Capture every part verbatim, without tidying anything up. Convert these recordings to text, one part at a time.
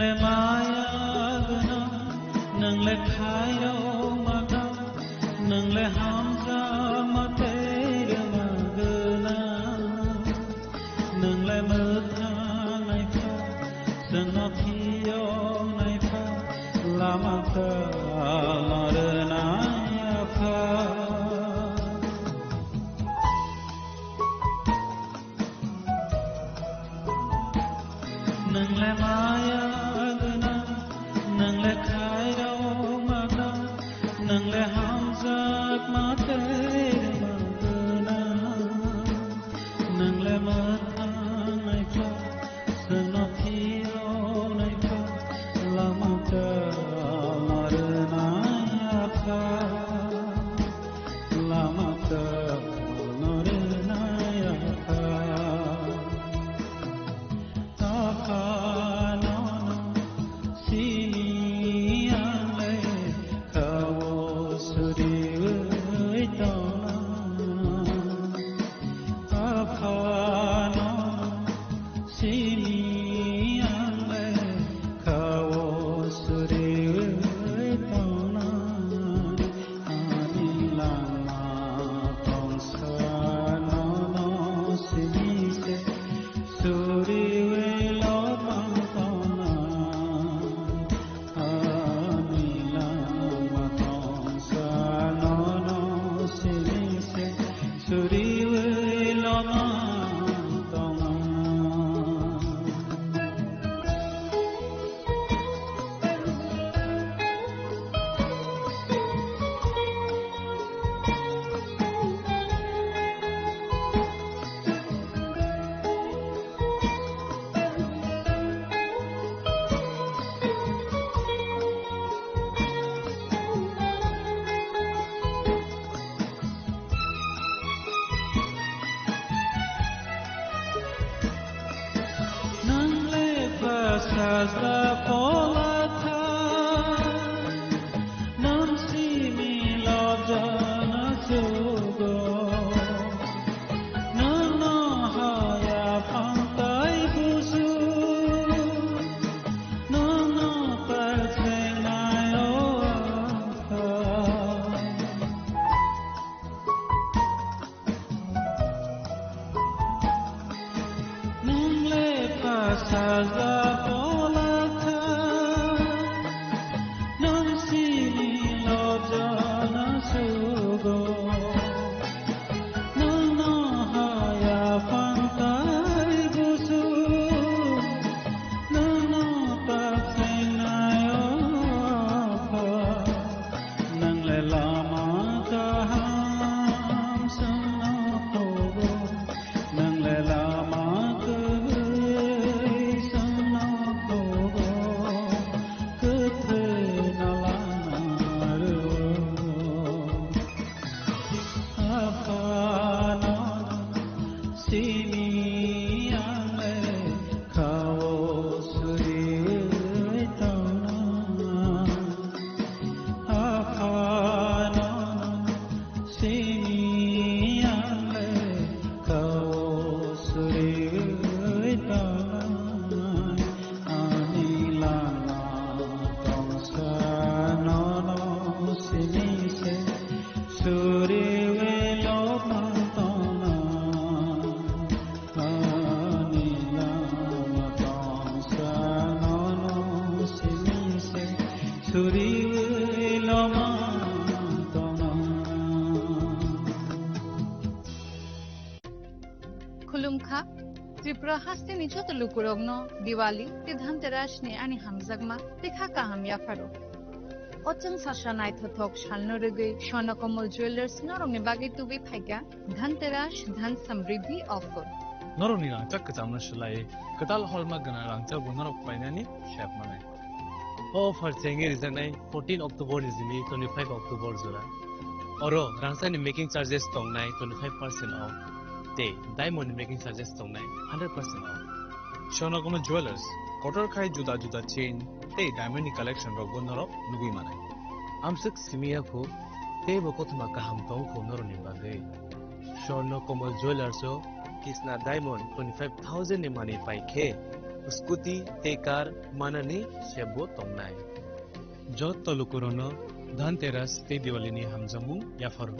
Maya gwnang, nwng le khairok ma tang, nwng le hamjakma tei rwma gwnang. Nwng le mwthang naikha, chwngno phiyok naikha, lama kwtal no rwnai Apha. Nwng le maya gwnang, nwng le khairok ma tang, nwng le hamjakma tei rwma gwnang. Nwng le mwthang naikha, chwngno phiyok naikha, lama kwtal no rwnai Apha, lama kwtal no rwnai Apha. Apha nono simi ang le kha-o suriwi tongna. Apha nono simi ang le kha-o suriwi tongna. Ani lama tongsa nono simi se suriwi lopang tongna. Ani lama tongsa nono simi se suriwi lopang tongna. Nwng le bwsa ja pola tha, nwng simi lobjana chugo. Nwng no haya phang tai busu, nwng no pasenai o Apha. Nwng le bwsa ja pola tha, nwng simi lobjana chugo. Nwng no haya phang tai busu, nwng no pasenai o Apha. Nwng le lama kaham chwngno thogo, nwng le lama kwrwi chwngno thogo, kwthwino lama rwo. Apha nono simi ang le kha-o suriwi tongna. Apha nono simi ang le kha-o suriwi tongna. Ani lama tongsa nono simi se suriwi lopang tongna. Ani lama tongsa nono simi se suriwi lopang tongna. Khulumkha, Tripura hasteni joto lukurokno Diwali tei Dhanteras ni ani hamjakma tei kha kaham yapharo. O chwng sasa naithothok salno rwgwi Swarna Kamal Jewellers norokni bagwi tubui phaikha Dhanteras Dhan Samriddhi Offer. Norokni rangchak kwchamno swlaiwi kwtal holma gwnang rangchakbo norok painani sep manai. O offer chengwi rijaknai fourteen October ni simi twenty-five October jora. Oro rangchakni making charges tongnai twenty-five percent off tei diamond ni making charges tongnai hundred percent off. Swarna Kamal Jewellers, kotor khai juda juda chain tei diamond ni collection rokbo norok nugwi manai. Amswk simi ya kho, teibo kothoma kaham tong kho norokni bagwi. Swarna Kamal Jewellers o Kisna Diamond twenty-five thousand ni manwi pai khe, scooty tei car manani sebo tongnai. Joto lukurokno Dhanteras tei Diwalini hamjakmung yapharo.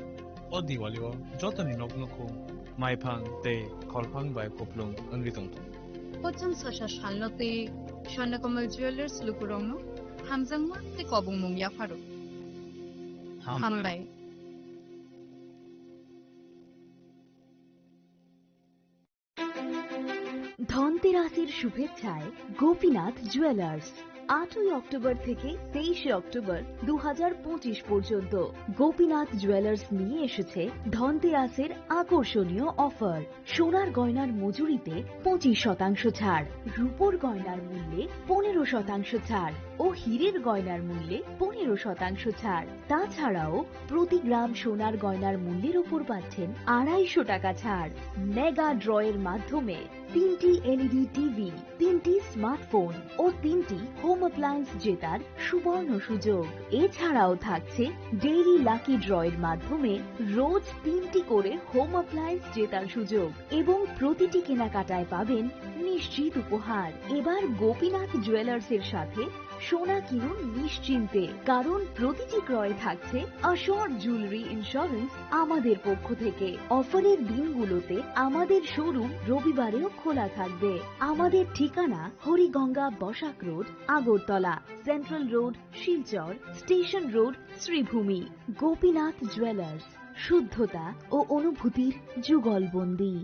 O Diwalio jotoni nok nukhung maiphang tei kholphang bai kuplung wngwi tongthung. Pocham sasa salno tei Swarnakomal Jewelers lukurokno hamjakma tei kobongmung yapharo. Hambai. Hambai. ধনতেরাসের শুভেচ্ছায় গোপীনাথ জুয়েলার্স। আটই অক্টোবর থেকে তেইশে অক্টোবর দু হাজার পঁচিশ পর্যন্ত গোপীনাথ জুয়েলার্স নিয়ে এসেছে ধনতেরাসের আকর্ষণীয় অফার। সোনার গয়নার মজুরিতে পঁচিশ শতাংশ ছাড়, রূপোর গয়নার মূল্যে পনেরো শতাংশ ছাড় ও হীরের গয়নার মূল্যে পনেরো শতাংশ ছাড়। তাছাড়াও প্রতি গ্রাম সোনার গয়নার মূল্যের উপর পাচ্ছেন আড়াইশো টাকা ছাড়। মেগা ড্রয়ের মাধ্যমে তিনটি এলইডি টিভি, তিনটি স্মার্টফোন ও তিনটি হোম অ্যাপ্লায়েন্স জেতার সুবর্ণ সুযোগ। এছাড়াও থাকছে ডেইলি লাকি ড্রয়ের মাধ্যমে রোজ তিনটি করে হোম অ্যাপ্লায়েন্স জেতার সুযোগ এবং প্রতিটি কেনাকাটায় পাবেন নিশ্চিত উপহার। এবার গোপীনাথ জুয়েলার্সের সাথে সোনা কিনুন নিশ্চিন্তে, কারণ প্রতিটি ক্রয়ে থাকছে অ্যাসিওর জুয়েলারি ইন্স্যুরেন্স আমাদের পক্ষ থেকে। অফারের দিনগুলোতে আমাদের শোরুম রবিবারেও খোলা থাকবে। আমাদের ঠিকানা Hariganga Basak road, Agartala, central road, Silchar, station road, Sribhumi. Gopinath jewellers, শুদ্ধতা ও অনুভূতির যুগলবন্দি।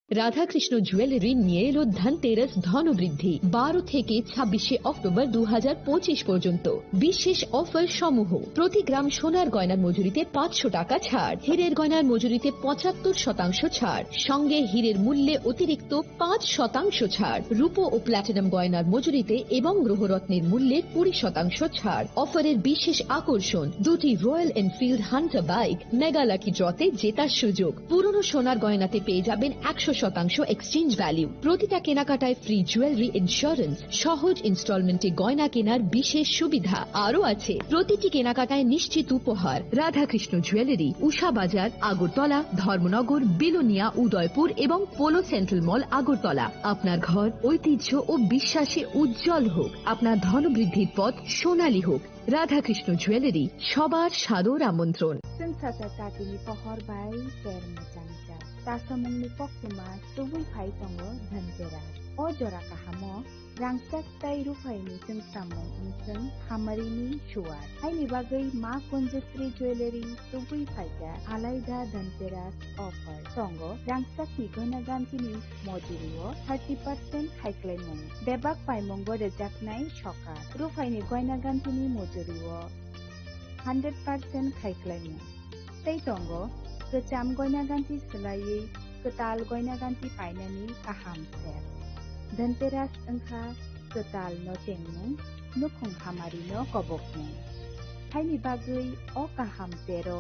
রাধাকৃষ্ণ জুয়েলারি নিয়ে এলো ধনতেরাস ধনবৃদ্ধি। বারো থেকে ছাব্বিশে অক্টোবর দু হাজার পঁচিশ পর্যন্ত বিশেষ অফার সমূহ: প্রতি গ্রাম সোনার গয়নার মজুরিতে পাঁচশো টাকা ছাড়, হীরের গয়নার মজুরিতে পঁচাত্তর শতাংশ ছাড়, সঙ্গে হীরের মূল্যে অতিরিক্ত পাঁচ শতাংশ ছাড়, রূপো ও প্ল্যাটিনাম গয়নার মজুরিতে এবং গ্রহরত্নের মূল্যে কুড়ি শতাংশ ছাড়। অফারের বিশেষ আকর্ষণ: দুটি royal Enfield Hunter bike mega lucky ড্রতে জেতার সুযোগ। পুরনো সোনার গয়নাতে পেয়ে যাবেন একশো শতাংশ এক্সচেঞ্জ ভ্যালু। প্রতিটা কেনাকাটায় ফ্রি জুয়েলারি ইন্স্যুরেন্স, সহজ ইনস্টলমেন্টে গয়না কেনার বিশেষ সুবিধা। আরও আছে প্রতিটি কেনাকাটায় নিশ্চিত উপহার। রাধাকৃষ্ণ জুয়েলারি, উষা বাজার, আগরতলা, ধর্মনগর, বিলোনিয়া, উদয়পুর এবং পোলো সেন্ট্রাল মল, আগরতলা। আপনার ঘর ঐতিহ্য ও বিশ্বাসে উজ্জ্বল হোক, আপনার ধনবৃদ্ধির পথ সোনালী হোক। রাধাকৃষ্ণ জুয়েলারি, সবার সাদর আমন্ত্রণ। Chwng sacha chatini pohor bai ter mwchang jak. Chasamungni koktwma tubui phai tongo Dhanteras. O jora kahamo rangchak tei ruphaini chwngsamung wngchwng hamarini suar. Haini bagwi Ma Kanjasri Jewellery tubui phaikha alaida Dhanteras offer. Tongo rangchakni goina gantini mojurio thirty percent khaiklaimung, bebak paimungo rwjaknai sokat. Ruphaini goina gantini mojurio hundred percent khaiklaimung. Tei tongo kwcham goina ganti swlaiwi kwtal goina ganti painani kaham ser. Dhanteras wngkha kwtal no chengmung, nukhung hamari no kobokmung. Haini bagwi o kaham sero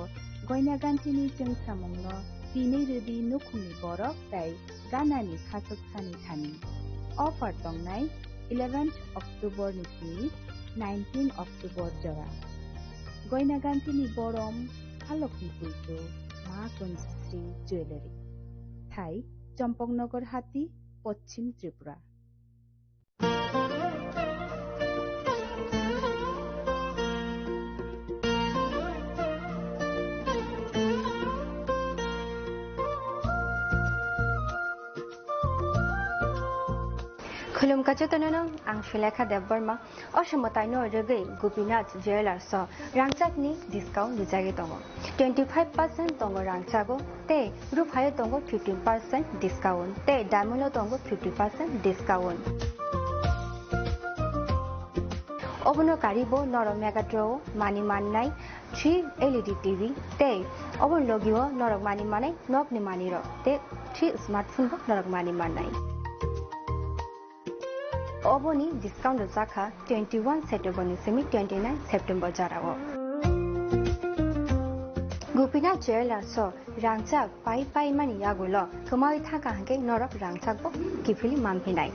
goina gantini chwngsamung no tinwi rwdi nukhungni borok tei ganani khachuk sani thani. Offer tongnai eleventh October ni simi nineteen October jora. Goina gantini borom, halokni puitu, Ma Kanjasri Jewellery. Thai, Champaknagar Hati, Poschim Tripura. Khulumkha jotono, ang Sulekha Debbarma. O somotaino rwgwi Gopinath Jewellers o rangchakni discount rijagwi tongo. Twenty five percent tongo rangchago, tei ruphaio tongo fifteen percent discount, tei diamond o tongo fifty percent discount. Obono karibo norok Mega Draw o mani mannai three L E D T V, tei oboni logio norok mani manai nokni manirok, tei three smartphone bo norok mani mannai. Oboni discount rwjakha twenty one September ni simi twenty nine September jorao. Gopinath Jewellers o rangchak pai pai mani yagulo kwmawi thangkha hwnkhe norok rangchak bo kiphilwi manphinai.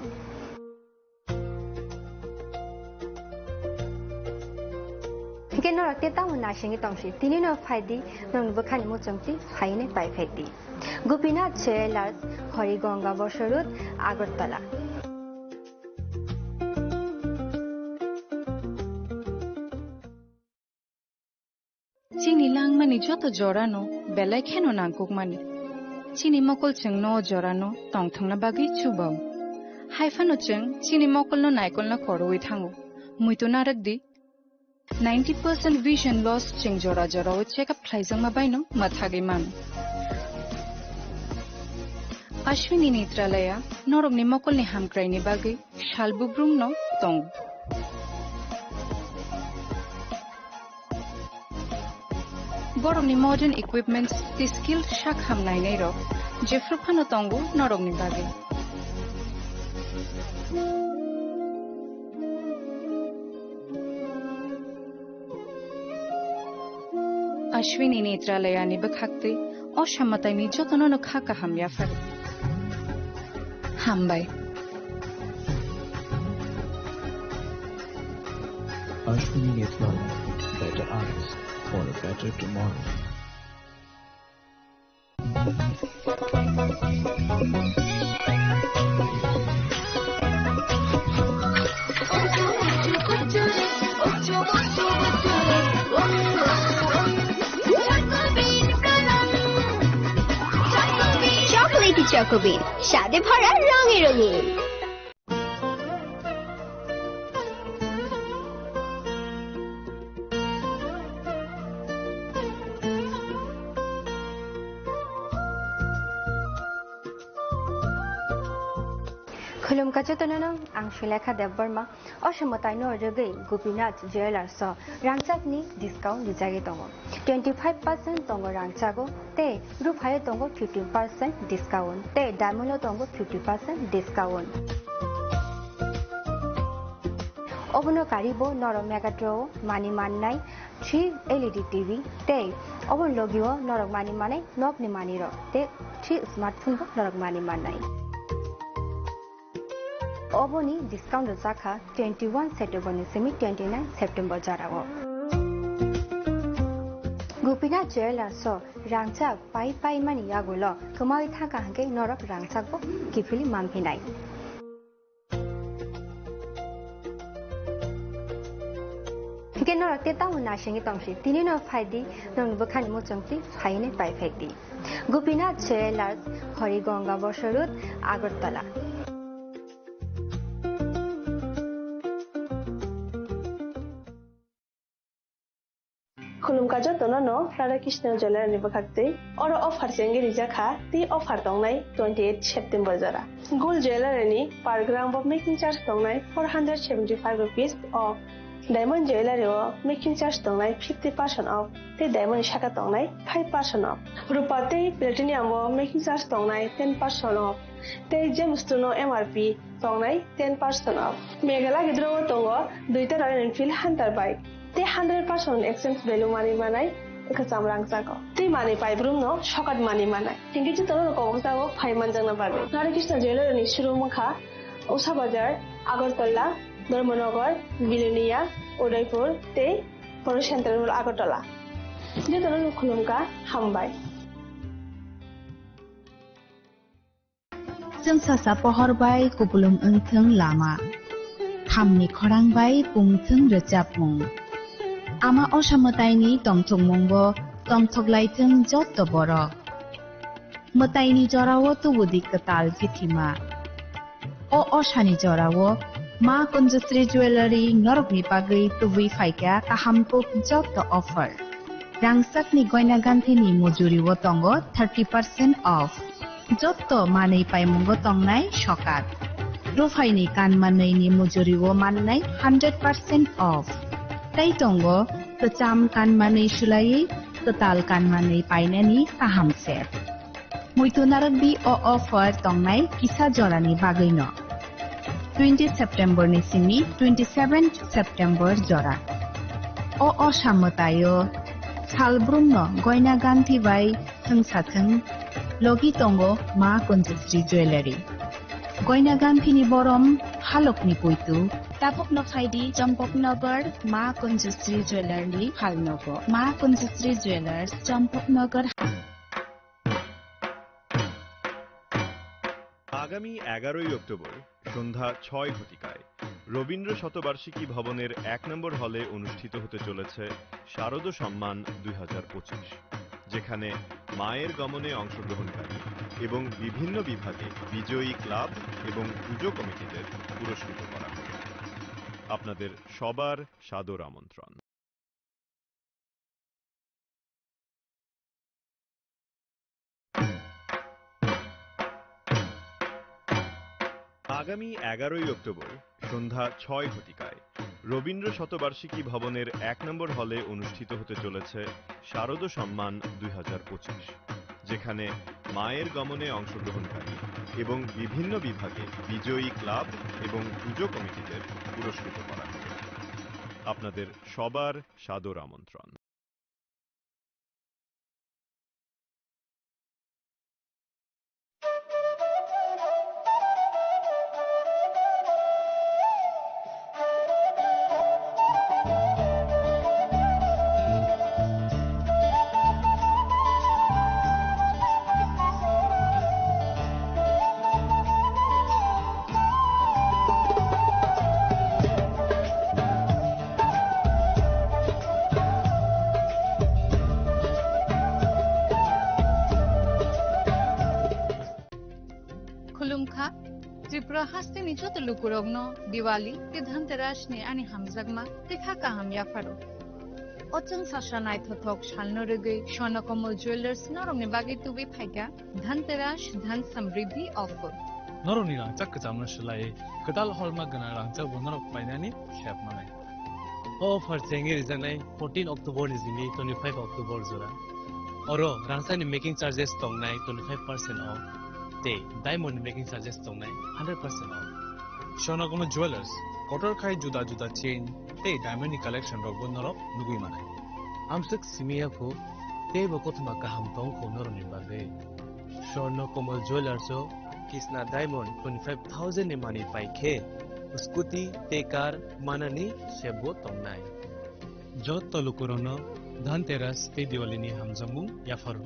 Hwnkhe norok tei tamo naisingwi tongsi, tini no phaidi, norokni bwkhani muchungtwi phainai pai phaidi. Gopinath Jewellers, Horigonga Bosor Road, Agartala. Chini langmani joto jorano belai kheno nangkukmani. Chini mokol chwngno o jorano tongthokna bagwi chubao. Haiphano chwng chini mokolno naikolna korowi thango. Muitu narwk di, ninety percent vision loss chwng jora jorao check up khlaijakma baino mwthagwi mano. Ashwini Netralaya norokni mokolni hamkraini bagwi sal bubrumno tongo. Borokni modern equipments tei skilled sak ham nainairok jephru phano tongo norokni bagwi. Ashwini Netralayani bwkhaktwi o samataini jotono no kha kaham yaphar. Hambai. Ashwini Netralaya, better eyes for a better tomorrow. Chocolatey Choco Bean, স্বাদে ভরা রঙে রঙিন। Khulumkha jotono no, ang Sulekha Debbarma. O samataino rwgwi Gopinath Jewellers o rangchakni discount rijagwi tongo. Twenty five percent tongo rangchago tei ruphaio tongo fifteen percent discount tei diamond o tongo fifty percent discount. Obono karibo norok Megatron o mani mannai three L E D T V tei oboni logio norok mani manai nokni manwirok tei three smartphone bo norok mani mannai. Oboni discount rwchak kha twenty one September ni simi twenty nine September jorao. Gopinath Jewellers o rangchak pai pai mani yagulo kwmawi thangkha hwnkhe norok rangchak bo kiphilwi manphinai. Hwnkhe norok tei tamo naisingwi tongsi, tini no phaidi, nokni bwkhani muchungtwi phainwi paiphekdi. Gopinath Jewellers, Harigonga Bosor Road, Agartala. Khulumkha jotono no Radha Krishna Jewellery ni bwkhaktwi. Oro offer chengwi rijak kha, tei offer tongnai twenty eight September jora. Gold Jewellery ni per gram bo making charge tongnai four hundred seventy five rupees off. Diamond Jewellery o making charge tongnai fifty percent off, tei diamond ni saka tongnai five percent off. Rupa tei platinum o making charge tongnai ten percent off, tei gemstone o M R P tongnai ten percent off. Meghalaya gidro o tongo duita Royal Enfield Hunter bike, tei hundred percent exchange value mani manai kwcham rangchak o. Tei mani paibrumno sokat mani manai. Hingke jotono koboksago phai manjakna bagwi. Radha Krishna Jewellery ni showroom wngkha Usha Bazar, Agartala, Dharmanagar, Bilonia, Udaipur tei Polo Central Mall, Agartala. Jotono khulumkha, hambai. Chwng sasa pohor bai kupulung wngthwng lama. Thamni khorang bai pungthwng rwchapmung. Ama osa mwtaini tongthokmungo tongthoklaithwng jotto borok. Mwtaini jorao tubudi kwtal kithima. O osani jorao Ma Kunjasri Jewellery norokni bagwi tubui phaikha kaham kuk jotto offer. Rangchakni goina ganthini mujuriwo tongo thirty percent off. Jotto manwi paimungo tongnai sokat. Ruphaini kanmanwini mujuriwo mannai hundred percent off. Tei tongo kwcham kanmanwi sulaiwi kwtal kanmanwi painani kaham set. Muitu narwkdi o offer tongnai kisa jorani bagwino. Twenty September ni simi twenty seven September jora. O osa mwtaio salbrumno goina ganthi bai thwngsathwng logi tongo Ma Kunjasri Jewellery. Goina ganthini borom halokni puitu. Tabukno phaidi Champaknagar Ma Kunjasri Jewellery ni phalnogo. Ma Kunjasri Jewellers, Champaknagar. আগামী এগারোই অক্টোবর সন্ধ্যা ছয় ঘটিকায় রবীন্দ্র শতবার্ষিকী ভবনের এক নম্বর হলে অনুষ্ঠিত হতে চলেছে শারদ সম্মান দুই হাজার পঁচিশ, যেখানে মায়ের গমনে অংশগ্রহণকারী এবং বিভিন্ন বিভাগে বিজয়ী ক্লাব এবং পুজো কমিটিদের পুরস্কৃত করা হবে। আপনাদের সবার সাদর আমন্ত্রণ। আগামী এগারোই অক্টোবর সন্ধ্যা ছয় ঘটিকায় রবীন্দ্র শতবার্ষিকী ভবনের এক নম্বর হলে অনুষ্ঠিত হতে চলেছে শারদ সম্মান দুই হাজার পঁচিশ, যেখানে মায়ের গমনে অংশগ্রহণকারী এবং বিভিন্ন বিভাগে বিজয়ী ক্লাব এবং পুজো কমিটিদের পুরস্কৃত করা হবে। আপনাদের সবার সাদর আমন্ত্রণ। Khulumkha, Tripura hasteni joto lukurokno Diwali tei Dhanteras ni ani hamjakma tei kha kaham yapharo. O chwng sasa naithothok salno rwgwi Swarnakomal Jewellers norokni bagwi tubui phaikha Dhanteras Dhan Samriddhi offer. Norokni rangchak kwchamno swlaiwi kwtal holma gwnang rangchakbo norok painani sep manai. O offer chengwi rijaknai fourteen October ni simi twenty-five October jora. Oro rangchakni making charges tongnai twenty-five percent off tei diamond ni making charges tongnai hundred percent off. Swarnakomal Jewellers, kotor khai juda juda chain tei diamond ni collection rokbo norok nugwi manai. Amswk simi ya kho, teibo kothoma kaham tong kho norokni bagwi. Swarnakomal Jewellers o kisna diamond twenty-five thousand ni manwi pai khe scooty tei car manani sepbo tongnai. Joto lukurokno Dhanteras tei Diwali ni hamjakmung yapharo.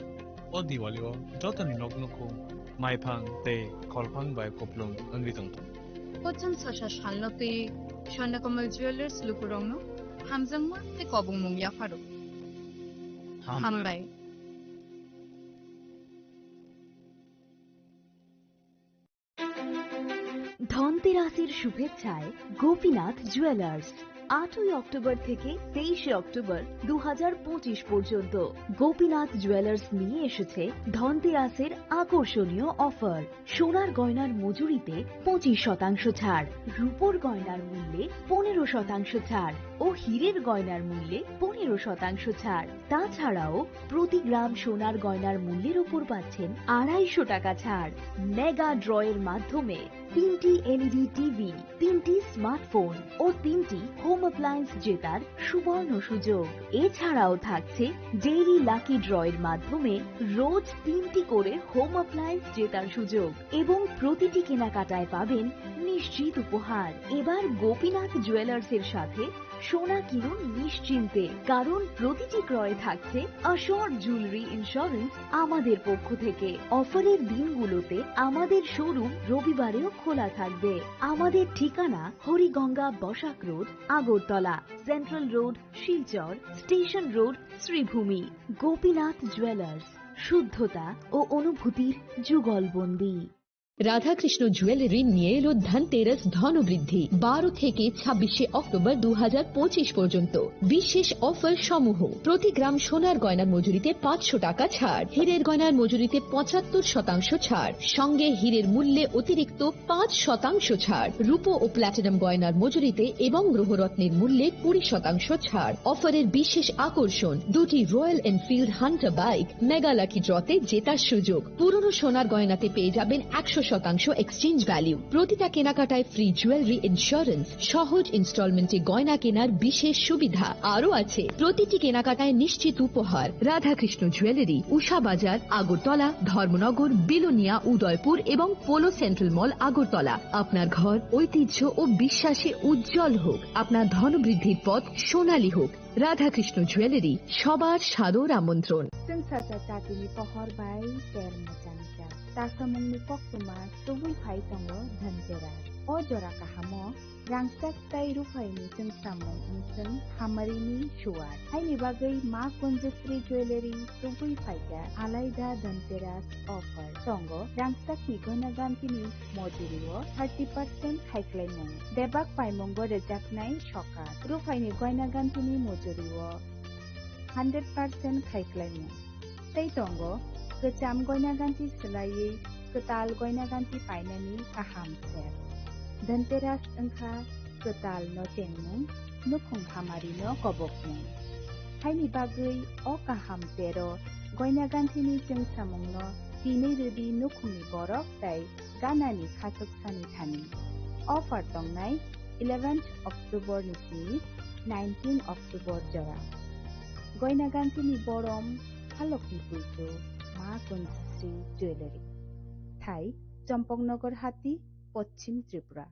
O Diwali o jotoni nok nukhung maiphang tei kholphang bai kupulung wngwi tongthung. Kocham sasa salno twi Swarnakomal Jewellers lukurokno hamjakma tei kobongmung yapharo. Ham. Hambai. ধনতেরাসের শুভেচ্ছায় গোপীনাথ জুয়েলার্স। আটই অক্টোবর থেকে তেইশে অক্টোবর দু হাজার পঁচিশ পর্যন্ত গোপীনাথ জুয়েলার্স নিয়ে এসেছে ধনতেরাসের আকর্ষণীয় অফার। সোনার গয়নার মজুরিতে পঁচিশ শতাংশ ছাড়, রূপোর গয়নার মূল্যে পনেরো শতাংশ ছাড় ও হীরের গয়নার মূল্যে পনেরো শতাংশ ছাড়। তাছাড়াও প্রতি গ্রাম সোনার গয়নার মূল্যের উপর পাচ্ছেন আড়াইশো টাকা ছাড়। মেগা ড্রয়ের মাধ্যমে তিনটি এলইডি টিভি, তিনটি স্মার্টফোন ও তিনটি হোম অ্যাপ্লায়েন্স জেতার সুবর্ণ সুযোগ। এছাড়াও থাকছে ডেইলি লাকি ড্রয়ের মাধ্যমে রোজ তিনটি করে হোম অ্যাপ্লায়েন্স জেতার সুযোগ এবং প্রতিটি কেনাকাটায় পাবেন নিশ্চিত উপহার। এবার গোপীনাথ জুয়েলার্সের সাথে সোনা কিনুন নিশ্চিন্তে, কারণ প্রতিটি ক্রয়ে থাকছে অ্যাসিওরড জুয়েলারি ইন্স্যুরেন্স আমাদের পক্ষ থেকে। অফারের দিনগুলোতে আমাদের শোরুম রবিবারেও খোলা থাকবে। আমাদের ঠিকানা Hariganga Basak road, Agartala, central road, Silchar, station road, Sribhumi. Gopinath jewellers, শুদ্ধতা ও অনুভূতির যুগলবন্দী। রাধাকৃষ্ণ জুয়েলারি নিয়ে এলো ধনতেরাস ধনবৃদ্ধি। বারো থেকে ছাব্বিশে অক্টোবর দু হাজার পঁচিশ পর্যন্ত বিশেষ অফার সমূহ: প্রতি গ্রাম সোনার গয়নার মজুরিতে পাঁচশো টাকা ছাড়, হীরের গয়নার মজুরিতে পঁচাত্তর শতাংশ ছাড়, সঙ্গে হীরের মূল্যে অতিরিক্ত পাঁচ শতাংশ ছাড়, রূপো ও প্ল্যাটিনাম গয়নার মজুরিতে এবং গ্রহরত্নের মূল্যে কুড়ি শতাংশ ছাড়। অফারের বিশেষ আকর্ষণ, দুটি royal Enfield Hunter bike mega lucky ড্রতে জেতার সুযোগ। পুরনো সোনার গয়নাতে পেয়ে যাবেন একশো শতাংশ এক্সচেঞ্জ ভ্যালু। প্রতিটা কেনাকাটায় ফ্রি জুয়েলারি ইন্স্যুরেন্স, সহজ ইনস্টলমেন্টে গয়না কেনার বিশেষ সুবিধা। আরও আছে প্রতিটি কেনাকাটায় নিশ্চিত উপহার। রাধাকৃষ্ণ জুয়েলারি, উষা বাজার, আগরতলা, ধর্মনগর, বিলোনিয়া, উদয়পুর এবং পোলো সেন্ট্রাল মল, আগরতলা। আপনার ঘর ঐতিহ্য ও বিশ্বাসে উজ্জ্বল হোক, আপনার ধনবৃদ্ধির পথ সোনালী হোক। রাধাকৃষ্ণ জুয়েলারি, সবার সাদর আমন্ত্রণ। Chwng sasa chatini pohor bai ter mwchang cha. Tasamungni koktwma tubui phai tongo Dhanteras. O jora kahamo rangchak tei ruphaini chwngsamung wngchwng hamarini suwar. Haini bagwi Ma Kunjasri Jewellery tubui phaikha Alaida Dhanteras offer. Tongo rangchakni goina gantini mojurio thirty percent khaiklaimung. Bebak paimungo rwjaknai sokat. Ruphaini goina gantini mojurio hundred percent khaiklaimung. Tei tongo kwcham goina ganti swlaiwi kwtal goina ganti painani kaham ser. Dhanteras wngkha kwtal no chengmung, nukhung hamari no kobokmung. Haini bagwi o kaham tero goina gantini chwngsamung no tinwi rwdi nukhungni borok tei ganani khachuksani thani. Offer tongnai eleventh October ni simi nineteen October jora. Goina gantini borom halokni puitu Ma Kunjasri Jewellery. Thai Champaknagar Hati, Poschim Tripura.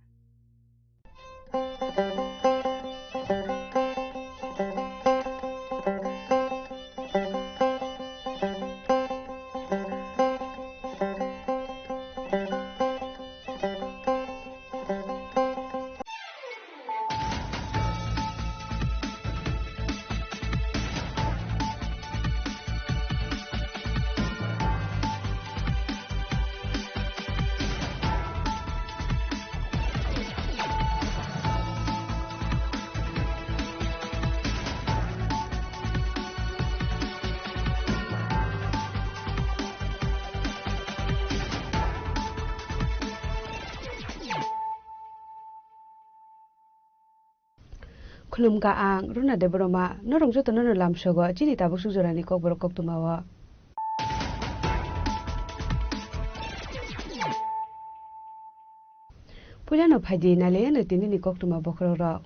Khulumkha ang Runa Debbarma, norok jotono no lamsogo chini tabuk suk jorani kokborok koktwmao. Puilano phaidi nailaiyano tinini koktwma bokhorokrok.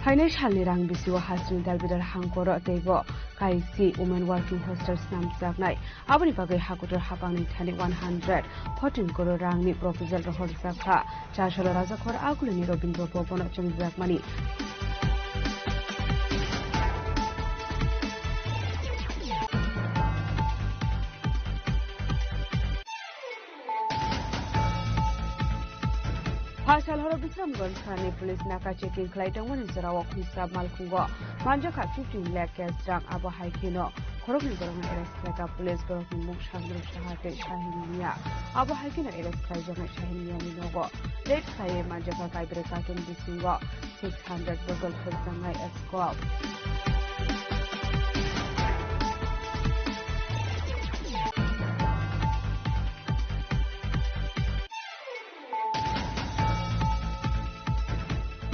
Phainai salni rang bisio hasteni dalbidal hangkoro teibo kaisi Women Working Hostel snamjaknai. Aboni bagwi hakutor hapangni thani one hundred fourteen crore rangni proposal rohorjakha. Chasolo rajakhor agulini Rabindra Bhavan-o chengjakmani. Pha sal horo Bisramganj thani police naka checking khlai tongmani jorao khungsa malkhungo manjakha fifteen lakh cash rang. Abo hai kheno khoroknwi borokno arrest khlaikha police, borokni mung Sangdru Saha tei Shahin Mia. Abo hai kheno arrest khlaijaknai Shahin Miani nogo raid khlaiwi manjakha kaibrwi carton bisingo six hundred bottle khwljaknai scope.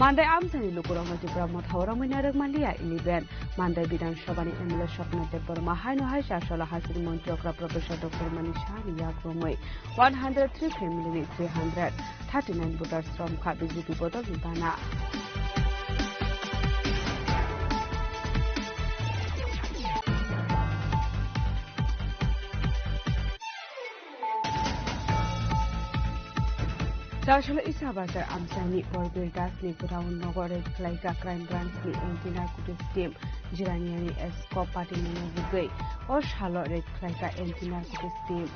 Mandai amchaini lukurokno Tipra Motha o romwi narwk manliya eleven. Mandai Bidhan Sabha ni M L A Swapna Debbarma haino hai chasolo hasteni montri okra Professor Doctor Mani Saha ni yak romwi one hundred three family ni three hundred thirty nine voters romkha B J P bodol ni bana. Chasolo Isa Bazar amchaini Borbir Das ni ground nogo raid khlaikha Crime Branch ni anti narcotics team. Jiraniani scope patimungno bugwi o salo raid khlaikha anti narcotics team.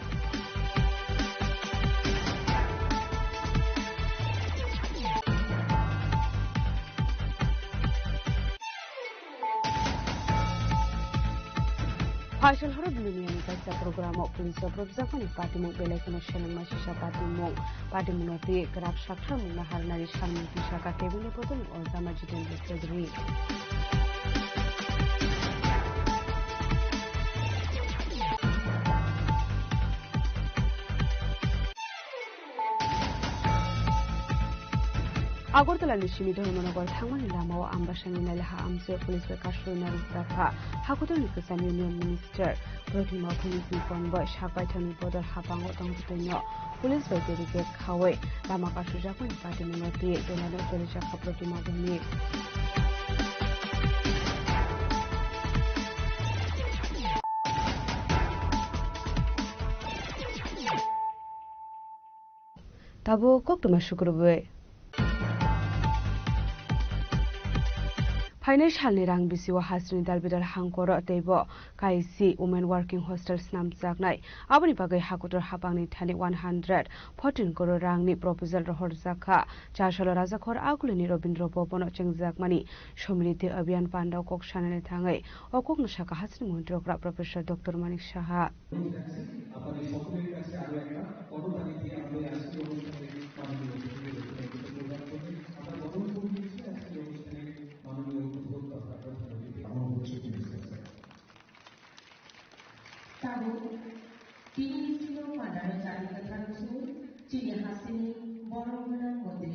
Pha sal horo Duluniani kaisa program o police rok rwbwjakmani patimung belai kheno selengma sisa patimung. Patimungno twi kwrak saktharmung naharnani salmung twi saka tebulni bodolni Ojama Jitendra Chaudhary. Agartala ni simi Dharmanagar thangmani lamao Ambasani nailaha amchoi police bai kasui narwkjakha. Hakutorni kwcham Union Minister Pradyumna Bhumik ni convoy sak baithangni bodol hapango tongtwtwino police bai barricade khaui lama kasujakmani patimungno twi belano cholijakha Pradyumna Bhumik. Tabuk koktwma sukrubwi. Phainai salni rang bisio hasteni dalbidal hangkoro teibo kaisi Women Working Hostel snamjaknai. Aboni bagwi hakotor hapangni thani one hundred fourteen crore rangni proposal rohorjak kha. Chasalo Rajakhor Agulini Rabindra Bhabono chengjakmani Samriddhi Abhiyan pandao kok sanani thangwi o kokno sakha hasteni montri okra Professor Doctor Manik Saha. Tabuk tini ni simi pandano chari kwthar wngsu chini hasteni borok gwnang montri.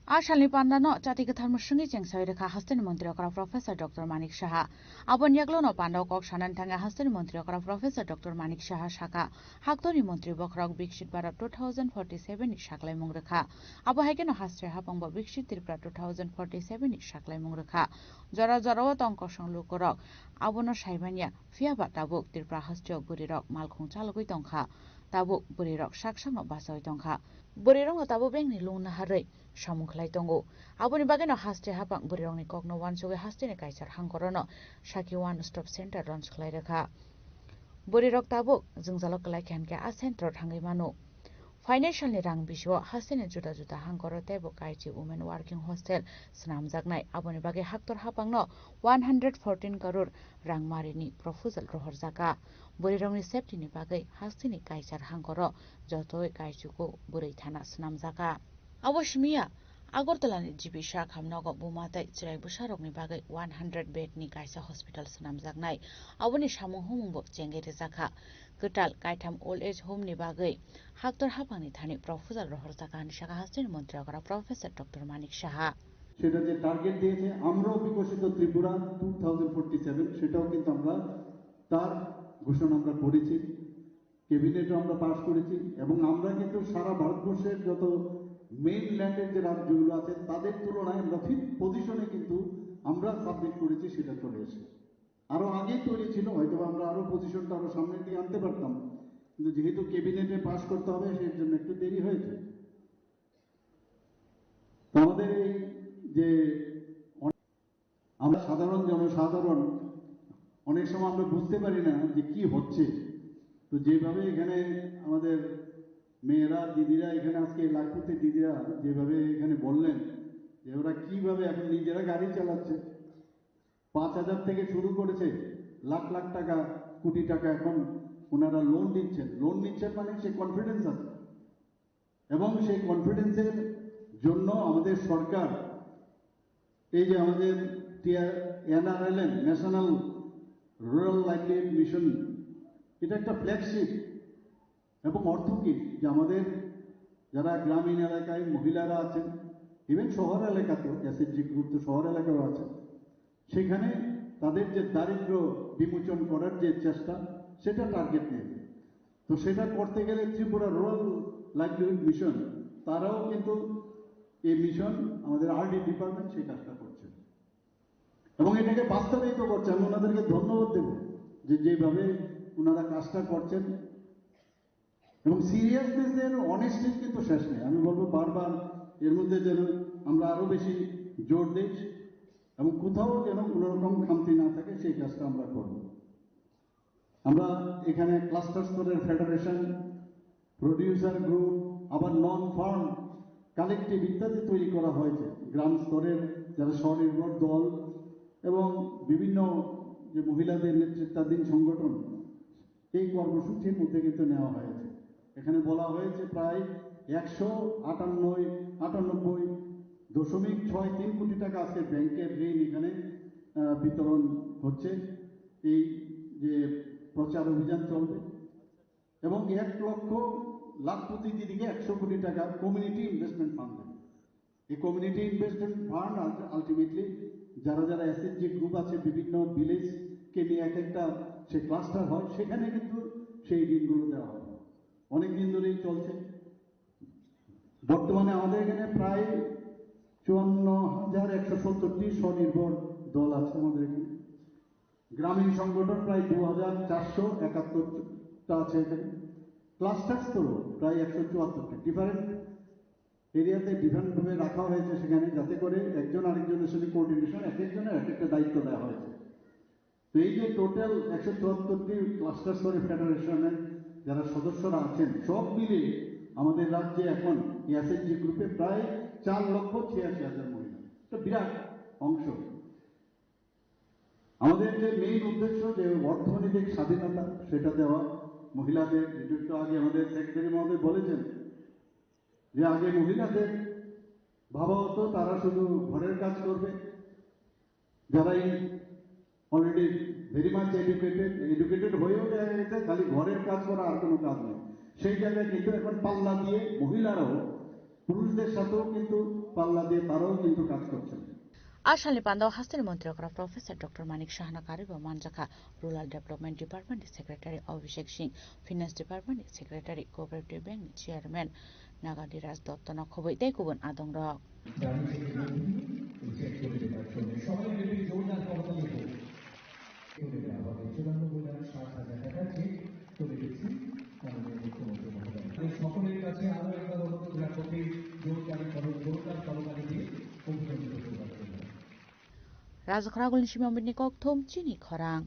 A salni pandano chati kwthar mwswngwi chengsawi rwkha hasteni montri okra Professor Doctor Manik Saha. Aboni yaglono pandao kok sanani thangwi hasteni montri okra Professor Doctor Manik Saha sakha, haktorni montri bokhorok Viksit Bharat two thousand forty seven ni saklaimung rwkha. Abo hai kheno haste hapangbo Viksit Tripura two thousand forty seven ni saklaimung rwkha. Jora jorao tong kosong lukurok abono saimanya, phiyaba tabuk Tripura hasteo bwrwirok malkhung chalogwi tongkha. Tabuk bwrwirok saksango bachaui tongkha. Bwrwirokno tabuk bengni lung naharwi samung khlai tongo. Aboni bagwino haste hapang bwrwirokni kokno uansugwi hasteni kaisar hangkorono Sakhi One Stop Center launch khlai rwkha. Bwrwirok tabuk jwngjalo kwlai khe hinkhe a center-o thangwi mano. Phainai salni rang bisio hasteni juda juda hangkoro teibo kaisi Women Working Hostel swnamjaknai. Aboni bagwi haktor hapangno one hundred fourteen crore rang marini proposal rohorjakha. Bwrwirokni safety ni bagwi hasteni kaisar hangkoro jotoi kaisugo bwrwi thana swnamjakha. Abo simiya Agartala ni G B Shah Khamnogo buma tei chwrai bwsarokni bagwi one hundred bed ni kaisa hospital swnamjaknai. Aboni samung humung bo chengwi rwjakha. Kwtal kaitham old age home ni bagwi haktor hapangni thani proposal rohorjakha hinwi sakha hasteni montri okra Professor Doctor Manik Saha. সেটা যে টার্গেট দিয়েছে আমরাও বিকশিত Tripura two thousand forty seven, সেটাও কিন্তু আমরা তার ঘোষণা আমরা করেছি, ক্যাবিনেটও আমরা পাস করেছি। এবং আমরা কিন্তু সারা ভারতবর্ষের যত মেইন ল্যান্ডের যে রাজ্যগুলো আছে, তাদের তুলনায় আমরা ফিফথ পজিশনে কিন্তু আমরা সাবমিট করেছি, সেটা চলে এসেছে। আরও আগেই তৈরি ছিল, হয়তো বা আমরা আরও পজিশনটা আরও সামনের দিকে আনতে পারতাম, কিন্তু যেহেতু ক্যাবিনেটে পাস করতে হবে, সেই জন্য একটু দেরি হয়েছে। তো আমাদের এই যে অন-, আমরা সাধারণ জনসাধারণ অনেক সময় আমরা বুঝতে পারি না যে কি হচ্ছে। তো যেভাবে এখানে আমাদের মেয়েরা, দিদিরা এখানে আজকে লাখপতি দিদিরা যেভাবে এখানে বললেন যে ওরা কিভাবে এখন নিজেরা গাড়ি চালাচ্ছে, পাঁচ হাজার থেকে শুরু করেছে, লাখ লাখ টাকা, কোটি টাকা এখন ওনারা লোন দিচ্ছেন। লোন নিচ্ছেন মানে সে কনফিডেন্স আছে। এবং সেই কনফিডেন্সের জন্য আমাদের সরকার এই যে আমাদের TR, NRLM, national rural livelihood mission, এটা একটা ফ্ল্যাগশিপ। এবং অর্থ কি? যে আমাদের যারা গ্রামীণ এলাকায় মহিলারা আছেন, ইভেন শহর এলাকাতেও, এসএইচজি গ্রুপ তো শহর এলাকাও আছে, সেখানে তাদের যে দারিদ্র্য বিমোচন করার যে চেষ্টা, সেটা টার্গেট নিয়ে। তো সেটা করতে গেলে ত্রিপুরা রুরাল লাইভলিহুড মিশন, তারাও কিন্তু এই মিশন, আমাদের আরডি ডিপার্টমেন্ট সেই কাজটা করছে এবং এটাকে বাস্তবায়িত করছে। আমি ওনাদেরকে ধন্যবাদ দেব যে যেভাবে ওনারা কাজটা করছেন। এবং সিরিয়াসনেসের, অনেস্টির কিন্তু শেষ নেই। আমি বলবো বারবার এর মধ্যে যেন আমরা আরও বেশি জোর দিই এবং কোথাও যেন কোনো রকম খামতি না থাকে, সেই কাজটা আমরা করব। আমরা এখানে ক্লাস্টার স্তরের ফেডারেশন, প্রডিউসার গ্রুপ, আবার নন ফার্ম কালেক্টিভ ইত্যাদি তৈরি করা হয়েছে। গ্রাম স্তরের যারা স্বনির্ভর দল এবং বিভিন্ন যে মহিলাদের নেতৃত্বাধীন সংগঠন, এই কর্মসূচির মধ্যে কিন্তু নেওয়া হয়েছে। এখানে বলা হয়েছে প্রায় একশো আটানব্বই, আটানব্বই দশমিক ছয় তিন কোটি টাকা আজকে ব্যাংকের ঋণ এখানে, আহ, বিতরণ হচ্ছে। এই যে প্রচার অভিযান চলবে এবং এক লক্ষ লাখপতি দিদিকে একশো কোটি টাকা কমিউনিটি ইনভেস্টমেন্ট ফান্ড দেবে। এই কমিউনিটি ইনভেস্টমেন্ট ফান্ড আলটিমেটলি যারা যারা এসএইচজি গ্রুপ আছে, বিভিন্ন ভিলেজকে নিয়ে এক একটা সে ক্লাস্টার হয়, সেখানে কিন্তু সেই ঋণগুলো দেওয়া হয়। অনেক দিন ধরেই চলছে। বর্তমানে আমাদের এখানে প্রায় চুয়ান্ন হাজার একশো সত্তরটি স্বনির্ভর দল আছে আমাদের এখানে। গ্রামীণ সংগঠন প্রায় দু হাজার চারশো একাত্তরটা আছে এখানে। ক্লাস্টার স্তরও প্রায় একশো চুয়াত্তরটি ডিফারেন্ট এরিয়াতে ডিফারেন্ট ভাবে রাখা হয়েছে, সেখানে যাতে করে একজন আরেকজনের সঙ্গে কোঅর্ডিনেশন, এক একজনের এক একটা দায়িত্ব দেওয়া হয়েছে। তো এই যে টোটাল একশো চুয়াত্তরটি ক্লাস্টার স্তরে ফেডারেশনের যারা সদস্যরা আছেন, সব মিলিয়ে আমাদের রাজ্যে এখন এসএইচজি গ্রুপে প্রায় চার লক্ষ ছিয়াশি হাজার মহিলা। একটা বিরাট অংশ। আমাদের যে মেইন উদ্দেশ্য, যে অর্থনৈতিক স্বাধীনতা, সেটা দেওয়া মহিলাদের, যেটা একটু আগে আমাদের সেক্রেটারি মহোদয় বলেছেন, যে আগে মহিলাদের ভাবা হতো তারা শুধু ঘরের কাজ করবে, যারা already very much educated, educated হয়েও দেখা গেছে খালি ঘরের কাজ করা, আর কোনো কাজ নেই। সেই জায়গায় কিন্তু এখন পাল্লা দিয়ে মহিলারাও পুরুষদের সাথেও কিন্তু পাল্লা দিয়ে তারাও কিন্তু কাজ করছেন। A salni pandao hasteni montri okra Professor Doctor Manik Sahano karwi bo manjakha Rural Development Department ni Secretary Abhishek Singh, Finance Department ni Secretary, Cooperative Bank ni Chairman Naganiraj Dotto no khobwi tei kubun adongrok. করে দেওয়া হবে। চুরানব্বই লাখ ষাট হাজার টাকা চেক করে দিচ্ছি মাননীয় মুখ্যমন্ত্রী মহোদয়। আমি সকলের কাছে আরো একবার অনুরোধ রাখবো, প্লিজ জোরদার করো, জোরদার করতালি দিয়ে অভিনন্দিত করবার জন্য। Rajakhoragulni simi Amitni kokthum chini khorang.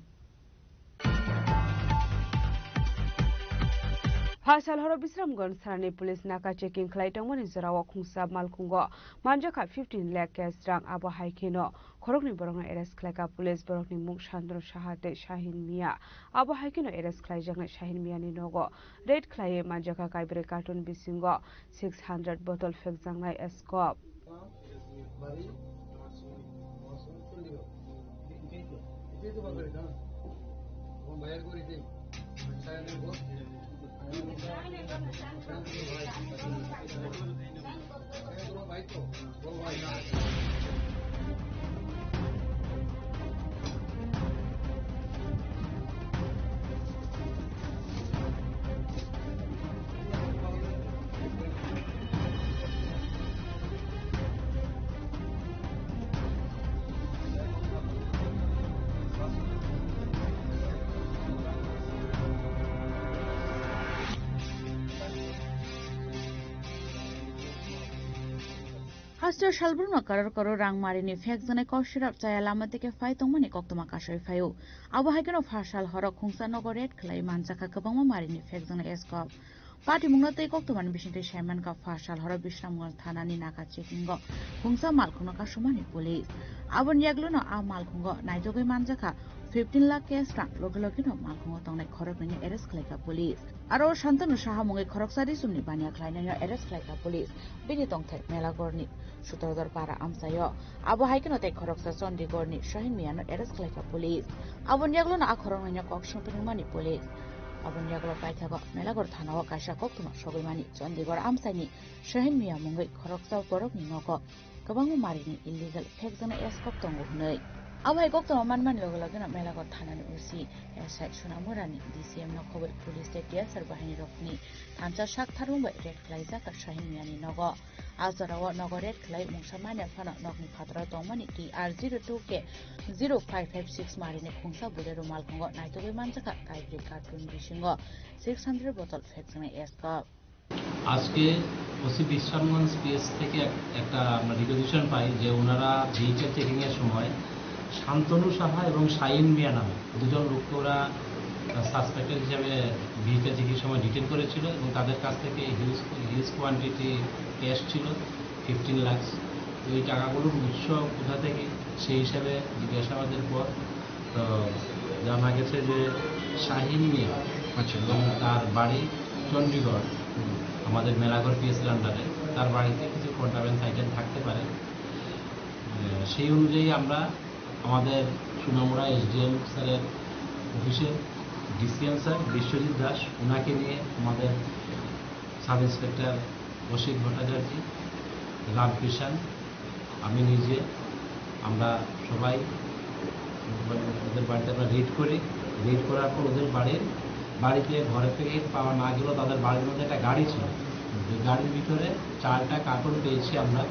Phaisal horo Bisramganj thanani police naka checking khlai tongmani jorao khungsa malkhungo manjakha fifteen lakh cash rang, abo hai kheno khoroknwi borokno arrest khlaikha police, borokni mung Santanu Saha tei Shahin Mia. Abo hai kheno arrest khlaijaknai Shahin Miani nogo raid khlaiwi manjakha kaibrwi carton bisingo six hundred bottle phekjaknai scope. Hasteo salbrumno koror koror rang marini phekjaknai kok sirap chaya lama teke phai tongmani koktwma kasui phaio. Abo hai kheno pha sal horo khungsa nogo raid khlai manjakha kwbangma marini phekjaknai scope. Patimungno tei koktwmani bisingtwi saimankha pha sal horo Bisramganj thanani naka checkingo khungsa malkhungno kasumani police. Aboni yaglwno a malkhungo naitugwi manjakha fifteen lakh cash rang, loge logeno malkhungo tongnai khoroknwino arrest khlaikha police. Aro Santanu Saha mungwi khoroksa risumni baniya khlainaino arrest khlaikha police. Bini tongthai Melagorni Sutradhar Para amchaio. Abo hai kheno tei khoroksa Chandigarhni Shahin Miano arrest khlaikha police. Aboni yaglwno a khoroknwino kok songpinimani police. Aboni yaglo paithago Melagor thanao kaisa koktwma sogwimani Chandigarh amchaini Shahin Mia mungwi khoroksa borokni nogo kwbangma marini illegal phekjaknai scope tongo hwnwi. Abo hai koktwma manmani loge logeno Melagor thanani O C S I Sunamurani D C M no khobwi police tei T S R bahinirokni thansa sak tharmung bai raid khlaijak Shahin Miani nogo. A jorao nogo raid khlai mungsa manya phano nokni phataro tongmani T R zero two K zero five five six marini khungsa Bolero malkhungo naitugwi manjakha kaibrwi carton bisingo six hundred bottle phekjaknai scope. আজকে ওসি বিশ্রামগঞ্জ পিএস থেকে এক-, একটা আমরা রিকুইজিশন পাই যে ওনারা vehicle checking এর সময় শান্তনু সাহা এবং শাহিন মিয়া নামে দুজন লোককে ওরা, আহ, সাসপেক্টেড হিসাবে ভেহিকেল চেকিং সময় ডিটেন করেছিল এবং তাদের কাছ থেকে হিউজ, হিউজ কোয়ান্টিটি ক্যাশ ছিল, ফিফটিন লাখ। তো এই টাকাগুলোর উৎস কোথা থেকে, সেই হিসাবে জিজ্ঞাসাবাদের পর তো জানা গেছে যে শাহিন মিয়া আচ্ছা। এবং তার বাড়ি চণ্ডীগড়, হুম। আমাদের মেলাঘর পিএসের আন্ডারে, তার বাড়িতে কিছু কন্ট্রাব্যান্ড আইটেম থাকতে পারে। আহ, সেই অনুযায়ী আমরা আমাদের সুনামুড়া এসডিএম স্যারের অফিসে ডিসিএম স্যার বিশ্বজিৎ দাস, ওনাকে নিয়ে আমাদের সাব ইন্সপেক্টর কৌশিক ভট্টাচার্য, রামকৃষ্ণ, আমি নিজে, আমরা সবাই ওদের বাড়িতে আমরা রেড করি। রেড করার পর ওদের বাড়ির, বাড়িতে ঘরে থেকে পাওয়া না গেলেও তাদের বাড়ির মধ্যে একটা গাড়ি ছিল। ওই গাড়ির ভিতরে চারটা কার্টন পেয়েছি আমরা,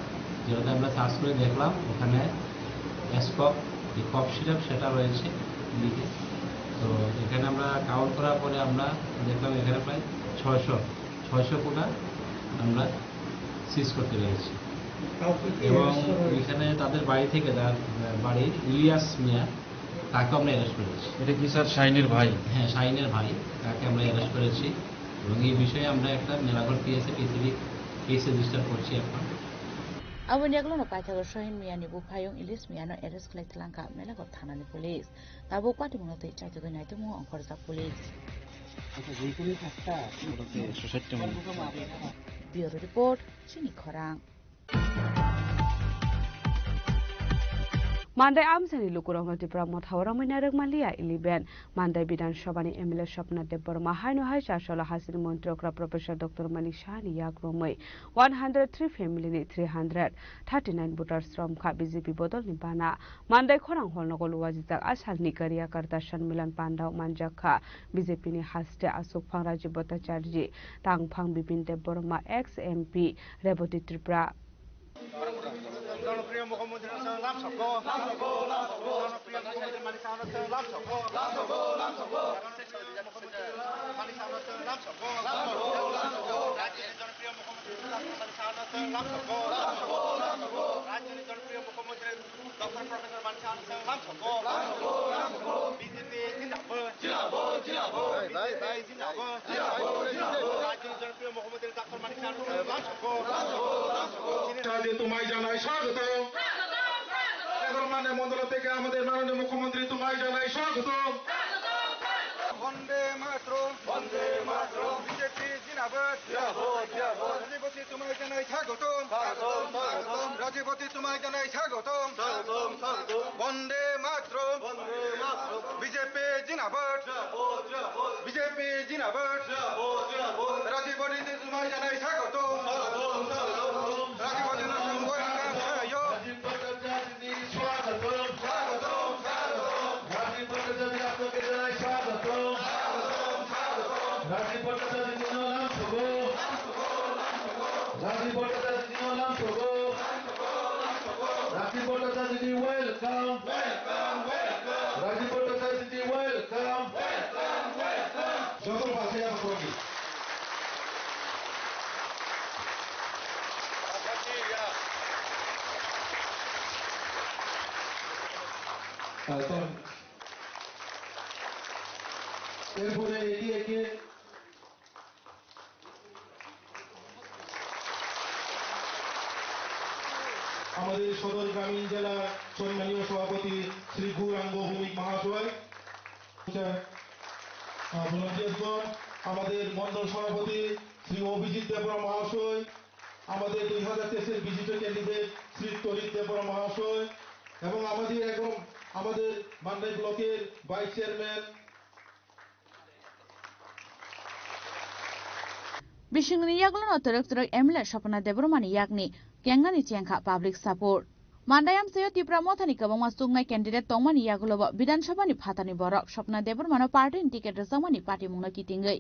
যেটাতে আমরা সার্চ করে দেখলাম ওখানে স্কপ, যে কফ সিরাপ সেটা রয়েছে লিখে। তো এখানে আমরা কাউন্ট করার পরে আমরা দেখলাম এখানে প্রায় ছ ছয়শো, ছয়শো কোটা আমরা সিজ করতে পেরেছি। এবং এখানে তাদের বাড়ি থেকে, তার বাড়ির ইলিয়াস মিয়া, তাকে আমরা অ্যারেস্ট করেছি। এটা কি স্যার শাহিনের ভাই? হ্যাঁ, শাহিনের ভাই, তাকে আমরা অ্যারেস্ট করেছি। এবং এই বিষয়ে আমরা একটা মেলাঘর পিএসএ পিসিবি কেস রেজিস্টার করছি এখন। Aboni yagulono paithago Shahin Miyani buphayung Ilis Miyano arrest khlai thlangkha Melaghor thanani police. Tabuk patimungno twi chaitugwi naitukmungo ongkhorjak police. Bureau report, Chini Khorang. Mandai amchaini lukurokno Tipra Motha o romwi narwk manliya eleven. Mandai Bidhan Sabhani M L A Swapna Debbarma haino hai chasalo hasini montri okra Professor Doctor Manik Sahani yak romwi one hundred three family ni three hundred thirty nine voters romkha B J P bodolni bana. Mandai khorang hall nogo luajijak a salni Karyakarta Sanmilan pandao manjakha B J P ni haste aswk phang Rajiv Bhattacharjee, tangphang Bipin Debbarma, ex M P Rebati Tripura. জনপ্রিয় মুখ্যমন্ত্রী lam sokgo. জনপ্রিয় মুখ্যমন্ত্রী মানিক সাহার lam sokgo. জনপ্রিয় মুখ্যমন্ত্রী মানিক সাহার lam sokgo. রাজ্যের জনপ্রিয় মুখ্যমন্ত্রী মানিক সাহার lam sokgo. রাজ্যের জনপ্রিয় মুখ্যমন্ত্রী ডক্টর প্রফেসর মানিক সাহার lam sokgo. বিজেপি জিন্দাবাদ। জিন্দাবাদ, জিন্দাবাদ। বিজেপি জিন্দাবাদ। জিন্দাবাদ, জিন্দাবাদ। রাজ্যের জনপ্রিয় মুখ্যমন্ত্রী ডক্টর মানিক সাহার lam sokgo. সাথে তোমায় জানাই স্বাগত। এবার মাননীয় মণ্ডল থেকে আমাদের মাননীয় মুখ্যমন্ত্রী তোমায় জানাই স্বাগত। বন্দে মাতরম। বন্দে মাতরম। বিজেপি জিন্দাবাদ। জিন্দাবাদ, জিন্দাবাদ। রাজীব বসু তোমায় জানাই স্বাগতম। স্বাগতম, স্বাগতম। রাজীব বসু তোমায় জানাই স্বাগতম। স্বাগতম, স্বাগতম। বন্দে মাতরম। বন্দে মাতরম। বিজেপি জিন্দাবাদ। জিন্দাবাদ, জিন্দাবাদ। বিজেপি জিন্দাবাদ। জিন্দাবাদ, জিন্দাবাদ। রাজীব বসু তোমায় জানাই স্বাগতম। স্বাগতম, স্বাগতম। রাজীব বসু তোমায় জানাই স্বাগতম। স্বাগতম, স্বাগতম। রাজীব ভট্টাচার্য আপনাকে জানাই স্বাগতম। রাজীব Bhattacharya lam sokgo. Rajib Bhattacharya lam sokgo. Rajib Bhattacharya welcome. রাজীব ভট্টাচার্য welcome. যত ভাষায় আমরা করি। আহ, তো এরপরে এগিয়ে এগিয়ে আমাদের সদর গ্রামীণ জেলার সম্মানীয় সভাপতি শ্রী গৌরাঙ্গ ভৌমিক মহাশয়, আহ, volunteersগণ, আমাদের মণ্ডল সভাপতি শ্রী অভিজিৎ দেববর্মা মহাশয়, আমাদের দুই হাজার তেইশের বিশিষ্ট ক্যান্ডিডেট শ্রী তরিৎ দেববর্মা মহাশয় এবং আমাদের এখন আমাদের মান্দাই ব্লকের vice chairman. Bisingni yagulono twrwk twrwk M L A Swapna Debbarmani yakni kengnani chengkha public support. Mandai amchaio Tipra Mothani kwbangma chuknai candidate tongmani yagulobo Bidhan Sabhani phatarni borok Swapna Debbarmano partyni ticket rwchapmani patimungno kitingwi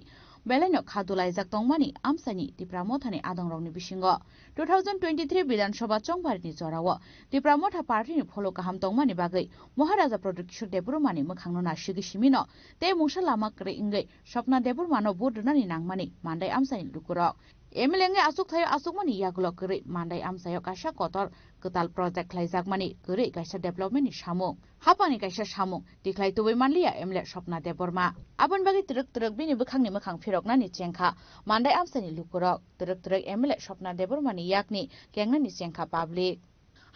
belaino kha dulaijak tongmani amchaini Tipra Mothani adongrokni bisingo two thousand twenty-three Bidhan Sabha chongbarini jorao Tipra Motha partyni pholo kaham tongmani bagwi Maharaja Pradyut Kishore Debbarmani mwkhangno nasigwi simino tei mungsa lama kwrwi wngwi Swapna Debbarmano vote rwnani nangmani Mandai amchaini lukurok. M L A wngwi achuk thaio achukmani yagulo kwrwi Mandai amchaio kaisa kotor kwtal project khlaijakmani kwrwi kaisa developmentni samung, haphangni kaisa samung tikhlai tubui manliya M L A Swapna Debbarma. Aboni bagwi twrwk twrwk bini bwkhakni mwkhang phiroknani chengkha Mandai amchaini lukurok, twrwk twrwk M L A Swapna Debbarmani yakni kengnani chengkha public.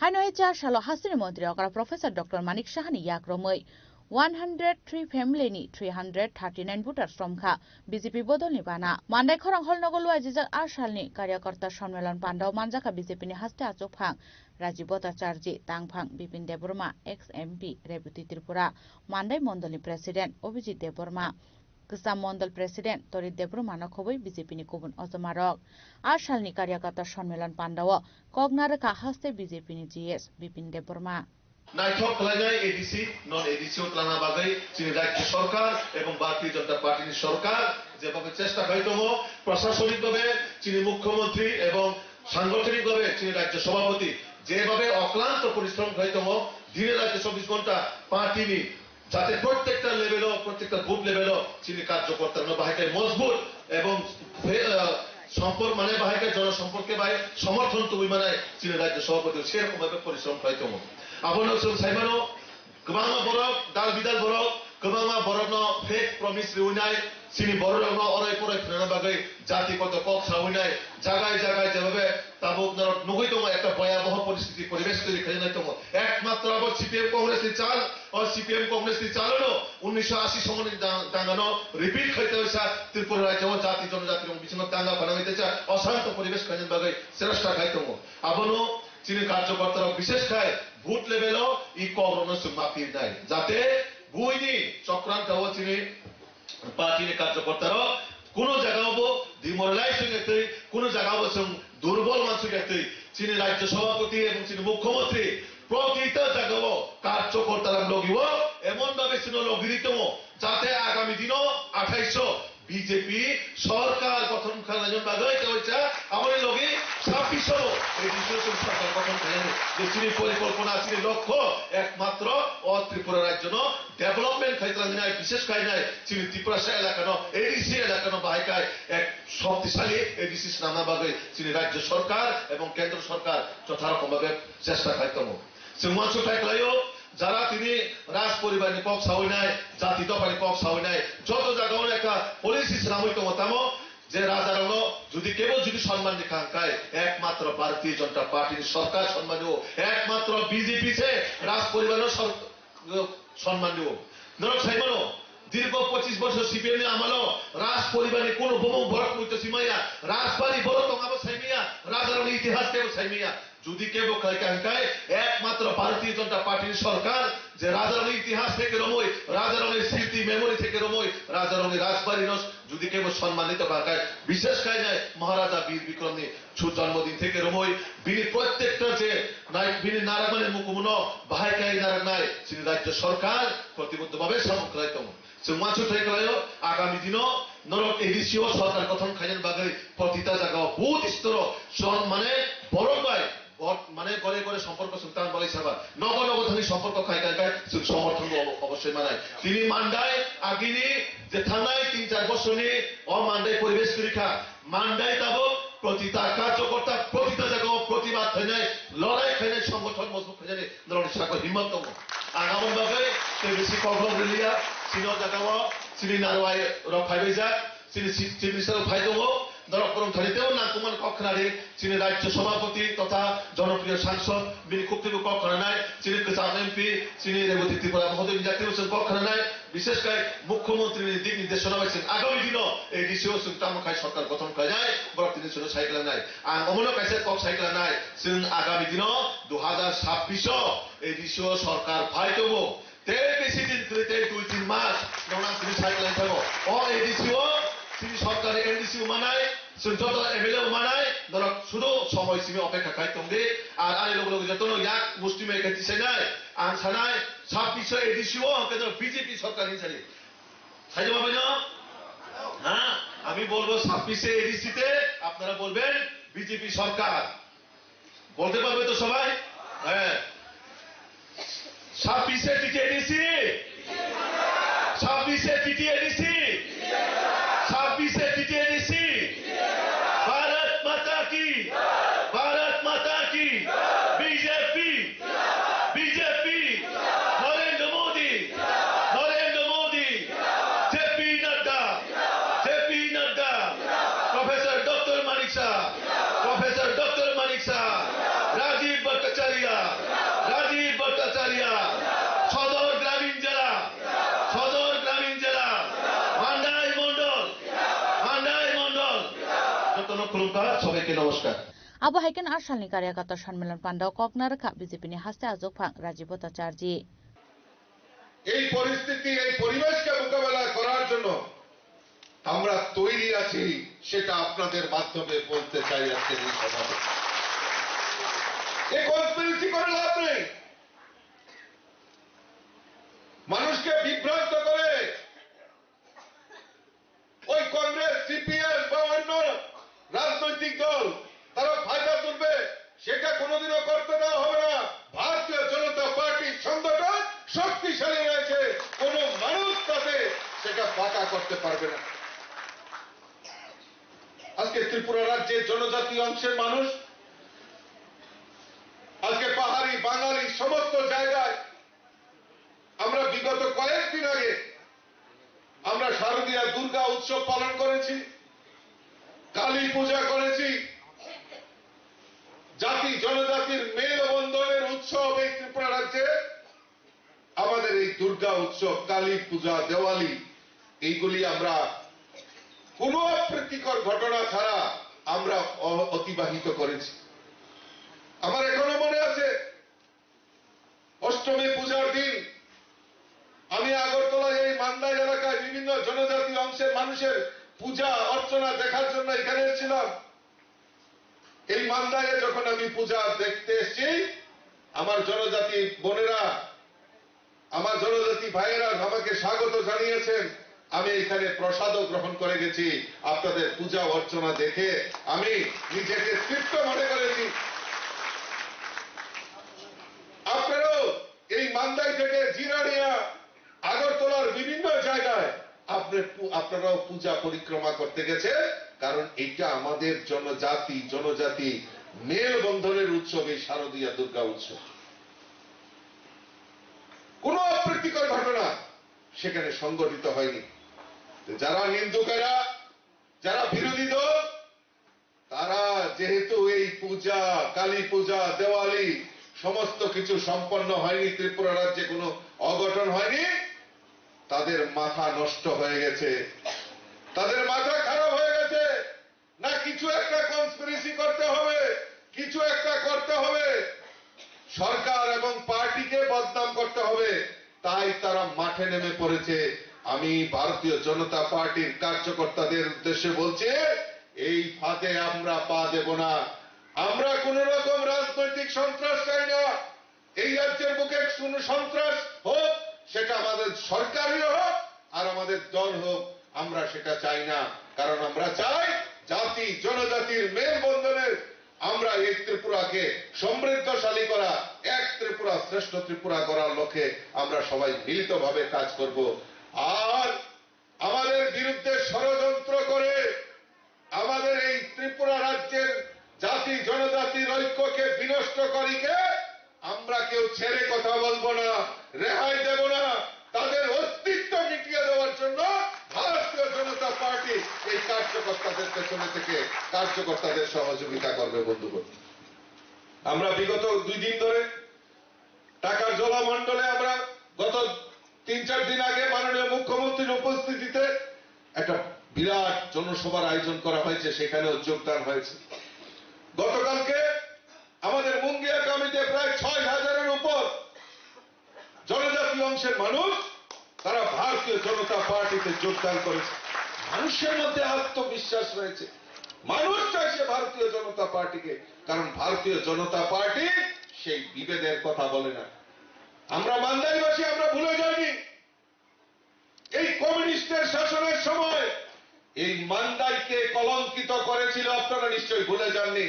Haino hai cha salo hasteni montri okra Professor Doctor Manik Sahani yak romwi one hundred three family ni three hundred thirty nine voters romkha B J P bodolni bana. Mandai khorang hall nogo luajijak a salni Karyakarta Sonmelan pandao manjakha B J P ni haste achukphang Rajiv Bhattacharjee, tangphang Bipin Debbarma, ex M P Rebati Tripura, Mandai mondolni President Abhijit Debbarma, Kwcham Mondol President Torit Debbarmano khobwi B J P ni kubun ojomarok. A salni Karyakata Sonmelan pandao kok narwkha haste B J P ni G S Bipin Debbarma. Naithok khlainai A D C, non A D C o twlangna bagwi chini Rajya Sorkar ebong Bharatiya Janata Party ni sorkar jebhabe chesta khai tongo, prashasonik bhabe chini Mukhyamantri ebong sangothonik bhabe chini Rajya Sabhapati jebhabe oklanto porishrom khai tongo, dine rate chobbish ghonta party ni jate prottekta level o, prottekta booth level o chini karjokorta rok no bahai khe mojbut. ebong phe-, ah, sompor mane bahai khe jono sompor khe bai somorthon tubui manai chini rajya sabhapati serokma khe porishrom khlai tongo. Abono chwng sai mano, kwbangma borok dal bidal borok, kwbangma borokno fake promise riwi nai, chini bororokno orai porai phwnana bagwi jati koto kok sawi nai, jagai jagai jebebe tabuk norok nugui tongo, ekta boyaboho poristhiti poribesh toiri khainai tongo. Ekmatro abo C P M Congress ni chal, o C P M Congress ni chalono unnisho ashi somoni dang-, dangano repeat khai tongsa Tripura rajyo o jati jonojati rok bisingo danga phanangwi teisa osanto poribesh khainani bagwi chesta khai tongo. Abono chini karjokorta rok bishesh khai booth level o i kok rokno chwng ma pirnai, jate buini chokranto o chini party ni karjokorta rok kuno jaga o bo demoralize wngya twi, kuno jaga o bo chwng durbol mansukya twi, chini rajya sabhapati ebong chini mukhyamantri protita jaga o karjokorta rok logi o emon bhabe chwngno logi ri tongo, jate agami dino athaiso B J P sorkar gothon khlaina bagwi tei oisa aboni logi sabbish o registration sorkar gothon khlainani je chini porikolpona, chini lokho ekmatro o Tripura rajyono development khai tlangnai, bishesh khai nai chini Tiprasa elakano, A D C elakano bahai khai ek shoktisali A D C swnamna bagwi chini rajyo sorkar ebong kendro sorkar jotha rokom bhabe chesta khai tongo. Chwng uansuk khai khlaio, jara tini raj poribar ni kok sawi nai, jati dopha ni kok sawi nai, joto jaga o ekta policy swnamwi tongo tamo je raja rokno jodi kebo jodi sonman ni kha hwnkhe ekmatro Bharatiya Janata Party ni sorkar sonman o, ekmatro B J P se raj poribar no sor-, sonman o. Norok sai mano, dirgo pochis bosor C P M ni amalo raj poribar ni kuno bumung borok muitu simaya, rajbari borok tong abo saimaya, raja rokni itihas kebo saimaya. Jodi kebo khlai kha hwnkhe ekmatro Bharatiya Janata Party ni sorkar je rajarokni itihas theke romwi, rajarokni sriti memory theke romwi, rajarokni rajbari no jodi kebo sonman ni tokha hwnkhe, bishesh khai nai Maharaja Bir Bikram ni su janmodin theke romwi bini prottekta je nai bini narakmani mukumuno bahai khai naraknai chini rajya sorkar protiboddo bhabe samung khlai tongo. Chwng uansuk khai khlaio, agami dino norok A D C o sorkar gothon khainani bagwi protita jagao booth storo son mane borok bai bot mane gore gore somporko chwng tang bagwi saba nogo nogo thangwi somporko khai khai khai chwng somorthon bo obo-, obossoi manai. Tini Mandai agini je thangnai tin char bosorni o Mandai poribesh kwrwi kha. Mandai tabuk protita karjokorta, protita jagao protibad khainai, lorai khainai, songothon mojbut khainani norokni sakao himmat tongo. Ang aboni bagwi tei bisi kokrok rwliya, chini o jagao chini narwai rok phaibaijak, chini si-, chief minister rok phai tongo, norok kwrwng thani teibo nangkukmani kok khwnadi, chini rajya sabhapati totha jonopriyo sangsod, bini khuk twibo kok khwnanai, chini kwcham M P, chini Rebati Tripura mohodoyni jatibo chwng kok khwnanai, Bishesh khai Mukhyamantri ni dik nirdeshona bai chwng agami dino A D C o chwng tamo khai sorkar gothon khlainai, borok tini chwngno sai klangnai. Ang omono kaisa kok sai klangnai, chwng agami dino dui hazar sabbish o A D C o sorkar phai tongo. Tei bisi din kwrwi tei dui tin mas nokna tini sai klai thango. O A D C o chini sorkar ni M D C bo manai, chwng joto M L A bo manai, norok sudu somoi simi opekha khai tongdi. Ar ani loge loge jotono yak musti mai khe tisainai. Ang sanai, sabbish o A D C o hwnkhe no B J P sorkar hinwi sadi. Saida babai no? Ha? Ami bolbo sabbish e A D C te, apnara bolben B J P sorkar. Bolte parbe to sabai? He. Sabbish e T T A D C? Sabbish e T T A D C? Sabbish e T T A D C? Bharat Mata ki! Bharat Mata ki! B J P! B J P! Narendra Modi! Narendra Modi! J P Nadda! J P Nadda! Professor Doctor Manik Saha! Professor Doctor Manik Saha! Rajiv Bhattacharya! Rajiv Bhattacharya! Sodor Gramin Jela! Sodor Gramin Jela! Mandai Mondol! Mandai Mondol! Jotono khulumkha, sobaike nomoskar. Abo hai kheno a salni Karyakata Sanmilan Pandao kok narwkha B J P ni haste ajwkphang Rajiv Bhattacharjee. এই পরিস্থিতি, এই পরিবেশকে মোকাবেলা করার জন্য আমরা তৈরি আছি, সেটা আপনাদের মাধ্যমে বলতে চাই আজকের এই সভাতে। এ কনস্পিরেসি করে লাভ নেই। মানুষকে বিভ্রান্ত করে ওই কংগ্রেস, সিপিএম বা অন্য রাজনৈতিক দল তারা ফায়দা তুলবে, সেটা কোনোদিনও করতে দেওয়া হবে না। ভারতীয় জনতা পার্টির সংগঠন শক্তিশালী রয়েছে, কোনো মানুষ তাতে সেটা বাঁকা করতে পারবে না। আজকে ত্রিপুরা রাজ্যে জনজাতি অংশের মানুষ, আজকে পাহাড়ি, বাঙালি সমস্ত জায়গায় আমরা বিগত কয়েকদিন আগে আমরা শারদীয়া দুর্গা উৎসব পালন করেছি, কালী পূজা করেছি। জাতি জনজাতির মেলবন্ধনের উৎসব এই ত্রিপুরা রাজ্যে। আমাদের এই দুর্গা উৎসব, কালী পূজা, দেওয়ালি, এইগুলি আমরা কোনো অপ্রীতিকর ঘটনা ছাড়া আমরা অ-, অতিবাহিত করেছি। আমার এখনো মনে আছে, অষ্টমী পূজার দিন আমি আগরতলায় এই মান্দাই এলাকায় বিভিন্ন জনজাতি অংশের মানুষের পূজা অর্চনা দেখার জন্য এখানে এসেছিলাম। এই মান্দাইয়ে যখন আমি পূজা দেখতে এসেছি, আমার জনজাতি বোনেরা, আমার জনজাতি ভাইয়েরা আমাকে স্বাগত জানিয়েছেন। আমি এখানে প্রসাদও গ্রহণ করে গেছি, আপনাদের পূজা অর্চনা দেখে আমি নিজেকে তৃপ্ত মনে করেছি। আপনারাও এই মান্দাই থেকে জিরানিয়া, আগরতলার বিভিন্ন জায়গায় আপনি পু-, আপনারাও পূজা পরিক্রমা করতে গেছেন, কারণ এটা আমাদের জনজাতি, জনজাতি মেলবন্ধনের উৎসব, এই শারদীয়া দুর্গা উৎসব। কোনো অপ্রীতিকর ঘটনা সেখানে সংঘটিত হয়নি। তো যারা নিন্দুকেরা, যারা বিরোধী দল, তারা যেহেতু এই পূজা, কালী পূজা, দেওয়ালি সমস্ত কিছু সম্পন্ন হয়নি, ত্রিপুরা রাজ্যে কোনো অঘটন হয়নি, তাদের মাথা নষ্ট হয়ে গেছে, তাদের মাথা খারাপ হয়ে গেছে। না, কিছু একটা কনস্পিরেসি করতে হবে, কিছু একটা করতে হবে। সরকার এবং পার্টিকে বদনাম করতে হবে, তাই তারা মাঠে নেমে পড়েছে। আমি ভারতীয় জনতা পার্টির কার্যকর্তাদের উদ্দেশ্যে বলছি, এই ফাঁদে আমরা পা দেব না। আমরা কোনো রকম রাজনৈতিক সন্ত্রাস চাই না। এই রাজ্যের বুকে কোনো সন্ত্রাস হোক, সেটা আমাদের সরকারই হোক আর আমাদের দল হোক, আমরা সেটা চাই না। কারণ আমরা চাই জাতি জনজাতির মেলবন্ধনের আমরা এই ত্রিপুরাকে সমৃদ্ধশালী করা, এক ত্রিপুরা শ্রেষ্ঠ ত্রিপুরা গড়ার লক্ষ্যে আমরা সবাই মিলিতভাবে কাজ করব। আর আমাদের বিরুদ্ধে ষড়যন্ত্র করে আমাদের এই ত্রিপুরা রাজ্যের জাতি জনজাতির ঐক্যকে বিনষ্ট করিকে আমরা কেউ ছেড়ে কথা বলবো না, রেহাই দেব না। তাদের অস্তিত্ব মিটিয়ে দেওয়ার জন্য ভারতীয় জনতা পার্টি এই কার্যকর্তাদের পেছনে থেকে কার্যকর্তাদের সহযোগিতা করবে। বন্ধুগণ, আমরা বিগত দুই দিন ধরে টাকার জলামণ্ডলে আমরা গত তিন চার দিন আগে মাননীয় মুখ্যমন্ত্রীর উপস্থিতিতে একটা বিরাট জনসভার আয়োজন করা হয়েছে, সেখানেও যোগদান হয়েছে। গতকালকে আমাদের মুঙ্গিয়া কমিটিতে প্রায় ছয় হাজারের উপর জনজাতি অংশের মানুষ তারা ভারতীয় জনতা পার্টিতে যোগদান করেছে। মানুষের মধ্যে আত্মবিশ্বাস রয়েছে, মানুষ চাইছে ভারতীয় জনতা পার্টিকে, কারণ ভারতীয় জনতা পার্টি সেই বিভেদের কথা বলে না। আমরা মান্দাইবাসী, আমরা ভুলে যাইনি। এই কমিউনিস্টের শাসনের সময় এই মান্দাইকে কলঙ্কিত করেছিল, আপনারা নিশ্চয়ই ভুলে যাননি।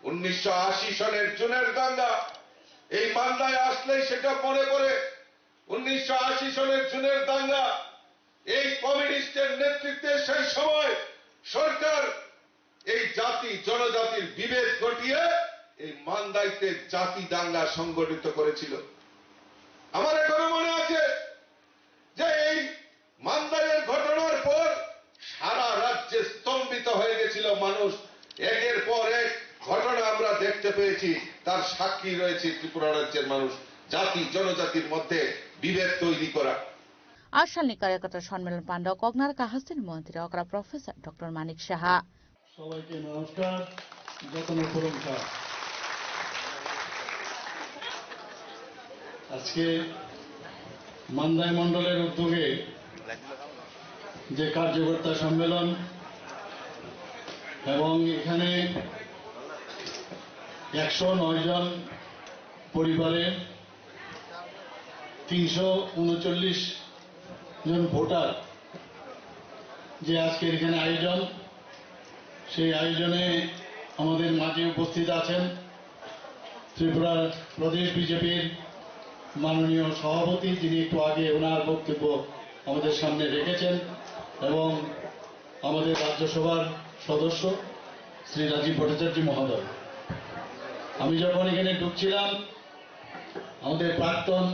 উনিশশো আশি সনের জুনের দাঙ্গা, এই মান্দায় আসলেই সেটা মনে পড়ে। উনিশশো আশি সনের জুনের দাঙ্গা, এই কমিউনিস্টের নেতৃত্বে সেই সময় সরকার এই জাতি জনজাতির বিভেদ ঘটিয়ে এই মান্দাইতে জাতি দাঙ্গা সংগঠিত করেছিল। আমার এখনো মনে আছে যে এই মান্দাইয়ের ঘটনার পর সারা রাজ্যে স্তম্ভিত হয়ে গেছিল মানুষ। একের পর এক ঘটনা আমরা দেখতে পেয়েছি, তার সাক্ষী রয়েছে ত্রিপুরা রাজ্যের মানুষ। জাতি জনজাতির মধ্যে বিভেদ তৈরি করা। A salni karyakarta sonmilan panda koknarka hasteni montri okra Professor Doctor Manik Saha. সবাইকে নমস্কার, যতন প্রশংসা। আজকে মান্দাই মণ্ডলের উদ্যোগে যে কার্যকর্তা সম্মেলন এবং এখানে একশো নয় জন পরিবারের তিনশো ঊনচল্লিশ জন ভোটার যে আজকের এখানে আয়োজন, সেই আয়োজনে আমাদের মাঝে উপস্থিত আছেন ত্রিপুরার প্রদেশ বিজেপির মাননীয় সভাপতি, যিনি একটু আগে ওনার বক্তব্য আমাদের সামনে রেখেছেন, এবং আমাদের রাজ্যসভার সদস্য শ্রী রাজীব ভট্টাচার্য মহোদয়। আমি যখন এখানে ঢুকছিলাম, আমাদের প্রাক্তন,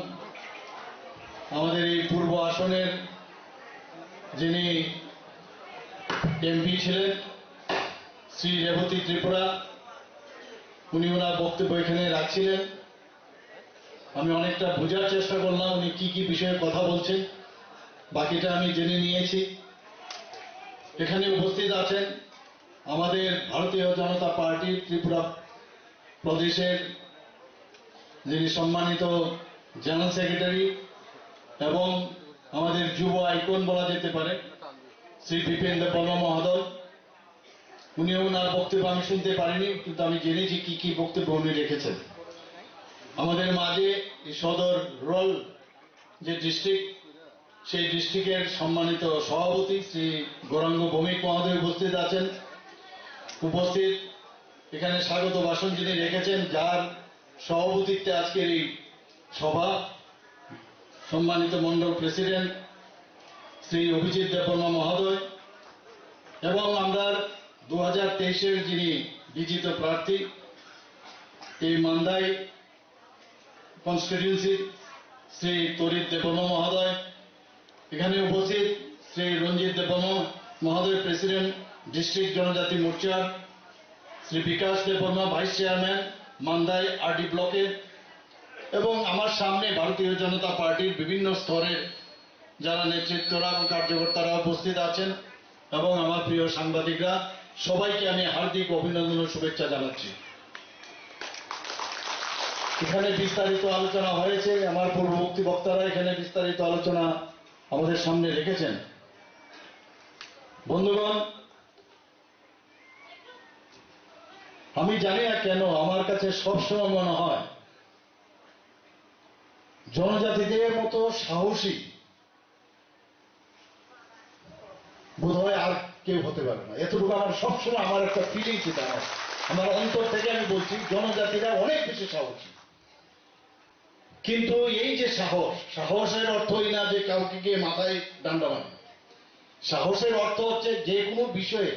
আমাদের এই পূর্ব আসনের যিনি এমপি ছিলেন, শ্রী রেবতী ত্রিপুরা, উনি ওনার বক্তব্য এখানে রাখছিলেন। আমি অনেকটা বোঝার চেষ্টা করলাম উনি কি কি বিষয়ে কথা বলছেন, বাকিটা আমি জেনে নিয়েছি। এখানে উপস্থিত আছেন আমাদের ভারতীয় জনতা পার্টির ত্রিপুরা প্রদেশের যিনি সম্মানিত জেনারেল সেক্রেটারি এবং আমাদের যুব আইকন বলা যেতে পারে, শ্রী বিপিন দেববর্মা মহোদয়। উনি ওনার বক্তব্য আমি শুনতে পারিনি, কিন্তু আমি জেনেছি কি কি বক্তব্য উনি রেখেছেন। আমাদের মাঝে এই সদর রোল যে ডিস্ট্রিক্ট, সেই ডিস্ট্রিক্টের সম্মানিত সভাপতি শ্রী গৌরাঙ্গ ভৌমিক মহোদয় উপস্থিত আছেন। উপস্থিত এখানে স্বাগত ভাষণ যিনি রেখেছেন, যার সভাপতিত্বে আজকের এই সভা, সম্মানিত মণ্ডল প্রেসিডেন্ট শ্রী অভিজিৎ দেববর্মা মহোদয় এবং আমরা দু হাজার তেইশের যিনি বিজিত প্রার্থী এই মান্দাই কনস্টিটিউয়েন্সি শ্রী তরিত দেববর্মা মহোদয়, এখানে উপস্থিত শ্রী রঞ্জিত দেববর্মা মহোদয়, প্রেসিডেন্ট ডিস্ট্রিক্ট জনজাতি মোর্চা, শ্রী বিকাশ দেববর্মা, ভাইস চেয়ারম্যান মান্দাই আরডি ব্লকের, এবং আমার সামনে ভারতীয় জনতা পার্টির বিভিন্ন স্তরের যারা নেতৃত্বরা এবং কার্যকর্তারা উপস্থিত আছেন এবং আমার প্রিয় সাংবাদিকরা, সবাইকে আমি হার্দিক অভিনন্দন ও শুভেচ্ছা জানাচ্ছি। এখানে বিস্তারিত আলোচনা হয়েছে, আমার পূর্ববর্তী বক্তারা এখানে বিস্তারিত আলোচনা আমাদের সামনে রেখেছেন। বন্ধুগণ, আমি জানি না কেন আমার কাছে সবসময় মনে হয় জনজাতিদের মতো সাহসী বোধহয় আর কেউ হতে পারে না। এতটুকু আমার সবসময় আমার একটা ফিলিংস, এটা আমার, আমার অন্তর থেকে আমি বলছি, জনজাতিরা অনেক বেশি সাহসী। কিন্তু এই যে সাহস, সাহসের অর্থ এই না যে কাউকে গিয়ে মাথায় ডান্ডা মারে। সাহসের অর্থ হচ্ছে যে কোনো বিষয়ে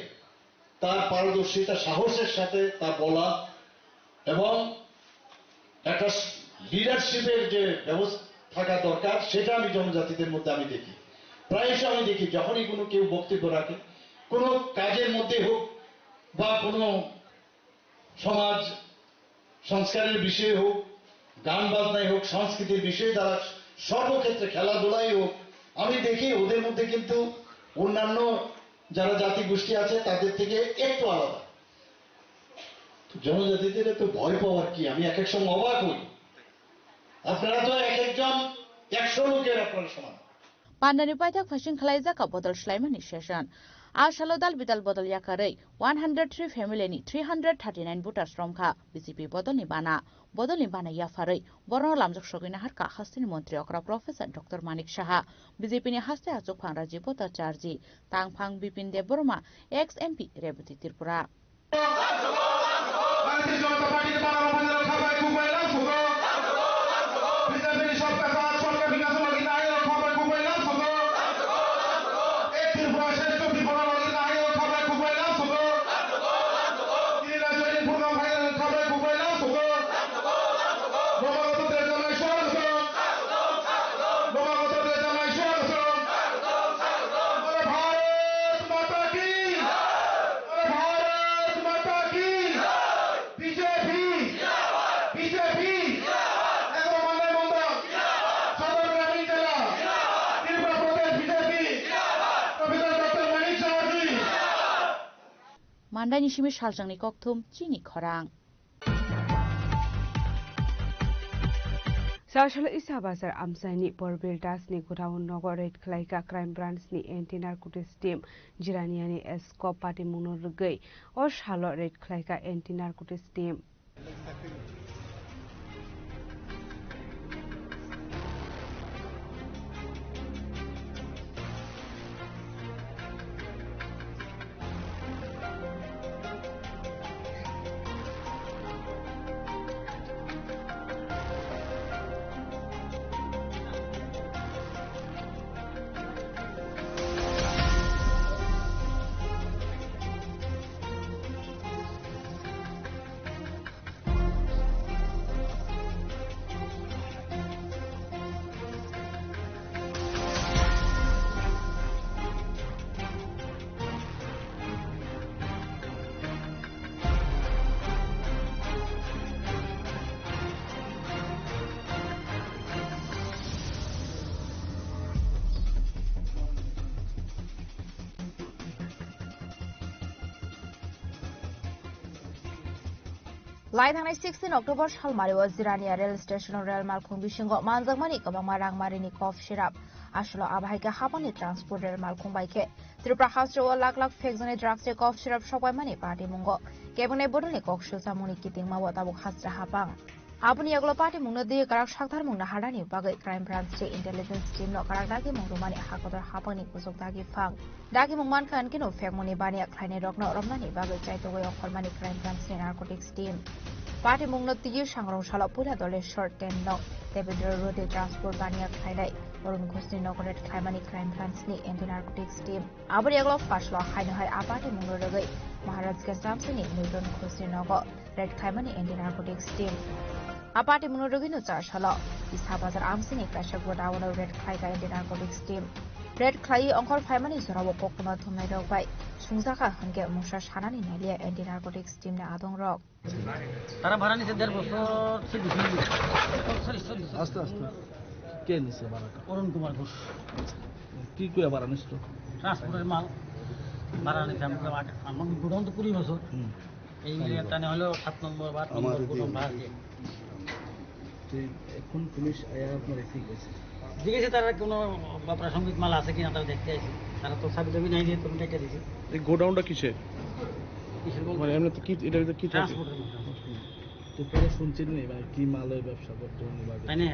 তার পারদর্শিতা, সাহসের সাথে তা বলা এবং একটা লিডারশিপের যে ব্যবস্থা থাকা দরকার, সেটা আমি জনজাতিদের মধ্যে আমি দেখি। প্রায়শই আমি দেখি, যখনই কোনো কেউ বক্তব্য রাখে, কোনো কাজের মধ্যে হোক বা কোনো সমাজ সংস্কারের বিষয়ে হোক, গান বাজনাই হোক, সংস্কৃতির বিষয়ে তারা সর্বক্ষেত্রে, খেলাধুলাই হোক, আমি দেখি ওদের মধ্যে কিন্তু অন্যান্য যারা জাতিগোষ্ঠী আছে তাদের থেকে একটু আলাদা। তো জনজাতিদের তো ভয় পাওয়ার কি? আমি এক এক সময় অবাক হই। আপনারা তো এক একজন একশো লোকের আপনারা সমান। Pandani paithak phasing khwlaijak kha bodol swlaimani session. A salo dal bidal bodol yakarwi one hundred three family ni three hundred thirty nine voters romkha B J P bodolni bana. Bodolni bana yapharwi borokno lamjak sogwi naharkha hasteni montri okra Professor Doctor Manik Saha, B J P ni haste achukphang Rajiv Bhattacharjee, tangphang Bipin Debbarma, ex M P Rebati Tripura. Bharatiya Janata Party ni bana rok bujai rok khabai kubai lam sugo. B J P ni sabka saath sabka vikas lagi nai rok khabai kubai lam sugo. Ek Tripura shreshtha Tripura lagi nai rok khabai kubai lam sugo. Tini rajyo ni program hai rok khabai kubai lam sugo. Bomagoto Treta nai swargoto. Bomagoto Treta nai swargoto. Bole Bharat Mata ki. Bole Bharat Mata ki. B J P. B J P. Ekro Mandai Mandal. Sadar Gramin Jela. Tripura Pradesh B J P. Professor Doctor Manik Saha ji. Mandaini simi salsangni kokthum chini khorang. Sasalo Isa Bazar amchaini Porbil Das ni godown nogo raid khlaikha Crime Branch ni Anti Narcotics team. Jiraniani Esco patimungno rwgwi o salo raid khlaikha Anti Narcotics team. Lai thangnai sixteen October salmari o Jirania rail station o rail malkhung bisingo manjakmani kwbangma rangmarini cough syrup. Aswkno abo hai khe hapani transport rail malkhung bai khe Tripura hasteo lakh lakh phekjaknai drugs tei cough syrup sokbaimani patimungo kebengni bodolni kok swlchamungni kitingmao tabuk hasra hapang. Aboni yagulo patimungno twi kwrak saktharmung naharnani bagwi crime branch tei intelligence team no kwrak dagimung rwmani hakotor hapangni kuchuk dagi phang. Dagimung mankha hinkhe no phekmungni baniya khlainairokno romnani bagwi chaitogwi ongkhormani crime branch ni narcotics team. Patimungno twiwi sangrong salo puila Doleshwar ten no Devendra Road-o transport baniya khlainai Arun Ghoshni nogo raid khlaimani crime branch ni anti narcotics team. Aboni yagulo phaslo haino hai a patimungno rwgwi Maharajganj Samsini Newton Ghoshni nogo raid khlaimani anti narcotics team. A patimungno rwgwino char salo Isa Bazar Amsini kaisa godown-o raid khlaikha anti narcotics team. Raid khlaiwi ongkhor phaimani jorao koktwma thumnairok bai sungjakha hinkhe mungsa sanani naliya anti narcotics team ni adongrok. তারা ভাড়া নিছে দেড় বছর, সে বিক্রি দিল। Sorry, sorry, sorry. আস্তে আস্তে। কে নিছে ভাড়াটা? অরুণ কুমার ঘোষ। আচ্ছা। কি করে ভাড়া নিছিল? ট্রান্সপোর্টের মাল ভাড়া নিছে। আমরা, আমার গোডাউন তো কুড়ি বছর। হুম। এই এরিয়ার টানে হলো সাত নম্বর বা আট নম্বর গোডাউন ভাড়া দিয়ে। তো এখন পুলিশ আয়া আপনার কি কইছে? জিজ্ঞেসে তারা কোনো বা প্রাসঙ্গিক মাল আছে কিনা তারা দেখতে আইছে। তারা তো চাবি টাবি নাই, যেহেতু আমি কেটে দিছি। এই গোডাউনটা কিসের? কিসের বলতে? মানে এমনি তো কি, এটা ভিতরে কি থাকে? ট্রান্সপোর্টের মাল। তো পরে শুনছেন নি, মানে কি মালের ব্যবসা করতে উনি বাদে? তাই না?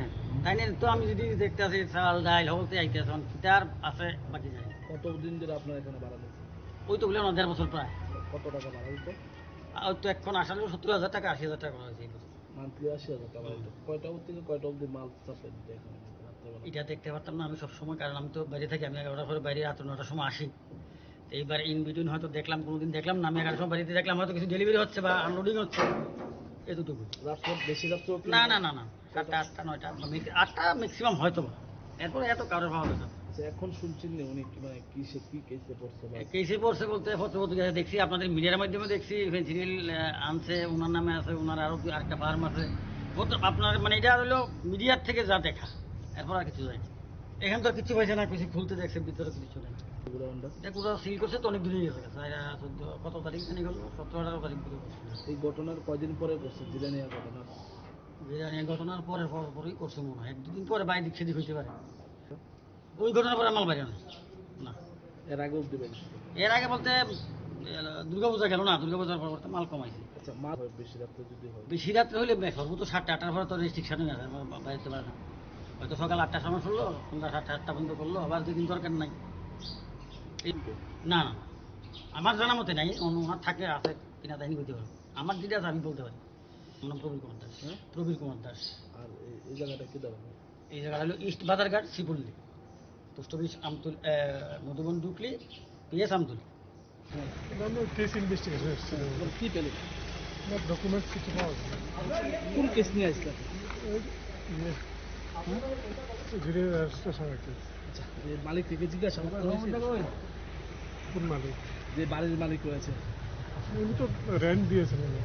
তাই না? তো আমি যদি দেখতে আসি চাল, ডাল, হলতে আইতে আসুন, কিতার আছে বাকি জানি। কতদিন ধরে আপনার এখানে ভাড়া নিচ্ছেন? ওই তো বললাম না, দেড় বছর প্রায়। কত টাকা ভাড়া দিত? আর তো এখন আশা করি সত্তর হাজার টাকা, আশি হাজার টাকা করা হয়েছে এই বছর। মান্থলি আশি হাজার টাকা ভাড়া দিত। কয়টা অবধি থেকে কয়টা অবধি মাল সাপ্লাই দিত এখানে রাত্রেবেলা? এটা দেখতে পারতাম না আমি সব সময়, কারণ আমি তো বাইরে থাকি, আমি এগারোটার পরে বাইরে রাত নটার সময় আসি। তো এইবার in between হয়তো দেখলাম, কোনোদিন দেখলাম না, আমি এগারোটার সময় বাড়িতে দেখলাম হয়তো কিছু ডেলিভারি হচ্ছে বা আনলোডিং হচ্ছে, এতটুকু। রাত্রে বেশি রাত্রেও কি না, না, না, না, সাতটা, আটটা, নয়টা, বা ম্যাক্স-, আটটা ম্যাক্সিমাম হয়তো বা। এরপরে এত কারোর পাওয়া গেছে না। আচ্ছা, এখন শুনছেন না উনি কি, মানে, কিসে, কি কেসে পড়ছে বা? এ, কেসে পড়ছে বলতে, পত্র পত্রিকায় দেখছি, আপনাদের মিডিয়ার মাধ্যমে দেখছি, ফেন্সিডিল, আহ, আনছে, ওনার নামে আছে, ওনার আরো কি আরেকটা ফার্ম আছে। ও তো আপনার, মানে, এটা হলো মিডিয়ার থেকে যা দেখা, এরপর আর কিছু জানি না। এখানে তো আর কিছু পাইছে না, কিছু খুলতে দেখছে, ভিতরে কিছু নেই। পুরো আন্ডা? এটা পুরো সিল করছে তো অনেক দিনই গেছে, চার, চোদ্দ, কত তারিখ জানি গেল, সতেরো আঠারো তারিখ পুরো করছে। এই ঘটনার কয়দিন পরে করছে, জিরানিয়া ঘটনার? জিরানিয়া ঘটনার পরে, পর পরই করছে মনে হয়, এক দুদিন পরে বাইরে সেদিক হইতে পারে। ওই ঘটনার পরে আমার বাইরে না। না। এর আগে অবধি বাইরে ছিল? এর আগে বলতে, এ, দুর্গাপূজা গেল না, দুর্গাপূজার পর পর তো মাল কমাইছে। আচ্ছা, মাল হয় বেশি রাত্রে যদি হয়? বেশি রাত্রে হইলে বে-, সর্বোচ্চ সাতটা আটটার পরে তো রেস্ট্রিকশনই আছে, বা-, বাইরে চলে না। হয়তো সকাল আটটার সময় করলো, সন্ধ্যা সাতটা, আটটা পর্যন্ত করলো, আবার দুই দিন দরকার নাই। এই, না, না, আমার জানা মতে নাই, অন্য ওনার থাকে, আছে কিনা তাই বলতে পারবো। আমার যেটা আছে আমি বলতে পারি। আমার নাম প্রবীর কুমার দাস। হ্যাঁ? প্রবীর কুমার দাস। আর এই, এই জায়গাটা কি দাঁড়ানো? এই জায়গাটা হলো ইস্ট বাজারঘাট, শ্রীপল্লী, পোস্ট অফিস আমতল-, এ, মধুবন ডুকলি, পিএস আমতলি। হ্যাঁ। আমরা কেস ইনভেস্টিগেশন এসেছি। হ্যাঁ, কি পেলে? না, ডকুমেন্টস কিছু পাওয়া যায়। কোন কেস নিয়ে আসলে? এই, ইয়ে, রেজিস্ট্রেশন আর কি। আচ্ছা, এই মালিক থেকে জিজ্ঞাসা করা হয়েছে? কোন মালিক? যে বাড়ির মালিক রয়েছে। উনি তো রেন্ট দিয়েছেন উনি।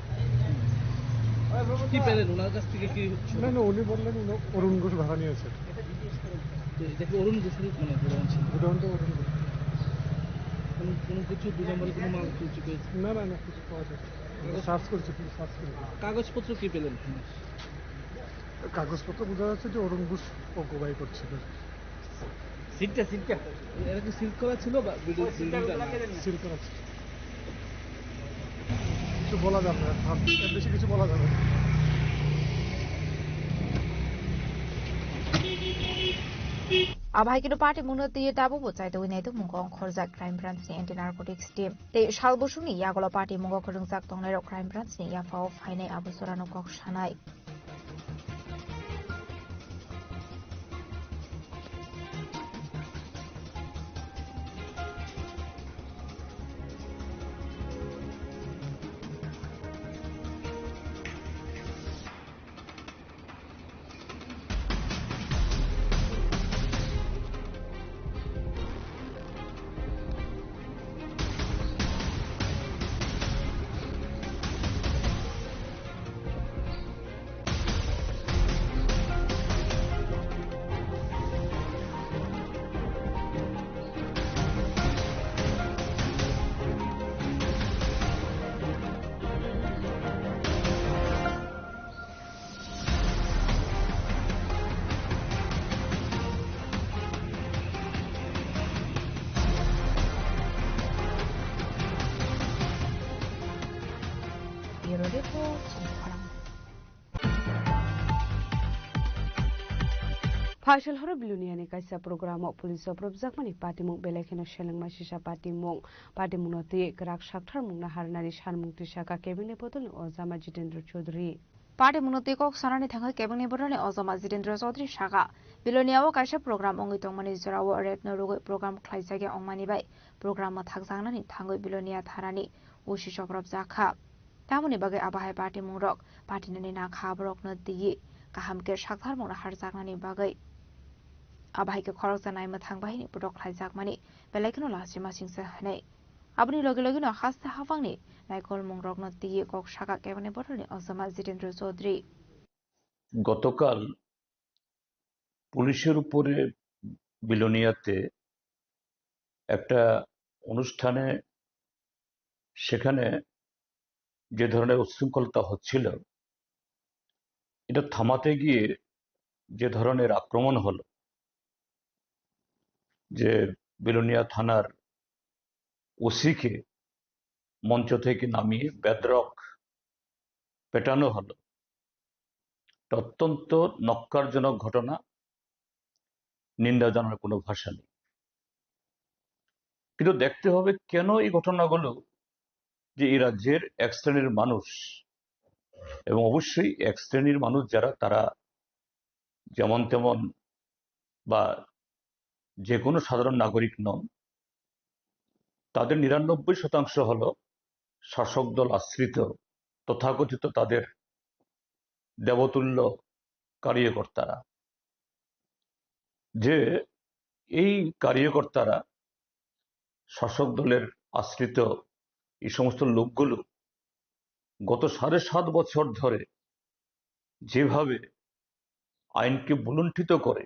কি পেলেন ওনার কাছ থেকে? কি না, না, উনি বললেন উনি অরুণ ঘোষ ভাড়া নিয়েছেন। তো এটা কি অরুণ ঘোষের মানে গোডাউন ছিল? গোডাউন তো অরুণ ঘোষ। কোনো, কোনো কিছু দুই নম্বরে কোনো মাল কিছু পেয়েছে? না, না, না, কিছু পাওয়া যায়নি। আমরা সার্চ করেছি, পুরো সার্চ করেছি। কাগজপত্র কি পেলেন? কাগজপত্র বোঝা যাচ্ছে যে অরুণ ঘোষ অকুপাই করছিল। সিটটা, সিটটা। এটা কি সিল করা ছিল বা বিল্ডিং, ওই সিলটা বিল্ডিংটা? ওগুলা কেটে নিয়ে। সিল করা ছিল। কিছু বলা যাবে না, আর বেশি কিছু বলা যাবে না। Abo hai kheno patimungno twiwi tabukbo chaitogwi naitokmung kok khorjak crime branch ni anti narcotics team. Tei sal bosongni yagulo patimungo kwrwngjak tongnairok crime branch ni yaphao phainai abo chorano kok sanai. Phaisal horo Biloniani kaisa programo police o phrwpjakmani patimung belai kheno selengma sisa patimung. Patimungno twi kwrak saktharmungno harnani sanmung twi saka cabinet bodolni ojama Jitendra Chaudhary. Patimungno twi kok sanani thangwi cabinet bodolni ojama Jitendra Chaudhary saka, Biloniao kaisa program wngwi tongmani jorao rate no rwgwi program khlaijak ya wngmani bai program mwthakjaknani thangwi Bilonia thanani O C choprapjak kha. Tamoni bagwi abo hai patimungrok patinani nakha borokno twiwi kaham khe saktharmungno harjaknani bagwi. Abo hai khe khoroksa naimwthang bahini borok khlaijakmani belai kheno lachima singsa hwnwi. Aboni logi logino haste haphangni naikolmungrokno twiwi kok saka cabinet bodolni ojama Jitendra Chaudhary. গতকাল পুলিশের উপরে বিলোনিয়াতে একটা অনুষ্ঠানে, সেখানে যে ধরনের উচ্ছৃঙ্খলতা হচ্ছিল, এটা থামাতে গিয়ে যে ধরনের আক্রমণ হলো, যে বিলোনিয়া থানার ওসিকে মঞ্চ থেকে নামিয়ে বেধড়ক পেটানো হলো, এটা অত্যন্ত ন্যক্কারজনক ঘটনা, নিন্দা জানার কোনো ভাষা নেই। কিন্তু দেখতে হবে কেন এই ঘটনাগুলো, যে এই রাজ্যের এক শ্রেণীর মানুষ, এবং অবশ্যই এক শ্রেণীর মানুষ যারা, তারা যেমন তেমন বা যে কোনো সাধারণ নাগরিক নন, তাদের নিরানব্বই শতাংশ হলো শাসক দল আশ্রিত তথাকথিত তাদের দেবতুল্য কার্যকর্তারা। যে এই কার্যকর্তারা, শাসক দলের আশ্রিত এই সমস্ত লোকগুলো গত সাড়ে সাত বছর ধরে যেভাবে আইনকে ভূলুণ্ঠিত করে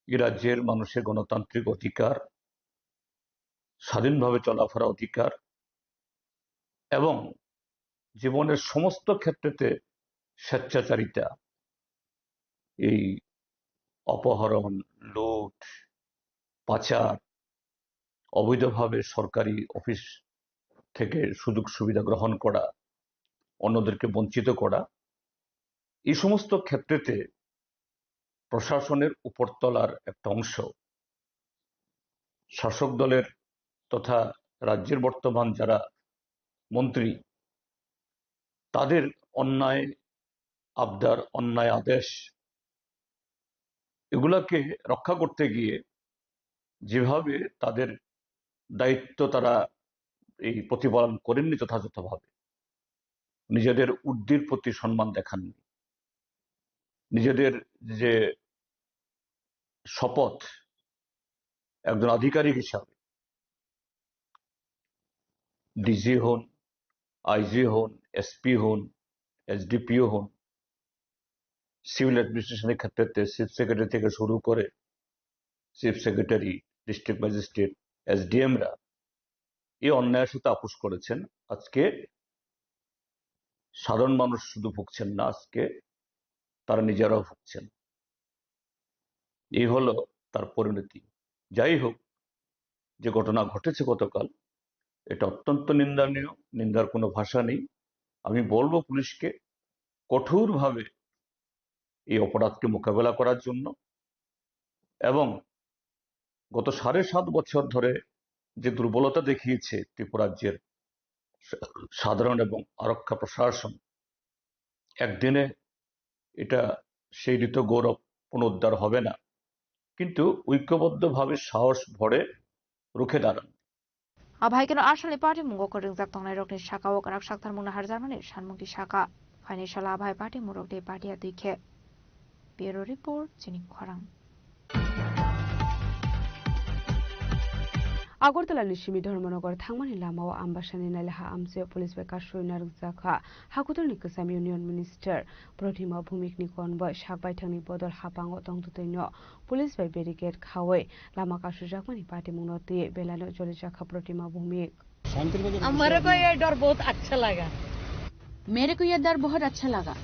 এই রাজ্যের মানুষের গণতান্ত্রিক অধিকার, স্বাধীনভাবে চলাফেরা অধিকার এবং জীবনের সমস্ত ক্ষেত্রেতে স্বেচ্ছাচারিতা, এই অপহরণ, লুট, পাচার, অবৈধভাবে সরকারি অফিস থেকে সুযোগ সুবিধা গ্রহণ করা, অন্যদেরকে বঞ্চিত করা, এই সমস্ত ক্ষেত্রেতে প্রশাসনের উপরতলার একটা অংশ, শাসক দলের তথা রাজ্যের বর্তমান যারা মন্ত্রী, তাদের অন্যায় আবদার, অন্যায় আদেশ, এগুলাকে রক্ষা করতে গিয়ে যেভাবে তাদের দায়িত্ব তারা এই প্রতিপালন করেননি যথাযথভাবে, নিজেদের ঊর্ধ্বের প্রতি সম্মান দেখাননি, নিজেদের যে শপথ একজন আধিকারিক হিসাবে, ডিজি হন, আইজি হন, এসপি হন, এসডিপিও হন, সিভিল অ্যাডমিনিস্ট্রেশনের ক্ষেত্রে চিফ সেক্রেটারি থেকে শুরু করে চিফ সেক্রেটারি, ডিস্ট্রিক্ট ম্যাজিস্ট্রেট, এসডিএমরা এই অন্যায়ের সাথে আপোষ করেছেন। আজকে সাধারণ মানুষ শুধু ভুগছেন না, আজকে তারা নিজেরাও ভুগছেন। এই হলো তার পরিণতি। যাই হোক, যে ঘটনা ঘটেছে গতকাল, এটা অত্যন্ত নিন্দনীয়, নিন্দার কোনো ভাষা নেই। আমি বলবো পুলিশকে কঠোরভাবে এই অপরাধকে মোকাবেলা করার জন্য এবং গত সাড়ে সাত বছর ধরে যে দুর্বলতা দেখিয়েছে ত্রিপুরা রাজ্যের সা-, সাধারণ এবং আরক্ষা প্রশাসন, একদিনে এটা সেই হৃত গৌরব পুনরুদ্ধার হবে না, কিন্তু ঐক্যবদ্ধভাবে সাহস ভরে রুখে দাঁড়ান। Abo hai kheno Arsalni party mungo kwrwngjak tongnairokni sakao kwrak saktharmungno harjaknani sanmungtwi saka. Phaini salo abo hai party mungrokni party atwi khe. Bureau Report, Chini Khorang. Agartala ni simi Dharmanagar thangmani lamao Ambasani Nailaha amchoi police bai kasui narwkjak kha. Hakutorni kwcham Union Minister Pratima Bhumikni konboi sak baithangni bodol hapango tongtwtwino police bai barricade khaui lama kasujakmani patimungno twi belaino jolijak kha Pratima Bhumik. हमारे को ये डर बहुत अच्छा लगा। मेरे को ये डर बहुत अच्छा लगा।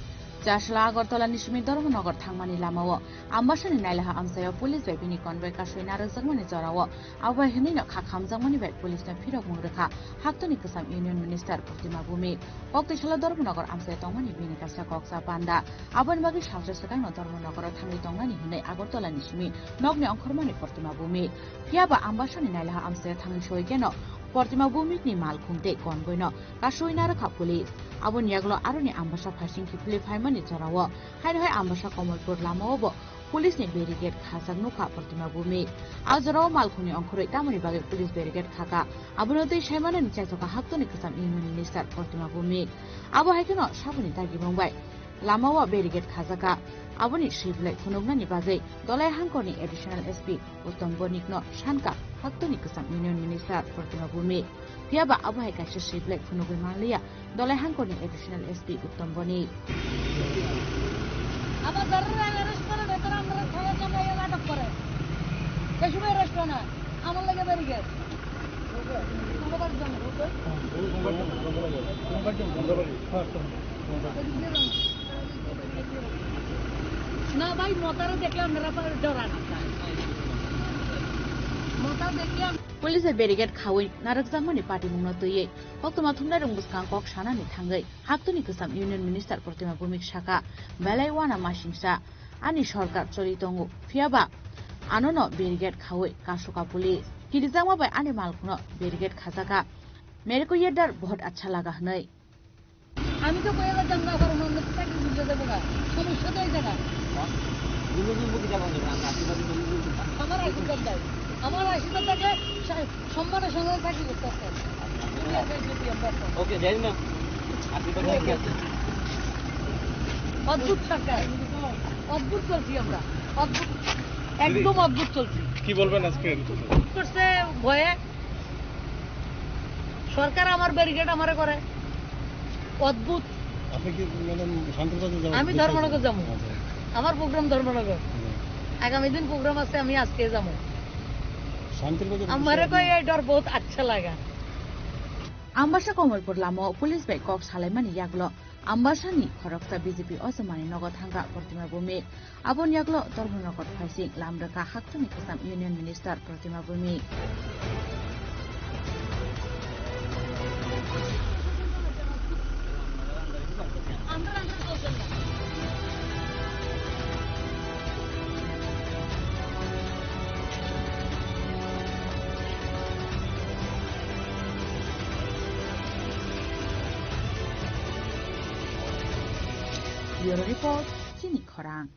Chasla Agartala ni simi Dharmanagar thangmani lamao Ambasani nailaha amchaio police bai bini convoy kasui narwkjakmani jorao abo bai hwnwino kha khamjakmani bai police no phirokmung rwkha Haktoni Kwcham Union Minister Protima Bhumik. Koktwi salo Dharmanagar amchaio tongmani bini kaisa koksa panda. Aboni bagwi salsa swkangno Dharmanagaro thangwi tongnani hwnwi Agartala ni simi nokni ongkhormani Protima Bhumik. Phiyaba Ambasani nailaha amchaio thangwi soi keno Protima Bhumikni malkhung tei convoy no kasui narwkha police. Aboni yagulo aroni Ambasa phaising kiphilwi phaimani jorao haino hai Ambasa Kamalpur lamao bo police ni barricade khajak nukha Protima Bhumik. A jorao malkhungni ongkhorwi tamoni bagwi police barricade khaka, abono twi saimanani chaijakha Haktoni Kwcham Union Minister Protima Bhumik. Abo hai kheno saboni dagimung bai lamao barricade khajaka, aboni swibilai phunuknani bagwi Dolai Hangkorni Additional S P Uttam Bonikno sankha Haktoni Kwcham Union Minister Protima Bhumik. Phiyaba abo hai kaisa swibilai phunugwi manliya Dolai Hangkorni Additional S P Uttam Bonik. আমার যারা রেস্টুরেন্ট, তারা আমরা খাওয়ার জন্য এরা নাটক করে। সেই সময় রেস্টুরেন্ট আমার লাগে বেরিয়ে গেছে। ধন্যবাদ জানাই। না ভাই, মতারও দেখলে আপনারা পারে ডরান। মতার দেখলে আম- Police bai barricade khawi narwkjakmani patimungno twiwi koktwma thumnairok bwskang kok sanani thangwi Haktoni Kwcham Union Minister Protima Bhumik saka, belai wana masingsa ani sorkar choli tongo, phiyaba anono barricade khawi kasoka police. Hirijakma bai ani malkhungno barricade khajaka. Mere ko ye dar bahut acha laga hwnwi. আমি তো কয়ে যাচ্ছি, আমরা আবার অন্য চাকরি খুঁজে দেবো না, সমস্যা তো এই জায়গা। আমার আশীর্বাদ দেয়, আমার আশীর্বাদ থাকলে সা-, সম্মানের সঙ্গে চাকরি করতে পারতেন। দুনিয়া চাই যদি আমরা তো। ওকে, যাই না। আশীর্বাদ রেখে আসি। অদ্ভুত সরকার, অদ্ভুত চলছি আমরা, অদ্ভুত, একদম অদ্ভুত চলছি। কি বলবেন আজকে? করছে ভয়ে, সরকার আমার ব্যারিকেড আমারে করে। অদ্ভুত। আপনি কি, ম্যাডাম, শান্তির বাজার যাবেন? আমি ধর্মনগর যাবো। আচ্ছা। আমার প্রোগ্রাম ধর্মনগর। হুম। আগামী দিন প্রোগ্রাম আছে, আমি আজকে যাবো। শান্তির বাজার আমারে কয় এই ডর বহুত আচ্ছা লাগা। Ambasa Kamalpur lamao police bai kok salaimani yagulo Ambasani khoroksa B J P ochomani nogo thangkha Protima Bhumik. Aboni yagulo Dharmanagar phaising lam rwkha Haktoni Kwcham Union Minister Protima Bhumik. Bureau Report, Chini Khorang.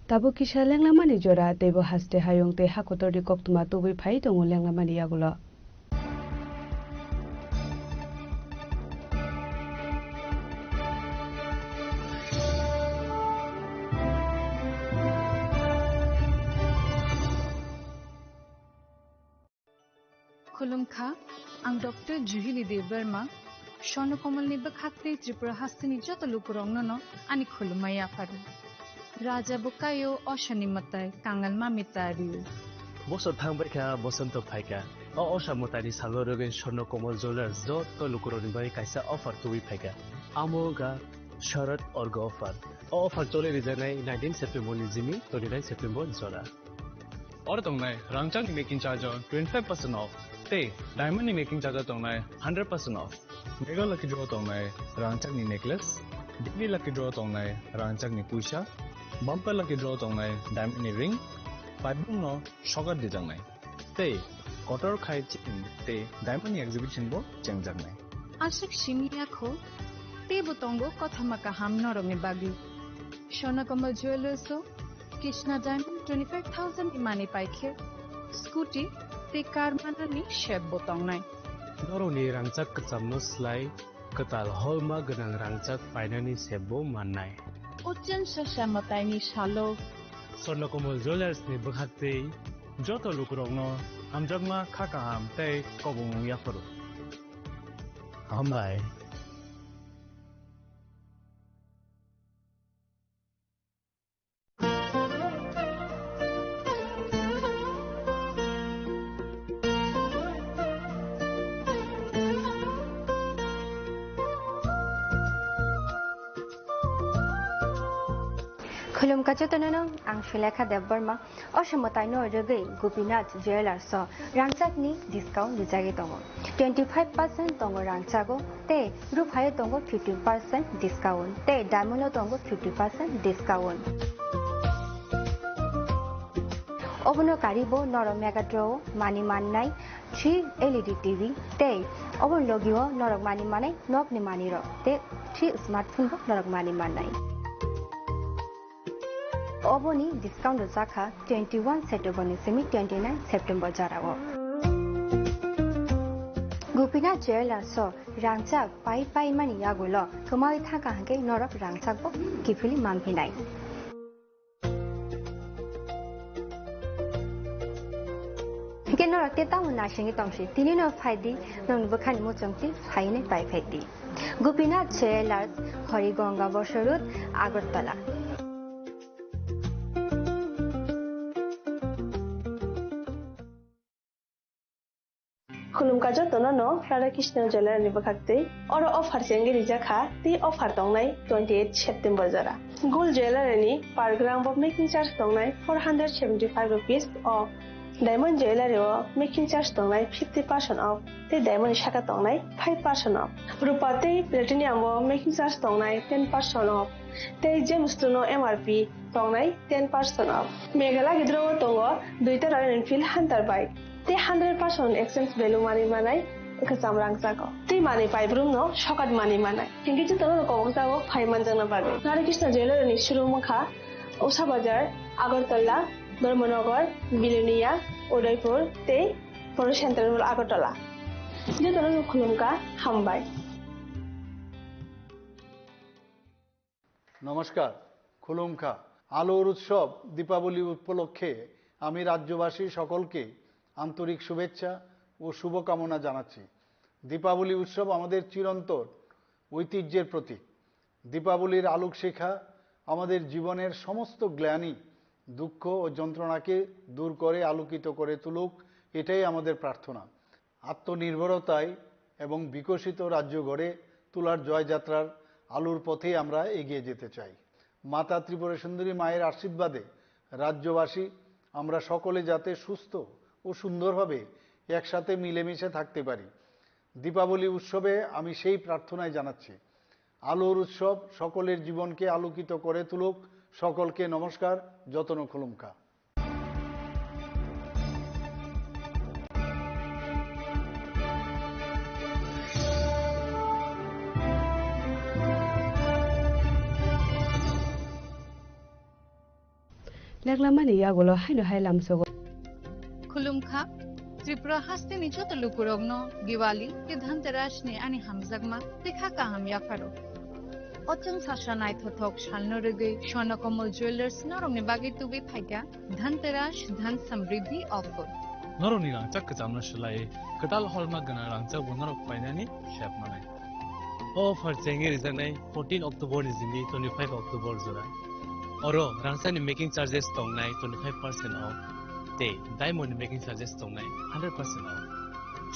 Tabuk kisa lenglamani jora, teibo haste hayung tei hakotorni koktwma tubui phai tongo lenglamani yagulo. Khulumkha, ang Doctor Juhili Debbarma, Swarno Kamalni bwkhak tei Tripura hasteni joto lukurokno no ani khulumma yapharo. Raja bo kaio, osani mwtai, kangal mami ta rio. Bosor thangbaikha, bosonto phaikha. O osa mwtaini salo rwgwi Swarno Kamal Jewellers joto lukurokni bagwi kaisa offer tubui phaikha. Amo wngkha Sharad Orgo offer. O offer choli rijaknai nineteen September ni jimi twenty-nine September ni jora. Oro tongnai rangchakni making charge o twenty-five percent off tei diamond ni making charge o tongnai hundred percent off. Mega lucky draw tongnai rangchakni necklace, daily lucky draw tongnai rangchakni puisa, bumper lucky draw tongnai diamond ni ring, paibung no sokat dijaknai. Tei kotor khai chain tei diamond ni exhibition bo chengjaknai. Aswk simi ya kho, teibo tongo kothoma kaham norokni bagwi. Swarno Kamal Jewellers o Krishna Diamond twenty-five thousand ni manwi paikhe, scooty tei car manani sep bo tongnai. Norokni rangchak kwchamno slai kwtal holma gwnang rangchak painani sep bo mannai. Uchil sasa mwtaini salo. Swarno Kamal Jewellers ni bwkhak tei joto lukurokno hamjakma kha kaham tei kobongmung yapharo. Hambai. Khulumkha jotono no, ang Sulekha Debbarma. O somoi taino rwgwi Gopinath Jewellers o rangchakni discount rijagwi tongo. Twenty five percent tongo rangchago, tei ruphayo tongo fifty percent discount, tei diamond o tongo fifty percent discount. Obono karibo norok Mega Draw o mani mannai three L E D T V, tei obo logio norok mani manai nokni manirok, tei three smartphone bo norok mani mannai. Oboni discount rwjakha twenty one September ni simi twenty nine September jorao. Gopinath Jewellers o rangchak pai pai mani yagulo kwmawi thangkha hwnkhe norok rangchak bo kiphilwi manphinai. Hwnkhe norok tei tamo naisingwi tongsi, tini no phai di, nokni bwkhani muchung twi phainai pai phai di. Gopinath Jewellers, Horigonga Bosor Road, Agartala. Khulumkha jotono no Radha Krishna Jewellery ni bwkhak twi. Oro offer chengwi rijak kha, tei offer tongnai twenty eight September jora. Gold Jewellery ni per gram bo making charge tongnai four hundred seventy five rupees o. Diamond Jewellery o making charge tongnai fifty percent off, tei diamond ni saka tongnai five percent off. Rupa tei platinum o making charge tongnai ten percent off, tei gemstone o M R P tongnai ten percent off. Meghalaya gidro o tongo duita Royal Enfield Hunter bike, tei hundred percent exchange value manwi manai kwcham rangchago, tei manwi paibrum no sokat manwi manai. Hingke jotono kobokjago phai manjakna bagwi. Radha Krishna Jewellery ni showroom wngkha Usha Bazar, Agartala, Dharmanagar, Bilonia, Udaipur tei Photo Center Mall Agartala. Jotono khulumkha, hambai. নমস্কার, খুলুমখা। আলোর উৎসব দীপাবলি উপলক্ষে আমি রাজ্যবাসী সকলকে আন্তরিক শুভেচ্ছা ও শুভকামনা জানাচ্ছি। দীপাবলি উৎসব আমাদের চিরন্তন ঐতিহ্যের প্রতীক। দীপাবলির আলোকশিখা আমাদের জীবনের সমস্ত গ্লানি, দুঃখ ও যন্ত্রণাকে দূর করে আলোকিত করে তুলুক, এটাই আমাদের প্রার্থনা। আত্মনির্ভরতায় এবং বিকশিত রাজ্য গড়ে তোলার জয়যাত্রার আলোর পথেই আমরা এগিয়ে যেতে চাই। মাতা ত্রিপুরা সুন্দরী মায়ের আশীর্বাদে রাজ্যবাসী আমরা সকলে যাতে সুস্থ ও সুন্দরভাবে একসাথে মিলেমিশে থাকতে পারি। দীপাবলি উৎসবে আমি সেই প্রার্থনাই জানাচ্ছি। আলোর উৎসব সকলের জীবনকে আলোকিত করে তুলুক। সকলকে নমস্কার, যতন খুলুমখা। Leklamani yagulo haino hai lamsogo. Khulumkha, Tripura hasteni joto lukurokno Diwali tei Dhanteras ni ani hamjakma tei kha kaham yapharo. O chwng sasa naithothok salno rwgwi Swarnakomal Jewellers norokni bagwi tubui phaikha Dhanteras Dhan Samriddhi offer. Norokni rangchak kwchamno swlaiwi kwtal holma gwnang rangchakbo norok painani sep manai. O offer chengwi rijaknai fourteen October ni simi twenty five October jora. Oro rangchakni making charges tongnai twenty five percent off tei diamond ni making charges tongnai hundred percent off.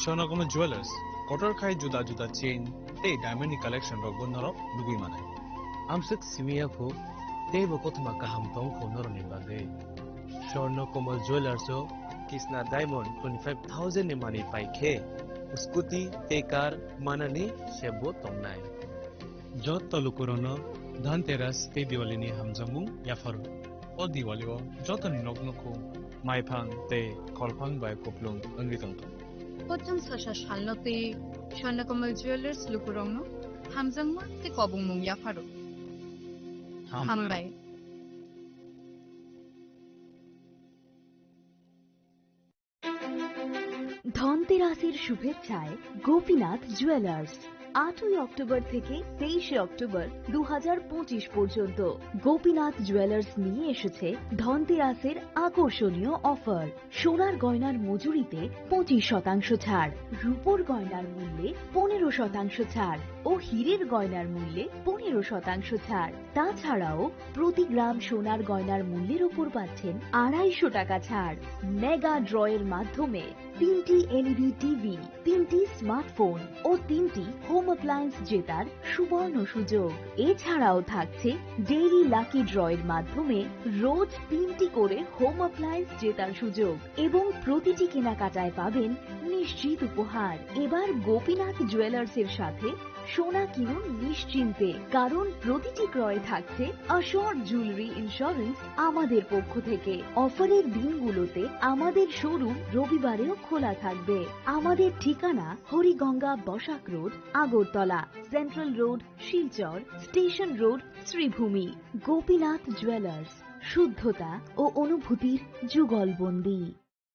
Swarnakomal Jewellers kotor khai juda juda chain tei diamond ni collection rokbo norok nugwi manai. Amswk simi ya phu, teibo kothoma kaham tong kho norokni bagwi. Swarnakomal Jewellers o Kisna Diamond twenty five thousand ni manwi pai khe scooty tei car manani sep bo tongnai. Joto lukurokno Dhanteras tei Diwali ni hamjakmung yapharo. O Diwali o jotoni nok nukhung maiphang tei kholphang bai kupulung wngwi tongthung. Kochom sasa salno twi Swarnakomal Jewellers lukurokno hamjakma tei kobongmung yapharo. Ham- Hambai. ধনতেরাসের শুভেচ্ছায় গোপীনাথ জুয়েলার্স। আটই অক্টোবর থেকে তেইশে অক্টোবর দু হাজার পঁচিশ পর্যন্ত গোপীনাথ জুয়েলার্স নিয়ে এসেছে ধনতেরাসের আকর্ষণীয় অফার। সোনার গয়নার মজুরিতে পঁচিশ শতাংশ ছাড়, রূপোর গয়নার মূল্যে পনেরো শতাংশ ছাড়, ও হীরের গয়নার মূল্যে পনেরো শতাংশ ছাড়। তাছাড়াও প্রতি গ্রাম সোনার গয়নার মূল্যের উপর পাচ্ছেন আড়াইশো টাকা ছাড়। মেগা ড্রয়ের মাধ্যমে তিনটি এলইডি টিভি, তিনটি স্মার্টফোন ও তিনটি হোম অ্যাপ্লায়েন্স জেতার সুবর্ণ সুযোগ। এছাড়াও থাকছে ডেইলি লাকি ড্রয়ের মাধ্যমে রোজ তিনটি করে হোম অ্যাপ্লায়েন্স জেতার সুযোগ এবং প্রতিটি কেনাকাটায় পাবেন নিশ্চিত উপহার। এবার গোপীনাথ জুয়েলার্সের সাথে সোনা কিনুন নিশ্চিন্তে, কারণ প্রতিটি ক্রয়ে থাকছে অ্যাসিওরড জুয়েলারি ইন্স্যুরেন্স আমাদের পক্ষ থেকে। অফারের দিনগুলোতে আমাদের শোরুম রবিবারেও খোলা থাকবে। আমাদের ঠিকানা Hariganga Basak road, Agartala, central road, Silchar, station road, Sribhumi. Gopinath jewellers, শুদ্ধতা ও অনুভূতির যুগলবন্দী।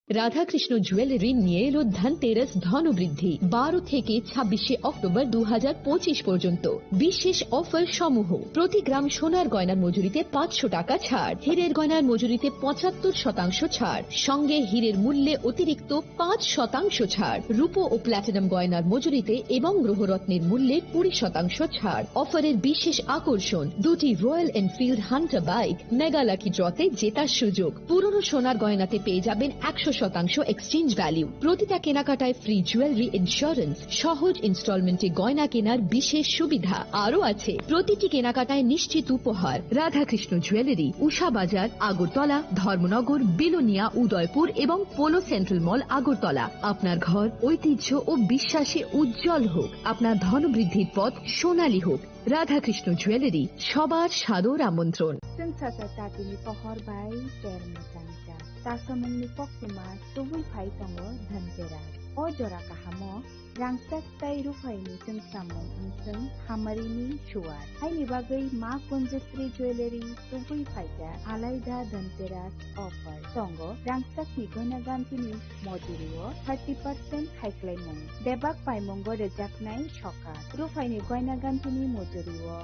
রাধাকৃষ্ণ জুয়েলারি নিয়ে এলো ধনতেরাস ধনবৃদ্ধি। বারো থেকে ছাব্বিশে অক্টোবর দু হাজার পঁচিশ পর্যন্ত বিশেষ অফার সমূহ: প্রতি গ্রাম সোনার গয়নার মজুরিতে পাঁচশো টাকা ছাড়, হীরের গয়নার মজুরিতে পঁচাত্তর শতাংশ ছাড়, সঙ্গে হীরের মূল্যে অতিরিক্ত পাঁচ শতাংশ ছাড়, রূপো ও প্ল্যাটিনাম গয়নার মজুরিতে এবং গ্রহরত্নের মূল্যে কুড়ি শতাংশ ছাড়। অফারের বিশেষ আকর্ষণ, দুটি royal Enfield Hunter bike mega lucky ড্রতে জেতার সুযোগ। পুরনো সোনার গয়নাতে পেয়ে যাবেন একশো শতাংশ এক্সচেঞ্জ ভ্যালু। প্রতিটা কেনাকাটায় ফ্রি জুয়েলারি ইন্স্যুরেন্স, সহজ ইনস্টলমেন্টে গয়না কেনার বিশেষ সুবিধা। আরও আছে প্রতিটি কেনাকাটায় নিশ্চিত উপহার। রাধাকৃষ্ণ জুয়েলারি, উষা বাজার, আগরতলা, ধর্মনগর, বিলোনিয়া, উদয়পুর এবং পোলো সেন্ট্রাল মল, আগরতলা। আপনার ঘর ঐতিহ্য ও বিশ্বাসে উজ্জ্বল হোক, আপনার ধনবৃদ্ধির পথ সোনালী হোক। রাধাকৃষ্ণ জুয়েলারি, সবার সাদর আমন্ত্রণ। Chwng sacha chatini pohor bai ter mwchang cha. Chasamungni koktwma tubui phai tongo Dhanteras. O jora kahamo rangchak tei ruphaini chwngsamung wngthwng hamarini suar. Haini bagwi Ma Kunjasri Jewellery tubui phaikha alaida Dhanteras offer. Tongo rangchakni goina gantini mojurio thirty percent khaiklaimung. Bebak paimungo rwjaknai sokat. Ruphaini goina gantini mojurio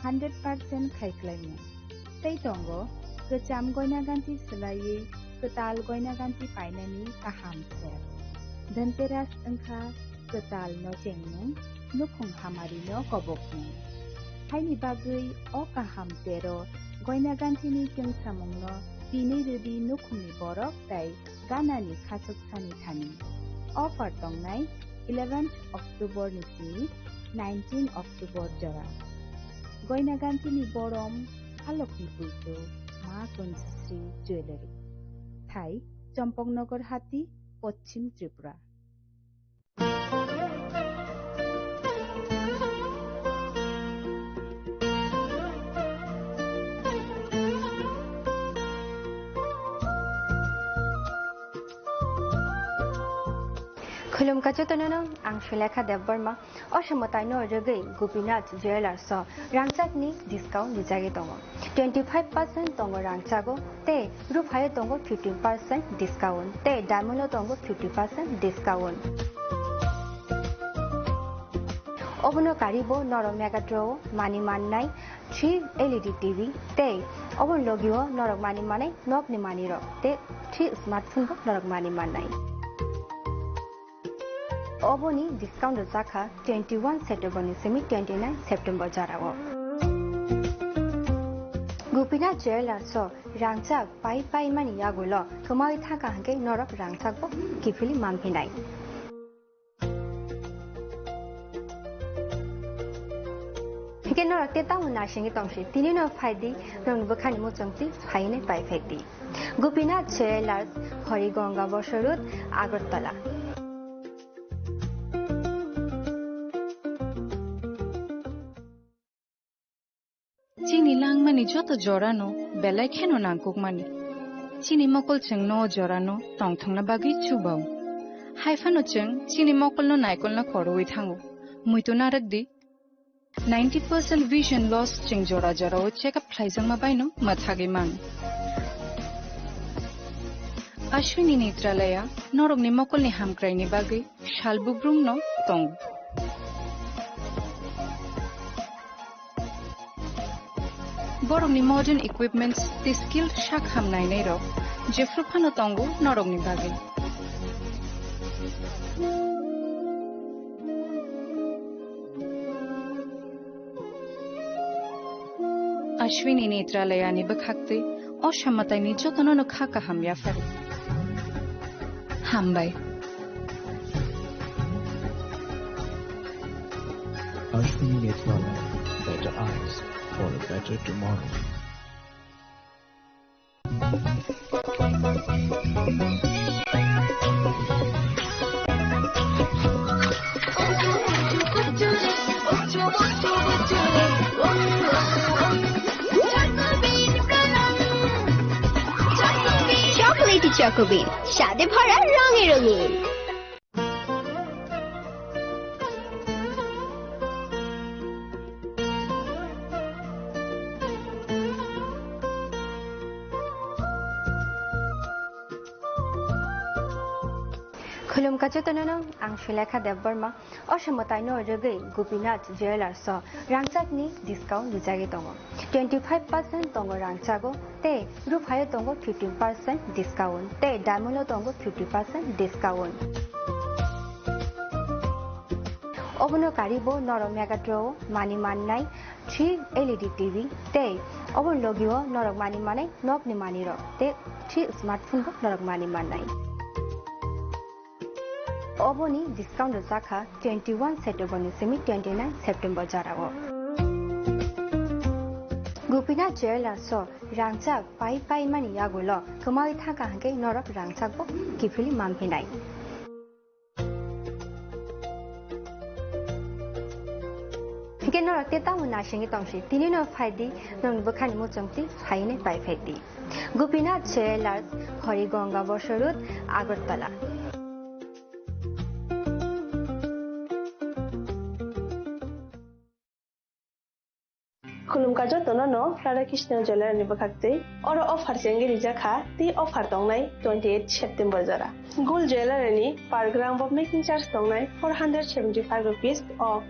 hundred percent khaiklaimung. Tei tongo kwcham goina ganti swlaiwi kwtal goina ganti painani kaham sep. Dhanteras wngkha kwtal no chengmung, nukhung hamari no kobokmung. Haini bagwi o kaham tero goina gantini chwngsamung no tini rwdi nukhungni borok tei ganani khachuk sani thani. Offer tongnai eleventh October ni simi nineteen October jora. Goina gantini borom halokni puitu Ma Kunjasri Jewellery. Thai, Champaknagar Hati, Poschim Tripura. Khulumkha jotono no, ang Sulekha Debbarma. O somoi taino rwgwi Gopinath Jewellers o rangchakni discount rijagwi tongo. Twenty five percent tongo rangchago, tei ruphaio tongo fifteen percent discount, tei diamond o tongo fifty percent discount. Obono karibo norok Megatro o mani mannai three L E D T V, tei oboni logio norok mani manai nokni manirok, tei three smartphone bo norok mani mannai. Oboni discount rwjakha twenty one September ni simi twenty nine September jorao. Gopinath Jewellers o rangchak pai pai mani yagulo kwmawi thangkha hwnkhe norok rangchak bo kiphilwi manphinai. Hwnkhe norok tei tamo naisingwi tongsi, tini no phaidi, norokni bwkhani muchungtwi phainai pai phaidi. Gopinath Jewellers, Horigonga Bosor Road, Agartala. Chini langmani joto jorano belai kheno nangkukmani. Chini mokol chwngno o jorano tongthokna bagwi chubao. Haiphano chwng chini mokolno naikolna khorwi thango. Muitu narwkdi. Ninety percent vision loss chwng jora jorao check up khlaijakma baino mwthagwi man. Ashwini Netralaya norokni mokolni hamkraini bagwi sal bugrumno tongo. Borokni modern equipments tei skilled sak ham nainairok jephru phano tongo norokni bagwi. Ashwini Netralayani bwkhaktwi o samataini jotono no kha kaham yaphar. Hambai. Ashwini Netralaya, better eyes for a better tomorrow. Chocolatey Choco Bean, স্বাদে ভরা রঙে রঙিন। Khulumkha jotono no, ang Sulekha Debbarma. O samataino rwgwi Gopinath Jewellers o rangchakni discount rijagwi tongo. Twenty five percent tongo rangchago, tei ruphaio tongo fifteen percent discount, tei diamond o tongo fifty percent discount. Obono karibo norok Megatron o mani mannai three L E D T V, tei obo logio norok mani manai nokni manirok, tei three smartphone bo norok mani mannai. Oboni discount rwjakha twenty one September ni simi twenty nine September jorao. Gopinath Jewellers o rangchak pai pai mani yagulo kwmawi thangkha hwnkhe norok rangchak bo kiphilwi manphinai. Hwnkhe norok tei tamo naisingwi tongsi, tini no phaidi, nokni bwkhani muchungtwi phainai pai phaidi. Gopinath Jewellers, Horigonga Bosor Road, Agartala. Khulumkha jotono no Radha Krishna Jewellery ni bwkhaktwi. Oro offer chengwi rijak kha, tei offer tongnai twenty eight September jora. Gold Jewellery ni per gram bo making charge tongnai four hundred seventy five rupees o.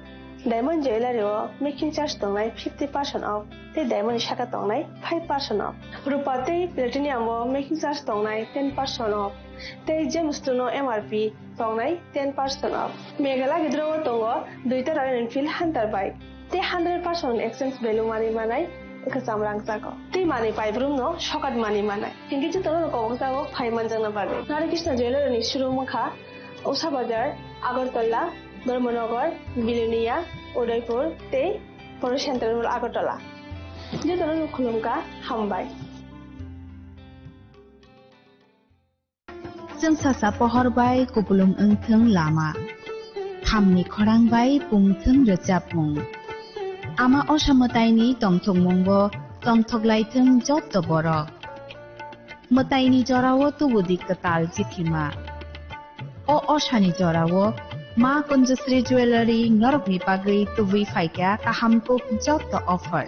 Diamond Jewellery o making charge tongnai fifty percent off, tei diamond ni saka tongnai five percent off. Rupa tei platinum o making charge tongnai ten percent off, tei Gemstone o M R P tongnai ten percent off. Meghalaya gidro o tongo duita Royal Enfield Hunter bike, tei hundred percent exchange value manwi manai kwcham rangchak o. Tei manwi paibrum no sokat manwi manai. Hinkhe jotono no kobok jago phai manjakna bagwi. Radha Krishna Jewellery ni showroom wngkha Usha Bazar, Agartala, Dharmanagar, Bilonia, Udaipur tei Poro Central Mall Agartala. Jotono no khulumkha, hambai. Chwng sasa pohor bai kupulung wngthwng lama, thamni khorang bai pungthwng rwchapmung. Ama osa mwtaini tongthokmungo tongthok laithwng jotto borok. Mwtaini jorao tubudi kwtal chithima. O osani jorao Ma Kunjusri Jewellery norokni bagwi tubui phaikha kaham kuk jotto offer.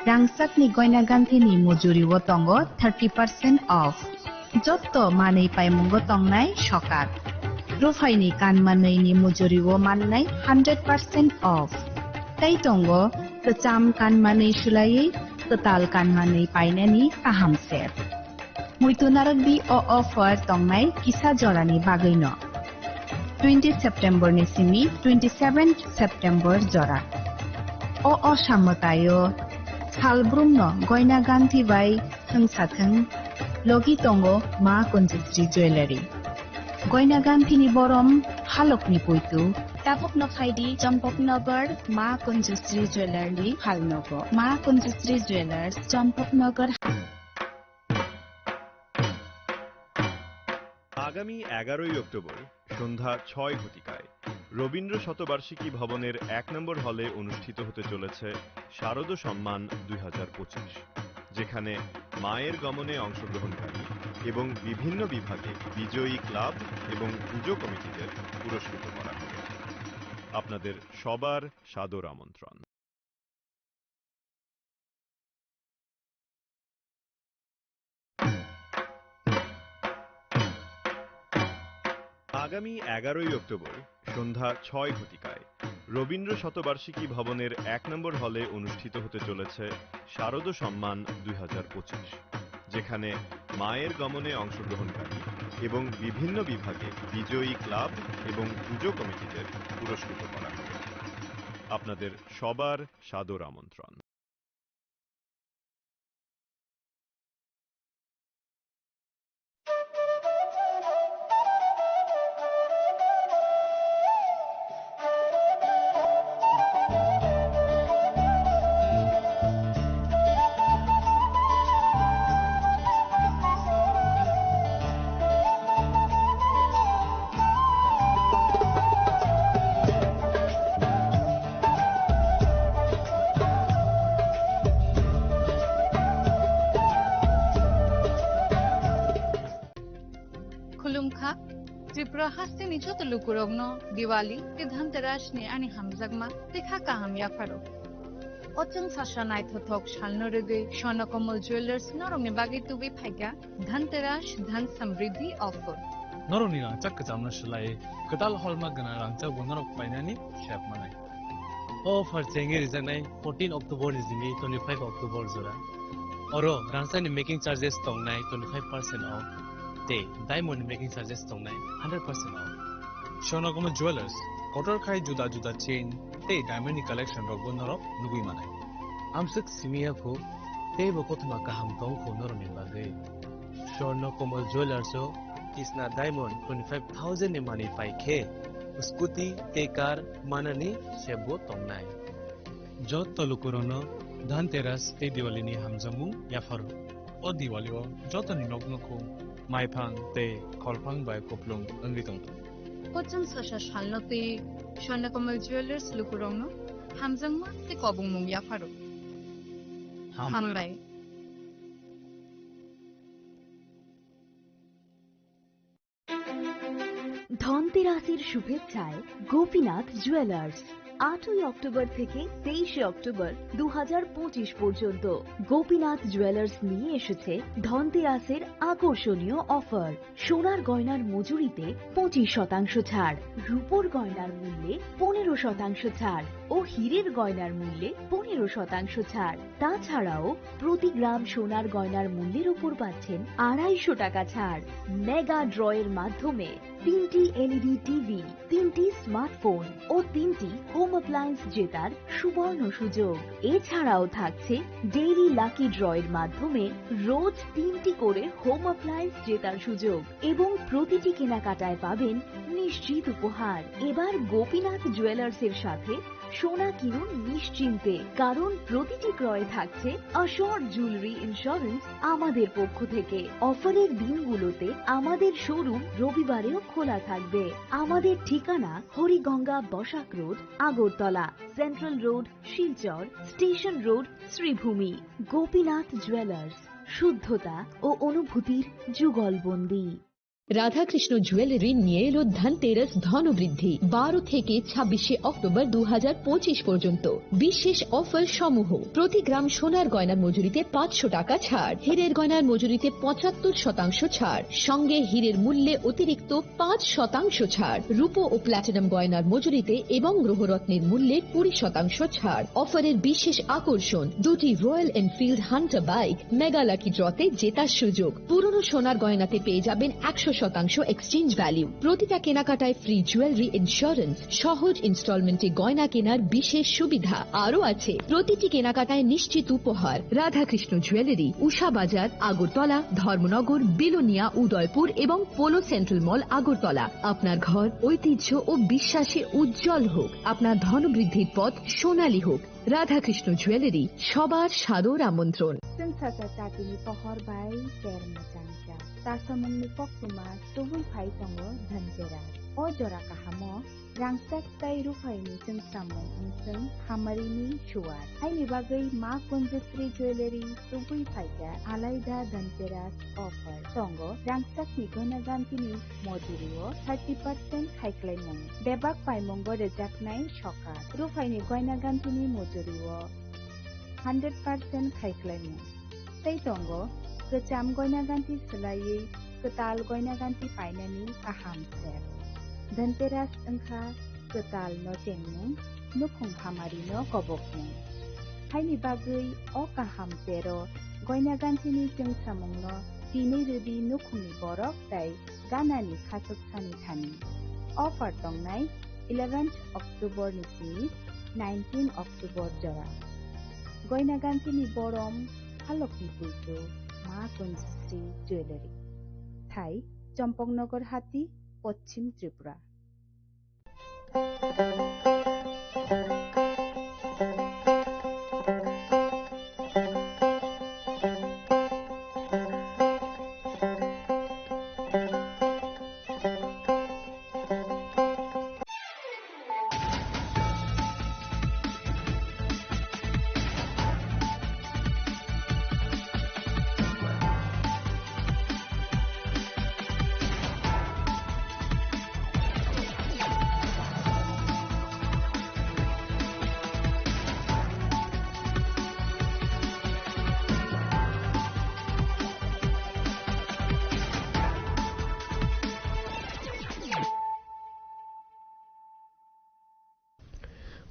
Rangchakni goina ganthini mujuri o tongo thirty percent off. Jotto manwi paimungo tongnai sokat. Ruphaini kanmanwini mujuri o mannai hundred percent off. Tei tongo kwcham kanmanwi sulaiwi kwtal kanmanwi painani kaham set. Muitu narwkdi o offer tongnai kisa jorani bagwino. Twenty September ni simi twenty seven September jora. O osa mwtaio salbrumno goina ganthi bai thwngsathwng logi tongo Ma Kunjusri Jewellery. Goina ganthini borom halokni puitu. Tabukno phaidi Champaknagar Ma Kunjusri Jewellery phalnogo. Ma Kunjusri Jewellers, Champaknagar. আগামী এগারোই অক্টোবর সন্ধ্যা ছয় ঘটিকায় রবীন্দ্র শতবার্ষিকী ভবনের এক নম্বর হলে অনুষ্ঠিত হতে চলেছে শারদ সম্মান দুই হাজার পঁচিশ, যেখানে মায়ের গমনে অংশগ্রহণকারী এবং বিভিন্ন বিভাগে বিজয়ী ক্লাব এবং পুজো কমিটিদের পুরস্কৃত করা হবে। আপনাদের সবার সাদর আমন্ত্রণ। আগামী এগারোই অক্টোবর সন্ধ্যা ছয় ঘটিকায় রবীন্দ্র শতবার্ষিকী ভবনের এক নম্বর হলে অনুষ্ঠিত হতে চলেছে শারদ সম্মান দুই হাজার পঁচিশ, যেখানে মায়ের গমনে অংশগ্রহণকারী এবং বিভিন্ন বিভাগে বিজয়ী ক্লাব এবং পুজো কমিটিদের পুরস্কৃত করা হবে। আপনাদের সবার সাদর আমন্ত্রণ। Tripura hasteni joto lukurokno Diwali tei Dhanteras ni ani hamjakma tei kha kaham yapharo. O chwng sasa naithothok salno rwgwi Swarna Kamal Jewellers norokni bagwi tubui phaikha Dhanteras Dhan Samriddhi offer. Norokni rangchak kwchamno swlaiwi kwtal holma gwnang rangchakbo norok painani sep manai. O offer chengwi rijaknai fourteen October ni simi twenty-five October jora. Oro rangchakni making charges tongnai twenty-five percent off tei diamond ni making charges tongnai hundred percent off. Swarna Kamal Jewellers, kotor khai juda juda chain tei diamond ni collection rokbo norok nugwi manai. Amswk simi ya phu, teibo kothoma kaham tong phu norokni bagwi. Swarna Kamal Jewellers o Kisna Diamond twenty-five thousand ni manwi pai khe scooty tei car manani sebbo tongnai. Joto lukurokno Dhanteras tei Diwali ni hamjakmung yapharo. O Diwali o jotoni nok nukhung maiphang tei kholphang bai kuplung wngwi tongthung. Kocham sasa salno tei Swarna Kamal Jewellers lukurokno hamjakma tei kobongmung yapharo. Ham. Hambai. ধনতেরাসের শুভেচ্ছায় গোপীনাথ জুয়েলার্স। আটই অক্টোবর থেকে তেইশে অক্টোবর দু হাজার পঁচিশ পর্যন্ত গোপীনাথ জুয়েলার্স নিয়ে এসেছে ধনতেরাসের আকর্ষণীয় অফার। সোনার গয়নার মজুরিতে পঁচিশ শতাংশ ছাড়, রূপোর গয়নার মূল্যে পনেরো শতাংশ ছাড় ও হীরের গয়নার মূল্যে পনেরো শতাংশ ছাড়। তাছাড়াও প্রতি গ্রাম সোনার গয়নার মূল্যের উপর পাচ্ছেন আড়াইশো টাকা ছাড়। মেগা ড্রয়ের মাধ্যমে তিনটি এলইডি টিভি, তিনটি স্মার্টফোন ও তিনটি হোম অ্যাপ্লায়েন্স জেতার সুবর্ণ সুযোগ। এছাড়াও থাকছে ডেইলি লাকি ড্রয়ের মাধ্যমে রোজ তিনটি করে হোম অ্যাপ্লায়েন্স জেতার সুযোগ এবং প্রতিটি কেনাকাটায় পাবেন নিশ্চিত উপহার। এবার গোপীনাথ জুয়েলার্সের সাথে সোনা কিনুন নিশ্চিন্তে, কারণ প্রতিটি ক্রয়ে থাকছে অ্যাসিওরড জুয়েলারি ইন্স্যুরেন্স আমাদের পক্ষ থেকে। অফারের দিনগুলোতে আমাদের শোরুম রবিবারেও খোলা থাকবে। আমাদের ঠিকানা Hariganga Basak road, Agartala, central road, Silchar, station road, Sribhumi. Gopinath jewellers, শুদ্ধতা ও অনুভূতির যুগলবন্দী। রাধাকৃষ্ণ জুয়েলারি নিয়ে এলো ধনতেরাস ধনবৃদ্ধি। বারো থেকে ছাব্বিশে অক্টোবর দু হাজার পঁচিশ পর্যন্ত বিশেষ অফার সমূহ: প্রতি গ্রাম সোনার গয়নার মজুরিতে পাঁচশো টাকা ছাড়, হীরের গয়নার মজুরিতে পঁচাত্তর শতাংশ ছাড়, সঙ্গে হীরের মূল্যে অতিরিক্ত পাঁচ শতাংশ ছাড়, রূপো ও প্ল্যাটিনাম গয়নার মজুরিতে এবং গ্রহরত্নের মূল্যে কুড়ি শতাংশ ছাড়। অফারের বিশেষ আকর্ষণ, দুটি royal Enfield Hunter bike mega lucky ড্রতে জেতার সুযোগ। পুরনো সোনার গয়নাতে পেয়ে যাবেন একশো শতাংশ এক্সচেঞ্জ ভ্যালু। প্রতিটা কেনাকাটায় ফ্রি জুয়েলারি ইন্স্যুরেন্স, সহজ ইনস্টলমেন্টে গয়না কেনার বিশেষ সুবিধা। আরও আছে প্রতিটি কেনাকাটায় নিশ্চিত উপহার। রাধাকৃষ্ণ জুয়েলারি, উষা বাজার, আগরতলা, ধর্মনগর, বিলোনিয়া, উদয়পুর এবং পোলো সেন্ট্রাল মল, আগরতলা। আপনার ঘর ঐতিহ্য ও বিশ্বাসে উজ্জ্বল হোক, আপনার ধনবৃদ্ধির পথ সোনালী হোক। রাধাকৃষ্ণ জুয়েলারি, সবার সাদর আমন্ত্রণ। Chwng sasa chatini pohor bai ter mwchangsa. Chasamungni koktwma tubui phai tongo Dhanteras. O jora kahamo rangchak tei ruphaini chwngsamung wngchwng hamarini suwar. Haini bagwi Ma Kunjasri Jewellery tubui phaikha alaida Dhanteras offer. Tongo rangchakni goina gantini mojurio thirty percent khaiklaimung. Bebak paimungo rwjaknai sokat. Ruphaini goina gantini mojurio hundred percent khaiklaimung. Tei tongo kwcham goina ganti swlaiwi kwtal goina ganti painani kaham ser. Dhanteras wngkha kwtal no chengmung, nukhung hamari no kobokmung. Haini bagwi o kaham tero goina gantini chwngsamungno tinwi rwdi nukhungni borok tei ganani khachuk sani thani. Offer tongnai eleventh October ni simi nineteen October jora. Goina gantini borom halokni puitu Ma Kunjasri Jewellery. Thai Chompoknagar Hati, Poschim Tripura.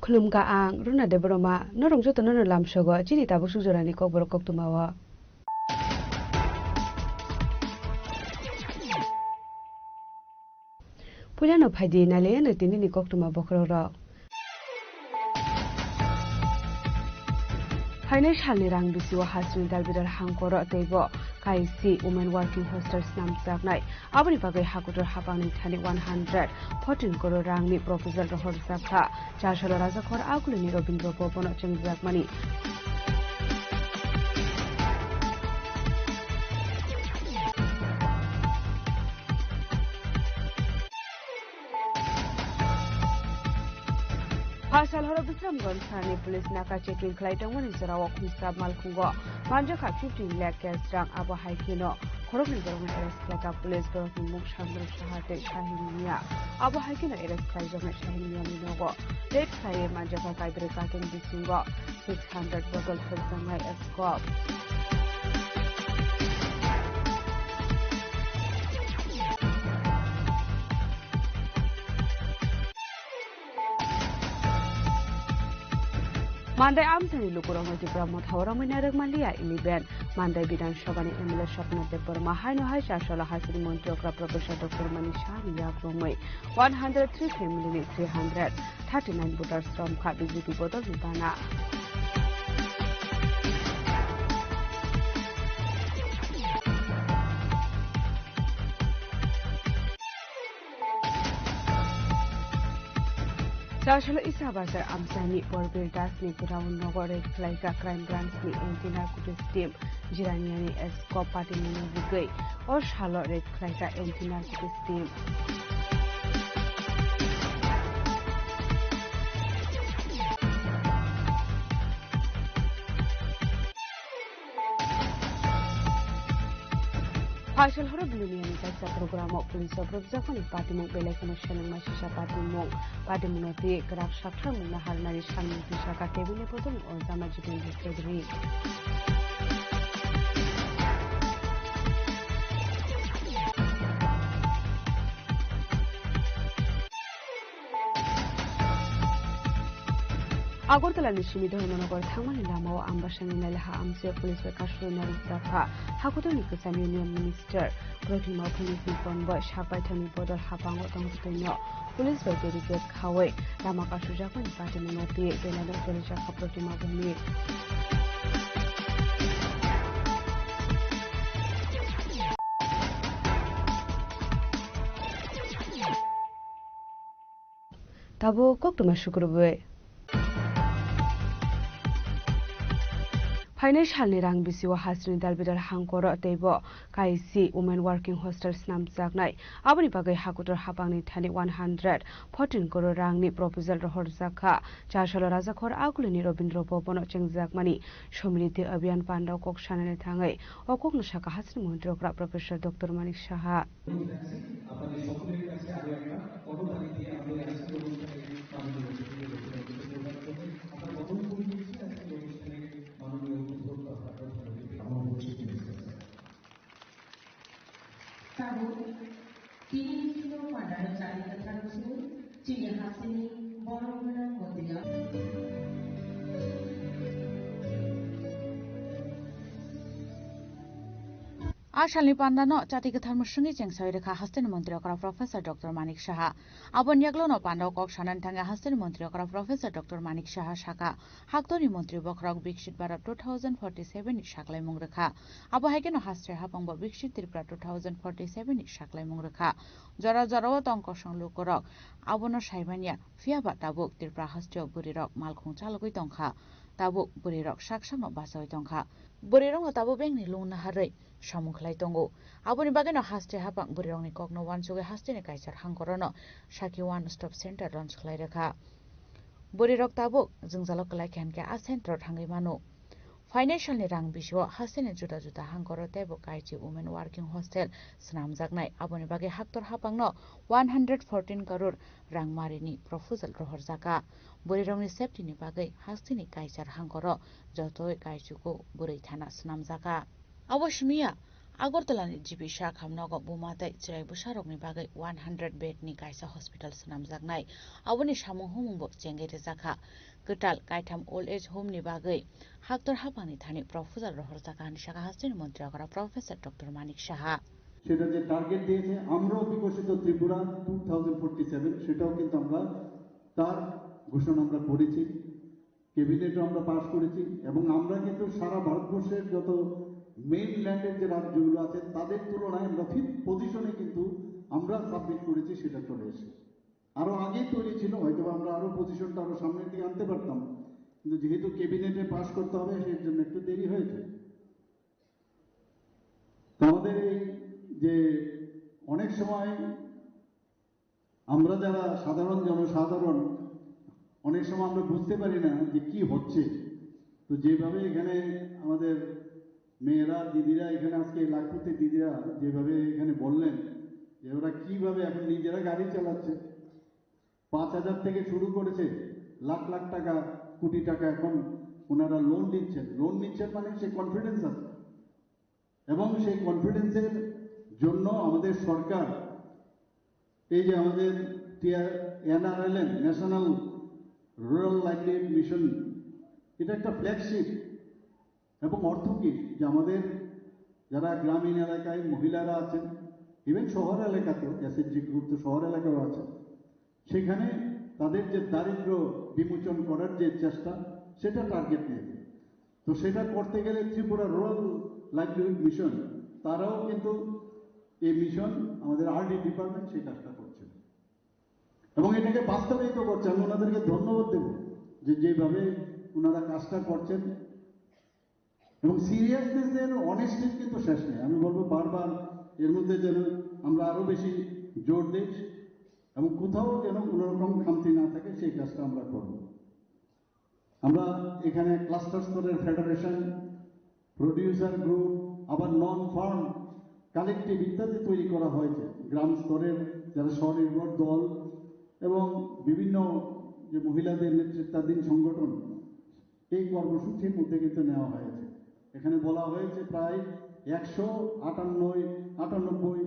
Khulumkha ang Runa Debbarma, norok jotono no lamsogo chini tabuk sujorani kokborok koktwmao. Puilano phaidi nailaiano tinini koktwma bokhorokrok. Phainai salni rang bisio Hasini Dalbidal hangkoro teibo kaisi Women Working Hostel snamjaknai. Aboni bagwi hakutor hapangni thani one hundred fourteen crore rangni proposal rohorjak kha. Chasalo Rajakhor Agulini Robindra Bhavan-o chengjakmani. Hasal horo Bisramganj sani police naka checking khlai tongmani jorao khumsa malkhungo manjakha fifteen lakh cash rang, abo hai kheno khoroknwi borokno arrest khlaikha police, borokni mung Sandru Saha tei Shahin Mia. Abo hai kheno arrest khlaijaknai Shahin Miani nogo raid khlaiwi manjakha kaibrwi carton bisingo six hundred bottle phurjaknai scope. Mandai amchaini lukurokno Tipra Motha o romwi narwk manliya eleven. Mandai Bidhan Sabhani M L A Swapna Debbarma haino hai Chasalo Hasini Montri okra Professor Doctor Manik Sahani yak romwi one hundred three family ni three hundred thirty nine voters romkha B J P bodolni bana. Chasalo Isa Bazar amchaini Porbil Dasni ground nogo raid khlaikha Crime Branch ni anti narcotics team. Jiraniani scope patimungno rigwi o salo raid khlaikha anti narcotics team. Hasal horo Biloniani kaisa program o police rok rwbwjakmani patimung belai kheno selengma sisa patimung. Patimungno twi kwrak sakthar mungna harnani samung twi saka cabinet bodolni Ojama Jitendra Chaudhary. Agartala ni simi Dharmanagar thangmani lamao Ambasani nailaha amchai police bai kasui narwkjakha. Hakutorni kwcham Union Minister Pradyumna Bhumika ni konboi sak baithangni bodol hapango tongtwtwino police bai barricade khaui lama kasujakmani patimungno twi belaino cholijakha Pradyumna Bhumika. Tabuk koktwma sukrubwi. Phainai salni rang bisio Hasini Dalbidal hangkoro teibo kaisi Women Working Hostel snamjaknai. Aboni bagwi hakutor hapangni thani one hundred fourteen crore rangni proposal rohorjak kha. Chasalo Rajakhor Agulini Robindra Bhavan-o chengjakmani Samriddhi Abhiyan pandao kok sanani thangwi o kokno sakha Hasini Montri okra Professor Doctor Manik Saha. Tabuk tini ni sino pandano chari kwthar bwswk chini hasteni borok gwnang motwino. A salni pandano chati kwthar mwswngwi chengsawi rwkha hasteni montri okra Professor Doctor Manik Saha. Aboni yaglono pandao kok sanani thangwi hasteni montri okra Professor Doctor Manik Saha sakha, haktorni montri bokhorok Viksit Bharat two thousand forty seven ni saklaimung rwkha. Abo hai kheno haste hapangbo Viksit Tripura two thousand forty seven ni saklaimung rwkha. Jora jorao tong kosong lukurok abono saimanya, phiyaba tabuk Tripura hasteo bwrwirok malkhung chalogwi tongkha. Tabuk bwrwirok sak sakno bachaui tongkha. Bwrwirokno tabuk bengni lung naharwi samung khlai tongo. Aboni bagwino haste hapang bwrwirokni kokno uansugwi hasteni Kaichar hangkorono sakhi One Stop Center launch khlai rwkha. Bwrwirok tabuk jwngjalo kwlai khe hinkhe a center-o thangwi mano. Phainai salni rang bisio hasteni juda juda hangkoro teibo kaisi Women Working Hostel swnamjaknai. Aboni bagwi haktor hapangno one hundred fourteen crore rang marini proposal rohorjakha. Bwrwirokni safety ni bagwi hasteni Kaichar hangkoro jotoi kaichugo bwrwi thana swnamjakha. Abo simiya Agartala ni G B Shakham nogo buma tei chwrai bwsarokni bagwi one hundred bed ni kaisa hospital swnamjaknai. Aboni samung humung bo chengwi rwjakha. Kwtal kaitham old age home ni bagwi haktor haphangni thani proposal rohorjakha hinwi sakha hasteni montri okra Professor Doctor Manik Saha. সেটা যে টার্গেট দিয়েছে, আমরাও বিকশিত Tripura two thousand forty seven, সেটাও কিন্তু আমরা তার ঘোষণা আমরা করেছি, ক্যাবিনেটও আমরা পাস করেছি। এবং আমরা কিন্তু সারা ভারতবর্ষের যত মেইনল্যান্ডের যে রাজ্যগুলো আছে, তাদের তুলনায় আমরা ফিফথ পজিশনে কিন্তু আমরা সাবমিট করেছি, সেটা চলে এসে আরও আগেই তৈরি ছিল, হয়তো বা আমরা আরও পজিশনটা আরও সামনের দিকে আনতে পারতাম, কিন্তু যেহেতু ক্যাবিনেটে পাস করতে হবে, সেই জন্য একটু দেরি হয়েছে। তো আমাদের এই যে অনেক সময় আমরা যারা সাধারণ জনসাধারণ, অনেক সময় আমরা বুঝতে পারি না যে কি হচ্ছে। তো যেভাবে এখানে আমাদের মেয়েরা, দিদিরা এখানে আজকে, লাখপতি দিদিরা যেভাবে এখানে বললেন যে ওরা কিভাবে এখন নিজেরা গাড়ি চালাচ্ছে, পাঁচ হাজার থেকে শুরু করেছে, লাখ লাখ টাকা, কোটি টাকা এখন ওনারা লোন নিচ্ছেন। লোন নিচ্ছেন মানে সে কনফিডেন্স আছে, এবং সেই কনফিডেন্সের জন্য আমাদের সরকার এই যে আমাদের NRLM, national rural livelihood mission, এটা একটা ফ্ল্যাগশিপ। এবং অর্থ কি? যে আমাদের যারা গ্রামীণ এলাকায় মহিলারা আছেন, ইভেন শহর এলাকাতেও, এসএইচজি গ্রুপ তো শহর এলাকাও আছে, সেখানে তাদের যে দারিদ্র বিমোচন করার যে চেষ্টা, সেটা টার্গেট নিয়ে। তো সেটা করতে গেলে ত্রিপুরা রুরাল লাইভলিহুড মিশন, তারাও কিন্তু এই মিশন, আমাদের আরডি ডিপার্টমেন্ট সেই কাজটা করছে। এবং এটাকে বাস্তবায়িত করছে। আমি ওনাদেরকে ধন্যবাদ দেব যে যেভাবে ওনারা কাজটা করছেন। এবং সিরিয়াসনেসের, অনেস্টির কিন্তু শেষ নেই। আমি বলবো বারবার এর মধ্যে যেন আমরা আরো বেশি জোর দিই এবং কোথাও যেন কোনো রকম খামতি না থাকে, সেই কাজটা আমরা করব। আমরা এখানে ক্লাস্টার স্তরের ফেডারেশন, প্রডিউসার গ্রুপ, আবার নন ফার্ম কালেক্টিভ ইত্যাদি তৈরি করা হয়েছে। গ্রাম স্তরের যারা স্বনির্ভর দল এবং বিভিন্ন যে মহিলাদের নেতৃত্বাধীন সংগঠন, এই কর্মসূচির মধ্যে কিন্তু নেওয়া হয়েছে। এখানে বলা হয়েছে প্রায় একশো আটান্নয়, আটানব্বই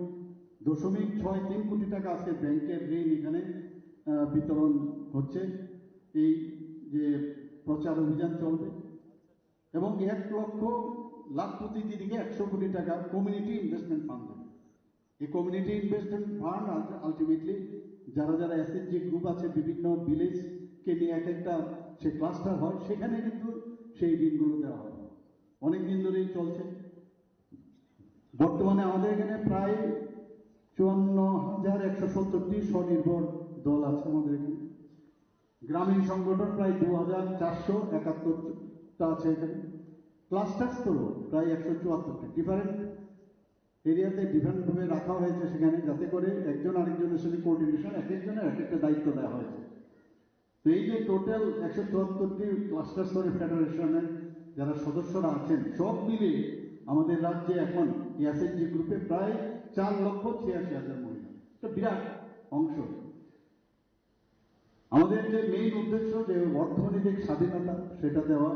দশমিক ছয় তিন কোটি টাকা আজকে ব্যাংকের ঋণ এখানে, আহ, বিতরণ হচ্ছে। এই যে প্রচার অভিযান চলবে এবং এক লক্ষ লাখপতি দিদিকে একশো কোটি টাকা কমিউনিটি ইনভেস্টমেন্ট ফান্ড দেবে। এই কমিউনিটি ইনভেস্টমেন্ট ফান্ড আলটিমেটলি যারা যারা এসএইচজি গ্রুপ আছে, বিভিন্ন ভিলেজকে নিয়ে এক একটা সে ক্লাস্টার হয়, সেখানে কিন্তু সেই ঋণগুলো দেওয়া হয়। অনেক দিন ধরেই চলছে। বর্তমানে আমাদের এখানে প্রায় চুয়ান্ন হাজার একশো সত্তরটি স্বনির্ভর দল আছে আমাদের এখানে। গ্রামীণ সংগঠন প্রায় দু হাজার চারশো একাত্তরটা আছে এখানে। ক্লাস্টার স্তরও প্রায় একশো চুয়াত্তরটা। ডিফারেন্ট এরিয়াতে ডিফারেন্ট ভাবে রাখা হয়েছে সেখানে, যাতে করে একজন আরেকজনের সাথে কোঅর্ডিনেশন, এক একজনের এক একটা দায়িত্ব দেওয়া হয়েছে। তো এই যে টোটাল একশো চুয়াত্তরটি ক্লাস্টার স্তরের ফেডারেশনের যারা সদস্যরা আছেন, সব মিলে আমাদের রাজ্যে এখন এসএইচজি গ্রুপে প্রায় চার লক্ষ ছিয়াশি হাজার মহিলা। একটা বিরাট অংশ। আমাদের যে মেইন উদ্দেশ্য, যে অর্থনৈতিক স্বাধীনতা, সেটা দেওয়া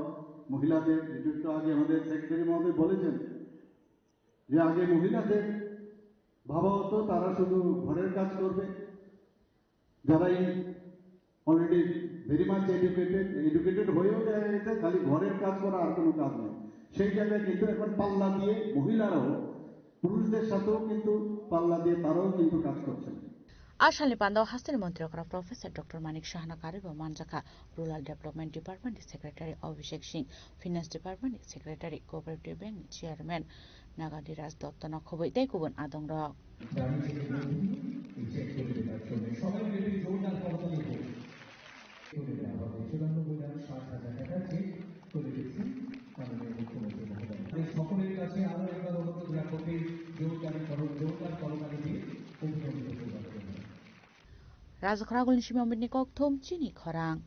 মহিলাদের। একটু আগে আমাদের সেক্রেটারি মহোদয় বলেছেন যে আগে মহিলাদের ভাবা হতো তারা শুধু ঘরের কাজ করবে, যারা already very much educated, educated হয়েও দেখা গেছে খালি ঘরের কাজ করা, আর কোনো কাজ নেই। সেই জায়গায় কিন্তু এখন পাল্লা দিয়ে মহিলারাও পুরুষদের সাথেও কিন্তু পাল্লা দিয়ে তারাও কিন্তু কাজ করছেন। A salni pandao hasteni montri okra Professor Doctor Manik Sahano karwi bo manjakha Rural Development Department ni Secretary Abhishek Singh, Finance Department ni Secretary, Cooperative Bank ni Chairman Nagadhiraj Dotto no khobwi tei kubun adongrok. সকলের কাছে আরো একবার অনুরোধ রাখবো যে জোরদার করো, জোরদার করতালি দিয়ে অভিনন্দিত করবেন। Rajakhoragulni simi Amitni kokthum chini khorang.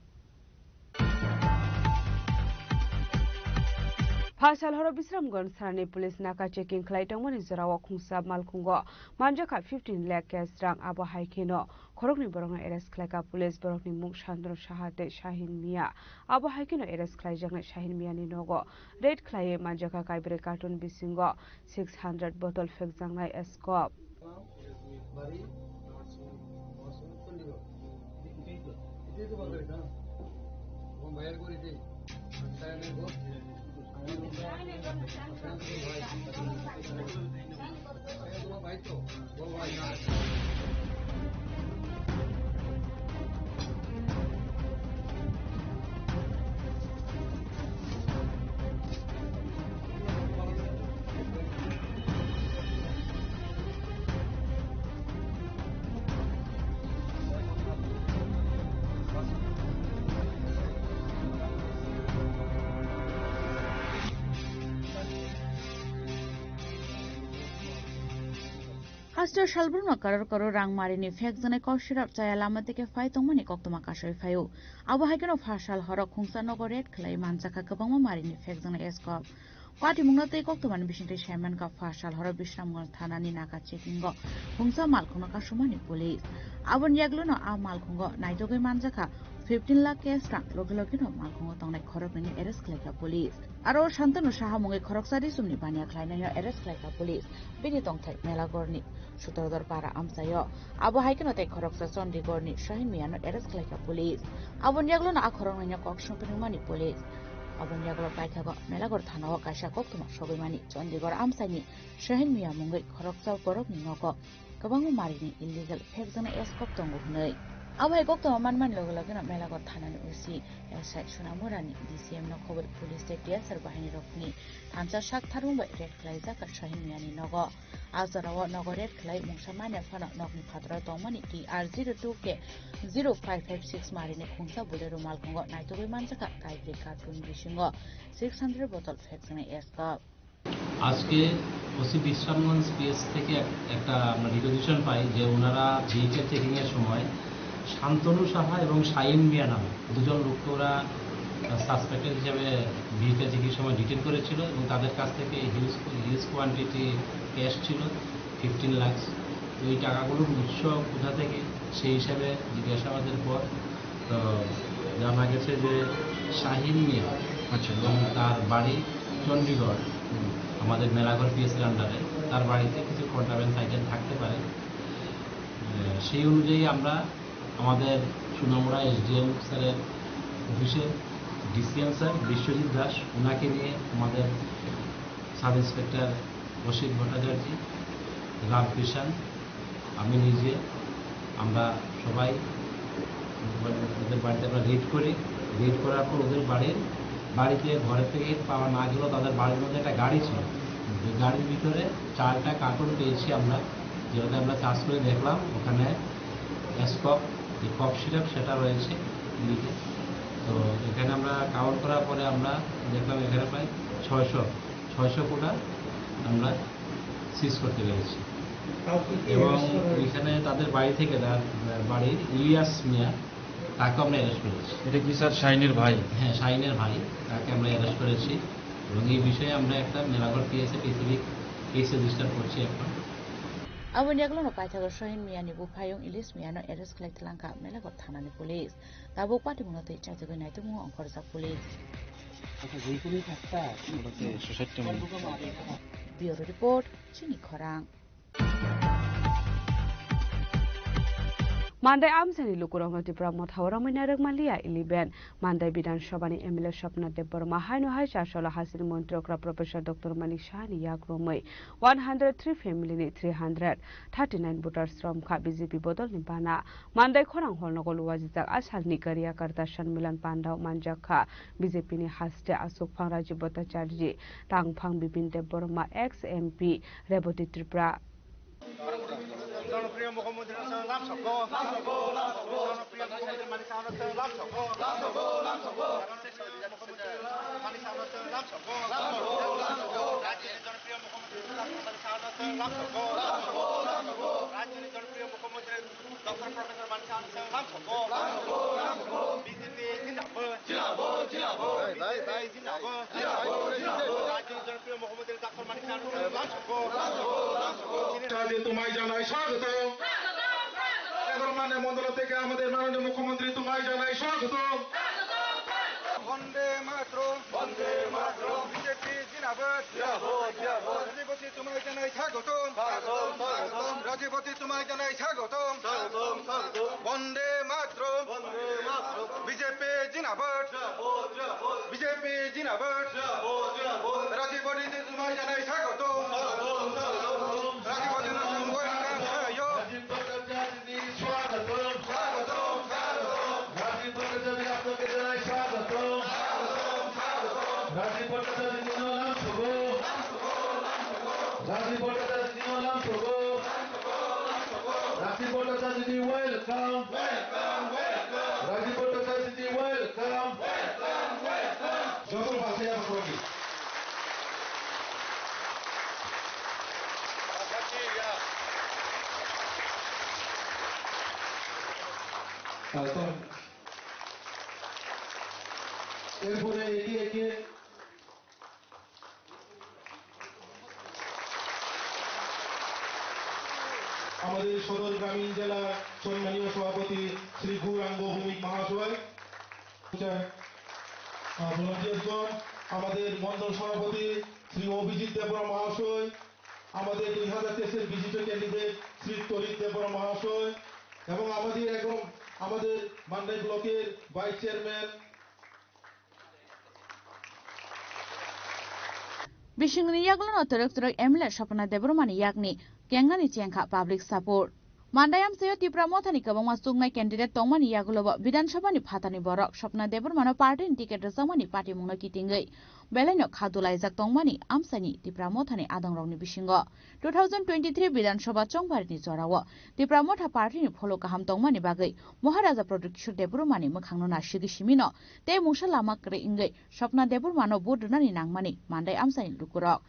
Phasal horo Bisramganj thanani police naka checking khlai tongmani jorao khungsa malkhungo manjakha fifteen lakh cash rang. Abo hai kheno khoroknwi borokno arrest khlaikha police, borokni mung Santanu Saha tei Shahin Mia. Abo hai kheno arrest khlaijaknai Shahin Miani nogo raid khlaiwi manjakha kaibrwi carton bisingo six hundred bottle phekjaknai scope. Haste salbrumno karor karor rang marini phekjaknai kok sirap chaya lama teke phai tongmani koktwma kasui phaio. Abo hai kheno phasal horo khungsa nogo raid khlai manjakha kwbangma marini phekjaknai scope. Patimungno tei koktwmani bisingtwi saimankha phasal horo Bisramganj thanani naka checkingo khungsa malkhungno kasumani police. Aboni yagluno a malkhungo naitugwi manjakha fifteen lakh cash rang, logi logino malkhungo tongnai khoroknwini arrest khlaikha police. Aro Santanu Saha mungwi khoroksa risumni baniya khlainaino arrest khlaikha police. Bini tongthai Melagorni Sutradhar para amchaio. Abo hai kheno tei khoroksa Chandigarhni Shahin Miano arrest khlaikha police. Aboni yaglono a khoroknaino kok songphirwngmani police. Aboni yagulo paithago Melagor thanao kaisa koktwma sogwimani Chandigarh amchaini Shahin Mia mungwi khoroksa borokni nogo kwbangma marini illegal phekjaknai scope tongo hwnwi. Abo hai koktwma manmani loge logeno Melagor thanani O C S I Sunamurani D C M no khobwi police tei T S R bahinirokni thansa sak tharmung bai raid khlaijak Shahin Miani nogo. A jorao nogo raid khlai mungsa manya phano nokni phataro tongmani T R zero two K zero five five six marini khungsa Bolero malkhungo naitugwi manjakha kaibrwi carton bisingo six hundred bottle phekjaknai scope. আজকে ওসি বিশ্রামগঞ্জ পিএস থেকে এক- একটা আমরা রিকোয়েজিশন পাই যে ওনারা ভেহিকেল চেকিংয়ের সময় শান্তনু সাহা এবং শাহিন মিয়া নামে দুজন লোককে ওরা সাসপেক্টেড হিসেবে ভেহিকেল চেকিং সময় ডিটেন করেছিল এবং তাদের কাছ থেকে হিউজ হিউজ কোয়ান্টিটি ক্যাশ ছিল, ফিফটিন লাখ। তো এই টাকাগুলোর উৎস কোথা থেকে, সেই হিসাবে জিজ্ঞাসাবাদের পর তো জানা গেছে যে শাহিন মিয়া আচ্ছা। এবং তার বাড়ি চণ্ডীগড়, হুম। আমাদের মেলাঘর পিএসের আন্ডারে। তার বাড়িতে কিছু কন্ট্রাব্যান্ড আইটেম থাকতে পারে। আহ, সেই অনুযায়ী আমরা আমাদের সুনামুড়া এসডিএম স্যারের অফিসে ডিসিএম স্যার বিশ্বজিৎ দাস, ওনাকে নিয়ে আমাদের সাব ইন্সপেক্টর কৌশিক ভট্টাচার্য, রাম কৃষ্ণ, আমি নিজে, আমরা সবাই ওদের বাড়িতে আমরা রেড করি। রেড করার পর ওদের বাড়ির, বাড়িতে ঘরের থেকে পাওয়া না গেলেও তাদের বাড়ির মধ্যে একটা গাড়ি ছিল। ওই গাড়ির ভিতরে চারটা কার্টুন পেয়েছি আমরা, যেটাতে আমরা চার্জ করে দেখলাম ওখানে স্কপ, যে কফ সিরাপ সেটা রয়েছে লিখে। তো এখানে আমরা কাউন্ট করার পরে আমরা দেখলাম এখানে প্রায় ছয়শো, ছয়শো কোটা আমরা সিজ করতে পেরেছি। কাউকে কি এবং অ্যারেস্ট করা হয়েছে? এখানে তাদের বাড়ি থেকে, তার বাড়ির ইলিয়াস মিয়া, তাকে আমরা অ্যারেস্ট করেছি। এটা কি স্যার শাহিনের ভাই? হ্যাঁ, শাহিনের ভাই, তাকে আমরা অ্যারেস্ট করেছি এবং এই বিষয়ে আমরা একটা মেলাঘর পিএসএ স্পেসিফিক কেস রেজিস্টার করছি এখন। Aboni yaglono paithago Shahin Miyani buphayung Ilis Miyano arrest khlai tlangkha Melagor thanani police. Tabuk patimungno twi chaitugwi naitukmungo ongkhorjak police. আচ্ছা, যে কোনো একটা ঠিক আছে, সোসাইটি মনে হয়। Bureau report, Chini Khorang. Mandai amchaini lukurokno Tipra Motha o romwi narwk manliya eleven. Mandai Bidhan Sabhani M L A Swapna Debbarma haino hai chasolo hasini montri okra Professor Doctor Manik Sahani yak romwi one hundred three family ni three hundred thirty nine voters romkha B J P bodolni bana. Mandai khorang hall nogo luwajijak a salni Karyakarta Sanmilan pandao manjakha B J P ni haste Ashok Phang, Rajiv Bhattacharjee, Tangphang Bipin Debbarma, ex M P Rebati Tripura. জনপ্রিয় মুখ্যমন্ত্রী লাভ সব। জনপ্রিয় মুখ্যমন্ত্রী মানিক সাহার লাভ সব। মুখ্যমন্ত্রী মানিক সাহার লাভ সব। রাজ্যের জনপ্রিয় মুখ্যমন্ত্রী মানিক সাহার লাভ সব। রাজ্যের জনপ্রিয় মুখ্যমন্ত্রী ডক্টর প্রফেসর মানিক সাহার লাভ সব। বিজেপি জিন্দাবাদ। জিন্দাবাদ, জিন্দাবাদ। Rajni jonpriyo Mukhyamantri Doctor Manik Saha. Rajni tumai janai swagotom. Egaromane mondol theke amader manoniyo mukhyamantri tumai janai swagotom. Bande Mataram, Bande Mataram, B J P zindabad. Zindabad, zindabad. Rajni boti tumai janai swagotom. Swagotom, swagotom. Rajni boti tumai janai swagotom. Swagotom, swagotom. Bande Mataram. Bande Mataram. B J P zindabad. Zindabad, zindabad. B J P zindabad. Zindabad, zindabad. Rajni boti tumai janai swagotom. Swagotom, swagotom. Rajni boti tumai janai swagotom. Rajiv Bhattacharya ji swagotom. Swagotom, swagotom. Rajiv Bhattacharya ji, apnake janai swagotom. Swagotom, swagotom. Rajiv Bhattacharya ji no lam sogo. Rajiv Bhattacharya ji no lam sogo. Rajiv Bhattacharya ji welcome. Welcome, welcome. Rajiv Bhattacharya ji welcome. Welcome, welcome. Joto bhai ya progi. এরপরে একে একে আমাদের সদর গ্রামীণ জেলার সম্মানীয় সভাপতি শ্রী গৌরাঙ্গ ভৌমিক মহাশয়, আহ, ভলান্টিয়ার্সগণ, আমাদের মণ্ডল সভাপতি শ্রী অভিজিৎ দেববর্মা মহাশয়, আমাদের দুই হাজার তেইশের বিশিষ্ট ক্যান্ডিডেট শ্রী তরিৎ দেববর্মা মহাশয় এবং আমাদের এখন আমাদের মান্ডাই ব্লকের vice chairman Bisingni yagulono twrwk twrwk M L A Swpna Debbarmani yakni kengnani chengkha public support. Mandai amchaio Tipra Mothani kwbangma chuknai candidate tongmani yagulobo Bidhan Sabhani phatarni borok Swpna Debbarmano partyni ticket rwjakmani patimungno kitingwi belaino kha dulaijak tongmani amchaini Tipra Mothani adongrokni bisingo two thousand twenty-three Bidhan Sabha chongbarini jorao Tipra Motha partyni pholo kaham tongmani bagwi Maharaja Pradyut Kishore Debbarmani mwkhangno nasigwi simino tei mungsa lama kwrwi wngwi Swpna Debbarmano vote rwnani nangmani Mandai amchaini lukurok.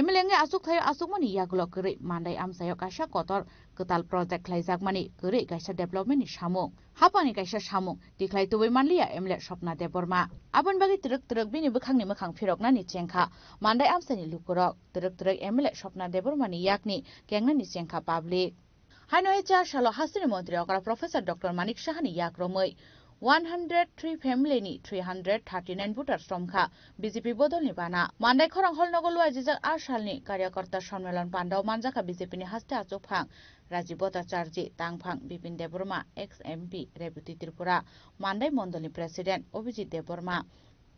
M L A wngwi achuk thaio achukmani yagulo kwrwi Mandai amchaio kaisa kotor kwtal project khlaijakmani kwrwi kaisa development ni samung, haphangni kaisa samung tikhlai tubui manliya M L A Swpna Debbarma. Aboni bagwi twrwk twrwk bini bwkhakni mwkhang phiroknani chengkha Mandai amchaini lukurok, twrwk twrwk M L A Swpna Debbarmani yakni kengnani chengkha public. Haino hai cha salo hasteni montri okra Professor Doctor Manik Sahani yak romwi one hundred three family ni three hundred thirty nine voters romkha B J P bodolni bana. Mandai khorang hall nogo luajijak a salni karyakarta sonmelan pandao manjakha B J P ni haste achukphang Rajiv Bhattacharya, tangphang Bipin Debbarma, ex M P Rebati Tripura, Mandai mondolni president Abhijit Debbarma,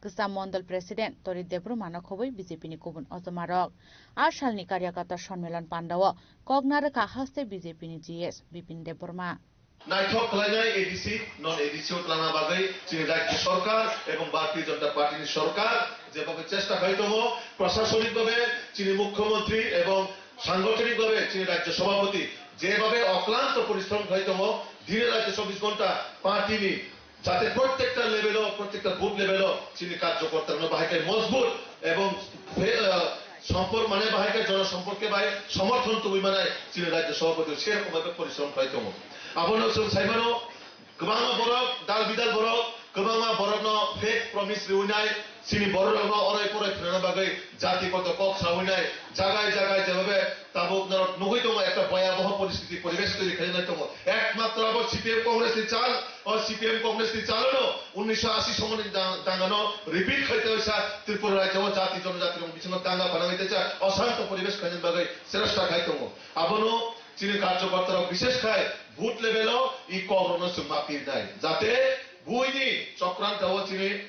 Kwcham Mondol President Torit Debbarmano khobwi B J P ni kubun ojomarok. A salni Karyakata Sonmilon Pandao kok narwkha haste B J P ni G S Bipin Debbarma. Naithok khlainai A D C, non A D C o twlangna bagwi chini Rajya Sorkar ebong Bharatiya Janata Party ni sorkar jebhabe chesta khai tongo, prashasonik bhabe chini Mukhyamantri ebong sangotonik bhabe chini Rajya Sabhapati jebhabe oklanto porishrom khai tongo, dine raite chobbish ghonta party ni jate prottekta level o, prottekta booth level o chini karjokorta rokno bahai khe mojbut ebong phe-, ah, sompor-, mane bahai khe jonosompor khe bai somorthon tubui manai chini Rajya Sabhapati o se rokom bai porishrom khlai tongo. Abono chwng sai mano, kwbangma borok, dal bidal borok, kwbangma borokno fake promise riwi nai, chini borok rokno orai porai phwnangna bagwi jati koto kok sawi nai, jagai jagai jebhabe tabuk norok nugwi tongo, ekta bhayaboho poristhiti poribesh toiri khainai tongo. Ekmatro abo C P M Congress ni chal, o C P M Congress ni chalono unnisho ashi somoni dang-, dangano repeat khai tongsa Tripura rajyo o jati jonojati rok bisingo danga phanangwi teisa osanto poribesh khainani bagwi chesta khai tongo. Abono chini karjokorta rok bishesh khai booth level o i kok rokno chwng ma pirnai, jate buini chokranto o chini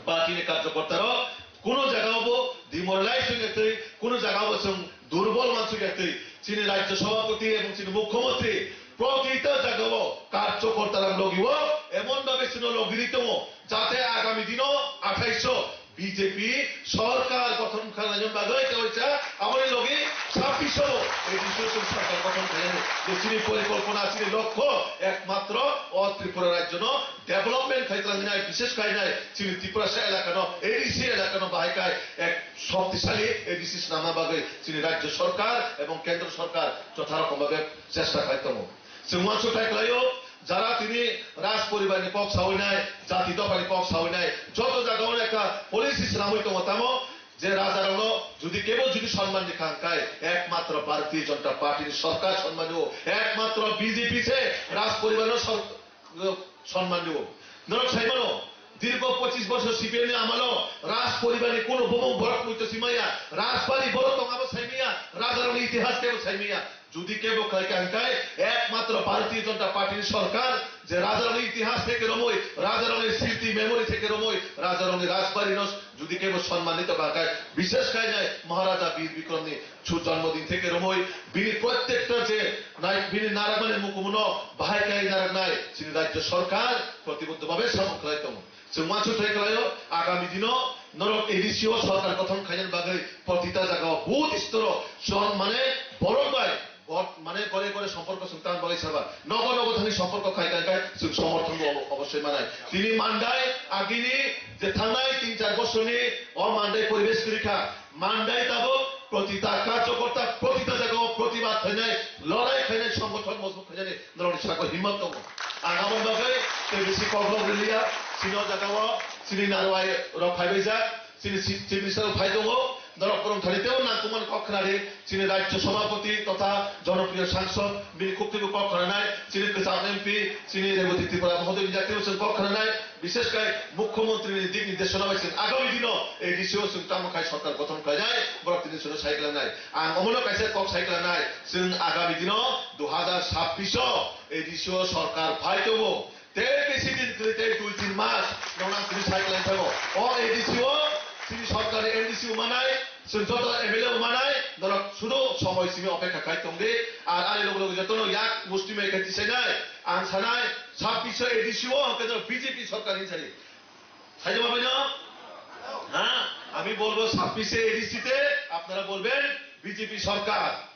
party ni karjokorta rok kuno jaga o bo demoralize wngya twi, kuno jaga o bo chwng durbol mansukya twi, chini Rajya Sabhapati ebong chini Mukhyamantri protita jaga o karjokorta rok logi o emon bhabe chwngno logi ri tongo, jate agami dino athaiso B J P sorkar gothon khlaina bagwi kaisa aboni logi chhabbish o A D C o chwng sorkar gothon khlainani. Je chini porikolpona, chini lokho ekmatro o Tripura rajyono development khai twlangwi nai, bishesh khai nai chini Tiprasa elakano, A D C elakano bahai khai ek shoktisali A D C swnamna bagwi chini rajyo sorkar ebong kendro sorkar jotha rokom bhabe chesta khai tongo. Chwng uansukthai khlaio, Jara tini Raj poribar ni kok sawi nai, jati dopha ni kok sawi nai, joto jaga o ekta policy swnamwi tongo tamo je raja rok no jodi kebo jodi sonman ni kha hwnkhe ekmatro Bharatiya Janata Party ni sorkar sonman o, ekmatro B J P se Raj poribar no sor-, sonman o. Norok sai mano, dirgo pochis bosor C P M ni amalo Raj poribar ni kono bumung borok muitu simaya, Rajbari borok tong abo saimaya, raja rok ni itihas kebo saimaya. Jodi kebo khlai kha hwnkhe ekmatro Bharatiya Janata Party ni sorkar je rajarokni itihas theke romwi, rajarokni sriti memory theke romwi, rajarokni rajbari no jodi kebo sonmanito kha hwnkhe, bishes khainai Maharaja Bir Bikrom ni su jonmodin theke romwi, bini prottekta je nai, bini narakmani mukumuno bahai khai naraknai chini rajya sorkar protiboddo babe samung khlai tongo. Chwng uansuk thai khlaio, agami dino norok A D C o sorkar gothon khainani bagwi protita jagao booth storo chwng mane borok bai bot mane gore gore somporko chwng tang bagwi saba. Nogo nogo thangwi somporko khai khai khai chwng somorthon bo obo-, obossoi manai. Tini Mandai agini je thangnai tin char bosorni o Mandai poribesh kwrwi kha. Mandai tabuk protita karjokorta, protita jagao protibad khainai, lorai khainai, songothon mojbut khainani norokni saka himmat tongo. Ang aboni bagwi tei bisi kokrok rwliya, chini o jagao chini narwai rok phaibaijak, chini si-, chief minister rok phai tongo, norok kwrwng thani teibo nangkukmani kok khwnadi, chini rajya sabhapati totha jonopriyo sangsod, bini khuktwibo kok khwnanai, chini kwcham M P, chini Reboti Tripura mohodoyni jatibo chwng kok khwnanai, bishes khai mukhyamantri ni dik nirdeshona bai chwng agami dino A D C o chwng tamo khai sorkar gothon khlainai, borok tini chwngno sai khlainai. Ang omono kaisa kok sai khlainai, chwng agami dino dui hazar sabbish o A D C o sorkar phai tongo. Tei bisi din kwrwi tei dui tin mas nonang tini sai khlai thango. O A D C o chini sorkar ni M D C o manai, chwng joto M L A o manai, norok sudo somoi simi opekha khai tongdi. Ar ani loge loge jotono yak musti mai khai tisainai. Ang sanai sabbish o A D C o hwnkhe joto B J P sorkar hinsani. Saijama bai no? Ha? Ami bolbo sabbish o A D C te, apnara bolben B J P sorkar.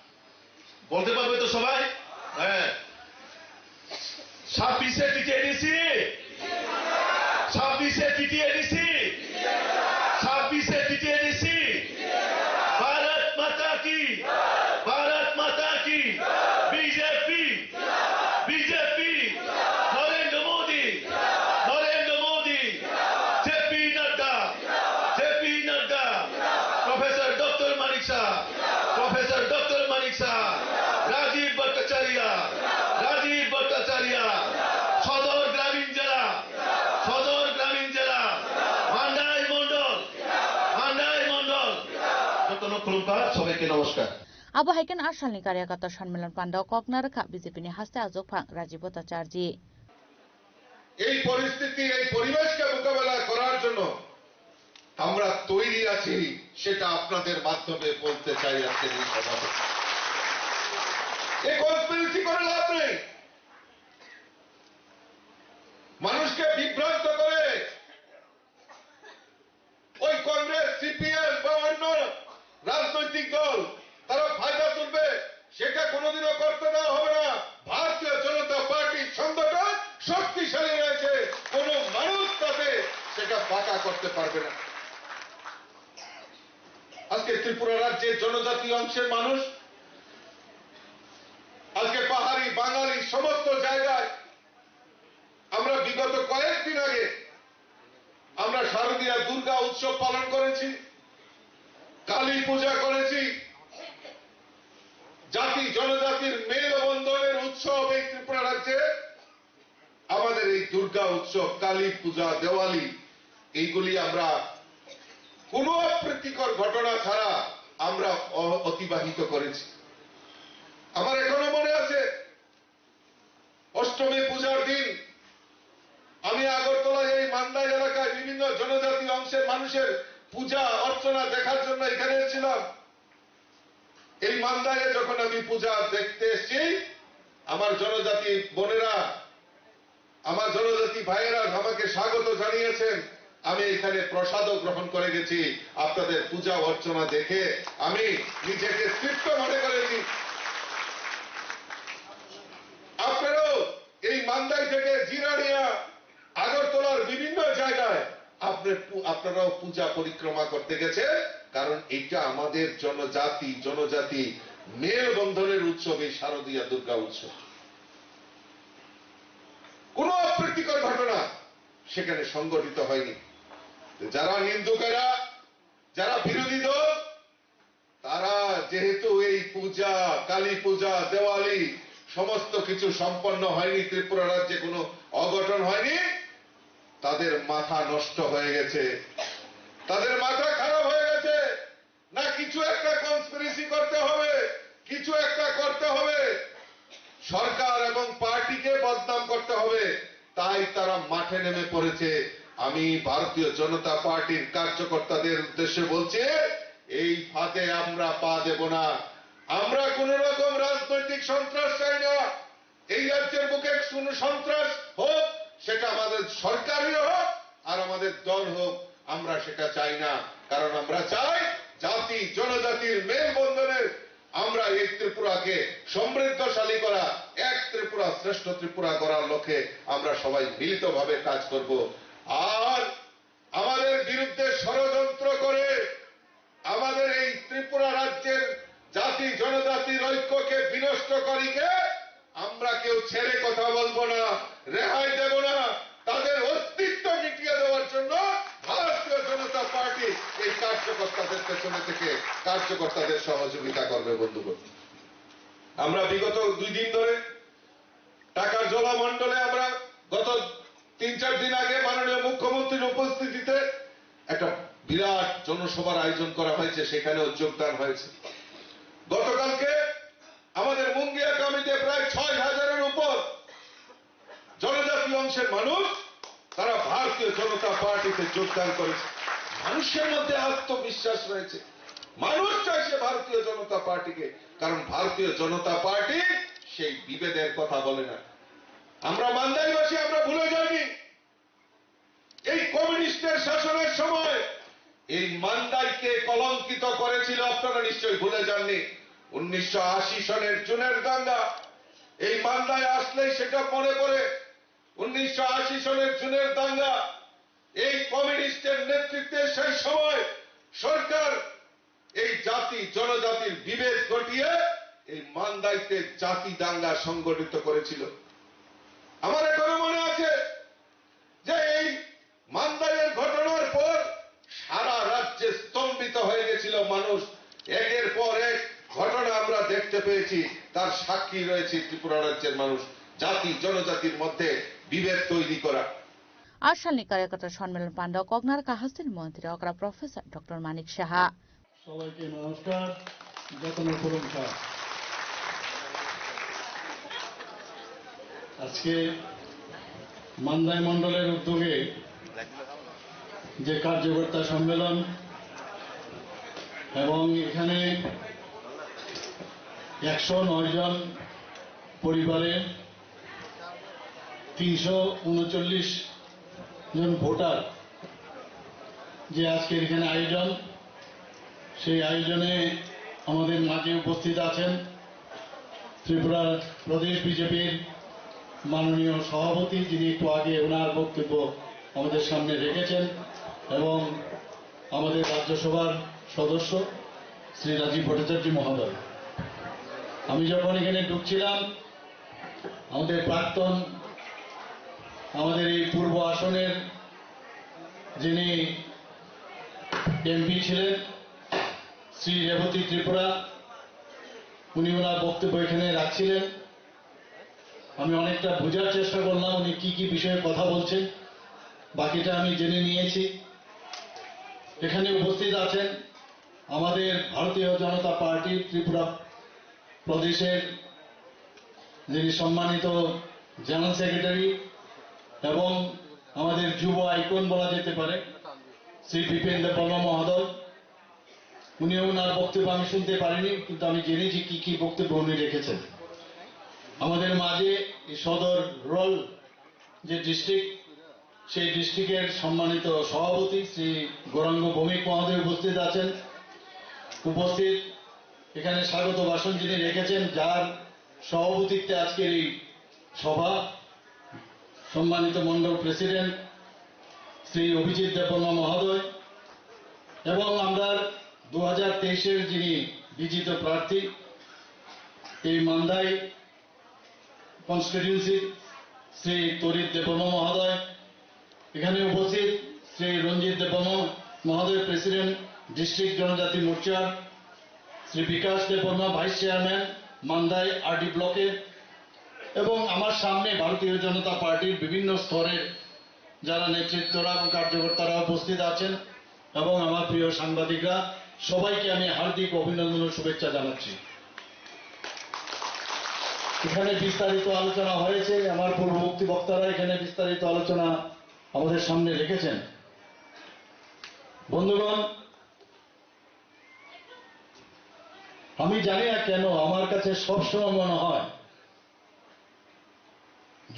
বলতে পারবে তো সবাই? হ্যাঁ। ছাব্বিশে টিটিএডিসি, ছাব্বিশে টিটিএডিসি, ছাব্বিশে টিটিএডিসি। ভারত মাতা কি, ভারত মাতা কি। বিজেপি, বিজেপি, নরেন্দ্র মোদি, নরেন্দ্র মোদি, জেপি নাড্ডা, জেপি নাড্ডা, প্রফেসর ডক্টর মানিক শাহ, প্রফেসর ডক্টর মানিক শাহ, রাজীব ভট্টাচার্য, রাজীব ভট্টাচার্য, সদর গ্রামীণ জেলা, সদর গ্রামীণ জেলা, মান্ডাই মণ্ডল, মান্ডাই মণ্ডল। Jotono khulumkha, সবাইকে নমস্কার. Abo hai kheno a salni Karyakata Sanmilan Pandao kokna rwkha B J P ni haste achukphang Rajiv Bhattacharjee. এই পরিস্থিতি, এই পরিবেশকে মোকাবেলা করার জন্য আমরা তৈরি আছি, সেটা আপনাদের মাধ্যমে বলতে চাই আজকের এই সভাতে। এ কনস্পিরেসি করে লাভ নেই, মানুষকে বিভ্রান্ত করে ওই কংগ্রেস, সিপিএম বা অন্য রাজনৈতিক দল তারা ফায়দা তুলবে, সেটা কোনোদিনও করতে দেওয়া হবে না। ভারতীয় জনতা পার্টির সংগঠন শক্তিশালী রয়েছে, কোনো মানুষ তাতে সেটা বাঁকা করতে পারবে না। আজকে ত্রিপুরা রাজ্যের জনজাতি অংশের মানুষ, আজকে পাহাড়ি, বাঙালি সমস্ত জায়গায় আমরা বিগত কয়েকদিন আগে আমরা শারদীয়া দুর্গা উৎসব পালন করেছি, কালী পূজা করেছি। জাতি জনজাতির মেলবন্ধনের উৎসব এই ত্রিপুরা রাজ্যে। আমাদের এই দুর্গা উৎসব, কালী পূজা, দেওয়ালি, এইগুলি আমরা কোনো অপ্রীতিকর ঘটনা ছাড়া আমরা অ-, অতিবাহিত করেছি। আমার এখনো মনে আছে, অষ্টমী পূজার দিন আমি আগরতলায় এই মান্দাই এলাকায় বিভিন্ন জনজাতি অংশের মানুষের পূজা অর্চনা দেখার জন্য এখানে এসেছিলাম। এই মান্দাইয়ে যখন আমি পূজা দেখতে এসেছি, আমার জনজাতি বোনেরা, আমার জনজাতি ভাইয়েরা আমাকে স্বাগত জানিয়েছেন। আমি এখানে প্রসাদও গ্রহণ করে গেছি। আপনাদের পূজা অর্চনা দেখে আমি নিজেকে তৃপ্ত মনে করেছি। আপনারাও এই মান্দাই থেকে জিরানিয়া, আগরতলার বিভিন্ন জায়গায় আপনি পু-, আপনারাও পূজা পরিক্রমা করতে গেছেন, কারণ এটা আমাদের জনজাতি, জনজাতি মেলবন্ধনের উৎসব, এই শারদীয়া দুর্গা উৎসব। অপ্রীতিকর ঘটনা সেখানে সংঘটিত হয়নি। যারা নিন্দুকেরা, যারা বিরোধী দল, তারা যেহেতু এই পূজা, কালী পূজা, দেওয়ালি, সমস্ত কিছু সম্পন্ন হয়নি, ত্রিপুরা রাজ্যে কোনো অঘটন হয়নি, তাদের মাথা নষ্ট হয়ে গেছে, তাদের মাথা খারাপ হয়ে গেছে। না, কিছু একটা কনস্পিরেসি করতে হবে, কিছু একটা করতে হবে, সরকার এবং পার্টিকে বদনাম করতে হবে, তাই তারা মাঠে নেমে পড়েছে। আমি ভারতীয় জনতা পার্টির কার্যকর্তাদের উদ্দেশ্যে বলছি, এই ফাঁদে আমরা পা দেব না। আমরা কোনো রকম রাজনৈতিক সন্ত্রাস চাই না। এই রাজ্যের বুকে কোনো সন্ত্রাস হোক, সেটা আমাদের সরকারই হোক আর আমাদের দল হোক, আমরা সেটা চাই না। কারণ আমরা চাই জাতি জনজাতির মেলবন্ধনের, আমরা এই ত্রিপুরাকে সমৃদ্ধশালী করা, এক ত্রিপুরা শ্রেষ্ঠ ত্রিপুরা গড়ার লক্ষ্যে আমরা সবাই মিলিতভাবে কাজ করব। আর আমাদের বিরুদ্ধে ষড়যন্ত্র করে আমাদের এই ত্রিপুরা রাজ্যের জাতি জনজাতির ঐক্যকে বিনষ্টকারীকে আমরা কেউ ছেড়ে কথা বলবো না, রেহাই দেব না। তাদের অস্তিত্ব মিটিয়ে দেওয়ার জন্য ভারতীয় জনতা পার্টি এই কার্যকর্তাদের পেছনে থেকে কার্যকর্তাদের সহযোগিতা করবে। বন্ধুগণ, আমরা বিগত দুই দিন ধরে টাকার জলামণ্ডলে আমরা গত তিন চার দিন আগে মাননীয় মুখ্যমন্ত্রীর উপস্থিতিতে একটা বিরাট জনসভার আয়োজন করা হয়েছে, সেখানেও যোগদান হয়েছে। গতকালকে আমাদের মুঙ্গিয়াকামিতে প্রায় ছয় হাজারের উপর জনজাতি অংশের মানুষ, তারা ভারতীয় জনতা পার্টিতে যোগদান করেছে। মানুষের মধ্যে আত্মবিশ্বাস রয়েছে, মানুষ চাইছে ভারতীয় জনতা পার্টিকে, কারণ ভারতীয় জনতা পার্টি সেই বিভেদের কথা বলে না। আমরা মান্দাইবাসী, আমরা ভুলে যাইনি এই কমিউনিস্টের শাসনের সময় এই মান্দাইকে কলঙ্কিত করেছিল, আপনারা নিশ্চয়ই ভুলে যাননি। উনিশশো আশি সনের জুনের দাঙ্গা, এই মান্দায় আসলেই সেটা মনে পড়ে। উনিশশো আশি সনের জুনের দাঙ্গা, এই কমিউনিস্টের নেতৃত্বে সেই সময় সরকার এই জাতি জনজাতির বিভেদ ঘটিয়ে এই মান্দাইতে জাতি দাঙ্গা সংগঠিত করেছিল। আমার এখনো মনে আছে যে এই মান্দাইয়ের ঘটনার পর সারা রাজ্যে স্তম্ভিত হয়ে গেছিল মানুষ। একের পর এক ঘটনা আমরা দেখতে পেয়েছি, তার সাক্ষী রয়েছে ত্রিপুরা রাজ্যের মানুষ, জাতি জনজাতির মধ্যে বিভেদ তৈরি করা। A salni karyakarta sonmilon panda koknar kahastin montri okra Professor Doctor Manik Saha. সবাইকে নমস্কার, যতন প্রশংসা। আজকে মান্দাই মণ্ডলের উদ্যোগে যে কার্যকর্তা সম্মেলন এবং এখানে একশো নয় জন পরিবারের তিনশো ঊনচল্লিশ জন ভোটার যে আজকের এখানে আয়োজন, সেই আয়োজনে আমাদের মাঝে উপস্থিত আছেন ত্রিপুরা প্রদেশ বিজেপির মাননীয় সভাপতি, যিনি একটু আগে ওনার বক্তব্য আমাদের সামনে রেখেছেন, এবং আমাদের রাজ্যসভার সদস্য শ্রী রাজীব ভট্টাচার্য মহোদয়। আমি যখন এখানে ঢুকছিলাম, আমাদের প্রাক্তন, আমাদের এই পূর্ব আসনের যিনি এমপি ছিলেন, শ্রী রেবতী ত্রিপুরা, উনি ওনার বক্তব্য এখানে রাখছিলেন। আমি অনেকটা বোঝার চেষ্টা করলাম উনি কি কি বিষয়ে কথা বলছেন, বাকিটা আমি জেনে নিয়েছি। এখানে উপস্থিত আছেন আমাদের ভারতীয় জনতা পার্টি ত্রিপুরা প্রদেশের যিনি সম্মানিত জেনারেল সেক্রেটারি এবং আমাদের যুব আইকন বলা যেতে পারে, শ্রী বিপিন দেববর্মা মহোদয়। উনি ওনার বক্তব্য আমি শুনতে পারিনি, কিন্তু আমি জেনেছি কি কি বক্তব্য উনি রেখেছেন। আমাদের মাঝে এই সদর রোল যে ডিস্ট্রিক্ট, সেই ডিস্ট্রিক্টের সম্মানিত সভাপতি শ্রী গৌরাঙ্গ ভৌমিক মহোদয় উপস্থিত আছেন। উপস্থিত এখানে স্বাগত ভাষণ যিনি রেখেছেন, যার সভাপতিত্বে আজকের এই সভা, সম্মানিত মণ্ডল প্রেসিডেন্ট শ্রী অভিজিৎ দেববর্মা মহোদয় এবং আমরা দু হাজার তেইশের যিনি বিজিত প্রার্থী এই মান্দাই কনস্টিটিউয়েন্সির শ্রী তরিত দেববর্মা মহোদয়, এখানে উপস্থিত শ্রী রঞ্জিত দেববর্মা মহোদয়, প্রেসিডেন্ট ডিস্ট্রিক্ট জনজাতি মোর্চা, শ্রী বিকাশ দেববর্মা, ভাইস চেয়ারম্যান, মান্দাই আরডি ব্লকে, এবং আমার সামনে ভারতীয় জনতা পার্টির বিভিন্ন স্তরের যারা নেতৃত্বরা এবং কার্যকর্তারা উপস্থিত আছেন এবং আমার প্রিয় সাংবাদিকরা, সবাইকে আমি হার্দিক অভিনন্দন ও শুভেচ্ছা জানাচ্ছি। এখানে বিস্তারিত আলোচনা হয়েছে, আমার পূর্ববর্তী বক্তারা এখানে বিস্তারিত আলোচনা আমাদের সামনে রেখেছেন। বন্ধুগণ, আমি জানি না কেন আমার কাছে সবসময় মনে হয়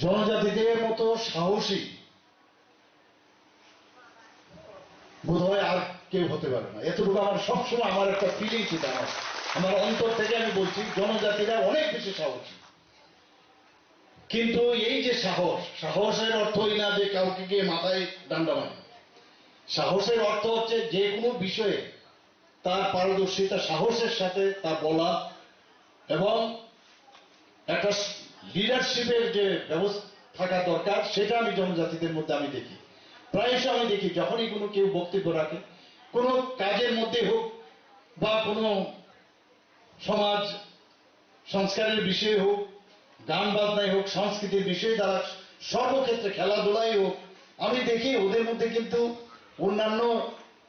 জনজাতিদের মতো সাহসী বোধহয় আর কেউ হতে পারে না। এতটুকু আমার সবসময় আমার একটা ফিলিংস, এটা আমার, আমার অন্তর থেকে আমি বলছি, জনজাতিরা অনেক বেশি সাহসী। কিন্তু এই যে সাহস, সাহসের অর্থ এই না যে কাউকে গিয়ে মাথায় ডান্ডা মারে। সাহসের অর্থ হচ্ছে যে কোনো বিষয়ে তার পারদর্শিতা, সাহসের সাথে তা বলা এবং একটা লিডারশিপের যে ব্যবস্থা থাকা দরকার, সেটা আমি জনজাতিদের মধ্যে আমি দেখি। প্রায়শই আমি দেখি, যখনই কোনো কেউ বক্তব্য রাখে, কোনো কাজের মধ্যে হোক বা কোনো সমাজ সংস্কারের বিষয়ে হোক, গান বাজনায় হোক, সংস্কৃতির বিষয়ে তারা সর্বক্ষেত্রে, খেলাধুলাই হোক, আমি দেখি ওদের মধ্যে কিন্তু অন্যান্য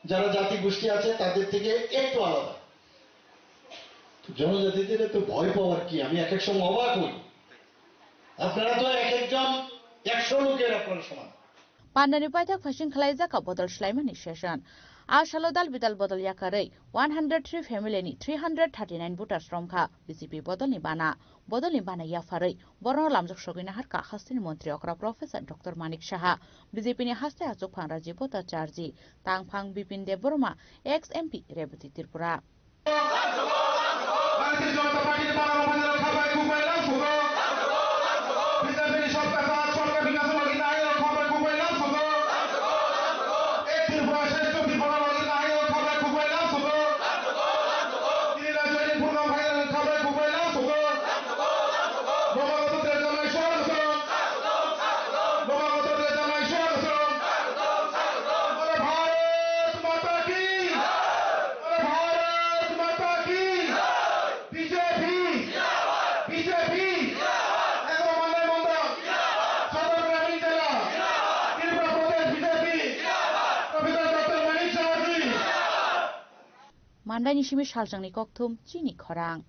যারা জাতিগোষ্ঠী আছে তাদের থেকে একটু আলাদা। তো জনজাতিদের তো ভয় পাওয়ার কি? আমি এক এক সময় অবাক হই। আপনারা তো এক একজন একশো লোকের আপনারা সমান। Pandani paithak phasing khwlaijak kha bodol swlaimani session. A salo dal bidal bodol yakarwi one hundred three family ni three hundred thirty nine voters romkha B J P bodolni bana. Bodolni bana yapharwi borokno lamjak sogwi naharkha hasteni montri okra Professor Doctor Manik Saha, B J P ni haste achukphang Rajiv Bhattacharjee, tangphang Bipin Debbarma, ex M P Rebati Tripura. Bharatiya Janata Party ni bana rok bana rok khabai kubai lam sugo. B J P ni sabka saath sabka vikas lagi nai rok khabai kubai lam sugo. Ek Tripura shreshtha Tripura lagi nai rok khabai kubai lam sugo. Tini rajyo ni program bhai rok khabai kubai lam sugo. Boba Gato Treta Nai Shwar Gato. Boba Gato Treta Nai Shwar Gato. Bole Bharat Mata Ki. Bole Bharat Mata Ki. B J P. B J P. Ekdom Mandai Mandal. Sadar Gramin Jela. Tripura Pradesh B J P. Professor Doctor Manik Saha ji. Mandaini simi salchangni kokthum chini khorang.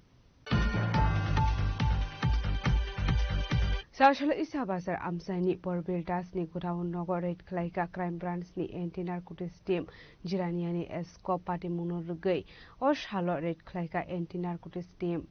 Sasalo Isa Bazar amchaini Porbil Das ni godown nogo raid khlaika Crime Branch ni Anti Narcotics Team. Jiraniani Esco patimungno rwgwi o salo raid khlaika Anti Narcotics Team.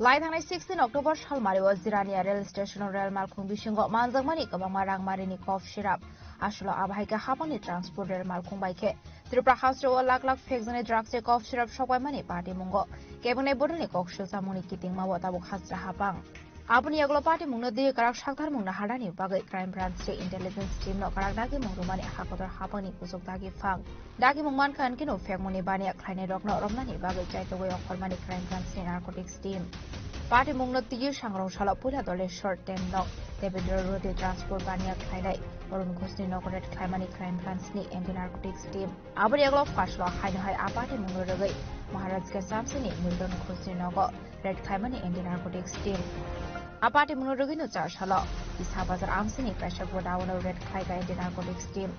Lai thangnai sixteen October salmari o Jirania rail station o rail malkhung bisingo manjakmani kwbangma rangmarini cough syrup. Aswkno abo hai khe hapangni transport rail malkhung bai khe Tripura hasteo lakh lakh phekjaknai drugs tei cough syrup sokbaimani patimungo kebengni bodolni kok swlchamungni kitingmao tabuk hasra hapang. Aboni yagulo patimungno twi kwrak saktarmung naharnani bagwi Crime Branch tei Intelligence Team no kwrak dagimung rwmani hakotor hapangni kuchuk dagi phang. Dagimung mankha hinkhe no phekmungni baniya khlainairokno romnani bagwi chaitogwi ongkhormani Crime Branch ni Narcotics Team. Patimungno twiwi sangrong salo puila Doleshwar ten nok Devendra Road-o transport baniya khlainai Arun Ghoshni nogo raid khlaimani Crime Branch ni Anti Narcotics Team. Aboni yagulo phaslo haino hai a patimungno rwgwi Maharaj Kechamsini Milton Ghoshni nogo raid khlaimani Anti Narcotics Team. A party mungno rwgwino char salo Isa Bazar amsini kaisa godown-o raid khlaikha anti narcotics team.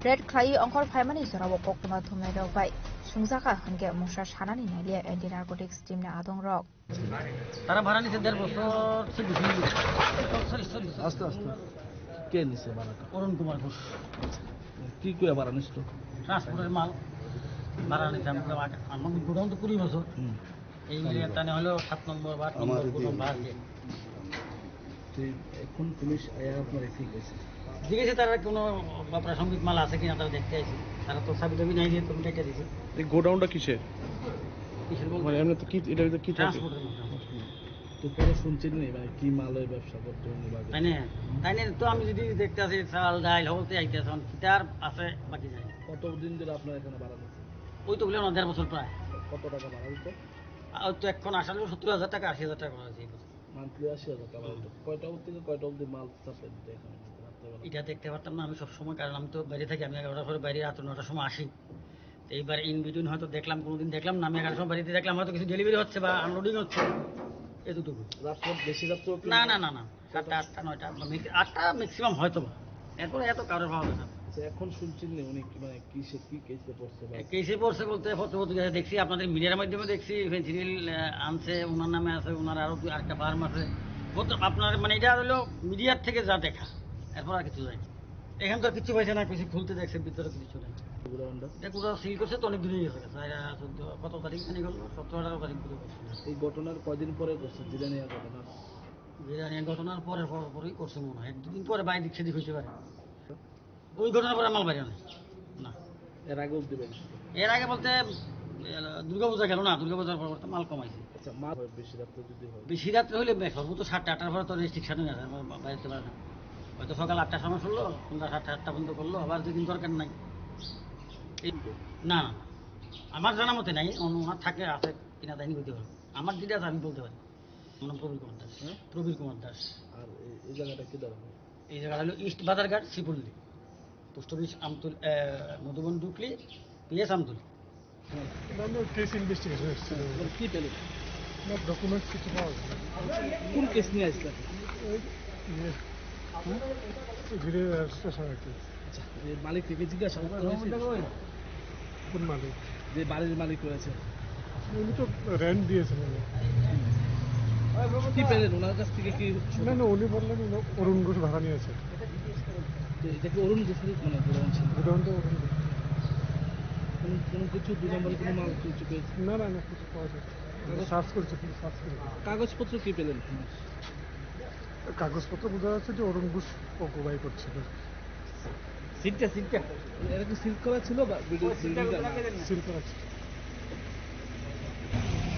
Raid khlaiwi ongkhor phaimani jorao koktwma thumnairok bai sungjakha hwnkhe mungsa sanani nailia anti narcotics teamni adongrok. তারা ভাড়া নিছে দেড় বছর, সে বেশি নিছে। Sorry, sorry, sorry. আস্তে, আস্তে। কে নিছে ভাড়াটা? অরুণ কুমার ঘোষ। আচ্ছা। কি কইয়া ভাড়া নিছিল? ট্রান্সপোর্টের মাল ভাড়া নিছে। আমরা, আমার গোডাউন তো কুড়ি বছর। হুম। এই মিলিয়ে তানে হলো সাত নম্বর বা আট নম্বর গোডাউন ভাড়া দিয়ে। তো এখন পুলিশ আয়া আপনার কি কইছে? জিজ্ঞেসে তারা কোনো বা প্রাসঙ্গিক মাল আছে কিনা তারা দেখতে আইছে। তারা তো চাবি টাবি নাই দিয়ে তুমি কেটে দিছে। এই গোডাউনটা কিসের? কিসের বলতে? মানে এমনি তো কি, এটা ভিতরে কি থাকে? ট্রান্সপোর্টের মাল। তো পরে শুনছেন নি, মানে কি মালের ব্যবসা করতে উনি বাজারে? তাই না? তাই না? তো আমি যদি দেখতে আসি চাল, ডাল, হলতে আইতে আসুন, কিতার আছে বাকি জানি। কতদিন ধরে আপনার এখানে ভাড়া নিচ্ছেন? ওই তো বললাম না, দেড় বছর প্রায়। কত টাকা ভাড়া দিত? আর তো এখন আশা করি সত্তর হাজার টাকা, আশি হাজার টাকা ভাড়া দিই। মান্থলি আশি হাজার টাকা হইতো। কয়টা অবধি থেকে কয়টা অবধি মাল সাপ্লাই দিতে এখানে রাত্রেবেলা? এটা দেখতে পারতাম না আমি সব সময়, কারণ আমি তো বাইরে থাকি, আমি এগারোটার পরে বাইরে রাত নটার সময় আসি। তো এইবার in between হয়তো দেখলাম, কোনোদিন দেখলাম না, আমি এগারোটার সময় বাড়িতে দেখলাম হয়তো কিছু ডেলিভারি হচ্ছে বা আনলোডিং হচ্ছে, এতটুকু। রাত রাত বেশি রাত্রেও কি না, না, না, না, সাতটা, আটটা, নয়টা, বা ম্যাক্সি-, আটটা ম্যাক্সিমাম হয়তো বা। এরপরে এত কারোর পাওয়া যায় না। আচ্ছা, এখন শুনছেন নি উনি কি, মানে, কিসে, কি কেসে পড়ছে বা? এ, কেসে পড়ছে বলতে, পত্র পত্রিকায় দেখছি, আপনাদের মিডিয়ার মাধ্যমে দেখছি, ফেন্সিডিল, আহ, আনছে, ওনার নামে আছে, ওনার আরো দুই, আরেকটা ফার্ম আছে। বলতে আপনার, মানে, এটা হলো মিডিয়ার থেকে যা দেখা, এরপর আর কিছু নাই। এখানে তো আর কিছু পাইছে না, কিছু খুলতে দেখছে, ভিতরে কিছু নাই। পুরো আন্ডা? এটা পুরো সিল করছে তো অনেক দিন হয়ে গেছে, চার, চোদ্দ, কত তারিখ জানি করলো, সতেরো আঠারো তারিখ করে করছে। এই ঘটনার কয়দিন পরে করছে, জিরানিয়া ঘটনা? জিরানিয়া ঘটনার পরে, পর-, পরেই করছে মনে হয়, এক দুদিন পরে বাইরে দিক সেদিক হইতে পারে। ওই ঘটনার পরে মাল বাইরে নাই। না। এর আগে অবধি বাইরে ছিল? এর আগে বলতে, এ, দুর্গাপূজা গেল না, দুর্গাপূজার পর পর তো মাল কমাইছে। আচ্ছা, মাল হয় বেশি রাত্রে যদি হয়? বেশি রাত্রে হইলে বে-, সর্বোচ্চ সাতটা, আটটার পরে তো রেস্ট্রিকশন হয়ে গেছে, আমার বা-, বাইরে চলে আসে। হয়তো সকাল আটটার সময় করলো, সন্ধ্যা সাতটা, আটটা পর্যন্ত করলো, আবার দুদিন দরকার নাই। এই, না, না, আমার জানা মতে নাই, অন্য ওনার থাকে, আছে কিনা তাই নিয়ে বলতে পারবো। আমার যেটা আছে আমি বলতে পারি। আমার নাম প্রবীর কুমার দাস। হ্যাঁ? প্রবীর কুমার দাস। আর এই, এই জায়গাটা কি ধরনের? এই জায়গাটা হলো ইস্ট বাজারঘাট, শ্রীপল্লী। পোস্ট অফিস আমতল-, এ, মধুবন ডুকলি, পিএস আমতলি। আমরা কেস ইনভেস্টিগেশন এসেছি। কি পেলেন? না, ডকুমেন্টস কিছু পাওয়া যায় না। কোন কেস নিয়ে আসলেন? এই, ইয়ে, হুম? এই ভিডিও রেজিস্ট্রেশন আর কি। আচ্ছা, এই মালিক থেকে জিজ্ঞাসা করা হয়েছে? কোন মালিক? যে বাড়ির মালিক রয়েছে। উনি তো রেন্ট দিয়েছেন উনি। কি পেলেন ওনার কাছ থেকে? কি না, না, উনি বললেন উনি অরুণ ঘোষ ভাড়া নিয়েছে। তো এটা কি অরুণ ঘোষের মানে গোডাউন ছিল? গোডাউন তো অরুণ ঘোষ। কোনো, কোনো কিছু দুই নম্বরে কোনো মাল কিছু পেয়েছে? না, না, না, কিছু পাওয়া যায়নি। আমরা সার্চ করেছি, পুরো সার্চ করেছি। কাগজপত্র কি পেলেন? কাগজপত্র বোঝা যাচ্ছে যে অরুণ ঘোষ অকুপাই করছিল। সিটটা, সিটটা। এটা কি সিল করা ছিল বা বিল্ডিং, সিল করা ছিল।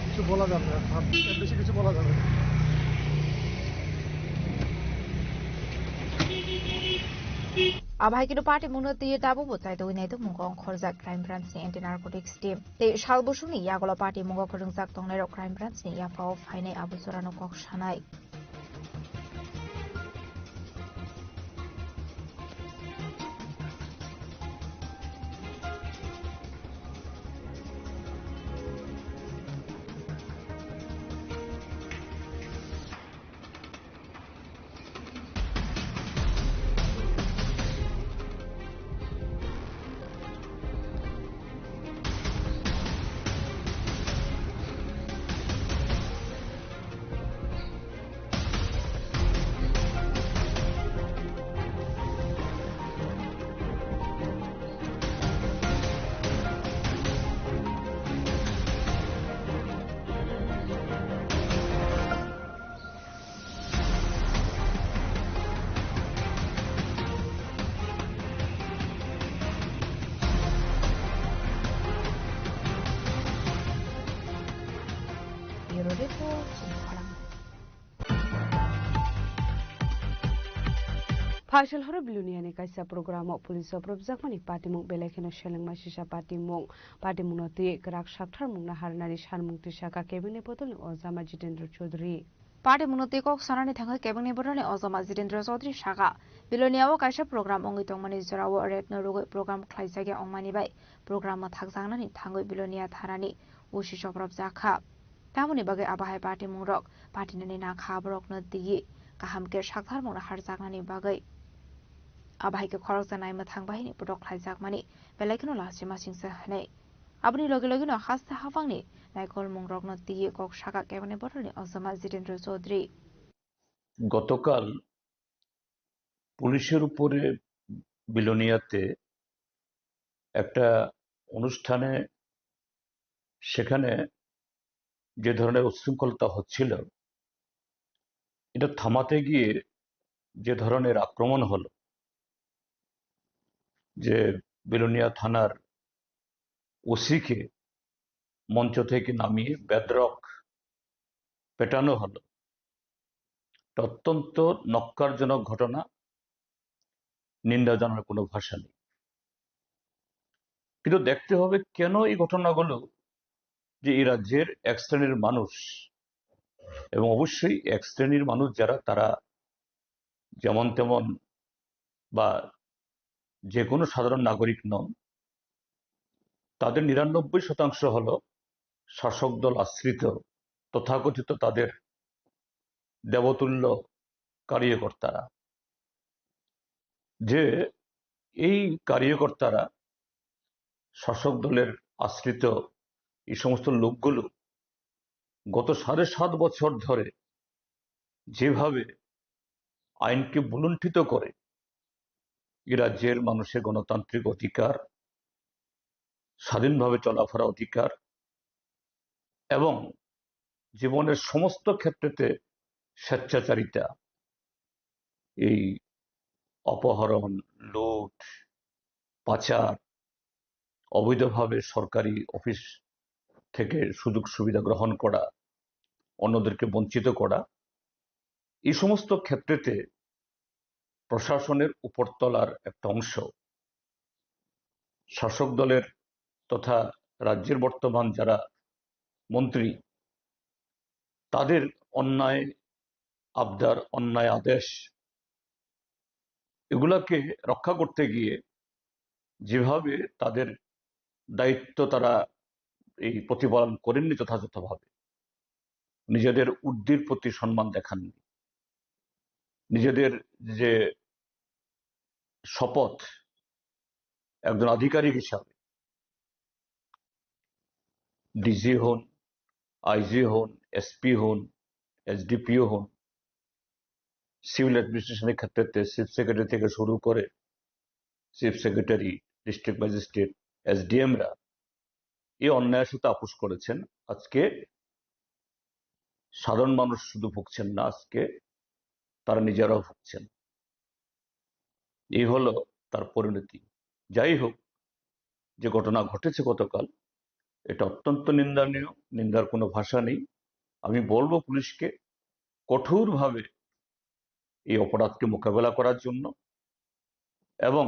কিছু বলা যাবে না, আর এর বেশি কিছু বলা যাবে না। Abai kino party mungno twi tabukbo chaitogwi naitokmungo ongkhorjak Crime Branch ni Anti Narcotics team. Tei sal bosongni yagulo party mungo kwrwngjak tongnairok Crime Branch ni yaphao phainai abo jorano kok sanai. Bureau Report, Chini Khorang. Phaisal horo Biloniani kaisa program o police o phrwpjakmani patimung belai kheno selengma sisa patimung. Patimungno twi kwrak sakthar mungna harnani sanmung twi saka kebengni bodolni ojama Jitendra Chaudhary. Patimungno twi kok sanani thangwi kebengni bodolni ojama Jitendra Chaudhary saka, Bilonia o kaisa program wngwi tongmani jorao raid no rwgwi program khlaijak ya wngmani bai program mwthakjaknani thangwi Bilonia thanani O C chopropjak kha. Tamoni bagwi abo hai patimungrok patinani nakha borokno twiwi kaham khe saktharmungno harjaknani bagwi. Abo hai khe khoroksa naimwthang bahini phutok khlaijakmani belai kheno lachima singsa hwnwi. Aboni loge logeno haste haphangni naikolmungrokno twiwi kok sakha cabinet bodolni ojama Jitendra Chaudhary. গতকাল পুলিশের উপরে বিলোনিয়াতে একটা অনুষ্ঠানে, সেখানে যে ধরনের উচ্ছৃঙ্খলতা হচ্ছিল, এটা থামাতে গিয়ে যে ধরনের আক্রমণ হলো, যে বিলোনিয়া থানার ওসিকে মঞ্চ থেকে নামিয়ে বেধড়ক পেটানো হলো, এটা অত্যন্ত ন্যক্কারজনক ঘটনা, নিন্দা জানার কোনো ভাষা নেই। কিন্তু দেখতে হবে কেন এই ঘটনাগুলো, যে এই রাজ্যের এক শ্রেণীর মানুষ, এবং অবশ্যই এক শ্রেণীর মানুষ যারা, তারা যেমন তেমন বা যে কোনো সাধারণ নাগরিক নন, তাদের নিরানব্বই শতাংশ হলো শাসক দল আশ্রিত তথাকথিত তাদের দেবতুল্য কার্যকর্তারা। যে এই কার্যকর্তারা, শাসক দলের আশ্রিত এই সমস্ত লোকগুলো গত সাড়ে সাত বছর ধরে যেভাবে আইনকে ভূলুণ্ঠিত করে এই রাজ্যের মানুষের গণতান্ত্রিক অধিকার, স্বাধীনভাবে চলাফেরা অধিকার এবং জীবনের সমস্ত ক্ষেত্রেতে স্বেচ্ছাচারিতা, এই অপহরণ, লুট, পাচার, অবৈধভাবে সরকারি অফিস থেকে সুযোগ সুবিধা গ্রহণ করা, অন্যদেরকে বঞ্চিত করা, এই সমস্ত ক্ষেত্রেতে প্রশাসনের উপরতলার একটা অংশ, শাসক দলের তথা রাজ্যের বর্তমান যারা মন্ত্রী, তাদের অন্যায় আবদার, অন্যায় আদেশ, এগুলাকে রক্ষা করতে গিয়ে যেভাবে তাদের দায়িত্ব তারা এই প্রতিপালন করেননি যথাযথভাবে, নিজেদের ঊর্ধ্বের প্রতি সম্মান দেখাননি, নিজেদের যে শপথ একজন আধিকারিক হিসাবে, ডিজি হন, আইজি হন, এসপি হন, এসডিপিও হন, সিভিল অ্যাডমিনিস্ট্রেশনের ক্ষেত্রে চিফ সেক্রেটারি থেকে শুরু করে চিফ সেক্রেটারি, ডিস্ট্রিক্ট ম্যাজিস্ট্রেট, এসডিএমরা এই অন্যায়ের সাথে আপোষ করেছেন। আজকে সাধারণ মানুষ শুধু ভুগছেন না, আজকে তারা নিজেরাও ভুগছেন। এই হলো তার পরিণতি। যাই হোক, যে ঘটনা ঘটেছে গতকাল, এটা অত্যন্ত নিন্দনীয়, নিন্দার কোনো ভাষা নেই। আমি বলবো পুলিশকে কঠোরভাবে এই অপরাধকে মোকাবেলা করার জন্য এবং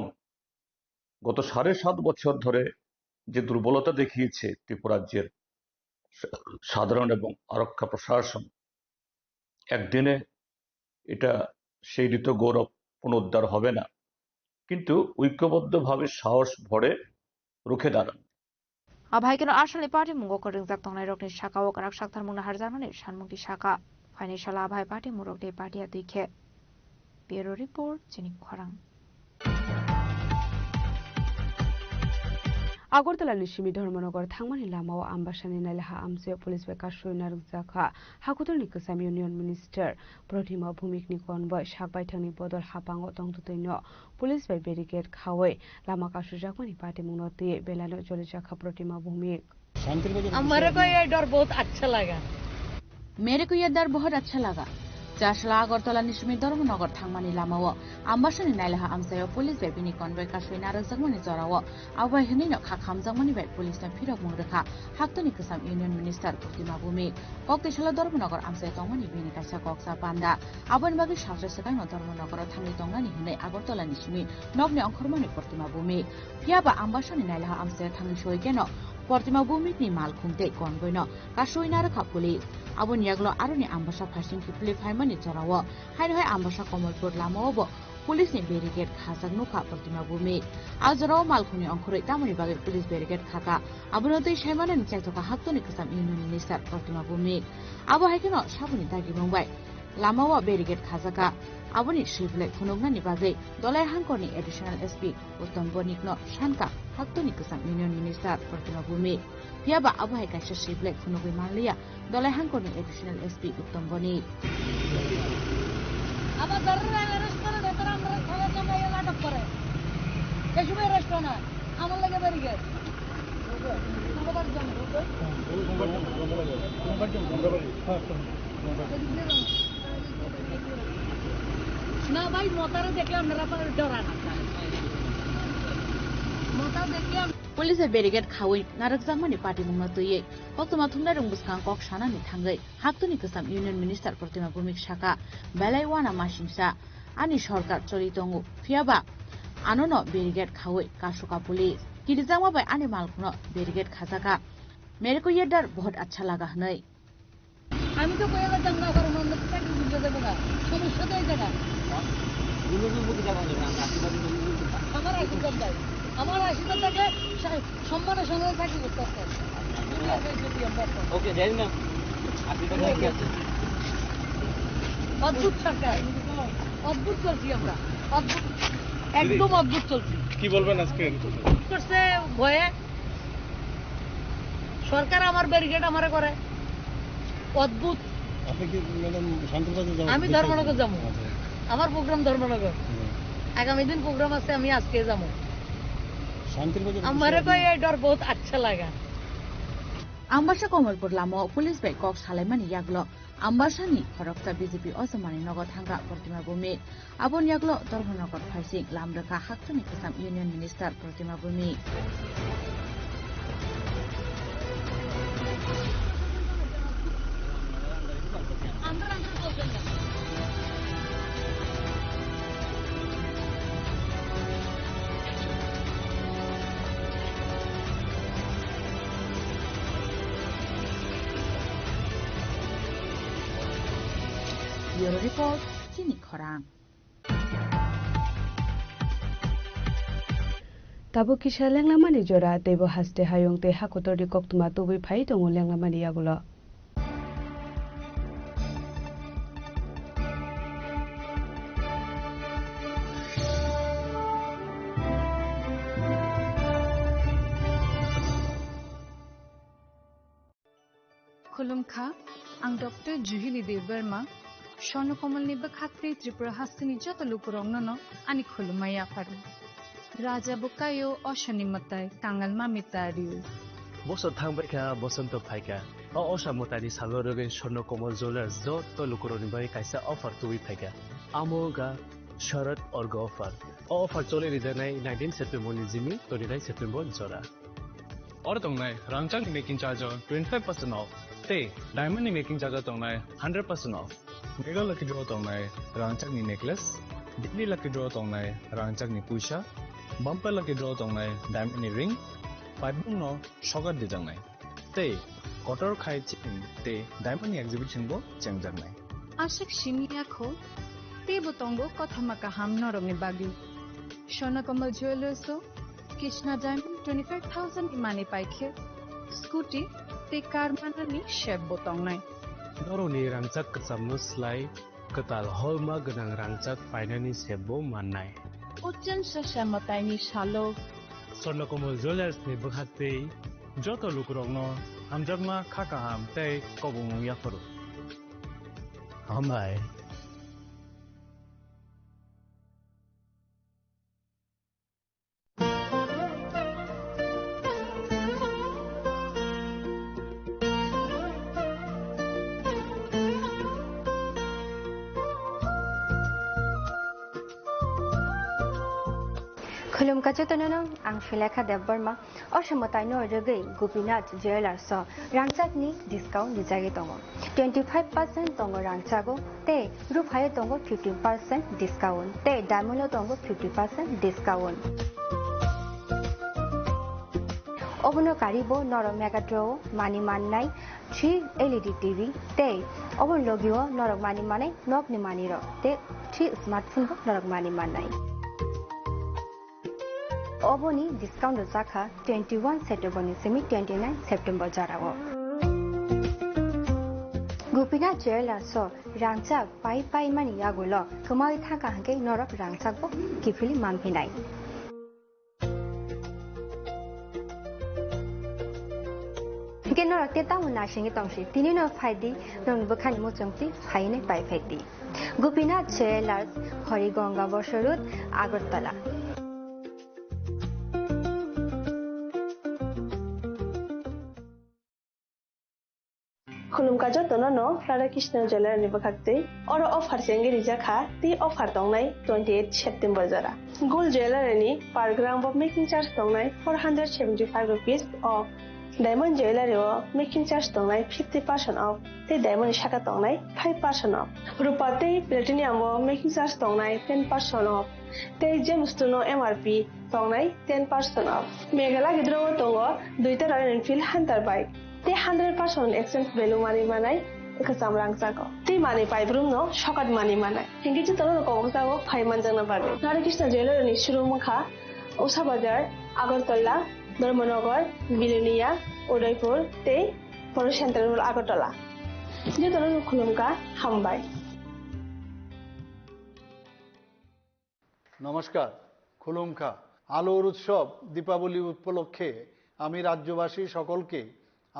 গত সাড়ে সাত বছর ধরে যে দুর্বলতা দেখিয়েছে ত্রিপুরা রাজ্যের সা-, সাধারণ এবং আরক্ষা প্রশাসন, একদিনে এটা সেই হৃত গৌরব পুনরুদ্ধার হবে না, কিন্তু ঐক্যবদ্ধভাবে সাহস ভরে রুখে দাঁড়ান। Abo hai kheno Arsalni party mungo kwrwngjak tongnairokni saka o kwrak saktharmungno harjaknani sanmungni saka. Phainai salo abo hai party mungrokni party a twi khe. Bureau Report, Chini Khorang. Agartala ni simi Dharmanagar thangmani lamao Ambasani Nailaha amchai police bai kasui narwkjakha. Hakutorni kwcham Union Minister Protima Bhumik ni convoy sak baithangni bodol hapango tongtwtwino police bai barricade khawi lama kasujakmani patimungno twi belano cholijakha Protima Bhumik. हमारे को ये डर बहुत अच्छा लगा। मेरे को ये डर बहुत अच्छा लगा। Chasla Agartala ni simi Dharmanagar thangmani lamao Ambasani Nailaha amchaio police bai bini convoy kasui narwkjakmani jorao abo hai hwnwino kha khamjakmani bai police no phirokmung rwkha Haktoni kwcham Union Minister Protima Bhumik. Kok twi salo Dharmanagar amchaio tongmani bini kaisa koksa panda. Aboni bagwi sajra swkangno Dharmanagaro thangwi tongnani hwnwi Agartala ni simi nokni ongkhormani Protima Bhumik. Phiya ba Ambasani Nailaha amchaio thangwi soi keno Protima Bhumik ni malkhung tei convoy no kasui narwkha police. Aboni yagulo aroni Ambasa phaising kiphilwi phaimani jorao haino hai Ambasa Kamalpur lamao bo Police ni barricade khajak nukha Protima Bhumik. A jorao malkhungni ongkhorwi tamoni bagwi police barricade khaka, abono twi saimanani chaithoka haktoni kwcham Union Minister Protima Bhumik. Abo hai kheno saboni dagimung bai lamao barricade khajaka, aboni swibilai phunuknani bagwi Dolai Hangkorni Additional S P Uttom Bonikno sanka haktoni kwcham Union Minister Protima Bhumik. Phiya ba abo hai kaisa swibilai phunugwi manliya Dolai Hangkorni Additional S P Uttom Bonik. আমার দাদার রেস্টুরেন্ট, এরা আমরা খাওয়ার জন্য এরা নাটক করে। এই সময় রেস্টুরেন্ট, আমার লাগে ব্যারিকেড। শুক্রবার জন্য। না ভাই, মতারে দেখলে আপনারা আপনারা ডরান। মতা দেখলে আম- Police bai barricade khawi narwkjakmani patimungno twiwi koktwma thumnairok bwskang kok sanani thangwi haktwni kwcham Union Minister Protima Bhumik saka, belai wana masingsa ani sorkar choli tongo, phiyaba anono barricade khawi kasoka police. Kirijakma bai ani malkhungno barricade khajaka. Mere ko ye dar bahut acha laga hwnwi. আমি তো কইলে চাকরি করবো না, চাকরি বুঝে দেবো না, সমস্যা তো এই জায়গা। আমার আশীর্বাদ চাই, আমার আশীর্বাদ থাকলে সা- সম্মানের সঙ্গে চাকরি করতে পারতাম। দুনিয়াতে যদি আমরা একটা ওকে, যাই না। আশীর্বাদ রাখি আছে। অদ্ভুত সরকার, অদ্ভুত চলছি আমরা, অদ্ভুত, একদম অদ্ভুত চলছি। কি বলবেন আজকে? করছে ভয়ে সরকার আমার ব্যারিকেড আমারে করে। অদ্ভুত। আপনি কি, ম্যাডাম, শান্তির বাজার যাবেন? আমি ধর্মনগর যাবো। আচ্ছা। আমার প্রোগ্রাম ধর্মনগর। হুম। আগামী দিন প্রোগ্রাম আছে, আমি আজকে যাবো। শান্তির বাজার আমারে কয়, "এই ডর বহুত আচ্ছা লাগা।" Ambasa Komolpur lamao police bai kok salaimani yaklo Ambasani khoroksa B J P o jomani nogo thangkha Protima Bhumik. Aboni yaklo Dharmanagar phaising lam rwkha haktwni kwcham Union Minister Protima Bhumik. Bureau Report, Chini Khorang. Tabuk kisa lenglamani jora, teibo haste hayung tei hakotorni koktwma tubui phai tongo lenglamani yagulo. Khulumkha, ang Doctor Juhili Debbarma, Swarno Komolni bwkhak tei Tripura hasteni joto lukurokno no ani khulumma yapharo. Raja bo kaio, osoni mwtai, kangal mami ta rio. Bosor thangbaikha, bosonto phaikha. O osa mwtaini salo rwgwi Swarno Komol Jewellers joto lukurokni bagwi kaisa offer tubui phaikha. Amo wngkha Sharad Orga offer. O offer choli rijaknai nineteen September ni jimi twenty-nine September jora. Oro tongnai rangchakni making charge o twenty-five percent off tei diamond ni making charge o tongnai hundred percent off. Mega lucky draw tongnai rangchakni necklace, daily lucky draw tongnai rangchakni puisa, bumper lucky draw tongnai diamond ni ring, paibung no sogar dijaknai. Tei kotor khai chini tei diamond ni exhibition bo chengjaknai. Aswk simi yakho, teibo tongo kothoma kaham norokni bagwi. Swarno Komol Jewellers o Krishna Diamond twenty-five thousand ni manwi paikhe, scooty tei car manani sep bo tongnai. Norokni rangchak kwchamno slai kwtal holma gwnang rangchak painani sep bo mannai. Uchen sasa mwtaini salo. Swarno Komol Jewellers ni bwkhak tei joto lukurokno hamjakma, kha kaham tei kobongmung yapharo. Hambai. Khulumkha jotono no, ang Sulekha Debbarma. O se mwtaino rwgwi Gopinath Jewellers o rangchakni discount rijagwi tongo. Twenty five percent tongo rangchago tei ruphaio tongo fifteen percent discount tei diamond o tongo fifty percent discount. Obono karibo norok Megatron o mani mannai three L E D T V tei obono logio norok mani manai nokni manirok tei three smartphone bo norok mani mannai. Oboni discount rwjakha twenty-one September ni simi twenty-nine September jorao. Gopinath Jewellers o rangchak pai pai mani yagulo kwmawi thangkha hwnkhe norok rangchak bo kiphilwi manphinai. Hwnkhe norok tei tamo naisingwi tongsi, tini no phaidi, norokni bwkhani muchungtwi phainai pai phaidi. Gopinath Jewellers, Horigonga Bosor Road, Agartala. Khulumkha jotono no Radha Krishna Jewellery ni bwkhak twi. Oro offer se wngwi rijak kha, tei offer tongnai twenty eight September jora. Gold Jewellery ni per gram bo making charge tongnai four hundred seventy five rupees off. Diamond Jewellery o making charge tongnai fifty percent off, tei diamond ni saka tongnai five percent off. Rupa tei platinum o making charge tongnai ten percent off, tei Gemstone o M R P tongnai ten percent off. Meghalaya gidro o tongo duita Royal Enfield Hunter bike. Tei hundred percent exchange value manwi manai kwcham rangchago. Tei manwi paibrumno sokat manwi manai. Hinkhe jotono kobokjago phai manjakna bagwi. Radha Krishna Jewellery ni showroom wngkha Usha Bazar, Agartala, Dharmanagar, Bilonia, Udaipur tei Poro Central Road Agartala. Jotono khulumkha, hambai. নমস্কার, খুলুমখা। আলোর উৎসব দীপাবলি উপলক্ষে আমি রাজ্যবাসী সকলকে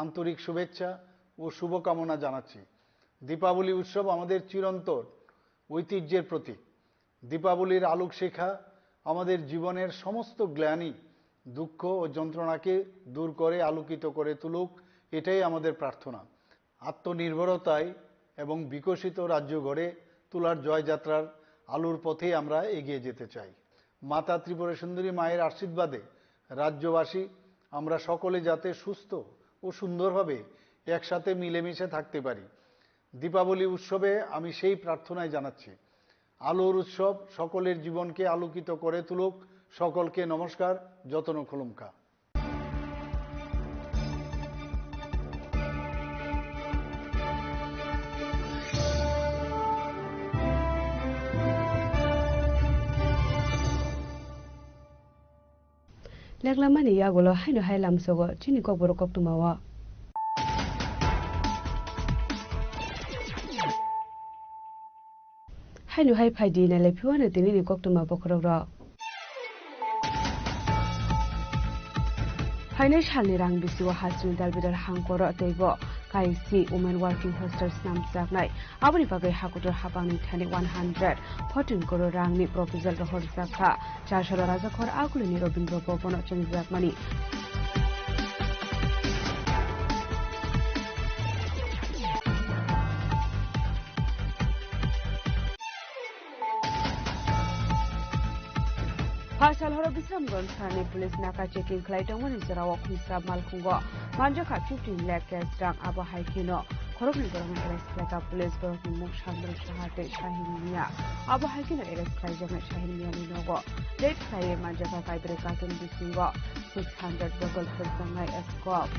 আন্তরিক শুভেচ্ছা ও শুভকামনা জানাচ্ছি। দীপাবলি উৎসব আমাদের চিরন্তন ঐতিহ্যের প্রতীক। দীপাবলির আলোকশিখা আমাদের জীবনের সমস্ত গ্লানি, দুঃখ ও যন্ত্রণাকে দূর করে আলোকিত করে তুলুক, এটাই আমাদের প্রার্থনা। আত্মনির্ভরতায় এবং বিকশিত রাজ্য গড়ে তোলার জয়যাত্রার আলোর পথেই আমরা এগিয়ে যেতে চাই। মাতা ত্রিপুরা সুন্দরী মায়ের আশীর্বাদে রাজ্যবাসী আমরা সকলে যাতে সুস্থ ও সুন্দরভাবে একসাথে মিলেমিশে থাকতে পারি, দীপাবলি উৎসবে আমি সেই প্রার্থনাই জানাচ্ছি। আলোর উৎসব সকলের জীবনকে আলোকিত করে তুলুক। সকলকে নমস্কার, যতন খুলুমখা। Leklamani yagulo haino hai lamsogo chini kokborok koktwmao. Haino hai phaidi nailai phiwano tinini koktwma bokhorokrok. Phainai salni rang bisio hasteni dalbidal hangkoro teibo kaisi Women Working Hostel snamjaknai. Aboni bagwi hakutor hapangni thani one hundred fourteen crore rangni proposal rohorjak kha. Chasalo Rajakhor Akulini Rabindra Bhavan-o chengjakmani. Phasal horo Bisramganj thanani police naka checking khlai tongmani jorao khungsa malkhungo manjakha fifteen lakh cash rang, abo hai kheno khoroknwi borokno arrest khlaikha police, borokni mung Sandro Saha tei Shahin Mia. Abo hai kheno arrest khlaijaknai Shahin Miani nogo raid khlaiwi manjakha kaibrwi carton bisingo six hundred bottle phwrwkjaknai scope.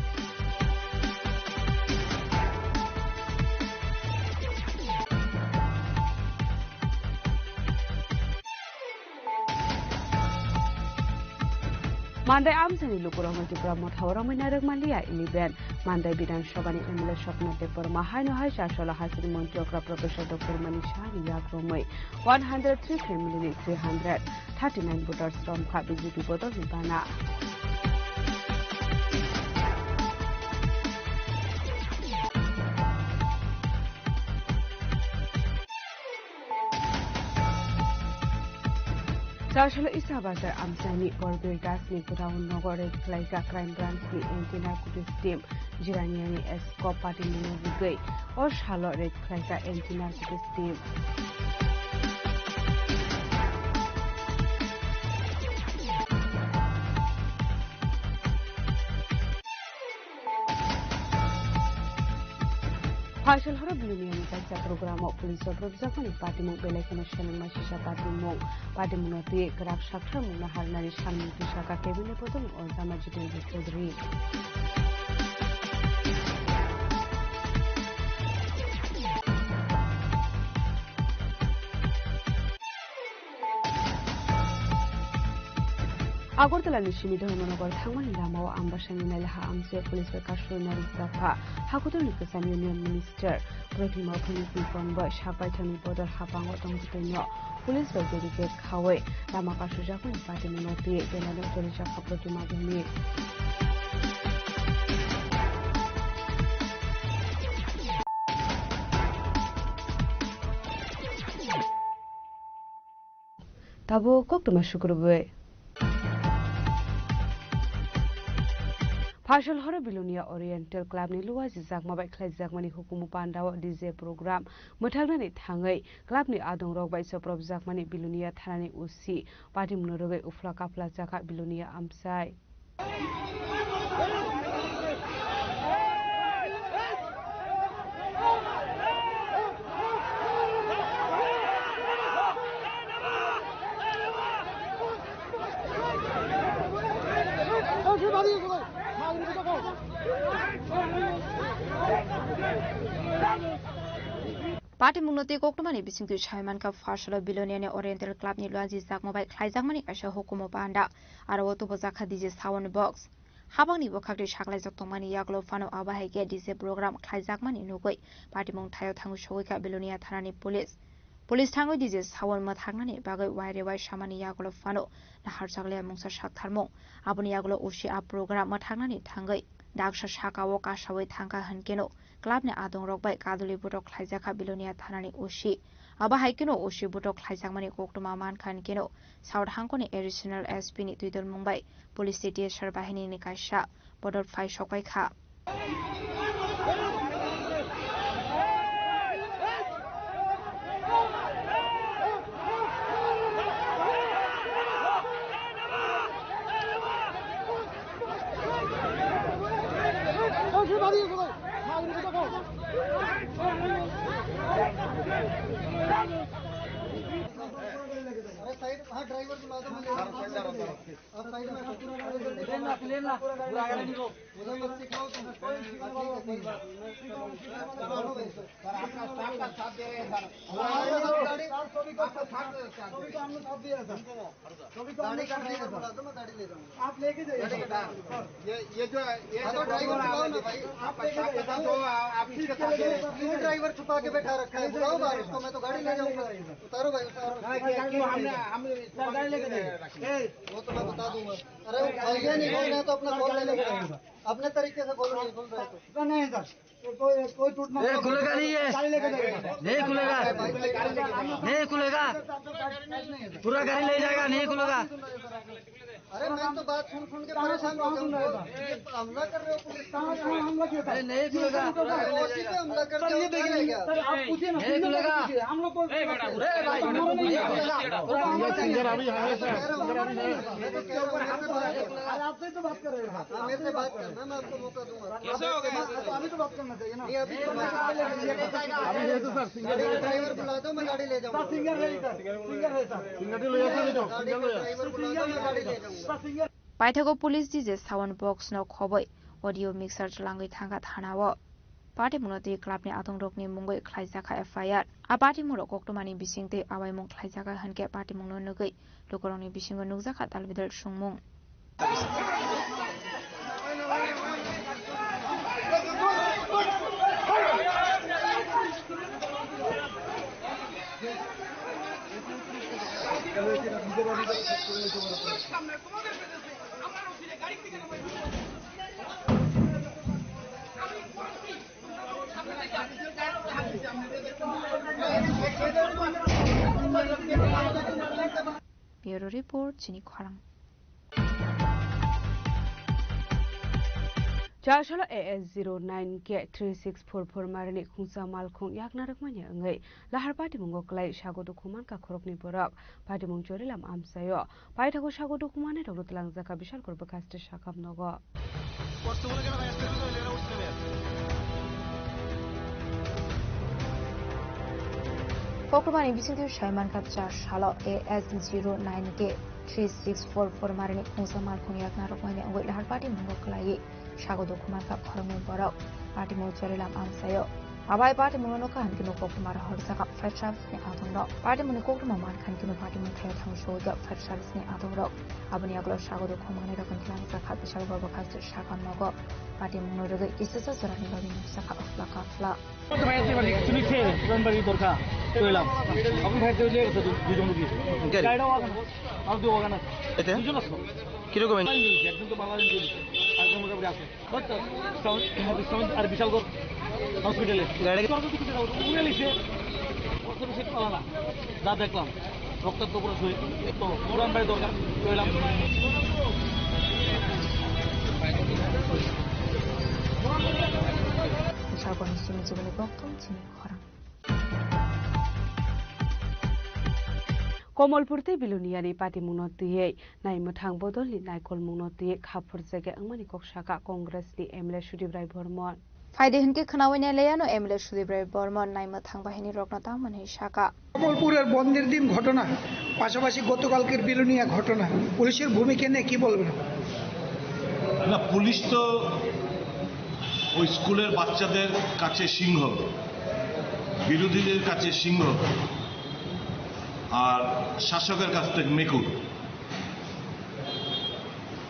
Mandai amchaini lukurokno Tipra Motha o romwi narwk manliya eleven. Mandai Bidhan Sabhani M L A Swapna Debbarma haino hai chasalo hasteni montri okra Professor Doctor Mani Sahani yak romwi one hundred three family ni three hundred thirty nine voters romkha B J P bodolni bana. Chasalo Isa Bazar amchaini Borbir Dasni godown nogo raid khlaikha Crime Branch ni Anti Narcotics Team. Jiraniani scope party ni nugwi o salo raid khlaikha Anti Narcotics Team. Phaisal horo Biloniani kaisa program o police rok rwbwjakmani patimung belai kheno selengma sisa patimung. Patimungno twi kwrak saktharmungno harnani salmung twi saka cabinet bodolni ojama Jitendra Chaudhary. Agartala ni simi Dharmanagar thangmani lamao Ambasani nailaha amchai police bai kasui narwkjakha. Hakutorni kwcham Union Minister Pradyumna Bhumika bai sak baithangni bodol hapango tongtwtwino police bai barricade khaui lama kasuijakmani patimungno twi belano jolijak haplokima bumi. Tabuk koktwma sukrubwi. Phaisal horo Bilonia Oriental Club ni luajijakma bai khlaijakmani hukumu pandao D J program mwthaknani thangwi club ni adongrok bai chopropjakmani Bilonia thanani O C patimungno rwgwi uphla kaphla chakha Bilonia amchai. Patimungno tei koktwmani bisingtwi sai mankha, phaisalo Biloniani Oriental Club ni luajijakma bai khlaijakmani kaisa hukumu panda. Aro o tubujakha D J sound box. Habangni bwkhakni saklaijak tongmani yagulo phano abo hai khe D J program khlaijakmani nugwi patimung thaio thangwi sogwikha Bilonia thanani police. Police thangwi D J sound mwthaknani bagwi wairewai samani yagulo phano naharjakliya mungsa saktharmung. Aboni yagulo O C a program mwthaknani thangwi daksa sakao kasaui thangkha hwnkeno club ni adongrok bai kaduli botok khlaijakha Bilonia thanani O C. Abo hai kheno O C botok khlaijakmani koktwma mankha hwnkeno South hangkoni Additional S P ni twidulmung bai police tei T S R bahinini kaisa bodol phai sokpai kha. अरे साइड, हाँ, ड्राइवर बुला दो, मैं ले रहा हूँ। आप साइड में हटो। लेना, लेना। पूरा गाड़ी निकाल। मुझे मत सिखाओ तुम। हाँ, ठीक है, कोई बात नहीं। सर, आपका स्टाफ का साथ दे रहे हैं, सर। हमारे सब गाड़ी, आपका साथ दे रहे हैं, सर। सभी को हमने साथ दिया है, सर। गाड़ी का ड्राइवर बुला दो, मैं गाड़ी ले जाऊंगा। आप लेके जाइए। गाड़ी का ड्राइवर। ये, ये जो, ये हाँ, जो तो ड्राइवर बुलाओ ना भाई। आप लेके जाइए। जो, आप इसके साथ ले जाइए। क्यों ड्राइवर छुपा के बैठा रखा है? बुलाओ बाहर उसको, मैं तो गाड़ी ले जाऊंगा। उतारो भाई, उतारो। नहीं, ये, ये हमने, हम गाड़ी लेके जाइए। वो तो मैं बता दूंगा। अरे, वो भैया नहीं बोल रहे तो अपना कॉल ले लेंगे। अपने तरीके से बोलो, नहीं बोल रहे तो। नहीं, सर। कोई, कोई टूट मत। ए, खुलेगा नहीं ये। गाड़ी लेके जाइए। नहीं खुलेगा। नहीं खुलेगा। पूरा गाड़ी ले जाएगा, नहीं खुलेगा। अरे, मैं तो बात सुन सुन के परेशान हो गया हूँ। ये हमला कर रहे हो पुलिस। कहाँ, कहाँ हमला किया था? अरे, नहीं खुलेगा। ओसी पे हमला कर रहे हो, क्या है क्या? सर, आप पूछिए ना, नहीं खुलेगा। हम लोग को, ए, भाई, हमारा नहीं है। ये सिंगर अभी है, सर। सिंगर अभी है। मैं तो कह रहा हूँ, मेरे से बात करो। अरे, आपसे तो बात कर रहे हैं। हाँ, मेरे से बात करना, मैं आपको मौका दूंगा। कैसे हो गए? तो अभी तो बात करना चाहिए ना। नहीं, अभी तो मैं अभी ये तो सर, सिंगर गाड़ी का ड्राइवर बुला दो, मैं गाड़ी ले जाऊंगा। सर, सिंगर है इधर, सिंगर है सर। सिंगर ले जाओ, ले जाओ, गाड़ी सिंगर का ले जाओ। ड्राइवर बुला दो, मैं गाड़ी ले जाऊंगा। Sir, singer. Paithago police D J sound box no khoboi audio mixer chalangwi thangkha thana o. Patimungno twi club ni adongrokni mungwi khlaijakha F I R. A patimungrok koktwmani bisingtwi awaimung khlaijakha hwnkhe patimungno nugwi lukurokni bisingo nukjakha dalbidal songmung. Bureau Report, Chini Khorang. Chasolo A S zero nine K three six four four marini khungsa malkhung yakna rwkmani wngwi lahar patimungo kwlai sago dukhu mankha khoroknwi borok. Patimung Chorilam amchaio paithago sago dukhu manwi rokno twlangjakha Bishalpur bwkhaste sakham nogo. Por seguro que no vayas, pero no le gusta ver. Kokrumani bisingtwi sai mankha, char salo A S zero nine K three six four four marini phungsa malkhung yakna rwkmani wngwi lahar patimungo kwlaiwi sago dukhu mankha khoroknwi borok. Patimung chorilam amchaio. Abai patimungno nokha hwn khe nokok mara horjaka fire service ni adongrok. Patimungni kokrwma mankha hwn khe patimung thaio thang suwikha fire service ni adongrok. Aboni yagulo sago dukhu manwi rokni tlangjak kha bisal borok kha saka nogo. Patimungno rwgwi kisisa jorani bagwi nukjak kha afla kafla. কত ভাই আছে বাড়ি? তুমি কে? কোন বাড়ি দরকার? কইলাম। আপনি ভাই তো লিয়ে গেছে দু-, দুজন রুগী। গাড়ি? গাড়িটা ওখানে। আর দুই ওখানে আছে। এতে? দুজন আছে। কিরকম? একজন তো বাংলাদেশ, একজন মোটামুটি আছে। আর বিশালগড় হসপিটালে। গাড়ি? উড়ে নিছে। অত বেশি পালা না। যা দেখলাম। রক্তাক্ত পুরো শরীর। তো পুরান বাড়ি দরকার। কইলাম। Sakoni simi chibini koktong chini khorang. Komolpur tei Biloniani patimungno twiwi naimwthang bodolni naikolmungno twiwi kha phurjakya wngmani kok sakha Congressni M L A Sudip Rai Bormon. Phaidi hinkhe khnawi nailaiano M L A Sudip Rai Bormon naimwthang bahirirokno tamoni sakha. কমলপুরের বন্ধের দিন ঘটনা, পাশাপাশি গতকালকের বিলোনিয়া ঘটনা, পুলিশের ভূমিকা নিয়ে কি বলবেন? না, পুলিশ তো ওই স্কুলের বাচ্চাদের কাছে সিংহ, বিরোধীদের কাছে সিংহ, আর শাসকের কাছ থেকে মেকুর।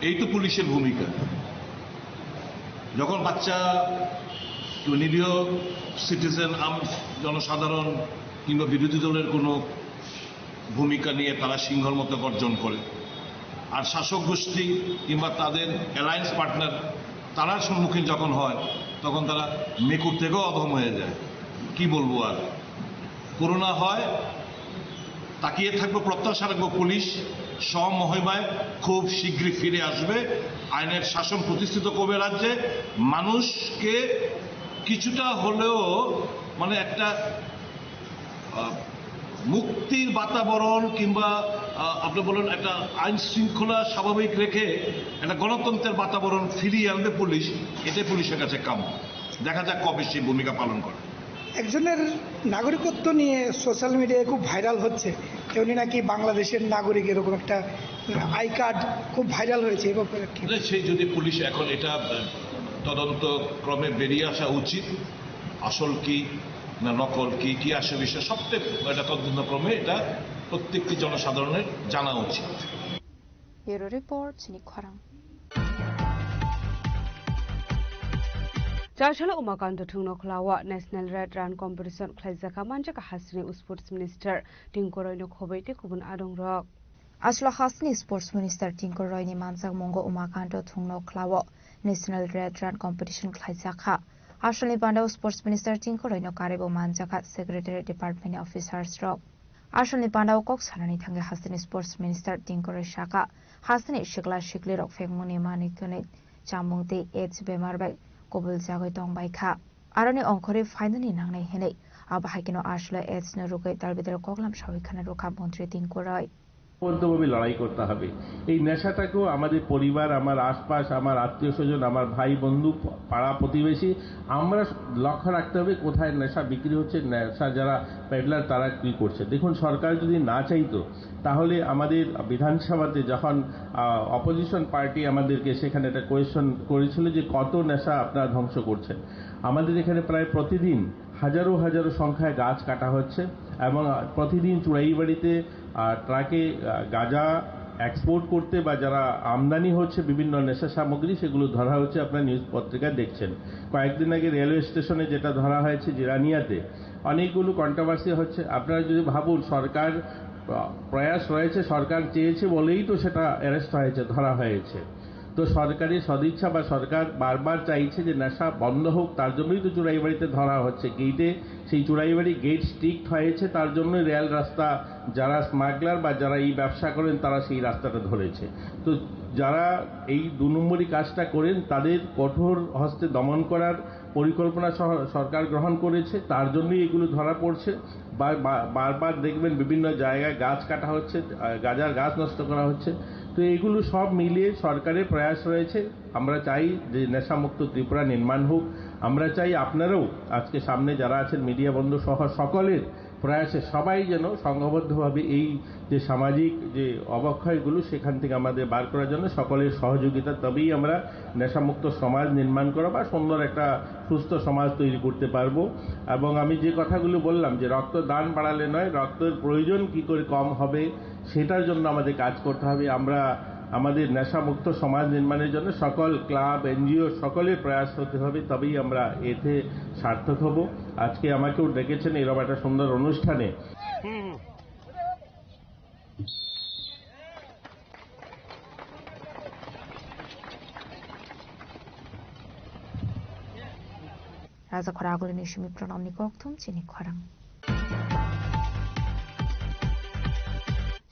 এই তো পুলিশের ভূমিকা। যখন বাচ্চা, কেউ নিরীহ সিটিজেন, আম, জনসাধারণ কিংবা বিরোধী দলের কোনো ভূমিকা নিয়ে তারা সিংহর মতো গর্জন করে, আর শাসক গোষ্ঠী কিংবা তাদের অ্যালায়েন্স পার্টনার তারার সম্মুখীন যখন হয়, তখন তারা মেকুর থেকেও অধম হয়ে যায়। কি বলবো আর, করোনা হয়, তাকিয়ে থাকবো, প্রত্যাশা রাখবো পুলিশ স্বমহিমায় খুব শীঘ্রই ফিরে আসবে, আইনের শাসন প্রতিষ্ঠিত করবে রাজ্যে, মানুষকে কিছুটা হলেও মানে একটা, আহ, মুক্তির বাতাবরণ কিংবা, আহ, আপনি বলেন একটা আইন শৃঙ্খলা স্বাভাবিক রেখে একটা গণতন্ত্রের বাতাবরণ ফিরিয়ে আনবে পুলিশ, এটাই পুলিশের কাছে কাম্য। দেখা যাক কবে সেই ভূমিকা পালন করে। একজনের নাগরিকত্ব নিয়ে সোশ্যাল মিডিয়ায় খুব ভাইরাল হচ্ছে যে উনি নাকি বাংলাদেশের নাগরিক, এরকম একটা আই কার্ড খুব ভাইরাল হয়েছে, এ ব্যাপারে কি? না, সেই যদি পুলিশ এখন এটা, আহ, তদন্ত ক্রমে বেরিয়ে আসা উচিত, আসল কি না নকল কি, কি আসে বিষয়, সবটা এটা তদন্ত ক্রমে এটা প্রত্যেকটি জনসাধারণের জানা উচিত। Bureau Report, chini khorang. Chasalo Umakanta thungno khlao National Red Run Competition khlaijak kha manjak hasteni Sports Minister Tinku Roy no khoboi tei kubun adongrok. Aswla hasteni Sports Minister Tinku Roy ni manjakmungo Umakanta thungno khlao National Red Run Competition khlaijak kha. Aswlni pandao Sports Minister Tinku Roy no karwibo manjak kha Secretary Department ni officers rok. Aswlni pandao kok sanani thangwi hasteni Sports Minister Tinku Roy sakha, hasteni sikla siklirok phengmungni manwi kwnwi chamung tei AIDS bemar bai kubuljagwi tongbai kha. Aroni ongkhorwi phainani nangnai hwnwi, abo hai kheno aswlai AIDS no rwgwi dalbidal koklam sawi khana rwkha Montri Tinku Roy. ঐক্যবদ্ধভাবে লড়াই করতে হবে। এই নেশাটাকেও আমাদের পরিবার, আমার আশপাশ, আমার আত্মীয় স্বজন, আমার ভাই বন্ধু, পাড়া প্রতিবেশী, আমরা লক্ষ্য রাখতে হবে কোথায় নেশা বিক্রি হচ্ছে, নেশা যারা পেডলার তারা কি করছে। দেখুন, সরকার যদি না চাইতো, তাহলে আমাদের বিধানসভাতে যখন, আহ, অপোজিশন পার্টি আমাদেরকে সেখানে একটা কোয়েশ্চন করেছিল যে কত নেশা আপনারা ধ্বংস করছেন, আমাদের এখানে প্রায় প্রতিদিন হাজারো হাজারো সংখ্যায় গাছ কাটা হচ্ছে এবং প্রতিদিন চুড়াইবাড়িতে, আহ, ট্রাকে, আহ, গাঁজা এক্সপোর্ট করতে বা যারা আমদানি হচ্ছে বিভিন্ন নেশা সামগ্রী, সেগুলো ধরা হচ্ছে, আপনারা নিউজ পত্রিকায় দেখছেন। কয়েকদিন আগে রেলওয়ে স্টেশনে যেটা ধরা হয়েছে জিরানিয়াতে, অনেকগুলো কন্ট্রোভার্সি হচ্ছে। আপনারা যদি ভাবুন, সরকার, আহ, প্রয়াস রয়েছে, সরকার চেয়েছে বলেই তো সেটা অ্যারেস্ট হয়েছে, ধরা হয়েছে। তো সরকারি সদিচ্ছা বা সরকার বারবার চাইছে যে নেশা বন্ধ হোক, তার জন্যই তো চুড়াইবাড়িতে ধরা হচ্ছে। গেটে, সেই চুড়াইবাড়ি গেট স্ট্রিক্ট হয়েছে, তার জন্যই রেল রাস্তা, যারা স্মাগলার বা যারা এই ব্যবসা করেন, তারা সেই রাস্তাটা ধরেছে। তো যারা এই দু নম্বরী কাজটা করেন, তাদের কঠোর হস্তে দমন করার পরিকল্পনা সহ-, সরকার গ্রহণ করেছে, তার জন্যই এগুলো ধরা পড়ছে। বা-, বা-, বারবার দেখবেন বিভিন্ন জায়গায় গাছ কাটা হচ্ছে, আহ, গাজার গাছ নষ্ট করা হচ্ছে। তো এগুলো সব মিলিয়ে সরকারের প্রয়াস রয়েছে। আমরা চাই যে নেশামুক্ত ত্রিপুরা নির্মাণ হোক। আমরা চাই আপনারাও আজকে সামনে যারা আছেন মিডিয়া বন্ধু সহ সকলের প্রয়াসে সবাই যেন সংঘবদ্ধভাবে এই যে সামাজিক যে অবক্ষয়গুলো, সেখান থেকে আমাদের বার করার জন্য সকলের সহযোগিতা, তবেই আমরা নেশামুক্ত সমাজ নির্মাণ করা বা সুন্দর একটা সুস্থ সমাজ তৈরি করতে পারবো। এবং আমি যে কথাগুলো বললাম যে রক্তদান বাড়ালে নয়, রক্তের প্রয়োজন কি করে কম হবে, সেটার জন্য আমাদের কাজ করতে হবে। আমরা আমাদের নেশামুক্ত সমাজ নির্মাণের জন্য সকল ক্লাব, এনজিও, সকলের প্রয়াস হতে হবে, তবেই আমরা এতে সার্থক হব। আজকে আমাকেও ডেকেছেন এরকম একটা সুন্দর অনুষ্ঠানে। Raja Khoragulini simi pranamni kokthum chini khorang.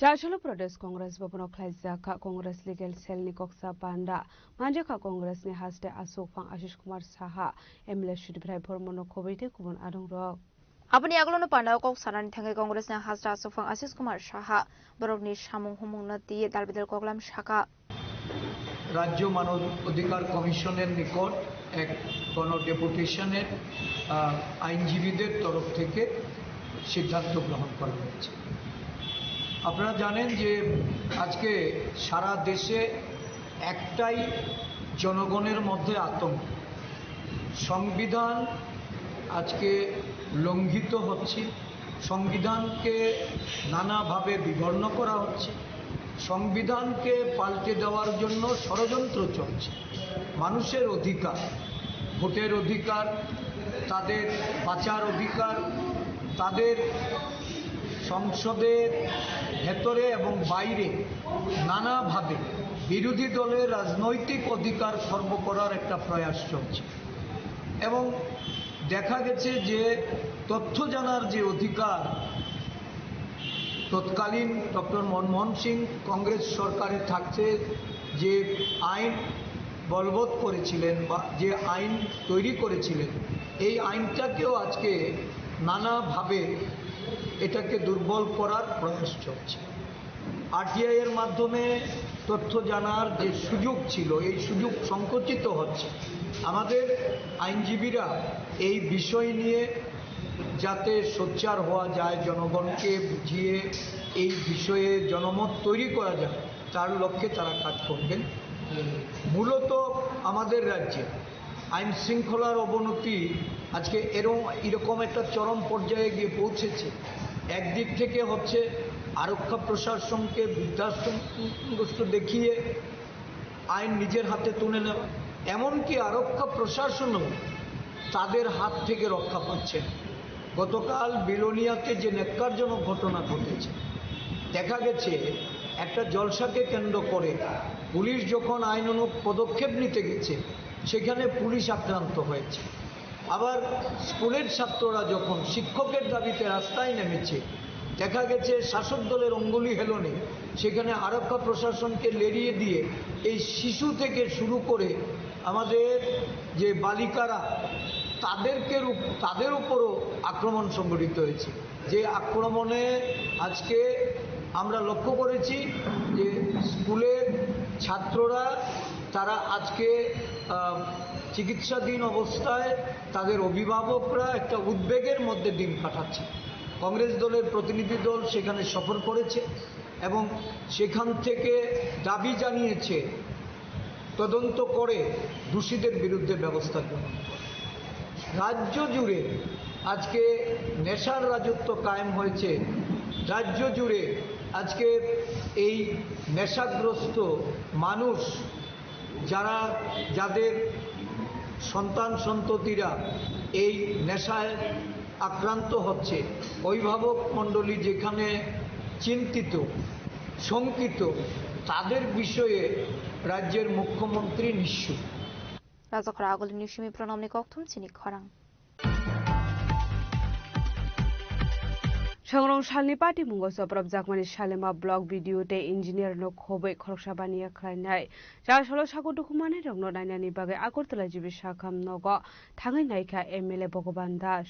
Chasolo Pradesh Congress Bhavan o khlaijak kha Congress Legal Cell ni koksa panda. Manjakha Congress ni haste aswk phang Ashish Kumar Saha, M L A Sudibrai Bharma no khobwi tei kubun adongrok. Aboni yagulono pandao kok sanani thangwi Congress ni haste aswk phang Ashish Kumar Saha borokni samung humungno twiwi dalbidal koklam sakha. রাজ্য মানব অধিকার কমিশনের নিকট এক গণ ডেপুটেশনের, আহ, আইনজীবীদের তরফ থেকে সিদ্ধান্ত গ্রহণ করা হয়েছে। আপনারা জানেন যে আজকে সারা দেশে একটাই জনগণের মধ্যে আতঙ্ক, সংবিধান আজকে লঙ্ঘিত হচ্ছে, সংবিধানকে নানাভাবে বিবর্ণ করা হচ্ছে, সংবিধানকে পাল্টে দেওয়ার জন্য ষড়যন্ত্র চলছে। মানুষের অধিকার, ভোটের অধিকার, তাদের বাঁচার অধিকার, তাদের সংসদের ভেতরে এবং বাইরে নানাভাবে বিরোধী দলের রাজনৈতিক অধিকার খর্ব করার একটা প্রয়াস চলছে। এবং দেখা গেছে যে তথ্য জানার যে অধিকার, তৎকালীন ডক্টর মনমোহন সিং কংগ্রেস সরকারে থাকতে যে আইন বলবৎ করেছিলেন বা যে আইন তৈরি করেছিলেন, এই আইনটাকেও আজকে নানাভাবে এটাকে দুর্বল করার প্রয়াস চলছে। আরটিআই এর মাধ্যমে তথ্য জানার যে সুযোগ ছিল, এই সুযোগ সংকুচিত হচ্ছে। আমাদের আইনজীবীরা এই বিষয় নিয়ে যাতে সোচ্চার হওয়া যায়, জনগণকে বুঝিয়ে এই বিষয়ে জনমত তৈরি করা যায়, তার লক্ষ্যে তারা কাজ করবেন। মূলত আমাদের রাজ্যে আইন শৃঙ্খলার অবনতি আজকে এরম-, এরকম একটা চরম পর্যায়ে গিয়ে পৌঁছেছে। একদিক থেকে হচ্ছে আরক্ষা প্রশাসনকে বৃদ্ধাশ্রমগ্রস্ত দেখিয়ে আইন নিজের হাতে তুলে নেওয়া, এমনকি আরক্ষা প্রশাসনও তাদের হাত থেকে রক্ষা পাচ্ছে না। গতকাল বিলোনিয়াতে যে ন্যাক্কারজনক ঘটনা ঘটেছে, দেখা গেছে একটা জলসাকে কেন্দ্র করে পুলিশ যখন আইনানুগ পদক্ষেপ নিতে গেছে, সেখানে পুলিশ আক্রান্ত হয়েছে। আবার স্কুলের ছাত্ররা যখন শিক্ষকের দাবিতে রাস্তায় নেমেছে, দেখা গেছে শাসক দলের অঙ্গুলি হেলনে সেখানে আরক্ষা প্রশাসনকে লেরিয়ে দিয়ে এই শিশু থেকে শুরু করে আমাদের যে বালিকারা, তাদেরকে রূপ-, তাদের উপরও আক্রমণ সংঘটিত হয়েছে। যে আক্রমণে আজকে আমরা লক্ষ্য করেছি যে স্কুলের ছাত্ররা তারা আজকে, আহ, চিকিৎসাধীন অবস্থায় তাদের অভিভাবকরা একটা উদ্বেগের মধ্যে দিন কাটাচ্ছে। কংগ্রেস দলের প্রতিনিধি দল সেখানে সফর করেছে এবং সেখান থেকে দাবি জানিয়েছে তদন্ত করে দোষীদের বিরুদ্ধে ব্যবস্থা গ্রহণ করা। রাজ্য জুড়ে আজকে নেশার রাজত্ব কায়েম হয়েছে। রাজ্য জুড়ে আজকে এই নেশাগ্রস্ত মানুষ, যারা, যাদের সন্তান সন্ততিরা এই নেশায় আক্রান্ত হচ্ছে, অভিভাবক মণ্ডলী যেখানে চিন্তিত, শঙ্কিত, তাদের বিষয়ে রাজ্যের মুখ্যমন্ত্রী নিশ্চুপ। Rajakhor agulini simi pranamni kokthum chini khorang. Songrong salni patimungo chopropjakmani Salema block B D O tei engineer no khobwi khoroksa baniya khlainai. Chasalo sago dukhumanai rokno nainani bagwi Agartala G B Sakham nogo thangwi naikha M L A Bhogoban Das.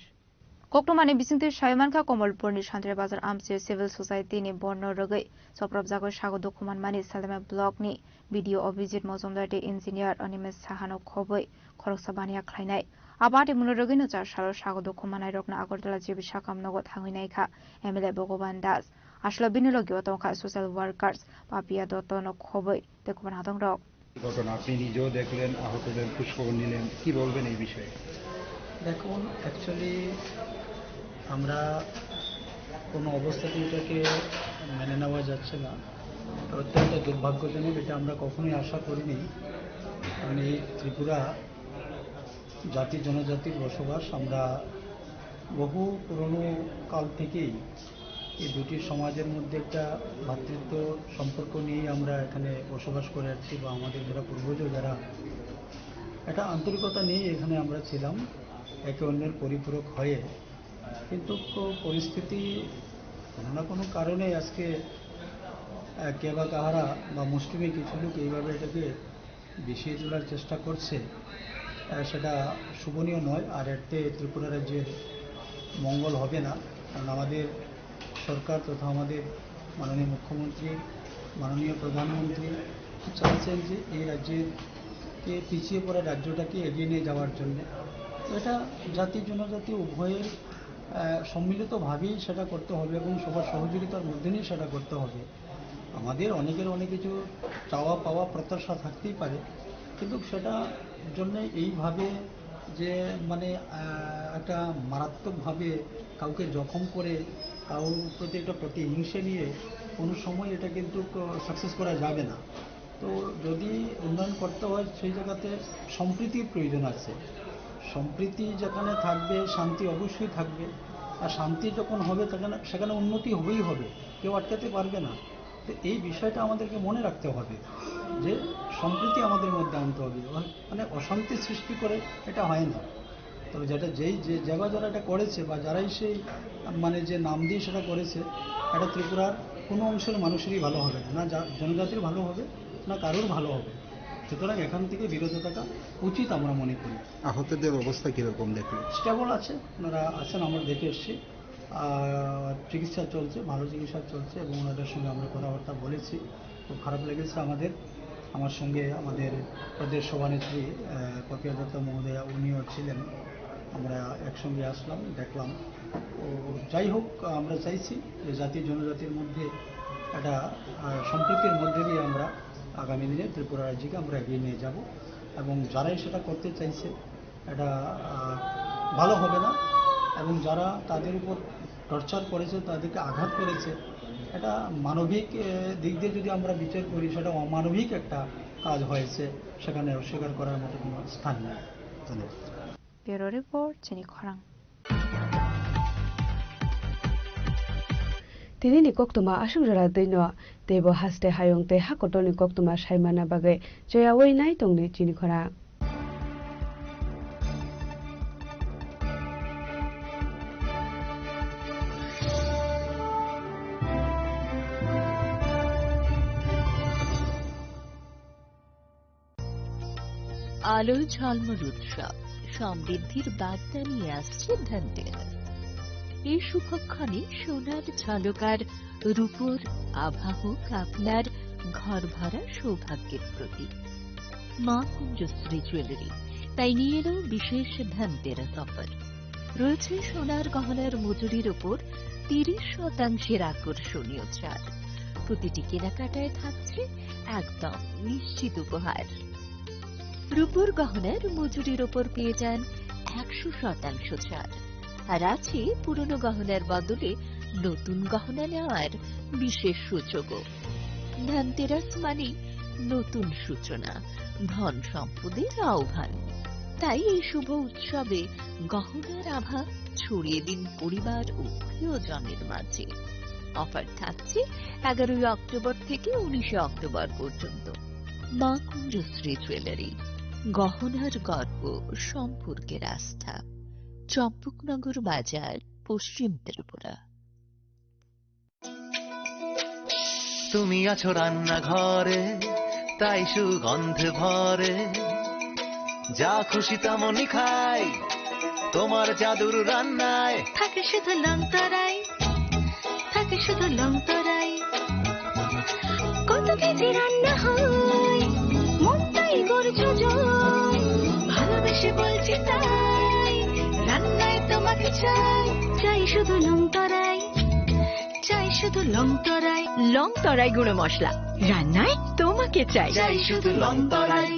Koktwmani bisingtwi sawi mankha, Komolpurni Santri Bazar amchio civil society ni borno rwgwi chopropjagwi sago dukhumanmani Salema block ni B D O Abhijit Mojumdar tei engineer Animesh Sahano khobwi khoroksa baniya khlainai. Abo atimungno rwgwino char salo sago dukhu manairokno Agartala G B sakam nogo thangwi naikha M L A Bhagavan Das. Aswkle bini logio tongkha social workers Papiya Dotto no khobwi tei kubun hatongrok. ঘটনা আপনি নিজেও দেখলেন, আহতদের খোঁজখবর নিলেন, কি বলবেন এই বিষয়ে? দেখুন, actually আমরা কোনো অবস্থাতেই এটাকে মেনে নেওয়া যাচ্ছে না। অত্যন্ত দুর্ভাগ্যজনক, এটা আমরা কখনোই আশা করিনি। কারণ এই ত্রিপুরা জাতি জনজাতির বসবাস, আমরা বহু পুরনো কাল থেকেই এই দুটি সমাজের মধ্যে একটা ভ্রাতৃত্ব সম্পর্ক নিয়েই আমরা এখানে বসবাস করে আসছি, বা আমাদের যারা পূর্বজ, যারা একটা আন্তরিকতা নিয়ে এখানে আমরা ছিলাম, একে অন্যের পরিপূরক হয়ে। কিন্তু ক-, পরিস্থিতি কোনো না কোনো কারণে আজকে, আহ, কে বা কাহারা বা মুষ্টিমেয় কিছু লোক এইভাবে এটাকে বিষিয়ে তোলার চেষ্টা করছে, আহ, সেটা শোভনীয় নয়। আর এতে ত্রিপুরা রাজ্যের মঙ্গল হবে না, কারণ আমাদের সরকার তথা আমাদের মাননীয় মুখ্যমন্ত্রী, মাননীয় প্রধানমন্ত্রী চাইছেন যে এই রাজ্যকে, পিছিয়ে পড়া রাজ্যটাকে এগিয়ে নিয়ে যাওয়ার জন্য। এটা জাতি জনজাতি উভয়ের, আহ, সম্মিলিতভাবেই সেটা করতে হবে এবং সবার সহযোগিতার মধ্যে নিয়ে সেটা করতে হবে। আমাদের অনেকের অনেক কিছু চাওয়া পাওয়া প্রত্যাশা থাকতেই পারে, কিন্তু সেটা জন্য এইভাবে যে মানে, আহ, একটা মারাত্মকভাবে কাউকে জখম করে কারোর প্রতি একটা প্রতিহিংসা নিয়ে কোনো সময় এটা কিন্তু ক-, সাকসেস করা যাবে না। তো যদি উন্নয়ন করতে হয় সেই জায়গাতে সম্প্রীতির প্রয়োজন আছে। সম্প্রীতি যেখানে থাকবে শান্তি অবশ্যই থাকবে, আর শান্তি যখন হবে সেখানে, সেখানে উন্নতি হবেই হবে, কেউ আটকাতে পারবে না। তো এই বিষয়টা আমাদেরকে মনে রাখতে হবে যে সম্প্রীতি আমাদের মধ্যে আনতে হবে, অ-, মানে অশান্তি সৃষ্টি করে এটা হয় না। তবে যেটা যেই যে যারা যারা এটা করেছে বা যারাই সেই মানে যে নাম দিয়ে সেটা করেছে, এটা ত্রিপুরার কোনো অংশের মানুষেরই ভালো হবে না, না জা-, জনজাতির ভালো হবে না কারোর ভালো হবে। সুতরাং এখান থেকে বিরত থাকা উচিত আমরা মনে করি। আহতদের অবস্থা কিরকম দেখলেন? স্টেবল আছে, ওনারা আছেন, আমরা দেখে এসেছি। আহ, চিকিৎসা চলছে, ভালো চিকিৎসা চলছে এবং ওনাদের সঙ্গে আমরা কথাবার্তা বলেছি। খুব খারাপ লেগেছে আমাদের। আমার সঙ্গে আমাদের প্রদেশ সভানেত্রী, আহ, পপিয়া দত্ত মহোদয়া, উনিও ছিলেন। আমরা একসঙ্গে আসলাম, দেখলাম। ও, যাই হোক, আমরা চাইছি যে জাতি জনজাতির মধ্যে একটা, আহ, সম্প্রীতির মধ্যে দিয়ে আমরা আগামী দিনে ত্রিপুরা রাজ্যকে আমরা এগিয়ে নিয়ে যাব এবং যারাই সেটা করতে চাইছে, এটা, আহ, ভালো হবে না। এবং যারা তাদের উপর টর্চার করেছে, তাদেরকে আঘাত করেছে, এটা মানবিক, এ, দিক দিয়ে যদি আমরা বিচার করি, সেটা অমানবিক একটা কাজ হয়েছে, সেখানে অস্বীকার করার মতো কোনো স্থান নেই। ধন্যবাদ। Bureau Report, Chini Khorang. Tini ni koktwma aswk jora twi no, teibo haste hayung tei hakotor ni koktwma saimana bagwi cheyaui nai tongdi Chini Khorang. আলোয় ঝলমল উৎসব, সমৃদ্ধির বার্তা নিয়ে আসছে ধনতেরাস। এই শুভক্ষণে সোনার ঝলকার রূপোর আভা হোক আপনার ঘর ভরা সৌভাগ্যের প্রতীক। মা কুঞ্জশ্রী জুয়েলারি তাই নিয়ে এলো বিশেষ ধনতেরাস অফার। রয়েছে সোনার গহনার মজুরির ওপর তিরিশ শতাংশের আকর্ষণীয় ছাড়। প্রতিটি কেনাকাটায় থাকছে একদম নিশ্চিত উপহার। রূপোর গহনার মজুরির ওপর পেয়ে যান একশো শতাংশ ছাড়। আর আছে পুরনো গহনার বদলে নতুন গহনা নেওয়ার বিশেষ সুযোগও। ধনতেরাস মানে নতুন সূচনা, ধন সম্পদের আহ্বান। তাই এই শুভ উৎসবে গহনার আভা ছড়িয়ে দিন পরিবার ও প্রিয়জনের মাঝে। অফার থাকছে এগারোই অক্টোবর থেকে উনিশে অক্টোবর পর্যন্ত। মা কুঞ্জশ্রী জুয়েলারি, গহনার গর্ব, সম্পর্কের আস্থা। চম্পকনগর বাজার, পশ্চিম ত্রিপুরা। তুমি আছো রান্নাঘরে, তাই সুগন্ধে ভরে। যা খুশি তেমনই খাই, তোমার জাদুর রান্নায়। থাকে শুধু লংতরাই, থাকে শুধু লংতরাই। কত কেজি রান্না হয়, মনটাই করছো জয়। ভালোবেসে বলছি তাই। চাই, চাই শুধু লং তরাই, চাই শুধু লং তরাই। লং তরাই গুঁড়ো মশলা, রান্নায় তোমাকে চাই। চাই শুধু লং তরাই।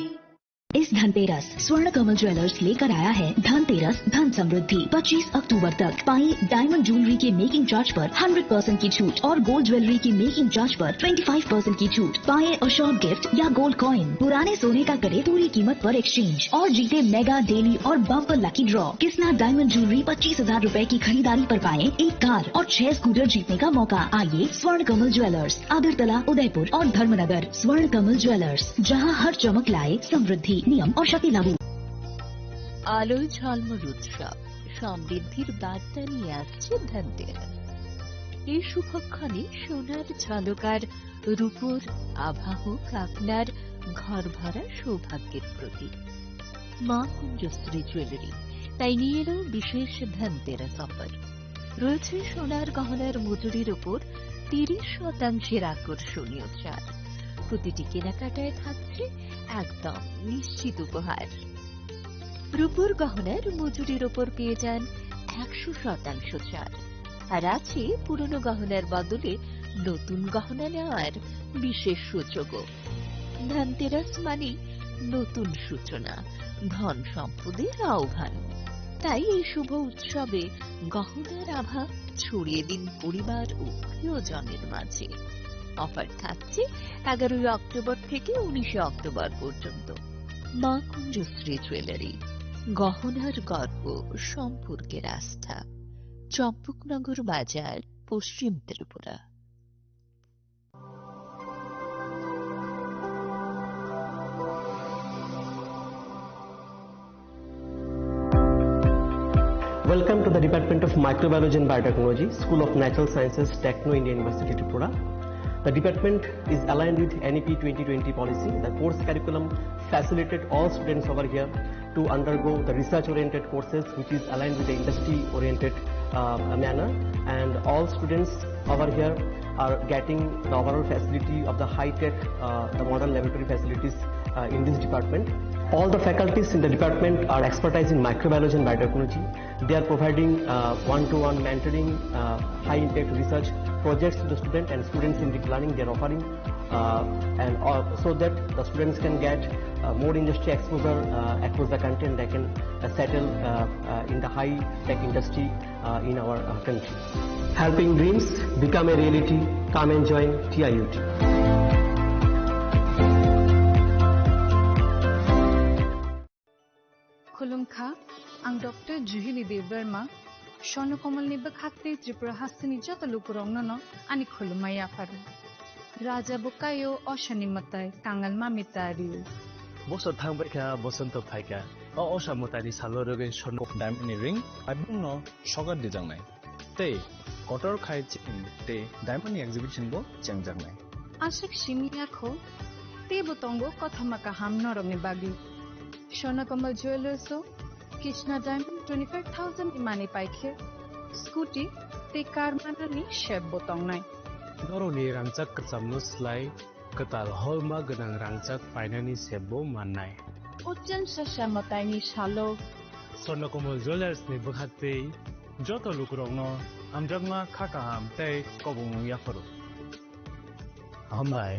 इस धनतेरस स्वर्ण कमल ज्वेलर्स लेकर आया है धनतेरस धन समृद्धि। पच्चीस अक्टूबर तक पाएं डायमंड ज्वेलरी के मेकिंग चार्ज पर हंड्रेड परसेंट की छूट और गोल्ड ज्वेलरी की मेकिंग चार्ज पर ट्वेंटी फ़ाइव परसेंट की छूट। पाएं अशोक गिफ्ट या गोल्ड कॉइन, पुराने सोने का करें पूरी कीमत पर एक्सचेंज और जीते मेगा डेली और bumper lucky draw. Kisna diamond jewellery पच्चीस हजार रुपए की खरीदारी पर पाएं एक कार और छह स्कूटर जीतने का मौका। आइए स्वर्ण कमल ज्वेलर्स, अगरतला, उदयपुर और धर्मनगर। स्वर्ण कमल ज्वेलर्स, जहां हर चमक लाए समृद्धि। नियम और शर्तें लागू। আলোয় ঝলমল উৎসব, সমৃদ্ধির বার্তা নিয়ে আসছে ধনতেরাস। এই শুভক্ষণে সোনার ঝলক আর রূপোর আভা হোক আপনার ঘর ভরা সৌভাগ্যের প্রতীক। মা কুঞ্জশ্রী জুয়েলারি তাই নিয়ে এলো বিশেষ ধনতেরাস অফার। রয়েছে সোনার গহনার মজুরির ওপর তিরিশ শতাংশের আকর্ষণীয় ছাড়। প্রতিটি কেনাকাটায় থাকছে একদম নিশ্চিত উপহার। রূপোর গহনার মজুরির ওপর পেয়ে যান একশো শতাংশ ছাড়, আর আছে পুরনো গহনার বদলে নতুন গহনা নেওয়ার বিশেষ সুযোগও। ধনতেরাস মানে নতুন সূচনা, ধন সম্পদের আহ্বান। তাই এই শুভ উৎসবে গহনার আভা ছড়িয়ে দিন পরিবার ও প্রিয়জনের মাঝে। অফার থাকছে এগারোই অক্টোবর থেকে উনিশে অক্টোবর পর্যন্ত। মা কুঞ্জশ্রী জুয়েলারি, গহনার গর্ব, সম্পর্কের আস্থা। চম্পকনগর বাজার, পশ্চিম Tripura. Welcome to the Department of Microbiology and Biotechnology, School of Natural Sciences, Techno India University, Tripura. The department is aligned with N E P twenty twenty policy. The course curriculum facilitate all students over here to undergo the research-oriented courses, which is aligned with the industry-oriented, uh, manner. And all students over here are getting the overall facility of the high-tech, uh, the modern laboratory facilities, uh, in this department. All the faculties in the department are expertise in microbiology and biotechnology. They are providing, uh, one-to-one mentoring, uh, high-impact research projects to the student and students in deep learning. They are offering, uh, and, uh, so that the students can get, uh, more industry exposure, uh, across the country, and they can, uh, settle, uh, uh, in the high-tech industry, uh, in our, uh, country. Helping dreams become a reality. Come and join T I U T. Khulumkha, ang Doctor Juhili Debbarma, Swarno Kamalni bwkhak tei Tripura hasteni joto lukurokno no ani khulumma yapharo. Raja bo kaio, osani mwtai, kangal mami ta rio. Bosor thang bai kha, bosonto phai kha. O osa mwtaini salo rwgwi Swarno Diamond ni ring, aibungno sogar dijaknai. Tei kotor khai chini tei diamond ni exhibition bo chengjaknai. Aswk simi ya kho, teibo tongo kothoma kaham norokni bagwi. Swarno Kamal Jewellers o Krishna Diamond twenty five thousand ni manwi paikhe, scooty tei car manani sep bo tongnai. Norokni rangchak kwchamno slai kwtal holma gwnang rangchak painani sep bo mannai. Uchen sasa mwtaini salo. Swarno Kamal Jewellers ni bwkhaktwi joto lukurokno hamjakma kha kaham tei kobongno yapharo. Hambai.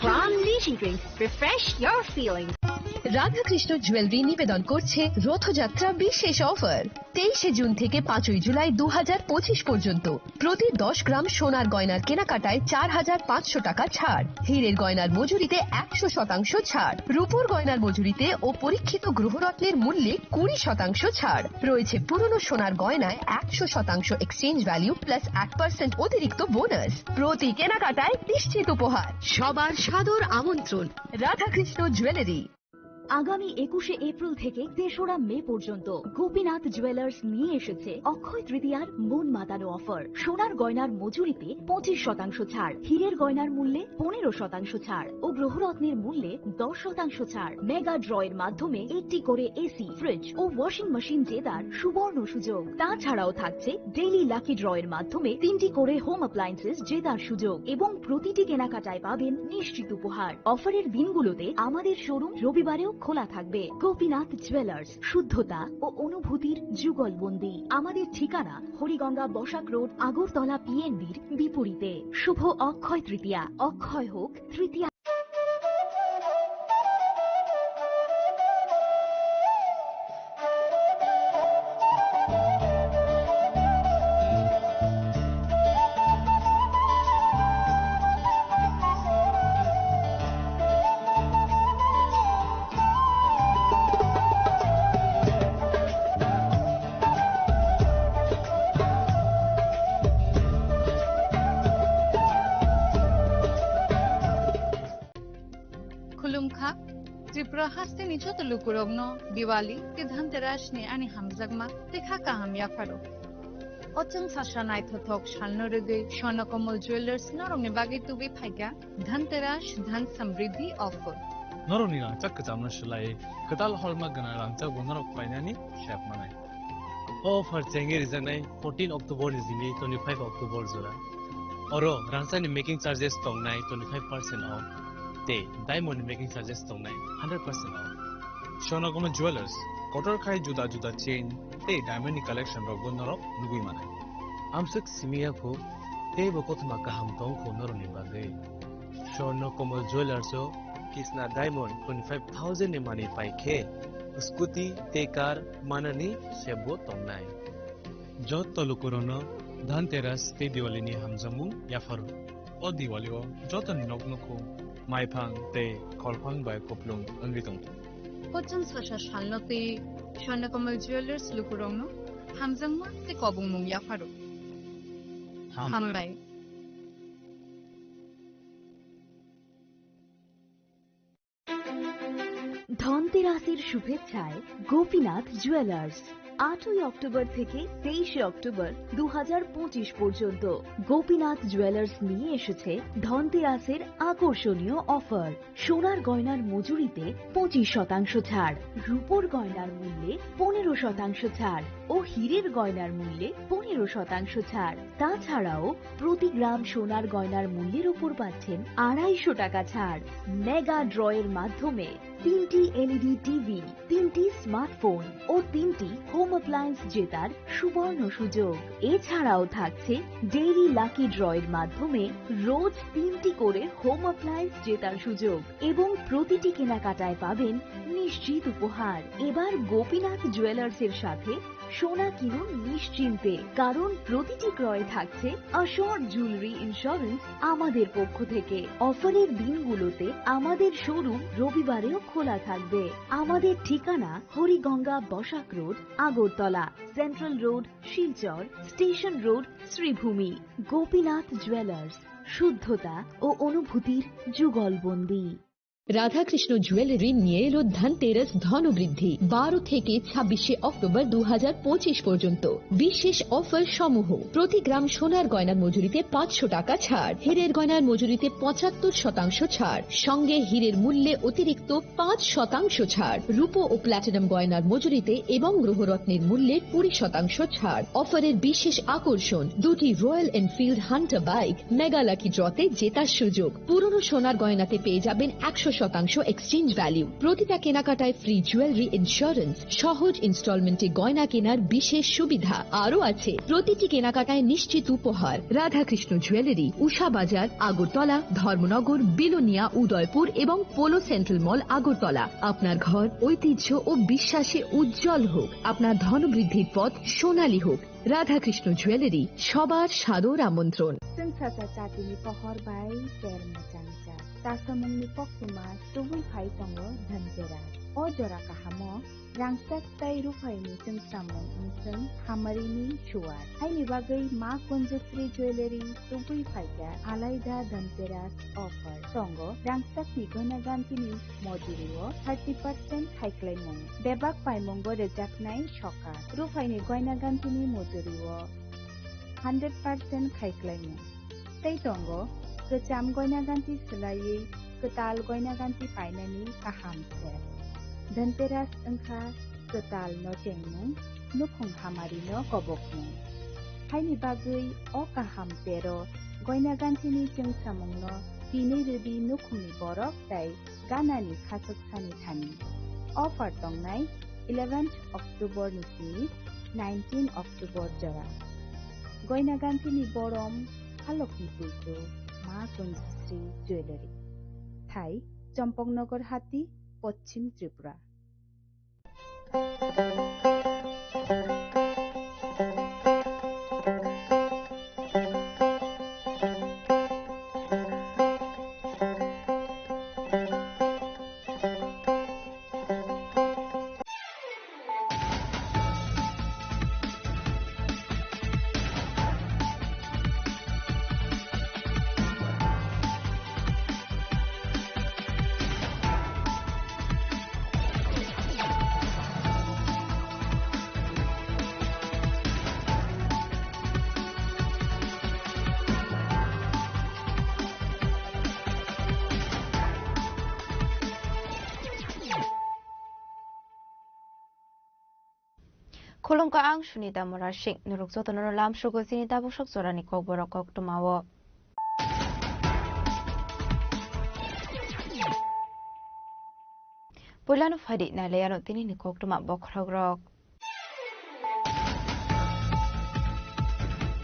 Pram Lychee Drink, refresh your feelings. Radhakrishna jewellery নিবেদন করছে রথযাত্রা বিশেষ অফার। তেইশে জুন থেকে পাঁচই জুলাই দু হাজার পঁচিশ পর্যন্ত প্রতি দশ গ্রাম সোনার গয়নার কেনাকাটায় চার হাজার পাঁচশো টাকা ছাড়, হীরের গয়নার মজুরিতে একশো শতাংশ ছাড়, রূপোর গয়নার মজুরিতে ও পরীক্ষিত গ্রহরত্নের মূল্যে কুড়ি শতাংশ ছাড়। রয়েছে পুরনো সোনার গয়নায় একশো শতাংশ এক্সচেঞ্জ ভ্যালু প্লাস এক পার্সেন্ট অতিরিক্ত বোনাস। প্রতি কেনাকাটায় নিশ্চিত উপহার। সবার সাদর আমন্ত্রণ। রাধাকৃষ্ণ জুয়েলারি। আগামী একুশে এপ্রিল থেকে তেসরা মে পর্যন্ত গোপীনাথ জুয়েলার্স নিয়ে এসেছে অক্ষয় তৃতীয়ার মন মাতানো অফার। সোনার গয়নার মজুরিতে পঁচিশ শতাংশ ছাড়, হীরের গয়নার মূল্যে পনেরো শতাংশ ছাড় ও গ্রহরত্নের মূল্যে দশ শতাংশ ছাড়। মেগা ড্রয়ের মাধ্যমে একটি করে এসি, ফ্রিজ ও ওয়াশিং মেশিন জেতার সুবর্ণ সুযোগ। তাছাড়াও থাকছে ডেইলি লাকি ড্রয়ের মাধ্যমে তিনটি করে হোম অ্যাপ্লায়েন্সেস জেতার সুযোগ এবং প্রতিটি কেনাকাটায় পাবেন নিশ্চিত উপহার। অফারের দিনগুলোতে আমাদের শোরুম রবিবারেও খোলা থাকবে। গোপীনাথ জুয়েলার্স, শুদ্ধতা ও অনুভূতির যুগলবন্দি। আমাদের ঠিকানা হরিগঙ্গা বসাক রোড, আগরতলা পিএনবির বিপরীতে। শুভ অক্ষয় তৃতীয়া। অক্ষয় হোক তৃতীয়া। Khulumkha, Tripura hasteni joto lukurokno Diwali tei Dhanteras ni ani hamjakma tei kha kaham yapharo. O chwng sasa naithothok salno rwgwi Swarnakammal Jewellers norokni bagwi tubui phaikha Dhanteras Dhan Samriddhi offer. Norokni rangchak kwchamno swlaiwi kwtal holma gwnang rangchakbo norok painani sep manai. O offer chengwi rijaknai fourteen October ni simi twenty-five October jora. Oro rangchakni making charges tongnai twenty-five percent off tei diamond ni making charges tongnai hundred percent off. Swarnakammal Jewellers, kotor khai juda juda chain tei diamond ni collection rokbo norok nugwi manai. Amswk simi ya kho, teibo kothoma kaham tong kho norokni bagwi. Swarnakammal Jewellers o kisna diamond twenty-five thousand ni manwi pai khe, scooty tei car manani sep bo tongnai. Joto lukurokno Dhanteras tei Diwali ni hamjakmung yapharo. O Diwali o jotoni nok nukhung maiphang tei kholphang bai kupulung wngwi tongo. Kochung sasa salno tei Swarnakammal Jewellers lukurokno hamjakma tei kobongmung yapharo. Ham- Hambai. ধনতেরাসের শুভেচ্ছায় গোপীনাথ জুয়েলার্স। আটই অক্টোবর থেকে তেইশে অক্টোবর দু হাজার পঁচিশ পর্যন্ত গোপীনাথ জুয়েলার্স নিয়ে এসেছে ধনতেরাসের আকর্ষণীয় অফার। সোনার গয়নার মজুরিতে পঁচিশ শতাংশ ছাড়, রূপোর গয়নার মূল্যে পনেরো শতাংশ ছাড় ও হীরের গয়নার মূল্যে পনেরো শতাংশ ছাড়। তাছাড়াও প্রতি গ্রাম সোনার গয়নার মূল্যের উপর পাচ্ছেন আড়াইশো টাকা ছাড়। মেগা ড্রয়ের মাধ্যমে তিনটি এলইডি টিভি, তিনটি স্মার্টফোন ও তিনটি হোম অ্যাপ্লায়েন্স জেতার সুবর্ণ সুযোগ। এছাড়াও থাকছে ডেইলি লাকি ড্রয়ের মাধ্যমে রোজ তিনটি করে হোম অ্যাপ্লায়েন্স জেতার সুযোগ এবং প্রতিটি কেনাকাটায় পাবেন নিশ্চিত উপহার। এবার গোপীনাথ জুয়েলার্সের সাথে সোনা কিনুন নিশ্চিন্তে, কারণ প্রতিটি ক্রয়ে থাকছে অ্যাসিওরড জুয়েলারি ইন্স্যুরেন্স আমাদের পক্ষ থেকে। অফারের দিনগুলোতে আমাদের শোরুম রবিবারেও খোলা থাকবে। আমাদের ঠিকানা Hariganga Basak road, Agartala, central road, Silchar, station road, Sribhumi. Gopinath jewellers, শুদ্ধতা ও অনুভূতির যুগলবন্দি। রাধাকৃষ্ণ জুয়েলারি নিয়ে এলো ধনতেরাস ধনবৃদ্ধি। বারো থেকে ছাব্বিশে অক্টোবর দু হাজার পঁচিশ পর্যন্ত বিশেষ অফার সমূহ: প্রতি গ্রাম সোনার গয়নার মজুরিতে পাঁচশো টাকা ছাড়, হীরের গয়নার মজুরিতে পঁচাত্তর শতাংশ ছাড়, সঙ্গে হীরের মূল্যে অতিরিক্ত পাঁচ শতাংশ ছাড়, রূপো ও প্ল্যাটিনাম গয়নার মজুরিতে এবং গ্রহরত্নের মূল্যে কুড়ি শতাংশ ছাড়। অফারের বিশেষ আকর্ষণ, দুটি royal Enfield Hunter bike mega lucky ড্রতে জেতার সুযোগ। পুরনো সোনার গয়নাতে পেয়ে যাবেন একশো শতাংশ এক্সচেঞ্জ ভ্যালু। প্রতিটা কেনাকাটায় ফ্রি জুয়েলারি ইন্স্যুরেন্স, সহজ ইনস্টলমেন্টে গয়না কেনার বিশেষ সুবিধা। আরও আছে প্রতিটি কেনাকাটায় নিশ্চিত উপহার। রাধাকৃষ্ণ জুয়েলারি, উষা বাজার, আগরতলা, ধর্মনগর, বিলোনিয়া, উদয়পুর এবং পোলো সেন্ট্রাল মল, আগরতলা। আপনার ঘর ঐতিহ্য ও বিশ্বাসে উজ্জ্বল হোক, আপনার ধনবৃদ্ধির পথ সোনালী হোক। রাধাকৃষ্ণ জুয়েলারি, সবার সাদর আমন্ত্রণ। Chwng sasa chatini pohor bai ter mwchang cha. Chasamungni koktwma tubui phai tongo Dhanteras. O jora kahamo rangchak tei ruphaini chwngsamung wngthwng hamarini suwar. Haini bagwi Ma Kunjasri Jewellery tubui phaikha alaida Dhanteras offer. Tongo rangchakni goina gantini mojurio thirty percent khaiklaimung. Bebak paimungo rwjaknai sokat. Ruphaini goina gantini mojurio hundred percent khaiklaimung. Tei tongo kwcham goina ganti swlaiwi kwtal goina ganti painani kaham set. Dhanteras wngkha kwtal no chengmung, nukhung hamari no kobokmung. Haini bagwi o kaham tero goina gantini chwngsamung no tini rwdi nukhungni borok tei ganani khachuk sani thani. Offer tongnai eleventh October ni simi nineteen October jora. Goina gantini borom Halokni puitu Ma Kunjasri Jewellery. Thai, Champaknagar Hati, Poschim Tripura. Khulumkha, ang Sunita Murasing. Norok jotono lamsogo chini tabuk sok jorani kokborok koktwmao. Puilano phaidi nailaiano tinini koktwma bokhorokrok.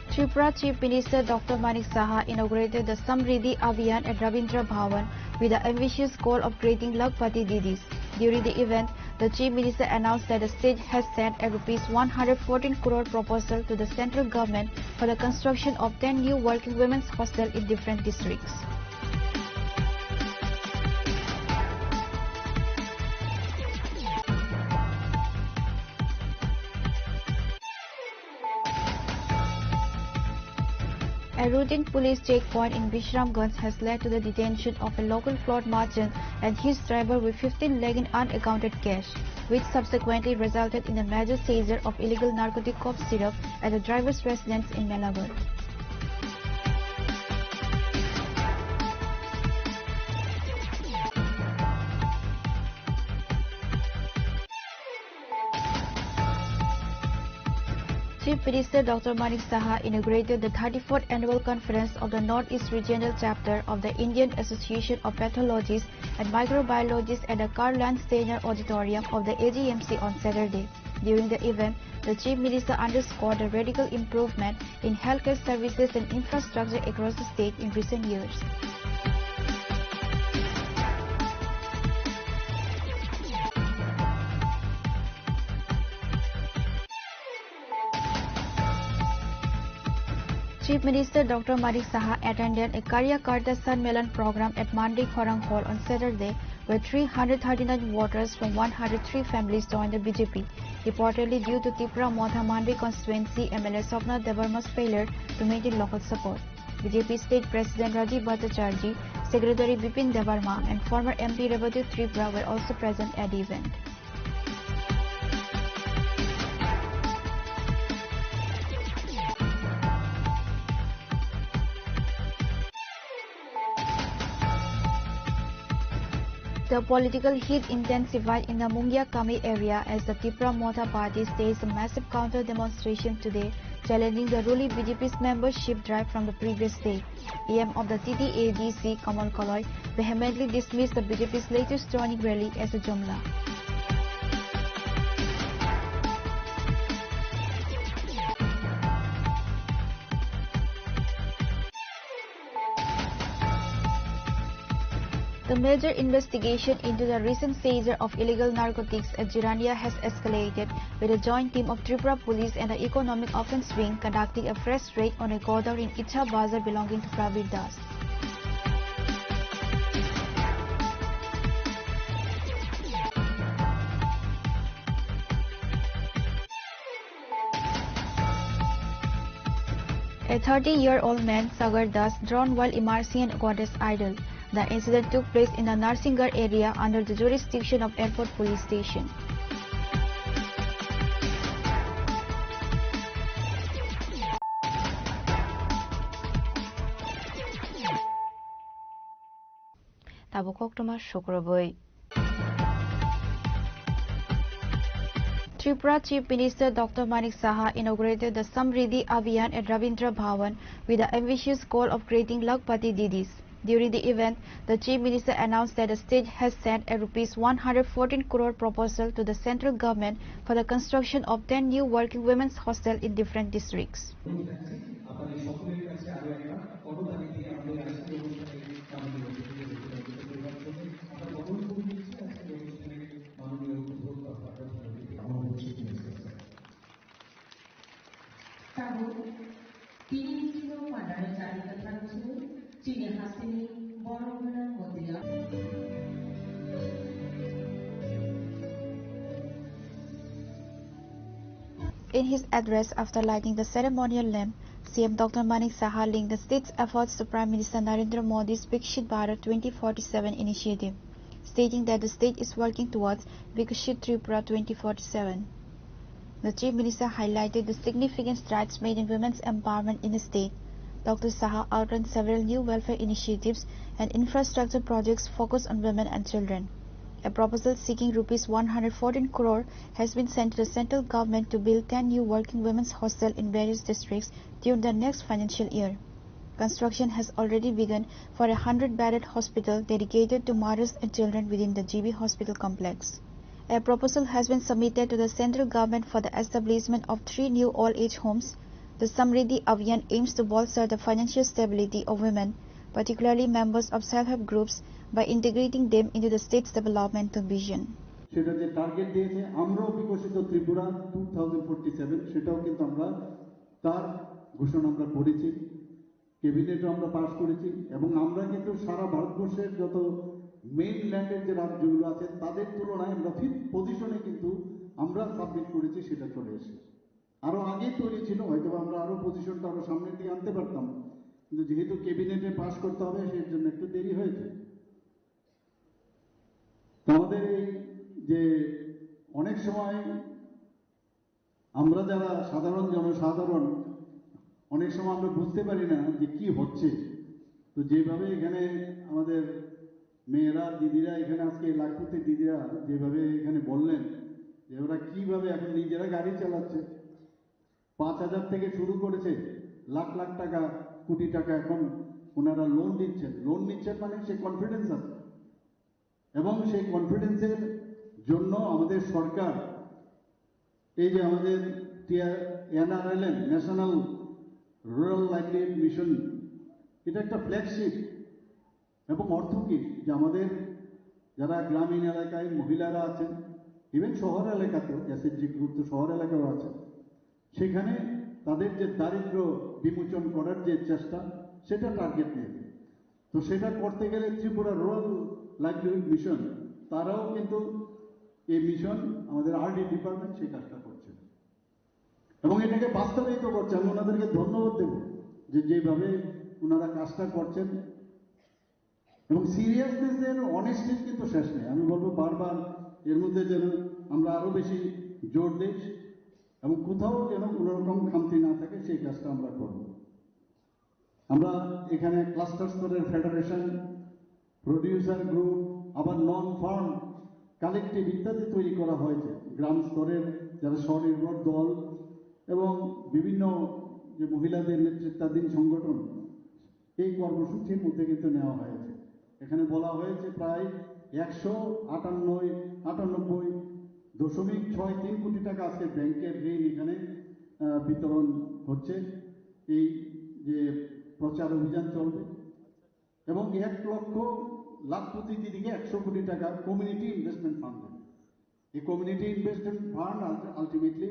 Tripura Chief Minister Doctor Manik Saha inaugurated the Samriddhi Abhiyan at Rabindra Bhavan with the ambitious goal of creating Lakhpati Didis. During the event, the Chief Minister announced that the state has sent a rupees one hundred fourteen crore proposal to the central government for the construction of ten new working women's hostel in different districts. A routine police checkpoint in Bishramganj has led to the detention of a local float merchant and his driver with fifteen lakh in unaccounted cash, which subsequently resulted in the major seizure of illegal narcotic cough syrup at the driver's residence in Melabar. Chief Minister Doctor Manik Saha inaugurated the thirty-fourth annual conference of the Northeast Regional Chapter of the Indian Association of Pathologists and Microbiologists at the Karl Landsteiner Auditorium of the A G M C on Saturday. During the event, the Chief Minister underscored the radical improvement in healthcare services and infrastructure across the state in recent years. Chief Minister Doctor Manik Saha attended a Karyakarta Sanmelan program at Mandi Khorang Hall on Saturday, where three hundred thirty-nine voters from one hundred three families joined the B J P. Reportedly, due to Tipra Motha Mandi constituency M L A Swapna Debbarma's failure to maintain local support, B J P State President Rajiv Bhattacharjee, Secretary Bipin Debbarma, and former M P Rebati Tripura were also present at the event. The political heat intensified in the Mungia Kami area as the Tipra Motha Party staged a massive counter demonstration today, challenging the ruling B J P's membership drive from the previous day. E M of the T T A D C, Kamal Kaloi, vehemently dismissed the B J P's latest joining rally as a jumla. The major investigation into the recent seizure of illegal narcotics at Jirania has escalated, with a joint team of Tripura Police and the Economic Offence Wing conducting a fresh raid on a godown in Icha Bazar belonging to Prabir Das. A thirty-year-old man, Sagar Das, drowned while immersing in a goddess idol. The incident took place in the Narsingarh area under the jurisdiction of Airport Police Station. Tabuk koktwma sukrubwi. Tripura Chief Minister Doctor Manik Saha inaugurated the Samriddhi Abhiyan at Rabindra Bhavan with the ambitious goal of creating Lakhpati Didis. During the event, the Chief Minister announced that the state has sent a rupees one hundred fourteen crore proposal to the central government for the construction of ten new working women's hostel in different districts. Tabuk tini chini panda chari kwthang su chini hasteni borok gwnang motwia. In his address after lighting the ceremonial lamp, C M Doctor Manik Saha linked the state's efforts to Prime Minister Narendra Modi's Viksit Bharat twenty forty-seven initiative, stating that the state is working towards Viksit Tripura twenty forty-seven. The Chief Minister highlighted the significant strides made in women's empowerment in the state. Doctor Saha outlined several new welfare initiatives and infrastructure projects focused on women and children. A proposal seeking rupees one hundred fourteen crore has been sent to the central government to build ten new working women's hostel in various districts during the next financial year. Construction has already begun for a hundred-bedded hospital dedicated to mothers and children within the G B hospital complex. A proposal has been submitted to the central government for the establishment of three new old-age homes. The Samriddhi Abhiyan aims to bolster the financial stability of women, particularly members of self-help groups, by integrating them into the state's developmental vision. সেটা যে টার্গেট দিয়েছে, আমরাও বিকশিত Tripura two thousand forty seven, সেটাও কিন্তু আমরা তার ঘোষণা আমরা করেছি, ক্যাবিনেটও আমরা পাস করেছি। এবং আমরা কিন্তু সারা ভারতবর্ষের যত মেইনল্যান্ডের যে রাজ্যগুলো আছে, তাদের তুলনায় আমরা ফিফথ পজিশনে কিন্তু আমরা সাবমিট করেছি, সেটা চলে এসেছে। আরও আগেই তৈরি ছিল, হয়তো বা আমরা আরও পজিশনটা আরও সামনের দিকে আনতে পারতাম, কিন্তু যেহেতু ক্যাবিনেটে পাস করতে হবে, সেই জন্য একটু দেরি হয়েছে। তো আমাদের এই যে অনেক সময় আমরা যারা সাধারণ জনসাধারণ, অনেক সময় আমরা বুঝতে পারি না যে কি হচ্ছে। তো যেভাবে এখানে আমাদের মেয়েরা, দিদিরা এখানে আজকে, লাখপতি দিদিরা যেভাবে এখানে বললেন যে ওরা কিভাবে এখন নিজেরা গাড়ি চালাচ্ছে, পাঁচ হাজার থেকে শুরু করেছে, লাখ লাখ টাকা, কোটি টাকা এখন ওনারা লোন দিচ্ছেন। লোন নিচ্ছেন মানে সে কনফিডেন্স আছে, এবং সেই কনফিডেন্সের জন্য আমাদের সরকার এই যে আমাদের NRLM, national rural livelihood mission, এটা একটা ফ্ল্যাগশিপ। এবং অর্থ কি? যে আমাদের যারা গ্রামীণ এলাকায় মহিলারা আছেন, ইভেন শহর এলাকাতেও, এসএইচজি গ্রুপ তো শহর এলাকাও আছে, সেখানে তাদের যে দারিদ্র বিমোচন করার যে চেষ্টা, সেটা টার্গেট নিয়ে। তো সেটা করতে গেলে ত্রিপুরা রুরাল লাইভলিহুড মিশন, তারাও কিন্তু এই মিশন, আমাদের আরডি ডিপার্টমেন্ট সেই কাজটা করছে এবং এটাকে বাস্তবায়িত করছে। আমি ওনাদেরকে ধন্যবাদ দেব যে যেভাবে ওনারা কাজটা করছেন। এবং সিরিয়াসনেসের, অনেস্টির কিন্তু শেষ নেই। আমি বলবো বারবার এর মধ্যে যেন আমরা আরো বেশি জোর দিই এবং কোথাও যেন কোনো রকম খামতি না থাকে, সেই কাজটা আমরা করব। আমরা এখানে ক্লাস্টার স্তরের ফেডারেশন, প্রডিউসার গ্রুপ, আবার নন ফার্ম কালেকটিভ ইত্যাদি তৈরি করা হয়েছে। গ্রাম স্তরের যারা স্বনির্ভর দল এবং বিভিন্ন যে মহিলাদের নেতৃত্বাধীন সংগঠন, এই কর্মসূচির মধ্যে কিন্তু নেওয়া হয়েছে। এখানে বলা হয়েছে প্রায় একশো আটানব্বই, আটানব্বই দশমিক ছয় তিন কোটি টাকা আজকে ব্যাংকের ঋণ এখানে, আহ, বিতরণ হচ্ছে। এই যে প্রচার অভিযান চলবে এবং এক লক্ষ লাখপতি দিদিকে একশো কোটি টাকা কমিউনিটি ইনভেস্টমেন্ট ফান্ড দেবে। এই কমিউনিটি ইনভেস্টমেন্ট ফান্ড আলটিমেটলি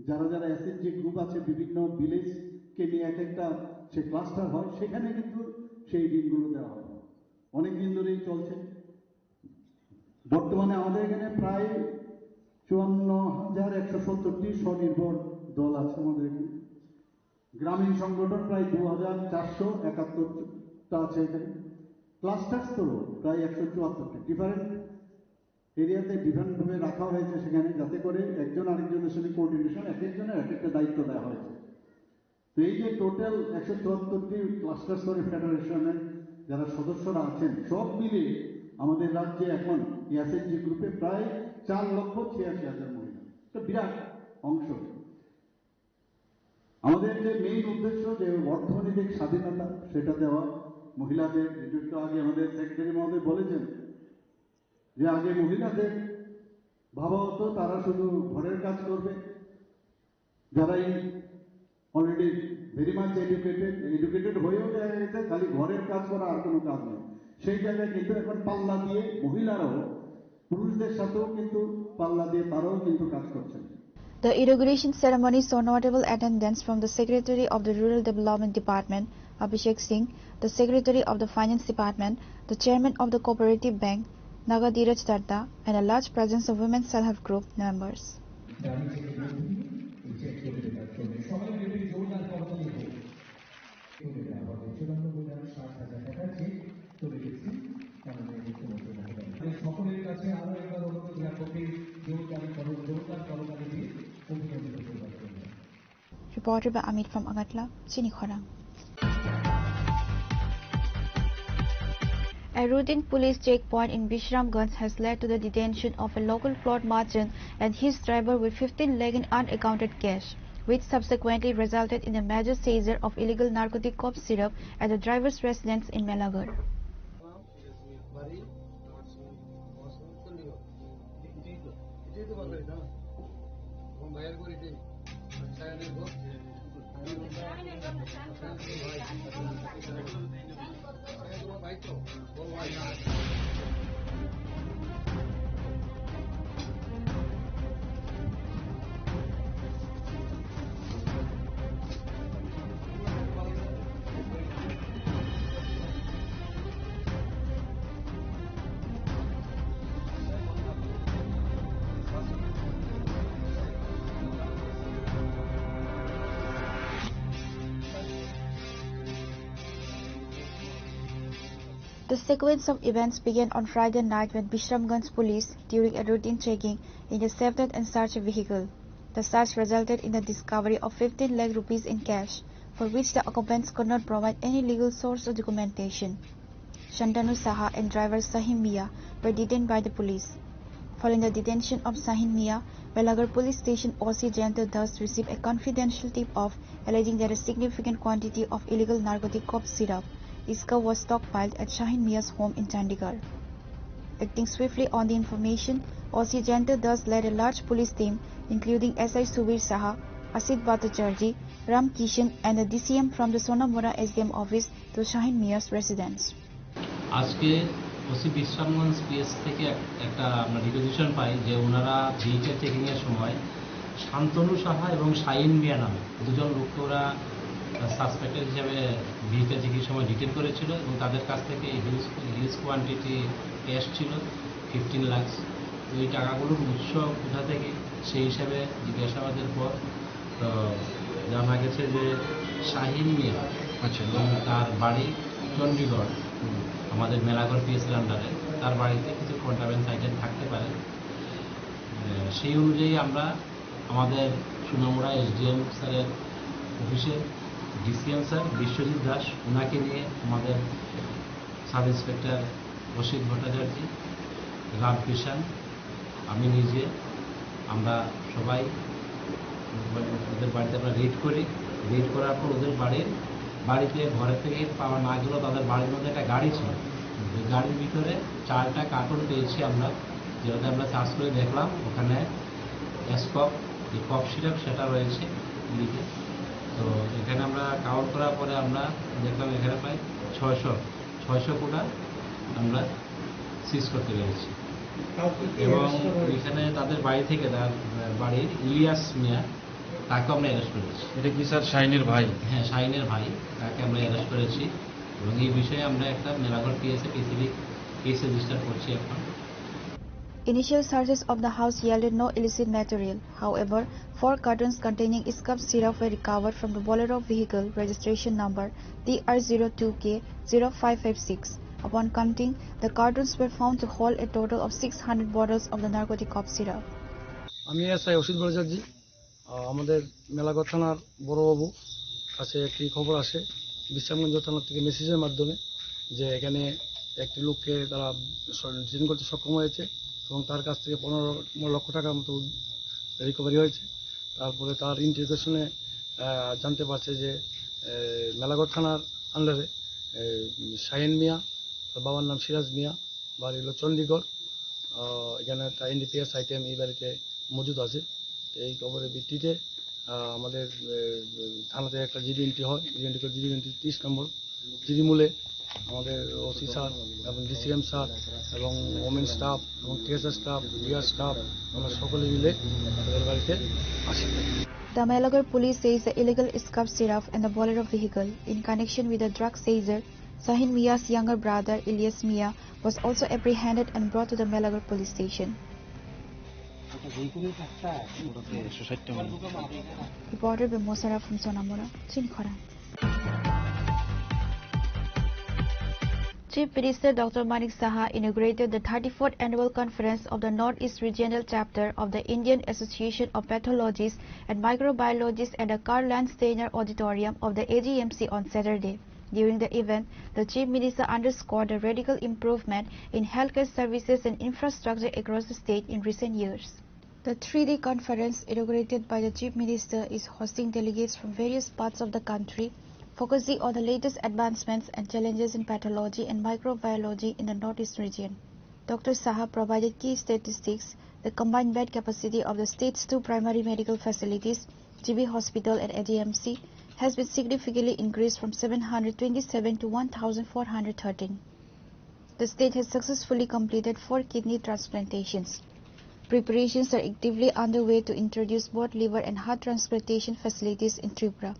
যারা যারা এসএইচজি গ্রুপ আছে, বিভিন্ন ভিলেজকে নিয়ে এক একটা সে ক্লাস্টার হয়, সেখানে কিন্তু সেই ঋণগুলো দেওয়া হয়। অনেক দিন ধরেই চলছে। বর্তমানে আমাদের এখানে প্রায় চুয়ান্ন হাজার একশো সত্তরটি স্বনির্ভর দল আছে আমাদের এখানে। গ্রামীণ সংগঠন প্রায় দু হাজার চারশো একাত্তরটা আছে এখানে। ক্লাস্টার স্তরও প্রায় একশো চুয়াত্তরটা। ডিফারেন্ট এরিয়াতে ডিফারেন্টভাবে রাখা হয়েছে সেখানে, যাতে করে একজন আরেকজনের সঙ্গে কোঅর্ডিনেশন, এক একজনের এক একটা দায়িত্ব দেওয়া হয়েছে। তো এই যে টোটাল একশো চুয়াত্তরটি ক্লাস্টার স্তরে ফেডারেশনের যারা সদস্যরা আছেন, সব মিলিয়ে আমাদের রাজ্যে এখন এসএইচজি গ্রুপে প্রায় চার লক্ষ ছিয়াশি হাজার মহিলা। একটা বিরাট অংশ। আমাদের যে মেইন উদ্দেশ্য, যে অর্থনৈতিক স্বাধীনতা, সেটা দেওয়া মহিলাদের, যেটা একটু আগে আমাদের সেক্রেটারি মহোদয় বলেছেন, যে আগে মহিলাদের ভাবা হতো তারা শুধু ঘরের কাজ করবে, যারা এই already very much educated, educated হয়েও দেখা গেছে খালি ঘরের কাজ করা, আর কোনো কাজ নেই। সেই জায়গায় কিন্তু এখন পাল্লা দিয়ে মহিলারাও পুরুষদের সাথেও কিন্তু পাল্লা দিয়ে তারাও কিন্তু কাজ করছেন। The inauguration ceremony saw notable attendance from the Secretary of the Rural Development Department, Abhishek Singh, the Secretary of the Finance Department, the Chairman of the Cooperative Bank, Naga Dheeraj Datta, and a large presence of women self-help group members. সকলের কাছে আরো একবার অনুরোধ, নিরাপত্তার জোরদার করো, জোরদার করো, তাদেরকে অভিনন্দিত করবার জন্য। Reported by Amit from Agartala, Chini Khorang. A routine police checkpoint in Bishramganj has led to the detention of a local plot merchant and his driver with fifteen lakh in unaccounted cash, which subsequently resulted in the major seizure of illegal narcotic cough syrup at the driver's residence in Melagar. The sequence of events began on Friday night when Bishramganj police, during a routine checking, intercepted and searched a vehicle. The search resulted in the discovery of fifteen lakh rupees in cash, for which the occupants could not provide any legal source or documentation. Shantanu Saha and driver Sahin Mia were detained by the police. Following the detention of Sahin Mia, Melagar Police Station O C Jayanta Das received a confidential tip-off alleging that a significant quantity of illegal narcotic cough syrup, Iska, was stockpiled at Sahin Mia's home in Chandigarh. Acting swiftly on the information, O C Jayanta Das led a large police team, including S I Subir Saha, Asit Bhattacharjee, Ram Kishan, and the D C M from the Sonamura S D M office to Sahin Mia's residence. আজকে ওসি বিশ্রামগঞ্জ পিএস থেকে এক-, একটা আমরা রিকুইজিশন পাই যে ওনারা vehicle checking এর সময় শান্তনু সাহা এবং শাহিন মিয়া নামে দুজন লোককে ওরা সাসপেক্টেড হিসেবে ভেহিকেল চেকিং সময় ডিটেন করেছিল এবং তাদের কাছ থেকে হিউজ, হিউজ কোয়ান্টিটি ক্যাশ ছিল, ফিফটিন লাখ। ওই টাকাগুলোর উৎস কোথা থেকে, সেই হিসাবে জিজ্ঞাসাবাদের পর তো জানা গেছে যে শাহিন মিয়া আচ্ছা। এবং তার বাড়ি চণ্ডীগড়, হুম। আমাদের মেলাঘর পিএসের আন্ডারে, তার বাড়িতে কিছু কন্ট্রাব্যান্ড আইটেম থাকতে পারে। এ, সেই অনুযায়ী আমরা আমাদের সুনামুড়া এসডিএম স্যারের অফিসে ডিসিএম স্যার বিশ্বজিৎ দাস, ওনাকে নিয়ে আমাদের সাব ইন্সপেক্টর অসিত ভট্টাচার্য, রাম কিষাণ, আমি নিজে, আমরা সবাই ওদের বাড়িতে আমরা রেড করি। রেড করার পর ওদের বাড়ির, বাড়িতে ঘরের থেকে পাওয়া না গেলেও তাদের বাড়ির মধ্যে একটা গাড়ি ছিল। ওই গাড়ির ভিতরে চারটা কার্টন পেয়েছি আমরা, যেটাতে আমরা সার্চ করে দেখলাম ওখানে স্কপ, যে কফ সিরাপ সেটা রয়েছে লিখে। তো এখানে আমরা কাউন্ট করার পরে আমরা দেখলাম এখানে প্রায় ছয়শো, ছয়শো কোটা আমরা সিজ করতে পেরেছি। কাউকে কি এবং অ্যারেস্ট করা হয়েছে? এখানে তাদের বাড়ি থেকে, তার, আহ, বাড়ির ইলিয়াস মিয়া, তাকে আমরা অ্যারেস্ট করেছি। এটা কি স্যার শাহিনের ভাই? হ্যাঁ, শাহিনের ভাই, তাকে আমরা অ্যারেস্ট করেছি এবং এই বিষয়ে আমরা একটা মেলাঘর পিএসএ স্পেসিফিক কেস রেজিস্টার করছি এখন। Initial searches of the house yielded no illicit material. However, four cartons containing scrap syrup were recovered from the Bolero vehicle registration number T R zero two K zero five five six. Upon counting, the cartons were found to hold a total of six hundred bottles of the narcotic cough syrup. আমি এসআই অসিত ভট্টাচার্য। আহ, আমাদের মেলাঘর থানার বড়বাবু কাছে একটি খবর আসে বিশ্রামগঞ্জ থানা থেকে মেসেজের মাধ্যমে যে এখানে একটি লোককে তারা স-, ডিটেইন করতে সক্ষম হয়েছে এবং তার কাছ থেকে পনেরো লক্ষ টাকার মতো রিকভারি হয়েছে। তারপরে তার ইন্টারোগেশনে, আহ, জানতে পারছে যে, আহ, মেলাঘর থানার আন্ডারে, আহ, শাহিন মিয়া, তার বাবার নাম সিরাজ মিয়া, বাড়ি হলো চণ্ডীগড়। আহ, এখানে একটা এনডিপিএস আইটেম এই বাড়িতে মজুদ আছে। তো এই খবরের ভিত্তিতে, আহ, আমাদের, আহ, থানাতে একটা জিডি এন্ট্রি হয়। জিডি এন্ট্রি করে, জিডি এন্ট্রি তিরিশ নম্বর জিডি মূলে আমাদের ওসি স্যার এবং ডিসিএম স্যার এবং ওমেন স্টাফ এবং টিএসআর স্টাফ, ডিআর স্টাফ, আমরা সকলে মিলে তাদের বাড়িতে আসি। The Melaghar police seized the illegal scrap syrup and the Bolero vehicle. In connection with the drug seizure, Sahin Mia's younger brother Ilyas Mia was also apprehended and brought to the Melaghar police station. Reporter by Mosara from Sonamura, Chini Khorang. Chief Minister Doctor Manik Saha inaugurated the thirty-fourth annual conference of the Northeast Regional Chapter of the Indian Association of Pathologists and Microbiologists at the Karl Landsteiner Auditorium of the A G M C on Saturday. During the event, the Chief Minister underscored the radical improvement in healthcare services and infrastructure across the state in recent years. The three-day conference inaugurated by the Chief Minister is hosting delegates from various parts of the country, focusing on the latest advancements and challenges in pathology and microbiology in the Northeast region. Doctor Saha provided key statistics. The combined bed capacity of the state's two primary medical facilities, G B Hospital and A G M C, has been significantly increased from seven hundred twenty-seven to one thousand four hundred thirteen. The state has successfully completed four kidney transplantations. Preparations are actively underway to introduce both liver and heart transplantation facilities in Tripura.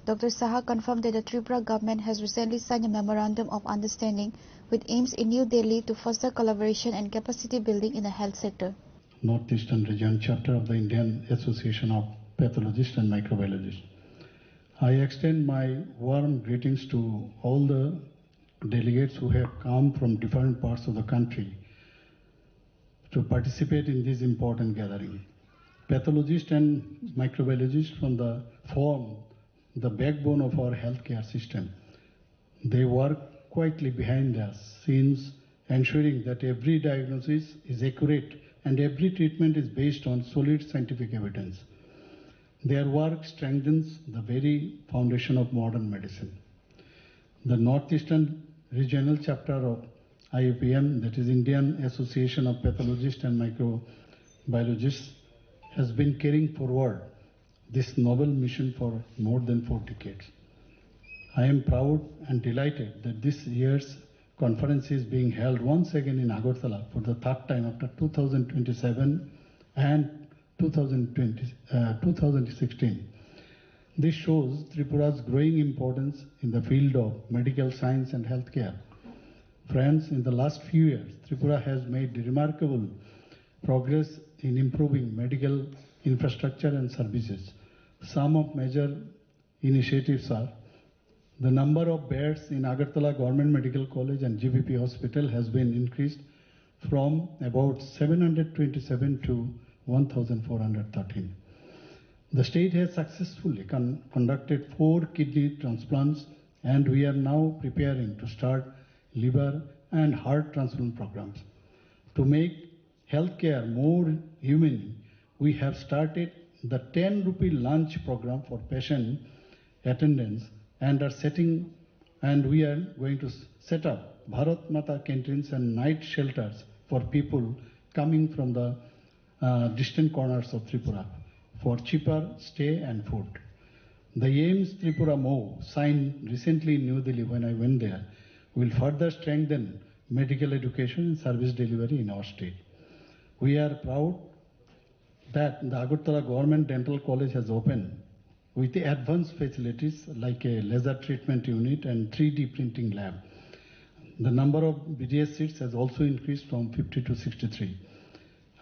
Doctor Saha confirmed that the Tripura government has recently signed a memorandum of understanding with AIIMS in New Delhi to foster collaboration and capacity building in the health sector. Northeastern Region Chapter of the Indian Association of Pathologists and Microbiologists. I extend my warm greetings to all the delegates who have come from different parts of the country to participate in this important gathering. Pathologists and microbiologists from the form the backbone of our healthcare system. They work quietly behind the scenes, ensuring that every diagnosis is accurate and every treatment is based on solid scientific evidence. Their work strengthens the very foundation of modern medicine. The Northeastern Regional Chapter of I A P M, that is Indian Association of Pathologists and Microbiologists, has been carrying forward this noble mission for more than four decades. I am proud and delighted that this year's conference is being held once again in Agartala for the third time after two thousand twenty-seven and two thousand twenty, uh, two thousand sixteen. This shows Tripura's growing importance in the field of medical science and healthcare. Friends, in the last few years, Tripura has made remarkable progress in improving medical infrastructure and services. Some of major initiatives are: the number of beds in Agartala Government Medical College and G B P Hospital has been increased from about seven hundred twenty-seven to one thousand four hundred thirteen. The state has successfully con-, conducted four kidney transplants, and we are now preparing to start liver and heart transplant programs. To make healthcare more humane, we have started the ten rupee lunch program for patient attendance and are setting, and we are going to s-, set up Bharat Mata canteens and night shelters for people coming from the, uh, distant corners of Tripura for cheaper stay and food. The AIIMS Tripura MoU, signed recently in New Delhi when I went there, will further strengthen medical education and service delivery in our state. We are proud that the Agartala Government Dental College has opened with advanced facilities like a laser treatment unit and three D printing lab. The number of B D S seats has also increased from fifty to sixty-three.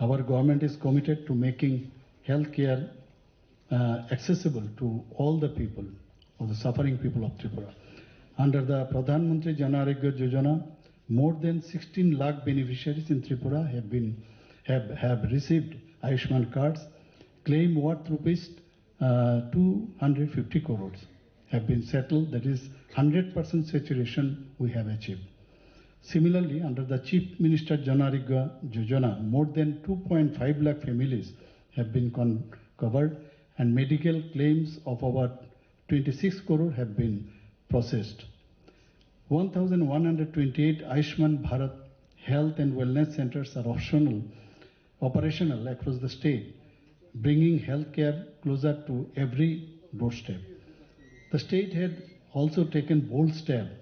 Our government is committed to making healthcare uh, accessible to all the people, all the suffering people of Tripura. Under the Pradhan Mantri Jan Arogya Yojana, more than sixteen lakh beneficiaries in Tripura have been have, have received Ayushman cards. Claim worth rupees uh, two hundred fifty crores have been settled. That is hundred percent saturation we have achieved. Similarly, under the Chief Minister Jan Arogya Yojana, more than two point five lakh families have been con- covered, and medical claims of over twenty-six crore have been processed. One thousand one hundred twenty-eight Ayushman Bharat health and wellness centers are optional, operational across the state, bringing healthcare closer to every doorstep. The state had also taken bold steps.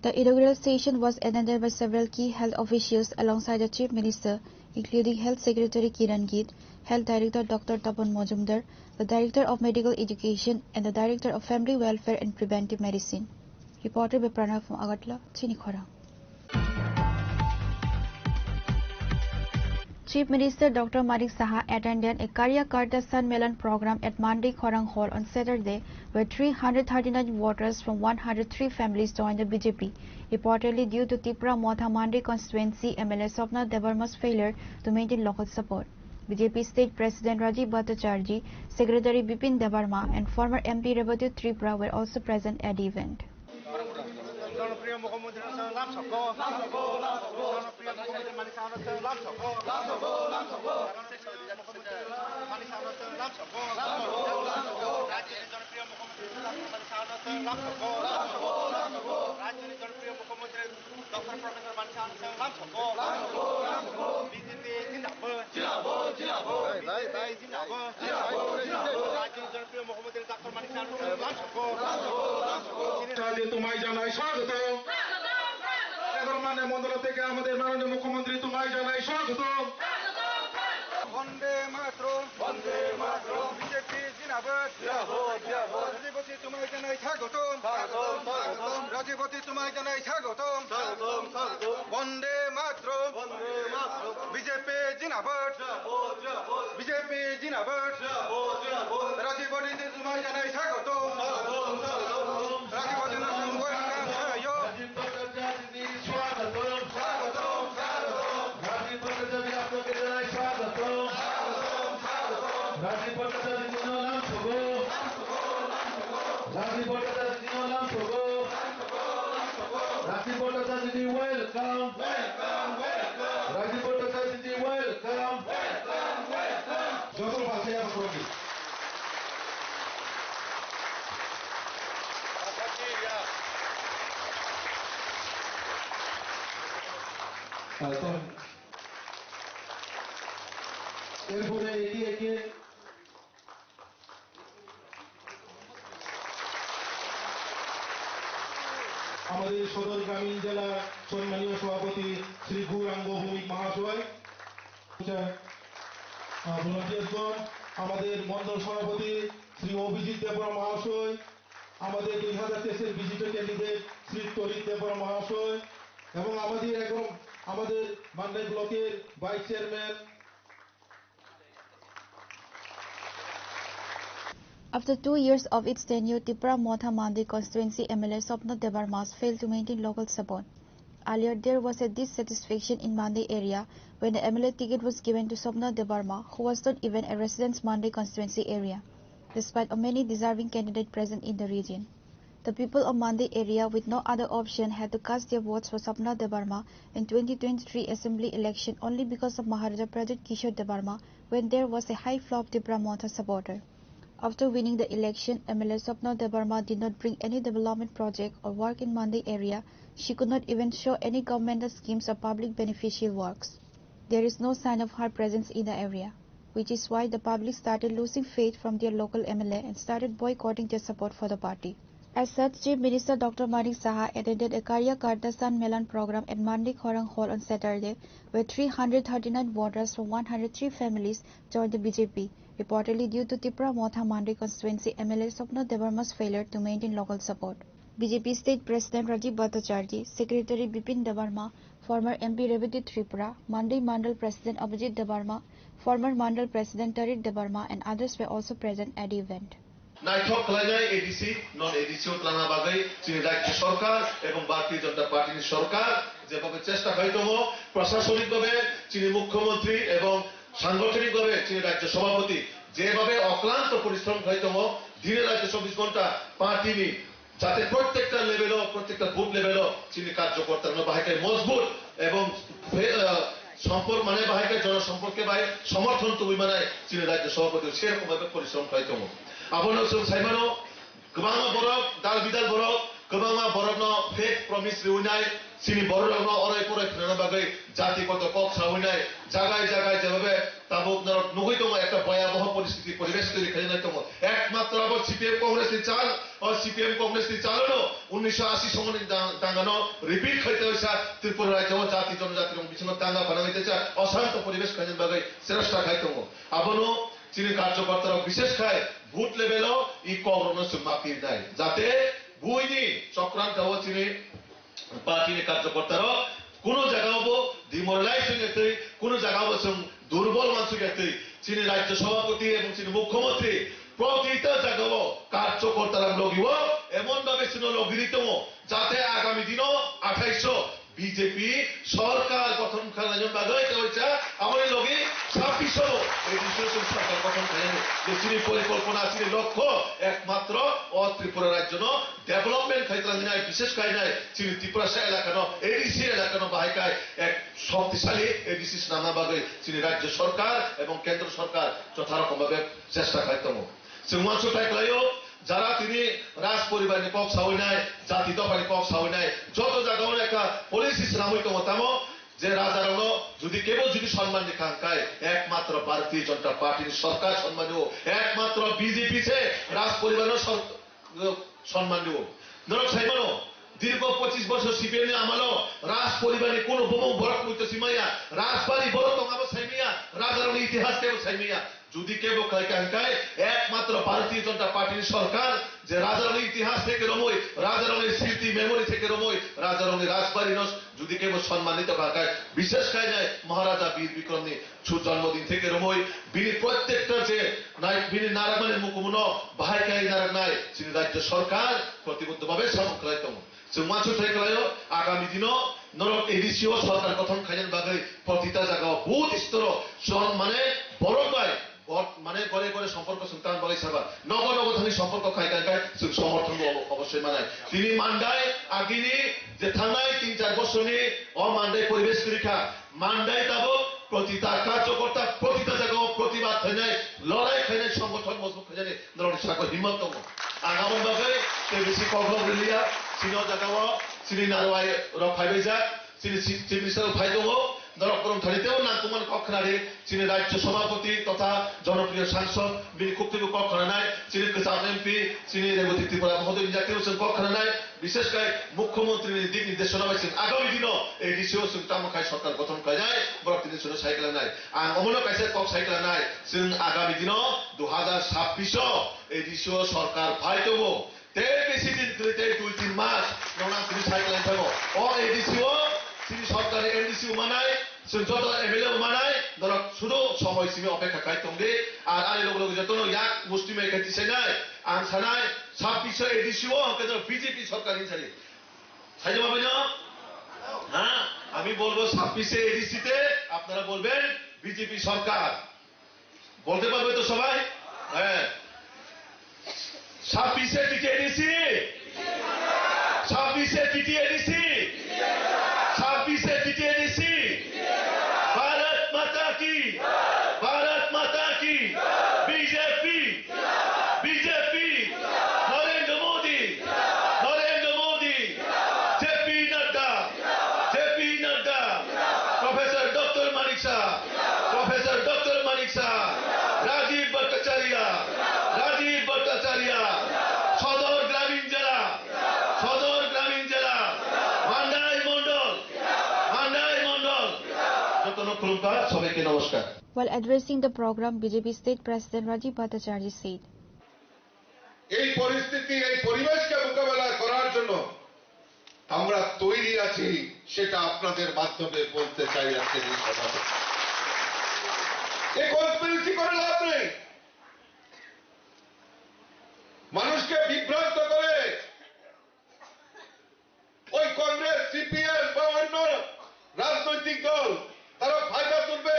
The inaugural session was attended by several key health officials alongside the Chief Minister, including Health Secretary Kiran Gill, Health Director Doctor Tapan Majumdar, the Director of Medical Education, and the Director of Family Welfare and Preventive Medicine. Reported by Pranav from Agartala, Chini Khorang. Chief Minister Doctor Manik Saha attended a Karyakarta Sanmelan program at Mandi Khorang Hall on Saturday, where three hundred thirty-nine voters from one hundred three families joined the B J P. Reportedly, due to Tipra Motha Mandi constituency M L A Swapna Debbarma's failure to maintain local support. B J P State President Rajiv Bhattacharjee, Secretary Bipin Debbarma, and former M P Rebati Tripura were also present at the event. জনপ্রিয় মুখ্যমন্ত্রী লাভ সব। জনপ্রিয় মুখ্যমন্ত্রী মানিক সাহার লাভ সব। মুখ্যমন্ত্রী মানিক সাহার লাভ সব। রাজ্যের জনপ্রিয় মুখ্যমন্ত্রী মানিক সাহার লাভ সব। রাজ্যের জনপ্রিয় মুখ্যমন্ত্রী ডক্টর প্রফেসর মানিক সাহার লাভ সব। বিজেপি জিন্দাবাদ। জিন্দাবাদ, জিন্দাবাদ। বিজেপি জিন্দাবাদ। জিন্দাবাদ, জিন্দাবাদ। রাজ্যের জনপ্রিয় মুখ্যমন্ত্রী ডক্টর মানিক সাহার লাভ সব। সাদে তোমায় জানাই স্বাগতম। এগারো মানে মণ্ডল থেকে আমাদের মাননীয় মুখ্যমন্ত্রী তোমায় জানাই স্বাগতম। বন্দে মাতরম। বন্দে মাতরম। বিজেপি জিন্দাবাদ। জিন্দাবাদ, জিন্দাবাদ। রাজীবতী তোমায় জানাই স্বাগতম। স্বাগতম, স্বাগতম। রাজীবতী তোমায় জানাই স্বাগতম। স্বাগতম, স্বাগতম। বন্দে মাতরম। বন্দে মাতরম। বিজেপি জিন্দাবাদ। জিন্দাবাদ, জিন্দাবাদ। বিজেপি জিন্দাবাদ। জিন্দাবাদ, জিন্দাবাদ। রাজীবতী তোমায় জানাই স্বাগতম। স্বাগতম, স্বাগতম। রাজীবতী তোমায় জানাই স্বাগতম। রাজীব ভট্টাচার্য স্বাগতম, স্বাগতম, স্বাগতম। রাজীব ভট্টাচার্য আপনাকে জানাই স্বাগতম। স্বাগতম, স্বাগতম। রাজীব ভট্টাচার্য জন্য লাভ সব। রাজীব ভট্টাচার্য জন্য লাভ সব। রাজীব Bhattacharya welcome। Welcome, welcome। Rajib Bhattacharya welcome। Welcome, welcome। যত ভাষায় আমরা করবি। এরপরে একে একে আমাদের সদর গ্রামীণ জেলার সম্মানীয় সভাপতি শ্রী গৌরাঙ্গ ভৌমিক মহাশয়, আহ, volunteersগণ, আমাদের মণ্ডল সভাপতি শ্রী অভিজিৎ দেববর্মা মহাশয়, আমাদের দুই হাজার তেইশের বিজেপি ক্যান্ডিডেট শ্রী তরিৎ দেববর্মা মহাশয় এবং আমাদের এখন আমাদের মান্ডাই ব্লকের vice chairman. After two years of its tenure, Tipra Motha Mandi constituency M L A Swapna Debbarma failed to maintain local support. Earlier, there was a dissatisfaction in Mandi area when the M L A ticket was given to Swapna Debbarma, who was not even a resident Mandi constituency area, despite of many deserving candidates present in the region. The people of Mandi area, with no other option, had to cast their votes for Swapna Debbarma in twenty twenty-three assembly election only because of Maharaja Pradyut Kishore Debbarma, when there was a high flow of Tipra Motha supporter. After winning the election, M L A Swapna Debbarma did not bring any development project or work in Mandi area. She could not even show any governmental schemes or public beneficial works. There is no sign of her presence in the area, which is why the public started losing faith from their local M L A and started boycotting their support for the party. As such, Chief Minister Doctor Manik Saha attended a Karyakarta Sanmelan program at Mandi Khorang Hall on Saturday, where three hundred thirty-nine voters from one hundred three families joined the B J P, reportedly due to Tipra Motha Mandi constituency M L A Swapna Debbarma's failure to maintain local support. B J P State President Rajiv Bhattacharjee, Secretary Bipin Debbarma, Former M P Rebati Tripura, Mandai Mandal President Abhijit Debbarma, former Mandal President Tarik Debbarma and others were also present at the event. Naithok khlainai A D C, non A D C o twlangna bagwi chini Rajya Sorkar ebong Bharatiya Janata Party ni sorkar jebhabe chesta khai tongo, prashasonik bhabe chini Mukhyamantri ebong sangothonik bhabe chini Rajya Sabhapati jebhabe oklanto porishrom khai tongo, dine raite chobbish ghonta party ni jate prottekta level o, prottekta booth level o chini karjokorta rokno bahai khe mojbut ebong phe-, ah, sompor mane bahai khe jonosompor khe bai somorthon tubui manai chini Rajya Sabhapati o serokom bhabe porishrom khlai tongo. Abono chwng sai mano, kwbangma borok, dal bidal borok, kwbangma borokno fake promise riwi nai, chini borok rokno orai porai phwnangna bagwi jati koto kok sawi nai, jagai jagai jebhabe tabuk norok nugwi tongo, ekta bhayaboho poristhiti poribesh toiri khainai tongo. Ekmatro abo C P M Congress ni chal, o C P M Congress ni chalono unnisho ashi songoni dang-, dangano repeat khai tongsa Tripura rajyo o jati jonojati rok bisingo danga phanangwi tesa osanto poribesh khainani bagwi chesta khai tongo. Abono chini karjokorta rok bishesh khai booth level o i kok rokno chwng ma pirnai. Jate buini chokranto o chini party ni karjokorta rok kuno jaga o bo demoralize wngya twi, kuno jaga o bo chwng durbol mansukya twi, chini Rajya Sabhapati ebong chini Mukhyamantri protita jaga o karjokorta rok logi o emon bhabe chwngno logi ri tongo, jate agami dino athaiso B J P sorkar gothon khlaina bagwi tei oisa aboni logi sabbish o registration sorkar gothon khlainani je chini porikolpona, chini lokho ekmatro o Tripura rajyono development khai tlangnai, bishesh khai nai chini Tiprasa elakano, A D C elakano bahai khai ek shoktisali A D C swnamna bagwi chini rajyo sorkar ebong kendro sorkar jotha rokom bhabe chesta khai tongo. Chwng uansuk thai khlaio, jara tini Raj poribar ni kok sawi nai, jati dopha ni kok sawi nai, joto jaga o ekha policy swnamwi tongo tamo je raja rokno jodi kebo jodi sonman ni kha hwnkhe ekmatro Bharatiya Janata Party ni sorkar sonmani o, ekmatro B J P se Raj poribar no sor-, sonman ni o. Norok sai mano, dirgo pochis bochor C P M ni amalo Raj poribar ni kuno bumung borok muitu simaya, Rajbari borok tongabo saimaya, raja rokni itihas kebo saimaya. Jodi kebo khai kha hwnkhe ekmatro Bharatiya Janata Party ni sorkar je rajarokni itihas theke romwi, rajarokni sriti memory theke romwi, rajarokni rajbari no jodi kebo sonman ni tokha khai, bishesh khai nai Maharaja Bir Bikrom ni su jonmo din theke romwi, bini prottekta je nai bini narakmani mukumuno bahai khai naraknai chini rajyo sorkar protiboddo bhabe samung khlai tongo. Chwng uansuk thai khlaio, agami dino norok A D C o sorkar gothon khainani bagwi protita jagao booth storo jon mane borok bai bot mane gore gore somporko chwng tang bagwi saba nogo nogo thangwi somporko khai khai khai chwng somorthon bo obo-, obossoi manai. Tini Mandai agini je thangnai tin char bosorni o Mandai poribesh kwrwi kha. Mandai tabuk protita karjokorta, protita jagao protibad khainai, lorai khainai, songothon mojbut khainani norokni sakao himmat tongo. Ang aboni bagwi tei bisi kokrok rwliya, chini o jagao chini narwai rok phaibaijak, chini si-, chief minister rok phai tongo, norok kwrwng thani teibo nangkukmani kok khwnadi, chini rajyo sabhapati totha jonopriyo sangsod, bini khuktwibo kok khwnanai, chini kwcham M P, chini Rebati Tripura mohodoyni yaktibo chwng kok khwnanai, Bishesh khai Mukhyamantri ni dik nirdeshona bai chwng agami dino A D C o chwng tamo khai sorkar gothon khlainai, borok tini chwngno sai khlainai. Ang omono kaisa kok sai khlainai, chwng agami dino dui hazar sabbish o A D C o sorkar phai tongo. Tei bisi din kwrwi tei dui tin mas nokna tini sai khlai thango. O A D C o chini sorkar ni M D C bo manai, chwng joto M L A bo manai, norok sudu somoi simi opekha khai tongdi. Ar ani loge loge jotono yak musti mai khai tisainai. Ang sanai, sabbish o A D C o hwnkhe joto B J P sorkar hinsani. Saida babai no? Ha? Ami bolbo sabbish e A D C te, apnara bolben B J P sorkar. Bolte parbe to sabai? He. Sabbish e T T A D C? Sabbish e T T A D C? Sabbish e T T A D C? Bharat Mata ki! Bharat Mata ki! B J P! B J P! Narendra Modi! Narendra Modi! J P Nadda! J P Nadda! Professor Doctor Manik Saha! Professor Doctor Manik Saha! Rajiv Bhattacharya! Rajiv Bhattacharya! Sodor Gramin Jela! Sodor Gramin Jela! Mandai Mondol! Mandai Mondol! Jotono khulumkha, sobaike nomoskar. While addressing the program, B J P State President Rajiv Bhattacharya said, এই পরিস্থিতি, এই পরিবেশকে মোকাবেলা করার জন্য আমরা তৈরি আছি, সেটা আপনাদের মাধ্যমে বলতে চাই আজকের এই সভাতে। এ কনস্পিরেসি করে লাভ নেই। মানুষকে বিভ্রান্ত করে ওই কংগ্রেস, সিপিএম বা অন্য রাজনৈতিক দল, তারা ফায়দা তুলবে,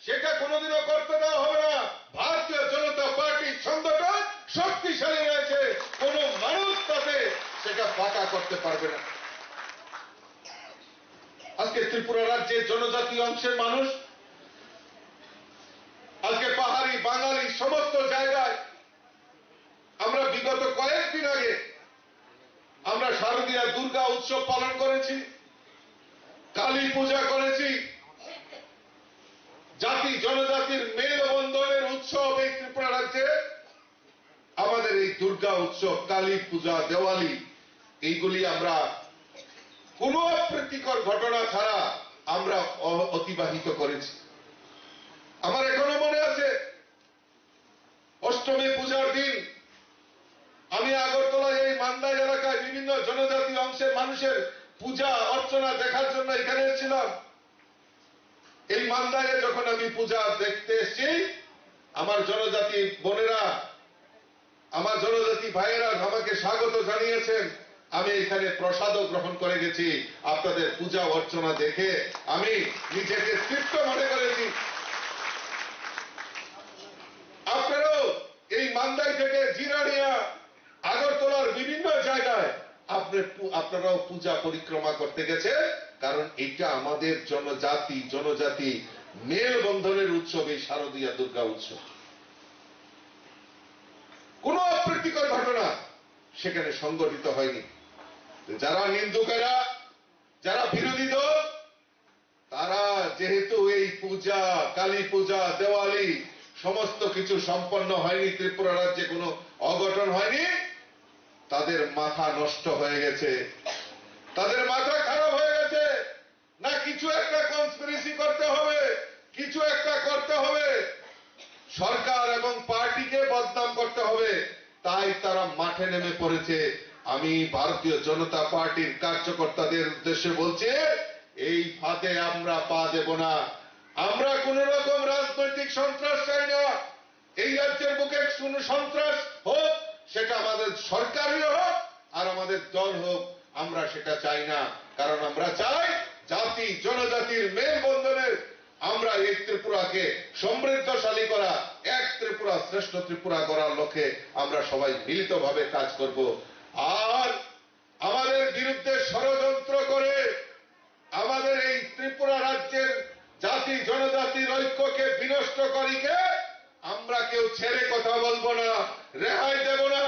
সেটা কোনোদিনও করতে দেওয়া হবে না। ভারতীয় জনতা পার্টি সংগঠন শক্তিশালী রয়েছে, কোনো মানুষ তাতে সেটা বাঁকা করতে পারবে না। আজকে ত্রিপুরা রাজ্যের জনজাতি অংশের মানুষ, আজকে পাহাড়ি, বাঙালি, সমস্ত জায়গায় আমরা বিগত কয়েকদিন আগে আমরা শারদীয়া দুর্গা উৎসব পালন করেছি, কালী পূজা করেছি। জাতি জনজাতির মেলবন্ধনের উৎসব এই ত্রিপুরা রাজ্যে। আমাদের এই দুর্গা উৎসব, কালী পূজা, দেওয়ালি, এইগুলি আমরা কোনো অপ্রীতিকর ঘটনা ছাড়া আমরা অ-, অতিবাহিত করেছি। আমার এখনো মনে আছে, অষ্টমী পূজার দিন আমি আগরতলায় এই মান্দাই এলাকায় বিভিন্ন জনজাতি অংশের মানুষের পূজা অর্চনা দেখার জন্য এখানে এসেছিলাম। এই মান্দাইয়ে যখন আমি পূজা দেখতে এসেছি, আমার জনজাতি বোনেরা, আমার জনজাতি ভাইয়েরা আমাকে স্বাগত জানিয়েছেন। আমি এখানে প্রসাদও গ্রহণ করে গেছি। আপনাদের পূজা অর্চনা দেখে আমি নিজেকে তৃপ্ত মনে করেছি। আপনারাও এই মান্দাই থেকে জিরানিয়া, আগরতলার বিভিন্ন জায়গায় আপনি পু-, আপনারাও পূজা পরিক্রমা করতে গেছে, কারণ এটা আমাদের জনজাতি, জনজাতি মেলবন্ধনের উৎসব এই শারদীয়া দুর্গা উৎসব। কোনো অপ্রীতিকর ঘটনা সেখানে সংঘটিত হয়নি। তো যারা নিন্দুকেরা, যারা বিরোধী দল, তারা যেহেতু এই পূজা, কালী পূজা, দেওয়ালি সমস্ত কিছু সম্পন্ন হয়নি, ত্রিপুরা রাজ্যে কোনো অঘটন হয়নি, তাদের মাথা নষ্ট হয়ে গেছে, তাদের মাথা খারাপ হয়ে গেছে। না, কিছু একটা কনস্পিরেসি করতে হবে, কিছু একটা করতে হবে, সরকার এবং পার্টিকে বদনাম করতে হবে, তাই তারা মাঠে নেমে পড়েছে। আমি ভারতীয় জনতা পার্টির কার্যকর্তাদের উদ্দেশ্যে বলছি, এই ফাঁদে আমরা পা দেব না। আমরা কোনো রকম রাজনৈতিক সন্ত্রাস চাই না। এই রাজ্যের বুকে কোনো সন্ত্রাস হোক, সেটা আমাদের সরকারই হোক আর আমাদের দল হোক, আমরা সেটা চাই না। কারণ আমরা চাই জাতি জনজাতির মেলবন্ধনের আমরা এই ত্রিপুরাকে সমৃদ্ধশালী করা, এক ত্রিপুরা শ্রেষ্ঠ ত্রিপুরা করার লক্ষ্যে আমরা সবাই মিলিতভাবে কাজ করব। আর আমাদের বিরুদ্ধে ষড়যন্ত্র করে আমাদের এই ত্রিপুরা রাজ্যের জাতি জনজাতির ঐক্যকে বিনষ্ট করিকে আমরা কেউ ছেড়ে কথা বলবো না, রেহাই দেব না।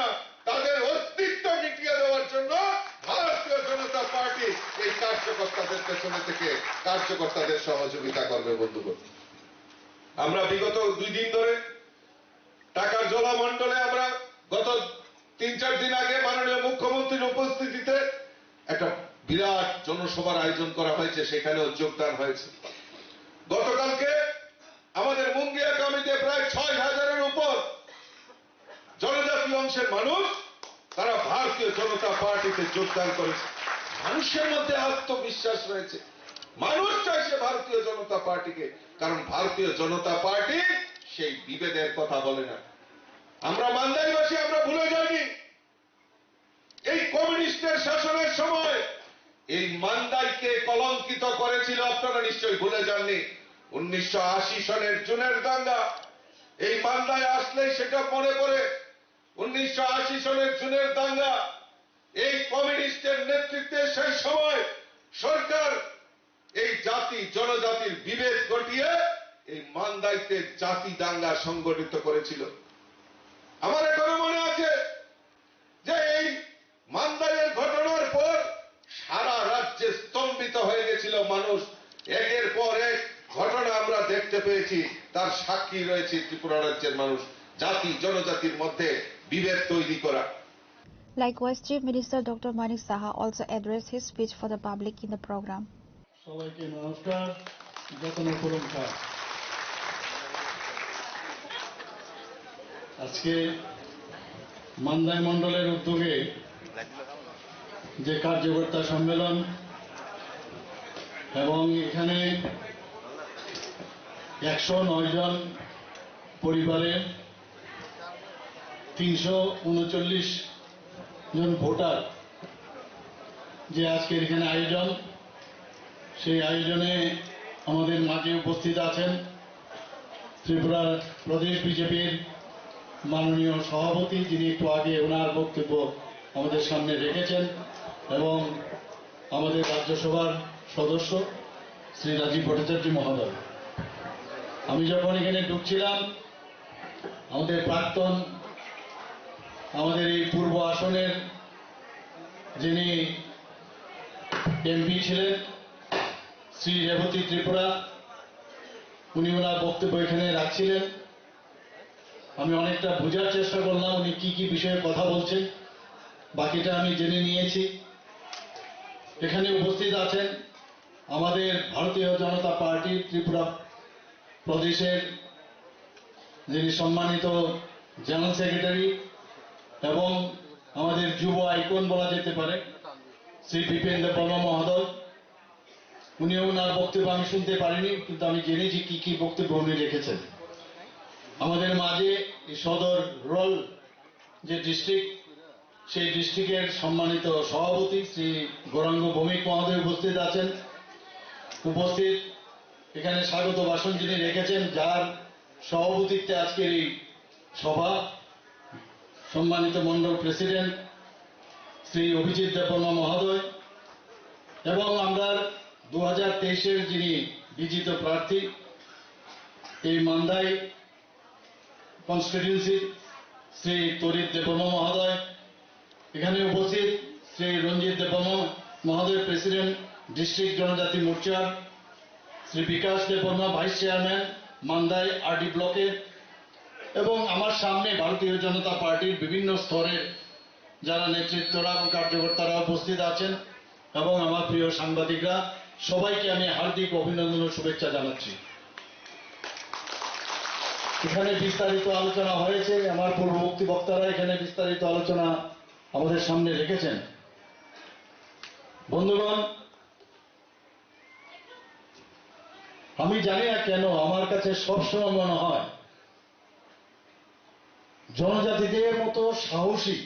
তাদের অস্তিত্ব মিটিয়ে দেওয়ার জন্য ভারতীয় জনতা পার্টি এই কার্যকর্তাদের পেছনে থেকে কার্যকর্তাদের সহযোগিতা করবে। বন্ধুগণ, আমরা বিগত দুই দিন ধরে টাকারজলা মণ্ডলে আমরা গত তিন চার দিন আগে মাননীয় মুখ্যমন্ত্রীর উপস্থিতিতে একটা বিরাট জনসভার আয়োজন করা হয়েছে, সেখানেও যোগদান হয়েছে। গতকালকে আমাদের মুঙ্গিয়াকামিতে প্রায় ছয় হাজারের উপর জনজাতি অংশের মানুষ, তারা ভারতীয় জনতা পার্টিতে যোগদান করেছে। মানুষের মধ্যে আত্মবিশ্বাস রয়েছে, মানুষ চাইছে ভারতীয় জনতা পার্টিকে, কারণ ভারতীয় জনতা পার্টি সেই বিভেদের কথা বলে না। আমরা মান্দাইবাসী, আমরা ভুলে যাইনি। এই কমিউনিস্টের শাসনের সময় এই মান্দাইকে কলঙ্কিত করেছিল, আপনারা নিশ্চয়ই ভুলে যাননি। উনিশশো আশি সনের জুনের দাঙ্গা, এই মান্দায় আসলেই সেটা মনে পড়ে। উনিশশো আশি সনের জুনের দাঙ্গা, এই কমিউনিস্টের নেতৃত্বে সেই সময় সরকার এই জাতি জনজাতির বিভেদ ঘটিয়ে এই মান্দাইতে জাতি দাঙ্গা সংগঠিত করেছিল। আমার এখনো মনে আছে যে এই মান্দাইয়ের ঘটনার পর সারা রাজ্যে স্তম্ভিত হয়ে গেছিল মানুষ। একের পর এক ঘটনা আমরা দেখতে পেয়েছি, তার সাক্ষী রয়েছে ত্রিপুরা রাজ্যের মানুষ। জাতি জনজাতির মধ্যে বিভেদ তৈরি করা। Likewise, Chief Minister Doctor Manik Saha also addressed his speech for the public in the program. সবাইকে নমস্কার, যতন করুন স্যার। আজকে মান্দাই মণ্ডলের উদ্যোগে যে কার্যকর্তা সম্মেলন এবং এখানে একশো নয় জন পরিবারের তিনশো উনচল্লিশ জন ভোটার যে আজকের এখানে আয়োজন, সেই আয়োজনে আমাদের মাঝে উপস্থিত আছেন ত্রিপুরার প্রদেশ বিজেপির মাননীয় সভাপতি, যিনি একটু আগে ওনার বক্তব্য আমাদের সামনে রেখেছেন, এবং আমাদের রাজ্যসভার সদস্য শ্রী রাজীব ভট্টাচার্য মহোদয়। আমি যখন এখানে ঢুকছিলাম, আমাদের প্রাক্তন, আমাদের এই পূর্ব আসনের যিনি এমপি ছিলেন, শ্রী রেবতী ত্রিপুরা, উনি ওনার বক্তব্য এখানে রাখছিলেন। আমি অনেকটা বোঝার চেষ্টা করলাম উনি কি কি বিষয়ে কথা বলছেন, বাকিটা আমি জেনে নিয়েছি। এখানে উপস্থিত আছেন আমাদের ভারতীয় জনতা পার্টির ত্রিপুরা প্রদেশের যিনি সম্মানিত জেনারেল সেক্রেটারি এবং আমাদের যুব আইকন বলা যেতে পারে শ্রী বিপিন দেববর্মা মহোদয়, উনি ওনার বক্তব্য আমি শুনতে পারিনি, কিন্তু আমি জেনেছি কি কি বক্তব্য উনি রেখেছেন। আমাদের মাঝে এই সদর রুরাল যে ডিস্ট্রিক্ট, সেই ডিস্ট্রিক্টের সম্মানিত সভাপতি শ্রী গৌরাঙ্গ ভৌমিক মহোদয় উপস্থিত আছেন। উপস্থিত এখানে স্বাগত ভাষণ যিনি রেখেছেন, যার সভাপতিত্বে আজকের এই সভা, সম্মানিত মণ্ডল প্রেসিডেন্ট শ্রী অভিজিৎ দেববর্মা মহোদয় এবং আমরা দু হাজার তেইশের যিনি বিজিত প্রার্থী এই মান্দাই কনস্টিটিউয়েন্সি শ্রী তরিৎ দেববর্মা মহোদয়, এখানে উপস্থিত শ্রী রঞ্জিত দেববর্মা মহোদয়, প্রেসিডেন্ট ডিস্ট্রিক্ট জনজাতি মোর্চা, শ্রী বিকাশ দেববর্মা, ভাইস চেয়ারম্যান মান্দাই আরডি ব্লকের, এবং আমার সামনে ভারতীয় জনতা পার্টির বিভিন্ন স্তরের যারা নেতৃত্বরা এবং কার্যকর্তারা উপস্থিত আছেন এবং আমার প্রিয় সাংবাদিকরা, সবাইকে আমি হার্দিক অভিনন্দন ও শুভেচ্ছা জানাচ্ছি। এখানে বিস্তারিত আলোচনা হয়েছে, আমার পূর্ববর্তী বক্তারা এখানে বিস্তারিত আলোচনা আমাদের সামনে রেখেছেন। বন্ধুগণ, আমি জানি না কেন আমার কাছে সবসময় মনে হয় জনজাতিদের মতো সাহসী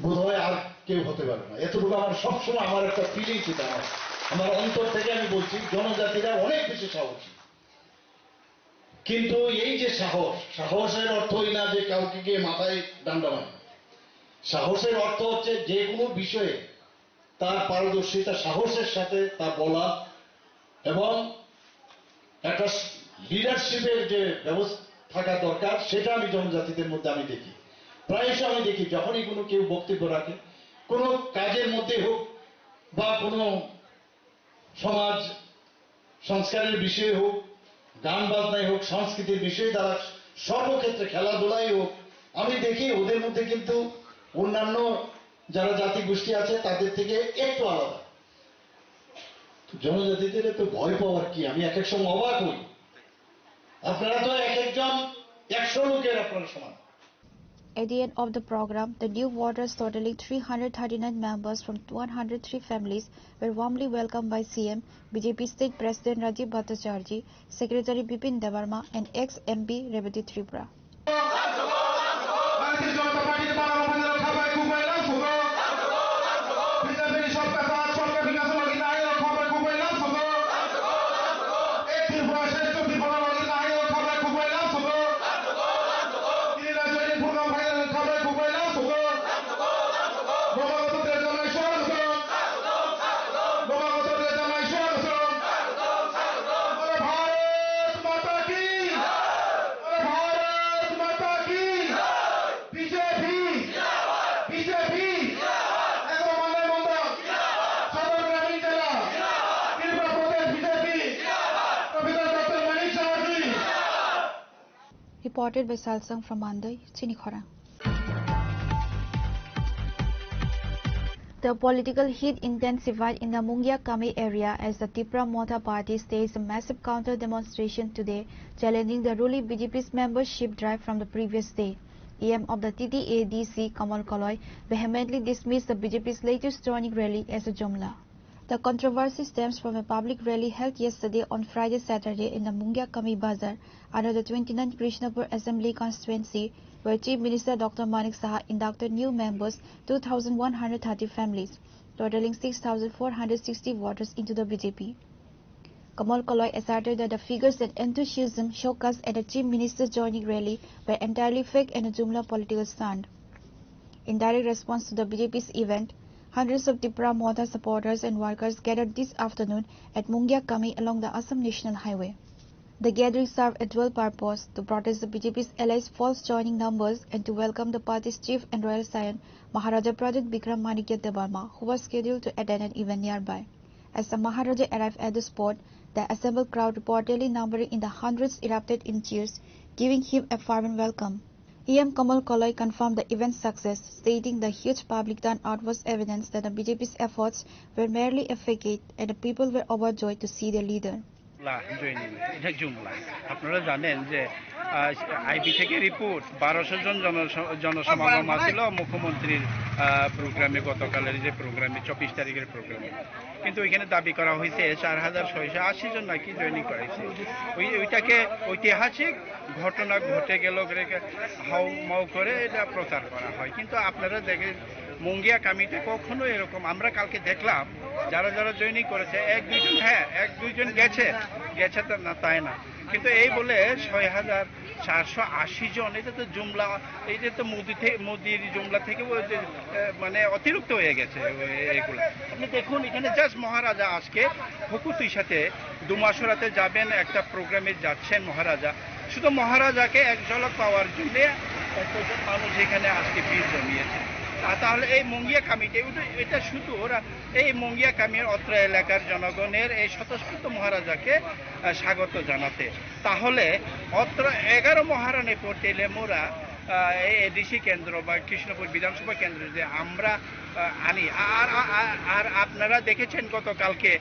বোধহয় আর কেউ হতে পারে না। এতটুকু আমার সবসময় আমার একটা ফিলিংস, এটা আমার, আমার অন্তর থেকে আমি বলছি, জনজাতিরা অনেক বেশি সাহসী। কিন্তু এই যে সাহস, সাহসের অর্থই না যে কাউকে গিয়ে মাথায় ডান্ডা মারে। সাহসের অর্থ হচ্ছে যে কোনো বিষয়ে তার পারদর্শিতা, সাহসের সাথে তা বলা এবং একটা লিডারশিপের যে ব্যবস্থা থাকা দরকার, সেটা আমি জনজাতিদের মধ্যে আমি দেখি। প্রায়শ আমি দেখি, যখনই কোনো কেউ বক্তব্য রাখে, কোনো কাজের মধ্যে হোক বা কোনো সমাজ সংস্কারের বিষয়ে হোক, গান বাজনায় হোক, সংস্কৃতির বিষয়ে তারা সর্বক্ষেত্রে, খেলাধুলায় হোক, আমি দেখি ওদের মধ্যে কিন্তু অন্যান্য যারা জাতিগোষ্ঠী আছে তাদের থেকে একটু আলাদা। তো জনজাতিদের তো ভয় পাওয়ার কি? আমি এক এক সময় অবাক হই। আপনারা তো এক একজন একশো লোকের আপনারা সমান। At the end of the program, the new voters totaling three hundred thirty-nine members from one hundred three families were warmly welcomed by C M, B J P State President Rajiv Bhattacharjee, Secretary Bipin Debbarma, and ex-M P Rebati Tripura. ভারতীয় জনতা পার্টির বারো বছরের খাবায় খুব বাইলাম সুতো। বিজেপির সবকা সাথ সবকা বিকাশ লাগি নাই খাবায় খুব বাইলাম সুতো। এই ত্রিপুরা শ্রেষ্ঠ ত্রিপুরা লাগি নাই খাবায় খুব বাইলাম সুতো। Reported by Salsang from Mandai, Chini Khorang. The political heat intensified in the Mungia Kami area as the Tipra Motha Party staged a massive counter demonstration today, challenging the ruling B J P's membership drive from the previous day. E M of the T T A D C, Kamal Koloi, vehemently dismissed the B J P's latest joining rally as a jumla. The controversy stems from a public rally held yesterday on Friday, Saturday in the Mungia Kami Bazar under the twenty-ninth Krishnapur Assembly Constituency, where Chief Minister Doctor Manik Saha inducted new members, two thousand one hundred thirty families, totaling six thousand four hundred sixty voters, into the B J P. Kamal Koloi asserted that the figures and enthusiasm showcased at the Chief Minister's joining rally were entirely fake and a jumla political stunt. In direct response to the B J P's event, hundreds of Tipra Motha supporters and workers gathered this afternoon at Mungia Kami along the Assam National Highway. The gathering served a dual purpose: to protest the B J P's alleged false joining numbers and to welcome the party's chief and royal scion, Maharaja Pradyut Bikram Manikya Debbarma, who was scheduled to attend an event nearby. As the Maharaja arrived at the spot, the assembled crowd, reportedly numbering in the hundreds, erupted in cheers, giving him a fervent welcome. E M Kamal Koloi confirmed the event's success, stating the huge public turnout was evidence that the B J P's efforts were merely a facade and the people were overjoyed to see their leader. লা জয়নিং, এটা জুমলা। আপনারা জানেন যে আইবি থেকে রিপোর্ট, বারোশো জন জন- জনসমাগম আছিল মুখ্যমন্ত্রীর প্রোগ্রামে, গতকালের যে প্রোগ্রামে, চব্বিশ তারিখের প্রোগ্রামে। কিন্তু ওইখানে দাবি করা হয়েছে চার হাজার ছয়শো আশি জন নাকি জয়েনিং করাইছে। ওই ওইটাকে ঐতিহাসিক ঘটনা ঘটে গেল, হাউমাউ করে এটা প্রচার করা হয়। কিন্তু আপনারা দেখে মুঙ্গিয়া কামিতে কখনো এরকম, আমরা কালকে দেখলাম যারা যারা জয়েনিং করেছে, এক দুইজন, হ্যাঁ, এক দুইজন গেছে, গেছে তো না, তাই না, কিন্তু এই বলে ছয় হাজার চারশো আশি জন, এটা তো জুমলা, এটা তো মোদি থেকে, মোদির জুমলা থেকে ও যে, এ, মানে অতিরিক্ত হয়ে গেছে এগুলা। আপনি দেখুন, এখানে জাস্ট মহারাজা আজকে হকুতির সাথে দুমাসুরাতে যাবেন, একটা প্রোগ্রামে যাচ্ছেন মহারাজা। শুধু মহারাজাকে এক ঝলক পাওয়ার জন্য এতজন মানুষ এখানে আজকে ভিড় জমিয়েছে। তা তাহলে এই মঙ্গিয়া কামিতে, এটা শুধু ওরা, এই মঙ্গিয়া কামির অত্র এলাকার জনগণের এই স্বতঃস্ফূর্ত মহারাজাকে আহ, স্বাগত জানাতে। তাহলে অত্র এগারো মহারানী পর্যায়ে মোরা, আহ, এই এডিসি কেন্দ্র বা কৃষ্ণপুর বিধানসভা কেন্দ্রে যে আমরা, আহ, আনি, আর, আর, আর, আর আপনারা দেখেছেন গতকালকে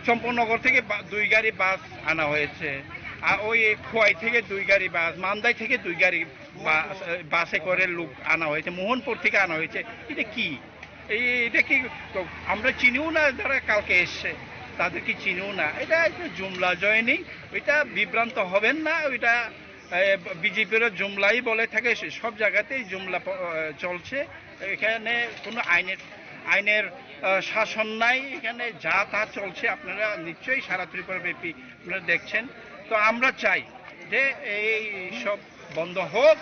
চম্পকনগর থেকে বা-, দুই গাড়ি বাস আনা হয়েছে, আর ওই খোয়াই থেকে দুই গাড়ি বাস, মান্দাই থেকে দুই গাড়ি বাস, বাসে করে লোক আনা হয়েছে, মোহনপুর থেকে আনা হয়েছে। এটা কি? এই, এটা কি? তো আমরা চিনিও না যারা কালকে এসছে, তাদেরকে চিনিও না। এটা একটা জুমলা জয়েনিং, ওইটা বিভ্রান্ত হবেন না। ওইটা বিজেপিরও জুমলাই বলে থাকে, সে সব জায়গাতেই জুমলা প- আহ, চলছে। এখানে কোনো আইনের, আইনের আহ, শাসন নাই, এখানে যা তা চলছে। আপনারা নিশ্চয়ই সারা ত্রিপুরা ব্যাপী আপনারা দেখছেন। তো আমরা চাই যে এই সব বন্ধ হোক।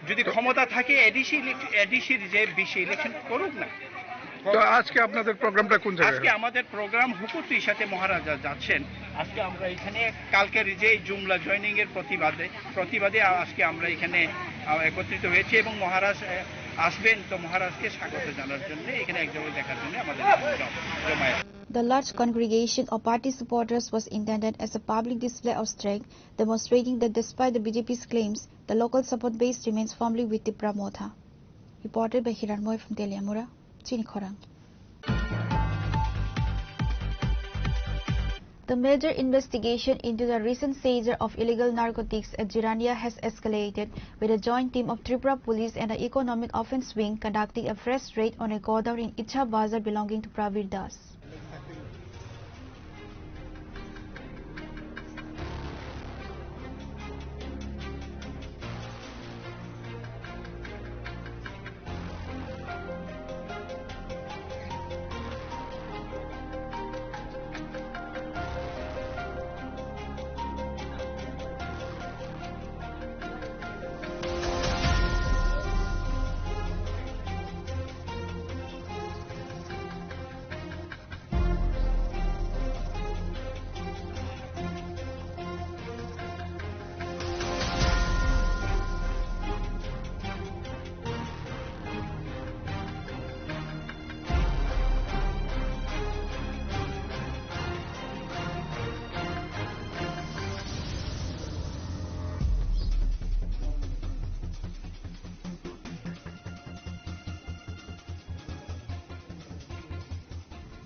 যদি ক্ষমতা থাকে, এডিসি ইলেক- এডিসির যে বিসি ইলেকশন করুক না। তো আজকে আপনাদের প্রোগ্রামটা কোন জায়গায় আজকে হবে? আমাদের প্রোগ্রাম হুকুতির সাথে মহারাজা যাচ্ছেন। আজকে আমরা এখানে কালকের যে জুমলা জয়েনিং এর প্রতিবাদে, প্রতিবাদে আজকে আমরা এখানে, আহ, একত্রিত হয়েছি এবং মহারাজ, আহ, আসবেন, তো মহারাজকে স্বাগত জানার জন্য এখানে এক জায়গায় দেখার জন্য আমাদের এখানে জম- জমায়েত। The large congregation of party supporters was intended as a public display of strength, demonstrating that despite the B J P's claims, the local support base remains firmly with Tipra Motha. Reported by Hiranmoy from Teliamura, Chini Khorang. The major investigation into the recent seizure of illegal narcotics at Jirania has escalated, with a joint team of Tripura Police and the Economic Offence Wing conducting a fresh raid on a godown in Icha Bazar belonging to Prabir Das.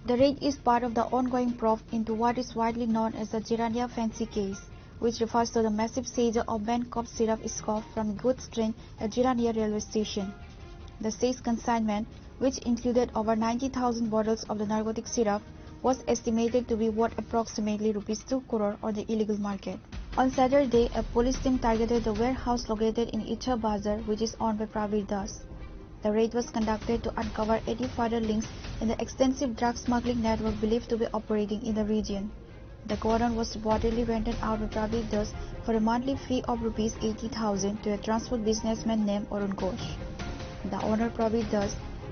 The raid is part of the ongoing probe into what is widely known as the Jirania Fancy case, which refers to the massive seizure of banned cough syrup scoop from the goods train at Jirania railway station. The seized consignment, which included over ninety thousand bottles of the narcotic syrup, was estimated to be worth approximately rupees two crore on the illegal market. On Saturday, a police team targeted the warehouse located in Icha Bazar, which is owned by Praveer Das. The raid was conducted to uncover any further links in the extensive drug smuggling network believed to be operating in the region. The godown was reportedly rented out by Praveer Das for a monthly fee of rupees eighty thousand to a transport businessman named Arun Ghosh. The owner, Praveer Das,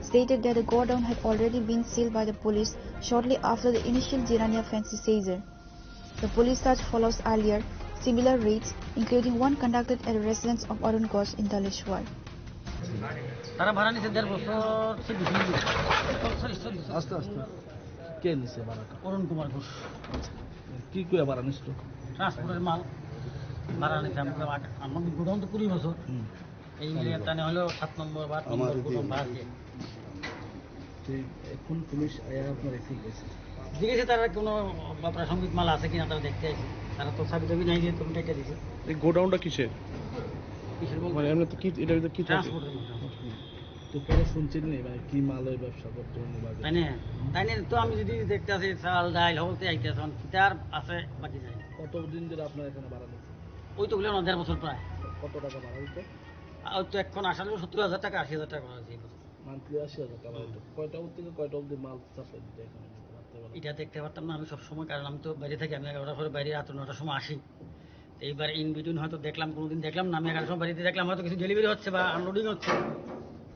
stated that the godown had already been sealed by the police shortly after the initial Jirania fancy seizure. The police search follows earlier similar raids, including one conducted at a residence of Arun Ghosh in Daleshwar. তারা ভাড়া নিছে দেড় বছর, সে বেশি নিবে। Sorry, sorry, sorry. আস্তে আস্তে। কে নিছে ভাড়াটা? অরুণ কুমার ঘোষ। আচ্ছা। কি কইয়া ভাড়া নিছিল? ট্রান্সপোর্টের মাল ভাড়া নিছে। আমরা, আমার গোডাউন তো কুড়ি বছর। হুম। এই মিলিয়ে তানে হলো সাত নম্বর বা আট নম্বর গোডাউন ভাড়া দিয়ে। তো এখন পুলিশ আয়া আপনার রিসিভ হয়েছে? জিজ্ঞেসে তারা কোনো বা প্রাসঙ্গিক মাল আছে কিনা তারা দেখতে আসে। তারা তো চাবি টাবি নাই যে তুমি টাকা দিছে। এই গোডাউনটা কিসের? কিসের বলতে? মানে এমনি তো কি, এটা ভিতরে কি থাকে? ট্রান্সপোর্টের মাল। তো পরে শুনছেন নি, মানে কি মাল ওই ব্যবসা করতে উনি বাজারে? তাই না? তাই না? তো আমি যদি দেখতে আসি চাল, ডাইল, হলতে আইতে এখন কিতার আছে বাকি নাই। কতদিন ধরে আপনার এখানে ভাড়া নিচ্ছে? ওই তো বললাম না, দেড় বছর প্রায়। কত টাকা ভাড়া দিত? আর তো এখন আসলে সত্তর হাজার টাকা, আশি হাজার টাকা ভাড়া দিচ্ছে এই বছর। মান্থলি আশি হাজার টাকা ভাড়া দিত। কয়টা অবধি থেকে কয়টা অবধি মাল সাপ্লাই দিত এখানে রাত্রেবেলা? এটা দেখতে পারতাম না আমি সব সময়, কারণ আমি তো বাইরে থাকি, আমি এগারোটার পরে বাইরে রাত নটার সময় আসি। তো এইবার in between হয়তো দেখলাম, কোনোদিন দেখলাম না, আমি এগারোটার সময় বাড়িতে দেখলাম হয়তো কিছু ডেলিভারি হচ্ছে বা আনলোডিং হচ্ছে,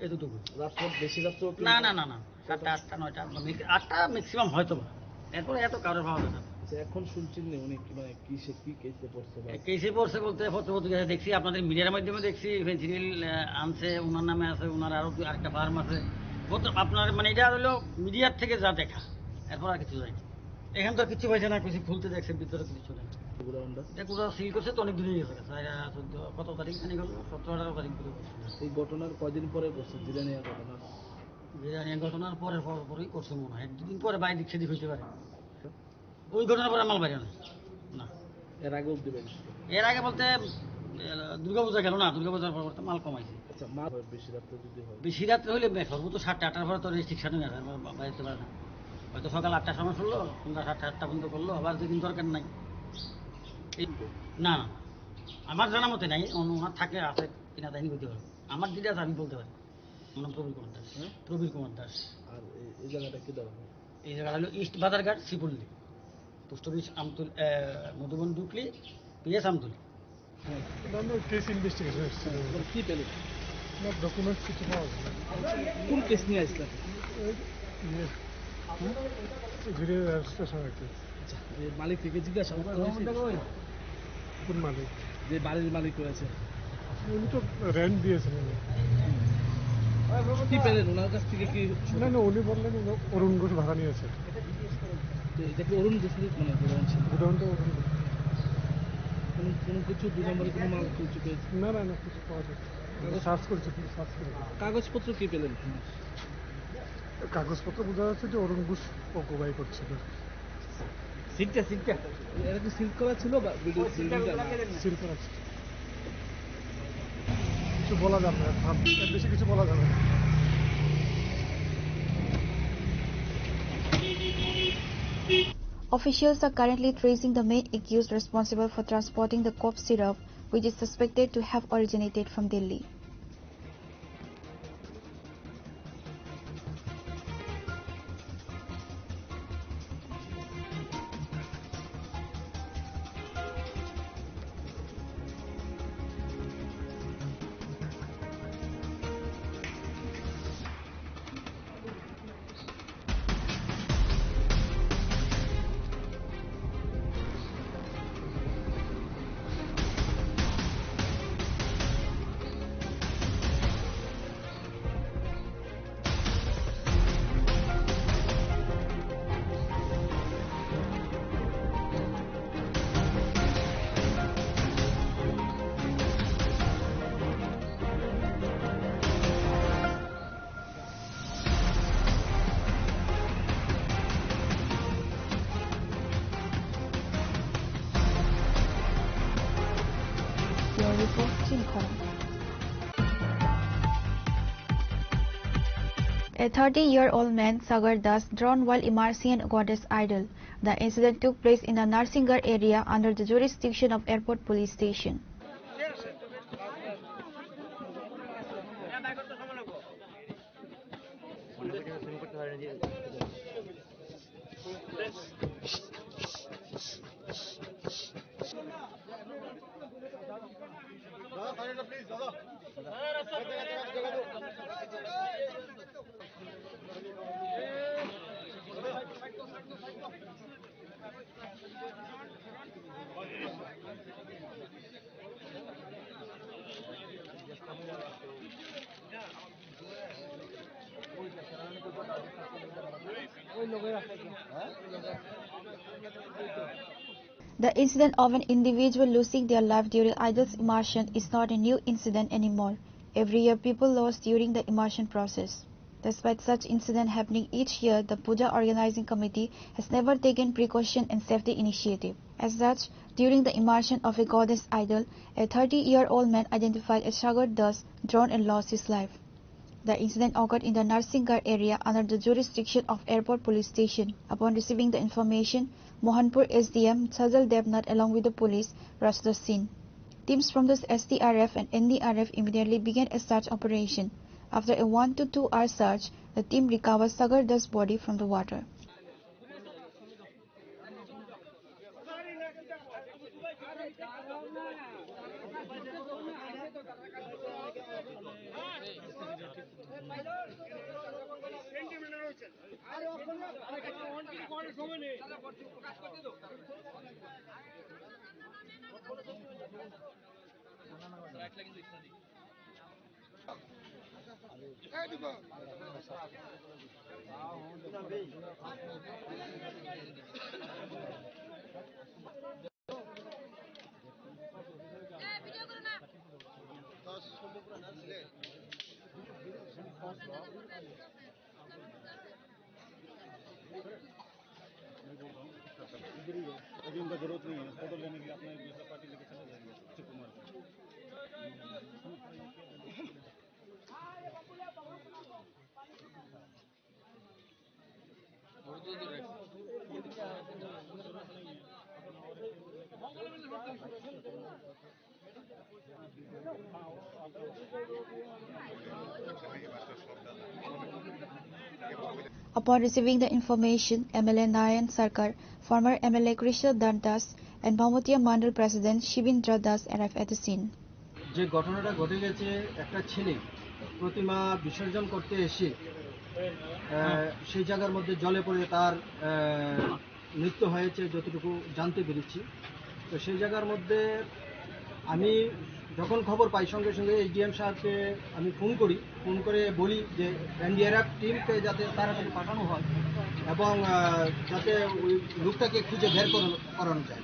এতটুকু। রাত রাত বেশি রাত্রেও কি না, না, না, না, সাতটা, আটটা, নয়টা, বা ম্যাক্স-, আটটা ম্যাক্সিমাম হয়তো বা, এরপরে এত কারোর পাওয়া যাচ্ছে না। আচ্ছা, এখন শুনছেন নি উনি কি, মানে, কিসে, কি কেসে পড়ছে বা? এ, কেসে পড়ছে বলতে পত্র পত্রিকায় দেখছি, আপনাদের মিডিয়ার মাধ্যমে দেখছি, ফেন্সিডিল, আহ, আনছে, ওনার নামে আছে, ওনার আরো দু-, আরেকটা ফার্ম আছে। কত আপনার, মানে, এটা হলো মিডিয়ার থেকে যা দেখা, এরপর আর কিছু যায়নি। এখানে তো আর কিছু হয়েছে না, কিছু খুলতে দেখছে, ভিতরে কিছু নেই। গোডাউনটা? এটা পুরো সিল করছে তো অনেক দিনই হয়ে গেছে, আহ, চোদ্দ, কত তারিখ জানি গেল, সতেরো আঠারো তারিখ ধরে করছে। এই ঘটনার কয়দিন পরে করছে, জিরানিয়া ঘটনার? জিরানিয়া ঘটনার পরে, পর পরই করছে মনে হয়, এক দুদিন পরে বাইরে সেদিক হইতে পারে। ওই ঘটনার পরে আমার বাইরে না। না। এর আগে অবধি বাইরে ছিল? এর আগে বলতে, এ, দুর্গাপূজা গেল না, দুর্গাপূজার পর পর তো মাল কমাইছে। আচ্ছা, মাল হয় বেশি রাত্রে যদি হয়? বেশি রাত্রে হইলে বে-, সর্বোচ্চ সাতটা আটটার পরে তো রেস্ট্রিকশন হয়ে গেছে, আমরা বা-, বাইরে তো পারে না। হয়তো সকাল আটটার সময় খুললো, সন্ধ্যা সাতটা আটটা পর্যন্ত করলো, আবার দুদিন দরকার নাই। এই, না, না, আমার জানা মতে নাই, অন্য ওনার থাকলে আছে কিনা তাই বলতে পারবো। আমার ডিটেলস আমি বলতে পারি। আমার নাম প্রবীর কুমার দাস। হ্যাঁ? প্রবীর কুমার দাস। আর এই, এই জায়গাটা কি ধরনের? এই জায়গাটা হলো ইস্ট বাজারঘাট, শ্রীপল্লী, পোস্ট অফিস আমতুল, আহ, মধুবন ডুকলি, পিএস আমতুলি। হ্যাঁ। না, না, কেস ইনভেস্টিগেশন এসেছিল। মানে কি পেলেন? না, ডকুমেন্টস কিছু পাওয়া গেছে না। কোন কেস নিয়ে আসলেন? এই, ইয়ে, হুম? এই ভিডিও রেজিস্ট্রেশন আর কি। আচ্ছা, এই মালিক থেকে জিজ্ঞাসা করতে হয়েছে? কোন মালিক? যে বাড়ির মালিক রয়েছে। উনি তো রেন্ট দিয়েছেন উনি। কি পেলেন ওনার কাছ থেকে? কি না, না, উনি বললেন উনি অরুণ ঘোষ ভাড়া নিয়েছে। তো এটা কি অরুণ ঘোষের, মানে, গোডাউন ছিল? গোডাউনটা অরুণ ঘোষ। কোনো, কোনো কিছু দুই নম্বরে কোনো মাল কিছু পেয়েছে? না, না, না, কিছু পাওয়া যাচ্ছে না। কাগজ সার্চ করেছে, পুরো সার্চ করেছে। কাগজপত্র কি পেলেন? কাগজপত্র বোঝা যাচ্ছে যে অরুণ ঘোষ অকুপাই করছিল। সিলটা, সিলটা। এটা কি সিল করা ছিল বা বিল্ডিং, সিলটা বিল্ডিংটা? সিল করা ছিল। কিছু বলা যাবে না, এর বেশি কিছু বলা যাবে না। Officials are currently tracing the main accused responsible for transporting the cough syrup, which is suspected to have originated from Delhi. A thirty-year-old man, Sagar Das, drowned while immersing in a goddess idol. The incident took place in the Narsingarh area under the jurisdiction of Airport Police Station. The incident of an individual losing their life during idol's immersion is not a new incident anymore. Every year, people lost during the immersion process. Despite such incident happening each year, the Puja Organizing Committee has never taken precaution and safety initiative. As such, during the immersion of a goddess idol, a thirty-year-old man identified as Sagar Das drowned and lost his life. The incident occurred in the Narsingarh area under the jurisdiction of Airport Police Station. Upon receiving the information, Mohanpur S D M Sajal Devnath along with the police rushed the scene. Teams from the S D R F and N D R F immediately began a search operation. After a one to two hour search, the team recovered Sagar Das' body from the water. अभी उनका जरूरत नहीं है, फोटो लेने के लिए अपने दूसरा पार्टी लेके चले जाएंगे, अक्षय कुमार को। Upon receiving the information, M L A Nayan Sarkar, former M L A Krishna Das, and Bhamotia Mandal President Shibindra Das arrived at the scene. যে ঘটনাটা ঘটে গেছে, একটা ছেলে প্রতিমা বিসর্জন করতে এসে, আহ, সেই জায়গার মধ্যে জলে পড়ে তার, আহ, মৃত্যু হয়েছে যতটুকু জানতে পেরেছি। তো সেই জায়গার মধ্যে আমি যখন খবর পাই, সঙ্গে সঙ্গে এসডিএম সাহেবকে আমি ফোন করি। ফোন করে বলি যে এনডিআরএফ টিমকে যাতে তাড়াতাড়ি পাঠানো হয় এবং, আহ, যাতে ওই লোকটাকে খুঁজে বের করানো, করানো যায়।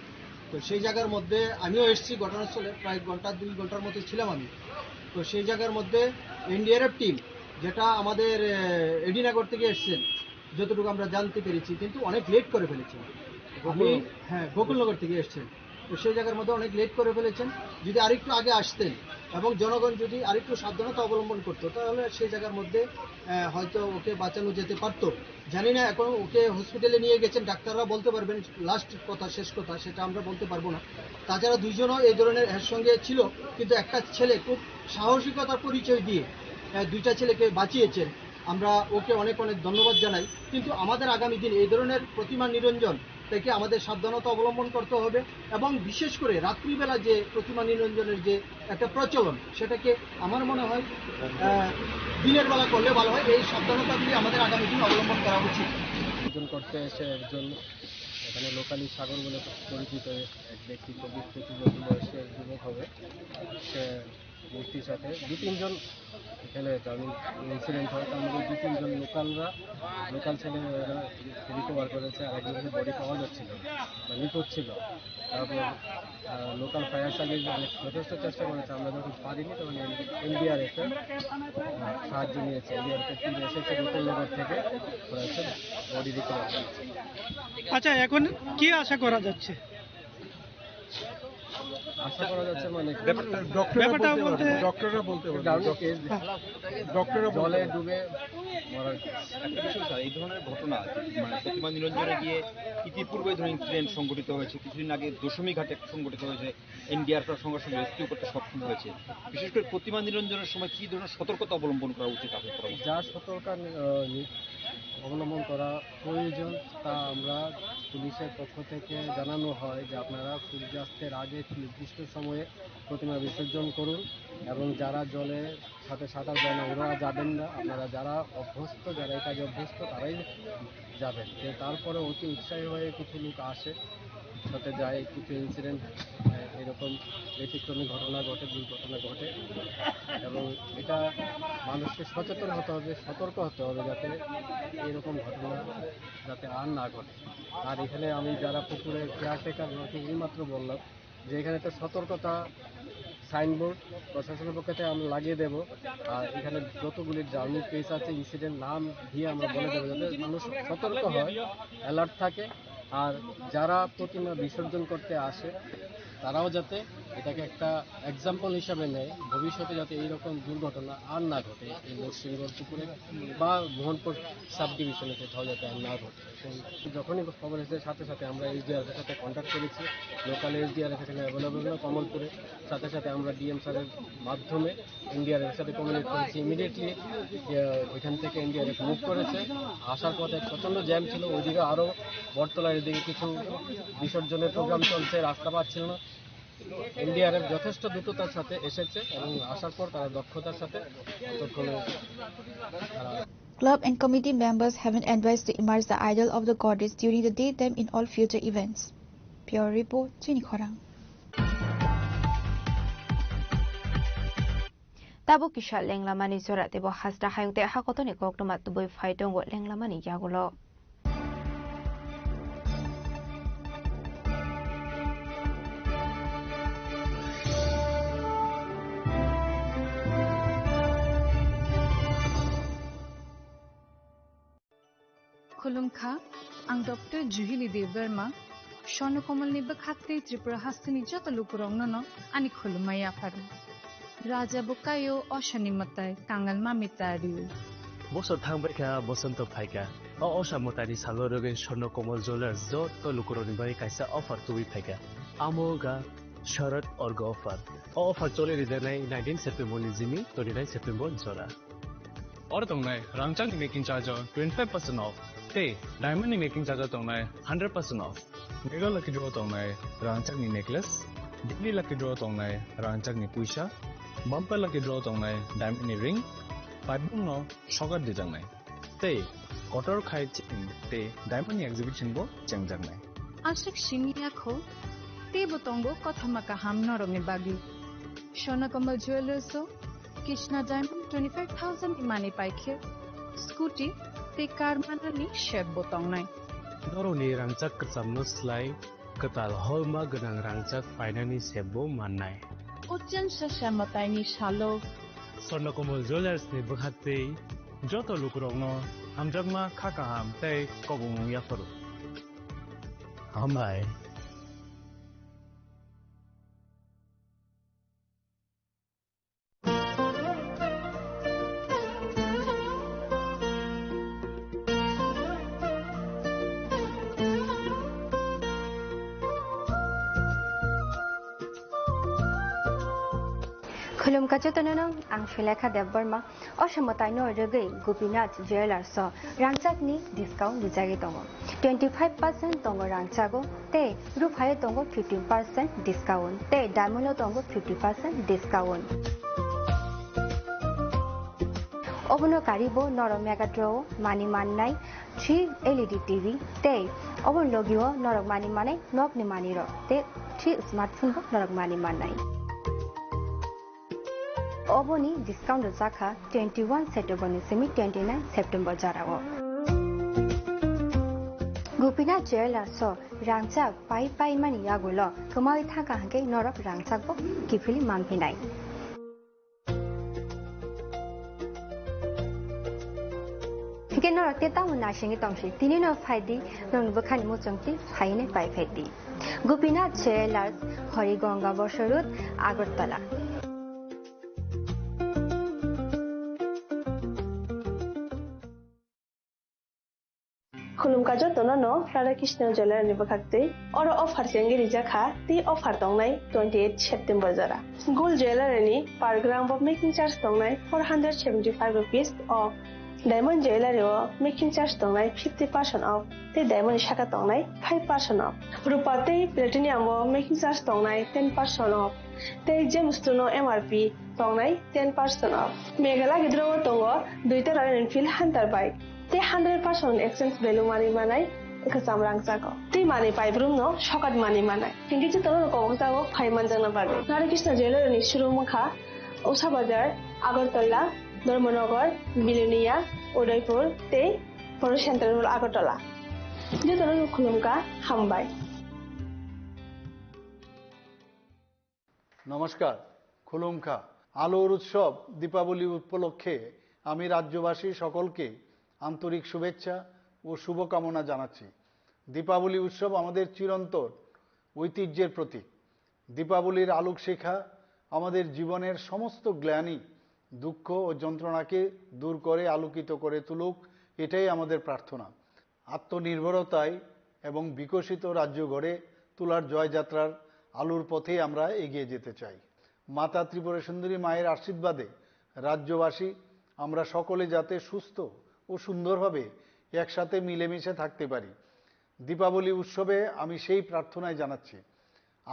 তো সেই জায়গার মধ্যে আমিও এসেছি ঘটনাস্থলে, প্রায় ঘন্টা, দুই ঘন্টার মতো ছিলাম আমি। তো সেই জায়গার মধ্যে এনডিআরএফ টিম, যেটা আমাদের, আহ, এডিনগর থেকে এসছেন, যতটুকু আমরা জানতে পেরেছি, কিন্তু অনেক লেট করে ফেলেছেন। আমি, গোকুলনগর। হ্যাঁ, গোকুলনগর থেকে এসছেন। তো সেই জায়গার মধ্যে অনেক লেট করে ফেলেছেন। যদি আরেকটু আগে আসতেন এবং জনগণ যদি আরেকটু সাবধানতা অবলম্বন করতো, তাহলে সেই জায়গার মধ্যে, আহ, হয়তো ওকে বাঁচানো যেতে পারতো। জানি না, এখন ওকে হসপিটালে নিয়ে গেছেন, ডাক্তাররা বলতে পারবেন, লাস্ট কথা, শেষ কথা, সেটা আমরা বলতে পারবো না। তাছাড়া দুইজনও এই ধরনের এর সঙ্গে ছিল, কিন্তু একটা ছেলে খুব সাহসিকতার পরিচয় দিয়ে, আহ, দুইটা ছেলেকে বাঁচিয়েছেন। আমরা ওকে অনেক অনেক ধন্যবাদ জানাই। কিন্তু আমাদের আগামী দিন এই ধরনের প্রতিমা নিরঞ্জন থেকে আমাদের সাবধানতা অবলম্বন করতে হবে এবং বিশেষ করে রাত্রিবেলা যে প্রতিমা নিরঞ্জনের যে একটা প্রচলন, সেটাকে আমার মনে হয়, আহ, দিনের বেলা করলে ভালো হয়। এই সাবধানতাগুলি আমাদের আগামী দিন অবলম্বন করা উচিত। নিরঞ্জন করতে এসে একজন এখানে লোকালি সাগর বলে পরিচিত এক ব্যক্তি, চব্বিশ পঁচিশ বছর বয়সের যুবক হবে। সে মূর্তির সাথে দু তিনজন এখানে ইনসিডেন্ট হয়, তার মধ্যে দু তিনজন লোকালরা, লোকাল ছেলেরা রিকভার করেছে, আর একজনের বডি পাওয়া যাচ্ছিল না, মানে নিখোঁজ ছিল। তারপর, আহ, লোকাল ফায়ার সার্ভিস অনেক যথেষ্ট চেষ্টা করেছে, আমরা যখন পারিনি তখন এনডিআরএফ এর, আহ, সাহায্য নিয়েছে। এনডিআরএফ এর টিম এসেছে গোকুলনগর থেকে, ওরা এসে বডি রিকভার করেছে। আচ্ছা, এখন কি আশা করা যাচ্ছে? আশা করা যাচ্ছে মানে ব্যাপারটা, ব্যাপারটা বলতে পারবে, ডক্টররা বলতে পারবে। ডাউন কেস, ডক্টররা বলতে জলে পারবে। ডুবে মারা গেছে। একটা বিষয় স্যার, এই ধরনের ঘটনা মানে প্রতিমা নিরঞ্জনে গিয়ে ইতিপূর্বে ধরুন ইনসিডেন্ট সংঘটিত হয়েছে, কিছুদিন আগে দশমী ঘাটে সংঘটিত হয়েছে, এনডিআরএফ সঙ্গে সঙ্গে রেস্কিউ করতে সক্ষম হয়েছে। বিশেষ করে প্রতিমা নিরঞ্জনের সময় কি ধরনের সতর্কতা অবলম্বন করা উচিত আপনার পরামর্শ? যা সতর্কতা, আহ, নি-, অবলম্বন করা প্রয়োজন, তা আমরা পুলিশের পক্ষ থেকে জানানো হয় যে আপনারা সূর্যাস্তের আগে নির্দিষ্ট সময়ে প্রতিমা বিসর্জন করুন এবং যারা জলে সাথে সাঁতার জানা, ওরা যাবেন না। আপনারা যারা অভ্যস্ত, যারা এই কাজে অভ্যস্ত, তারাই যাবেন। তো তারপরে অতি উৎসাহী হয়ে কিছু লোক আসে, সাথে যায়, কিছু ইনসিডেন্ট, এরকম ব্যতিক্রমী ঘটনা ঘটে, দুর্ঘটনা ঘটে। এবং এটা মানুষকে সচেতন হতে হবে, সতর্ক হতে হবে, যাতে এরকম ঘটনা যাতে আর না ঘটে। আর এখানে আমি যারা পুকুরের কেয়ারটেকার রয়েছে, এইমাত্র বললাম, যে এখানে একটা সতর্কতা সাইনবোর্ড প্রশাসনের পক্ষ থেকে আমরা লাগিয়ে দেব। আর এখানে যতগুলি ডাউনিং কেস আছে, ইনসিডেন্ট নাম দিয়ে আমরা বলে দেবো, যাতে মানুষ সতর্ক হয়, অ্যালার্ট থাকে। আর যারা প্রতিমা বিসর্জন করতে আসে, তারাও যাতে এটাকে একটা এক্সাম্পল হিসাবে নেয়, ভবিষ্যতে যাতে এইরকম দুর্ঘটনা আর না ঘটে এই নরসিংগড় পুকুরে বা মোহনপুর সাব ডিভিশনে কোথাও যাতে আর না ঘটে। যখনই খবর এসেছে, সাথে সাথে আমরা এসডিআরএফ এর সাথে কন্ট্যাক্ট করেছি। লোকাল এসডিআরএফ এখানে অ্যাভেলেবল না কমলপুরে। সাথে সাথে আমরা ডিএম স্যারের মাধ্যমে এনডিআরএফ এর সাথে কমিউনিকেট করেছি। ইমিডিয়েটলি ওইখান থেকে এনডিআরএফ মুভ করেছে। আসার পথে প্রচণ্ড জ্যাম ছিল, ওইদিকে আরও বটতলার এদিকে কিছু বিসর্জনের প্রোগ্রাম চলছে, রাস্তা পাচ্ছিল না। এনডিআরএফ যথেষ্ট দ্রুততার সাথে এসেছে এবং আসার পর তারা দক্ষতার সাথে ততক্ষণে তারা Club and committee members have been advised to immerse the idol of the goddess during the daytime in all future events. Pure Report, Chini Khorang. Tabuk kisa lenglamani jora teibo hasta hayung tei hakotoni koktwma tubui phai tongo lenglamani yagulo. Khulumkha, ang Doctor Juhili Debbarma, Swarno Komolni bwkhak tei Tripura hasteni joto lukurokno no ani khulumma yapharo. Raja bo kaio, osani mwtai, kangal mami tario. Bosor thangbaikha, bosonto phaikha. O osa mwtaini salo rwgwi Swarno Komol Jewellers joto lukurokni bagwi kaisa offer tubui phaikha. Amo wngkha Sharad Orgo offer. O offer choli rijaknai nineteen September ni jini twenty nine September jora. Oro tongnai rangchakni making charge o twenty five percent off tei diamond ni making charge o tongnai hundred percent off. Mega Lucky Draw tongnai rangchakni necklace, Daily Lucky Draw tongnai rangchakni puisa, Bumper Lucky Draw tongnai diamond ni ring, paibungno sokat dijaknai. Tei kotor khai cheng tei diamond ni exhibition bo chengjaknai. Aswk simi yakho, teibo tongo kothoma kaham norokni bagwi. Swarno Komol Jewellers o Krishna Diamond twenty five thousand ni manwi paikhe, scooty tei car manani set bo tongnai. Norokni rangchak kwchamno slai kwtal holma gwnang rangchak painani set bo mannai. O chengsa sa mwtaini salo Swarno Komol Jewellers ni bwkhak tei joto lukurokno hamjakma, kha kaham tei kobongmung yapharo. Hambai. Khulumkha jotono no, ang Sulekha Debbarma. O se mwtaino rwgwi Gopinath Jewellers o rangchakni discount rijagwi tongo. Twenty five percent tongo rangchago, tei ruphaio tongo fifteen percent discount, tei diamond o tongo fifty percent discount. Obono karibo norok Mega Draw o mani mannai three L E D T V, tei obono logio norok mani manai nokni manirok, tei three smartphone bo norok mani mannai. Oboni discount rwjakha twenty one September ni simi twenty nine September jorao. Gopinath Jewellers o rangchak pai pai mani yagulo kwmawi thangkha hwnkhe norok rangchak bo kiphilwi manphinai. Ke norok te tamo naisingwi tongsi, tini no phai di, nokni bwkhani muchung twi phainai pai phai di. Gopinath Jewellers, Harigonga Bosor Road, Agartala. Khulumkha jotono no Radha Krishna Jewellery ni bwkhak twi oro offer se wngwi rijak kha, tei offer tongnai twenty eight September jora. Gold Jewellery ni per gram bo making charge tongnai four hundred seventy five rupees o. Diamond Jewellery o making charge tongnai fifty percent off, tei diamond ni saka tongnai five percent off. Rupa tei platinum o making charge tongnai ten percent off, tei gemstone o M R P tongnai ten percent off. Meghalaya gidro o tongo duita Royal Enfield Hunter bike, tei hundred percent exchange value manwi manai kwcham rangchak o, tei manwi paibrum no sokat manwi manai. Hinkhe jotono rok kobok jago phai manjakna bagwi. Radha Krishna Jewellery ni showroom wngkha Usha Bazar, Agartala, Dharmanagar, Bilonia, Udaipur tei Photo Center Road, Agartala. Jotono khulumkha, hambai. নমস্কার, খুলুমখা। আলোর উৎসব দীপাবলি উপলক্ষে আমি রাজ্যবাসী সকলকে আন্তরিক শুভেচ্ছা ও শুভকামনা জানাচ্ছি। দীপাবলি উৎসব আমাদের চিরন্তন ঐতিহ্যের প্রতীক। দীপাবলির আলোকশিখা আমাদের জীবনের সমস্ত গ্লানি, দুঃখ ও যন্ত্রণাকে দূর করে আলোকিত করে তুলুক, এটাই আমাদের প্রার্থনা। আত্মনির্ভরতায় এবং বিকশিত রাজ্য গড়ে তোলার জয়যাত্রার আলোর পথেই আমরা এগিয়ে যেতে চাই। মাতা ত্রিপুরা সুন্দরী মায়ের আশীর্বাদে রাজ্যবাসী আমরা সকলে যাতে সুস্থ ও সুন্দরভাবে একসাথে মিলেমিশে থাকতে পারি, দীপাবলি উৎসবে আমি সেই প্রার্থনাই জানাচ্ছি।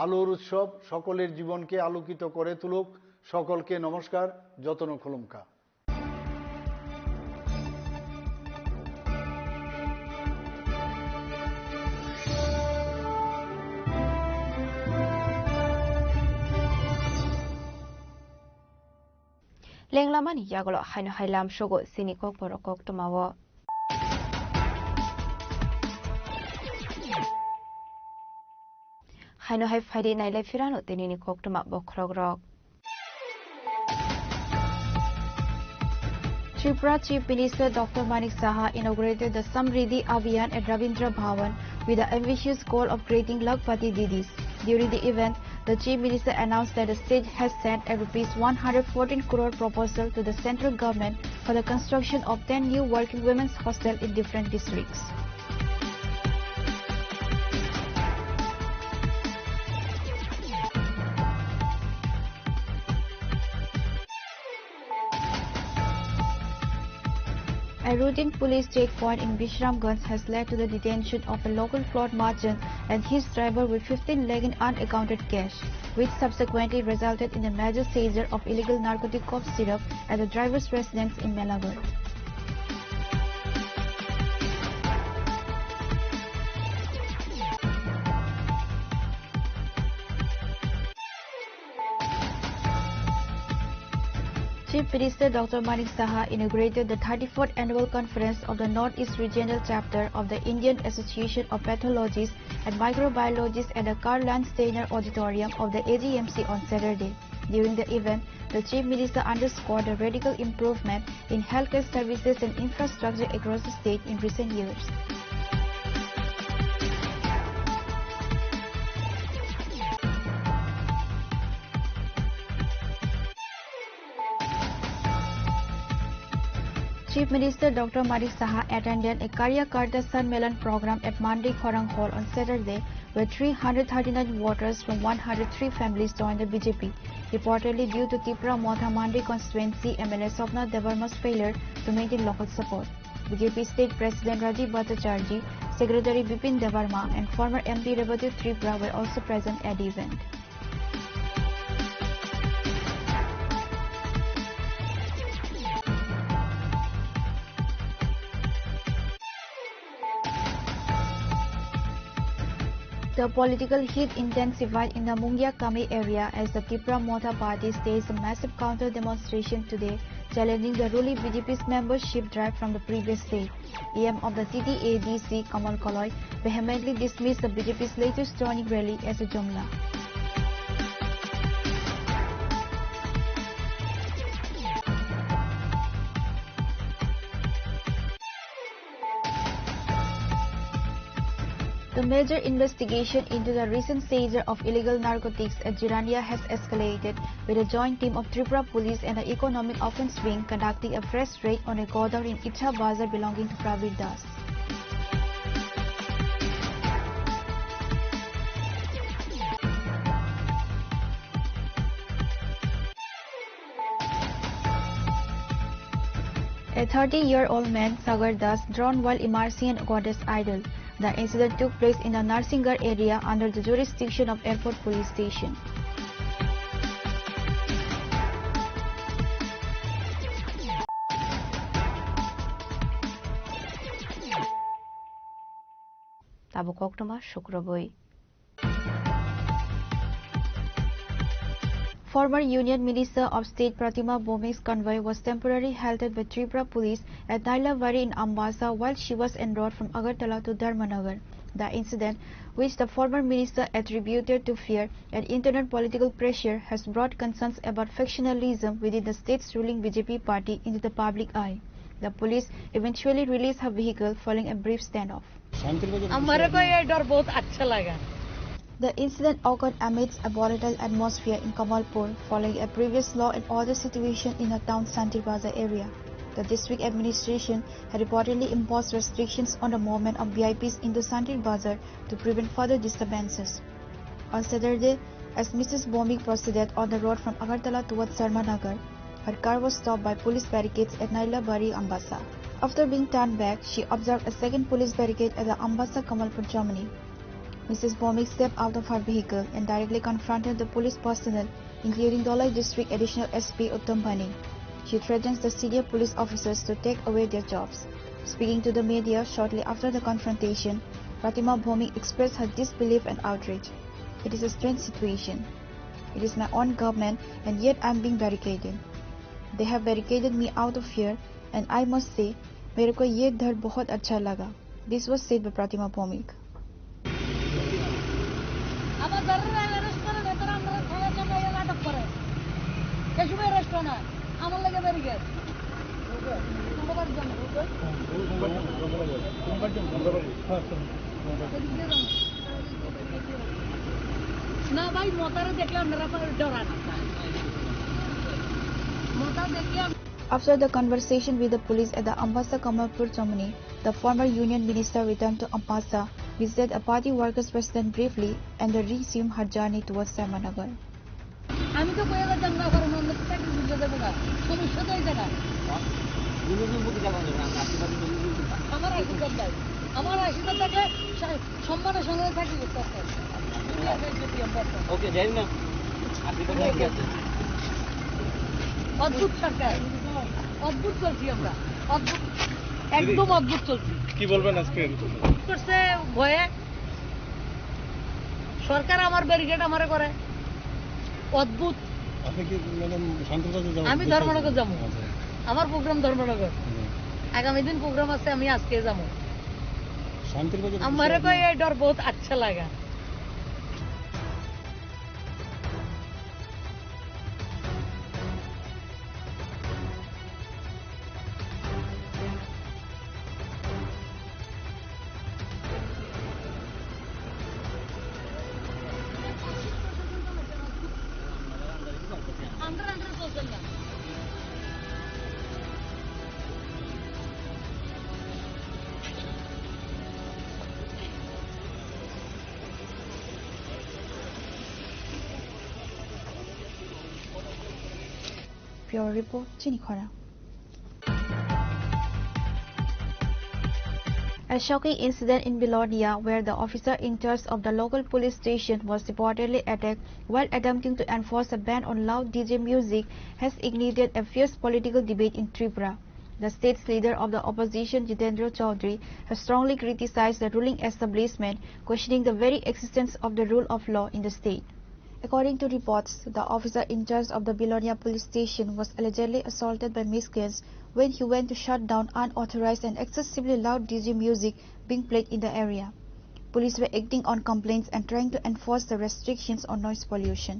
আলোর উৎসব সকলের জীবনকে আলোকিত করে তুলুক। সকলকে নমস্কার, যতন খুলুমখা। Lenglamani yagulo haino hai lam sogo chini kokborok koktwmao. Haino hai phaidi nailai phirano tinini koktwma bokhorokrok. Tripura Chief Minister Doctor Manik Saha inaugurated the Samriddhi Abhiyan at Rabindra Bhavan with the ambitious goal of creating Lakhpati Didis. During the event, the Chief Minister announced that the state has sent a rupees one hundred fourteen crore proposal to the central government for the construction of ten new working women's hostel in different districts. A routine police checkpoint in Bishramganj has led to the detention of a local flour merchant and his driver with fifteen lakh in unaccounted cash, which subsequently resulted in the major seizure of illegal narcotic cough syrup at the driver's residence in Melabar. Chief Minister Doctor Manik Saha inaugurated the thirty-fourth annual conference of the Northeast Regional Chapter of the Indian Association of Pathologists and Microbiologists at the Karl Landsteiner Auditorium of the A G M C on Saturday. During the event, the Chief Minister underscored the radical improvement in healthcare services and infrastructure across the state in recent years. Chief Minister Doctor Manik Saha attended a Karyakarta Sanmelan program at Mandi Khorang Hall on Saturday, where three hundred thirty-nine voters from one hundred three families joined the B J P. Reportedly, due to Tipra Motha Mandi constituency M L A Swapna Debbarma's failure to maintain local support, B J P State President Rajiv Bhattacharjee, Secretary Bipin Debbarma, and former M P Rebati Tripura were also present at the event. The political heat intensified in the Mungia Kami area as the Tipra Motha Party staged a massive counter demonstration today, challenging the ruling B J P's membership drive from the previous day. E M of the T T A D C, Kamal Koloi, vehemently dismissed the B J P's latest joining rally as a jumla. The major investigation into the recent seizure of illegal narcotics at Jirania has escalated, with a joint team of Tripura Police and the Economic Offence Wing conducting a fresh raid on a godown in Itha Bazar belonging to Prabir Das. A thirty-year-old man, Sagar Das, drowned while immersing in a goddess idol. The incident took place in the Narsingarh area under the jurisdiction of Airport Police Station. Tabuk koktwma sukrubwi. Former Union Minister of State Pratima Bhowmik's convoy was temporarily halted by Tripura police at Nailabari in Ambassa while she was en route from Agartala to Dharmanagar. The incident, which the former minister attributed to fear and internal political pressure, has brought concerns about factionalism within the state's ruling B J P party into the public eye. The police eventually released her vehicle following a brief standoff. हमारे को ये डर बहुत अच्छा लगा। The incident occurred amidst a volatile atmosphere in Kamalpur following a previous law and order situation in the town Santir Bazar area. The district administration had reportedly imposed restrictions on the movement of V I Ps into Santir Bazar to prevent further disturbances. On Saturday, as Missus Bhowmik proceeded on the road from Agartala towards Sharma Nagar, her car was stopped by police barricades at Nailabari, Ambassa. After being turned back, she observed a second police barricade at the Ambassa Kamalpur Chomani. Missus Bhowmik stepped out of her vehicle and directly confronted the police personnel, including Dholai District Additional S P Uttam Bhani. She threatens the senior police officers to take away their jobs. Speaking to the media shortly after the confrontation, Pratima Bhowmik expressed her disbelief and outrage. It is a strange situation. It is my own government and yet I am being barricaded. They have barricaded me out of fear and I must say, मेरे को ये डर बहुत अच्छा लगा. This was said by Pratima Bhowmik. আমার যারা রেস্টুরেন্ট ভেতরে আপনারা থানার জন্য এরা নাটক করে। কে সময় রেস্টুরেন্ট আমার লাগে ব্যারিকেড। না ভাই, মতারে দেখলে আপনারা ডরান। মতা দেখলে up- After the conversation with the police at the Ambassa Kamalpur Chomani, the former union minister returned to Ambassa, visited a party workers president briefly, and then resumed her journey towards Sharmanagar. আমি তো কইয়া যাইতাম না, কারণ আমরা তো চাকরি খুঁজে যাবো না, সমস্যা তো এই জায়গায়। আমার আশীর্বাদ নাই, আমার আশীর্বাদ থাকলে সা-, সম্মানের সঙ্গে চাকরি করতে পারতাম। ওকে, যাই না। অদ্ভুত সরকার, অদ্ভুত চলছি আমরা, অদ্ভুত, একদম অদ্ভুত চলছি। কি বলবেন আজকে? করছে ভয়ে সরকার আমার ব্যারিকেড আমারে করে। অদ্ভুত। আপনি কি, মানে, শান্তির বাজার যাবেন? আমি ধর্মনগর যাবো। আচ্ছা। আমার প্রোগ্রাম ধর্মনগর। হুম। আগামী দিন প্রোগ্রাম আছে, আমি আজকে যাবো। শান্তির বাজার আমারে কই এই ডর বহুত আচ্ছা লাগা। Bureau Report, Chini Khorang. A shocking incident in Belonia, where the officer in charge of the local police station was reportedly attacked while attempting to enforce a ban on loud D J music, has ignited a fierce political debate in Tripura. The state's leader of the opposition, Jitendra Chaudhary, has strongly criticized the ruling establishment, questioning the very existence of the rule of law in the state. According to reports, the officer in charge of the Belonia police station was allegedly assaulted by miscreants when he went to shut down unauthorized and excessively loud D J music being played in the area. Police were acting on complaints and trying to enforce the restrictions on noise pollution.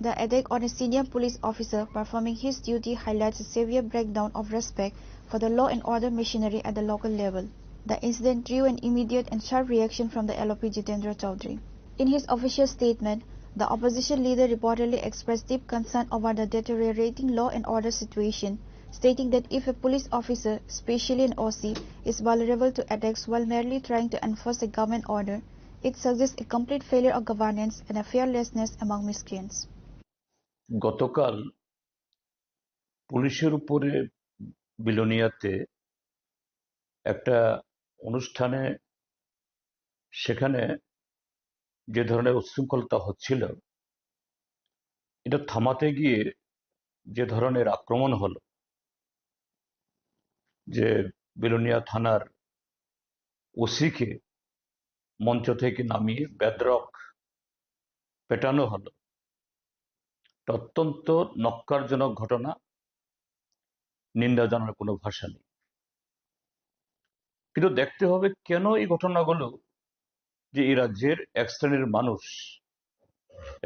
The attack on a senior police officer performing his duty highlights a severe breakdown of respect for the law and order machinery at the local level. The incident drew an immediate and sharp reaction from the L O P Jitendra Chaudhary. In his official statement, the opposition leader reportedly expressed deep concern over the deteriorating law and order situation, stating that if a police officer, especially an O C, is vulnerable to attacks while merely trying to enforce a government order, it suggests a complete failure of governance and a fearlessness among miscreants. গতকাল পুলিশের উপরে বিলোনিয়াতে একটা অনুষ্ঠানে, সেখানে যে ধরনের উচ্ছৃঙ্খলতা হচ্ছিল, এটা থামাতে গিয়ে যে ধরনের আক্রমণ হলো, যে বিলোনিয়া থানার ওসিকে মঞ্চ থেকে নামিয়ে বেধড়ক পেটানো হলো, এটা অত্যন্ত ন্যক্কারজনক ঘটনা। নিন্দা জানার কোনো ভাষা নেই। কিন্তু দেখতে হবে কেন এই ঘটনাগুলো, যে এই রাজ্যের এক শ্রেণীর মানুষ,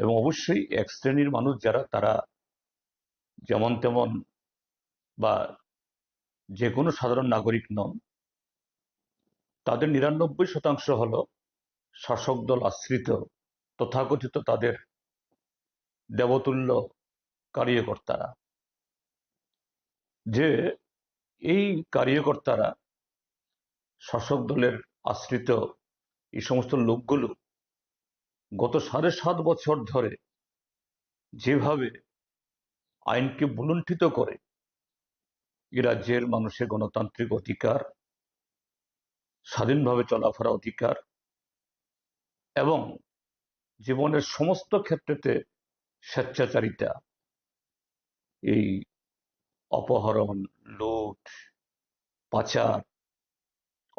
এবং অবশ্যই এক শ্রেণীর মানুষ যারা, তারা যেমন তেমন বা যে কোনো সাধারণ নাগরিক নন, তাদের নিরানব্বই শতাংশ হলো শাসক দল আশ্রিত তথাকথিত তাদের দেবতুল্য কার্যকর্তারা। যে এই কার্যকর্তারা, শাসক দলের আশ্রিত এই সমস্ত লোকগুলো গত সাড়ে সাত বছর ধরে যেভাবে আইনকে ভূলুণ্ঠিত করে এই রাজ্যের মানুষের গণতান্ত্রিক অধিকার, স্বাধীনভাবে চলাফেরা অধিকার এবং জীবনের সমস্ত ক্ষেত্রেতে স্বেচ্ছাচারিতা, এই অপহরণ, লুট, পাচার,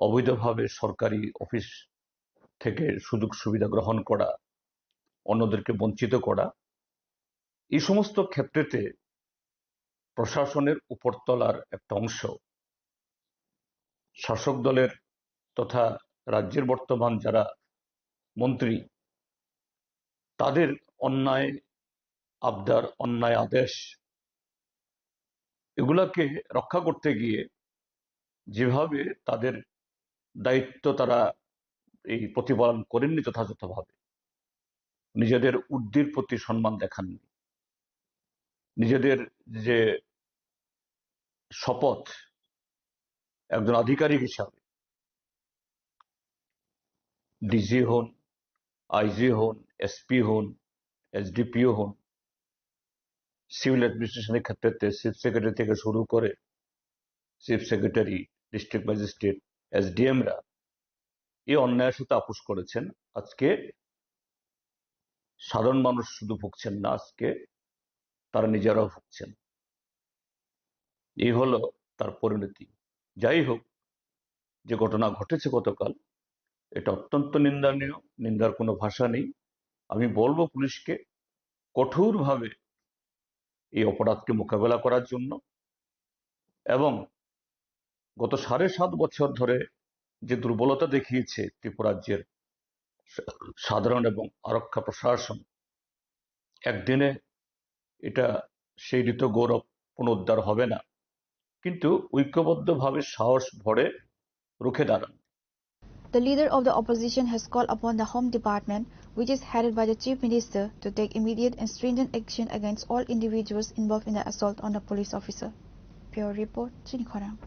অবৈধভাবে সরকারি অফিস থেকে সুযোগ সুবিধা গ্রহণ করা, অন্যদেরকে বঞ্চিত করা, এই সমস্ত ক্ষেত্রেতে প্রশাসনের উপরতলার একটা অংশ, শাসক দলের তথা রাজ্যের বর্তমান যারা মন্ত্রী, তাদের অন্যায় আবদার, অন্যায় আদেশ, এগুলাকে রক্ষা করতে গিয়ে যেভাবে তাদের দায়িত্ব তারা এই প্রতিপালন করেননি যথাযথভাবে, নিজেদের ঊর্ধ্বের প্রতি সম্মান দেখাননি, নিজেদের যে শপথ একজন আধিকারিক হিসাবে, ডিজি হন, আইজি হন, এসপি হন, এসডিপিও হন, সিভিল অ্যাডমিনিস্ট্রেশনের ক্ষেত্রে চিফ সেক্রেটারি থেকে শুরু করে চিফ সেক্রেটারি, ডিস্ট্রিক্ট ম্যাজিস্ট্রেট, এসডিএমরা এই অন্যায়ের সাথে আপোষ করেছেন। আজকে সাধারণ মানুষ শুধু ভুগছেন না, আজকে তারা নিজেরাও ভুগছেন। এই হলো তার পরিণতি। যাই হোক, যে ঘটনা ঘটেছে গতকাল, এটা অত্যন্ত নিন্দনীয়, নিন্দার কোনো ভাষা নেই। আমি বলবো পুলিশকে কঠোরভাবে এই অপরাধকে মোকাবেলা করার জন্য এবং গত সাড়ে সাত বছর ধরে যে দুর্বলতা দেখিয়েছে ত্রিপুরা রাজ্যের সা-, সাধারণ এবং আরক্ষা প্রশাসন, একদিনে এটা সেই হৃত গৌরব পুনরুদ্ধার হবে না, কিন্তু ঐক্যবদ্ধভাবে সাহস ভরে রুখে দাঁড়ান। The leader of the opposition has called upon the Home Department, which is headed by the Chief Minister, to take immediate and stringent action against all individuals involved in the assault on the police officer. Bureau report, Chini Khorang.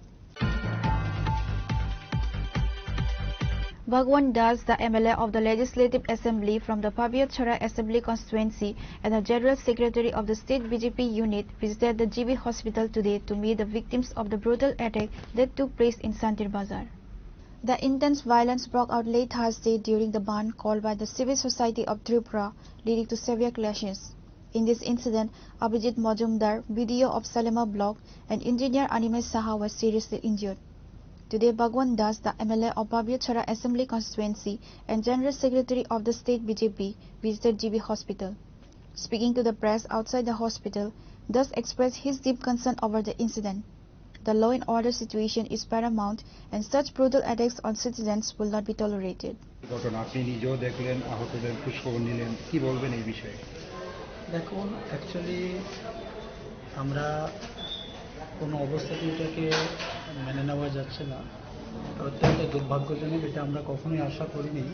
Bhagwan Das, the M L A of the Legislative Assembly from the Pabiachara Assembly Constituency and the General Secretary of the State B J P unit, visited the G B hospital today to meet the victims of the brutal attack that took place in Santir Bazar. The intense violence broke out late Thursday during the bandh called by the Civil Society of Tripura, leading to severe clashes. In this incident, Abhijit Majumdar, B D O of Salema Block, and engineer Animesh Saha were seriously injured. Today, Bhagwan Das, the M L A of Pabiachara Assembly Constituency and General Secretary of the State B J P, visited G B Hospital. Speaking to the press outside the hospital, Das expressed his deep concern over the incident. The law and order situation is paramount, and such brutal attacks on citizens will not be tolerated. ঘটনা আপনি নিজেও দেখলেন, আহতদের খোঁজখবর নিলেন, কি বলবেন এই বিষয়ে? দেখুন, অ্যাকচুয়ালি আমরা কোনো অবস্থাতেই এটাকে মেনে নেওয়া যাচ্ছে না। অত্যন্ত দুর্ভাগ্যজনক, এটা আমরা কখনোই আশা করিনি।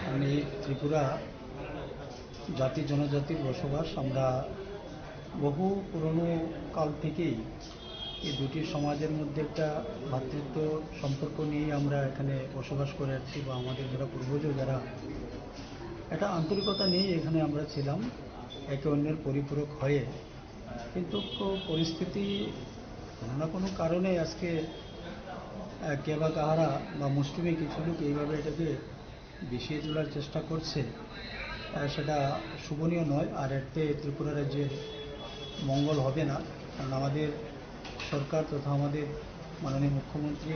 কারণ এই ত্রিপুরা জাতি জনজাতির বসবাস, আমরা বহু পুরনো কাল থেকেই এই দুটি সমাজের মধ্যে একটা ভ্রাতৃত্ব সম্পর্ক নিয়েই আমরা এখানে বসবাস করে আসছি, বা আমাদের যারা পূর্বজ, যারা একটা আন্তরিকতা নিয়েই এখানে আমরা ছিলাম, একে অন্যের পরিপূরক হয়ে। কিন্তু ক-, পরিস্থিতি কোনো না কোনো কারণে আজকে, আহ, কে বা কাহারা বা মুষ্টিমেয় কিছু লোক এইভাবে এটাকে বিষিয়ে তোলার চেষ্টা করছে, আহ, সেটা শোভনীয় নয়। আর এতে ত্রিপুরা রাজ্যের মঙ্গল হবে না, কারণ আমাদের সরকার তথা আমাদের মাননীয় মুখ্যমন্ত্রী,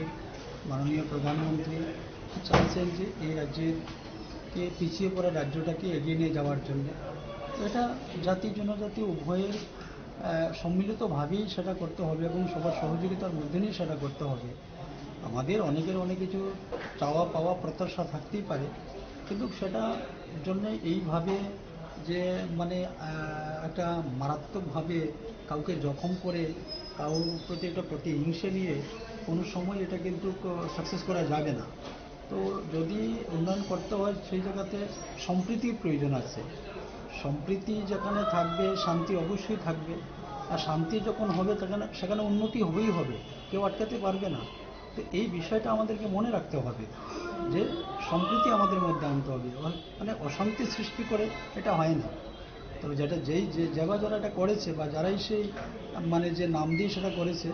মাননীয় প্রধানমন্ত্রী চাইছেন যে এই রাজ্যের, এই পিছিয়ে পড়া রাজ্যটাকে এগিয়ে নিয়ে যাওয়ার জন্য। এটা জাতি জনজাতি উভয়ের, আহ, সম্মিলিতভাবেই সেটা করতে হবে এবং সবার সহযোগিতার মধ্যে নিয়ে সেটা করতে হবে। আমাদের অনেকের অনেক কিছু চাওয়া পাওয়া প্রত্যাশা থাকতেই পারে, কিন্তু সেটা জন্য এইভাবে যে মানে, আহ, একটা মারাত্মকভাবে কাউকে জখম করে কারোর প্রতি একটা প্রতিহিংসা নিয়ে কোনো সময় এটা কিন্তু ক-, সাকসেস করা যাবে না। তো যদি উন্নয়ন করতে হয় সেই জায়গাতে সম্প্রীতির প্রয়োজন আছে। সম্প্রীতি যেখানে থাকবে শান্তি অবশ্যই থাকবে, আর শান্তি যখন হবে সেখানে, সেখানে উন্নতি হবেই হবে, কেউ আটকাতে পারবে না। তো এই বিষয়টা আমাদেরকে মনে রাখতে হবে যে সম্প্রীতি আমাদের মধ্যে আনতে হবে। অ-, মানে অশান্তি সৃষ্টি করে এটা হয় না। তবে যেটা যেই যে, যে বা যারা এটা করেছে বা যারাই সেই মানে যে নাম দিয়ে সেটা করেছে,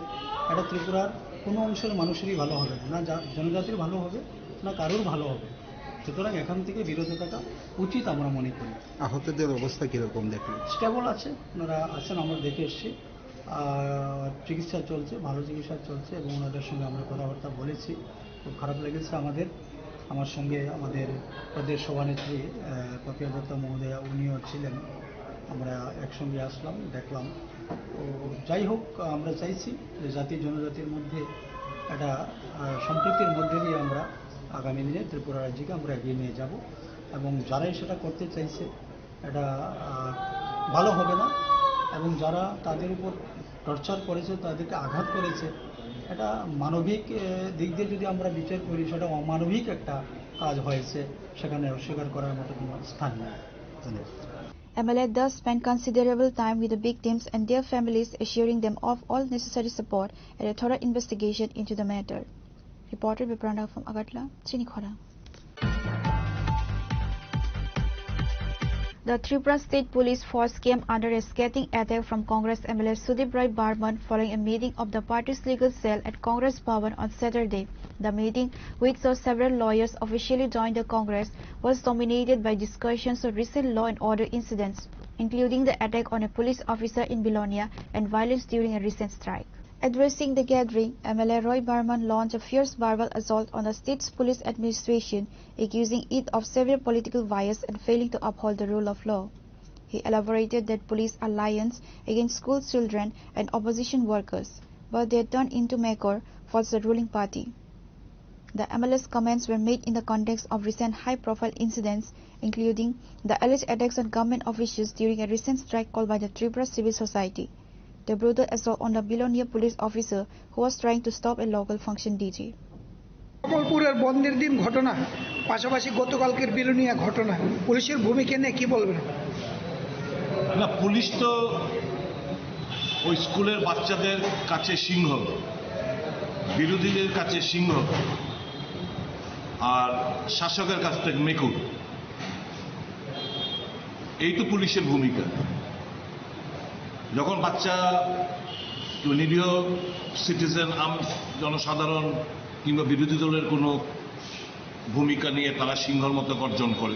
এটা ত্রিপুরার কোনো অংশের মানুষেরই ভালো হবে না, না জা-, জনজাতির ভালো হবে, না কারোর ভালো হবে। সুতরাং এখান থেকে বিরত থাকা উচিত আমরা মনে করি। আহতদের অবস্থা কিরকম দেখলেন? স্টেবল আছে, ওনারা আছেন, আমরা দেখে এসেছি। আর চিকিৎসা চলছে, ভালো চিকিৎসা চলছে এবং ওনাদের সঙ্গে আমরা কথাবার্তা বলেছি। খুব খারাপ লেগেছে আমাদের। আমার সঙ্গে আমাদের প্রদেশ সভানেত্রী, আহ, পাপিয়া দত্তা মহোদয়া, উনিও ছিলেন। আমরা একসঙ্গে আসলাম, দেখলাম। তো যাই হোক, আমরা চাইছি যে জাতি জনজাতির মধ্যে একটা, আহ, সম্প্রীতির মধ্যে দিয়ে আমরা আগামী দিনে ত্রিপুরা রাজ্যকে আমরা এগিয়ে নিয়ে যাব এবং যারাই সেটা করতে চাইছে এটা, আহ, ভালো হবে না এবং যারা তাদের উপর টর্চার করেছে, তাদেরকে আঘাত করেছে, এটা মানবিক, আহ, দিক দিয়ে যদি আমরা বিচার করি, সেটা অমানবিক একটা কাজ হয়েছে, সেখানে অস্বীকার করার মতো কোনো স্থান নেই। ধন্যবাদ। M L A thus spent considerable time with the victims and their families, assuring them of all necessary support and a thorough investigation into the matter. Reporter Biprana from Agartala, Chini Khorang. The Tripura State Police Force came under a scathing attack from Congress M L A Sudip Roy Barman following a meeting of the party's legal cell at Congress Bhavan on Saturday. The meeting, which saw several lawyers officially join the Congress, was dominated by discussions on recent law and order incidents, including the attack on a police officer in Belonia and violence during a recent strike. Addressing the gathering, M L A Roy Barman launched a fierce verbal assault on the state's police administration, accusing it of severe political bias and failing to uphold the rule of law. He elaborated that police are lions against school children and opposition workers, but they turn into makor for the ruling party. The M L A's comments were made in the context of recent high-profile incidents, including the alleged attacks on government officials during a recent strike called by the Tripura Civil Society. The brutal assault on the Belonia police officer who was trying to stop a local function D J. কমলপুরের বন্ধের দিন ঘটনা, পাশাপাশি গতকালকের বিলোনিয়া ঘটনা, পুলিশের ভূমিকা নিয়ে কি বলবেন? না, পুলিশ তো ওই স্কুলের বাচ্চাদের কাছে সিংহ, বিরোধীদের কাছে সিংহ, আর শাসকের কাছ থেকে মেকুর। এই তো পুলিশের ভূমিকা। যখন বাচ্চা, কেউ নিরীহ সিটিজেন, আম জনসাধারণ কিংবা বিরোধী দলের কোনো ভূমিকা নিয়ে তারা সিংহর মতো গর্জন করে,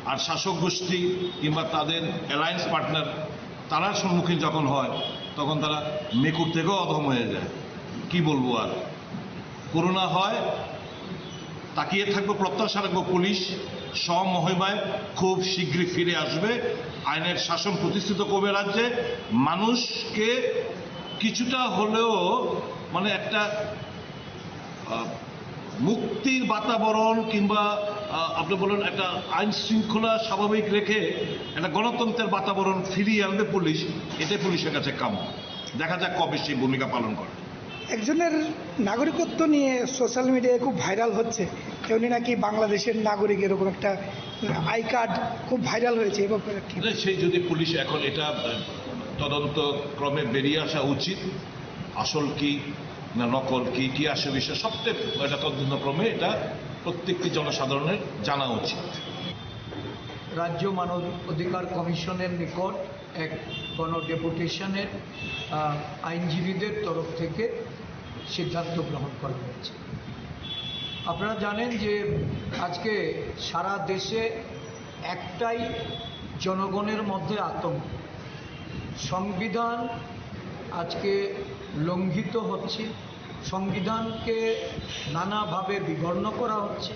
আর শাসক গোষ্ঠী কিংবা তাদের অ্যালায়েন্স পার্টনার তারার সম্মুখীন যখন হয়, তখন তারা মেকুর থেকেও অধম হয়ে যায়। কি বলবো আর? করোনা হয়, তাকিয়ে থাকবো, প্রত্যাশা রাখবো পুলিশ স্বমহিমায় খুব শীঘ্রই ফিরে আসবে, আইনের শাসন প্রতিষ্ঠিত করবে রাজ্যে, মানুষকে কিছুটা হলেও মানে একটা, আহ, মুক্তির বাতাবরণ কিংবা, আহ, আপনি বলেন একটা আইন শৃঙ্খলা স্বাভাবিক রেখে একটা গণতন্ত্রের বাতাবরণ ফিরিয়ে আনবে পুলিশ, এটাই পুলিশের কাছে কাম্য। দেখা যাক কবে সেই ভূমিকা পালন করে। একজনের নাগরিকত্ব নিয়ে সোশ্যাল মিডিয়ায় খুব ভাইরাল হচ্ছে, যে উনি নাকি বাংলাদেশের নাগরিক, এরকম একটা আই কার্ড খুব ভাইরাল হয়েছে, এ ব্যাপারে কি? না, সেই যদি পুলিশ এখন এটা, আহ, তদন্ত ক্রমে বেরিয়ে আসা উচিত, আসল কি না নকল কি, কি আসে বিষয়, সবচেয়ে এটা তদন্ত ক্রমে এটা প্রত্যেকটি জনসাধারণের জানা উচিত। রাজ্য মানব অধিকার কমিশনের নিকট এক গণ ডেপুটেশনের, আহ, আইনজীবীদের তরফ থেকে সিদ্ধান্ত গ্রহণ করা হয়েছে। আপনারা জানেন যে আজকে সারা দেশে একটাই জনগণের মধ্যে আতঙ্ক, সংবিধান আজকে লঙ্ঘিত হচ্ছে, সংবিধানকে নানাভাবে বিঘ্ন করা হচ্ছে,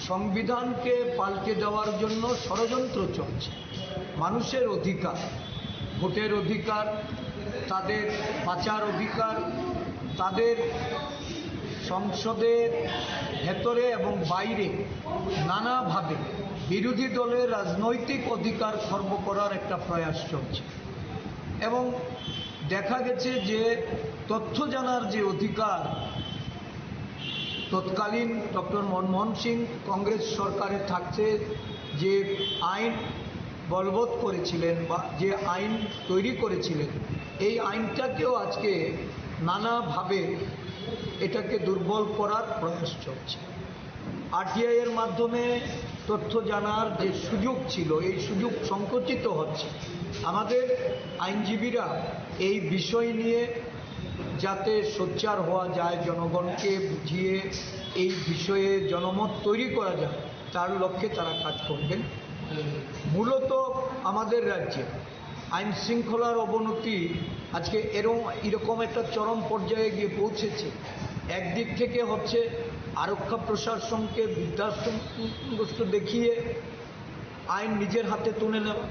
সংবিধানকে পাল্টে দেওয়ার জন্য ষড়যন্ত্র চলছে। মানুষের অধিকার, ভোটের অধিকার, তাদের বাঁচার অধিকার, তাদের সংসদের ভেতরে এবং বাইরে নানাভাবে বিরোধী দলের রাজনৈতিক অধিকার খর্ব করার একটা প্রয়াস চলছে। এবং দেখা গেছে যে তথ্য জানার যে অধিকার, তৎকালীন ডক্টর মনমোহন সিং কংগ্রেস সরকারে থাকতে যে আইন বলবৎ করেছিলেন বা যে আইন তৈরি করেছিলেন, এই আইনটাকেও আজকে নানাভাবে এটাকে দুর্বল করার প্রয়াস চলছে। আরটিআই এর মাধ্যমে তথ্য জানার যে সুযোগ ছিল, এই সুযোগ সংকুচিত হচ্ছে। আমাদের আইনজীবীরা এই বিষয় নিয়ে যাতে সোচ্চার হওয়া যায়, জনগণকে বুঝিয়ে এই বিষয়ে জনমত তৈরি করা যায়, তার লক্ষ্যে তারা কাজ করবেন। মূলত আমাদের রাজ্যে আইন শৃঙ্খলার অবনতি আজকে এরম-, এরকম একটা চরম পর্যায়ে গিয়ে পৌঁছেছে। একদিক থেকে হচ্ছে আরক্ষা প্রশাসনকে বৃদ্ধাশ্রমগ্রস্ত দেখিয়ে আইন নিজের হাতে তুলে নেওয়া,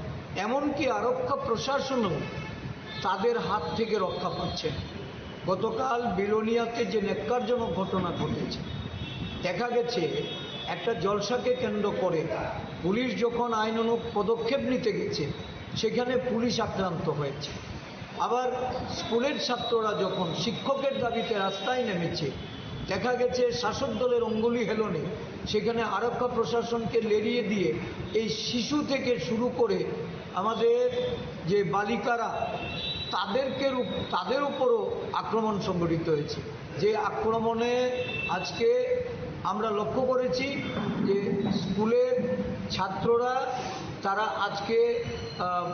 এমনকি আরক্ষা প্রশাসনও তাদের হাত থেকে রক্ষা পাচ্ছে না। গতকাল বিলোনিয়াতে যে ন্যাক্কারজনক ঘটনা ঘটেছে, দেখা গেছে একটা জলসাকে কেন্দ্র করে পুলিশ যখন আইনানুগ পদক্ষেপ নিতে গেছে, সেখানে পুলিশ আক্রান্ত হয়েছে। আবার স্কুলের ছাত্ররা যখন শিক্ষকের দাবিতে রাস্তায় নেমেছে, দেখা গেছে শাসক দলের অঙ্গুলি হেলনে সেখানে আরক্ষা প্রশাসনকে লেরিয়ে দিয়ে এই শিশু থেকে শুরু করে আমাদের যে বালিকারা, তাদেরকে রূপ-, তাদের উপরও আক্রমণ সংঘটিত হয়েছে। যে আক্রমণে আজকে আমরা লক্ষ্য করেছি যে স্কুলের ছাত্ররা তারা আজকে, আহ,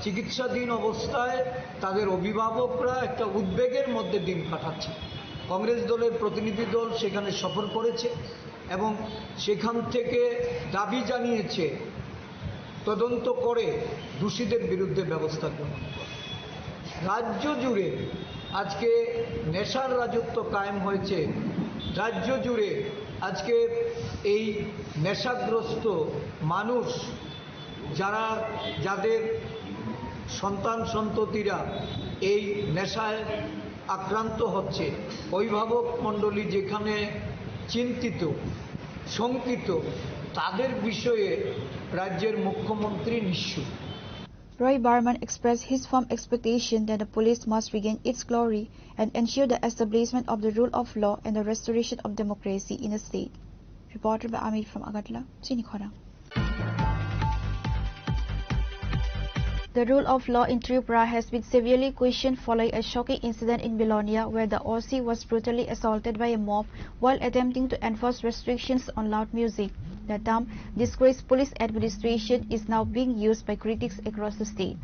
চিকিৎসাধীন অবস্থায় তাদের অভিভাবকরা একটা উদ্বেগের মধ্যে দিন কাটাচ্ছে। কংগ্রেস দলের প্রতিনিধি দল সেখানে সফর করেছে এবং সেখান থেকে দাবি জানিয়েছে তদন্ত করে দোষীদের বিরুদ্ধে ব্যবস্থা গ্রহণ করে। রাজ্য জুড়ে আজকে নেশার রাজত্ব কায়েম হয়েছে। রাজ্য জুড়ে আজকে এই নেশাগ্রস্ত মানুষ, যারা, যাদের সন্তান সন্ততিরা এই নেশায় আক্রান্ত হচ্ছে, অভিভাবক মণ্ডলী যেখানে চিন্তিত, শঙ্কিত, তাদের বিষয়ে রাজ্যের মুখ্যমন্ত্রী নিশ্চুপ। Roy Barman expressed his firm expectation that the police must regain its glory and ensure the establishment of the rule of law and the restoration of democracy in the state. Reported by Amir from Agartala, Chini Khorang. The rule of law in Tripura has been severely questioned following a shocking incident in Belonia where the O C was brutally assaulted by a mob while attempting to enforce restrictions on loud music. The term disgraced police administration is now being used by critics across the state.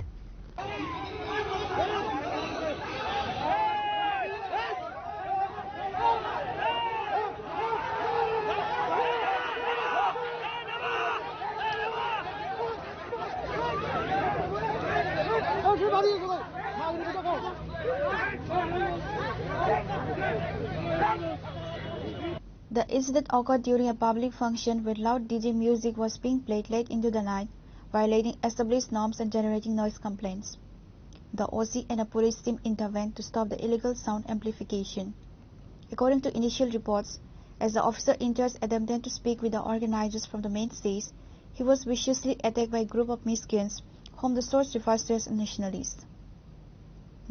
The incident occurred during a public function where loud D J music was being played late into the night, violating established norms and generating noise complaints. The O C and a police team intervened to stop the illegal sound amplification. According to initial reports, as the officer in charge attempted to speak with the organizers from the main stage, he was viciously attacked by a group of miscreants, whom the source refers to as nationalists.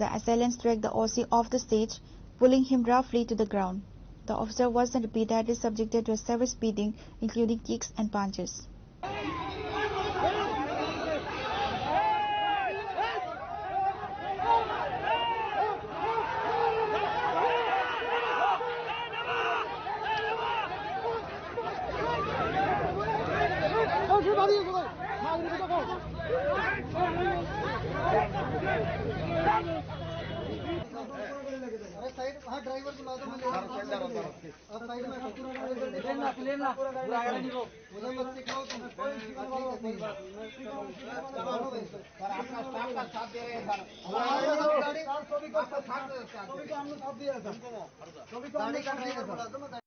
The assailants dragged the O C off the stage, pulling him roughly to the ground. The officer was then repeatedly subjected to a severe beating, including kicks and punches. अरे साइड, हाँ, ड्राइवर बुला दो, मैं ले रहा हूँ। आप साइड में, पूरा गाड़ी ले लेना, ले लेना। पूरा गाड़ी ले लेना। मुझे मत सिखाओ तुम। हाँ, ठीक है, सही है। सर, आपका स्टाफ का साथ दे रहे हैं, सर। हमारे साथ गाड़ी, आपका साथ दे रहे हैं, सर। सभी को हमने साथ दिया है, सर। सभी को हमने साथ दिया है, sir.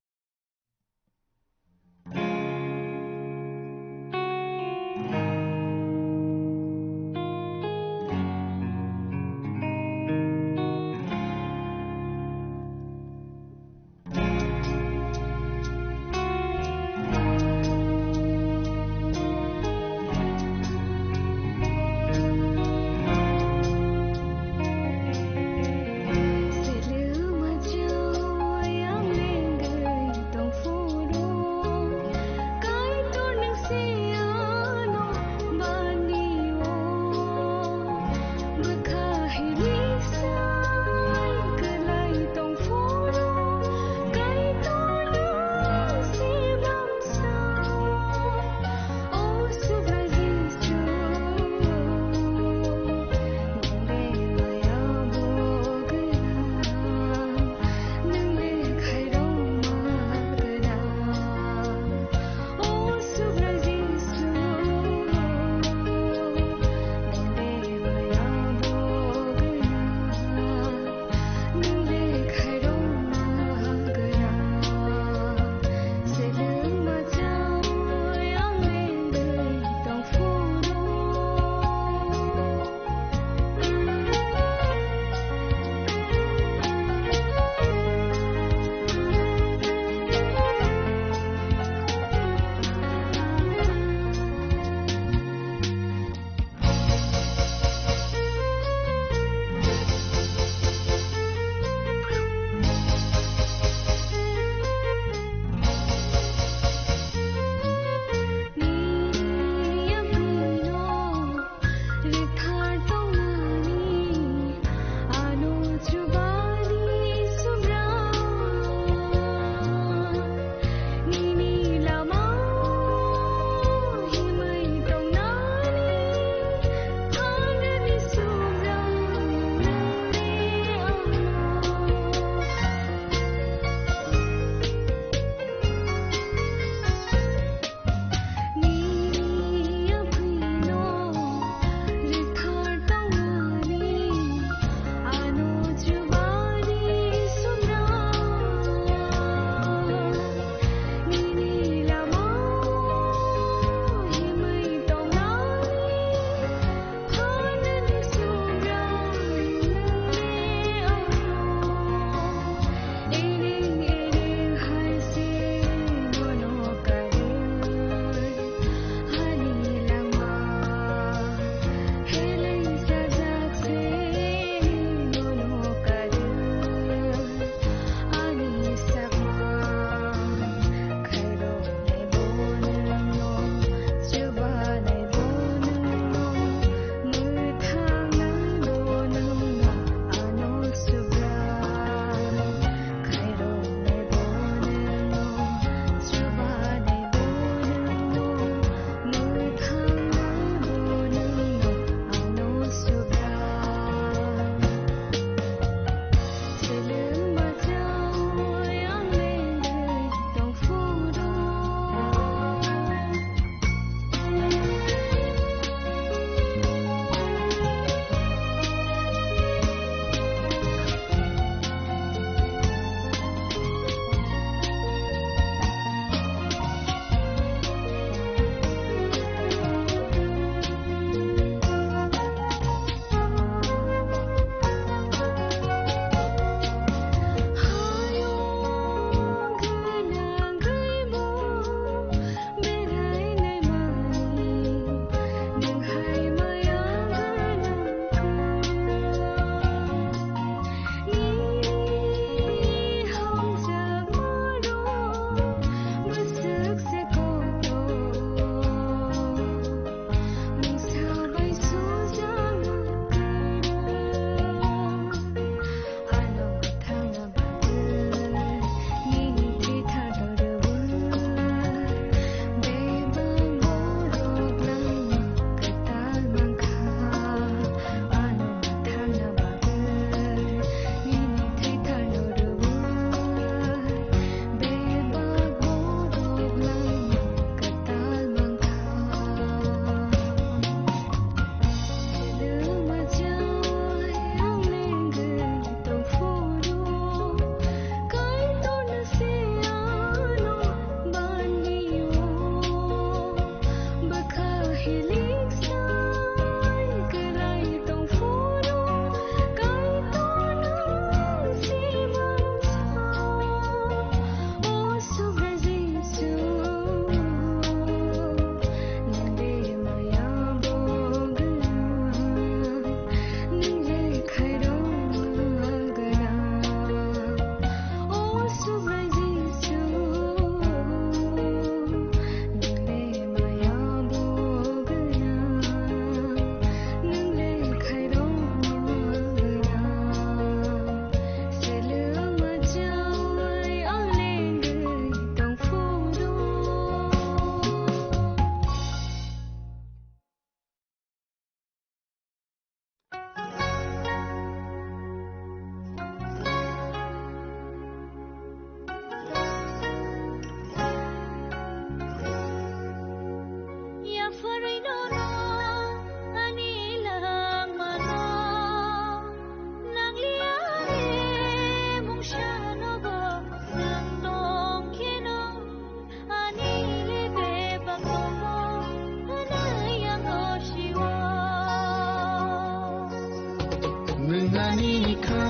Ani kha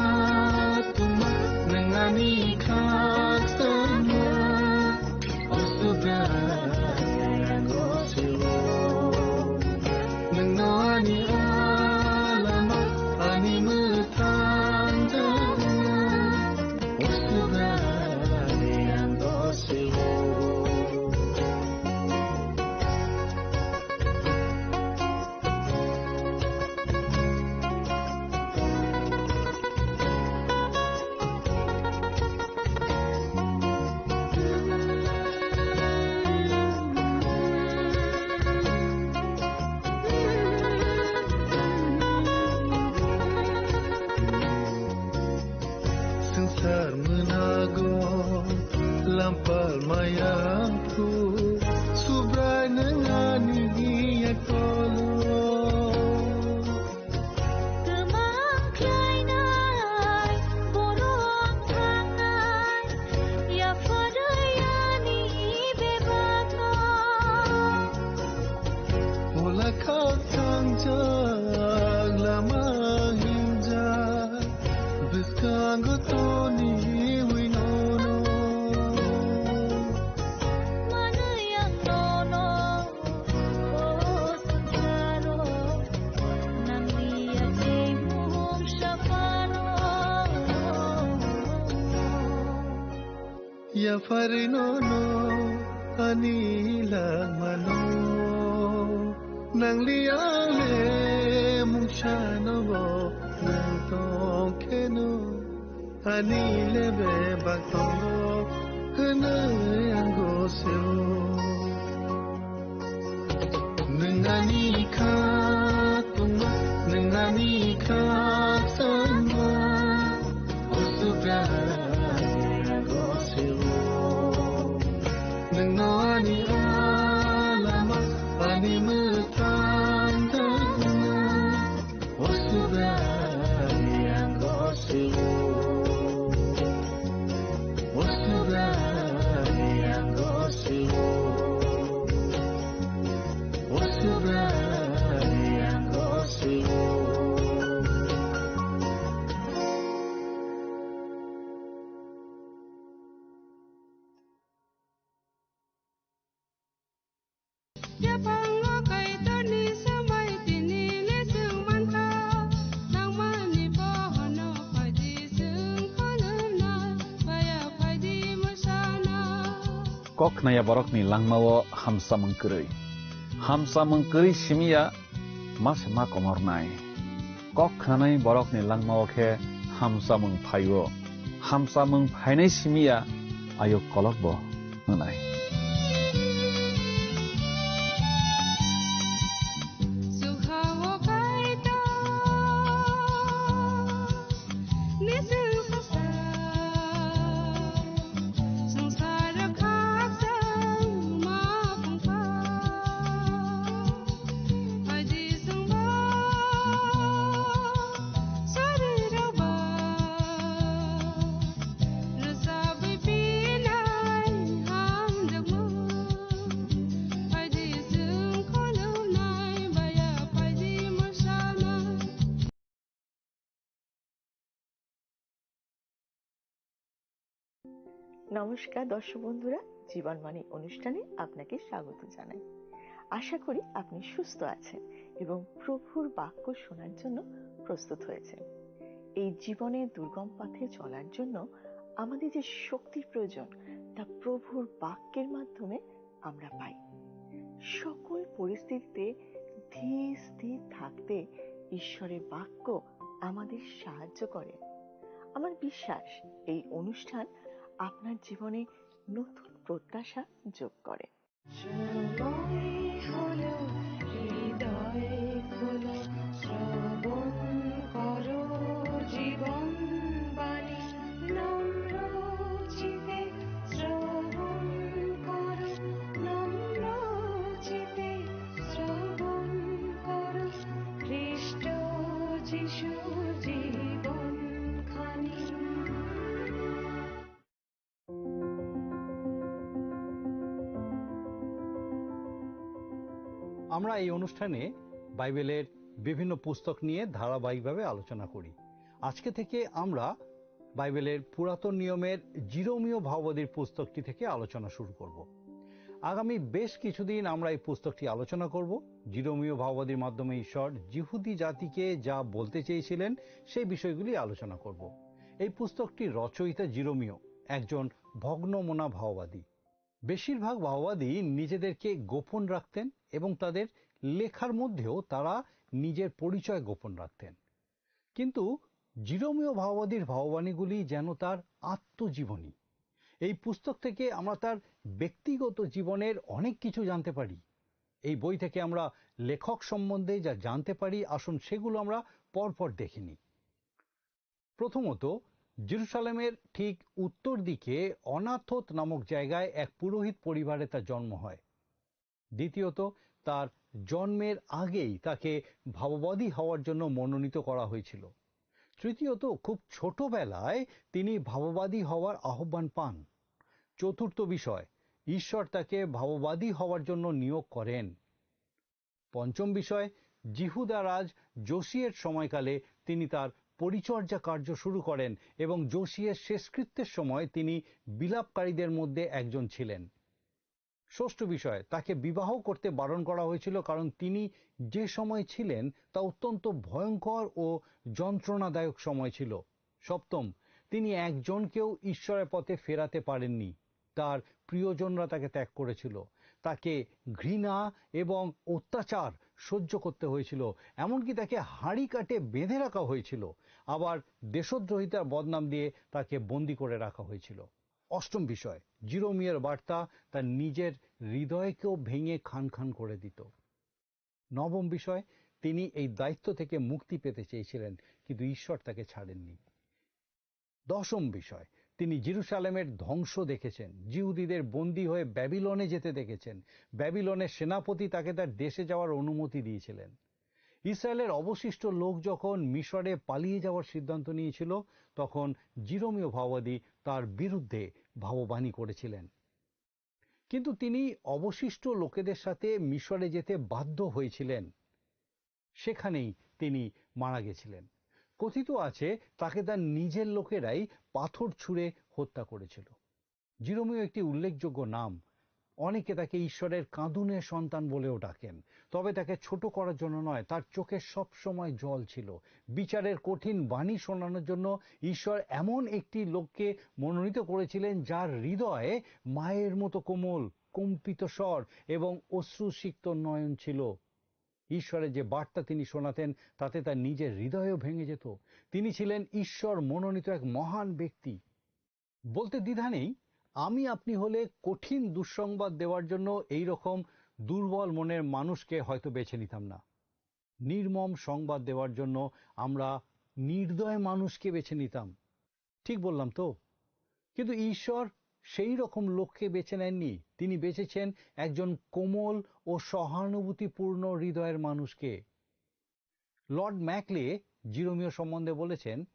tuma, nang ani kha sama, o Subra ni ang o siwo. Nang no ani alama, ani mwthang jana, o Subra ni ang o siwo. Swngchar mwnago lampal maya wngkhu, Subrai nwng ani yaktolo. Kwmang khlainai, borok thangnai, yapharwi ani bebakno. Ola khak thangjak lama hingjak, bwskango toniwi nono. Manwi ang nono, o swngcharo, nangni yakni mung saphano. Yapharwi nono ani langmano, nangli ang le mungsano bo nang tongkheno, ani le bebak tongo hwnwi ang goseo. Nwng ani kha tongma, nwng ani kha sama, o Subrai ang goseo. Nwng no ani alama, ani mwthang jana, o Subrai ang goseo. O Subrai ang goseo. O Subrai ang goseo. Yaphango Kaitorni swmai tini le chwng mankha, nangmani bohono phaidi chwng khulumnai, baya phaidi mwsana. Kok khnaya borokni langmao hamsamung kwrwi. Hamsamung kwrwi simi ya ma se ma komornai. Kok khnanai borokni langmao khe hamsamung phaio. Hamsamung phainai simi ya ayuk kolok bo hwnai. নমস্কার দর্শক বন্ধুরা, জীবনবাণী অনুষ্ঠানে আপনাকে স্বাগত জানাই। আশা করি আপনি সুস্থ আছেন এবং প্রভুর বাক্য শোনার জন্য প্রস্তুত হয়েছেন। এই জীবনের দুর্গম পথে চলার জন্য আমাদের যে শক্তির প্রয়োজন, তা প্রভুর বাক্যের মাধ্যমে আমরা পাই। সকল পরিস্থিতিতে ধীর স্থির থাকতে ঈশ্বরের বাক্য আমাদের সাহায্য করে। আমার বিশ্বাস, এই অনুষ্ঠান আপনার জীবনে নতুন প্রত্যাশা যোগ করে। সময় হলো, হৃদয় খোলো, শ্রবণ করো জীবন বাণী। নম্র চিতে শ্রবণ করো, নম্র চিতে শ্রবণ করো, খ্রিস্ট যিশু জীবন খানি। আমরা এই অনুষ্ঠানে বাইবেলের বিভিন্ন পুস্তক নিয়ে ধারাবাহিকভাবে আলোচনা করি। আজকে থেকে আমরা বাইবেলের পুরাতন নিয়মের জিরোমীয় ভাওবাদীর পুস্তকটি থেকে আলোচনা শুরু করব। আগামী বেশ কিছুদিন আমরা এই পুস্তকটি আলোচনা করব। জিরোমীয় ভাওবাদীর মাধ্যমে ঈশ্বর যিহুদি জাতিকে যা বলতে চেয়েছিলেন, সেই বিষয়গুলি আলোচনা করব। এই পুস্তকটির রচয়িতা জিরোমীয়, একজন ভগ্নমনা ভাওবাদী। বেশিরভাগ ভাওবাদী নিজেদেরকে গোপন রাখতেন এবং তাদের লেখার মধ্যেও তারা নিজের পরিচয় গোপন রাখতেন। কিন্তু জিরোমীয় ভাওবাদীর ভাববাণীগুলি যেন তার আত্মজীবনী। এই পুস্তক থেকে আমরা তার ব্যক্তিগত জীবনের অনেক কিছু জানতে পারি। এই বই থেকে আমরা লেখক সম্বন্ধে যা জানতে পারি, আসুন সেগুলো আমরা পরপর দেখে নিই। প্রথমত, জেরুসালেমের ঠিক উত্তর দিকে অনাথোত নামক জায়গায় এক পুরোহিত পরিবারে তার জন্ম হয়। দ্বিতীয়ত, তার জন্মের আগেই তাকে ভাববাদী হওয়ার জন্য মনোনীত করা হয়েছিল। তৃতীয়ত, খুব ছোটবেলায় তিনি ভাববাদী হওয়ার আহ্বান পান। চতুর্থ বিষয়, ঈশ্বর তাকে ভাববাদী হওয়ার জন্য নিয়োগ করেন। পঞ্চম বিষয়, জিহুদা রাজ জোশিয়ের সময়কালে তিনি তার পরিচর্যা কার্য শুরু করেন এবং জোশিয়ের শেষকৃত্যের সময় তিনি বিলাপকারীদের মধ্যে একজন ছিলেন। ষষ্ঠ বিষয়, তাকে বিবাহ করতে বারণ করা হয়েছিল, কারণ তিনি যে সময় ছিলেন তা অত্যন্ত ভয়ঙ্কর ও যন্ত্রণাদায়ক সময় ছিল। সপ্তম, তিনি একজনকেও ঈশ্বরের পথে ফেরাতে পারেননি। তার প্রিয়জনরা তাকে ত্যাগ করেছিল। তাকে ঘৃণা এবং অত্যাচার সহ্য করতে হয়েছিল। এমনকি তাকে হাঁড়ি কাটে বেঁধে রাখা হয়েছিল। আবার দেশদ্রোহিতার বদনাম দিয়ে তাকে বন্দী করে রাখা হয়েছিল। অষ্টম বিষয়, জিরোমিয়ার বার্তা তার নিজের হৃদয়কেও ভেঙে খান খান করে দিত। নবম বিষয়, তিনি এই দায়িত্ব থেকে মুক্তি পেতে চেয়েছিলেন, কিন্তু ঈশ্বর তাকে ছাড়েননি। দশম বিষয়, তিনি জেরুসালেমের ধ্বংস দেখেছেন, জিহুদীদের বন্দী হয়ে ব্যাবিলনে যেতে দেখেছেন। ব্যাবিলনের সেনাপতি তাকে তার দেশে যাওয়ার অনুমতি দিয়েছিলেন। ইসরায়েলের অবশিষ্ট লোক যখন মিশরে পালিয়ে যাওয়ার সিদ্ধান্ত নিয়েছিল, তখন জিরোমীয় ভাওবাদী তার বিরুদ্ধে ভাববাণী করেছিলেন। কিন্তু তিনি অবশিষ্ট লোকেদের সাথে মিশরে যেতে বাধ্য হয়েছিলেন। সেখানেই তিনি মারা গেছিলেন। কথিত আছে, তাকে তার নিজের লোকেরাই পাথর ছুঁড়ে হত্যা করেছিল। জিরোমীয় একটি উল্লেখযোগ্য নাম। অনেকে তাকে ঈশ্বরের কাঁদুনের সন্তান বলেও ডাকেন। তবে তাকে ছোট করার জন্য নয়, তার চোখে সব সময় জল ছিল। বিচারের কঠিন বাণী শোনানোর জন্য ঈশ্বর এমন একটি লোককে মনোনীত করেছিলেন, যার হৃদয়ে মায়ের মতো কোমল, কম্পিত স্বর এবং অশ্রুসিক্ত নয়ন ছিল। ঈশ্বরের যে বার্তা তিনি শোনাতেন, তাতে তার নিজের হৃদয়ও ভেঙে যেত। তিনি ছিলেন ঈশ্বর মনোনীত এক মহান ব্যক্তি। বলতে দ্বিধা নেই, আমি আপনি হলে কঠিন দুঃসংবাদ দেওয়ার জন্য এই রকম দুর্বল মনের মানুষকে হয়তো বেছে নিতাম না। নির্মম সংবাদ দেওয়ার জন্য আমরা নির্দয় মানুষকে বেছে নিতাম। ঠিক বললাম তো? কিন্তু ঈশ্বর সেই রকম লোককে বেছে নেননি। তিনি বেছেছেন একজন কোমল ও সহানুভূতিপূর্ণ হৃদয়ের মানুষকে। লর্ড ম্যাকলে জিরোমীয় সম্বন্ধে বলেছেন,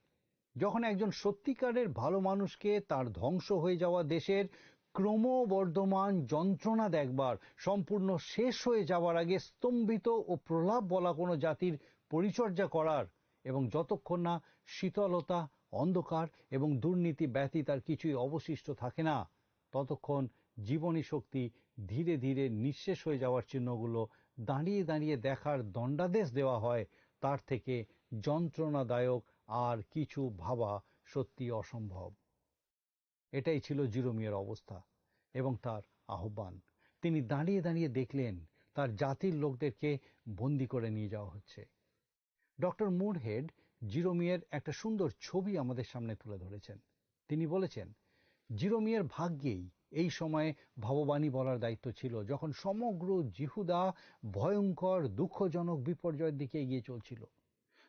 যখন একজন সত্যিকারের ভালো মানুষকে তার ধ্বংস হয়ে যাওয়া দেশের ক্রমবর্ধমান যন্ত্রণা দেখবার, সম্পূর্ণ শেষ হয়ে যাওয়ার আগে স্তম্ভিত ও প্রলাপ বলা কোনো জাতির পরিচর্যা করার এবং যতক্ষণ না শীতলতা, অন্ধকার এবং দুর্নীতি ব্যতীত আর কিছুই অবশিষ্ট থাকে না, ততক্ষণ জীবনী শক্তি ধীরে ধীরে নিঃশেষ হয়ে যাওয়ার চিহ্নগুলো দাঁড়িয়ে দাঁড়িয়ে দেখার দণ্ডাদেশ দেওয়া হয়, তার থেকে যন্ত্রণাদায়ক আর কিছু ভাবা সত্যি অসম্ভব। এটাই ছিল জিরোমিয়ার অবস্থা এবং তার আহ্বান। তিনি দাঁড়িয়ে দাঁড়িয়ে দেখলেন তার জাতির লোকদেরকে বন্দি করে নিয়ে যাওয়া হচ্ছে। ডক্টর মুরহেড জিরোমিয়ার একটা সুন্দর ছবি আমাদের সামনে তুলে ধরেছেন। তিনি বলেছেন, জিরোমিয়ার ভাগ্যেই এই সময়ে ভাববাণী বলার দায়িত্ব ছিল, যখন সমগ্র জিহুদা ভয়ঙ্কর দুঃখজনক বিপর্যয়ের দিকে এগিয়ে চলছিল,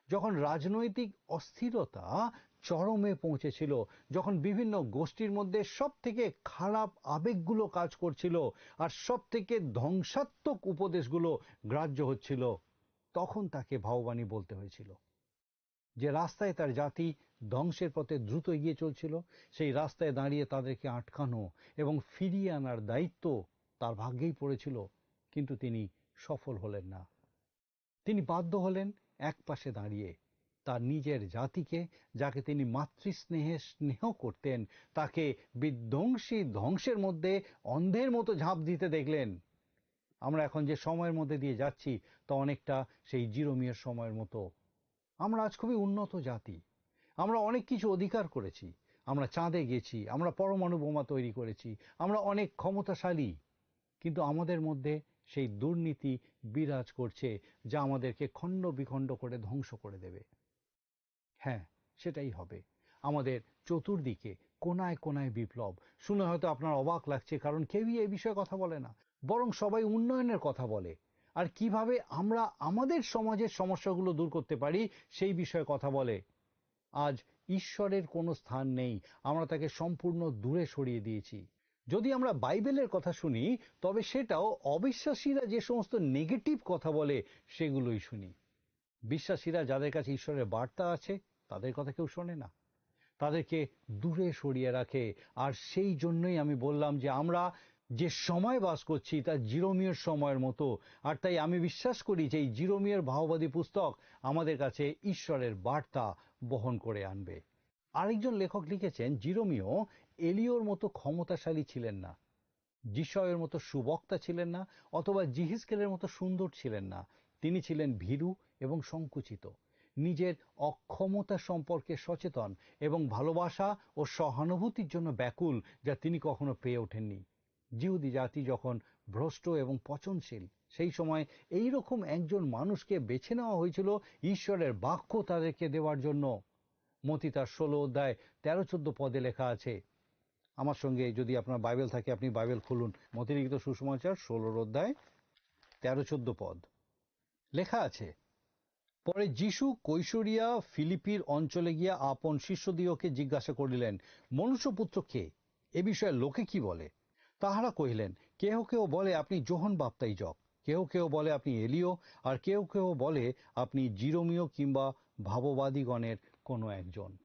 যখন রাজনৈতিক অস্থিরতা চরমে পৌঁছেছিল, যখন বিভিন্ন গোষ্ঠীর মধ্যে সব থেকে খারাপ আবেগগুলো কাজ করছিল আর সব থেকে ধ্বংসাত্মক উপদেশগুলো গ্রাহ্য হচ্ছিল, তখন তাকে ভাববাণী বলতে হয়েছিল। যে রাস্তায় তার জাতি ধ্বংসের পথে দ্রুত এগিয়ে চলছিল, সেই রাস্তায় দাঁড়িয়ে তাদেরকে আটকানো এবং ফিরিয়ে আনার দায়িত্ব তার ভাগ্যেই পড়েছিল, কিন্তু তিনি সফল হলেন না। তিনি বাধ্য হলেন এক পাশে দাঁড়িয়ে। তার নিজের জাতিকে, যাকে তিনি মাতৃস্নেহে স্নেহ করতেন, তাকে বিধ্বংসী ধ্বংসের মধ্যে অন্ধের মতো ঝাঁপ দিতে দেখলেন। আমরা এখন যে সময়ের মধ্যে দিয়ে যাচ্ছি, তা অনেকটা সেই জিরোমিওর সময়ের মতো। আমরা আজ খুবই উন্নত জাতি। আমরা অনেক কিছু অধিকার করেছি। আমরা চাঁদে গেছি, আমরা পরমাণু বোমা তৈরি করেছি, আমরা অনেক ক্ষমতাশালী। কিন্তু আমাদের মধ্যে সেই দুর্নীতি বিরাজ করছে, যা আমাদেরকে খণ্ড বিখণ্ড করে ধ্বংস করে দেবে। হ্যাঁ, সেটাই হবে। আমাদের চতুর্দিকে কোনায় কোনায় বিপ্লব। শুনে হয়তো আপনার অবাক লাগছে, কারণ কেউই এই বিষয়ে কথা বলে না, বরং সবাই উন্নয়নের কথা বলে। আর কিভাবে আমরা আমাদের সমাজের সমস্যাগুলো দূর করতে পারি, সেই বিষয়ে কথা বলে। আজ ঈশ্বরের কোনো স্থান নেই, আমরা তাকে সম্পূর্ণ দূরে সরিয়ে দিয়েছি। যদি আমরা বাইবেলের কথা শুনি, তবে সেটাও অবিশ্বাসীরা যে সমস্ত নেগেটিভ কথা বলে, সেগুলোই শুনি। বিশ্বাসীরা যাদের কাছে ঈশ্বরের বার্তা আছে, তাদের কথা কেউ শোনে না, তাদেরকে দূরে সরিয়ে রাখে। আর সেই জন্যই আমি বললাম যে আমরা যে সময় বাস করছি, তা জিরোমিওর সময়ের মতো। আর তাই আমি বিশ্বাস করি যে এই জিরোমিওর ভাওবাদী পুস্তক আমাদের কাছে ঈশ্বরের বার্তা বহন করে আনবে। আরেকজন লেখক লিখেছেন, জিরোমিও এলিওর মতো ক্ষমতাশালী ছিলেন না, যিশয়ের মতো সুবক্তা ছিলেন না, অথবা জিহিসকেলের মতো সুন্দর ছিলেন না। তিনি ছিলেন ভীরু এবং সংকুচিত, নিজের অক্ষমতা সম্পর্কে সচেতন এবং ভালোবাসা ও সহানুভূতির জন্য ব্যাকুল, যা তিনি কখনো পেয়ে ওঠেননি। যিহুদি জাতি যখন ভ্রষ্ট এবং পচনশীল, সেই সময় এই রকম একজন মানুষকে বেছে নেওয়া হয়েছিল ঈশ্বরের বাক্য তাদেরকে দেওয়ার জন্য। মতি তার ষোলো অধ্যায় তেরো চোদ্দ পদে লেখা আছে, আমার সঙ্গে যদি আপনার বাইবেল থাকে, আপনি বাইবেল খুলুন। মতি লিখিত সুসমাচার ষোলোর অধ্যায় তেরো চোদ্দ পদ লেখা আছে, পরে যিশু কৈশরিয়া ফিলিপির অঞ্চলে গিয়া আপন শিষ্যদিগকে জিজ্ঞাসা করিলেন, "মনুষ্যপুত্র কে? এ বিষয়ে লোকে কি বলে?" তাহারা কহিলেন, "কেহ কেহ বলে, আপনি যোহন বাপ্তাইজক, কেহ কেহ বলে, আপনি এলিও, আর কেহ কেহ বলে, আপনি জিরোমীয় কিংবা ভাববাদীগণের কোনো একজন।"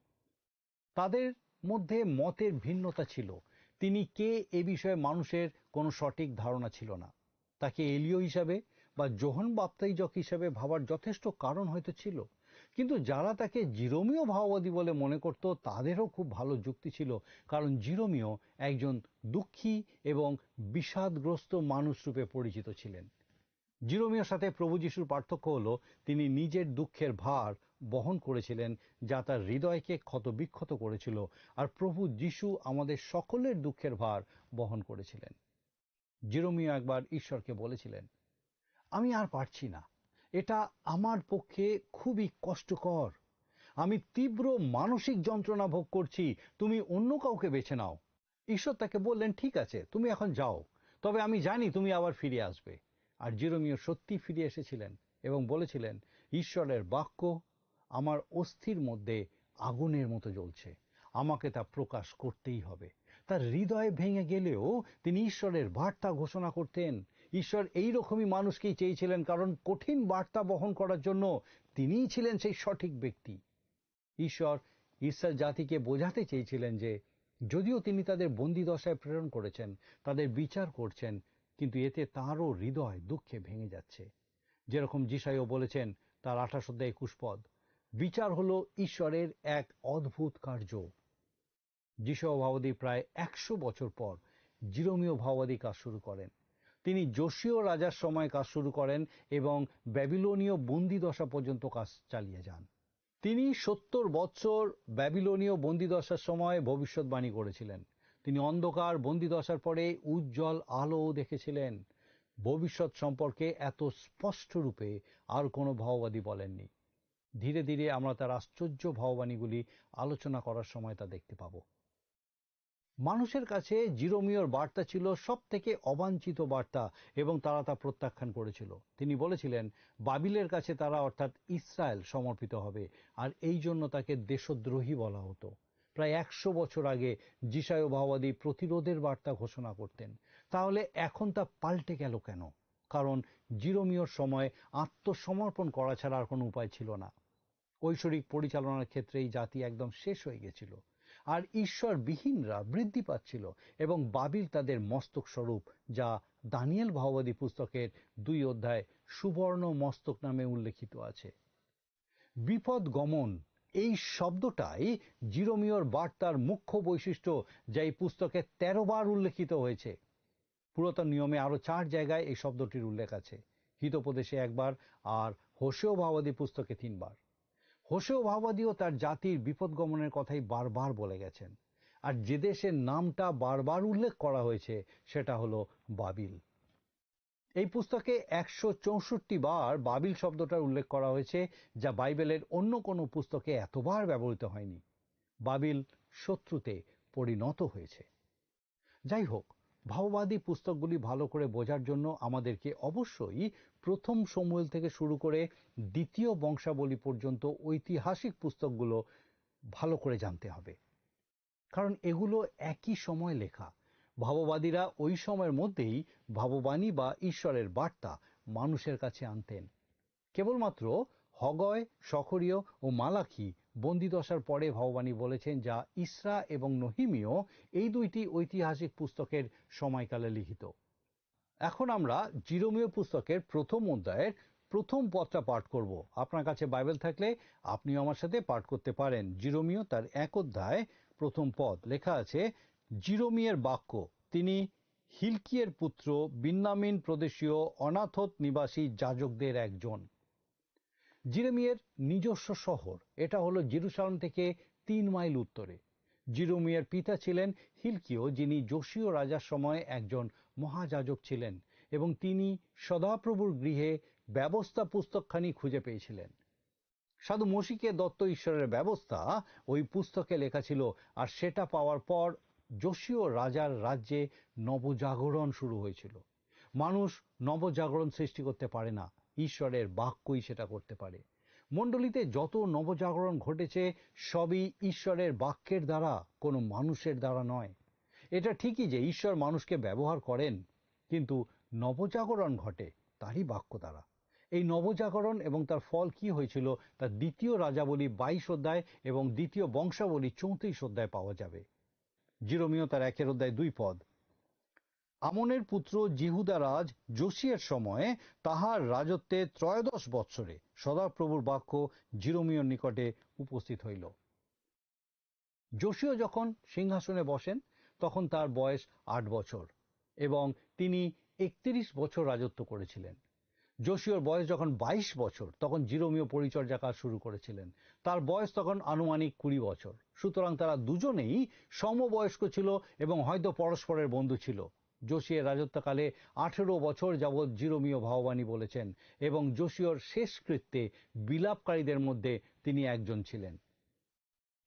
তাদের মধ্যে মতের ভিন্নতা ছিল। তিনি কে, এ বিষয়ে মানুষের কোনো সঠিক ধারণা ছিল না। তাকে এলিও হিসাবে বা যোহন বাপ্তাইজক হিসাবে ভাবার যথেষ্ট কারণ হয়তো ছিল, কিন্তু যারা তাকে জিরোমীয় ভাওবাদী বলে মনে করত, তাদেরও খুব ভালো যুক্তি ছিল, কারণ জিরোমীয় একজন দুঃখী এবং বিষাদগ্রস্ত মানুষ রূপে পরিচিত ছিলেন। জিরোমীয়র সাথে প্রভু যিশুর পার্থক্য হলো, তিনি নিজের দুঃখের ভার বহন করেছিলেন, যা তার হৃদয়কে ক্ষত বিক্ষত করেছিল। আর প্রভু যিশু আমাদের সকলের দুঃখের ভার বহন করেছিলেন। জিরোমীয় একবার ঈশ্বরকে বলেছিলেন, "আমি আর পারছি না, এটা আমার পক্ষে খুবই কষ্টকর। আমি তীব্র মানসিক যন্ত্রণা ভোগ করছি, তুমি অন্য কাউকে বেছে নাও।" ঈশ্বর তাকে বললেন, "ঠিক আছে, তুমি এখন যাও, তবে আমি জানি তুমি আবার ফিরে আসবে।" আর জিরোমীয় সত্যি ফিরে এসেছিলেন এবং বলেছিলেন, "ঈশ্বরের বাক্য আমার অস্থির মধ্যে আগুনের মতো জ্বলছে, আমাকে তা প্রকাশ করতেই হবে।" তার হৃদয় ভেঙে গেলেও তিনি ঈশ্বরের বার্তা ঘোষণা করতেন। ঈশ্বর এই রকমই মানুষকেই চেয়েছিলেন, কারণ কঠিন বার্তা বহন করার জন্য তিনিই ছিলেন সেই সঠিক ব্যক্তি। ঈশ্বর ইসরায়েল জাতিকে বোঝাতে চেয়েছিলেন যে যদিও তিনি তাদের বন্দিদশায় প্রেরণ করেছেন, তাদের বিচার করছেন, কিন্তু এতে তাঁরও হৃদয় দুঃখে ভেঙে যাচ্ছে। যেরকম যিশাইও বলেছেন, তার আঠাশ অধ্যায় একুশ পদ, "বিচার হলো ঈশ্বরের এক অদ্ভুত কার্য।" যিশাইও ভাববাদী প্রায় একশো বছর পর জিরোমীয় ভাববাদী কাজ শুরু করেন। তিনি যোশীয় রাজার সময় কাজ শুরু করেন এবং ব্যাবিলনীয় বন্দিদশা পর্যন্ত কাজ চালিয়ে যান। তিনি সত্তর বছর ব্যাবিলনীয় বন্দিদশার সময় ভবিষ্যৎবাণী করেছিলেন। তিনি অন্ধকার বন্দিদশার পরে উজ্জ্বল আলো দেখেছিলেন। ভবিষ্যৎ সম্পর্কে এত স্পষ্ট রূপে আর কোনো ভাওবাদী বলেননি। ধীরে ধীরে আমরা তার আশ্চর্য ভাববাণীগুলি আলোচনা করার সময় তা দেখতে পাব। মানুষের কাছে জিরোমীয়র বার্তা ছিল সব থেকে অবাঞ্ছিত বার্তা এবং তারা তা প্রত্যাখ্যান করেছিল। তিনি বলেছিলেন, "বাবিলের কাছে তারা, অর্থাৎ ইসরায়েল, সমর্পিত হবে, আর এই জন্য তাকে দেশদ্রোহী বলা হতো।" প্রায় একশো বছর আগে যিশায় ভাওবাদী প্রতিরোধের বার্তা ঘোষণা করতেন, তাহলে এখন তা পাল্টে গেল কেন? কারণ জিরোমীয়র সময় আত্মসমর্পণ করা ছাড়া আর কোনো উপায় ছিল না। ঐশ্বরিক পরিচালনার ক্ষেত্রে এই জাতি একদম শেষ হয়ে গেছিল। আর ঈশ্বরবিহীনরা বৃদ্ধি পাচ্ছিল এবং বাবিল তাদের মস্তক স্বরূপ, যা দানিয়েল ভাওবাদী পুস্তকের দুই অধ্যায় সুবর্ণ মস্তক নামে উল্লেখিত আছে। বিপদ গমন, এই শব্দটাই জিরোমিওর বার্তার মুখ্য বৈশিষ্ট্য, যা এই পুস্তকে তেরো বার উল্লেখিত হয়েছে। পুরাতন নিয়মে আরো চার জায়গায় এই শব্দটির উল্লেখ আছে, হিতোপদেশে একবার আর হোশেয় ভাবাদী পুস্তকে তিনবার। হোশেয় ভাবাদীও তার জাতির বিপদ গমনের কথাই বারবার বলে গেছেন। আর যে দেশের নামটা বারবার উল্লেখ করা হয়েছে, সেটা হলো বাবিল। এই পুস্তকে একশো চৌষট্টি বার বাবিল শব্দটার উল্লেখ করা হয়েছে, যা বাইবেলের অন্য কোনো পুস্তকে এতবার ব্যবহৃত হয়নি। বাবিল শত্রুতে পরিণত হয়েছে। যাই হোক, ভাববাদী পুস্তকগুলি ভালো করে বোঝার জন্য আমাদেরকে অবশ্যই প্রথম শমুয়েল থেকে শুরু করে দ্বিতীয় বংশাবলী পর্যন্ত ঐতিহাসিক পুস্তকগুলো ভালো করে জানতে হবে, কারণ এগুলো একই সময় লেখা। ভাববাদীরা ওই সময়ের মধ্যেই ভাববাণী বা ঈশ্বরের বার্তা মানুষের কাছে আনতেন। কেবলমাত্র হগয়, সখরীয় ও মালাখি বন্দিদশার পরে ভাববাণী বলেছেন, যা ইসরা এবং নহিমীয় এই দুইটি ঐতিহাসিক পুস্তকের সময়কালে লিখিত। এখন আমরা জিরোমীয় পুস্তকের প্রথম অধ্যায়ের প্রথম পদটা পাঠ করব। আপনার কাছে বাইবেল থাকলে আপনিও আমার সাথে পাঠ করতে পারেন। জিরোমীয় তার এক অধ্যায় প্রথম পদ লেখা আছে, জিরোমীয়ের বাক্য, তিনি হিলকিয়ের পুত্র, বিন্যামিন প্রদেশীয় অনাথত নিবাসী যাজকদের একজন। জিরোমিয়ের নিজস্ব শহর, এটা হলো জেরুসালেম থেকে তিন মাইল উত্তরে। জিরোমিয়ার পিতা ছিলেন হিলকিয়, যিনি যোশীয় রাজার সময় একজন মহাযাজক ছিলেন, এবং তিনি সদাপ্রভুর গৃহে ব্যবস্থা পুস্তকখানি খুঁজে পেয়েছিলেন। সাধু মোশিকে দত্ত ঈশ্বরের ব্যবস্থা ওই পুস্তকে লেখা ছিল, আর সেটা পাওয়ার পর যোশীয় রাজার রাজ্যে নবজাগরণ শুরু হয়েছিল। মানুষ নবজাগরণ সৃষ্টি করতে পারে না, ঈশ্বরের বাক্যই সেটা করতে পারে। মণ্ডলীতে যত নবজাগরণ ঘটেছে, সবই ঈশ্বরের বাক্যের দ্বারা, কোনো মানুষের দ্বারা নয়। এটা ঠিকই যে ঈশ্বর মানুষকে ব্যবহার করেন, কিন্তু নবজাগরণ ঘটে তারই বাক্য দ্বারা। এই নবজাগরণ এবং তার ফল কি হয়েছিল, তা দ্বিতীয় রাজাবলী বাইশ অধ্যায় এবং দ্বিতীয় বংশাবলী চৌত্রিশ অধ্যায় পাওয়া যাবে। জিরোমীয় তার একের অধ্যায় দুই পদ, আমনের পুত্র জিহুদা রাজ যোশিয়ার সময়ে তাহার রাজত্বে ত্রয়োদশ বৎসরে সদাপ্রভুর বাক্য জিরোমীয়র নিকটে উপস্থিত হইল। যোশীয় যখন সিংহাসনে বসেন, তখন তার বয়স আট বছর এবং তিনি একত্রিশ বছর রাজত্ব করেছিলেন। যোশীয়র বয়স যখন বাইশ বছর, তখন জিরোমীয় পরিচর্যা কাজ শুরু করেছিলেন। তার বয়স তখন আনুমানিক কুড়ি বছর। সুতরাং তারা দুজনেই সমবয়স্ক ছিল এবং হয়তো পরস্পরের বন্ধু ছিল। যোশীয়ের রাজত্বকালে আঠেরো বছর যাবৎ জিরোমীয় ভাববাণী বলেছেন এবং যোশীয়র শেষকৃত্যে বিলাপকারীদের মধ্যে তিনি একজন ছিলেন।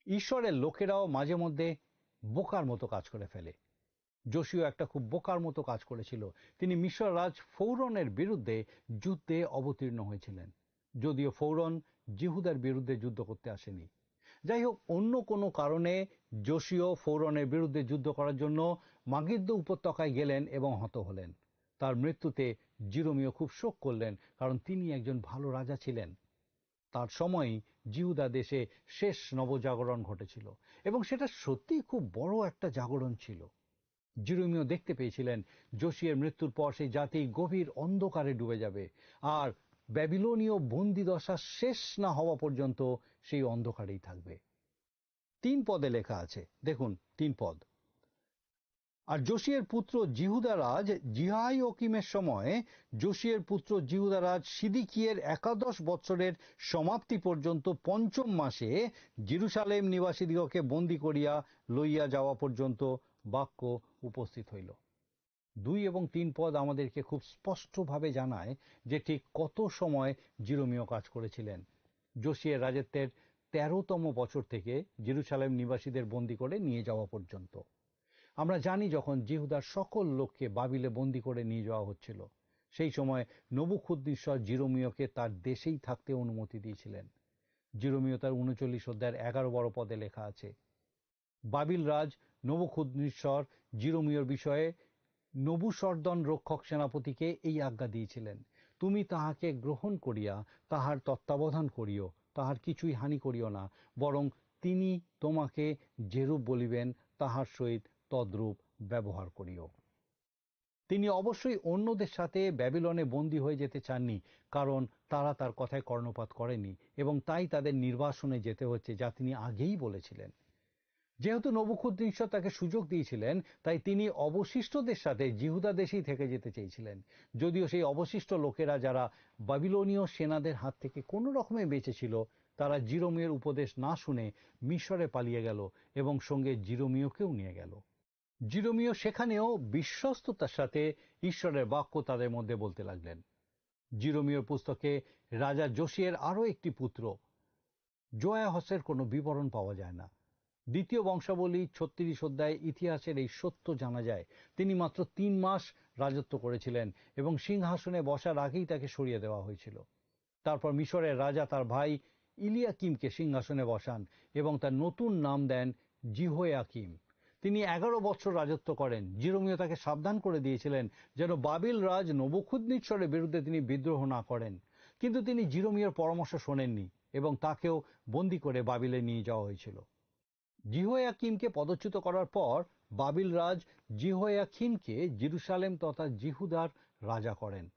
ঈশ্বরের লোকেরাও মাঝে মধ্যে বোকার মতো কাজ করে ফেলে। যোশীয় একটা খুব বোকার মতো কাজ করেছিল। তিনি মিশর রাজ ফৌরনের বিরুদ্ধে যুদ্ধে অবতীর্ণ হয়েছিলেন, যদিও ফৌরন জিহুদার বিরুদ্ধে যুদ্ধ করতে আসেনি। যাই হোক, অন্য কোনো কারণে যোশীয় ফৌরনের বিরুদ্ধে যুদ্ধ করার জন্য মাগিদ্দ উপত্যকায় গেলেন এবং হত হলেন। তার মৃত্যুতে জিরোমীয় খুব শোক করলেন, কারণ তিনি একজন ভালো রাজা ছিলেন। তার সময়ই জিহুদা দেশে শেষ নবজাগরণ ঘটেছিল এবং সেটা সত্যিই খুব বড় একটা জাগরণ ছিল। জিরোমীয় দেখতে পেয়েছিলেন, যোশীয়ের মৃত্যুর পর সেই জাতি গভীর অন্ধকারে ডুবে যাবে, আর ব্যাবিলনীয় বন্দিদশা শেষ না হওয়া পর্যন্ত সেই অন্ধকারেই থাকবে। তিন পদে লেখা আছে, দেখুন, তিন পদ। আর যোশীয়ের পুত্র জিহুদা রাজ জিহাইয়োকিমের সময় যোশীয়ের পুত্র জিহুদা রাজ সিদিকিয়ের একাদশ বৎসরের সমাপ্তি পর্যন্ত পঞ্চম মাসে জেরুসালেম নিবাসীদিগকে বন্দী করিয়া লইয়া যাওয়া পর্যন্ত বাক্য উপস্থিত হইল। দুই এবং তিন পদ আমাদেরকে খুব স্পষ্টভাবে জানায় যে ঠিক কত সময় জিরোমীয় কাজ করেছিলেন। যোশীয়ের রাজত্বের তেরোতম বছর থেকে জেরুসালেম নিবাসীদের বন্দী করে নিয়ে যাওয়া পর্যন্ত। আমরা জানি, যখন জিহুদার সকল লোককে বাবিলে বন্দী করে নিয়ে যাওয়া হচ্ছিল, সেই সময় নবুখুদ্নেসর জিরোমীয়কে তার দেশেই থাকতে অনুমতি দিয়েছিলেন। জিরোমীয় তার ঊনচল্লিশ অধ্যায়ের এগারো বারো পদে লেখা আছে, বাবিল রাজ নবুখুদ্নেসর জিরোমীয়র বিষয়ে নবুসর্দন রক্ষক সেনাপতিকে এই আজ্ঞা দিয়েছিলেন, "তুমি তাহাকে গ্রহণ করিয়া তাহার তত্ত্বাবধান করিও, তাহার কিছুই হানি করিও না, বরং তিনি তোমাকে যেরূপ বলিবেন তাহার সহিত তদ্রূপ ব্যবহার করিও।" তিনি অবশ্যই অন্যদের সাথে ব্যাবিলনে বন্দী হয়ে যেতে চাননি, কারণ তারা তার কথায় কর্ণপাত করেনি এবং তাই তাদের নির্বাসনে যেতে হচ্ছে, যা তিনি আগেই বলেছিলেন। যেহেতু নবুখুদ্নেসর তাকে সুযোগ দিয়েছিলেন, তাই তিনি অবশিষ্টদের সাথে জিহুদা দেশেই থেকে যেতে চেয়েছিলেন। যদিও সেই অবশিষ্ট লোকেরা, যারা বাবিলনীয় সেনাদের হাত থেকে কোনো রকমে বেঁচেছিল, তারা জিরোমিওর উপদেশ না শুনে মিশরে পালিয়ে গেল এবং সঙ্গে জিরোমিওকেও নিয়ে গেল। জিরোমিও সেখানেও বিশ্বস্ততার সাথে ঈশ্বরের বাক্য তাদের মধ্যে বলতে লাগলেন। জিরোমিওর পুস্তকে রাজা যোশিয়ার আরও একটি পুত্র জোয়াহসের কোনো বিবরণ পাওয়া যায় না। দ্বিতীয় বংশাবলী ছত্রিশ অধ্যায়ে ইতিহাসের এই সত্য জানা যায়। তিনি মাত্র তিন মাস রাজত্ব করেছিলেন এবং সিংহাসনে বসার আগেই তাকে সরিয়ে দেওয়া হয়েছিল। তারপর মিশরের রাজা তার ভাই ইলিয়াকিমকে সিংহাসনে বসান এবং তার নতুন নাম দেন জিহোয়াকিম। তিনি এগারো বছর রাজত্ব করেন। জিরোমিও তাকে সাবধান করে দিয়েছিলেন যেন বাবিল রাজ নবুখুদ্নেসরের বিরুদ্ধে তিনি বিদ্রোহ না করেন। কিন্তু তিনি জিরোমিওর পরামর্শ শোনেননি এবং তাকেও বন্দী করে বাবিলে নিয়ে যাওয়া হয়েছিল। জিহোয়াকিমকে পদচ্যুত করার পর বাবিল রাজ জিহোয়াকিমকে জেরুসালেম তথা জিহুদার রাজা করেন।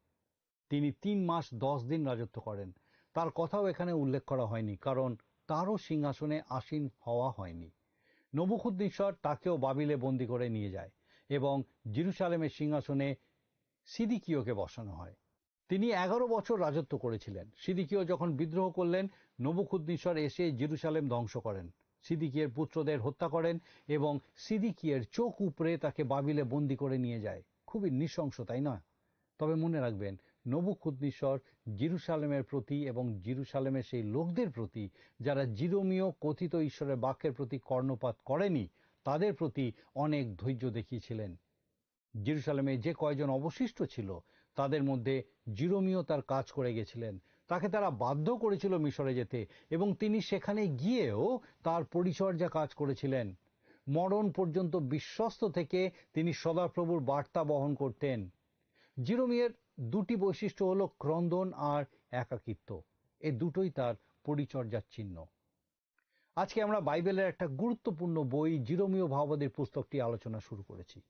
তিনি তিন মাস দশ দিন রাজত্ব করেন। তার কথাও এখানে উল্লেখ করা হয়নি, কারণ তারও সিংহাসনে আসীন হওয়া হয়নি। নবুখুদ্নেসর তাকেও বাবিলে বন্দী করে নিয়ে যায় এবং জেরুসালেমের সিংহাসনে সিদিকিওকে বসানো হয়। তিনি এগারো বছর রাজত্ব করেছিলেন। সিদিকিও যখন বিদ্রোহ করলেন, নবুখুদ্নেসর এসে জেরুসালেম ধ্বংস করেন। সিদিকিয়ের পুত্রদের হত্যা করেন এবং সিদিকিয়ের চোখ উপড়ে তাকে বাবিলে বন্দী করে নিয়ে যায়। খুবই নৃশংস, তাই না? তবে মনে রাখবেন, নবুখুদ্নেসর জেরুসালেমের প্রতি এবং জেরুসালেমের সেই লোকদের প্রতি, যারা জিরোমীয় কথিত ঈশ্বরের বাক্যের প্রতি কর্ণপাত করেনি, তাদের প্রতি অনেক ধৈর্য দেখিয়েছিলেন। জেরুসালেমে যে কয়জন অবশিষ্ট ছিল, তাদের মধ্যে জিরোমীয় তার কাজ করে গেছিলেন। তাকে তারা বাধ্য করেছিল মিশরে যেতে এবং তিনি সেখানে গিয়েও তার পরিচর্যা কাজ করেছিলেন। মরণ পর্যন্ত বিশ্বস্ত থেকে তিনি সদাপ্রভুর বার্তা বহন করতেন। জিরোমিয়ের দুটি বৈশিষ্ট্য হলো ক্রন্দন আর একাকিত্ব। এ দুটোই তার পরিচর্যার চিহ্ন। আজকে আমরা বাইবেলের একটা গুরুত্বপূর্ণ বই জিরোমীয় ভাবাদির পুস্তকটি আলোচনা শুরু করেছি।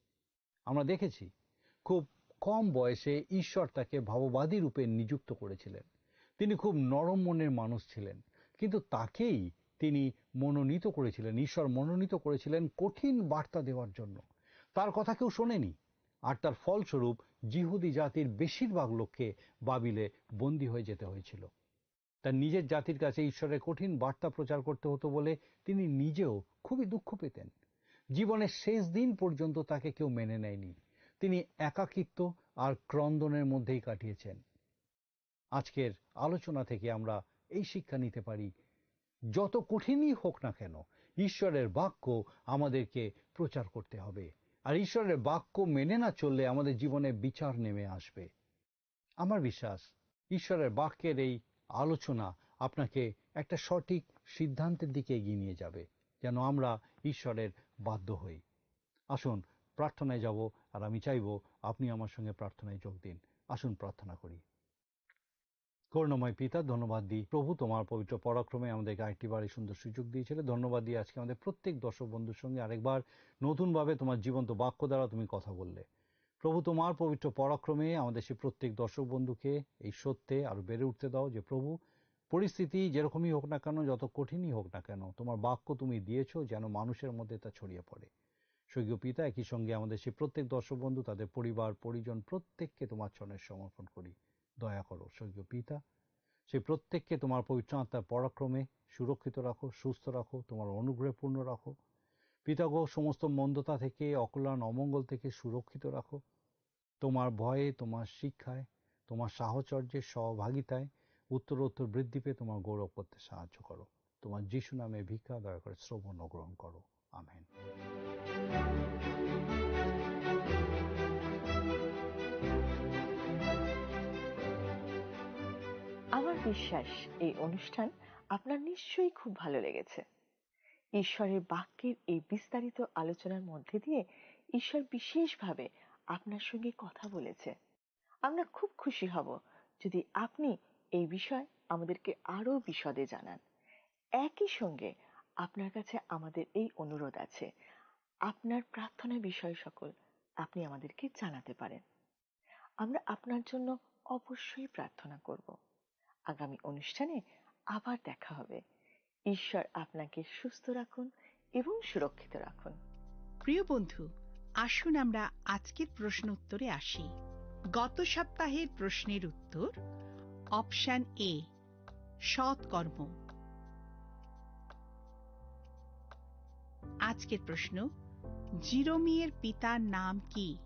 আমরা দেখেছি খুব কম বয়সে ঈশ্বর তাকে ভাববাদী রূপে নিযুক্ত করেছিলেন। তিনি খুব নরম মনের মানুষ ছিলেন, কিন্তু তাকেই তিনি মনোনীত করেছিলেন, ঈশ্বর মনোনীত করেছিলেন কঠিন বার্তা দেওয়ার জন্য। তার কথা কেউ শোনেনি, আর তার ফলস্বরূপ জিহুদি জাতির বেশিরভাগ লোককে বাবিলে বন্দী হয়ে যেতে হয়েছিল। তার নিজের জাতির কাছে ঈশ্বরের কঠিন বার্তা প্রচার করতে হতো বলে তিনি নিজেও খুবই দুঃখ পেতেন। জীবনের শেষ দিন পর্যন্ত তাকে কেউ মেনে নেয়নি। তিনি একাকিত্ব আর ক্রন্দনের মধ্যেই কাটিয়েছেন। আজকের আলোচনা থেকে আমরা এই শিক্ষা নিতে পারি, যত কঠিনই হোক না কেন, ঈশ্বরের বাক্য আমাদেরকে প্রচার করতে হবে। আর ঈশ্বরের বাক্য মেনে না চললে আমাদের জীবনে বিচার নেমে আসবে। আমার বিশ্বাস, ঈশ্বরের বাক্যের এই আলোচনা আপনাকে একটা সঠিক সিদ্ধান্তের দিকে এগিয়ে নিয়ে যাবে, যেন আমরা ঈশ্বরের বাধ্য হই। আসুন প্রার্থনায় যাব, আর আমি চাইব আপনি আমার সঙ্গে প্রার্থনায় যোগ দিন। আসুন প্রার্থনা করি। করুণাময় পিতা, ধন্যবাদ দিই প্রভু, তোমার পবিত্র পরাক্রমে আমাদেরকে আরেকটি বারে সুন্দর সুযোগ দিয়েছিলে। ধন্যবাদ দিই আজকে আমাদের প্রত্যেক দর্শক বন্ধুর সঙ্গে আরেকবার নতুনভাবে তোমার জীবন্ত বাক্য দ্বারা তুমি কথা বললে। প্রভু, তোমার পবিত্র পরাক্রমে আমাদের সেই প্রত্যেক দর্শক বন্ধুকে এই সত্যে আরো বেড়ে উঠতে দাও যে প্রভু, পরিস্থিতি যেরকমই হোক না কেন, যত কঠিনই হোক না কেন, তোমার বাক্য তুমি দিয়েছো যেন মানুষের মধ্যে তা ছড়িয়ে পড়ে। স্বর্গীয় পিতা, একই সঙ্গে আমাদের সেই প্রত্যেক দর্শক বন্ধু, তাদের পরিবার পরিজন, প্রত্যেককে তোমার চরণে সমর্পণ করি। দয়া করো স্বর্গীয় পিতা, সেই প্রত্যেককে তোমার পবিত্র আত্মার পরাক্রমে সুরক্ষিত রাখো, সুস্থ রাখো, তোমার অনুগ্রহে পূর্ণ রাখো। পিতা গো, সমস্ত মন্দতা থেকে, অকল্যাণ অমঙ্গল থেকে সুরক্ষিত রাখো। তোমার ভয়ে, তোমার শিক্ষায়, তোমার সাহচর্যে, সহভাগিতায় উত্তরোত্তর বৃদ্ধি পেয়ে তোমার গৌরব করতে সাহায্য করো। তোমার যিশু নামে ভিক্ষা, দয়া করে শ্রবণ ও গ্রহণ করো। আমেন। আমার বিশ্বাস, এই অনুষ্ঠান আপনার নিশ্চয়ই খুব ভালো লেগেছে। ঈশ্বরের বাক্যের এই বিস্তারিত আলোচনার মধ্যে দিয়ে ঈশ্বর বিশেষভাবে আপনার সঙ্গে কথা বলেছে। আমরা খুব খুশি হব যদি আপনি এই বিষয়ে আমাদেরকে আরও বিশদে জানান। একই সঙ্গে আপনার কাছে আমাদের এই অনুরোধ আছে, আপনার প্রার্থনা বিষয় সকল আপনি আমাদেরকে জানাতে পারেন। আমরা আপনার জন্য অবশ্যই প্রার্থনা করব। আগামী অনুষ্ঠানে আবার দেখা হবে। ঈশ্বর আপনাকে সুস্থ রাখুন এবং সুরক্ষিত রাখুন। প্রিয় বন্ধু, আসুন আমরা আজকের প্রশ্ন উত্তরে আসি। গত সপ্তাহের প্রশ্নের উত্তর অপশন এ, সৎ কর্ম। আজকের প্রশ্ন, জিরোমিয়ের পিতার নাম কি?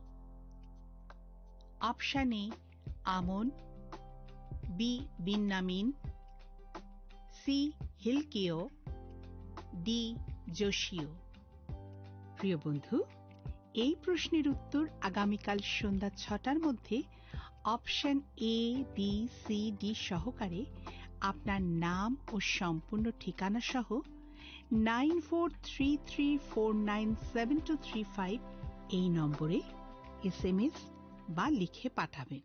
Option A, Amon, B, Binyamin, C, Hilkiah, D, Josiah. প্রিয় বন্ধু, এই প্রশ্নের উত্তর আগামীকাল সন্ধ্যা ছটার মধ্যে option A, B, C, D সহকারে আপনার নাম ও সম্পূর্ণ ঠিকানা সহ nine four three three four nine seven two three five এই নম্বরে এসএমএস বা লিখে পাঠাবেন।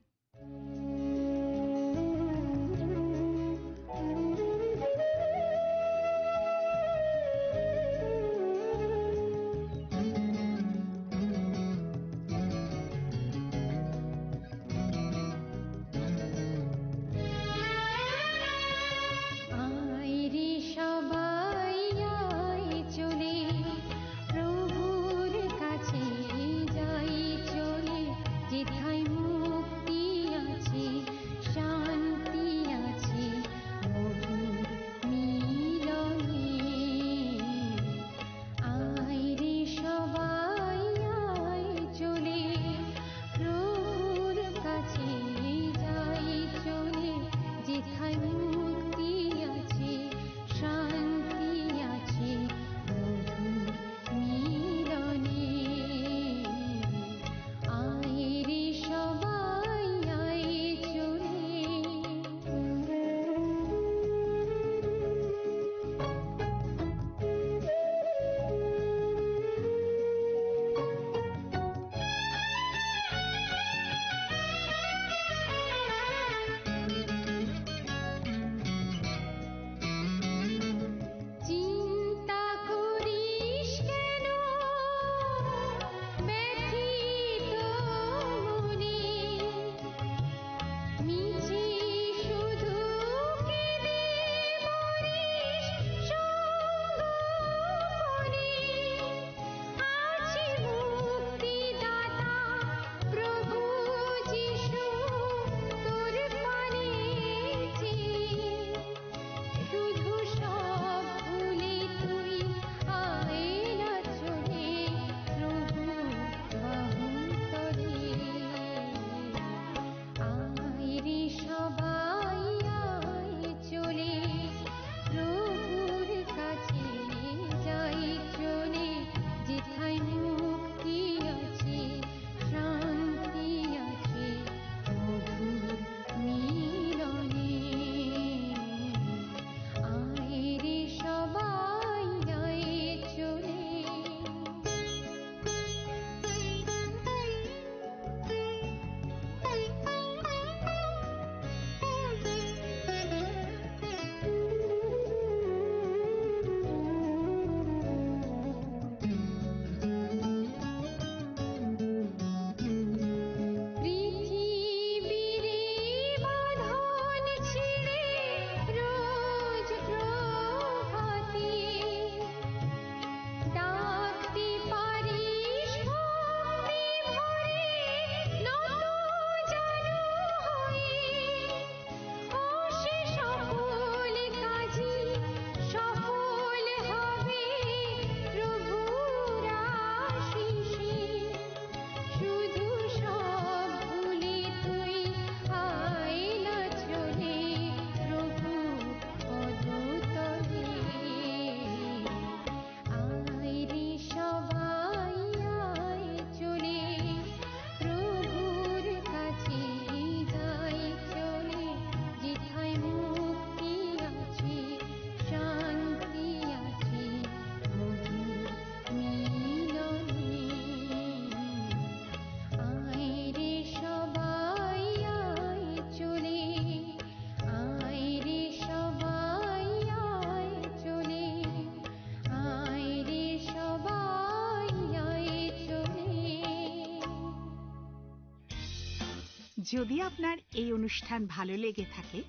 যদি আপনার এই অনুষ্ঠান ভালো লেগে থাকে,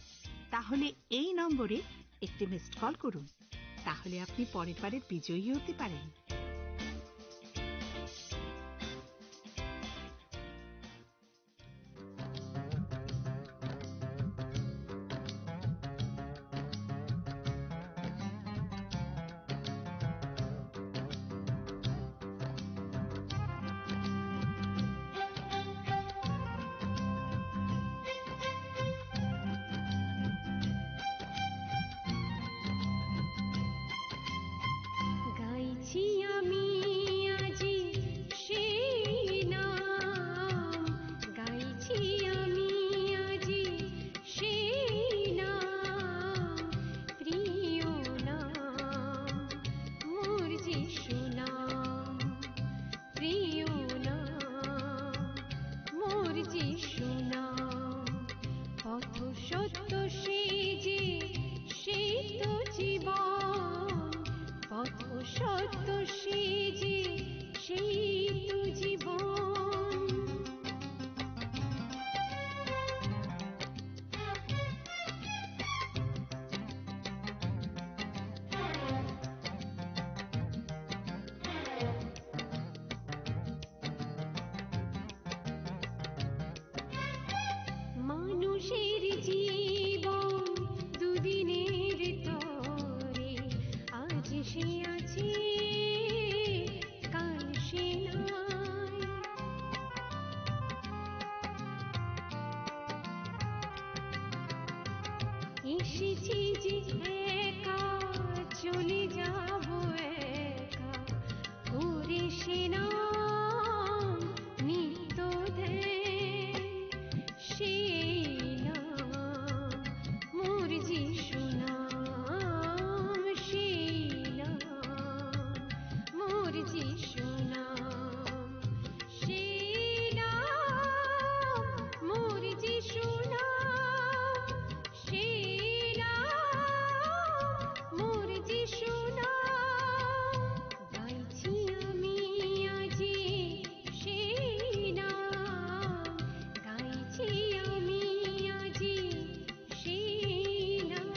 তাহলে এই নম্বরে একটি মিসড কল করুন। তাহলে আপনি পরের বারের বিজয়ী হতে পারেন। গাইছি আমি আজি সেই নাম, গাইছি আমি আজি সেই নাম, প্রিয় নাম, মোর যিশু নাম। প্রিয় নাম মোর যিশু নাম। পথ সত্য সে যে, সে তো জীবন। পথ সত্য সে যে, সে তো জীবন। মানুষের জীবন দুদিনের তরে, আজ সে আছে, কাল সে নাই। এসেছি যে একা, চলে যাব একা, করে সে নাম নিত্য ধ্যান। সেই নাম মোর যিশু নাম, সেই নাম মোর যিশু নাম, সেই নাম মোর যিশু নাম, সেই নাম মোর যিশু নাম। গাইছি আমি আজি সেই নাম, গাইছি আমি আজি সেই নাম।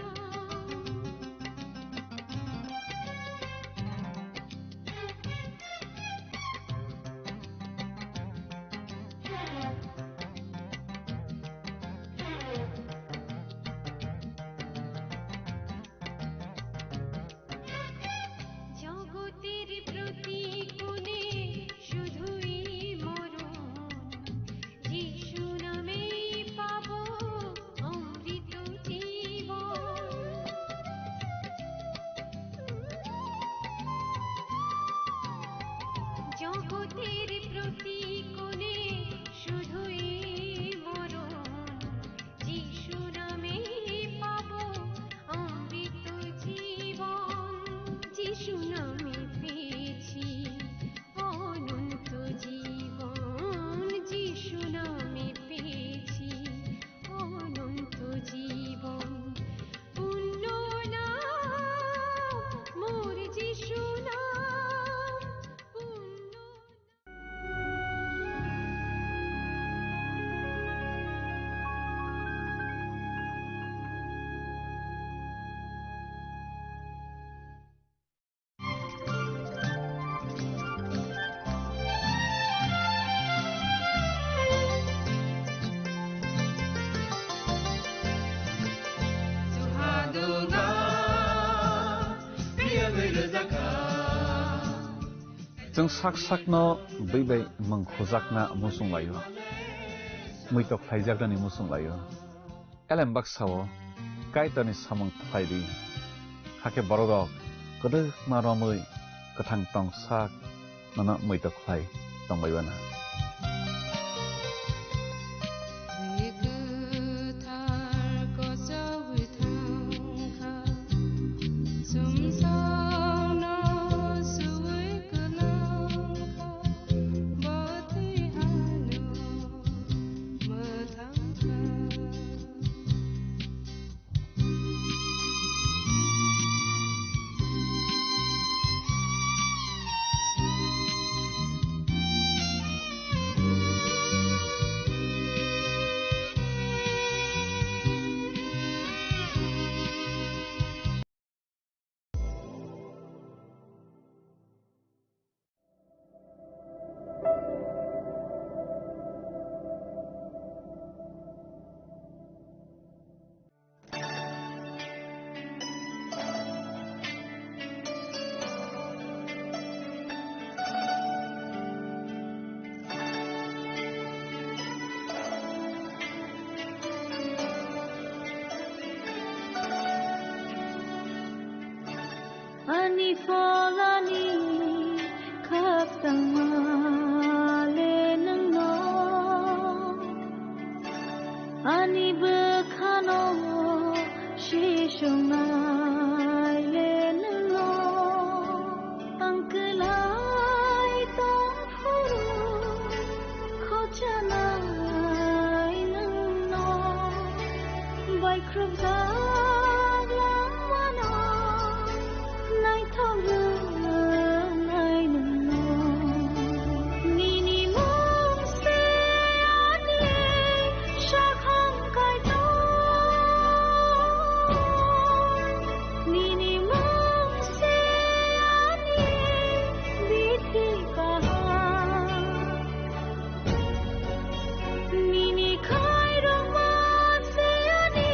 জগতের প্রতি কোণে শুধুই মরণ, যিশু নামেই পাবো অমৃত জীবন। জগতের প্রতি কোণে শুধুই মরণ, যিশু নামে পাবো অমৃত জীবন। যিশু নামে পেয়েছি অনন্ত জীবন, যিশু নামে পেয়েছি অনন্ত জীবন। পুণ্য নাম মোর যিশু নাম, পুণ্য Chwng sak sakno bwi bai mwng khujakna muchung laio, muitok khlaijaknani muchung laio. Elem baksa-o Kaitorni samung khlai di, hakhe bororok kwdwkma romwi kwthang tong sak nono muitok khlai tongbai uanw. Pholani khakchangma le nwngno, ani bwkhano sisongnai le nwngno, ang kwlai tongphuru khochanai nwngno. Baikhrupjak langmano naithok rwnai nwngno. Nini mung se ani sakhang kaitor. Nini mung se ani bithi kaham. Nini khairokma se ani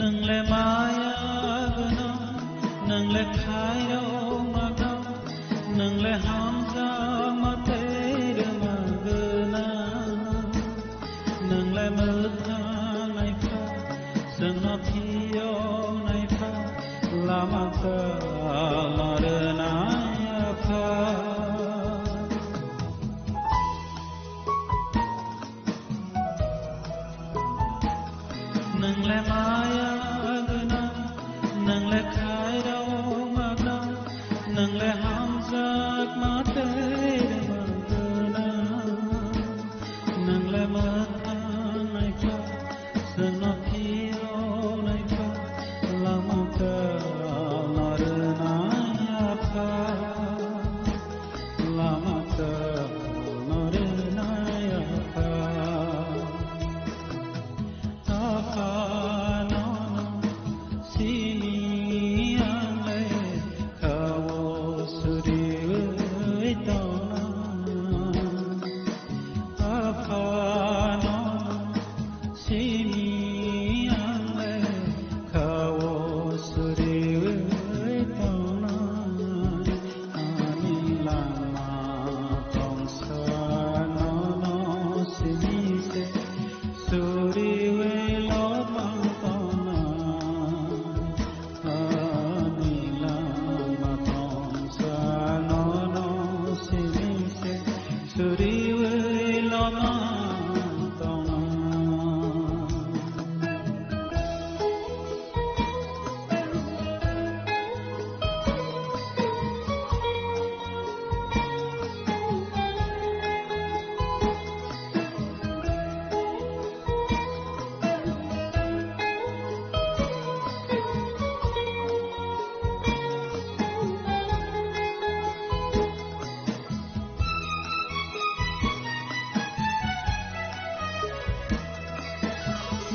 Nwngle maya gwnang, nwngle khairokma gwnang, nwngle hamjakma tei rwma gwnang. Nwngle mwthang naikha, chwngno phiyok naikha, lama kwlama rwnai Apha. Nwngle maya gwnang, nwngle khairokma gwnang, nwngle hamjakma tei rwma gwnang. Nwngle mwthang naikha, chwngno phiyok naikha, lama kwlama rwnai Apha. Lama kwlama rwnai Apha. Apha nono simi ang le kha-o suriwi tongna. Apha nono simi ang le kha-o suriwi tongnai. Ani lama tongsa nono simi se suriwi lopang tongnai. Ani lama tongsa nono simi se suriwi lopang tongnai.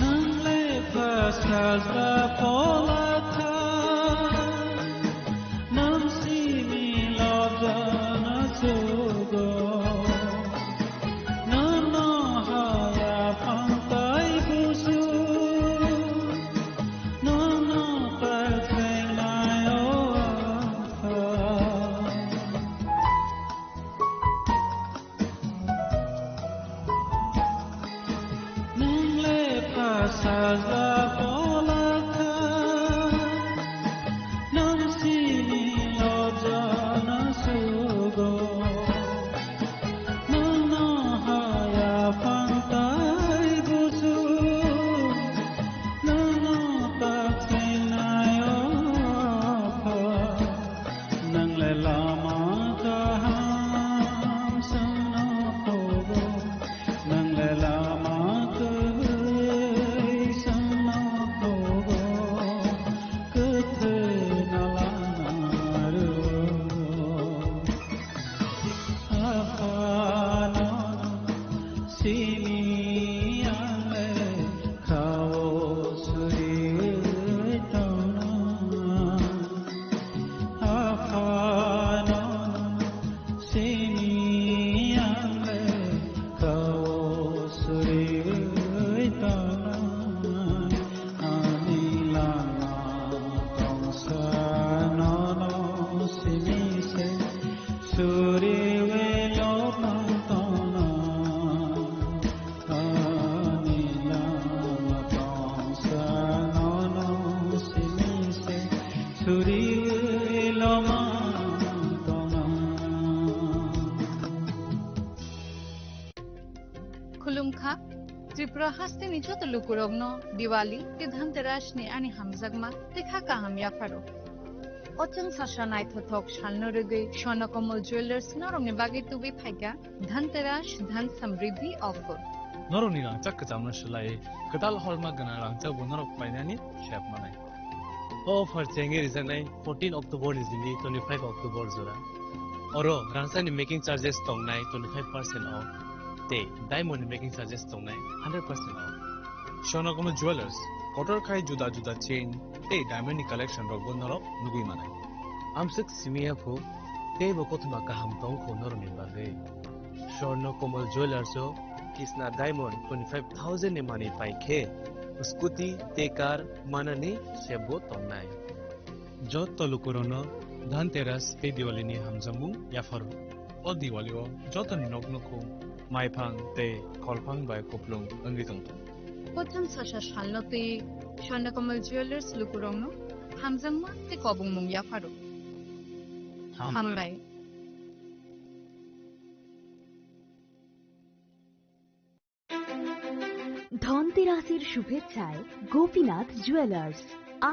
Nang le pha sajla pola kha, nang simi lobjana sugo. Nang no haya phang tai busu, nang no ta khainai o Apha. Nang le pha sajla pola kha, nang simi lobjana sugo. Nang no haya phang tai busu, nang no ta khainai o Apha. Nang le lama kaham songno kobo, nang le lama kwrwi songno kobo, kwthwino lama rwo. Aphano simi ang le kha-o suriwi tongna. Aphano simi ang le kha-o suriwi tongna. Ani lama tongsa nono simi se suriwi lopang tongna. Ani lama tongsa nono simi se suriwi lopang tongna. Khulumkha, Tripura hasteni joto lukurokno Diwali tei Dhanteras ni ani hamjakma tei kha kaham yapharo. O chwng sasa naithothok salno rwgwi Swarna Kamal Jewellers norokni bagwi tubui phaikha Dhanteras Dhan Samriddhi Offer. Norokni rangchak kwchamno swlaiwi kwtal horma gwnang rangchakbo norok painani sep manai. O offer chengwi rijaknai fourteen October ni simi twenty-five October jora. Oro rangchakni making charges tongnai twenty-five percent off tei diamond ni making charges tongnai hundred percent off. Swarna Kamal Jewellers, kotor khai juda juda chain tei diamond ni collection rokbo norok nugwi manai. Amswk simi ya phu, teibo kothoma kaham tong kho norokni bagwi. Swarna Kamal Jewellers o Kisna Diamond twenty-five thousand ni manwi pai khe, scooty tei car manani sebo tongnai. Joto lukurokno Dhanteras tei Diwali ni hamjakmung yapharo. O Diwali o jotoni nok nukhung maiphang tei kholphang bai kuplung wngwi tongthung. Kothang sasa salno tei Swarnakomal Jewelers lukurokno hamjakma tei kobongmung yapharo. Hambai. ধনতেরাসের শুভেচ্ছায় গোপীনাথ জুয়েলার্স।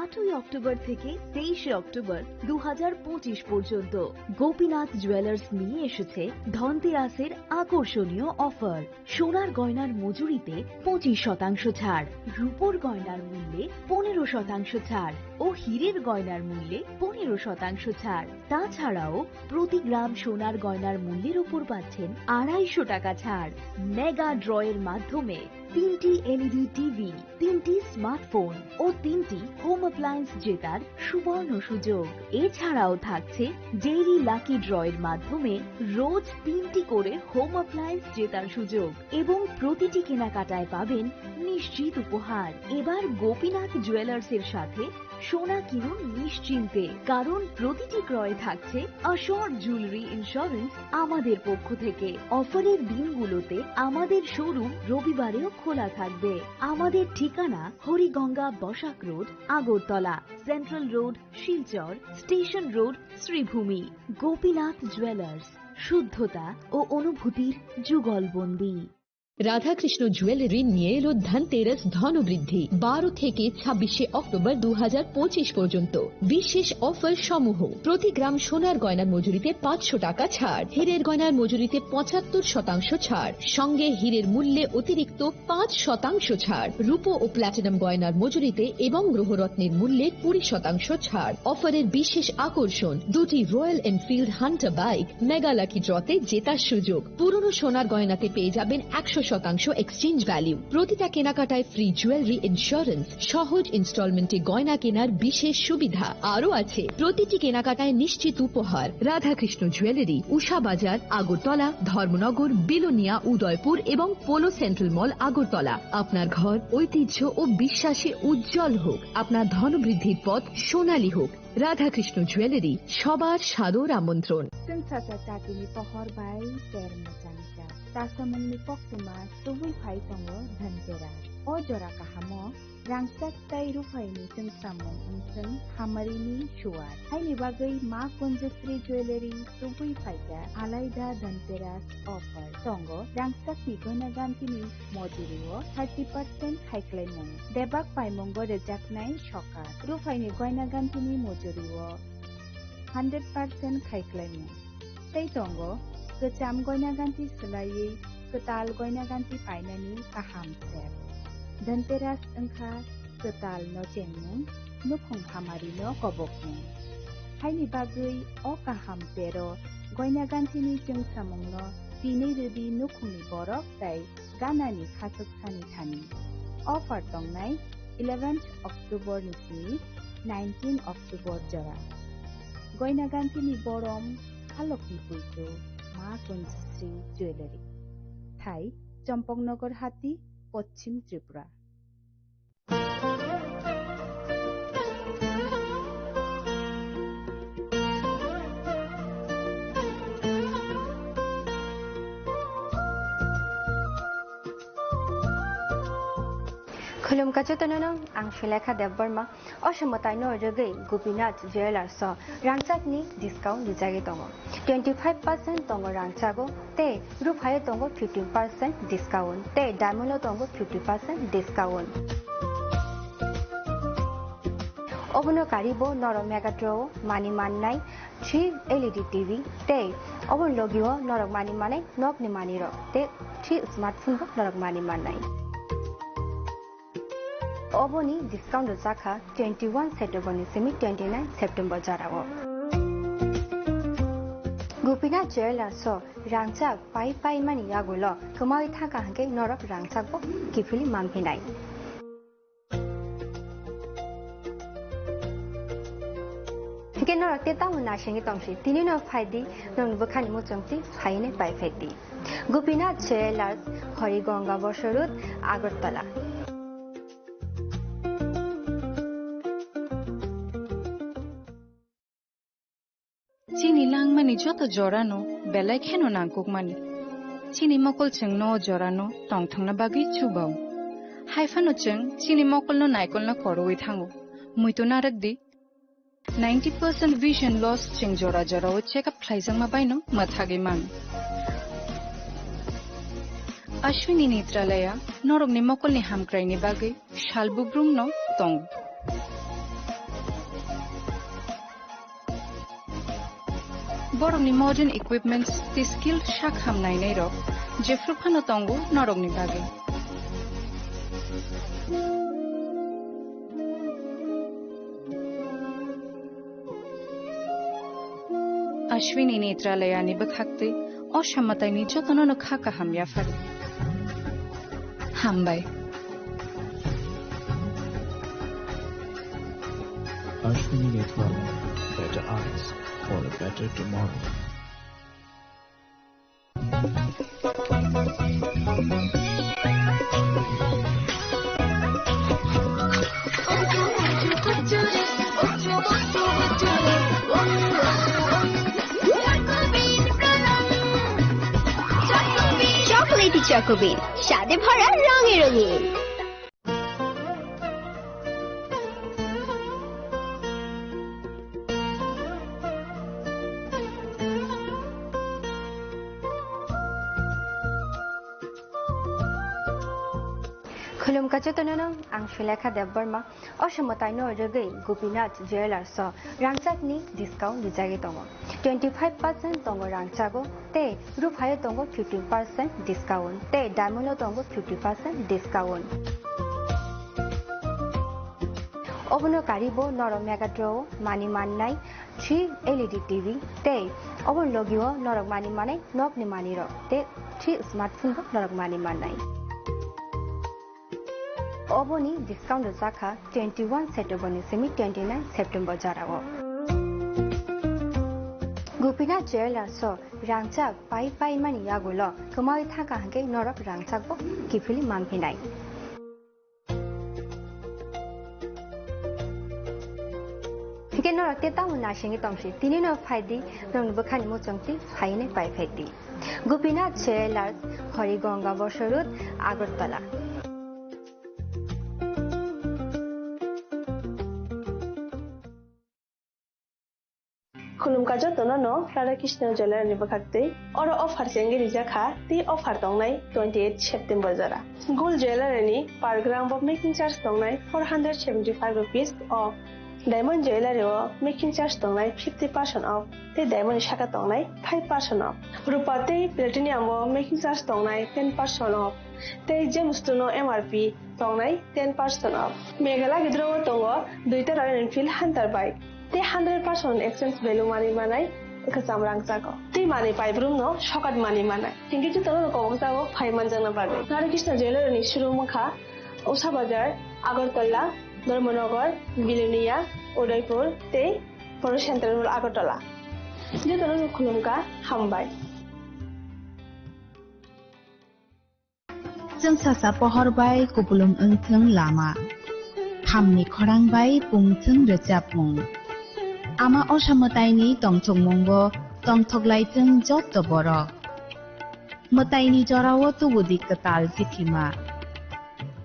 আটই অক্টোবর থেকে তেইশে অক্টোবর দু হাজার পঁচিশ পর্যন্ত গোপীনাথ জুয়েলার্স নিয়ে এসেছে ধনতেরাসের আকর্ষণীয় অফার। সোনার গয়নার মজুরিতে পঁচিশ শতাংশ ছাড়, রূপোর গয়নার মূল্যে পনেরো শতাংশ ছাড় ও হীরের গয়নার মূল্যে পনেরো শতাংশ ছাড়। তাছাড়াও প্রতি গ্রাম সোনার গয়নার মূল্যের উপর পাচ্ছেন আড়াইশো টাকা ছাড়। মেগা ড্রয়ের মাধ্যমে তিনটি এলইডি টিভি, তিনটি স্মার্টফোন ও তিনটি হোম অ্যাপ্লায়েন্স জেতার সুবর্ণ সুযোগ। এছাড়াও থাকছে ডেইলি লাকি ড্রয়ের মাধ্যমে রোজ তিনটি করে হোম অ্যাপ্লায়েন্স জেতার সুযোগ এবং প্রতিটি কেনাকাটায় পাবেন নিশ্চিত উপহার। এবার গোপীনাথ জুয়েলার্সের সাথে সোনা কিনুন নিশ্চিন্তে, কারণ প্রতিটি ক্রয়ে থাকছে অ্যাসিওর জুয়েলারি ইন্স্যুরেন্স আমাদের পক্ষ থেকে। অফারের দিনগুলোতে আমাদের শোরুম রবিবারেও খোলা থাকবে। আমাদের ঠিকানা Hariganga Basak road, Agartala, central road, Silchar, station road, Sribhumi. Gopinath jewellers, শুদ্ধতা ও অনুভূতির যুগলবন্দী। রাধাকৃষ্ণ জুয়েলারি নিয়ে এলো ধনতেরাস ধনবৃদ্ধি। বারো থেকে ছাব্বিশে অক্টোবর দু হাজার পঁচিশ পর্যন্ত বিশেষ অফার সমূহ: প্রতি গ্রাম সোনার গয়নার মজুরিতে পাঁচশো টাকা ছাড়, হীরের গয়নার মজুরিতে পঁচাত্তর শতাংশ ছাড়, সঙ্গে হীরের মূল্যে অতিরিক্ত পাঁচ শতাংশ ছাড়, রূপো ও প্ল্যাটিনাম গয়নার মজুরিতে এবং গ্রহরত্নের মূল্যে কুড়ি শতাংশ ছাড়। অফারের বিশেষ আকর্ষণ, দুটি royal Enfield Hunter bike mega lucky ড্রতে জেতার সুযোগ। পুরনো সোনার গয়নাতে পেয়ে যাবেন একশো শতাংশ এক্সচেঞ্জ ভ্যালু। প্রতিটা কেনাকাটায় ফ্রি জুয়েলারি ইন্স্যুরেন্স, সহজ ইনস্টলমেন্টে গয়না কেনার বিশেষ সুবিধা। আরও আছে প্রতিটি কেনাকাটায় নিশ্চিত উপহার। রাধাকৃষ্ণ জুয়েলারি, উষা বাজার, আগরতলা, ধর্মনগর, বিলোনিয়া, উদয়পুর এবং পোলো সেন্ট্রাল মল, আগরতলা। আপনার ঘর, ঐতিহ্য ও বিশ্বাসে উজ্জ্বল হোক, আপনার ধনবৃদ্ধির পথ সোনালী হোক। রাধাকৃষ্ণ জুয়েলারি, সবার সাদর আমন্ত্রণ। Chwng sasa chatini pohor bai ter mwchangcha. Chasamungni koktwma tubui phai tongo Dhanteras. O jora kahamo rangchak tei ruphaini chwngsamung wngthwng hamarini suar. Haini bagwi Ma Kunjasri Jewellery tubui phaikha alaida Dhanteras offer. Tongo rangchakni goina gantini mojurio thirty percent khaiklaimung, bebak paimungo rwjaknai sokat. Ruphaini goina gantini mojurio hundred percent khaiklaimung. Tei tongo kwcham goina ganti swlaiwi kwtal goina ganti painani kaham sep. Dhanteras wngkha kwtal no chengmung, nukhung hamari no kobokmung. Haini bagwi o kaham pero goina gantini chwngsamungno tinwi rwdi nukhungni borok tei ganani khachuk sani thani. Offer tongnai eleventh October ni simi nineteen October jora. Goina gantini borom halokni puitu Ma Kunjasri Jewellery. Thai, Champaknagar Hati, Poschim Tripura. Khulumkha jotono, ang Sulekha Debbarma. O somoi taino rwgwi Gopinath Jewellers o rangchakni discount rijagwi tongo. Twenty five percent tongo rangchago tei ruphaio tongo fifteen percent discount tei diamond o tongo fifty percent discount. Obono karibo norok Megatron o mani mannai three L E D T V tei oboni logio norok mani manai nokni manwirok tei three smartphone bo norok mani mannai. Oboni discount rwjakha twenty one September ni simi twenty nine September jorao. Gopinath Jewellers o rangchak pai pai mani yagulo kwmawi thangkha hwnkhe norok rangchak bo kiphilwi manphinai. Hwnkhe norok tei tamo naisingwi tongsi, tini no phaidi, nokni bwkhani muchungtwi phainai pai phaidi. Gopinath Jewellers, Horigonga Bosor Road, Agartala. Ni joto jorano belai kheno nangkukmani. Chini mokol chwngno o jorano tongthokna bagwi chubao. Haiphano chwng chini mokolno naikolna koroi thango. Muitu narwk di. Ninety percent vision loss chwng jora jorao check up khlaijakma baino mwthagwi mano. Ashwini Netralaya norokni mokolni hamkraini bagwi sal bubrumno tongo. Borokni modern equipments tei skill sak ham nainairok jephru phano tongo norokni bagwi. Ashwini Netralayani bwkhaktwi o samataini jotono no kha kaham yapharo. Hambai. Ashwini Netralaya, better eyes for a better tomorrow. Chocolate Choco Bean, স্বাদে ভরা রঙে রঙিন। Khulumkha jotono no, ang Sulekha Debbarma. O samataino rwgwi Gopinath Jewellers o rangchakni discount rijagwi tongo. Twenty five percent tongo rangchago, tei ruphaio tongo fifteen percent discount, tei diamond o tongo fifty percent discount. Obono karibo norok Mega Draw o mani mannai three L E D T V, tei obono logio norok mani manai nokni manirok, tei three smartphone bo norok mani mannai. Oboni discount rwjakha twenty one September ni simi twenty nine September jorao. Gopinath Jewellers o rangchak pai pai mani yagulo kwmawi thangkha hwnkhe norok rangchak bo kiphilwi manphinai. Hwnkhe norok tei tamo naisingwi tongsi, tini no phaidi, norokni bwkhani muchungtwi phainai pai phaidi. Gopinath Jewellers, Harigonga Bosor Road, Agartala. Khulumkha jotono no Radha Krishna Jewellery ni bwkhaktwi. Oro offer chengwi rijak kha, tei offer tongnai twenty eight September jora. Gold Jewellery ni per gram bo making charge tongnai four hundred seventy five rupees off. Diamond Jewellery o making charge tongnai fifty percent off, tei diamond ni saka tongnai five percent off. Rupa tei platinum o making charge tongnai ten percent off, tei gemstone o M R P tongnai ten percent off. Meghalaya gidro o tongo duita Royal Enfield Hunter bike, tei hundred percent exchange value manwi manai kwcham rangchago. Tei manwi paibrum no sokat manwi manai. Hingke jotono no kobok jago phai manjakna bagwi. Radha Krishna Jewellery ni showroom wngkha Usha Bazar, Agartala, Dharmanagar, Bilonia, Udaipur tei Poro Central Mall Agartala. Jotono no khulumkha, hambai. Chwng sasa pohor bai kupulung wngthwng lama, thamni khorang bai pungthwng rwchapmung. Ama osa mwtaini tongthokmungo tongthoklaithwng jotto borok. Mwtaini jorao tubudi kwtal kiphilma.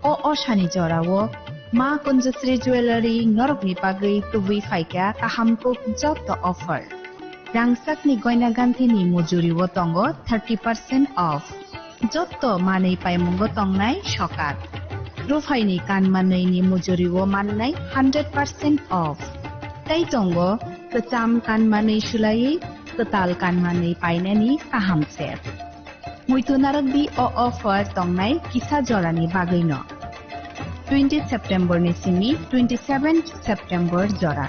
O osani jorao Ma Kunjasri Jewellery norokni bagwi tubui phaikha kaham kuk jotto offer. Rangchakni goina ganthini mujuriwo tongo thirty percent off. Jotto manwi paimungo tongnai sokat. Ruphaini kanmanwini mujuriwo mannai hundred percent off. Tei tongo kwcham kanmanwi sulaiwi kwtal kanmanwi painani kaham set. Muitu narwkdi o offer tongnai kisa jorani bagwino. Twenty September ni simi twenty seven September jora.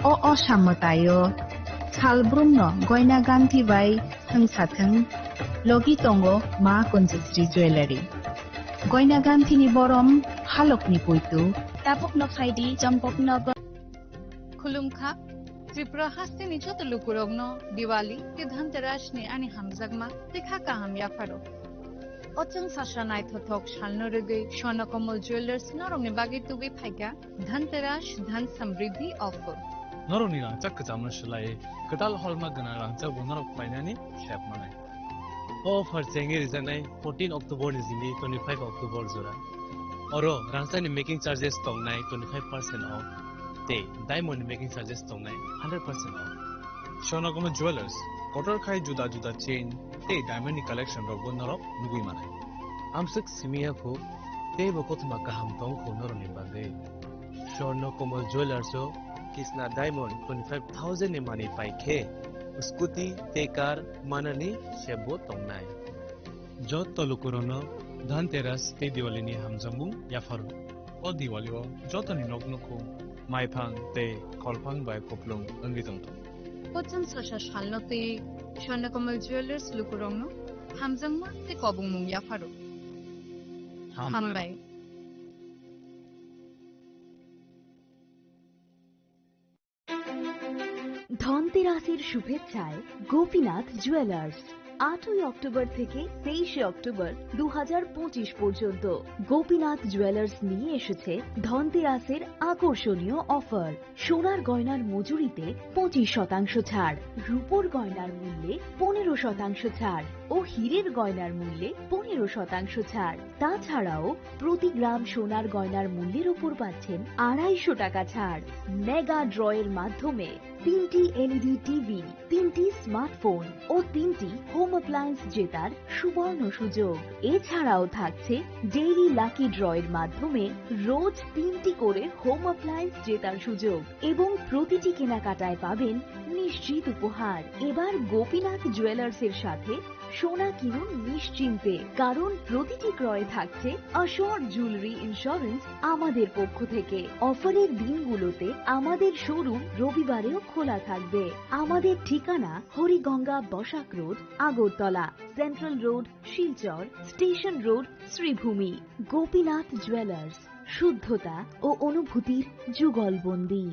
O osa mwtaio salbrumno goina ganthi bai thwngsathwng logi tongo Ma Kunjasri Jewellery. Goina ganthini borom halokni puitu. Tabukno phaidi Champaknagar. Khulumkha, Tripura hasteni joto lukurokno Diwali tei Dhanteras ni ani hamjakma tei kha kaham yapharo. O chwng sasa naithothok salno rwgwi Swarna Kamal Jewellers norokni bagwi tubui phaikha Dhanteras Dhan Samriddhi offer. Norokni rangchak kwchamno swlaiwi kwtal holma gwnang rangchakbo norok painani khlep manai. O offer chengwi rijaknai fourteen October ni simi twenty-five October jora. Oro rangchakni making charges tongnai twenty-five percent off tei diamond ni making charges tongnai hundred percent off. Swarnakomal Jewelers, kotor khai juda juda chain tei diamond ni collection rokbo norok nugwi manai. Amswk simi ya kho, teibo kothoma kaham tong kho norokni bagwi. Swarnakomal Jewelers o kisna diamond twenty-five thousand ni manwi pai khe scooty tei car manani sebbo tongnai. Joto lukurokno Dhanteras tei Diwali ni hamjakmung yapharo. O Diwali o jotoni nok nukhung maiphang tei kholphang bai kupulung wngwi tongthung. Pochon sasa salno tei Swarnakomal Jewelers lukurokno hamjakma tei kobongmung yapharo. Ham- Hambai. ধনতেরাসের শুভেচ্ছায় গোপীনাথ জুয়েলার্স। আটই অক্টোবর থেকে তেইশে অক্টোবর দু হাজার পঁচিশ পর্যন্ত গোপীনাথ জুয়েলার্স নিয়ে এসেছে ধনতেরাসের আকর্ষণীয় অফার। সোনার গয়নার মজুরিতে পঁচিশ শতাংশ ছাড়, রূপোর গয়নার মূল্যে পনেরো শতাংশ ছাড় ও হীরের গয়নার মূল্যে পনেরো শতাংশ ছাড়। তাছাড়াও প্রতি গ্রাম সোনার গয়নার মূল্যের উপর পাচ্ছেন আড়াইশো টাকা ছাড়। মেগা ড্রয়ের মাধ্যমে তিনটি এলইডি টিভি, তিনটি স্মার্টফোন ও তিনটি হোম অ্যাপ্লায়েন্স জেতার সুবর্ণ সুযোগ। এছাড়াও থাকছে ডেইলি লাকি ড্রয়ের মাধ্যমে রোজ তিনটি করে হোম অ্যাপ্লায়েন্স জেতার সুযোগ এবং প্রতিটি কেনাকাটায় পাবেন নিশ্চিত উপহার। এবার গোপীনাথ জুয়েলার্সের সাথে সোনা কিনুন নিশ্চিন্তে, কারণ প্রতিটি ক্রয়ে থাকছে অ্যাশোর জুয়েলারি ইন্স্যুরেন্স আমাদের পক্ষ থেকে। অফারের দিনগুলোতে আমাদের শোরুম রবিবারেও খোলা থাকবে। আমাদের ঠিকানা Hariganga Basak road, Agartala, central road, Silchar, station road, Sribhumi. Gopinath jewellers, শুদ্ধতা ও অনুভূতির যুগলবন্দী।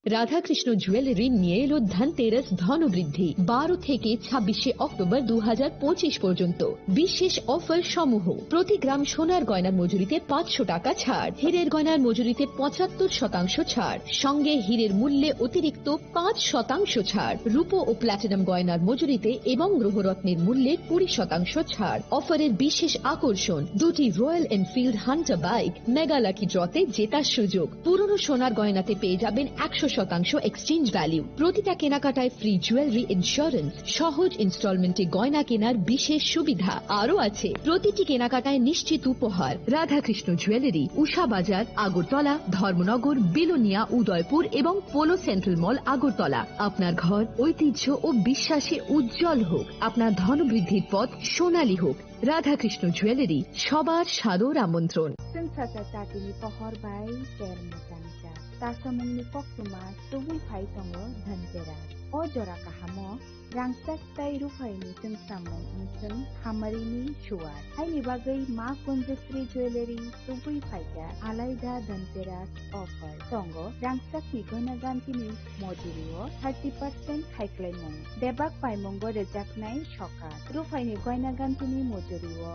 রাধাকৃষ্ণ জুয়েলারি নিয়ে এলো ধনতেরাস ধনবৃদ্ধি। বারো থেকে ছাব্বিশে অক্টোবর দু হাজার পঁচিশ পর্যন্ত বিশেষ অফার সমূহ: প্রতি গ্রাম সোনার গয়নার মজুরিতে পাঁচশো টাকা ছাড়, হীরের গয়নার মজুরিতে পঁচাত্তর শতাংশ ছাড়, সঙ্গে হীরের মূল্যে অতিরিক্ত পাঁচ শতাংশ ছাড়, রূপো ও প্ল্যাটিনাম গয়নার মজুরিতে এবং গ্রহরত্নের মূল্যে কুড়ি শতাংশ ছাড়। অফারের বিশেষ আকর্ষণ: দুটি royal Enfield Hunter bike mega lucky ড্রতে জেতার সুযোগ। পুরনো সোনার গয়নাতে পেয়ে যাবেন একশো শতাংশ এক্সচেঞ্জ ভ্যালু। প্রতিটা কেনাকাটায় ফ্রি জুয়েলারি ইন্স্যুরেন্স। সহজ ইনস্টলমেন্টে গয়না কেনার বিশেষ সুবিধা। আরও আছে প্রতিটি কেনাকাটায় নিশ্চিত উপহার। রাধাকৃষ্ণ জুয়েলারি, উষা বাজার, আগরতলা, ধর্মনগর, বিলোনিয়া, উদয়পুর এবং পোলো সেন্ট্রাল মল, আগরতলা। আপনার ঘর ঐতিহ্য ও বিশ্বাসে উজ্জ্বল হোক, আপনার ধনবৃদ্ধির পথ সোনালী হোক। রাধাকৃষ্ণ জুয়েলারি, সবার সাদর আমন্ত্রণ। Chwng sacha chatini pohor bai ter mwchang cha. Tasamungni koktwma tubui phai tongo Dhanteras. O jora kahamo rangchak tei ruphaini chwngsamung wngthwng hamarini suwar. Haini bagwi Ma Kunjasri Jewellery tubui phaikha alaida Dhanteras offer. Tongo rangchakni goina gantini mojurio thirty percent khaiklaimung. Bebak paimungo rwjaknai sokat. Ruphaini goina gantini mojurio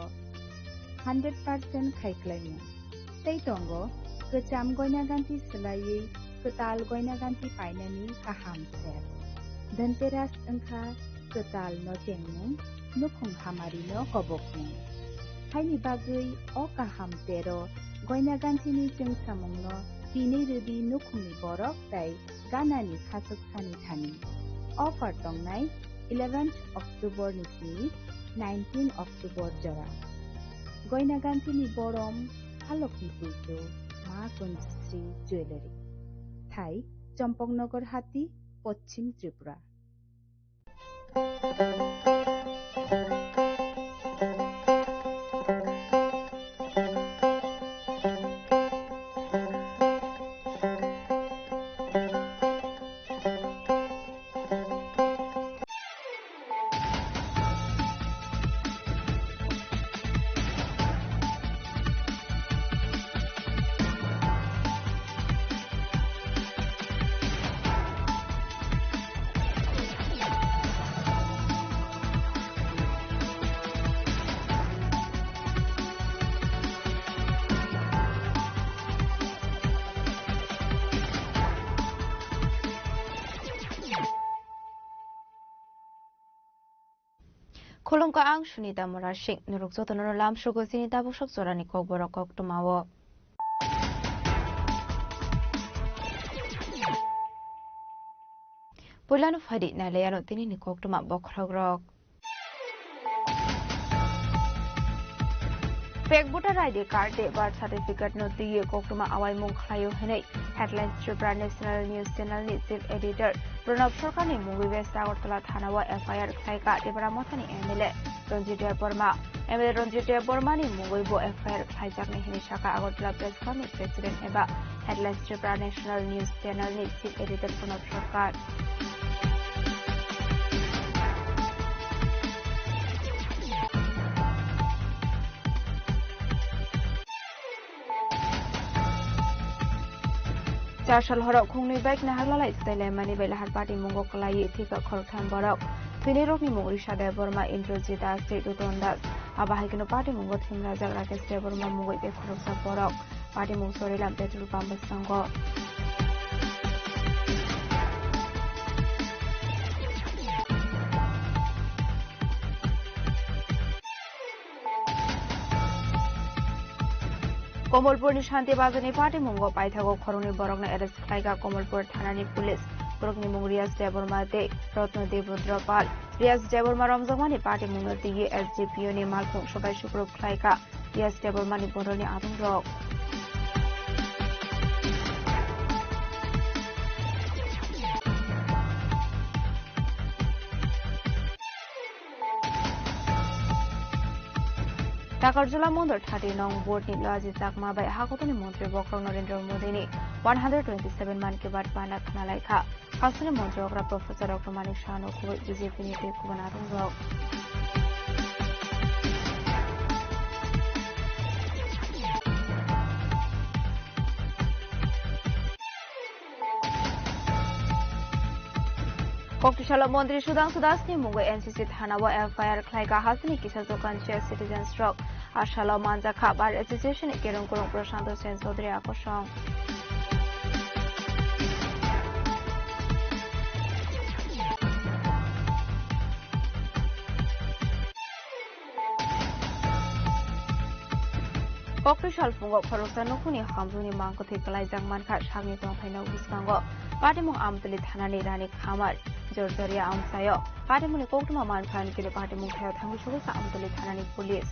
hundred percent khaiklaimung. Tei tongo kwcham goina ganti swlaiwi kwtal goina ganti painani kaham sep. Dhanteras wngkha kwtal no chengmung, nukhung hamari no kobokmung. Haini bagwi o kaham tero goina gantini chwngsamungno tini rwdi nukhungni borok tei ganani khachuk sani thani. Offer tongnai eleventh October ni simi nineteen October jora. Goina gantini borom halokni puitu Ma Kunjasri Jewellery. Thai, Champaknagar Hati, Poschim Tripura. Khulumkha, ang Sunita Murasing. Norok jotono lamsogo chini tabuk sok jorani kokborok koktwmao. Puilano phaidi nailaiano tinini koktwma bokhorokrok. Fake voter I D card tei birth certificate no twiwi koktwma awaimung khlaio hwnwi Headlines Tripura National News Channel ni Chief Editor Pranab Sarkar ni mungwi West Agartala thana o F I R khlaikha Tipra Mothani M L A Ranjit Debbarma. M L A Ranjit Debbarma ni mungwi bo F I R khlaijaknai hwnwi sakha Agartala Press Club ni President eba Headlines Tripura National News Channel ni Chief Editor Pranab Sarkar. Char sal horok khungnwi bike nahar lalai swtailaimani bai lahar party mungo kwlaiwi thwikha khoroktham borok. Thwinairokni mung Risha Debbarma, Indrajit Das tei Duton Das. Abo hai kheno party mungo thwimrajak Rakesh Debbarma mungwi tei khoroksa borok. Party mung Chorilam petrol pump bwskango. Komolpurni Shanti Bazarni party mungo paithago khoroknwi borokno arrest khlaikha Komolpur thanani police. Borokni mung Riyas Debbarma tei Ratna Debendra Pal. Riyas Debbarma romjakmani party mungno twiwi S D P O ni malkhung sobai sukrub khlaikha. Riyas Debbarmani bondolni adongrok. Takarjala Mondol thirty nong ward ni Loaji Chakma bai hakotoni montri bokhorok Narendra Modi ni one hundred twenty seven Mann Ki Baat bana khna laikha. Hasteni montri okra Professor Doctor Manik Saha no khubui B J P ni tei kubun adongrok. Koktisalo Montri Sudhangshu Das ni mungwi N C C thana o F I R khlaikha hasteni kisa jokan chair citizens rok. Asalo manjakha Bar Association ni kerong kurung Prashanto Sen Chaudhary akosong. Kokti salphungo khoroksa nukhungni hamjwkni mangkwthwi kwlaijak mankha sakni tongthaino bwskango patimung Amtwli thanani Rani Khamar Jorjoria amchaio patimungni koktwma mankha, hinkhe patimung thaio thangwi sogwi kha Amtwli thanani police.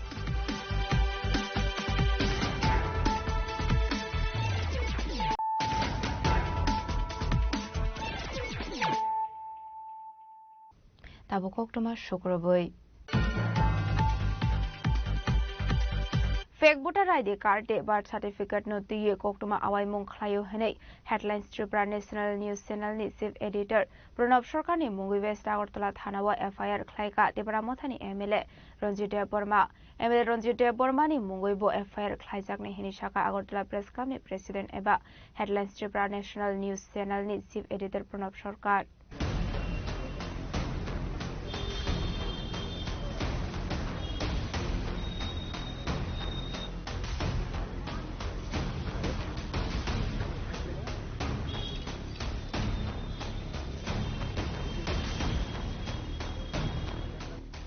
Tabuk koktwma sukrubwi. Fake voter I D card tei birth certificate no twiwi koktwma awaimung khlaio hwnwi Headlines Tripura National News Channel ni Chief Editor Pranab Sarkar ni mungwi West Agartala thana o F I R khlaikha Tipra Mothani M L A Ranjit Debbarma. M L A Ranjit Debbarma ni mungwi bo F I R khlaijaknai hwnwi sakha Agartala Press Club ni President eba Headlines Tripura National News Channel ni Chief Editor Pranab Sarkar.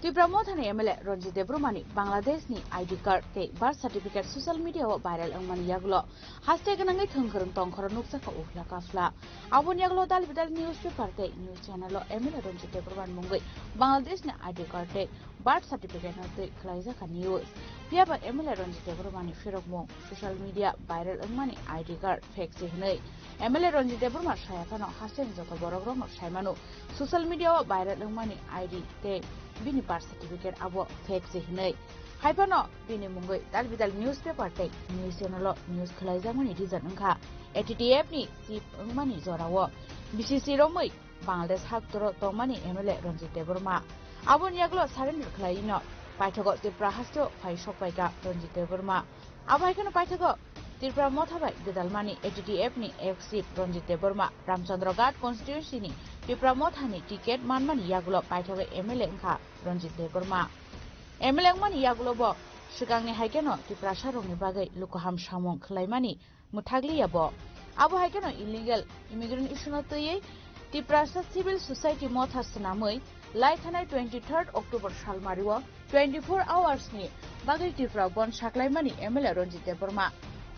Tipra Mothani M L A Ranjit Debbarmani Bangladeshni I D card tei birth certificate social media o viral wngmani yagulo haste gwnangwi thwngkwrwng tongkhoro nukjakha uphla kaphla. Aboni yagulo dal bidal newspaper tei news channel o M L A Ranjit Debbarmani mungwi Bangladeshni I D card tei birth certificate no twi khwlaijakha news. Phiya ba M L A Ranjit Debbarmani phirokmung social media viral wngmani I D card fake se hwnwi M L A Ranjit Debbarma saya phano hasteni joto borokrokno sai mano social media o viral wngmani I D tei bini birth certificate abo fake se hwnwi. Hai phano bini mungwi dal bidal newspaper tei news channel o news khwlaijakmani reason wngkha A T T F ni chief wngmani jorao B C C romwi Bangladesh haktoro tongmani M L A Ranjit Debbarma. Aboni yagulo surrender khwlaino paithago Tripura hasteo phai sokpaikha Ranjit Debbarma. Abo hai kheno paithago Tripura Motha bai gwdalmani A T T F ni ex chief Ranjit Debbarma Ramchandra Ghat constituency ni Tripura Motha ni ticket manmani yagulo paithago M L A wngkha Ranjit Debbarma. M L A wngmani yagulo bo swkangni hai kheno Tiprasa rokni bagwi lukuham samung khwlaimani mwthakliya bo. Abo hai kheno illegal immigrant issue no twiwi Tiprasa civil society motha swnamwi Lai thanai twenty third October salmario twenty four hours ni bagwi Tripura bon saklaimani M L A Ranjit Debbarma.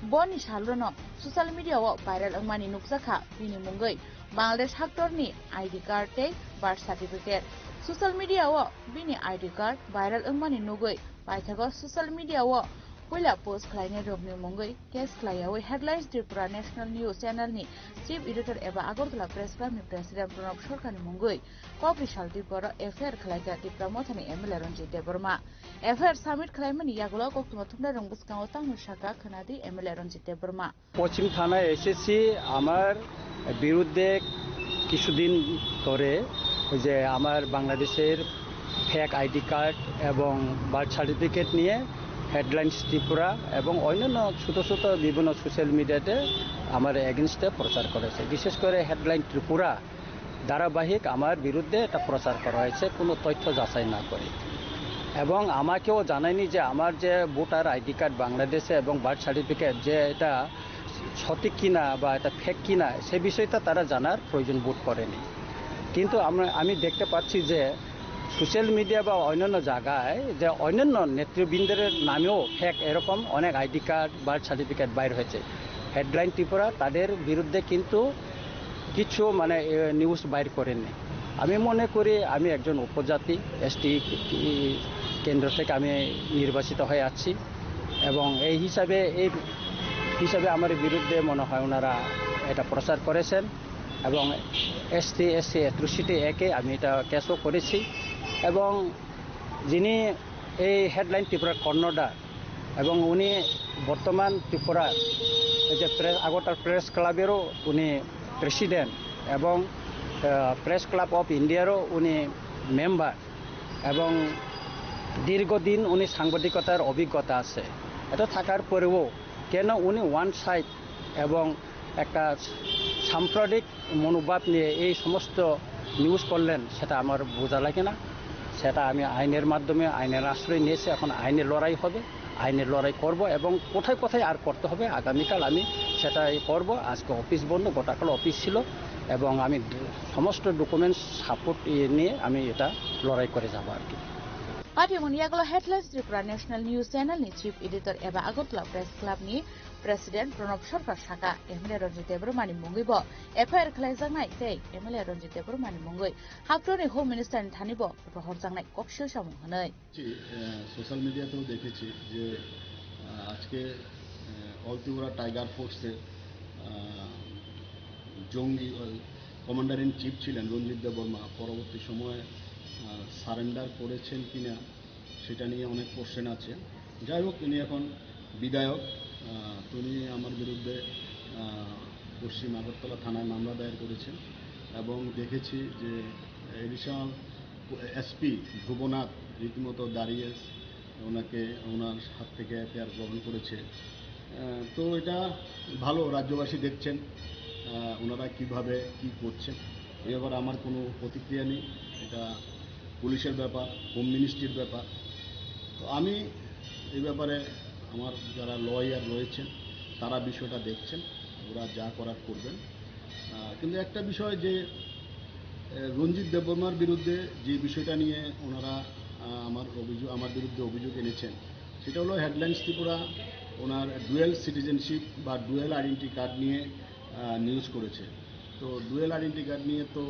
Boni salrono social media o viral wngmani nukjakha bini mungwi Bangladesh haktorni I D card tei birth certificate. Social media o bini I D card viral wngmani nugwi paithago social media o puila post khlainai rokni mungwi case khlaiyawi Headlines Tripura National News Channel ni Chief Editor eba Agartala Press Club ni President Pranab Sarkar ni mungwi Kokri saltwi borok F I R khlaijak Tipra Mothani M L A Ranjit Debbarma. F I R submit khlaimani yagulo koktwma thumnairok bwskango tamo sakha khwnadi M L A Ranjit Debbarma. পশ্চিম থানায় এসেছি। আমার বিরুদ্ধে কিছুদিন ধরে ওই যে আমার বাংলাদেশের ফেক আইডি কার্ড এবং বার্থ সার্টিফিকেট নিয়ে হেডলাইন্স ত্রিপুরা এবং অন্যান্য ছোটো ছোটো বিভিন্ন সোশ্যাল মিডিয়াতে আমার এগেনস্টে প্রচার করেছে। বিশেষ করে হেডলাইন ত্রিপুরা ধারাবাহিক আমার বিরুদ্ধে এটা প্রচার করা হয়েছে কোনো তথ্য যাচাই না করে। এবং আমাকেও জানায়নি যে আমার যে ভোটার আইডি কার্ড বাংলাদেশে এবং বার্থ সার্টিফিকেট যে এটা সঠিক কিনা বা এটা ফেক কিনা, সে বিষয়টা তারা জানার প্রয়োজন বোধ করেনি। কিন্তু আমরা, আমি দেখতে পাচ্ছি যে সোশ্যাল মিডিয়া বা অন্যান্য জায়গায় যে অন্যান্য নেতৃবৃন্দের নামেও ফেক এরকম অনেক আইডি কার্ড, বার্থ সার্টিফিকেট বাইর হয়েছে। হেডলাইন ত্রিপুরা তাদের বিরুদ্ধে কিন্তু কিছু মানে, এ, নিউজ বাইর করেননি। আমি মনে করি আমি একজন উপজাতি, এসটি কেন্দ্র থেকে আমি নির্বাচিত হয়ে আসছি এবং এই হিসাবে, এই হিসাবে আমার বিরুদ্ধে মনে হয় ওনারা এটা প্রচার করেছেন এবং এসটি এসসি অ্যাট্রোসিটি অ্যাক্টে আমি এটা কেসও করেছি এবং যিনি এই হেডলাইন ত্রিপুরার কর্ণধার এবং উনি বর্তমান ত্রিপুরার এই যে প্রেস, আগরতলা প্রেস ক্লাবেরও উনি প্রেসিডেন্ট এবং, আহ, প্রেস ক্লাব অফ ইন্ডিয়ারও উনি মেম্বার এবং দীর্ঘদিন উনি সাংবাদিকতার অভিজ্ঞতা আছে। এত থাকার পরেও কেন উনি ওয়ান সাইড এবং একটা সাম্প্রদায়িক মনোভাব নিয়ে এই সমস্ত নিউজ করলেন, সেটা আমার বোঝা লাগে না। সেটা আমি আইনের মাধ্যমে আইনের আশ্রয় নিয়েছি, এখন আইনের লড়াই হবে। আইনের লড়াই করব এবং কোথায় কোথায় আর করতে হবে আগামীকাল আমি সেটাই করব। আজকে অফিস বন্ধ, গোটাকাল অফিস ছিল এবং আমি ড-, সমস্ত ডকুমেন্টস সাপোর্ট নিয়ে আমি এটা লড়াই করে যাব আর কি। Patimoni yagulo Headlines Tripura National News Channel ni Chief Editor eba Agartala Press Club ni President Pranab Sarkar saka, M L A Ranjit Debbarma ni mungwi bo F I R khlaijaknai tei M L A Ranjit Debbarma ni mungwi haktorni Home Minister ni thani bo rohorjaknai koksil samung hwnwi. জি, আহ, সোশ্যাল মিডিয়াতেও দেখেছি যে, আহ, আজকে, আহ, অল ত্রিপুরা টাইগার ফোর্সের, আহ, জঙ্গি, আহ, commander in chief ছিলেন রঞ্জিত দেববর্মা, পরবর্তী সময়ে, আহ, সারেন্ডার করেছেন কিনা সেটা নিয়ে অনেক কোশ্চেন আছে। যাই হোক, তিনি এখন বিধায়ক, আহ, তিনি আমার বিরুদ্ধে, আহ, পশ্চিম আগরতলা থানায় মামলা দায়ের করেছেন এবং দেখেছি যে এডিশনাল এসপি ধ্রুবনাথ রীতিমতো দাঁড়িয়ে ওনাকে, ওনার হাত থেকে এফআইআর গ্রহণ করেছে। আহ, তো এটা ভালো, রাজ্যবাসী দেখছেন, আহ, ওনারা কিভাবে কি করছেন। এ ব্যাপারে আমার কোনো প্রতিক্রিয়া নেই, এটা পুলিশের ব্যাপার, হোম মিনিস্ট্রির ব্যাপার। তো আমি এই ব্যাপারে, আমার যারা লয়ার রয়েছেন, তারা বিষয়টা দেখছেন, ওরা যা করার করবেন। আহ, কিন্তু একটা বিষয় যে, আহ, রঞ্জিত দেববর্মার বিরুদ্ধে যে বিষয়টা নিয়ে ওনারা, আহ, আমার অভিযোগ, আমার বিরুদ্ধে অভিযোগ এনেছেন, সেটা হলো হেডলাইন্স ত্রিপুরা ওনার ডুয়েল সিটিজেনশিপ বা ডুয়েল আইডেন্টি কার্ড নিয়ে, আহ, নিউজ করেছে। তো ডুয়েল আইডেন্টি কার্ড নিয়ে তো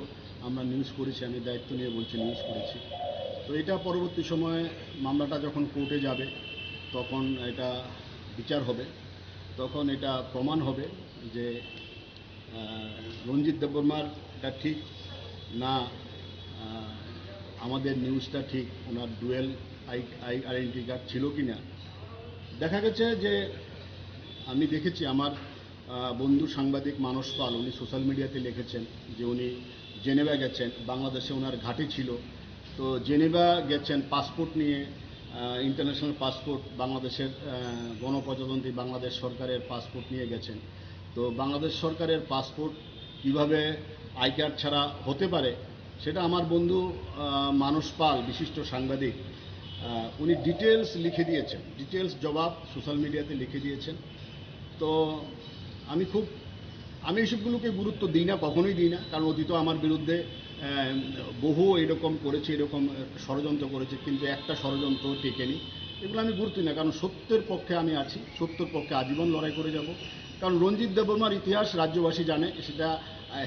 আমরা নিউজ করেছি, আমি দায়িত্ব নিয়ে বলছি, নিউজ করেছি। তো এটা পরবর্তী সময়ে মামলাটা যখন কোর্টে যাবে, তখন এটা বিচার হবে, তখন এটা প্রমাণ হবে যে, আহ, রঞ্জিত দেববর্মার এটা ঠিক না, আহ, আমাদের নিউজটা ঠিক, ওনার dual I, I, identity card ছিল কি না। দেখা গেছে যে আমি দেখেছি আমার, আহ, বন্ধু সাংবাদিক মানস পাল, উনি সোশ্যাল মিডিয়াতে লিখেছেন যে উনি জেনেভা গেছেন, বাংলাদেশে ওনার ঘাঁটি ছিল। তো জেনেভা গেছেন পাসপোর্ট নিয়ে, আহ, ইন্টারন্যাশনাল পাসপোর্ট, বাংলাদেশের, আহ, গণপ্রজাতন্ত্রী বাংলাদেশ সরকারের পাসপোর্ট নিয়ে গেছেন। তো বাংলাদেশ সরকারের পাসপোর্ট কিভাবে আই কার্ড ছাড়া হতে পারে, সেটা আমার বন্ধু, আহ, মানস পাল, বিশিষ্ট সাংবাদিক, আহ, উনি ডিটেলস লিখে দিয়েছেন, ডিটেলস জবাব সোশ্যাল মিডিয়াতে লিখে দিয়েছেন। তো আমি খুব, আমি এইসবগুলোকে গুরুত্ব দিই না, কখনোই দিই না, কারণ অতীতও আমার বিরুদ্ধে আহ, বহু এরকম করেছে, এরকম ষড়যন্ত্র করেছে, কিন্তু একটা ষড়যন্ত্র টেকেনি। এগুলো আমি গুরুত্ব দিই না, কারণ সত্যের পক্ষে আমি আছি, সত্যের পক্ষে আজীবন লড়াই করে যাব। কারণ রঞ্জিত দেববর্মার ইতিহাস রাজ্যবাসী জানে, সেটা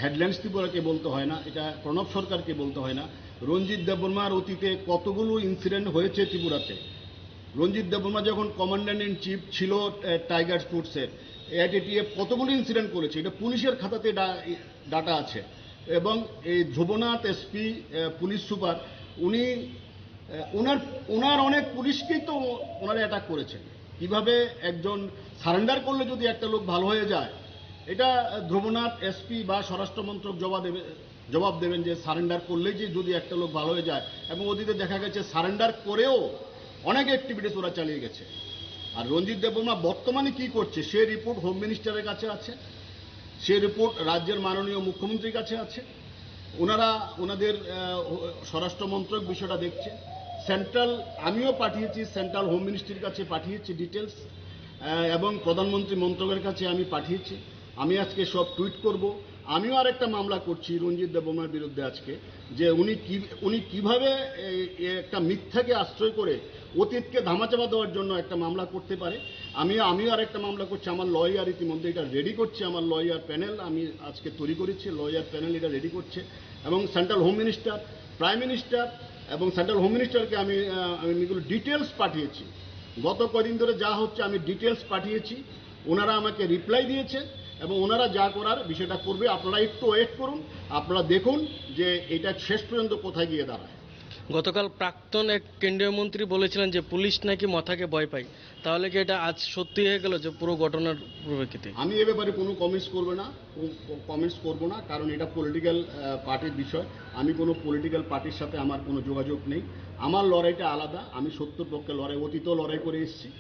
হেডলাইন্স ত্রিপুরাকে বলতে হয় না, এটা প্রণব সরকারকে বলতে হয় না। রঞ্জিত দেববর্মার অতীতে কতগুলো ইনসিডেন্ট হয়েছে ত্রিপুরাতে। রঞ্জিত দেববর্মা যখন কমান্ডার ইন চিফ ছিল, আহ, টাইগার ফোর্সের, এআইটিটিএফ কতগুলো ইনসিডেন্ট করেছে, এটা পুলিশের খাতাতে ডা-, ডাটা আছে। এবং এই ধ্রুবনাথ এসপি, আহ, পুলিশ সুপার, উনি, আহ, ওনার, ওনার অনেক পুলিশকেই তো ওনারা অ্যাটাক করেছেন। কিভাবে একজন সারেন্ডার করলে যদি একটা লোক ভালো হয়ে যায়, এটা, আহ, ধ্রুবনাথ এসপি বা স্বরাষ্ট্র মন্ত্রক জবাব দেবে, জবাব দেবেন যে সারেন্ডার করলেই যে যদি একটা লোক ভালো হয়ে যায়। এবং অতীতে দেখা গেছে সারেন্ডার করেও অনেক অ্যাক্টিভিটিস ওরা চালিয়ে গেছে। আর রঞ্জিত দেববর্মা বর্তমানে কি করছে, সে রিপোর্ট হোম মিনিস্টারের কাছে আছে, সে রিপোর্ট রাজ্যের মাননীয় মুখ্যমন্ত্রীর কাছে আছে। ওনারা ওনাদের, আহ, স্বরাষ্ট্র মন্ত্রক বিষয়টা দেখছে। সেন্ট্রাল, আমিও পাঠিয়েছি, সেন্ট্রাল হোম মিনিস্ট্রির কাছে পাঠিয়েছি ডিটেলস, আহ, এবং প্রধানমন্ত্রী মন্ত্রকের কাছে আমি পাঠিয়েছি। আমি আজকে সব টুইট করব। আমিও আরেকটা মামলা করছি রঞ্জিত দেববর্মার বিরুদ্ধে আজকে, যে উনি কি, উনি কিভাবে এই, এই একটা মিথ্যাকে আশ্রয় করে অতীতকে ধামাচাপা দেওয়ার জন্য একটা মামলা করতে পারে। আমি, আমিও আরেকটা মামলা করছি, আমার লয়ার ইতিমধ্যে এটা রেডি করছে, আমার লয়ার প্যানেল আমি আজকে তৈরি করেছি, লয়ার প্যানেল এটা রেডি করছে। এবং central home minister, prime minister এবং সেন্ট্রাল হোম মিনিস্টারকে আমি, আহ, আমি এগুলো ডিটেলস পাঠিয়েছি। গত কদিন ধরে যা হচ্ছে আমি ডিটেলস পাঠিয়েছি, ওনারা আমাকে রিপ্লাই দিয়েছে এবং ওনারা যা করার বিষয়টা করবে। আপনারা একটু ওয়েট করুন, আপনারা দেখুন যে এটা শেষ পর্যন্ত কোথায় গিয়ে দাঁড়ায়। গতকাল প্রাক্তন এক কেন্দ্রীয় মন্ত্রী বলেছিলেন যে পুলিশ নাকি মথাকে ভয় পায়, তাহলে কি এটা আজ সত্যি হয়ে গেল যে পুরো ঘটনার পরিপ্রেক্ষিতে? আমি এ ব্যাপারে কোনো কমেন্টস করবো না, কো-, কো-, কমেন্টস করবো না, কারণ এটা পলিটিক্যাল, আহ, পার্টির বিষয়। আমি কোনো পলিটিক্যাল পার্টির সাথে আমার কোনো যোগাযোগ নেই। আমার লড়াইটা আলাদা, আমি সত্যর পক্ষে লড়াই, অতীতেও লড়াই করে এসেছি,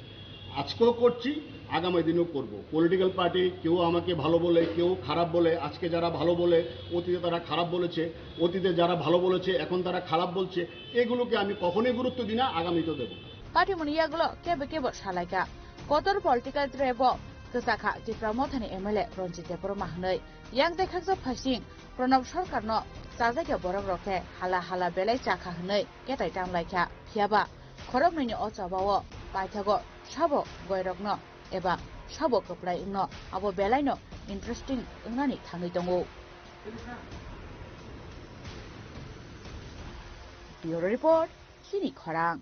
আজকেও করছি, আগামী দিনেও করব। পলিটিক্যাল পার্টি কেউ আমাকে ভালো বলে, কেউ খারাপ বলে। আজকে যারা ভালো বলে, অতীতে তারা খারাপ বলেছে, অতীতে যারা ভালো বলেছে, এখন তারা খারাপ বলছে। এগুলোকে আমি কখনোই গুরুত্ব দিই না, আগামীতেও দেব না। Party muni yagulo kebo kebo salaikha. Kotor political trap o kwchakha Tipra Mothani M L A Ranjit Debbarma hwnwi. Yang tei khaksa phaising Pranab Sarkarno chajakya borok rok khe hala hala belai chakha hwnwi ketai tamlaikha. Phiyaba khoroknwini o chobao paithago sabo goirokno eba sabo kwplai wngno abo belaino interesting wngnani thangwi tongo. Bureau Report, Chini Khorang.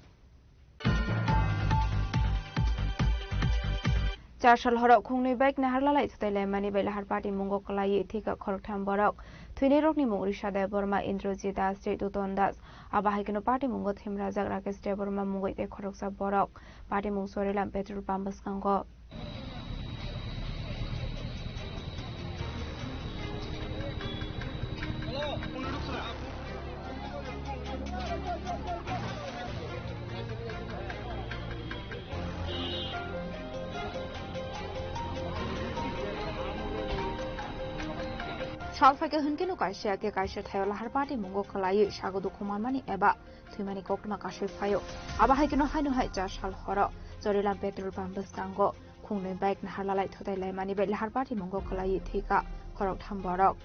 Char sal horo khungnwi bike naharlalai thutai laimani bai lahar party mungo kwlaiwi thwikha khoroktham borok. Thwinai rokni mung Risha Debbarma, Indrajit Das tei Duton Das. Abo hai kheno party mungo themrajak Rakesh Debbarma mungwi tei khoroksa borok. Party mung Chorilam petrol pump bwskango. Sal phaikha hwnkhe no kaisa khe kaisa thaio lahar party mungo kwlaiwi sago dukhu manmani eba thwimani koktwma kasui phaio. Abo hai kheno haino hai cha sal horo Chorilam petrol pump bwskango khungnwi bike naharlalai thutai laimani bai lahar party mungo kwlaiwi thwikha khoroktham borok.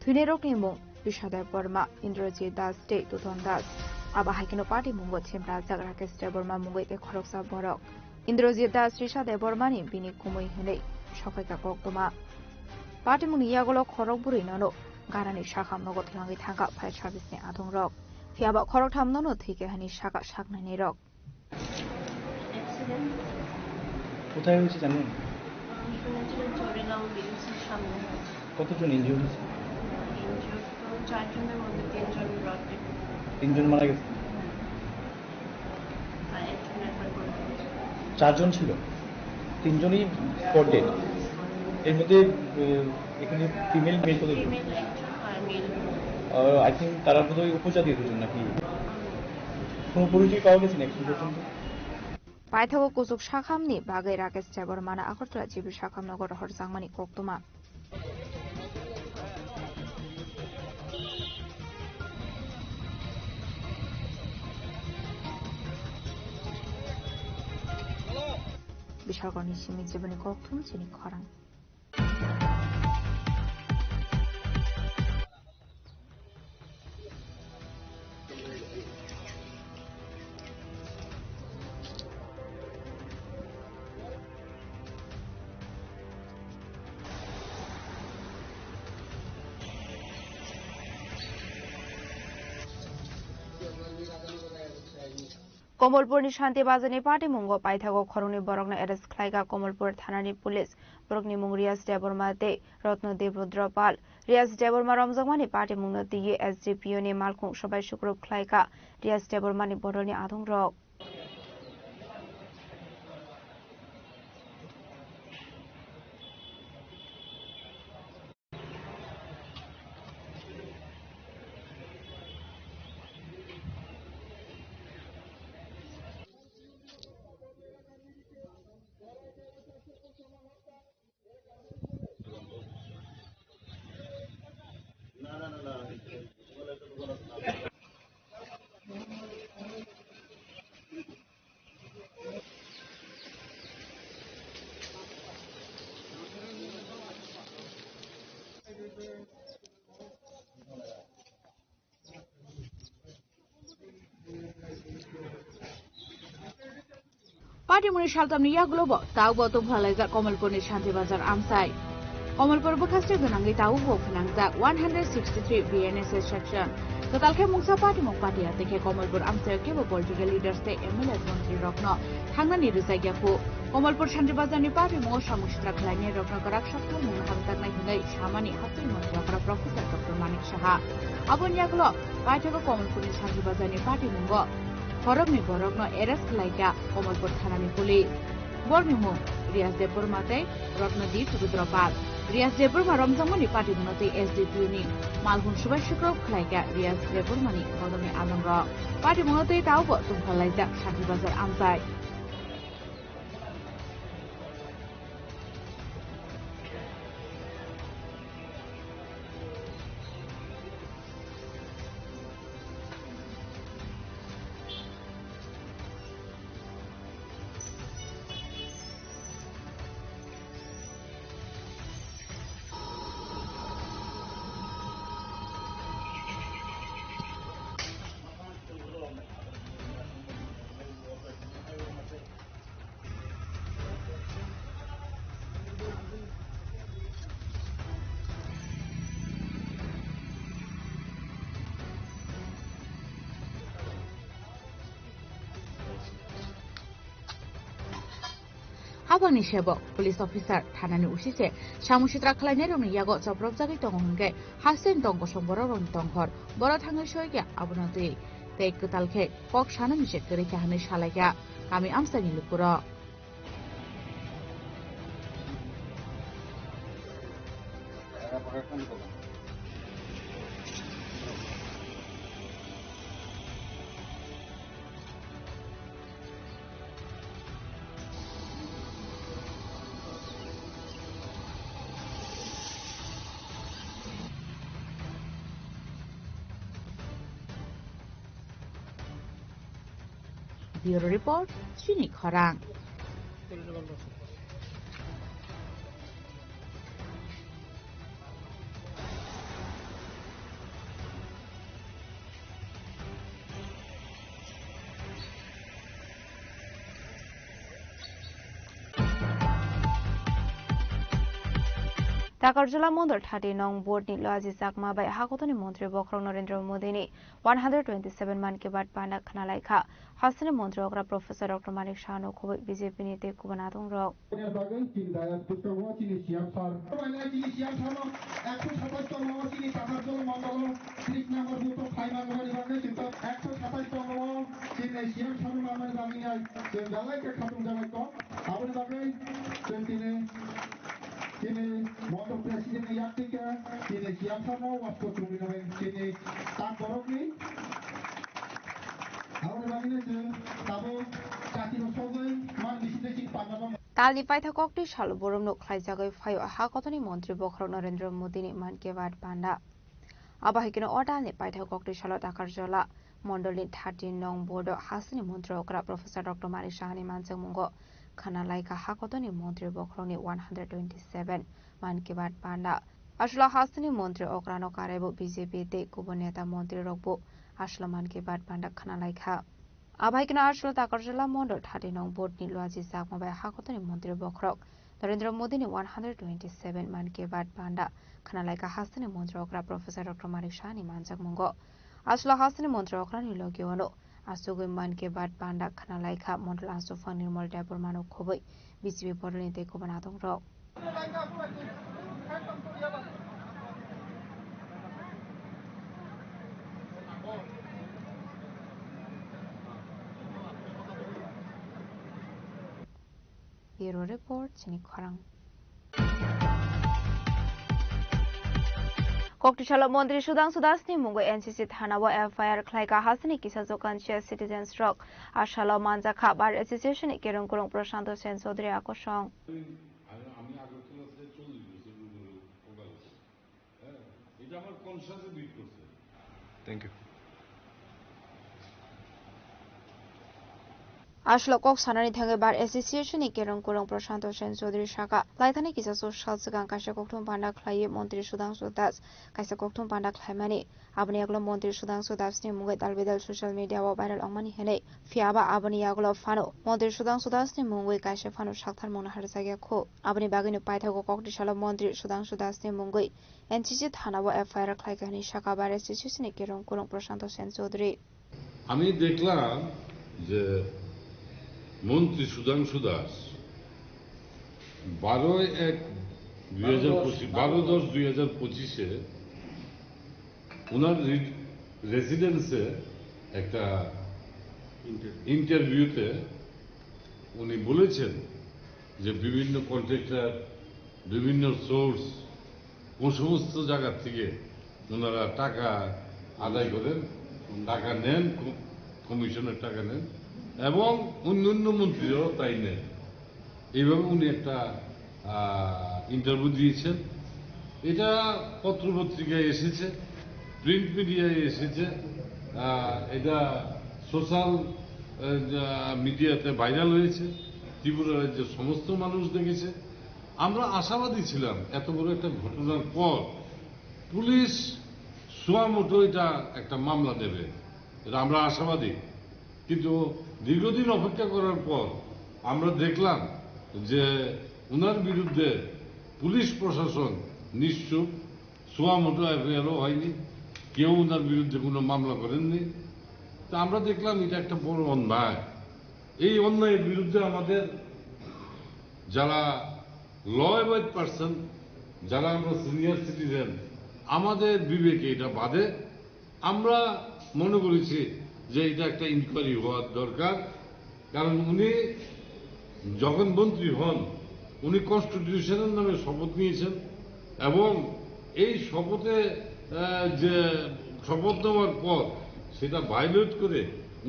Thwinairokni mung Risha Debbarma, Indrajit Das tei Duton Das. Abo hai kheno party mungo themrajak Rakesh Debbarma mungwi tei khoroksa borok. Indrajit Das Risha Debbarmani bini kumui hwnwi sokhaikha koktwma. Party mungni yagulo khorok bwrwi nono ganani sakham nogo twlangwi thangkha fire service ni adongrok. Phiyaba khoroktham nono thwikha hwnwi sakha saknainirok. Accident. কোথায় হয়েছে জানেন? আহ, শুনেছিলাম চড়েগাঁও বিএমসির সামনে হয়েছে। কতজন ইনজিওর্ড হয়েছে? ইনজিওর্ড তো চারজনের মধ্যে তিনজন ব্রড ডেড। তিনজন মারা গেছে? হুম। আর একজন রেফার করে দিয়েছে। চারজন ছিল? তিনজনই স্পট ডেড। এর মধ্যে, আহ, এখানে ফিমেল মেল কতজন? ফিমেল একজন আর মেল। আহ, আই থিংক তারা বোধহয় উপজাতীয় দুজন নাকি? কোনো পরিচয় পাওয়া গেছে না এখন পর্যন্ত? Paithago kuchuk sakhamni bagwi Rakesh Debbarmano Agartala G B sakhamno rohorjakmani koktwma. Bishalgarhni simi jiboni kokthum chini khorang. Komolpurni Shanti Bazarni patimungo paithago khoroknwi borokno arrest khlaikha Komolpur thanani police. Borokni mung Riyas Debbarma tei Ratna Dev Rudra Pal. Riyas Debbarma romjakmani patimungno twiwi S D P O ni malkhung swbai sukrub khlaikha Riyas Debbarmani bodolni adongrok. Patimungni saltamni yagulo bo taubo tongphalaijak Komolpurni Shanti Bazar amchai. Komolpur bwkhaste gwnangwi taubo phnangjak one hundred sixty-three B N S S section. Kwtal khe mungsa patimung patiya tei khe Komolpur amchaio kebo political leaders tei M L A montri rokno thangnani rwjakya khu. Komolpur Shanti Bazarni patimungo samung sitra khlainai rokno kwrak sakthar mungno hamjaknai hwnwi samani hasteni montri okra Professor Doctor Manik Saha. Aboni yagulo paithago Komolpurni Shanti Bazarni patimungo khoroknwi borokno arrest khlaikha Komolpur thanani police. Borokni mung Riyas Debbarma tei Ratnadeep Rudra Pal. Riyas Debbarma romjakmani patimungno tei S D P O ni malhun swbai sukrub khlaikha Riyas Debbarmani bodolni adongrok. Patimungno tei taubo tongphalaijak Shanti Bazar amchai. Habangni sebok, police officer, thanani O C se samung sitra khlainairokni yago chopropjagwi tongo hwnkhe, hasteni tong kosong borokrokni tongkhor, borok thangwi soikha abono twi tei kwtal khe kok sanani se kwrwikha hwnwi salaikha kami amchaini lukurok. Bureau Report, Chini Khorang. Takarjala Mondol thirty nong Board ni Loaji Chakma bai Hakotoni Montri Bokhorok Narendra Modi ni one hundred twenty-seven Mann Ki Baat panda khwnalaikha. Hasteni Montri okra Professor Doctor Manik Saha no khobwi B J P ni tei kubun adongrok. Aboni bagwi chini dayas bwskango chini C M sir. Chini C M sir no ekso satais tongmao chini Takarjala Mondol o tris number booth o phai manmani bagwi chwng ekso satais tongmao chini C M sir no manmani bagwi chwng belai khe khatung jabai tong. Aboni bagwi chwng tini, tini Mondol President ni yak twi khe tini C M sir no wasto chumui nai tini tak borok ni. Aboni bagwi no chwng tabuk jati no sogwi man bising tei chini panda no. Talni paitha kokti salo boromno khlaijagwi phaio Hakotoni Montri Bokhorok Narendra Modi ni Mann Ki Baat panda. Abo hai kheno o talni paitha kokti salo Takarjala Mondolni thirty nong Board o hasteni Montri okra Professor Doctor Manik Saha ni manjakmungo khwnalaikha Hakotoni Montri Bokhorokni one hundred twenty-seven Mann Ki Baat panda. Aswla hasteni Montri okrano karaibo B J P tei kubun neta montri rokbo aswla Mann Ki Baat panda khwnalaikha. Abo hai kheno aswla Takarjala Mondol thirty nong Board ni Loaji Chakma bai Hakotoni Montri Bokhorok Narendra Modi ni one hundred twenty-seven Mann Ki Baat panda khwnalaikha hasteni Montri okra Professor Doctor Manik Saha ni manjakmungo. Aswla hasteni Montri okrani logi ono Asugwi Mann Ki Baat panda khna laikha Mondol Ansopha Nirmal Debbarmano khobwi B J P Mondolni tei Kubun adongrok. Bureau Report, chini khorang. Koktisalo Montri Sudhangshu Das ni mungwi N C C thana o F I R khlaika hasteni kisa Jokansia citizens rok. Asalo manjakha Bar Association ni kerong kurung Prashanto Sen Chaudhary akosong. আমি আগরতলা থেকে চল্লিশ বছর উপরে ওটা হচ্ছে। হ্যাঁ, এটা আমার কনসাসে বিট করছে। Thank you. Aslo kok sanani thangwi Bar Association ni kerong kurung Prashanto Sen Chaudhary saka, laithani kisa so sal swkang kaisa kokthum panda khlaiwi Montri Sudhangshu Das kaisa kokthum panda khlaimani. Aboni yagulo Montri Sudhangshu Das ni mungwi dalbidal social media o viral wngmani hinwi. Phiyaba aboni yagulo phano Montri Sudhangshu Das ni mungwi kaisa phano saktharmung no harjakya kho. Aboni bagwino paithago Koktisalo Montri Sudhangshu Das ni mungwi N C C thana o F I R khlaika hinwi saka Bar Association ni kerong kurung Prashanto Sen Chaudhary. আমি দেখলাম যে মন্ত্রী সুধাংশু দাস বারো এক দুই হাজার পঁচিশ, বারো দশ দুই হাজার পঁচিশে ওনার রি-, রেসিডেন্সে একটা ইন্টারভিউতে উনি বলেছেন যে বিভিন্ন কন্ট্রাক্টর, বিভিন্ন সোর্স, কোন সমস্ত জায়গা থেকে ওনারা টাকা আদায় করেন, টাকা নেন, ক-, কমিশনের টাকা নেন এবং অন্যান্য মন্ত্রীরাও তাই নেন। এইভাবে উনি একটা, আহ, ইন্টারভিউ দিয়েছেন। এটা পত্রপত্রিকায় এসেছে, প্রিন্ট মিডিয়ায় এসেছে, আহ, এটা সোশ্যাল, আহ, মিডিয়াতে ভাইরাল হয়েছে, ত্রিপুরা রাজ্যের সমস্ত মানুষ দেখেছে। আমরা আশাবাদী ছিলাম এত বড় একটা ঘটনার পর পুলিশ সুয়ামোটো এটা একটা মামলা নেবে, এটা আমরা আশাবাদী। কিন্তু দীর্ঘদিন অপেক্ষা করার পর আমরা দেখলাম যে ওনার বিরুদ্ধে পুলিশ প্রশাসন নিশ্চুপ, সুয়ামোটো এফআইআরও হয়নি, কেউ ওনার বিরুদ্ধে কোনো মামলা করেননি। তা আমরা দেখলাম এটা একটা বড় অন্যায়। এই অন্যায়ের বিরুদ্ধে আমাদের যারা ল অ্যাবাইড পারসন, যারা আমরা সিনিয়র সিটিজেন, আমাদের বিবেকে এটা বাধে। আমরা মনে করেছি যে এটা একটা ইনকোয়ারি হওয়ার দরকার, কারণ উনি যখন মন্ত্রী হন, উনি কনস্টিটিউশনের নামে শপথ নিয়েছেন এবং এই শপথে, আহ, যে শপথ নেওয়ার পর সেটা ভায়োলেট করে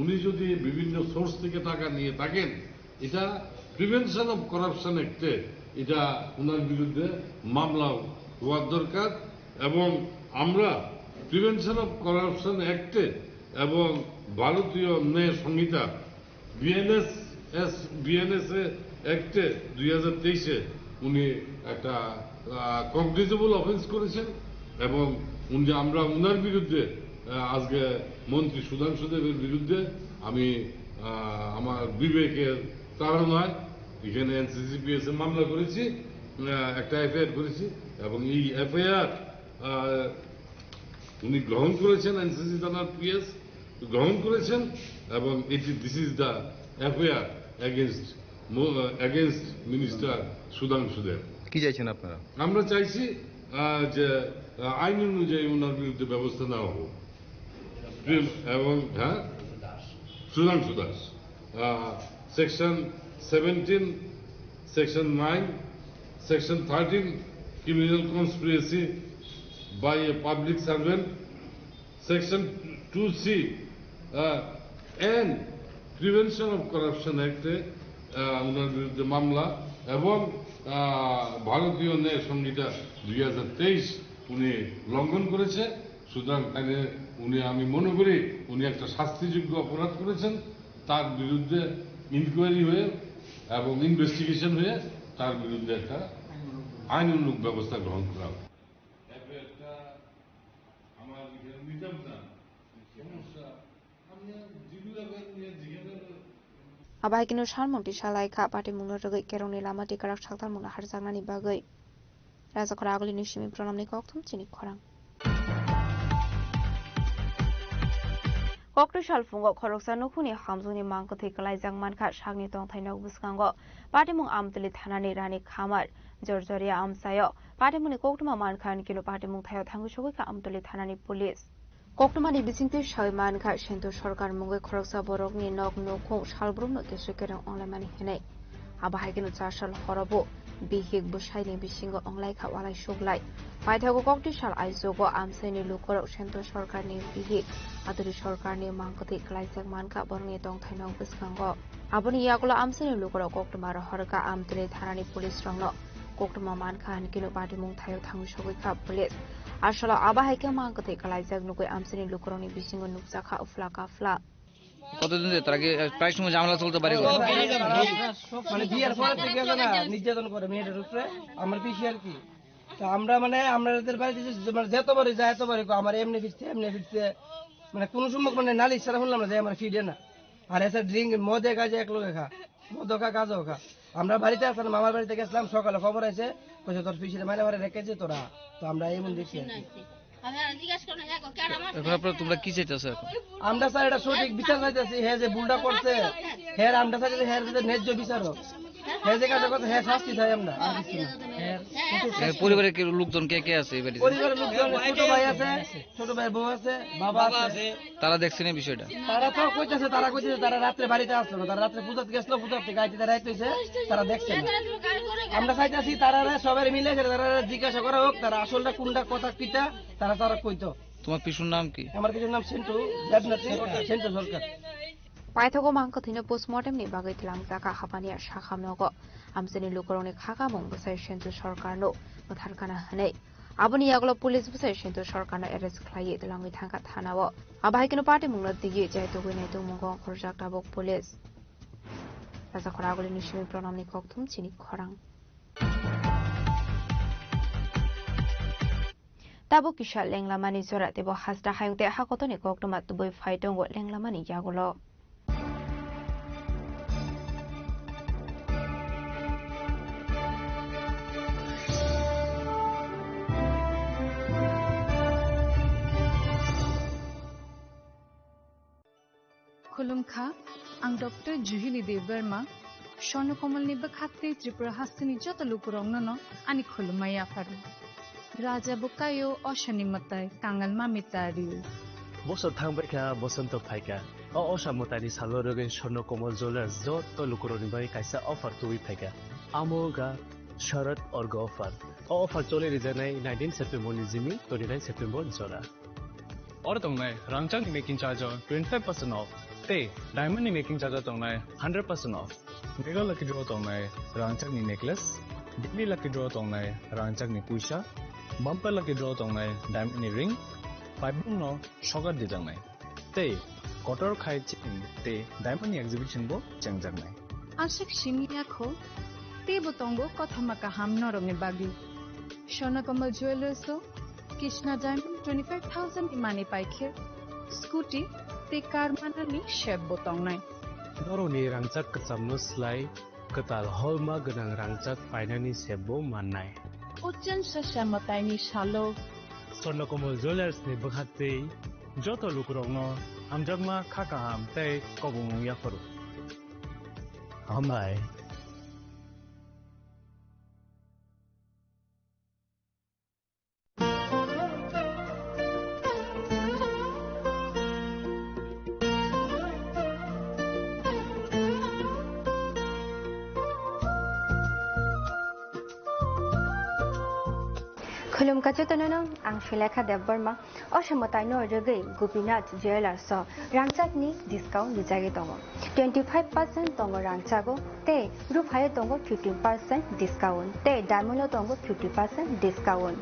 উনি যদি বিভিন্ন সোর্স থেকে টাকা নিয়ে থাকেন, এটা প্রিভেনশন অফ করাপশন অ্যাক্টে এটা ওনার বিরুদ্ধে মামলা হওয়ার দরকার। এবং আমরা প্রিভেনশন অফ করাপশন অ্যাক্টে এবং ভারতীয় ন্যায় সংহিতা বিএনএস, বিএনএসএ অ্যাক্টে দুই হাজার তেইশে উনি একটা, আহ, কগনিজেবল অফেন্স করেছেন এবং উনি, আমরা ওনার বিরুদ্ধে, আহ, আজকে মন্ত্রী সুধাংশু দেবের বিরুদ্ধে আমি, আহ, আমার বিবেকের তাড়নায় এখানে এনসিসিপিএস এ মামলা করেছি, আহ, একটা এফআইআর করেছি এবং এই এফআইআর, আহ, উনি গ্রহণ করেছেন, এনসিসি থানার পিএস গ্রহণ করেছেন এবং এটি, this is the FIR against, against minister Sudhanshu Deb. কি চাইছেন আপনারা? আমরা চাইছি, আহ, যে, আহ, আইন অনুযায়ী ওনার বিরুদ্ধে ব্যবস্থা নেওয়া হোক। প্রেম এবং, হ্যাঁ? Sudhanshu Das. Ah, section seventeen, section nine, section thirteen, criminal conspiracy by a public servant, section two C, ah, and prevention of corruption অ্যাক্টে, আহ, ওনার বিরুদ্ধে মামলা এবং, আহ, ভারতীয় ন্যায় সংহিতা দুই হাজার তেইশ উনি লঙ্ঘন করেছে। সুতরাং তাহলে উনি, আমি মনে করি উনি একটা শাস্তিযোগ্য অপরাধ করেছেন। তার বিরুদ্ধে ইনকোয়ারি হয়ে এবং ইনভেস্টিগেশন হয়ে তার বিরুদ্ধে একটা আইনানুগ ব্যবস্থা গ্রহণ করা হবে। Abo hai kheno salmung tisa lai kha, patimungno rwgwi kerongni lama twi kwrak saktarmungno harjaknani bagwi. Rajakhora Agulini simi Pranamni kokthum chini khorang. Koktwi salphungo khoroksa nukhungni hamjwkni mangkwthwi kwlaijak mankha sakni tongthai nok bwskango. Patimung Amtwlwi thanani Rani Khamar Jorjoria amchaio patimungni koktwma mankha, hinkhe patimung thaio thangwi sogwi kha Amtwlwi thanani police. Koktwmani bisingtwi sawi mankha, Sento Sarkar mungwi khoroksa borokni nok nukhung salbrumno kesu kereng onglaimani hinwi. Abo hai kheno chasal horobo bihik bwsaini bisingo onglaikha walai suglai. Paithago koktwi sal aichugo amchaini lukurok Sento Sarkarni bihik Atwlwi Sarkarni mangkwthwi kwlaijak mankha borokni tongthai nok bwskango. Aboni yagulo amchaini lukurok koktwma rohorkha Amtwlwi thanani police rokno. Koktwma mankha hinkhe patimung thaio thangwi sogwi kha police. Asalo abo hai khe mangkwthwi kwlaijak nugwi amchaini lukurokni bisingo nukjakha uphla kaphla. কতদিন ধরে তারা কি, আহ, প্রায় সময় ঝামেলা চলতে বাড়ি ঘর? মানে বিয়ের পরে থেকে আছে না, নির্যাতন করে মেয়েটার উপরে, আমার পিসি আর কি। তো আমরা মানে আমাদের বাড়িতে যে, মানে যতবারই যায়, এতবারই কয়, "আমার এমনি ফিরছে, এমনি ফিরছে।" মানে কোনো সময় মানে নালিশ ছাড়া শুনলাম না যে আমার ফিরে না। আর এসে ড্রিঙ্ক, মদে কাজে এক লোকে খা, মদ খা, গাঁজাও খা। আমরা বাড়িতে আসলাম, মামার বাড়িতে গেছিলাম, সকালে খবর আছে, কইছে, "তোর পিসিরে মাইরা মারে রেখেছে তোরা।" তো আমরা এমন দেখছি আর কি। এখন আপনারা, তোমরা কি চাইতেছো এখন? আমরা স্যার এটা সঠিক বিচার চাইতেছি। হে যে ভুলটা করছে, হে আমরা চাইতেছি হে যাতে ন্যায্য বিচার হোক। হে যে কাজটা করছে, হে শাস্তি চাই আমরা, আর কিছু না। এ, পরিবারের কি লোকজন কে কে আছে এই বাড়িতে? পরিবারের লোকজন, ছোট ভাই আছে, ছোট ভাইয়ের বউ আছে, বাবা আছে। তারা দেখছেন এই বিষয়টা? তারা তো কইতেছে, তারা কইতেছে, তারা রাত্রে বাড়িতে আসলো না, তারা রাত্রে পূজাতে গেছিল, পূজাতে গাইতে রাইতে হইছে, তারা দেখছে না। আমরা চাইতেছি তারা সবাই মিলে এসে তারা জিজ্ঞাসা করা হোক, তারা আসলটা কোনটা, কথা কিটা, তারা তারা কইতো। তোমার পিসুর নাম কি? আমার পিসুর নাম সেন্টু দেবনাথ, সেন্টু সরকার। Paithago mangkwthwino postmortem ni bagwi twlangjakha hapani sakha nogo. Amchaini lukurokni khakamung bwsai Sento Sarkarno bwtharkhana hwnwi. Aboni yagulo police bwsai Sento Sarkarno arrest khlaiwi twlangwi thangkha thanao. Abo hai kheno patimungno twiwi chaitugwi naitugmungo ongkhorjak tabuk police. Rajakhor Agulini simi Pranamni kokthum chini khorang. Tabuk kisa lenglamani jora teibo hasta hayung tei hakotorni koktwma tubui phai tongo lenglamani yagulo. Khulumkha, ang Doctor Juhili Debbarma, Swarno Komolni bwkhaktwi Tripura hasteni joto lukurokno no ani khulumma yapharo. Raja bwkaio osani mwtai, kangal mami tario. Bosor thangbaikha, bosonto phaikha. O osa mwtaini salo rwgwi Swarno Komol Jewellers joto lukurokni bagwi kaisa offer tubui phaikha. Amo wngkha Sharad Orgo offer. O offer choli rijaknai nineteen September ni jimi twenty nine September jora. Oro tongnai rangchakni making charge o twenty five percent off, tei diamond ni making charge o tongnai hundred percent off. Mega lucky draw tongnai rangchakni necklace, daily lucky draw tongnai rangchakni puisa, bumper lucky draw tongnai diamond ni ring, paibung no sogar dijaknai. Tei kotor khai chain tei diamond ni exhibition bo chengjaknai. Aswk simi ya kho, teibo tongo kothoma kaham norokni bagwi. Swarna Kamal Jewellers o Krishna Diamond twenty five thousand ni manwi paikhe, scooty tei car manani sep bo tongnai. Norokni rangchak kwchamno slai kwtal holma gwnang rangchak painani sep bo mannai. Ochen sasa mwtaini salo Swarna Kamal Jewellers ni bwkhaktwi joto lukurokno hamjakma kha kaham tei kobongmung yapharo. Hambai. Khulumkha jotono no, ang Sulekha Debbarma. O se mwtaino rwgwi Gopinath Jewellers o rangchakni discount rijagwi tongo. Twenty five percent tongo rangchago tei ruphaio tongo fifteen percent discount tei diamond o tongo fifty percent discount.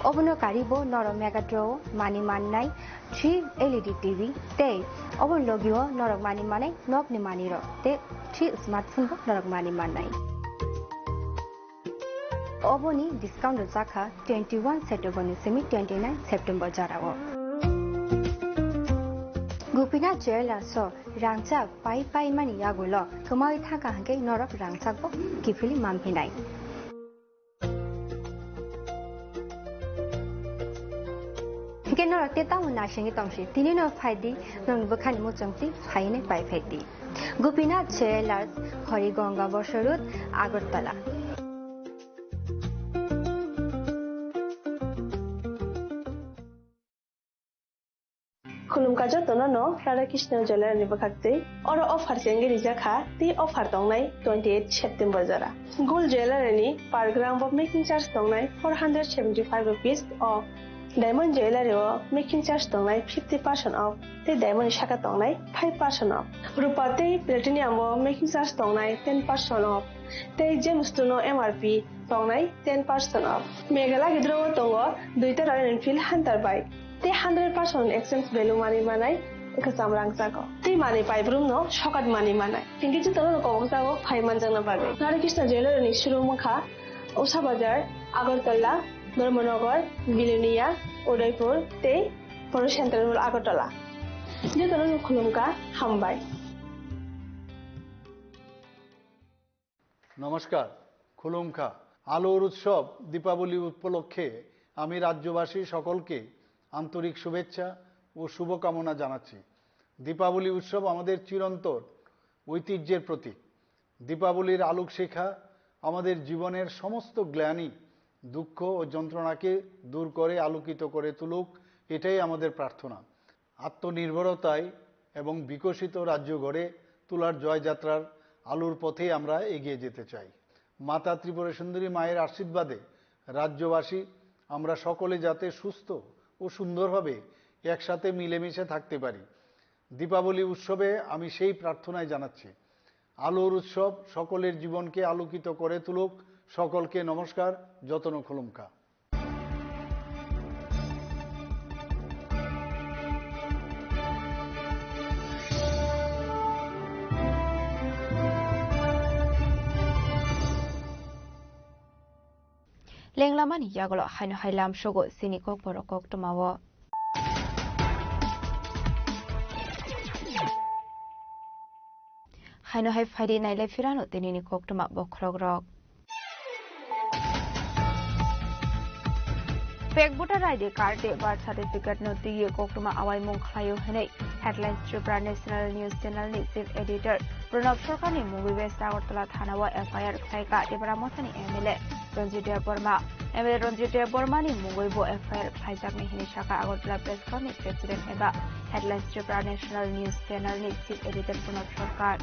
Obono karibo norok Mega Draw o manwi mannai three L E D T V tei obono logio norok manwi mannai nokni manwirok tei three smartphone bo norok manwi mannai. Oboni discount rwjakha twenty one September ni simi twenty nine September jorao. Gopinath Jewellers o rangchak pai pai mani yagulo kwmawi thangkha hwnkhe norok rangchak bo kiphilwi manphinai. Ke norok te tamo naisingwi tongsi, tini no phai di, nokni bwkhani muchung twi phai hwnwi pai phai di. Gopinath Jewellers, Harigonga Bosor Road, Agartala. Khulumkha jotono no Radha Krishna Jewellery ni bwkhak twi. Oro offer chengwi rijak kha, tei offer tongnai twenty eight September jora. Gold Jewellery ni per gram bo making charge tongnai four hundred seventy five rupees o. Diamond Jewellery o making charge tongnai fifty percent off, tei diamond ni saka tongnai five percent off. Rupa tei platinum o making charge tongnai ten percent off, tei gemstone o M R P tongnai ten percent off. Meghalaya gidro o tongo duita Royal Enfield Hunter bike, tei hundred percent exchange value manwi manai kwcham rangchago. Tei manwi paibrum no sokat manwi manai. Hinkhe jotono no kobok jago phai manjakna bagwi. Radha Krishna Jewellery ni showroom wngkha Usha Bazar, Agartala, Dharmanagar, Bilonia, Udaipur tei Poro Central Mall Agartala. Jotono no khulumkha, hambai. নমস্কার, খুলুমখা। আলোর উৎসব দীপাবলি উপলক্ষে আমি রাজ্যবাসী সকলকে আন্তরিক শুভেচ্ছা ও শুভকামনা জানাচ্ছি। দীপাবলি উৎসব আমাদের চিরন্তন ঐতিহ্যের প্রতীক। দীপাবলির আলোকশিখা আমাদের জীবনের সমস্ত গ্লানি, দুঃখ ও যন্ত্রণাকে দূর করে আলোকিত করে তুলুক, এটাই আমাদের প্রার্থনা। আত্মনির্ভরতায় এবং বিকশিত রাজ্য গড়ে তোলার জয়যাত্রার আলোর পথেই আমরা এগিয়ে যেতে চাই। মাতা ত্রিপুরা সুন্দরী মায়ের আশীর্বাদে রাজ্যবাসী আমরা সকলে যাতে সুস্থ ও সুন্দরভাবে একসাথে মিলেমিশে থাকতে পারি। দীপাবলি উৎসবে আমি সেই প্রার্থনাই জানাচ্ছি। আলোর উৎসব সকলের জীবনকে আলোকিত করে তুলুক। সকলকে নমস্কার, যতন খুলুমকা। Lenglamani yagulo haino hai lamsogo chini kokborok koktwmao. Haino hai phaidi nailai phirano tinini koktwma bokhorokrok. Fake voter I D card tei birth certificate no twiwi koktwma awaimung khlaio hwnwi Headlines Tripura National News Channel ni Chief Editor Pranab Sarkar ni mungwi West Agartala thana o F I R khlaikha Tipra Mothani M L A Ranjit Debbarma. M L A Ranjit Debbarma ni mungwi bo F I R khlaijaknai hwnwi sakha Agartala Press Club ni President eba Headlines Tripura National News Channel ni Chief Editor Pranab Sarkar.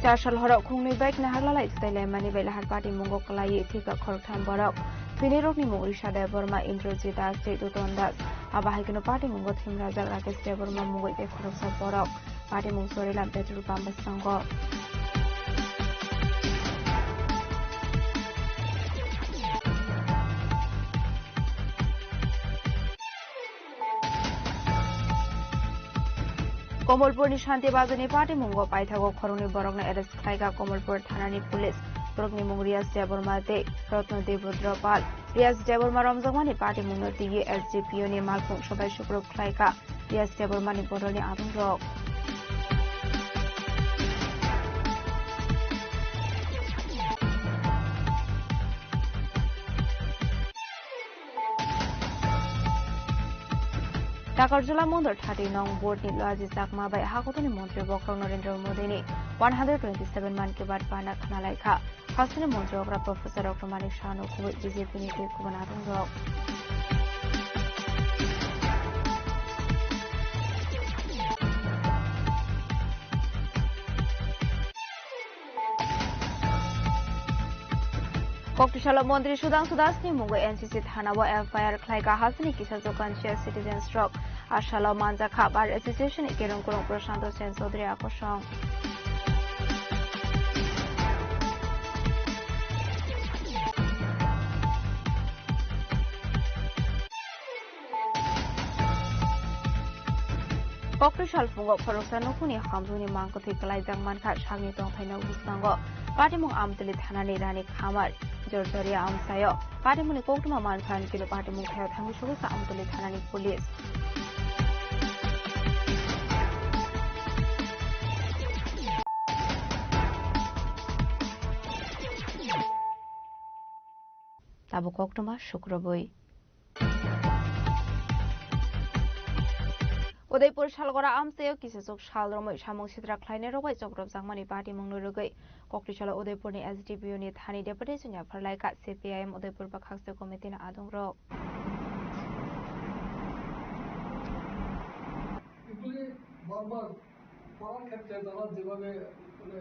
Char sal horok khungnwi bai nahar lalai swtailaimani bai lahar patimungo kwlaiwi thwikha khoroktham borok. Thwinairokni mung Risha Debbarma, Indrajit Das tei Duton Das. Abo hai kheno patimungo thwimrajak Rakesh Debbarma mungwi tei khoroksa borok. Patimung Chorilam petrol pump bwskango. Komolpurni Shanti Bazarni patimungo paithago khoroknwi borokno arrest khlaikha Komolpur thanani police. Borokni mung Riyas Debbarma tei Ratna Debodra Pal. Riyas Debbarma romjakmani patimungno twiwi S D P O ni malkhung sobai sukruk khlaikha. Riyas Debbarmani bodolni adongrok. Takarjula Mondol thirty nong board ni Loaji Chakma bai hakotoni montri bokhorok Narendra Modi ni one hundred twenty seven Mann Ki Baat bana khna laikha. Hasteni montri okra Professor Doctor Manik Saha no khubui B J P ni tei kubun adongrok. Koktisalo montri Sudhangshu Das ni mungwi N C C thana o F I R khlaikha hasteni kisa Jokansia citizens rok. Asalo manjakha Bar Association ni kerong kurung Prashanto Sen Chaudhary akosong. Kokri salphungo khoroksa nukhungni hamjwkni mangkwthwi kwlaijak mankha sakni tongthaino bwskango. Patimung Amtwlwi thanani Rani Khamar, Jorjoria amchaio. Patimungni koktwma mankha hwnkhe patimung khaio thangwi sugwi kha Amtwlwi thanani police. Abo koktwma sukrubwi. Udaipur Salgora amchaio kisachuk sal romwi samung sitra khlainairok bai chokropjakmani patimungno rwgwi Koktisalo Udaipurni S D P O ni thani deputation yapharlaikha C P I M Udaipur bwkhakse committee ni adongrok. এগুলি বারবার করার ক্ষেত্রে তারা যেভাবে মানে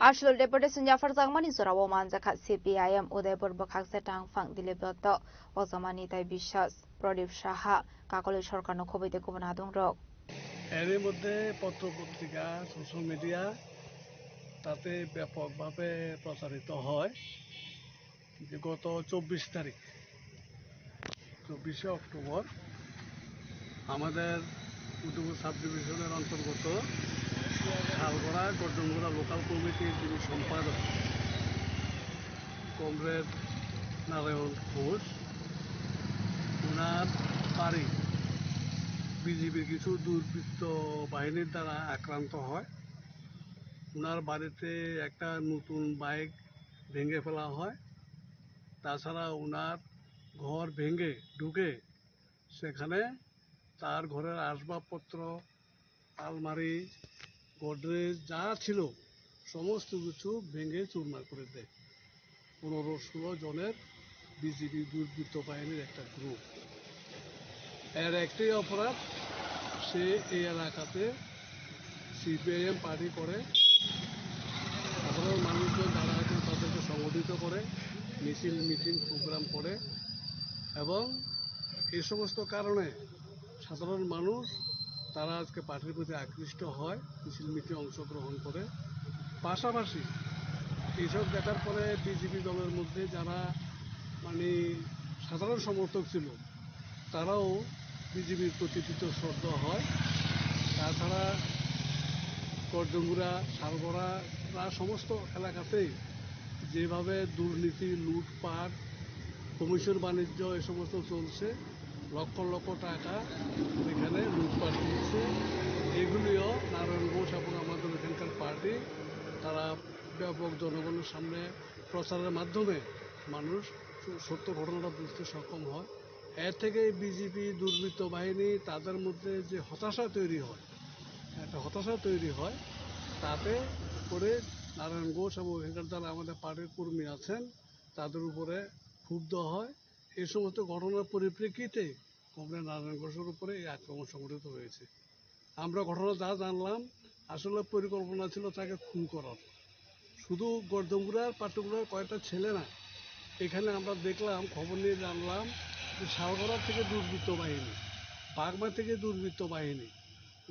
Aswk deputation yapharjakmani jorao manjakha C P I M Udaipur bwkhakse tangphang Dilip Dotto, Ojama Nitai Biswas, Pradip Saha, Kakoli Sarkarno khobwi tei kubun adongrok. এরই মধ্যে পত্র পত্রিকা, সোশ্যাল মিডিয়া, তাতে ব্যাপকভাবে প্রচারিত হয় যে গত চব্বিশ তারিখ, চব্বিশে অক্টোবর, আমাদের উদয়পুর সাব ডিভিশনের অন্তর্গত শালগড়া গর্জনগোড়া লোকাল কমিটির যিনি সম্পাদক, কমরেড নারায়ণ ঘোষ, ওনার বাড়ি বিজিবির কিছু দুর্বৃত্ত বাহিনীর দ্বারা আক্রান্ত হয়। ওনার বাড়িতে একটা নতুন বাইক ভেঙে ফেলা হয়। তাছাড়া ওনার ঘর ভেঙে ঢুকে সেখানে তার ঘরের আসবাবপত্র, আলমারি, গোদরেজ যা ছিল সমস্ত কিছু ভেঙে চুরমার করে দেয় পনেরো ষোলো জনের বিজিবি দুর্বৃত্ত বাহিনীর একটা গ্রুপ। এর একটাই অপরাধ, সে এই এলাকাতে সিপিআইএম পার্টি করে, সাধারণ মানুষজন যারা আছেন তাদেরকে সংগঠিত করে, মিছিল মিটিং প্রোগ্রাম করে এবং এই সমস্ত কারণে সাধারণ মানুষ তারা আজকে পার্টির প্রতি আকৃষ্ট হয়, মিছিল মিটিং অংশগ্রহণ করে। পাশাপাশি এইসব দেখার পরে বিজিবি দলের মধ্যে যারা মানে সাধারণ সমর্থক ছিল, তারাও বিজিবির প্রতি কৃতজ্ঞ হয়। তাছাড়া করডুঙ্গুরা, শালগড়া প্রায় সমস্ত এলাকাতেই যেভাবে দুর্নীতি, লুটপাট, কমিশন বাণিজ্য এ সমস্ত চলছে, লক্ষ লক্ষ টাকা এখানে লুটপাট হচ্ছে। এগুলিও নারায়ণ ঘোষ এবং আমাদের এখানকার পার্টি তারা ব্যাপক জনগণের সামনে প্রচারের মাধ্যমে মানুষ স-, সত্য ঘটনাটা বুঝতে সক্ষম হয়। এর থেকে বিজিবি দুর্বৃত্ত বাহিনী তাদের মধ্যে যে হতাশা তৈরি হয়, একটা হতাশা তৈরি হয়, তাতে করে নারায়ণ ঘোষ এবং এখানকার যারা আমাদের পার্টির কর্মী আছেন, তাদের উপরে ক্ষুব্ধ হয়। এই সমস্ত ঘটনার পরিপ্রেক্ষিতে কমরেড নারায়ণ ঘোষের উপরে এই আক্রমণ সংঘটিত হয়েছে। আমরা ঘটনা যা জানলাম, আসলে পরিকল্পনা ছিল তাকে খুন করার। শুধু গর্দমগুড়ার পাট্টগুড়ার কয়েকটা ছেলে না, এখানে আমরা দেখলাম, খবর নিয়ে জানলাম যে শালগড়া থেকে দুর্বৃত্ত বাহিনী, বাগমা থেকে দুর্বৃত্ত বাহিনী,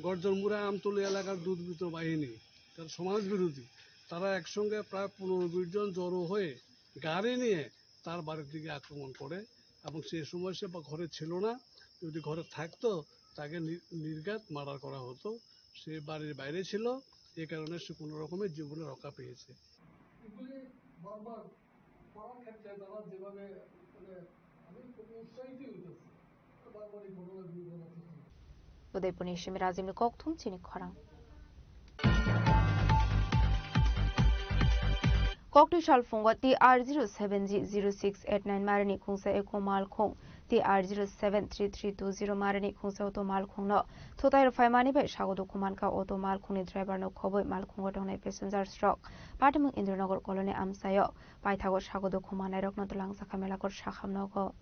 গর্দমগুড়া আমতলী এলাকার দুর্বৃত্ত বাহিনী, তার সমাজবিরোধী, তারা একসঙ্গে প্রায় পনেরো বিশ জন জড়ো হয়ে গাড়ি নিয়ে তার বাড়ির দিকে আক্রমণ করে এবং সেই সময় সে বা ঘরে ছিল না। যদি ঘরে থাকতো, তাকে নি-, নির্ঘাত মার্ডার করা হতো। সে বাড়ির বাইরে ছিল, এ কারণে সে কোনো রকমে জীবনে রক্ষা পেয়েছে। এগুলি বারবার করার ক্ষেত্রে তারা যেভাবে, মানে, আমি খুব উৎসাহিত হইতেছি। Udaipurni simi Rajimni kokthum chini khorang. Kokti salphungo T R zero seven G zero six eight nine marini khungsa eko malkhung, T R zero seven three three two zero marini khungsa auto malkhungno thutai rwphaimani bai sago dukhu mankha auto malkhungni driverno khobwi malkhungo tongnai passengers rok. Patimung Indranagar colony amchaio paithago sago dukhu mannairokno twlangjakha Melaghor sakham nogo.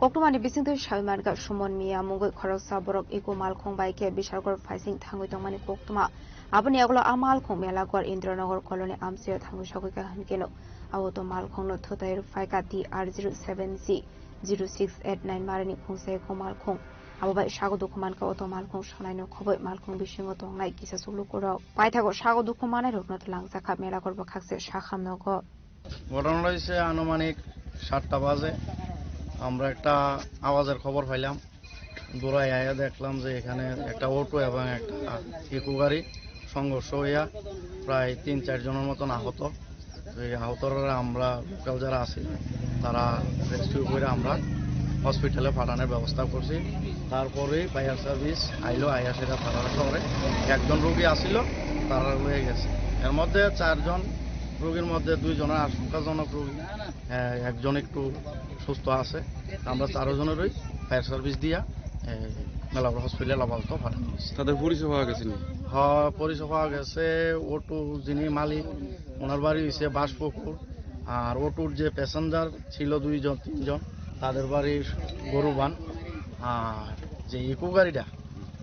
Koktwmani bisingtwi sawi mankha, Suman Miya mungwi khoroksa borok eko malkhung bai khe Bishalgarh phaising thangwi tongmani koktwma. Aboni yagulo a malkhung Melaghor Indranagar colony amchaio thangwi sogwi kha, hinkhe no a auto malkhungno thutai rwphaikha T R zero seven G zero six eight nine marini khungsa eko malkhung. Abo bai sago dukhu mankha auto malkhung, sanaino khobwi malkhung bisingo tongnai kisa chuklukurok. Paithago sago dukhu mannairokno twlangjakha Melaghor bwkhakse sakham nogo. ঘটনা হয়েছে আনুমানিক সাতটা বাজে। আমরা একটা আওয়াজের খবর পাইলাম, দৌড়াই আয়া দেখলাম যে এখানে একটা অটো এবং একটা ইকো গাড়ি সংঘর্ষ হইয়া প্রায় তিন চার জনের মতন আহত। এই আহতরা আমরা লোকাল যারা আছি, তারা রেস্কিউ করে আমরা হসপিটালে পাঠানোর ব্যবস্থা করছি। তারপরে ফায়ার সার্ভিস আইলো, আইয়া সেটা তারা শহরে একজন রোগী আসিল, তারা লয়ে গেছে। এর মধ্যে চারজন রোগীর মধ্যে দুইজনের আশঙ্কাজনক রোগী, আহ, একজন একটু সুস্থ আছে। আমরা চারো জনেরই ফায়ার সার্ভিস দিয়া, আহ, মেলাঘর হসপিটালে আপাতত পাঠানো হয়েছে। তাদের পরিচয় পাওয়া গেছে নি? হ্যাঁ, পরিচয় পাওয়া গেছে। অটো যিনি মালিক, ওনার বাড়ি হইছে বাঁশপুকুর। আর অটোর যে প্যাসেঞ্জার ছিল দুইজন, তিনজন, তাদের বাড়ি গরুবান। আর যে ইকো গাড়িটা,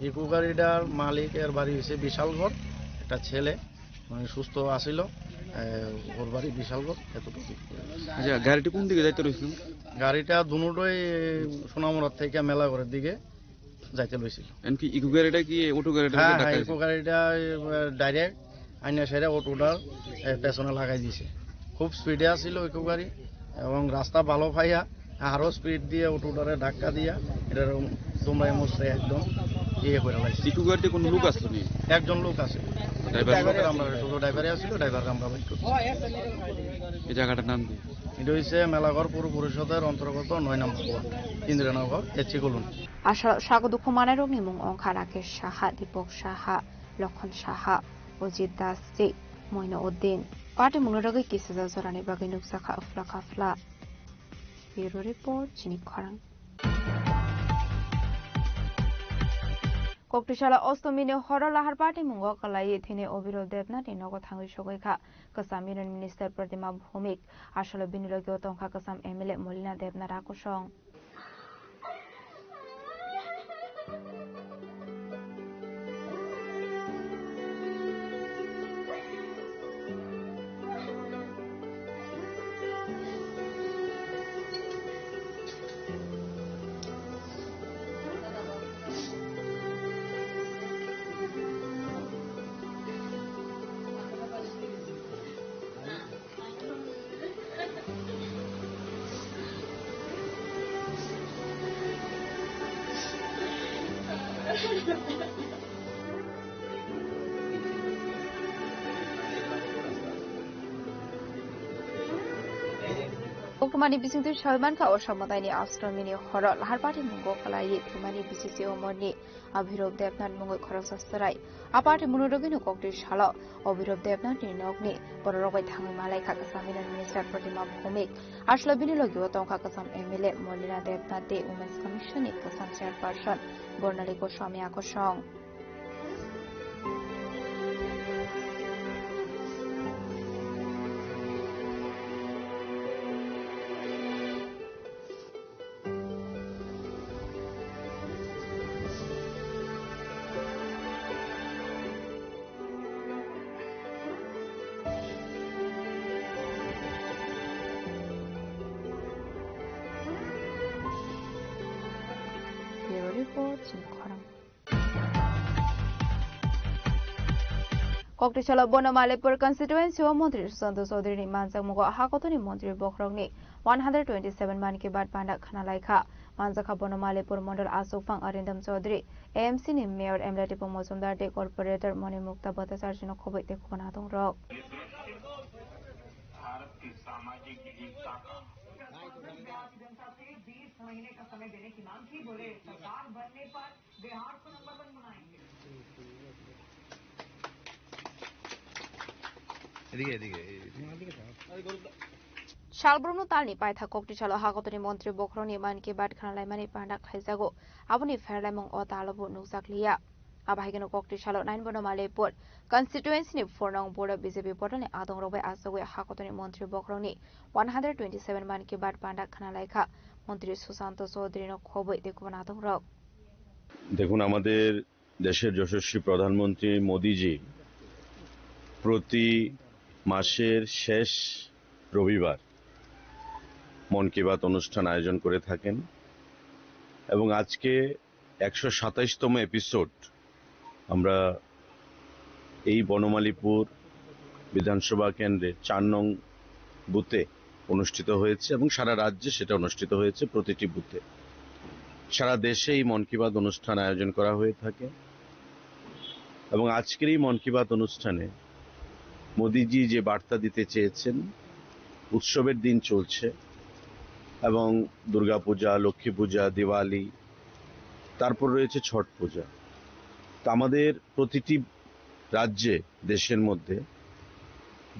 ইকো গাড়িটার মালিকের বাড়ি হইছে বিশালগড়, একটা ছেলে, উনি সুস্থ আছিল, এ, ওর বাড়ি বিশালগড়, এতটুকু। আচ্ছা, গাড়িটা কোন দিকে যাইতে রয়েছিল? গাড়িটা দুটোই সোনামুড়া থেকে মেলাঘরের দিকে যাইতে লইছিল। এমনকি ইকো গাড়িটা কি অটো গাড়িটার হ্যাঁ, সাথে হ্যাঁ, ধাক্কা ইকো দিছে? গাড়িটা, এ, ডাইরেক্ট আইনা সেরে অটোটার, এ, পেছনে লাগাই দিছে। খুব স্পিডে আসিল ইকো গাড়ি এবং রাস্তা ভালো পাইয়া আরো স্পিড দিয়ে অটোটারে ধাক্কা দিয়া এটার দুমড়ায় মুচড়ায় একদম ইয়ে করে লাইছে। ইকো গাড়িতে কোনো লোক আসলো নি? একজন লোক আছে। ড্রাইভার ড্রাইভারে লোক? আমরা শুধু ড্রাইভারে আসিল, ড্রাইভারকে আমরা বাইর করছি। এই জায়গাটার নাম কি? এটা হইছে মেলাঘর পৌর পরিষদের অন্তর্গত নয় number ward, Indranagar, SC colony. Asal sago dukhu manai rokni mung wngkha Rakesh Saha, Dipok Saha, Lokhon Saha, Ojit Das tei Moino Uddin. Party mungno rwgwi kisa jorani bagwi nukjakha Afla Kafla. Bureau Report, Chini Khorang. Koktisala Ostomini horo lahar party mungo kalai thini Obirol Debnath ni nogo thangwi sogwi kha. Kwcham Union Minister Pratima Bhumik, asalo bini logi o tongkha kwcham M L A Molina Debnath Rakosong. Kokmani bisingtwi sawi mankha, o samataini astomini horo lahar party mungo kalai thwimani B C C omorni Abhirop Debnath mungwi khoroksa chwrai. A party mungno rwgwino kokti salo Abhirop Debnath ni nokni bororok bai thangwi malai kha kwcham Union Minister Pratima Bhumik. Aslo bini logi o tongkha kwcham M L A Molina Debnath tei Women's Commission ni kwcham Chairperson Bornali Goswami Akosong. Bureau Report, Chini Khorang. Koktisalo Bonomalipur constituency o Montri Susanto Chaudhary ni manjakmugo hakotoni montri bokhorokni one hundred twenty-seven Mann Ki Baat panda khna laikha. Manjakha Bonomalipur Mondol Asukphang Arindam Chaudhary, A M C ni Mayor Emlatipo Mojumdar tei Corporator Moni Mukta Bhattacharjee no khobwi tei khobanatung rok. এদিকে, এদিকে, এদিকে। Salbrumno talni paithak koktisalo hakotoni montri bokhorokni Mann Ki Baat khna laimani panda khlaijago. Aboni pherlaimung o talobo nukjakliya. Abo hai kheno koktisalo nine Bonomalipur constituency ni four nong ward o B J P bodolni adongrok bai achugwi hakotoni montri bokhorokni one hundred twenty-seven Mann Ki Baat panda khna laikha montri Susanto Chaudhary no khobwi tei kubun adongrok. দেখুন, আমাদের দেশের যশস্বী প্রধানমন্ত্রী মোদিজি প্রতি মাসের শেষ রবিবার মন কি বাত অনুষ্ঠান আয়োজন করে থাকেন এবং আজকে একশো সাতাইশতম এপিসোড আমরা এই বনমালীপুর বিধানসভা কেন্দ্রের চার নং বুথে অনুষ্ঠিত হয়েছে এবং সারা রাজ্যে সেটা অনুষ্ঠিত হয়েছে প্রতিটি বুথে। সারা দেশে এই মন কি বাত অনুষ্ঠান আয়োজন করা হয়ে থাকে। এবং আজকের এই মন কি বাত অনুষ্ঠানে মোদিজি যে বার্তা দিতে চেয়েছেন, উৎসবের দিন চলছে এবং দুর্গাপূজা, লক্ষ্মী পূজা, দিওয়ালি, তারপর রয়েছে ছট পূজা। তো আমাদের প্রতিটি রাজ্যে, দেশের মধ্যে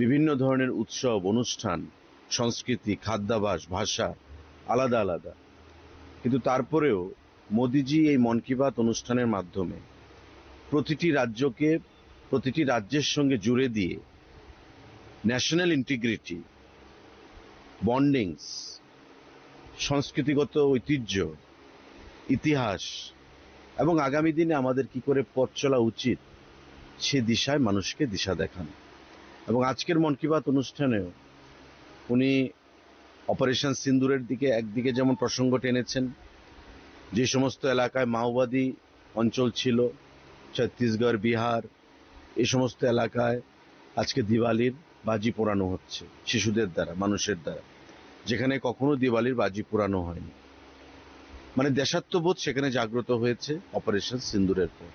বিভিন্ন ধরনের উৎসব, অনুষ্ঠান, সংস্কৃতি, খাদ্যাভ্যাস, ভাষা আলাদা আলাদা। কিন্তু তারপরেও মোদিজি এই মন কি বাত অনুষ্ঠানের মাধ্যমে প্রতিটি রাজ্যকে, প্রতিটি রাজ্যের সঙ্গে জুড়ে দিয়ে ন্যাশনাল ইন্টিগ্রিটি, বন্ডিংস, সংস্কৃতিগত ঐতিহ্য, ইতিহাস এবং আগামী দিনে আমাদের কি করে পথ চলা উচিত, সে দিশায় মানুষকে দিশা দেখান। এবং আজকের মন কি বাত অনুষ্ঠানেও উনি অপারেশন সিন্দুরের দিকে একদিকে যেমন প্রসঙ্গ টেনেছেন, যে সমস্ত এলাকায় মাওবাদী অঞ্চল ছিল, ছত্তিশগড়, বিহার, এই সমস্ত এলাকায় আজকে দিওয়ালির বাজি পোড়ানো হচ্ছে শিশুদের দ্বারা, মানুষের দ্বারা, যেখানে কখনো দিওয়ালির বাজি পোড়ানো হয়নি। মানে, দেশাত্মবোধ সেখানে জাগ্রত হয়েছে অপারেশন সিন্দুরের পর।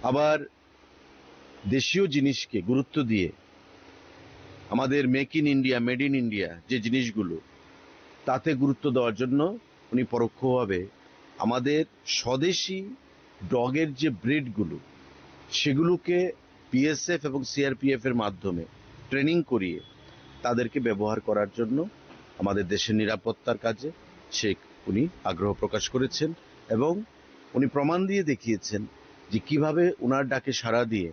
আবার দেশীয় জিনিসকে গুরুত্ব দিয়ে আমাদের make in India, made in India যে জিনিসগুলো, তাতে গুরুত্ব দেওয়ার জন্য উনি পরোক্ষভাবে আমাদের স্বদেশি ডগের যে ব্রিডগুলো, সেগুলোকে বিএসএফ এবং সিআরপিএফ এর মাধ্যমে ট্রেনিং করিয়ে তাদেরকে ব্যবহার করার জন্য আমাদের দেশের নিরাপত্তার কাজে সে, উনি আগ্রহ প্রকাশ করেছেন এবং উনি প্রমাণ দিয়ে দেখিয়েছেন যে কিভাবে ওনার ডাকে সাড়া দিয়ে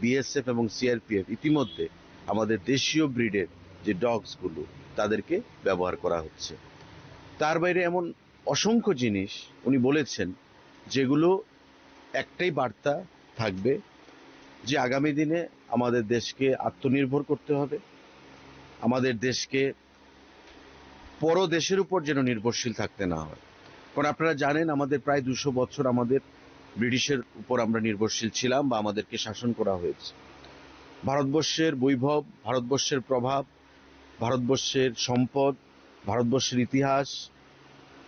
বিএসএফ এবং সিআরপিএফ ইতিমধ্যে আমাদের দেশীয় ব্রিডের যে ডগসগুলো, তাদেরকে ব্যবহার করা হচ্ছে। তার বাইরে এমন অসংখ্য জিনিস উনি বলেছেন, যেগুলো একটাই বার্তা থাকবে যে আগামী দিনে আমাদের দেশকে আত্মনির্ভর করতে হবে, আমাদের দেশকে পর দেশের উপর যেন নির্ভরশীল থাকতে না হয়। কারণ আপনারা জানেন, আমাদের প্রায় দুশো বছর আমাদের ব্রিটিশের উপর আমরা নির্ভরশীল ছিলাম বা আমাদেরকে শাসন করা হয়েছে। ভারতবর্ষের বৈভব, ভারতবর্ষের প্রভাব, ভারতবর্ষের সম্পদ, ভারতবর্ষের ইতিহাস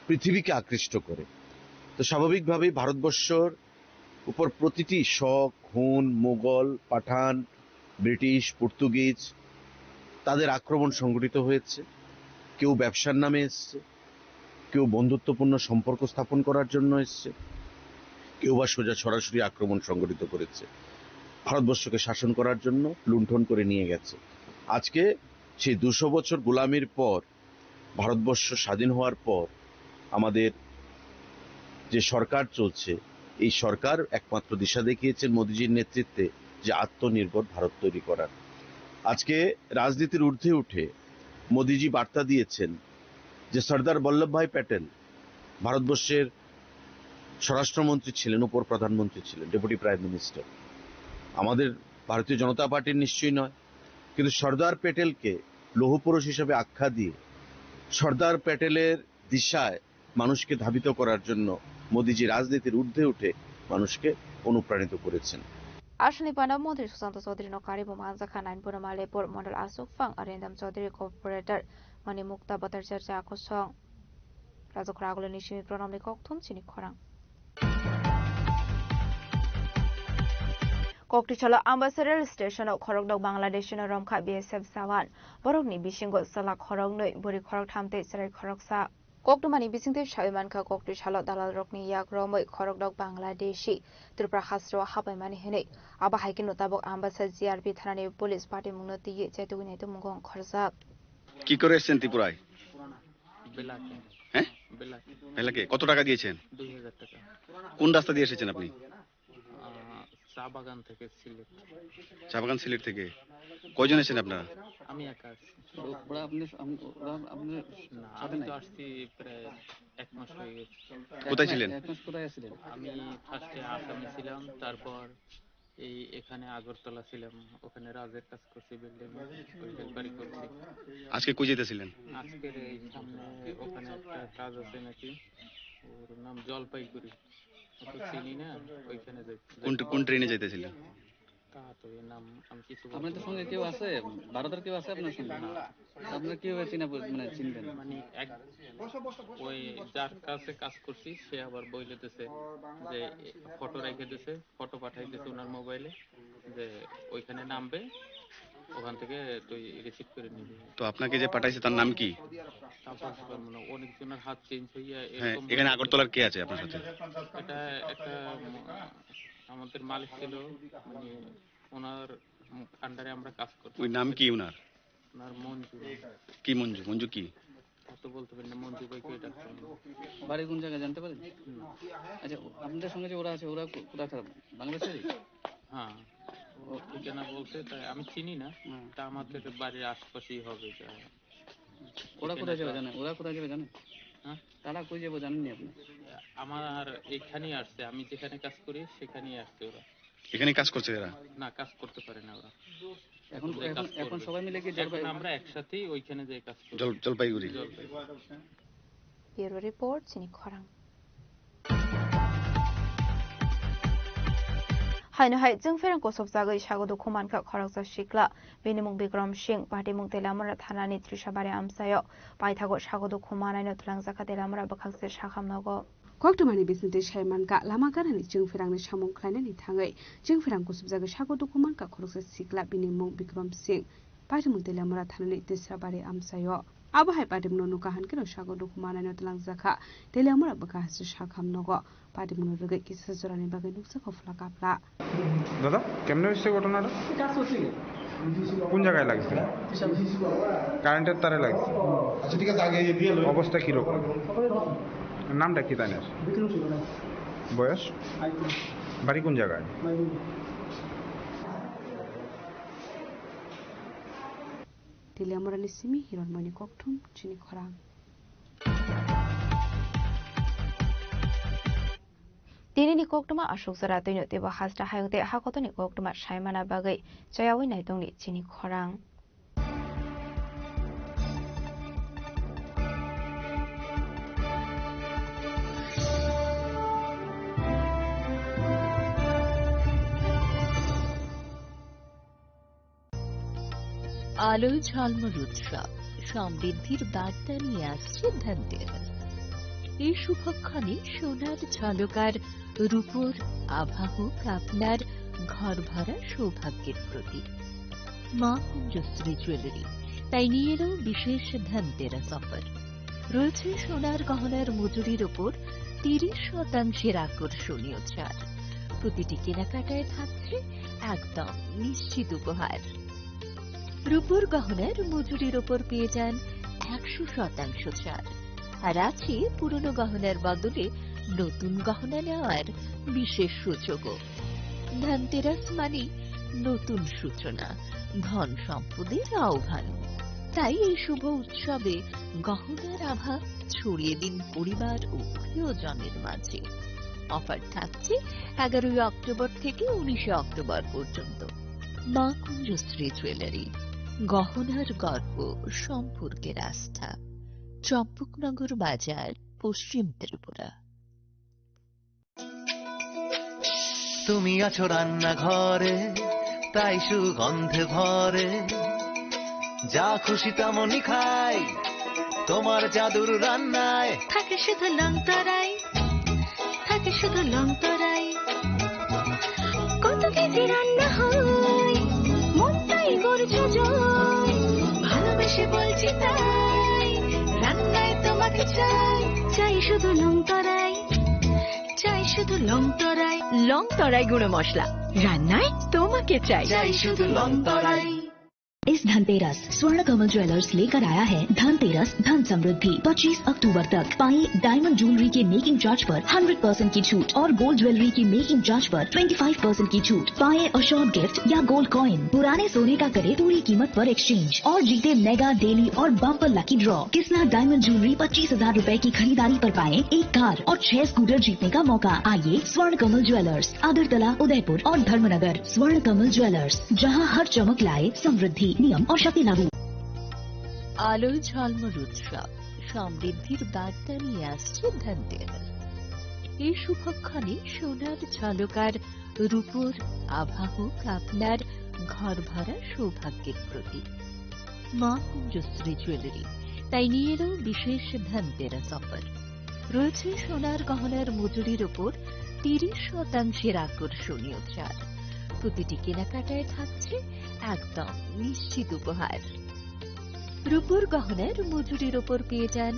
পৃথিবীকে আকৃষ্ট করে। তো স্বাভাবিকভাবেই ভারতবর্ষর উপর প্রতিটি শক, হুন, মুঘল, পাঠান, ব্রিটিশ, পর্তুগিজ, তাদের আক্রমণ সংঘটিত হয়েছে। কেউ ব্যবসার নামে এসছে, কেউ বন্ধুত্বপূর্ণ সম্পর্ক স্থাপন করার জন্য এসছে, কেউ বা সোজা সরাসরি আক্রমণ সংঘটিত করেছে, ভারতবর্ষকে শাসন করার জন্য লুণ্ঠন করে নিয়ে গেছে। আজকে সেই দুশো বছর গোলামির পর, ভারতবর্ষ স্বাধীন হওয়ার পর আমাদের যে সরকার চলছে, এই সরকার একমাত্র দিশা দেখিয়েছেন মোদিজির নেতৃত্বে যে আত্মনির্ভর ভারত তৈরি করার। আজকে রাজনীতির ঊর্ধ্বে উঠে মোদিজি বার্তা দিয়েছেন যে সর্দার বল্লভভাই প্যাটেল ভারতবর্ষের স্বরাষ্ট্রমন্ত্রী ছিলেন, উপপ্রধানমন্ত্রী ছিলেন, ডেপুটি প্রাইম মিনিস্টার। আমাদের ভারতীয় জনতা পার্টির নিশ্চয়ই নয়, কিন্তু সর্দার প্যাটেলকে লৌহ পুরুষ হিসেবে আখ্যা দিয়ে সর্দার প্যাটেলের দিশায় মানুষকে ধাবিত করার জন্য মোদিজি রাজনীতির ঊর্ধ্বে উঠে মানুষকে অনুপ্রাণিত করেছেন। Aswkni panda Montri Sushanta Chaudhary no karwi bo manjakha Nainpur Malepur Mondol Aswk Phang Arindam Chaudhary, Corporator Mani Mukta Bhattacharya Kosong. Rajakhor Agulini simi Pranamni kokthum chini khorang. Koktisalo Ambasa rail station o khorokdok Bangladeshi no romkha B S F jawan. Borokni bisingo chwla khoroknwi, bwrwi khoroktham tei chwrai khoroksa. Koktwmani bisingtwi sawi mankha, Koktisalo dalalrokni yak romwi khorokdok Bangladeshi Tripura hasteo hapaimani hwnwi. Abo hai khe no tabuk Ambasa G R P thanani police patimungno twiwi chaitugwi naitukmungo wng khorjak. কি করে এসছেন ত্রিপুরায়? বেলাকে। হ্যাঁ? বেলাকে। বেলাকে। কত টাকা দিয়েছেন? দুই হাজার টাকা। কোন রাস্তা দিয়ে এসেছেন আপনি? আহ, চা বাগান থেকে সিলেট। চা বাগান সিলেট থেকে। কয়জন এসেছেন আপনারা? আমি একা আছি। ও-, ওরা আপনি, আম-, ওরা আপনার না, সাথে আমি নাই? তো আসছি প্রায় এক মাস হয়ে গেছে। কোথায় এক মাস, ছিলেন? এক মাস কোথায় আছিলেন? আমি ফার্স্টে আসামে ছিলাম, তারপর এই এখানে আগরতলা ছিলাম, ওখানে রাজের কাজ করছি, বিল্ডিং, ওই হেল্পারি করছি। আজকে কই যেতেছিলেন? আজকের এই সামনে ওখানে একটা কাজ আছে নাকি, ওর নাম জলপাইগুড়ি, অত চিনি না, ওইখানে যাই। কোন, কোন ট্রেনে যেতেছিলেন? কাহা তো এ নাম আমি কিছু বলতে আপনাদের পারবো সঙ্গে না। কেউ আছে? ভারতের কেউ আছে আপনার সঙ্গে? না। আপনারা কিভাবে চিনা পরি-, মানে চিনবেন? মানে এক, ওই যার কাছে কাজ করছি সে আবার বইলে দিছে যে ফটো রেখে দিছে, ফটো পাঠাই দিছে ওনার মোবাইলে যে ওইখানে নামবে, ওখান থেকে তুই রিসিভ করে নিবি। তো আপনাকে যে পাঠাইছে তার নাম কি? তা বলতে পারবো না, অনেকজনের হাত চেঞ্জ হইয়া হ্যাঁ, এরকম এখানে হয়ে আগরতলার কে আছে আপনার সাথে? এটা একটা, উম, আমাদের মালিক ছিল, মানে ওনার আন্ডারে আমরা কাজ করতাম। ওই নাম কি ওনার? ওনার মঞ্জু। কি মঞ্জু? মঞ্জু কি? অত বলতে পারি না, মঞ্জু ভাই কে ডাকতাম। বাড়ি কোন জায়গায় জানতে পারি? হুম। আচ্ছা, ও-, আপনাদের সঙ্গে যে ওরা আছে, ওরা কো-, কোথাকার? বাংলাদেশেরই? হ্যাঁ, ও ঠিকানা বলতে তাই আমি চিনি না। হুম। তা আমাদের বাড়ির আশপাশেই হবে এটা। ওরা কোথায় যাবে জানেন? ওরা কোথায় যাবে জানেন? হ্যাঁ? তারা কই যাবে জানেননি আপনি? আমার এখানেই আসছে, আমি যেখানে কাজ করি সেখানেই আসছে ওরা। এখানে কাজ করছে এরা? না, কাজ করতে পারে না ওরা। এখন, ওরা এখন, কাজ এখন করবে। সবাই মিলে কি এখন জলপাই- আমরা একসাথেই ওইখানে যাই কাজ করি। জল-, জলপাইগুড়ি। Jalpaiguri. Bureau report, Chini Khorang. Haino hai chwng pherang kosopjagwi sago dukhu mankha khoroksa sikla, bini mung Bikram Singh, patimung Teliamura thanani Trishabari amchaio paithago sago dukhu manaino twlangjakha Teliamura bwkhakse sakham nogo. Koktwmani bisingtwi sai mankha, lama ganani chwng pherangni samung khlainani thangwi chwng pherang kosopjagwi sago dukhu mankha khoroksa sikla, bini mung Bikram Singh, patimung Teliamura thanani Trishabari amchaio. Abo hai patimungno nukha hankhe no sago dukhu manaino twlangjakha Teliamura bwkha hasteo sakham nogo. Patimungno rwgwi kisa jorani bagwi nukjakha phla kapla. দাদা, কেমনে হয়েছে ঘটনাটা? কাজ করছি। কোন জায়গায় লাগছে? কারেন্টের তারে লাগছে। আচ্ছা, ঠিক আছে, আগে ইয়ে দিয়ে লো। অবস্থা কিরকম? নামটা কি তানের? বিক্রম সিংহ। বয়স? আইফোন। বাড়ি কোন জায়গায়? মাইবুড়ি। Teliamurani simi Hironmoini Kokthum, Chini Khorang. Tinini koktwma aswk jora twino teibo hasta hayung tei hakotoni koktwma saimana bagwi chayaui naitongni Chini Khorang. আলোয় ঝলমল উৎসব, সমৃদ্ধির বার্তা নিয়ে আসছে ধনতেরাস। এই শুভক্ষণে সোনার ঝলকার রূপোর আভা হোক আপনার ঘর ভরা সৌভাগ্যের প্রতীক। মা কুঞ্জশ্রী জুয়েলারি তাই নিয়ে এলো বিশেষ ধনতেরাস অফার। রয়েছে সোনার গহনার মজুরির ওপর তিরিশ শতাংশের আকর্ষণীয় ছাড়। প্রতিটি কেনাকাটায় থাকছে একদম নিশ্চিত উপহার। রূপোর গহনার মজুরির ওপর পেয়ে যান একশো শতাংশ ছাড়, আর আছে পুরনো গহনার বদলে নতুন গহনা নেওয়ার বিশেষ সুযোগও। ধনতেরাস মানে নতুন সূচনা, ধন সম্পদের আহ্বান। তাই এই শুভ উৎসবে গহনার আভা ছড়িয়ে দিন পরিবার ও প্রিয়জনের মাঝে। অফার থাকছে এগারোই অক্টোবর থেকে উনিশে অক্টোবর পর্যন্ত। মা কুঞ্জশ্রী জুয়েলারি, গহনার গর্ব, সম্পর্কের আস্থা। চম্পকনগর বাজার, পশ্চিম ত্রিপুরা। তুমি আছো রান্নাঘরে, তাই সুগন্ধে ভরে। যা খুশি তেমনই খাই, তোমার জাদুর রান্নায়। থাকে শুধু লং তরাই, থাকে শুধু লং তরাই। কত কেজি রান্না হয়, মনটাই করছে জয়। ভালোবেসে বলছি তাই, রান্নায় তোমাকে চাই, চাই শুধু লং তরাই। চাই শুধু লং তরাই। লং তরাই গুঁড়ো মশলা, রান্নায় তোমাকে চাই। চাই শুধু লং তরাই। इस धनतेरस स्वर्ण कमल ज्वेलर्स लेकर आया है धनतेरस धन समृद्धि। पच्चीस अक्टूबर तक पाएं डायमंड ज्वेलरी के मेकिंग चार्ज पर हंड्रेड परसेंट की छूट और गोल्ड ज्वेलरी की मेकिंग चार्ज पर ट्वेंटी फ़ाइव परसेंट की छूट। पाएं अशोर्ड गिफ्ट या गोल्ड कॉइन, पुराने सोने का करें पूरी कीमत पर एक्सचेंज और जीते मेगा डेली और bumper lucky draw. Kisna diamond jewellery पच्चीस हजार रुपए की खरीदारी पर पाएं एक कार और छह स्कूटर जीतने का मौका। आइए स्वर्ण कमल ज्वेलर्स, अगरतला, उदयपुर और धर्मनगर। स्वर्ण कमल ज्वेलर्स, जहां हर चमक लाए समृद्धि। नियम और शर्तें लागू। আলোয় ঝলমল উৎসব, সমৃদ্ধির বার্তা নিয়ে আসছে ধনতেরাস। এই শুভক্ষণে সোনার ঝলকার রূপোর আভা হোক আপনার ঘর ভরা সৌভাগ্যের প্রতীক। মা কুঞ্জশ্রী জুয়েলারি তাই নিয়ে এলো বিশেষ ধনতেরাস অফার। রয়েছে সোনার গহনার মজুরির ওপর তিরিশ শতাংশের আকর্ষণীয় ছাড়। প্রতিটি কেনাকাটায় থাকছে একদম নিশ্চিত উপহার। রূপোর গহনার মজুরির ওপর পেয়ে যান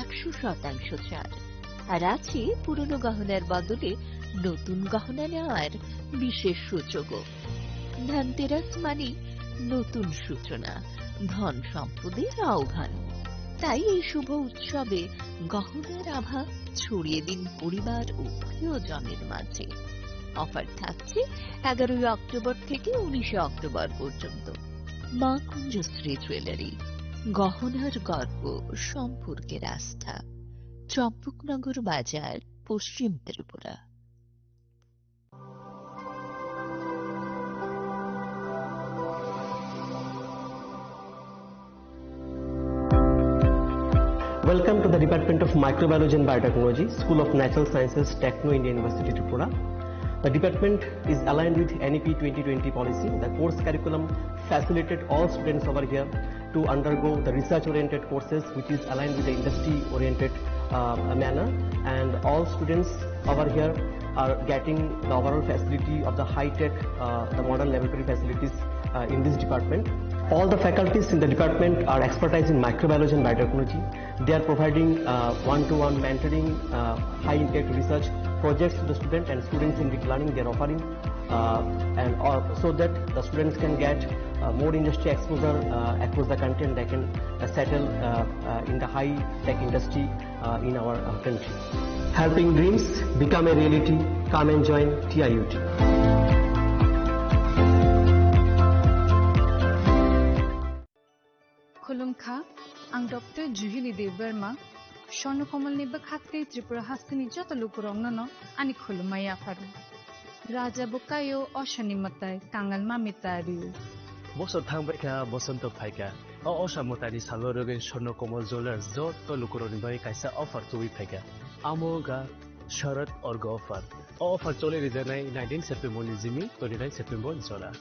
একশো শতাংশ ছাড়। আর আছে পুরনো গহনার বদলে নতুন গহনা নেওয়ার বিশেষ সুযোগও। ধনতেরাস মানে নতুন সূচনা, ধন সম্পদের আহ্বান। তাই এই শুভ উৎসবে গহনার আভা ছড়িয়ে দিন পরিবার ও প্রিয়জনের মাঝে। অফার থাকছে এগারোই অক্টোবর থেকে উনিশে অক্টোবর পর্যন্ত। মা কুঞ্জশ্রী জুয়েলারি, গহনার গর্ব, সম্পর্কের আস্থা। চম্পকনগর বাজার, পশ্চিম Tripura. Welcome to the Department of Microbiology and Biotechnology, School of Natural Sciences, Techno India University, Tripura. The department is aligned with N E P twenty twenty policy. The course curriculum facilitated all students over here to undergo the research-oriented courses, which is aligned with the industry-oriented, uh, manner. And all students over here are getting the overall facility of the high-tech, uh, the modern laboratory facilities, uh, in this department. All the faculties in the department are expertise in microbiology and biotechnology. They are providing, uh, one-to-one mentoring, uh, high-impact research projects to the student and students-centric learning they are offering, uh, and all, so that the students can get, uh, more industry exposure, uh, across the country, and they can, uh, settle, uh, uh, in the high-tech industry, uh, in our, uh, country. Helping dreams become a reality. Come and join T I U T. Khulumkha, ang Doctor Juhili Debbarma, Swarno Komolni bwkhak tei Tripura hasteni joto lukurokno no ani khulumma yapharo. Raja bwkaio, osani mwtai, kangal mami tario. Bosor thangbaikha, bosonto phaikha. O osa mwtaini salo rwgwi Swarno Komol Jewellers joto lukurokni bagwi kaisa offer tubui phaikha. Amo wngkha Sharad Orgo offer. O offer choli rijaknai nineteen September ni jimi twenty-nine September jora.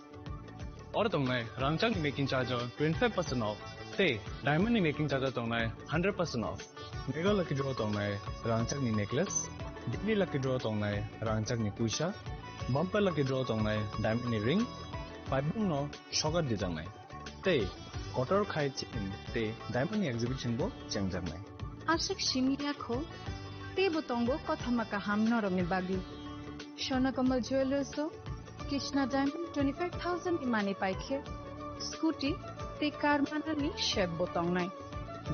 Oro tongnai rangchakni making charge o twenty-five percent off, tei diamond ni making charge o tongnai hundred percent off. Mega lucky draw tongnai rangchakni necklace, daily lucky draw tongnai rangchakni puisa, bumper lucky draw tongnai diamond ni ring, paibung no sokat dijaknai. Tei kotor khai chain tei diamond ni exhibition bo chengjaknai. Aswk simi yakho, teibo tongo kothoma kaham norokni bagwi. Swarno Komol Jewellers o Krishna Diamond twenty-five thousand ni manwi paikhe scooty tei car manani sep bo tongnai.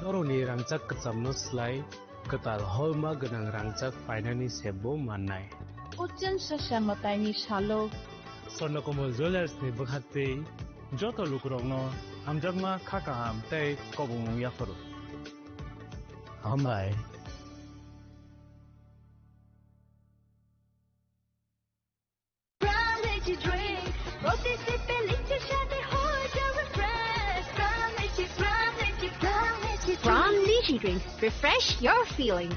Norokni rangchak kwchamno slai kwtal holma gwnang rangchak painani sep bo mannai. Uchan sasa mwtaini salo Swarno Komol Jewellers ni bwkhaktwi joto lukurokno hamjakma, kha kaham tei kobongmung yapharo. Hambai. Pran Lychee Drink, প্রতি সিপে লিচি স্বাদে হয়ে যাবে fresh। Pran Lychee, Pran Lychee, Pran Lychee। Pran Lychee Drink, refresh your feeling।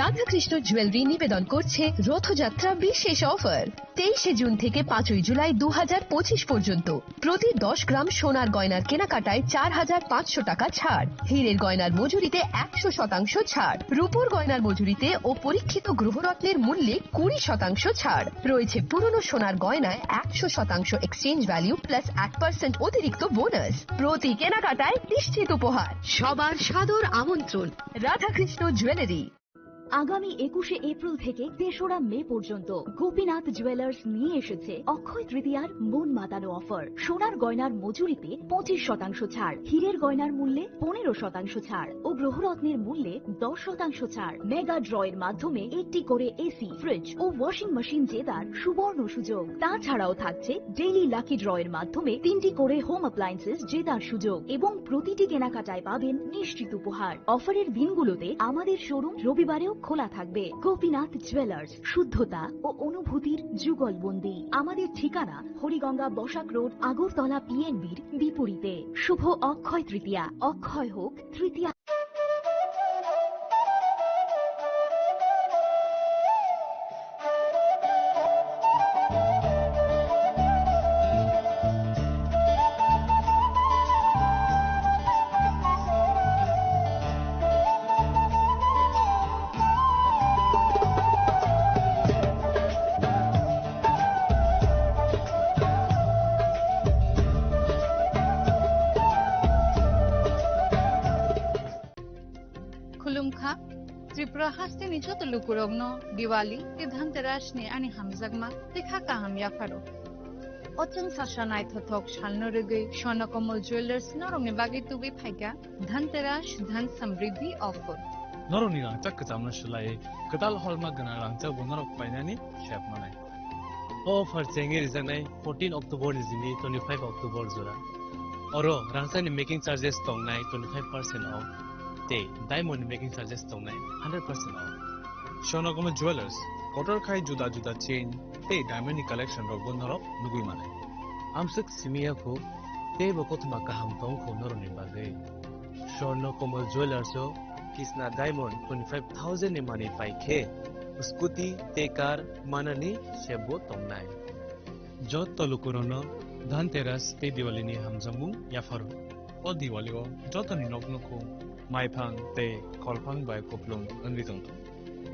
Radhakrishna jewellery নিবেদন করছে রথযাত্রা বিশেষ অফার। তেইশে জুন থেকে পাঁচই জুলাই দু হাজার পঁচিশ পর্যন্ত প্রতি দশ গ্রাম সোনার গয়নার কেনাকাটায় চার হাজার পাঁচশো টাকা ছাড়, হীরের গয়নার মজুরিতে একশো শতাংশ ছাড়, রূপোর গয়নার মজুরিতে ও পরীক্ষিত গ্রহরত্নের মূল্যে কুড়ি শতাংশ ছাড়। রয়েছে পুরনো সোনার গয়নায় একশো শতাংশ এক্সচেঞ্জ ভ্যালু প্লাস এক পার্সেন্ট অতিরিক্ত বোনাস। প্রতি কেনাকাটায় নিশ্চিত উপহার। সবার সাদর আমন্ত্রণ রাধাকৃষ্ণ জুয়েলারি। আগামী একুশে এপ্রিল থেকে তেসরা মে পর্যন্ত গোপীনাথ জুয়েলার্স নিয়ে এসেছে অক্ষয় তৃতীয়ার মন মাতানো অফার। সোনার গয়নার মজুরিতে পঁচিশ শতাংশ ছাড়, হীরের গয়নার মূল্যে পনেরো শতাংশ ছাড় ও গ্রহরত্নের মূল্যে দশ শতাংশ ছাড়। মেগা ড্র এর মাধ্যমে একটি করে এসি, ফ্রিজ ও ওয়াশিং মেশিন জেতার সুবর্ণ সুযোগ। তাছাড়াও থাকছে ডেইলি লাকি ড্র এর মাধ্যমে তিনটি করে হোম অ্যাপ্লায়েন্সেস জেতার সুযোগ এবং প্রতিটি কেনাকাটায় পাবেন নিশ্চিত উপহার। অফারের দিনগুলোতে আমাদের শোরুম রবিবারেও খোলা থাকবে। গোপীনাথ জুয়েলার্স, শুদ্ধতা ও অনুভূতির যুগলবন্দি। আমাদের ঠিকানা হরিগঙ্গা বসাক রোড, আগরতলা পিএনবির বিপরীতে। শুভ অক্ষয় তৃতীয়া। অক্ষয় হোক তৃতীয়া। Tripura hasteni joto lukurokno Diwali tei Dhanteras ni ani hamjakma tei kha kaham yapharo. O chwng sasa naithothok salno rwgwi Swarnakomal Jewellers norokni bagwi tubui phaikha Dhanteras Dhan Samriddhi offer. Norokni rangchak kwchamno swlaiwi kwtal holma gwnang rangchakbo norok painani sep manai. O offer chengwi rijaknai fourteen October ni simi twenty-five October jora. Oro rangchakni making charges tongnai twenty-five percent off tei diamond ni making charges tongnai hundred percent off. Swarnakomal Jewellers, kotor khai juda juda chain tei diamond ni collection rokbo norok nugwi manai. Amswk simi yakho teibo kothoma kaham tongkho norokni bagwi. Swarnakomal Jewellers o Kisna Diamond twenty-five thousand ni manwi pai khe scooty tei car manani sebbo tongnai. Jotto lukurokno Dhanteras tei Diwali ni hamjakmung yapharo. O Diwali o jotoni nok nukhung maiphang tei kholphang bai kuplung wngwi tongthung.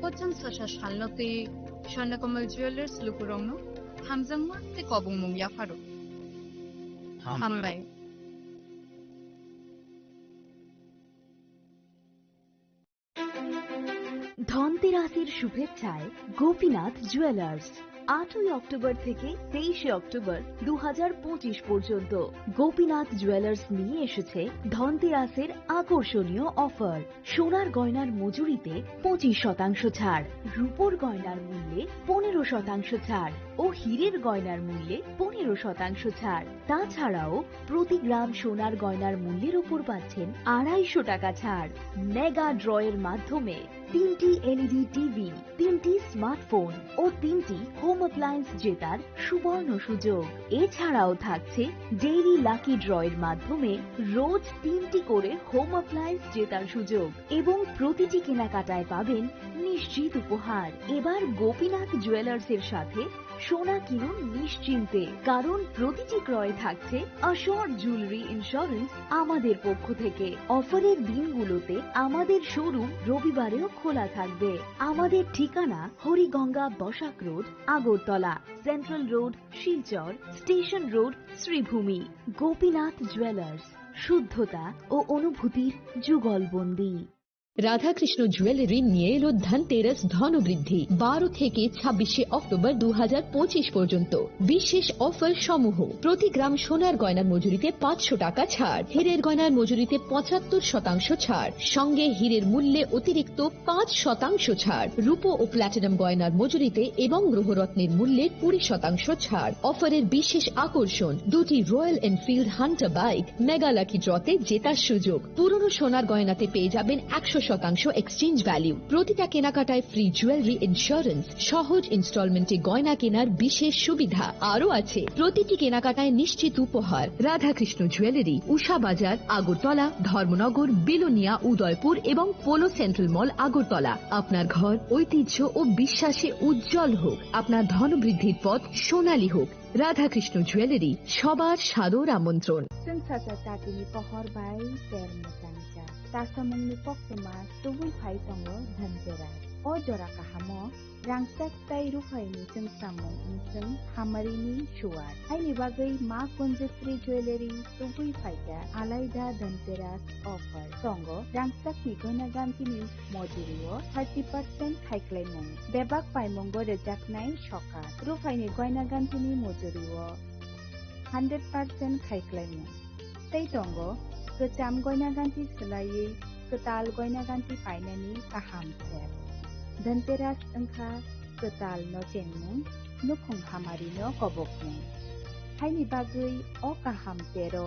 Pocham sasa salno tei Swarnakomal Jewellers lukurokno hamjakma tei kobongmung yapharo. Ham. Hambai. ধনতেরাসের শুভেচ্ছায় গোপীনাথ জুয়েলার্স। আটই অক্টোবর থেকে তেইশে অক্টোবর দু হাজার পঁচিশ পর্যন্ত গোপীনাথ জুয়েলার্স নিয়ে এসেছে ধনতেরাসের আকর্ষণীয় অফার। সোনার গয়নার মজুরিতে পঁচিশ শতাংশ ছাড়, রূপোর গয়নার মূল্যে পনেরো শতাংশ ছাড় ও হীরের গয়নার মূল্যে পনেরো শতাংশ ছাড়। তাছাড়াও প্রতি গ্রাম সোনার গয়নার মূল্যের উপর পাচ্ছেন আড়াইশো টাকা ছাড়। মেগা ড্রয়ের মাধ্যমে তিনটি এলইডি টিভি, তিনটি স্মার্টফোন ও তিনটি হোম অ্যাপ্লায়েন্স জেতার সুবর্ণ সুযোগ। এছাড়াও থাকছে ডেইলি লাকি ড্রয়ের মাধ্যমে রোজ তিনটি করে হোম অ্যাপ্লায়েন্স জেতার সুযোগ এবং প্রতিটি কেনাকাটায় পাবেন নিশ্চিত উপহার। এবার গোপীনাথ জুয়েলার্সের সাথে সোনা কিনুন নিশ্চিন্তে, কারণ প্রতিটি ক্রয়ে থাকছে অ্যাসিওরড জুয়েলারি ইন্স্যুরেন্স আমাদের পক্ষ থেকে। অফারের দিনগুলোতে আমাদের শোরুম রবিবারেও খোলা থাকবে। আমাদের ঠিকানা Hariganga Basak road, Agartala, central road, Silchar, station road, Sribhumi. Gopinath jewellers, শুদ্ধতা ও অনুভূতির যুগলবন্দী। রাধাকৃষ্ণ জুয়েলারি নিয়ে এলো ধনতেরাস ধনবৃদ্ধি। বারো থেকে ছাব্বিশে অক্টোবর দু হাজার পঁচিশ পর্যন্ত বিশেষ অফার সমূহ: প্রতি গ্রাম সোনার গয়নার মজুরিতে পাঁচশো টাকা ছাড়, হীরের গয়নার মজুরিতে পঁচাত্তর শতাংশ ছাড়, সঙ্গে হীরের মূল্যে অতিরিক্ত পাঁচ শতাংশ ছাড়, রূপো ও প্ল্যাটিনাম গয়নার মজুরিতে এবং গ্রহরত্নের মূল্যে কুড়ি শতাংশ ছাড়। অফারের বিশেষ আকর্ষণ, দুটি royal Enfield Hunter bike mega lucky ড্রতে জেতার সুযোগ। পুরনো সোনার গয়নাতে পেয়ে যাবেন একশো শতাংশ এক্সচেঞ্জ ভ্যালু। প্রতিটা কেনাকাটায় ফ্রি জুয়েলারি ইন্স্যুরেন্স, সহজ ইনস্টলমেন্টে গয়না কেনার বিশেষ সুবিধা। আরও আছে প্রতিটি কেনাকাটায় নিশ্চিত উপহার। রাধাকৃষ্ণ জুয়েলারি, উষা বাজার, আগরতলা, ধর্মনগর, বিলোনিয়া, উদয়পুর এবং পোলো সেন্ট্রাল মল, আগরতলা। আপনার ঘর ঐতিহ্য ও বিশ্বাসে উজ্জ্বল হোক, আপনার ধনবৃদ্ধির পথ সোনালী হোক। রাধাকৃষ্ণ জুয়েলারি, সবার সাদর আমন্ত্রণ। Chwng sacha chatini pohor bai ter mwchang cha. Chasamungni koktwma tubui phai tongo Dhanteras. O jora kahamo rangchak tei ruphaini chwngsamung wngchwng hamarini suwar. Haini bagwi Ma Kunjasri Jewellery tubui phaikha alaida Dhanteras offer. Tongo rangchakni goina gantini mojurio thirty percent khaiklaimung. Bebak paimungo rwjaknai sokat. Ruphaini goina gantini mojurio hundred percent khaiklaimung. Tei tongo kwcham goina ganti swlaiwi kwtal goina ganti painani kaham step. Dhanteras wngkha kwtal no chengmung, nukhung hamari no kobokmung. Haini bagwi o kaham tero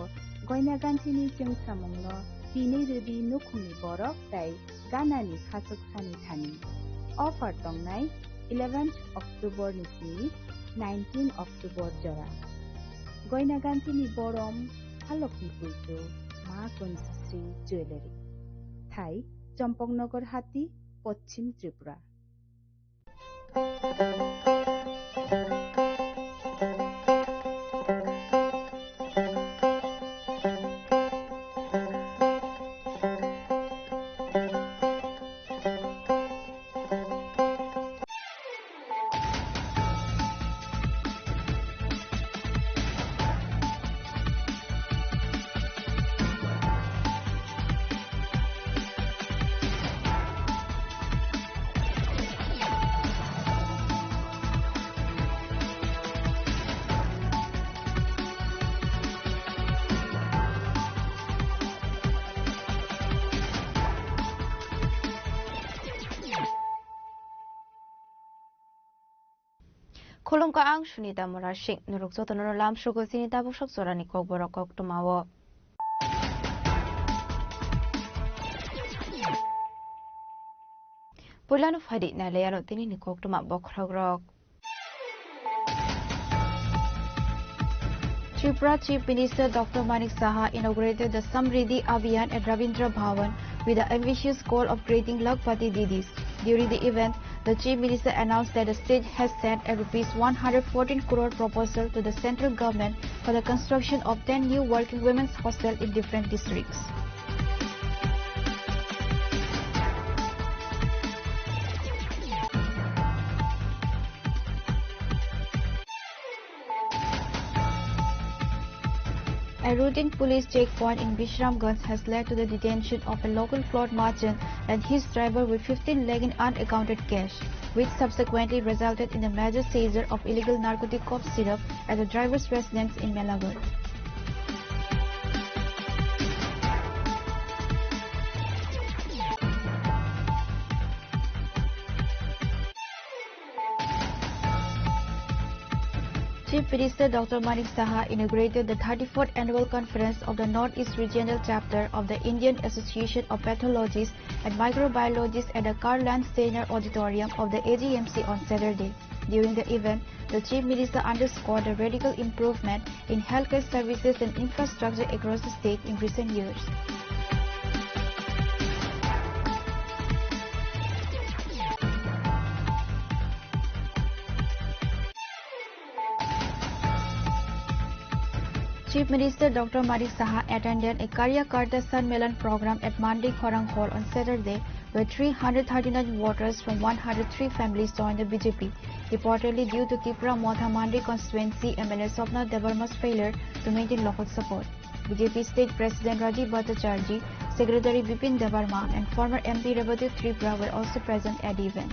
goina gantini chwngsamungno tinwi rwdi nukhungni borok tei ganani khachuk sani thani. Offer tongnai eleventh October ni simi nineteen October jora. Goina gantini borom halokni puitu Ma Kunjasri Jewellery. Thai Chompoknagar Hati, Poschim Tripura. Khulumkha, ang Sunita Murasing. Norok jotono lam sugo chini tabuk sok jorani kokborok koktwmao. Puilano phaidi nailaiano tinini koktwma bokhorokrok. Tripura Chief Minister Doctor Manik Saha inaugurated the Samriddhi Abhiyan at Rabindra Bhavan with the ambitious goal of creating Lakhpati Didis. During the event, the Chief Minister announced that the state has sent a rupees one hundred fourteen crore proposal to the central government for the construction of ten new working women's hostel in different districts. A routine police checkpoint in Bishramganj has led to the detention of a local cloth merchant and his driver with fifteen lakh in unaccounted cash, which subsequently resulted in the major seizure of illegal narcotic cough syrup at the driver's residence in Melaganj. Chief Minister Doctor Manik Saha inaugurated the thirty-fourth annual conference of the Northeast Regional Chapter of the Indian Association of Pathologists and Microbiologists at the Karl Landsteiner Auditorium of the A G M C on Saturday. During the event, the Chief Minister underscored the radical improvement in healthcare services and infrastructure across the state in recent years. Chief Minister Doctor Manik Saha attended a Karyakarta Sanmelan program at Mandi Khorang Hall on Saturday, where three hundred thirty-nine voters from one hundred three families joined the B J P. Reportedly, due to Tipra Motha Mandi constituency M L A Swapna Debbarma's failure to maintain local support, B J P State President Rajiv Bhattacharjee, Secretary Bipin Debbarma, and former M P Rebati Tripura were also present at the event.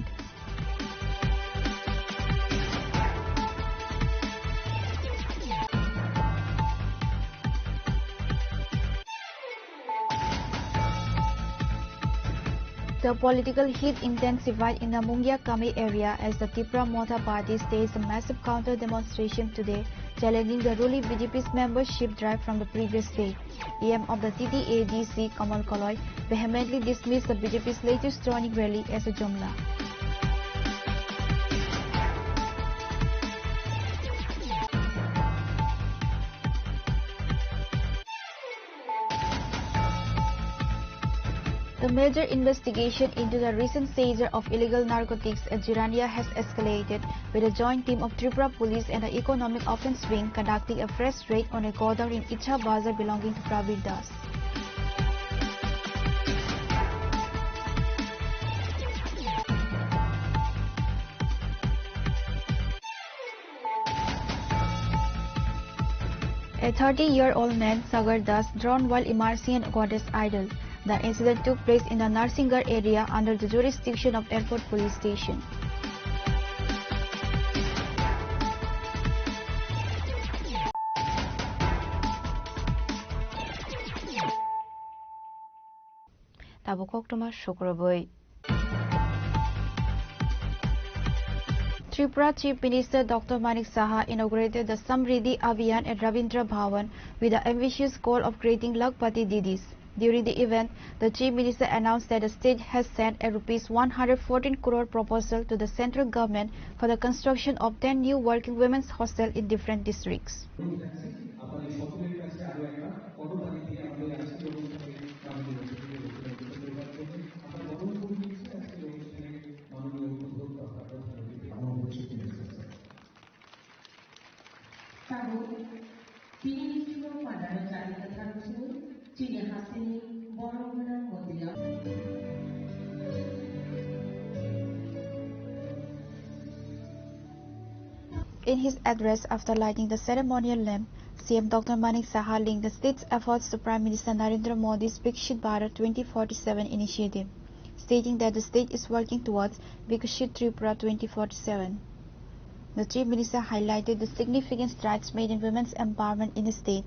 The political heat intensified in the Mungia Kamey area as the Tipra Motha party staged a massive counter demonstration today, challenging the ruling B J P's membership drive from the previous day. E M of the T T A D C, Kamal Koloi, vehemently dismissed the B J P's latest joining rally as a jumla. The major investigation into the recent seizure of illegal narcotics at Jirania has escalated, with a joint team of Tripura Police and the Economic Offence Wing conducting a fresh raid on a godown in Icha Bazar belonging to Prabir Das. A thirty-year-old man, Sagar Das, drowned while immersing a goddess idol. The incident took place in the Narsingarh area under the jurisdiction of Airport Police Station. Tabuk koktwma sukrubwi. Tripura Chief Minister Doctor Manik Saha inaugurated the Samriddhi Abhiyan at Rabindra Bhavan with the ambitious goal of creating Lakhpati Didis. During the event, the Chief Minister announced that the state has sent a rupees one hundred fourteen crore proposal to the central government for the construction of ten new working women's hostel in different districts. Tabuk, tini ni chubachu padano chari kwthar wngsu, chini hasteni borok gwnang motwirok. In his address after lighting the ceremonial lamp, C M Doctor Manik Saha linked the state's efforts to Prime Minister Narendra Modi's Viksit Bharat twenty forty-seven initiative, stating that the state is working towards Viksit Tripura twenty forty-seven. The Chief Minister highlighted the significant strides made in women's empowerment in the state.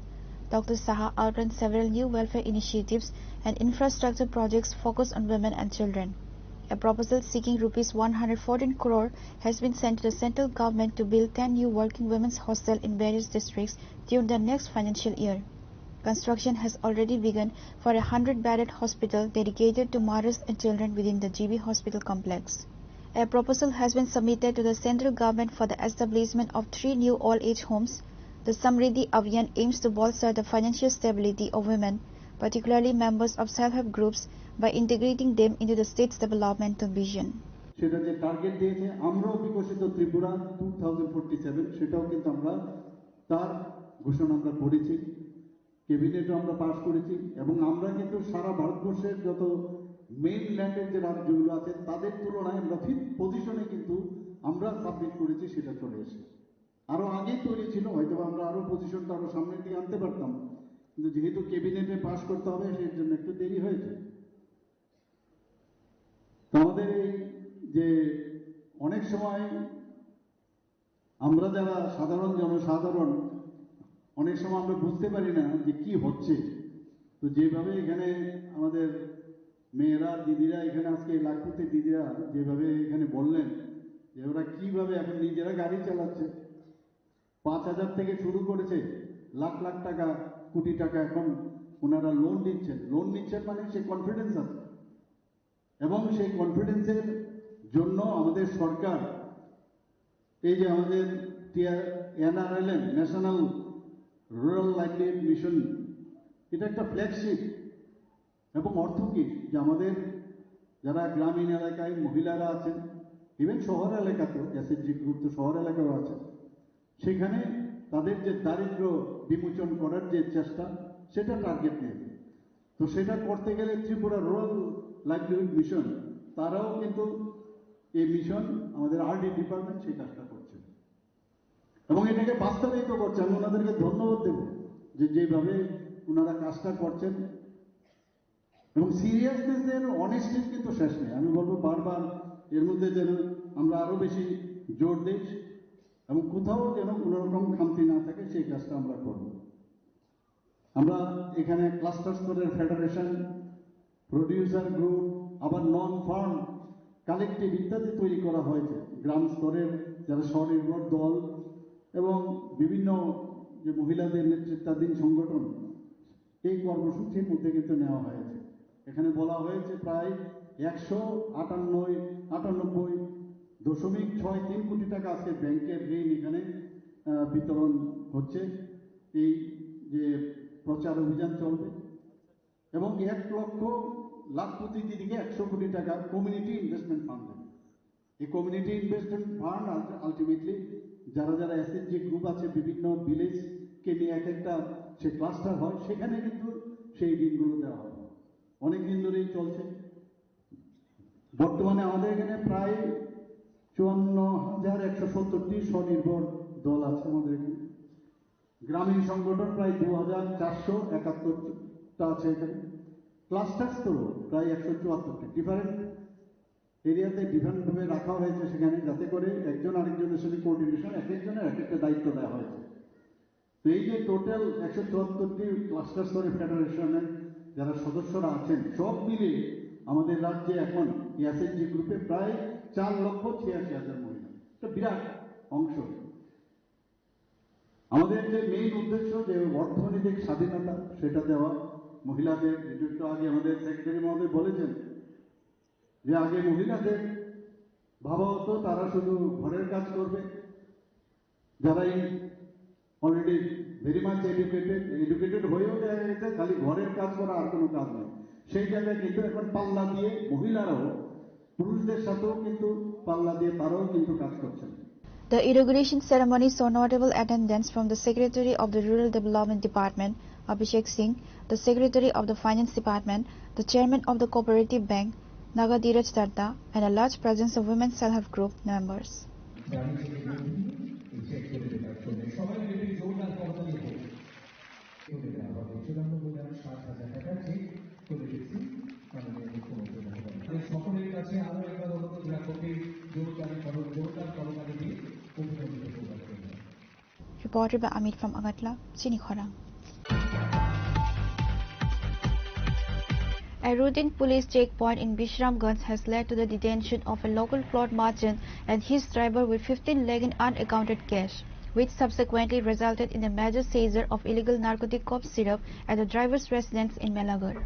Doctor Saha outlined several new welfare initiatives and infrastructure projects focused on women and children. A proposal seeking rupees one hundred fourteen crore has been sent to the central government to build ten new working women's hostel in various districts during the next financial year. Construction has already begun for a hundred bedded hospital dedicated to mothers and children within the G B hospital complex. A proposal has been submitted to the central government for the establishment of three new old age homes. The Samriddhi Abhiyan aims to bolster the financial stability of women, particularly members of self-help groups, by integrating them into the state's developmental vision. সেটা যে টার্গেট দিয়েছে আমরাও বিকশিত Tripura two thousand forty seven, সেটাও কিন্তু আমরা তার ঘোষণা আমরা করেছি, ক্যাবিনেটও আমরা পাস করেছি। এবং আমরা কিন্তু সারা ভারতবর্ষের যত মেইনল্যান্ডের যে রাজ্যগুলো আছে তাদের তুলনায় আমরা ফিফথ পজিশনে কিন্তু আমরা সাবমিট করেছি, সেটা চলে এসে আরও আগেই তৈরি ছিল, হয়তো আমরা আরও পজিশনটা আরও সামনের দিকে আনতে পারতাম, কিন্তু যেহেতু ক্যাবিনেটে পাস করতে হবে সেই জন্য একটু দেরি হয়েছে। তো আমাদের এই যে অনেক সময় আমরা যারা সাধারণ জনসাধারণ অনেক সময় আমরা বুঝতে পারি না যে কি হচ্ছে। তো যেভাবে এখানে আমাদের মেয়েরা দিদিরা এখানে আজকে লাখপতি দিদিরা যেভাবে এখানে বললেন যে ওরা কিভাবে এখন নিজেরা গাড়ি চালাচ্ছে, পাঁচ হাজার থেকে শুরু করেছে লাখ লাখ টাকা, কোটি টাকা এখন ওনারা লোন দিচ্ছেন। লোন নিচ্ছেন মানে সে কনফিডেন্স আছে, এবং সেই কনফিডেন্সের জন্য আমাদের সরকার এই যে আমাদের NRLM, national rural livelihood mission, এটা একটা ফ্ল্যাগশিপ। এবং অর্থ কি? যে আমাদের যারা গ্রামীণ এলাকায় মহিলারা আছেন, ইভেন শহর এলাকাতেও, এসএইচজি গ্রুপ তো শহর এলাকাও আছে, সেখানে তাদের যে দারিদ্র বিমোচন করার যে চেষ্টা, সেটা টার্গেট নিয়ে। তো সেটা করতে গেলে ত্রিপুরা রুরাল লাইভলিহুড মিশন তারাও কিন্তু এই মিশন, আমাদের আরডি ডিপার্টমেন্ট সেই কাজটা করছে এবং এটাকে বাস্তবায়িত করছে। আমি ওনাদেরকে ধন্যবাদ দেব যে যেভাবে ওনারা কাজটা করছেন। এবং সিরিয়াসনেসের অনেস্টির কিন্তু শেষ নেই। আমি বলবো বারবার এর মধ্যে যেন আমরা আরও বেশি জোর দিই এবং কোথাও যেন কোনো রকম খামতি না থাকে, সেই কাজটা আমরা করব। আমরা এখানে ক্লাস্টার স্তরের ফেডারেশন, প্রডিউসার গ্রুপ, আবার নন ফার্ম কালেকটিভ ইত্যাদি তৈরি করা হয়েছে। গ্রাম স্তরের যারা স্বনির্ভর দল এবং বিভিন্ন যে মহিলাদের নেতৃত্বাধীন সংগঠন, এই কর্মসূচির মধ্যে কিন্তু নেওয়া হয়েছে। এখানে বলা হয়েছে প্রায় একশো আটান্নয় আটানব্বই দশমিক ছয় তিন কোটি টাকা আজকে ব্যাংকের ঋণ এখানে আহ, বিতরণ হচ্ছে। এই যে প্রচার অভিযান চলবে এবং এক লক্ষ লাখপতি দিদিকে একশো কোটি টাকা কমিউনিটি ইনভেস্টমেন্ট ফান্ড দেবে। এই কমিউনিটি ইনভেস্টমেন্ট ফান্ড আলটিমেটলি যারা যারা এসএইচজি গ্রুপ আছে, বিভিন্ন ভিলেজকে নিয়ে এক একটা যে ক্লাস্টার হয়, সেখানে কিন্তু সেই ঋণগুলো দেওয়া হয়। অনেক দিন ধরেই চলছে। বর্তমানে আমাদের এখানে প্রায় চুয়ান্ন হাজার একশো সত্তরটি স্বনির্ভর দল আছে আমাদের এখানে। গ্রামীণ সংগঠন প্রায় দু হাজার চারশো একাত্তরটা আছে এখানে। ক্লাস্টার স্তরও প্রায় একশো চুয়াত্তরটি। ডিফারেন্ট এরিয়াতে ডিফারেন্টভাবে রাখা হয়েছে সেখানে, যাতে করে একজন আরেকজনের সাথে কোঅর্ডিনেশন, এক একজনের এক একটা দায়িত্ব দেওয়া হয়েছে। তো এই যে টোটাল একশো চুয়াত্তরটি ক্লাস্টার স্তরে ফেডারেশনের যারা সদস্যরা আছেন, সব মিলে আমাদের রাজ্যে এখন এসএইচজি গ্রুপে প্রায় চার লক্ষ ছিয়াশি হাজার মহিলা। একটা বিরাট অংশ। আমাদের যে মেইন উদ্দেশ্য, যে অর্থনৈতিক স্বাধীনতা, সেটা দেওয়া মহিলাদের, যেটা একটু আগে আমাদের সেক্রেটারি মহোদয় বলেছেন যে আগে মহিলাদের ভাবা হতো তারা শুধু ঘরের কাজ করবে, যারা already very much educated, educated হয়েও দেখা গেছে খালি ঘরের কাজ করা, আর কোনো কাজ নেই। সেই জায়গায় কিন্তু এখন পাল্লা দিয়ে মহিলারাও পুরুষদের সাথেও কিন্তু পাল্লা দিয়ে তারাও কিন্তু কাজ করছেন। The inauguration ceremony saw notable attendance from the Secretary of the Rural Development Department, Abhishek Singh, the Secretary of the Finance Department, the Chairman of the Cooperative Bank, Naga Dheeraj Datta, and a large presence of women self-help group members. গাড়ি থেকে নেমে চেক করে দেবার জন্য সবাই মিলে জোরদার করতালি হোক। করে দেওয়া হবে। চুরানব্বই লাখ সাত হাজার টাকা চেক করে দিচ্ছি মাননীয় মুখ্যমন্ত্রী মহোদয়। আমি সকলের কাছে আরো একবার অনুরোধ রাখবো যে জোরদার করো, জোরদার করতালি দিয়ে অভিনন্দন প্রকাশ করবেন। Reported by Amit from Agartala, Chini Khorang. A routine police checkpoint in Bishramganj has led to the detention of a local cloth merchant and his driver with fifteen lakh in unaccounted cash, which subsequently resulted in the major seizure of illegal narcotic cough syrup at the driver's residence in Melagar.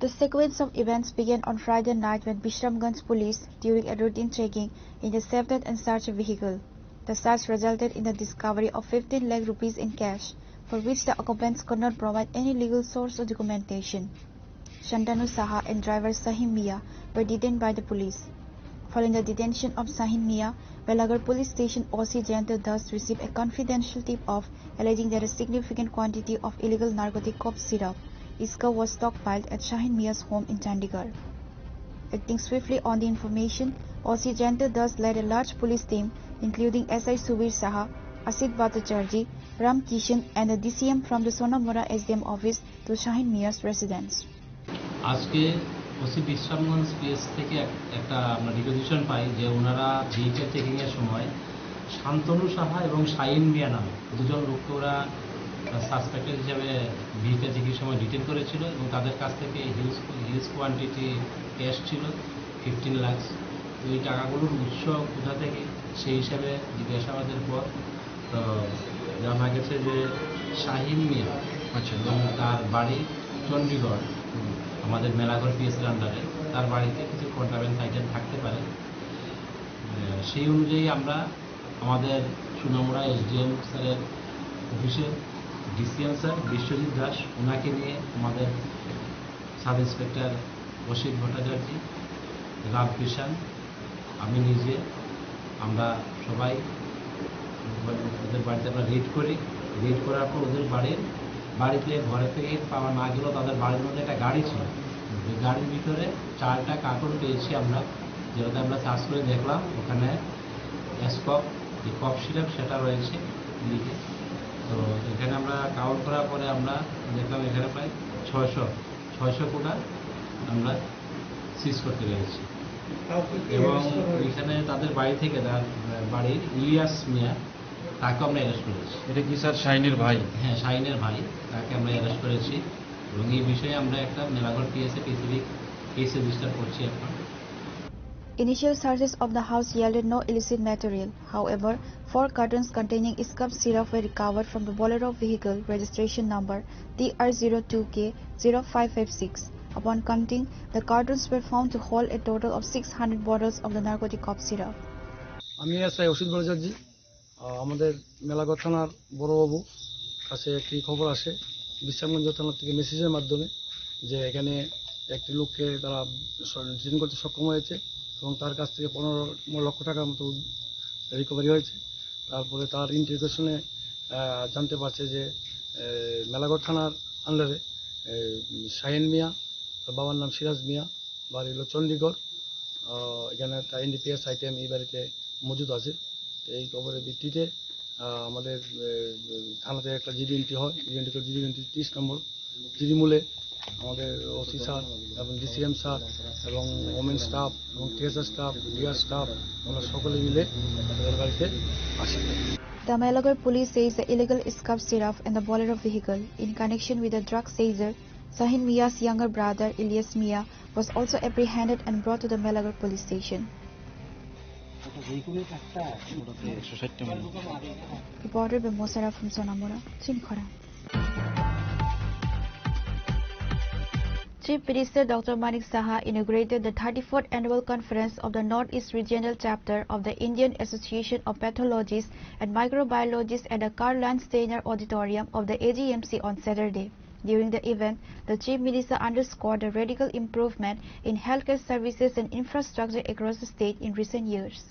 The sequence of events began on Friday night when Bishramganj police, during a routine checking, intercepted and searched a vehicle. The search resulted in the discovery of fifteen lakh rupees in cash, for which the occupants could not provide any legal source or documentation. Shantanu Saha and driver Sahim Mia were detained by the police. Following the detention of Sahin Mia, Melagar Police Station O C Jayanta Das received a confidential tip-off alleging that a significant quantity of illegal narcotic cough syrup, Iska, was stockpiled at Shahin Mia's home in Chandigarh. Acting swiftly on the information, O C Jayanta Das led a large police team, including S I Subir Saha, Asit Bhattacharjee, Ram Kishan, and the D C M from the Sonamura S D M office to Shahin Mia's residence. আজকে ওসি বিশ্রামগঞ্জ পিএস থেকে এক- একটা আমরা রিকুইজিশন পাই যে ওনারা vehicle checking এর সময় শান্তনু সাহা এবং শাহিন মিয়া নামে দুজন লোককে ওরা সাসপেক্টেড হিসেবে ভেহিকেল চেকিং সময় ডিটেন করেছিল এবং তাদের কাছ থেকে হিউজ হিউজ কোয়ান্টিটি ক্যাশ ছিল, ফিফটিন লাখ। তো এই টাকাগুলোর উৎস কোথা থেকে, সেই হিসাবে জিজ্ঞাসাবাদের পর তো জানা গেছে যে শাহিন মিয়া আচ্ছা। এবং তার বাড়ি চণ্ডীগড়, হুম। আমাদের মেলাঘর পিএসের আন্ডারে, তার বাড়িতে কিছু কন্ট্রাব্যান্ড আইটেম থাকতে পারে। আহ, সেই অনুযায়ী আমরা আমাদের সুনামুড়া এসডিএম স্যারের অফিসে ডিসিএম স্যার বিশ্বজিৎ দাস, ওনাকে নিয়ে আমাদের সাব ইন্সপেক্টর অসিত ভট্টাচার্য, রাম কৃষ্ণ, আমি নিজে, আমরা সবাই ওদের বাড়িতে আমরা রেড করি। রেড করার পর ওদের বাড়ির, বাড়িতে ঘরে থেকে পাওয়া না গেলেও তাদের বাড়ির মধ্যে একটা গাড়ি ছিল। ওই গাড়ির ভিতরে চারটা কার্টন পেয়েছি আমরা, যেটাতে আমরা সার্চ করে দেখলাম ওখানে স্কপ, যে কফ সিরাপ সেটা রয়েছে লিখে। তো এখানে আমরা কাউন্ট করার পরে আমরা দেখলাম এখানে প্রায় ছয়শো, ছয়শো কোটা আমরা সিজ করতে পেরেছি। কাউকে কি এবং অ্যারেস্ট করা হয়েছে? এখানে তাদের বাড়ি থেকে, তার বাড়ির ইলিয়াস মিয়া, তাকে আমরা অ্যারেস্ট করেছি। এটা কি স্যার শাহিনের ভাই? হ্যাঁ, শাহিনের ভাই, তাকে আমরা অ্যারেস্ট করেছি এবং এই বিষয়ে আমরা একটা মেলাঘর পিএসএ স্পেসিফিক কেস রেজিস্টার করছি এখন। Initial searches of the house yielded no illicit material. However, four cartons containing Iskap syrup were recovered from the Bolero vehicle registration number T R zero two K zero five five six. Upon counting, the cartons were found to hold a total of six hundred bottles of the narcotic cough syrup. আমি এসআই অসিত ভট্টাচার্য। আহ, আমাদের মেলাঘর থানার বড়বাবু কাছে একটি খবর আসে বিশ্রামগঞ্জ থানা থেকে মেসেজের মাধ্যমে যে এখানে একটি লোককে তারা স-, ডিটেইন করতে সক্ষম হয়েছে এবং তার কাছ থেকে পনেরো লক্ষ টাকার মতো রিকভারি হয়েছে। তারপরে তার ইন্টারোগেশনে, আহ, জানতে পারছে যে, আহ, মেলাঘর থানার আন্ডারে, আহ, শাহিন মিয়া, তার বাবার নাম সিরাজ মিয়া, বাড়ি হলো চণ্ডীগড়। আহ, এখানে একটা এনডিপিএস আইটেম এই বাড়িতে মজুদ আছে। তো এই খবরের ভিত্তিতে, আহ, আমাদের, আহ, থানাতে একটা জিডি এন্ট্রি হয়। জিডি এন্ট্রি করে, জিডি এন্ট্রি তিরিশ নম্বর জিডি মূলে আমাদের ওসি স্যার এবং ডিসিএম স্যার এবং ওমেন স্টাফ এবং টিএসআর স্টাফ, ডিআর স্টাফ, আমরা সকলে মিলে তাদের বাড়িতে আসি। The Melagar police says the illegal Iskap syrup and the Bolero vehicle in connection with the drug seizure, Sahin Mia's younger brother Ilyas Mia, was also apprehended and brought to the Melagar police station. Reported by Mosara from Sonamura, Chinkhora. Chief Minister Doctor Manik Saha inaugurated the thirty-fourth annual conference of the Northeast Regional Chapter of the Indian Association of Pathologists and Microbiologists at the Karl Landsteiner Auditorium of the A G M C on Saturday. During the event, the Chief Minister underscored the radical improvement in healthcare services and infrastructure across the state in recent years.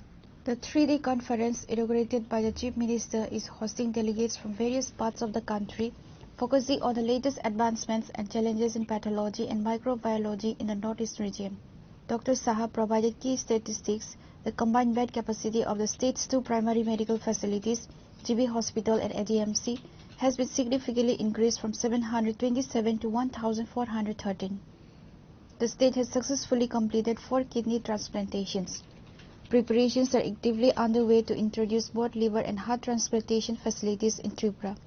The three-day conference, inaugurated by the Chief Minister, is hosting delegates from various parts of the country, focusing on the latest advancements and challenges in pathology and microbiology in the Northeast region. Doctor Saha provided key statistics. The combined bed capacity of the state's two primary medical facilities, G B Hospital and A D M C, has been significantly increased from seven hundred twenty-seven to one thousand four hundred thirteen. The state has successfully completed four kidney transplantations. Preparations are actively underway to introduce both liver and heart transplantation facilities in Tripura.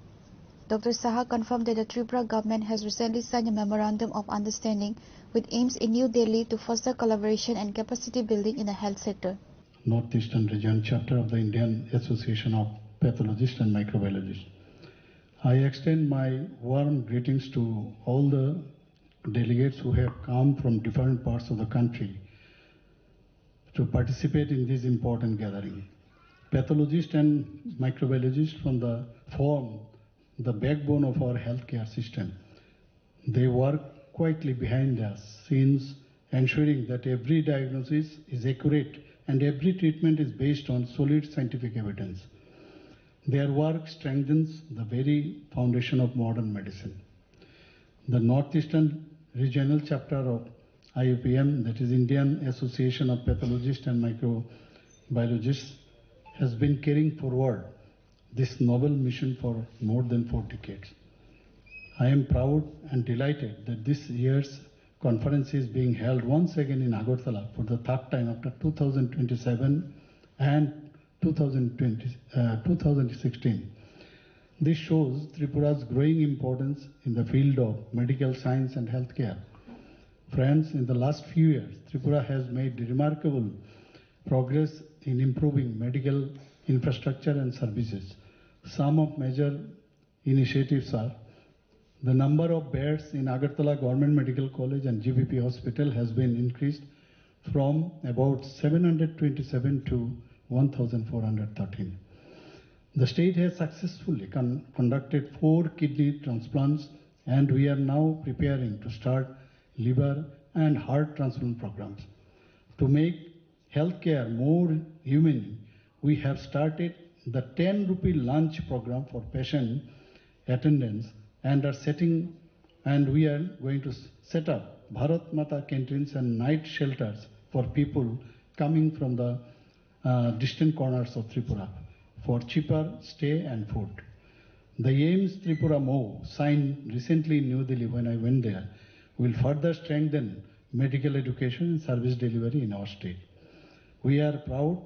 Doctor Saha confirmed that the Tripura government has recently signed a memorandum of understanding with AIIMS in New Delhi to foster collaboration and capacity building in the health sector. Northeastern Region Chapter of the Indian Association of Pathologists and Microbiologists. I extend my warm greetings to all the delegates who have come from different parts of the country to participate in this important gathering. Pathologists and microbiologists from the form the backbone of our healthcare system. They work quietly behind the scenes, ensuring that every diagnosis is accurate and every treatment is based on solid scientific evidence. Their work strengthens the very foundation of modern medicine. The Northeastern Regional Chapter of I U P M, that is Indian Association of Pathologists and Microbiologists, has been carrying forward this noble mission for more than four decades. I am proud and delighted that this year's conference is being held once again in Agartala for the third time after two thousand twenty-seven and two thousand twenty, uh, two thousand sixteen. This shows Tripura's growing importance in the field of medical science and healthcare. Friends, in the last few years, Tripura has made remarkable progress in improving medical infrastructure and services. Some of major initiatives are: the number of beds in Agartala Government Medical College and G B P Hospital has been increased from about seven hundred twenty-seven to one thousand four hundred thirteen. The state has successfully con-, conducted four kidney transplants, and we are now preparing to start liver and heart transplant programs. To make healthcare more humane, we have started the ten rupee lunch program for patient attendance and are setting, and we are going to s-, set up Bharat Mata canteens and night shelters for people coming from the, uh, distant corners of Tripura for cheaper stay and food. The AIIMS Tripura MoU, signed recently in New Delhi when I went there, will further strengthen medical education and service delivery in our state. We are proud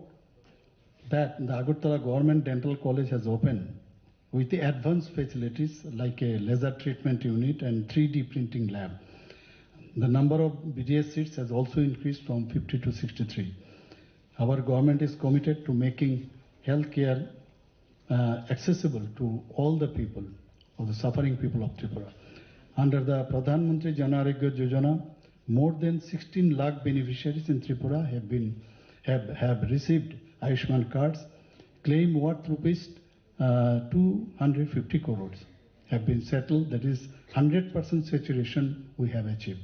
that the Agartala Government Dental College has opened with advanced facilities like a laser treatment unit and three D printing lab. The number of B D S seats has also increased from fifty to sixty-three. Our government is committed to making healthcare, uh, accessible to all the people, of the suffering people of Tripura. Under the Pradhan Mantri Jan Arogya Yojana, more than sixteen lakh beneficiaries in Tripura have been, have, have received Ayushman cards. Claim worth rupees, uh, two hundred fifty crores have been settled, that is hundred percent saturation we have achieved.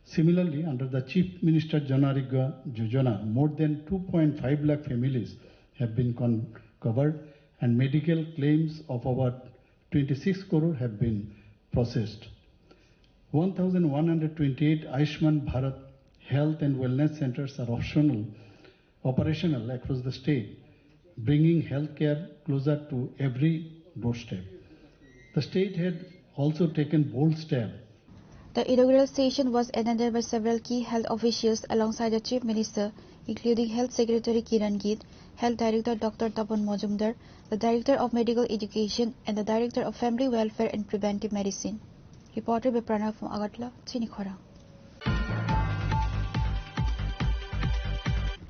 Similarly, under the Chief Minister Jan Arogya Yojana, more than two point five lakh families have been con-, covered, and medical claims of over twenty-six crore have been processed. One thousand one hundred twenty-eight Ayushman Bharat Health and Wellness Centers are optional, operational across the state, bringing healthcare closer to every doorstep. The state had also taken bold step. The inaugural session was attended by several key health officials alongside the Chief Minister, including Health Secretary Kiran Gill, Health Director Doctor Tapan Majumdar, the Director of Medical Education, and the Director of Family Welfare and Preventive Medicine. Reporter by Pranav from Agartala, Chini Khorang.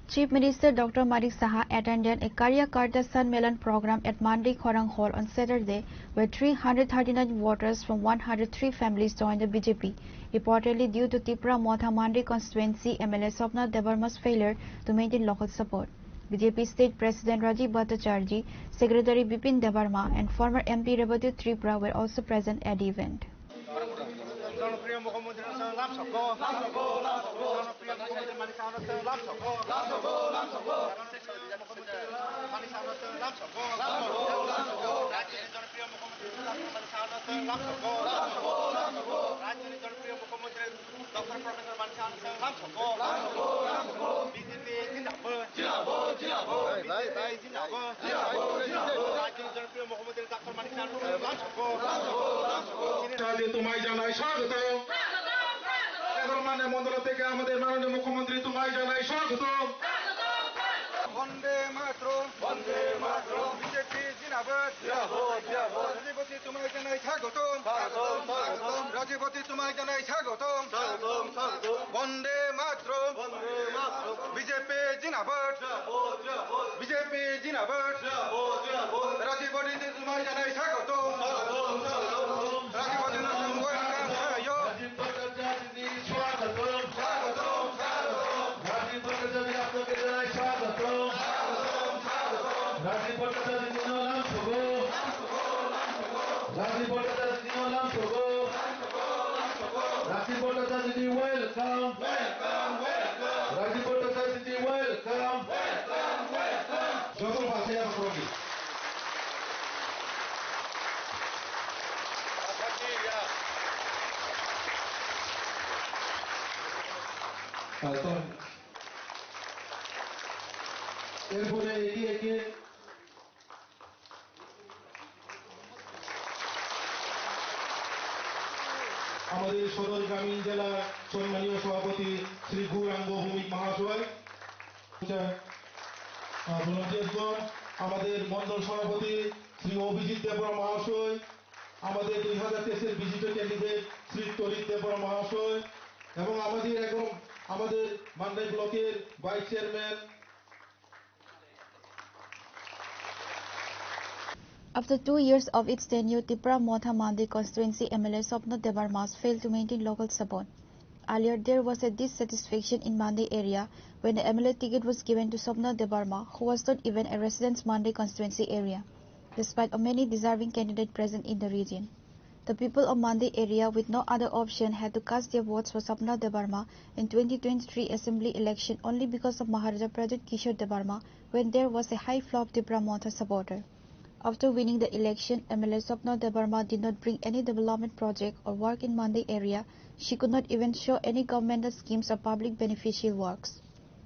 Chief Minister Doctor Manik Saha attended a Karyakarta Sanmelan program at Mandi Khorang Hall on Saturday, where three hundred thirty-nine voters from one hundred three families joined the B J P. Reportedly, due to Tipra Motha Mandi constituency, M L A Swapna Debbarma's failure to maintain local support. B J P State President Rajiv Bhattacharjee, Secretary Bipin Debbarma, and former M P Rebati Tripura were also present at the event. Mukhyamantri no chwng lam sokgo. Lam sokgo, lam sokgo. Jonopriyo Mukhyamantri Manik Saha no chwng lam sokgo. Lam sokgo, lam sokgo. Manik Saha no chwng lam sokgo. Lam sokgo, lam sokgo. Rajyoni jonopriyo Mukhyamantri Doctor Manik Saha no chwng lam sokgo. Lam sokgo, lam sokgo. Rajyoni jonopriyo Mukhyamantri Doctor Professor Manik Saha no chwng lam sokgo. Lam sokgo, lam sokgo. B J P jindabad. Jindabad, jindabad. Bai, bai, bai. B J P jindabad. Jindabad, jindabad. Rajyoni jonopriyo Mukhyamantri Doctor Manik Saha no chwng lam sokgo. Lam sokgo, lam sokgo. Tumai janai swagotom. Swagotom, swagotom. Egaromane mondol theke amader manoniyo mukhyamantri tumai janai swagotom. Swagotom, swagotom. Bande Mataram. Bande Mataram. B J P jindabad. Jindabad, jindabad. Rajiboti tumai janai swagotom. Swagotom, swagotom. Rajiboti tumai janai swagotom. Swagotom, swagotom. Bande Mataram. Bande Mataram. B J P jindabad. Jindabad, jindabad. B J P jindabad. Jindabad, jindabad. Rajiboti tumai janai swagotom. Swagotom, swagotom. Rajiboti no chwng welcome khlaio. Rajiv Bhattacharya ji swagotom. Swagotom, swagotom. Rajiv Bhattacharya ji apnake janai swagotom. Swagotom, swagotom. Rajiv Bhattacharya ji no lam sokgo. Lam sokgo, lam sokgo. Rajiv Bhattacharya ji no lam sokgo. Lam sokgo, lam sokgo. Rajiv Bhattacharya ji welcome. Welcome, welcome. Rajiv Bhattacharya ji welcome. Welcome, welcome. Joto bachaya progi. এরপরে একে একে আমাদের সদর গ্রামীণ জেলার সম্মানীয় সভাপতি শ্রী গৌরাঙ্গ ভৌমিক মহাশয়, আহ, volunteersগণ, আমাদের মণ্ডল সভাপতি শ্রী অভিজিৎ দেববর্মা মহাশয়, আমাদের দুই হাজার তেইশের বিশিষ্ট ক্যান্ডিডেট শ্রী তরিৎ দেববর্মা মহাশয় এবং আমাদের এখন আমাদের মান্দাই ব্লকের vice chairman. After two years of its tenure, Tipra Motha Mandi constituency M L A Swapna Debbarma failed to maintain local support. Earlier, there was a dissatisfaction in Mandi area when the M L A ticket was given to Swapna Debbarma, who was not even a resident Mandi constituency area, despite of many deserving candidates present in the region. The people of Mandi area with no other option had to cast their votes for Swapna Debbarma in twenty twenty-three assembly election only because of Maharaja Pradyut Kishore Debbarma when there was a high flow of Tipra Motha supporter. After winning the election, M L A Swapna Debbarma did not bring any development project or work in Mandi area. She could not even show any governmental schemes or public beneficial works.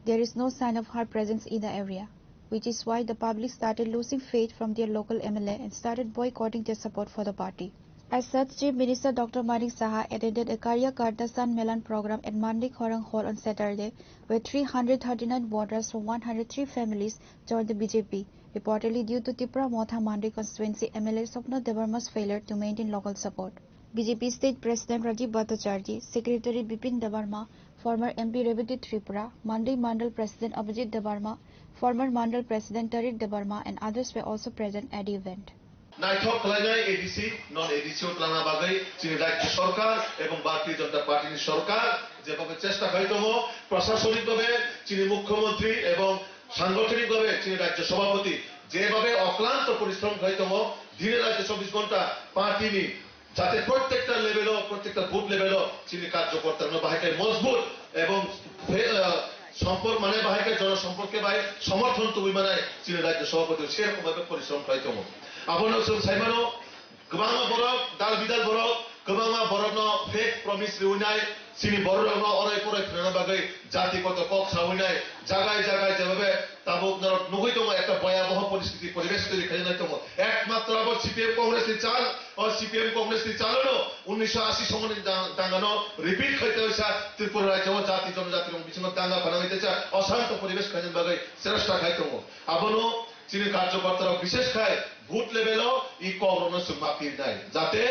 There is no sign of her presence in the area, which is why the public started losing faith from their local M L A and started boycotting their support for the party. As such, Chief Minister Doctor Manik Saha attended a Karyakarta Sanmelan program at Mandi Khorang Hall on Saturday, where three hundred thirty-nine voters from one hundred three families joined the B J P, reportedly due to Tipra Motha Mandi constituency M L A Swapna Debbarma's failure to maintain local support. B J P State President Rajiv Bhattacharjee, Secretary Bipin Debbarma, former M P Rebati Tripura, Mandi Mandal President Abhijit Debbarma, former Mandal President Tarik Debbarma and others were also present at the event. Naithok khlainai A D C, non A D C o twlangna bagwi chini Rajya Sorkar ebong Bharatiya Janata Party ni sorkar jebhabe chesta khai tongo, prashasonik bhabe chini Mukhyamantri ebong sangothonik bhabe chini Rajya Sabhapati jebhabe oklanto porishrom khai tongo, dine raite chobbish ghonta party ni jate prottekta level o, prottekta booth level o chini karjokorta rokno bahai khe mojbut ebong phe-, ah, sompor mane bahai khe jonosompor khe bai somorthon tubui manai chini Rajya Sabhapati se rokom bhabe porishrom khlai tongo. Abono chwng sai mano, kwbangma borok, dal bidal borok, kwbangma borokno fake promise riwi nai, chini borok rokno orai porai phwnana bagwi jati koto kok sawi nai, jagai jagai jebhabe tabuk norok nugwi tongo, ekta bhayaboho poristiti poribesh toiri khainai tongo. Ekmatro abo C P M Congress ni chal, o C P M Congress ni chalono unnisho ashi somoni dang-, dangano repeat khai tongsa Tripura rajyo o jati jonojati rok bisingo danga phana wngwi tesa osanto poribesh khainani bagwi chesta khai tongo. Abono chini karjokorta rok bishesh khai booth level o i kok rokno chwng ma pirnai, jate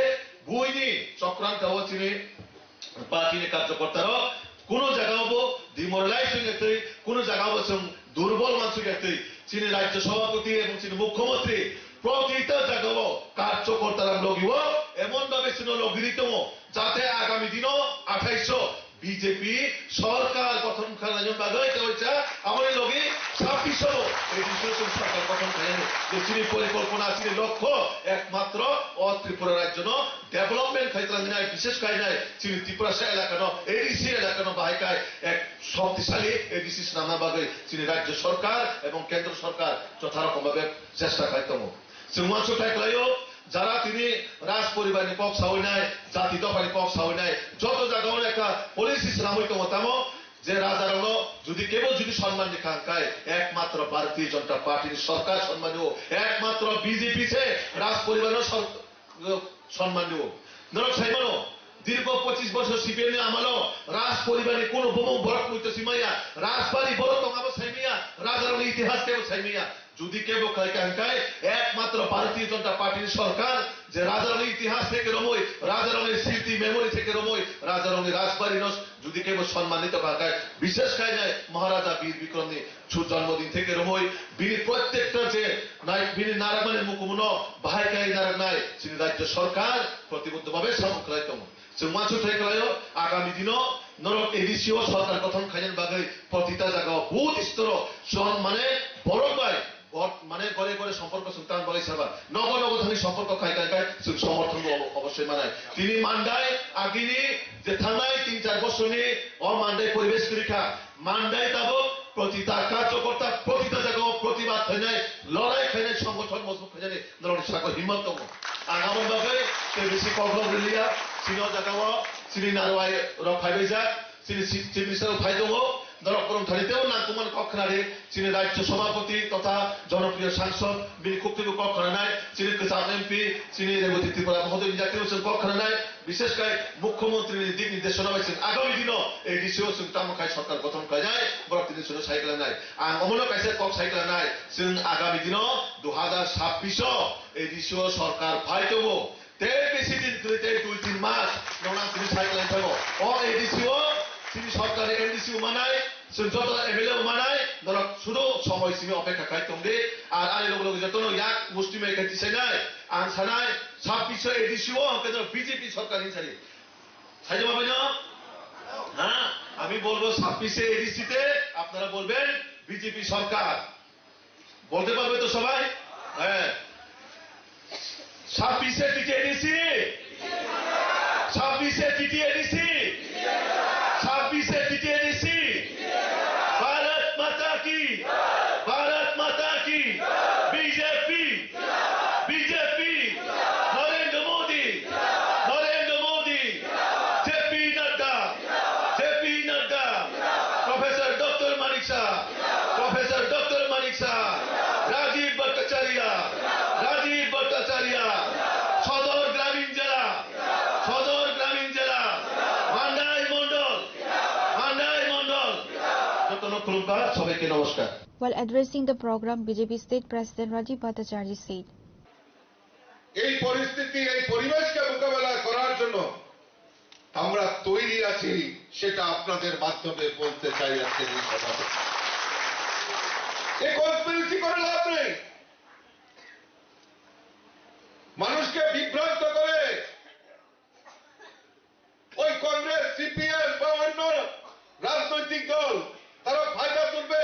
buini chokranto o chini party ni karjokorta rok kuno jaga o bo demoralize wngya twi, kuno jaga o bo chwng durbol mansukya twi, chini Rajya Sabhapati ebong chini Mukhyamantri protita jaga o karjokorta rok logi o emon bhabe chwngno logi ri tongo, jate agami dino athaish o B J P sorkar gothon khlaina bagwi kaisa amoni logi sabbish o A D C o chwng sorkar gothon khlainani je chini porikolpona, chini lokho ekmatro o Tripura rajyono development khai twlangnai, bishesh khainai chini Tiprasa elakano, A D C elakano bahai khai ek shoktisali A D C swnamna bagwi chini rajyo sorkar ebong kendro sorkar jotha rokom bhabe chesta khai tongo. Chwng uansukthai khlaio, jara tini raj poribarni kok sawi nai, jati dophani kok sawi nai, joto jagao ekha policy swnamwi tongo tamo, je rajarokno jodi kebo jodi sonman rikha hwnkhe ekmatro Bharatiya Janata Party ni sorkar sonmani o, ekmatro B J P se raj poribarno sor-, sonman rwo. Norok sai mano, dirgo pochis bosor C P M ni amalo raj poribarni kuno bumung borok muitu simaya, rajbari borok tong abo saimaya, rajarokni itihas kebo saimaya. Jodi kebo khai kha hwnkhe ekmatro Bharatiya Janata Party ni sorkar je rajarokni itihas theke romwi, rajarokni sriti memory theke romwi, rajarokni rajbari no jodi kebo sonman rito kha hwnkhe, bishesh khainai Maharaja Bir Bikramni Su janmodin theke romwi bini prottekta je nai bini narakmani mukumuno bahai khai naraknai chini rajyo sorkar protiboddo bhabe samung khlai tongo. Chwng uansukthai khlaio, agami dino norok A D C o sorkar gothon khainani bagwi protita jagao booth storo chwng mane borok bai bot mane gore gore somporko chwng tang bagwi saba nogo nogo thangwi somporko khai khai khai chwng somorthon bo obo-, obossoi manai. Tini Mandai agini je thangnai tin char bosorni o Mandai poribesh kwrwi kha. Mandai tabuk protita karjokorta, protita jagao protibad khainai, lorai khainai, songgothon mojbut khainani norokni sakao himmat tongo. Ang aboni bagwi tei bisi koklop rwliya, chini o jagao chini narwai rok phaibaijak, chini si-, chief minister rok phai tongo, norok kwrwng thani teibo nangkukmani kok khwnadi, chini rajyo sabhapati totha jonopriyo sangsod, bini khuktwibo kok khwnanai, chini kwcham M P, chini Rebati Tripura mohodoyni jatibo chwng kok khwnanai, Bishesh khai Mukhyamantri ni dik nirdeshona bai chwng agami dino A D C o chwng tamo khai sorkar gothon khlainai, borok tini chwngno sai klangnai. Ang omono kaisa kok sai klangnai, chwng agami dino dui hazar sabbish o A D C o sorkar phai tongo. Tei besi din kwrwi tei dui tin mas nokna tini sai klai thango. O A D C o chini sorkar ni M D C o manai, Chwng joto M L A bo manai, norok sudu somoi simi opekha khai tong di. Ar ani loge loge jotono yak musti mai khai tisainai. Ang sanai, sabbish A D C o hwnkhe norok B J P sorkar hinwi sadi. Saijama bai no? Ha? Ami bolbo sabbish A D C te, apnara bolben B J P sorkar. বলতে পারবে তো সবাই? হ্যাঁ। ছাব্বিশে টিটিএডিসি, ছাব্বিশে টিটিএডিসি, ছাব্বিশে টিটিএডিসি। ভারত মাতা কি, ভারত মাতা কি। বিজেপি, বিজেপি, নরেন্দ্র মোদি, নরেন্দ্র মোদি, জেপি নাড্ডা, জেপি নাড্ডা, প্রফেসর ডক্টর মানিক শাহ, প্রফেসর ডক্টর মানিক শাহ, রাজীব ভট্টাচার্য, রাজীব ভট্টাচার্য, সদর গ্রামীণ জেলা, সদর গ্রামীণ জেলা, ভান্ডাই মণ্ডল, ভান্ডাই মণ্ডল। যত লোক খুলুক, সবাইকে নমস্কার। While addressing the program, B J P State President Rajiv Bhattacharjee said, এই পরিস্থিতি, এই পরিবেশকে মোকাবেলা করার জন্য আমরা তৈরি আছি, সেটা আপনাদের মাধ্যমে বলতে চাই আজকের এই সভাতে। এ কনস্পিরেসি করে লাভ নেই, মানুষকে বিভ্রান্ত করে ওই কংগ্রেস, সিপিএম বা অন্য রাজনৈতিক দল তারা ফায়দা তুলবে,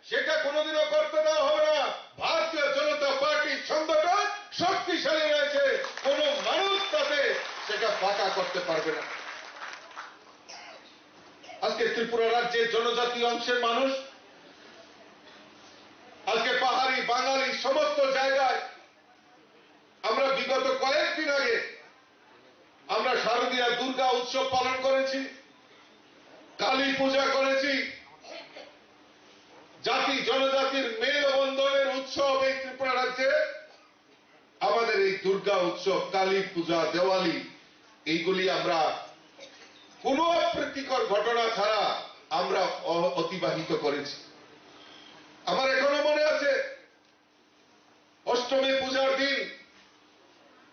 সেটা কোনোদিনও করতে দেওয়া হবে না। ভারতীয় জনতা পার্টির সংগঠন শক্তিশালী রয়েছে, কোনো মানুষ তাতে সেটা ফাঁকা করতে পারবে না। আজকে ত্রিপুরা রাজ্যের জনজাতি অংশের মানুষ, আজকে পাহাড়ি, বাঙালি সমস্ত জায়গায় আমরা বিগত কয়েকদিন আগে আমরা শারদীয়া দুর্গা উৎসব পালন করেছি, কালী পূজা করেছি। জাতি জনজাতির মেলবন্ধনের উৎসব এই ত্রিপুরা রাজ্যে আমাদের এই দুর্গা উৎসব, কালী পূজা, দেওয়ালি, এইগুলি আমরা কোনো অপ্রীতিকর ঘটনা ছাড়া আমরা অ-, অতিবাহিত করেছি। আমার এখনো মনে আছে, অষ্টমী পূজার দিন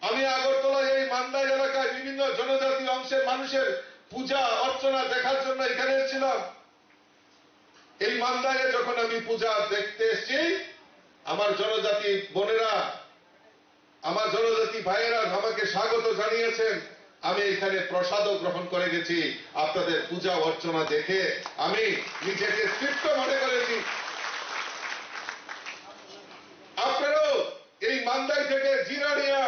আমি আগরতলায় এই মান্দাই এলাকায় বিভিন্ন জনজাতি অংশের মানুষের পূজা অর্চনা দেখার জন্য এখানে এসেছিলাম। এই মান্দাইয়ে যখন আমি পূজা দেখতে এসেছি, আমার জনজাতি বোনেরা, আমার জনজাতি ভাইয়েরা আমাকে স্বাগত জানিয়েছেন। আমি এখানে প্রসাদও গ্রহণ করে গেছি। আপনাদের পূজা অর্চনা দেখে আমি নিজেকে তৃপ্ত মনে করেছি। আপনারাও এই মান্দাই থেকে জিরানিয়া,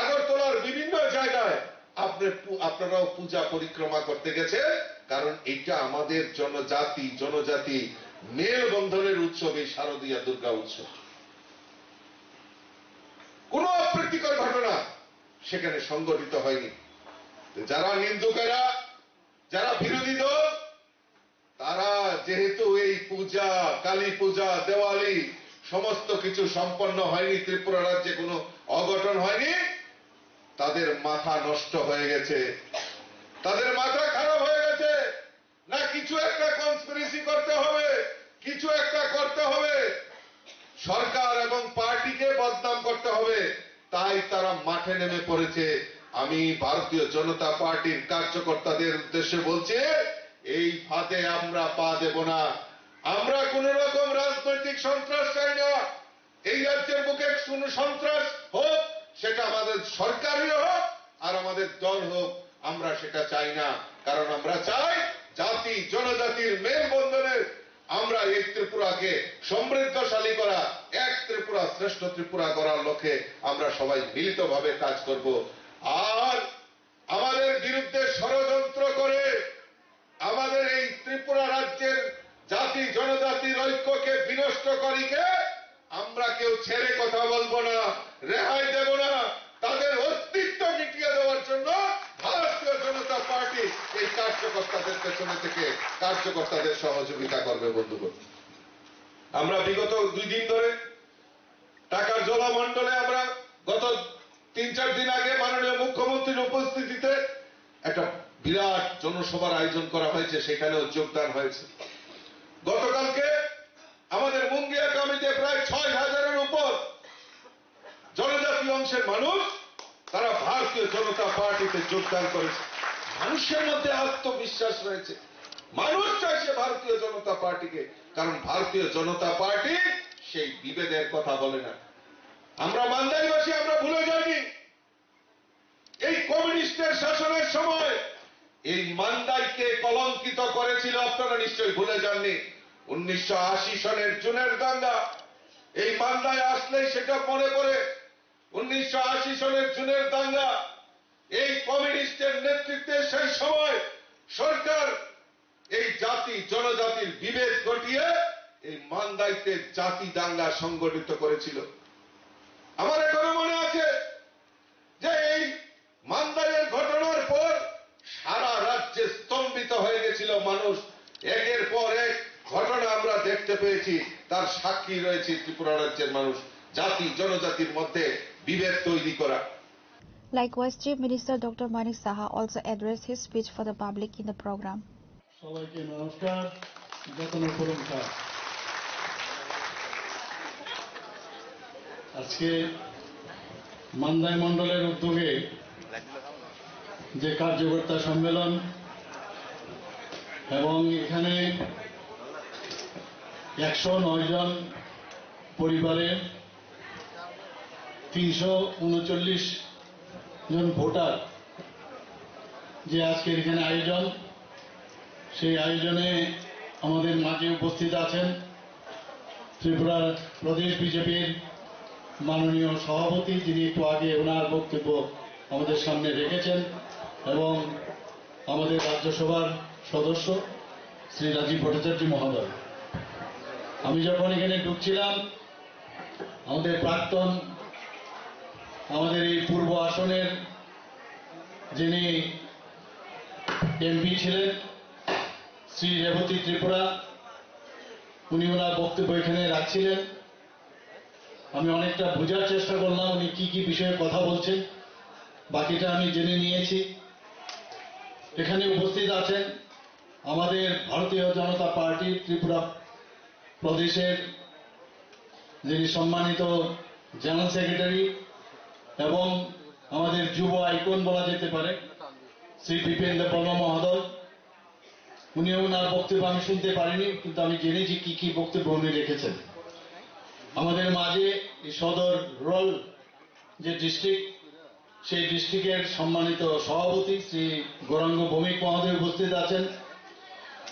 আগরতলার বিভিন্ন জায়গায় আপনি পু-, আপনারাও পূজা পরিক্রমা করতে গেছেন, কারণ এটা আমাদের জনজাতি, জনজাতি মেলবন্ধনের উৎসব এই শারদীয়া দুর্গা উৎসব। কোনো অপ্রীতিকর ঘটনা সেখানে সংঘটিত হয়নি। তো যারা নিন্দুকেরা, যারা বিরোধী দল, তারা যেহেতু এই পূজা, কালী পূজা, দেওয়ালি সমস্ত কিছু সম্পন্ন হয়নি, ত্রিপুরা রাজ্যে কোনো অঘটন হয়নি, তাদের মাথা নষ্ট হয়ে গেছে, তাদের মাথা খারাপ হয়ে গেছে। না কিছু একটা কনস্পিরেসি করতে হবে, কিছু একটা করতে হবে, সরকার এবং পার্টিকে বদনাম করতে হবে, তাই তারা মাঠে নেমে পড়েছে। আমি ভারতীয় জনতা পার্টির কার্যকর্তাদের উদ্দেশ্যে বলছি, এই ফাঁদে আমরা পা দেব না। আমরা কোন রকম রাজনৈতিক সন্ত্রাস চাই না। এই রাজ্যের বুকে কোনো সন্ত্রাস হোক, সেটা আমাদের সরকারই হোক আর আমাদের দল হোক, আমরা সেটা চাই না। কারণ আমরা চাই জাতি জনজাতির মেলবন্ধনের, আমরা এই ত্রিপুরাকে সমৃদ্ধশালী করা, এক ত্রিপুরা শ্রেষ্ঠ ত্রিপুরা গড়ার লক্ষ্যে আমরা সবাই মিলিতভাবে কাজ করব। আর আমাদের বিরুদ্ধে ষড়যন্ত্র করে আমাদের এই ত্রিপুরা রাজ্যের জাতি জনজাতির ঐক্যকে বিনষ্ট করিকে আমরা কেউ ছেড়ে কথা বলবো না, রেহাই দেব না। তাদের অস্তিত্ব মিটিয়ে দেওয়ার জন্য ভারতীয় জনতা পার্টি এই কার্যকর্তাদের পেছনে থেকে কার্যকর্তাদের সহযোগিতা করবে। বন্ধুগণ, আমরা বিগত দুই দিন ধরে টাকার জলামণ্ডলে আমরা গত তিন চার দিন আগে মাননীয় মুখ্যমন্ত্রীর উপস্থিতিতে একটা বিরাট জনসভার আয়োজন করা হয়েছে, সেখানেও যোগদান হয়েছে। গতকালকে আমাদের মুঙ্গিয়া কমিটিতে প্রায় ছয় হাজারের উপর জনজাতি অংশের মানুষ, তারা ভারতীয় জনতা পার্টিতে যোগদান করেছে। মানুষের মধ্যে আত্মবিশ্বাস রয়েছে, মানুষ চাইছে ভারতীয় জনতা পার্টিকে, কারণ ভারতীয় জনতা পার্টি সেই বিভেদের কথা বলে না। আমরা মান্দাইবাসী, আমরা ভুলে যাইনি। এই কমিউনিস্টের শাসনের সময় এই মান্দাইকে কলঙ্কিত করেছিল, আপনারা নিশ্চয়ই ভুলে যাননি। উনিশশো আশি সনের জুনের দাঙ্গা, এই মান্দায় আসলেই সেটা মনে পড়ে। উনিশশো আশি সনের জুনের দাঙ্গা, এই কমিউনিস্টের নেতৃত্বে সেই সময় সরকার এই জাতি জনজাতির বিভেদ ঘটিয়ে এই মান্দাইতে জাতি দাঙ্গা সংগঠিত করেছিল। আমার এখনো মনে আছে যে এই মান্দাইয়ের ঘটনার পর সারা রাজ্যে স্তম্ভিত হয়ে গেছিল মানুষ। একের পর এক ঘটনা আমরা দেখতে পেয়েছি, তার সাক্ষী রয়েছে ত্রিপুরা রাজ্যের মানুষ। জাতি জনজাতির মধ্যে বিভেদ তৈরি করা। Likewise, Chief Minister Doctor Manik Saha also addressed his speech for the public in the program. সবাইকে নমস্কার, যতন করুন স্যার। আজকে মান্দাই মণ্ডলের উদ্যোগে যে কার্যকর্তা সম্মেলন এবং এখানে একশো নয় জন পরিবারের তিনশো উনচল্লিশ জন ভোটার যে আজকের এখানে আয়োজন, সেই আয়োজনে আমাদের মাঝে উপস্থিত আছেন ত্রিপুরার প্রদেশ বিজেপির মাননীয় সভাপতি, যিনি একটু আগে ওনার বক্তব্য আমাদের সামনে রেখেছেন, এবং আমাদের রাজ্যসভার সদস্য শ্রী রাজীব ভট্টাচার্য মহোদয়। আমি যখন এখানে ঢুকছিলাম, আমাদের প্রাক্তন, আমাদের এই পূর্ব আসনের যিনি এমপি ছিলেন, শ্রী রেবতী ত্রিপুরা, উনি ওনার বক্তব্য এখানে রাখছিলেন। আমি অনেকটা বোঝার চেষ্টা করলাম উনি কি কি বিষয়ে কথা বলছেন, বাকিটা আমি জেনে নিয়েছি। এখানে উপস্থিত আছেন আমাদের ভারতীয় জনতা পার্টি ত্রিপুরা প্রদেশের যিনি সম্মানিত জেনারেল সেক্রেটারি এবং আমাদের যুব আইকন বলা যেতে পারে, শ্রী বিপিন দেববর্মা মহোদয়। উনি ওনার বক্তব্য আমি শুনতে পারিনি, কিন্তু আমি জেনেছি কি কি বক্তব্য উনি রেখেছেন। আমাদের মাঝে এই সদর রোল যে ডিস্ট্রিক্ট, সেই ডিস্ট্রিক্টের সম্মানিত সভাপতি শ্রী গৌরাঙ্গ ভৌমিক মহোদয় উপস্থিত আছেন।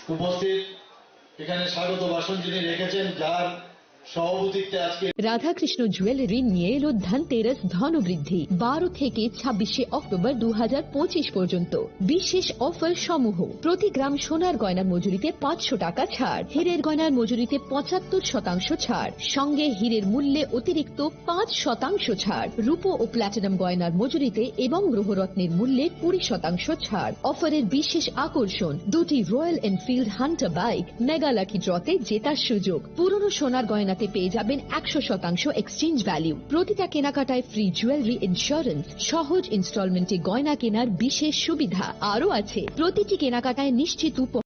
উপস্থিত এখানে স্বাগত ভাষণ যিনি রেখেছেন, যার সভাপতিত্বে আজকে রাধাকৃষ্ণ জুয়েলারি নিয়ে এলো ধনতেরাস ধনবৃদ্ধি। বারো থেকে ছাব্বিশে অক্টোবর দু হাজার পঁচিশ পর্যন্ত বিশেষ অফার সমূহ। প্রতি গ্রাম সোনার গয়নার মজুরিতে পাঁচশো টাকা ছাড়, হীরের গয়নার মজুরিতে পঁচাত্তর শতাংশ ছাড়, সঙ্গে হীরের মূল্যে অতিরিক্ত পাঁচ শতাংশ ছাড়, রূপো ও প্ল্যাটিনাম গয়নার মজুরিতে এবং গ্রহরত্নের মূল্যে কুড়ি শতাংশ ছাড়। অফারের বিশেষ আকর্ষণ, দুটি royal Enfield Hunter bike, mega lucky ড্রতে জেতার সুযোগ। পুরনো সোনার গয়নাতে পেয়ে যাবেন একশো শতাংশ এক্সচেঞ্জ ভ্যালু। প্রতিটা কেনাকাটায় ফ্রি জুয়েলারি ইন্স্যুরেন্স, সহজ ইনস্টলমেন্টে গয়না কেনার বিশেষ সুবিধা। আরও আছে, প্রতিটি কেনাকাটায় নিশ্চিত উপ-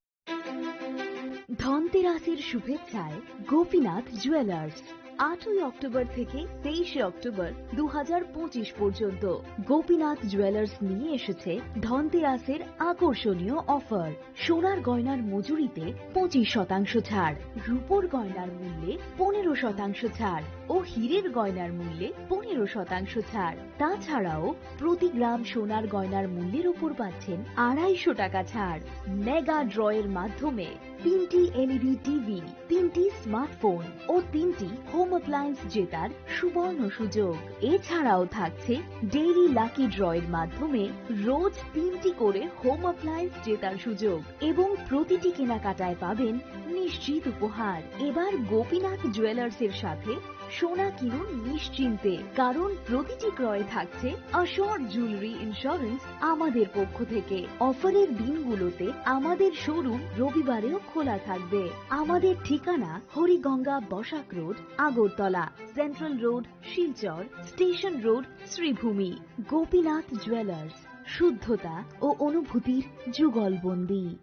ধনতেরাসের শুভেচ্ছায় গোপীনাথ জুয়েলার্স। আটই অক্টোবর থেকে তেইশে অক্টোবর দু হাজার পঁচিশ পর্যন্ত গোপীনাথ জুয়েলার্স নিয়ে এসেছে ধনতেরাসের আকর্ষণীয় অফার। সোনার গয়নার মজুরিতে পঁচিশ শতাংশ ছাড়, রূপোর গয়নার মূল্যে পনেরো শতাংশ ছাড় ও হীরের গয়নার মূল্যে পনেরো শতাংশ ছাড়। তাছাড়াও প্রতি গ্রাম সোনার গয়নার মূল্যের উপর পাচ্ছেন আড়াইশো টাকা ছাড়। মেগা ড্রয়ের মাধ্যমে তিনটি এলইডি টিভি, তিনটি স্মার্টফোন ও তিনটি হোম অ্যাপ্লায়েন্স জেতার সুবর্ণ সুযোগ। এছাড়াও থাকছে ডেইলি লাকি ড্রয়ের মাধ্যমে রোজ তিনটি করে হোম অ্যাপ্লায়েন্স জেতার সুযোগ এবং প্রতিটি কেনাকাটায় পাবেন নিশ্চিত উপহার। এবার গোপীনাথ জুয়েলার্সের সাথে সোনা কিনুন নিশ্চিন্তে, কারণ প্রতিটি ক্রয়ে থাকছে অ্যাসিওর জুয়েলারি ইন্স্যুরেন্স আমাদের পক্ষ থেকে। অফারের দিনগুলোতে আমাদের শোরুম রবিবারেও খোলা থাকবে। আমাদের ঠিকানা Hariganga Basak road, Agartala, central road, Silchar, station road, Sribhumi. Gopinath jewellers, শুদ্ধতা ও অনুভূতির যুগলবন্দী।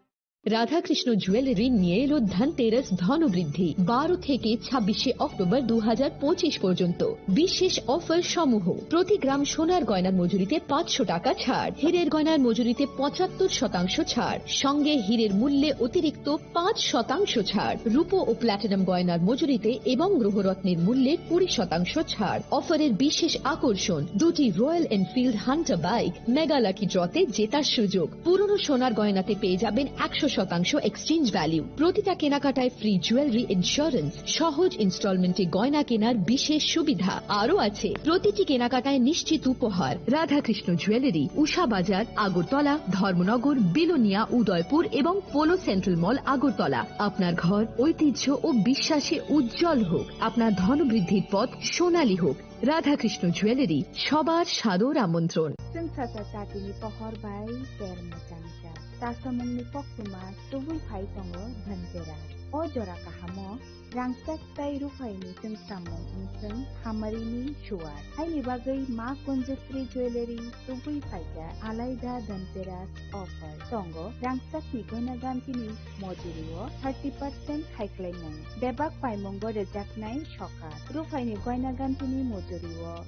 রাধাকৃষ্ণ জুয়েলারি নিয়ে এলো ধনতেরাস ধনবৃদ্ধি। বারো থেকে ছাব্বিশে অক্টোবর দু হাজার পঁচিশ পর্যন্ত বিশেষ অফার সমূহ। প্রতি গ্রাম সোনার গয়নার মজুরিতে পাঁচশো টাকা ছাড়, হীরের গয়নার মজুরিতে পঁচাত্তর শতাংশ ছাড়, সঙ্গে হীরের মূল্যে অতিরিক্ত পাঁচ শতাংশ ছাড়, রূপো ও প্ল্যাটিনাম গয়নার মজুরিতে এবং গ্রহরত্নের মূল্যে কুড়ি শতাংশ ছাড়। অফারের বিশেষ আকর্ষণ, দুটি royal Enfield Hunter bike, mega lucky ড্রতে জেতার সুযোগ। পুরনো সোনার গয়নাতে পেয়ে যাবেন একশো শতাংশ এক্সচেঞ্জ ভ্যালু। প্রতিটা কেনাকাটায় ফ্রি জুয়েলারি ইন্স্যুরেন্স, সহজ ইনস্টলমেন্টে গয়না কেনার বিশেষ সুবিধা। আরও আছে প্রতিটি কেনাকাটায় নিশ্চিত উপহার। রাধাকৃষ্ণ জুয়েলারি, উষা বাজার, আগরতলা, ধর্মনগর, বিলোনিয়া, উদয়পুর এবং পোলো সেন্ট্রাল মল, আগরতলা। আপনার ঘর ঐতিহ্য ও বিশ্বাসে উজ্জ্বল হোক, আপনার ধনবৃদ্ধির পথ সোনালী হোক। রাধাকৃষ্ণ জুয়েলারি, সবার সাদর আমন্ত্রণ। Chwng sacha chatini pohor bai ter mwchangsa. Tasamungni koktwma tubui phai tongo Dhanteras. O jora kahamo rangchak tei ruphaini chwngsamung wngchwng hamarini suar. Haini bagwi Ma Kanjasri Jewellery tubui phaikha alaida Dhanteras offer. Tongo rangchakni goina gantini mojurio thirty percent khaiklaimung. Bebak paimungo rwjaknai sokat. Ruphaini goina gantini mojurio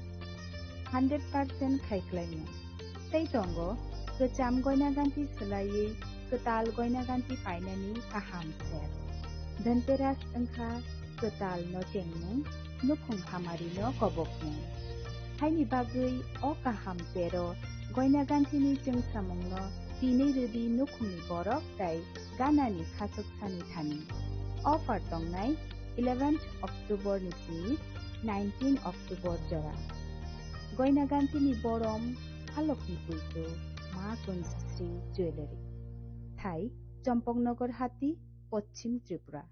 hundred percent khaiklaimung. Tei tongo kwcham goina ganti swlaiwi kwtal goina ganti painani kaham ser. Dhanteras wngkha kwtal no chengmung, nukhung hamari no kobokmung. Haini bagwi o kaham sero goina gantini chwngsamung no tinwi rwdi nukhungni borok tei ganani khachuk sani thani. Offer tongnai eleventh October ni simi nineteen October jora. Goina gantini borom halokni puitu Ma Kanjasri Jewellery. Thai Champaknagar Hati, Poschim Tripura.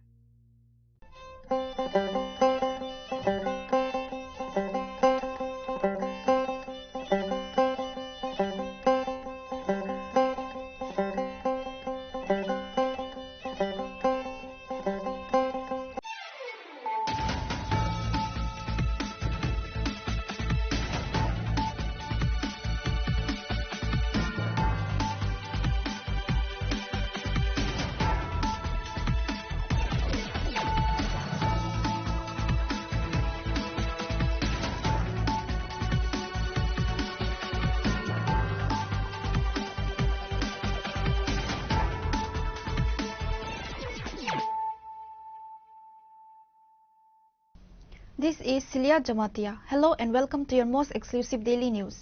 This is Celia Jamatia. Hello and welcome to your most exclusive daily news.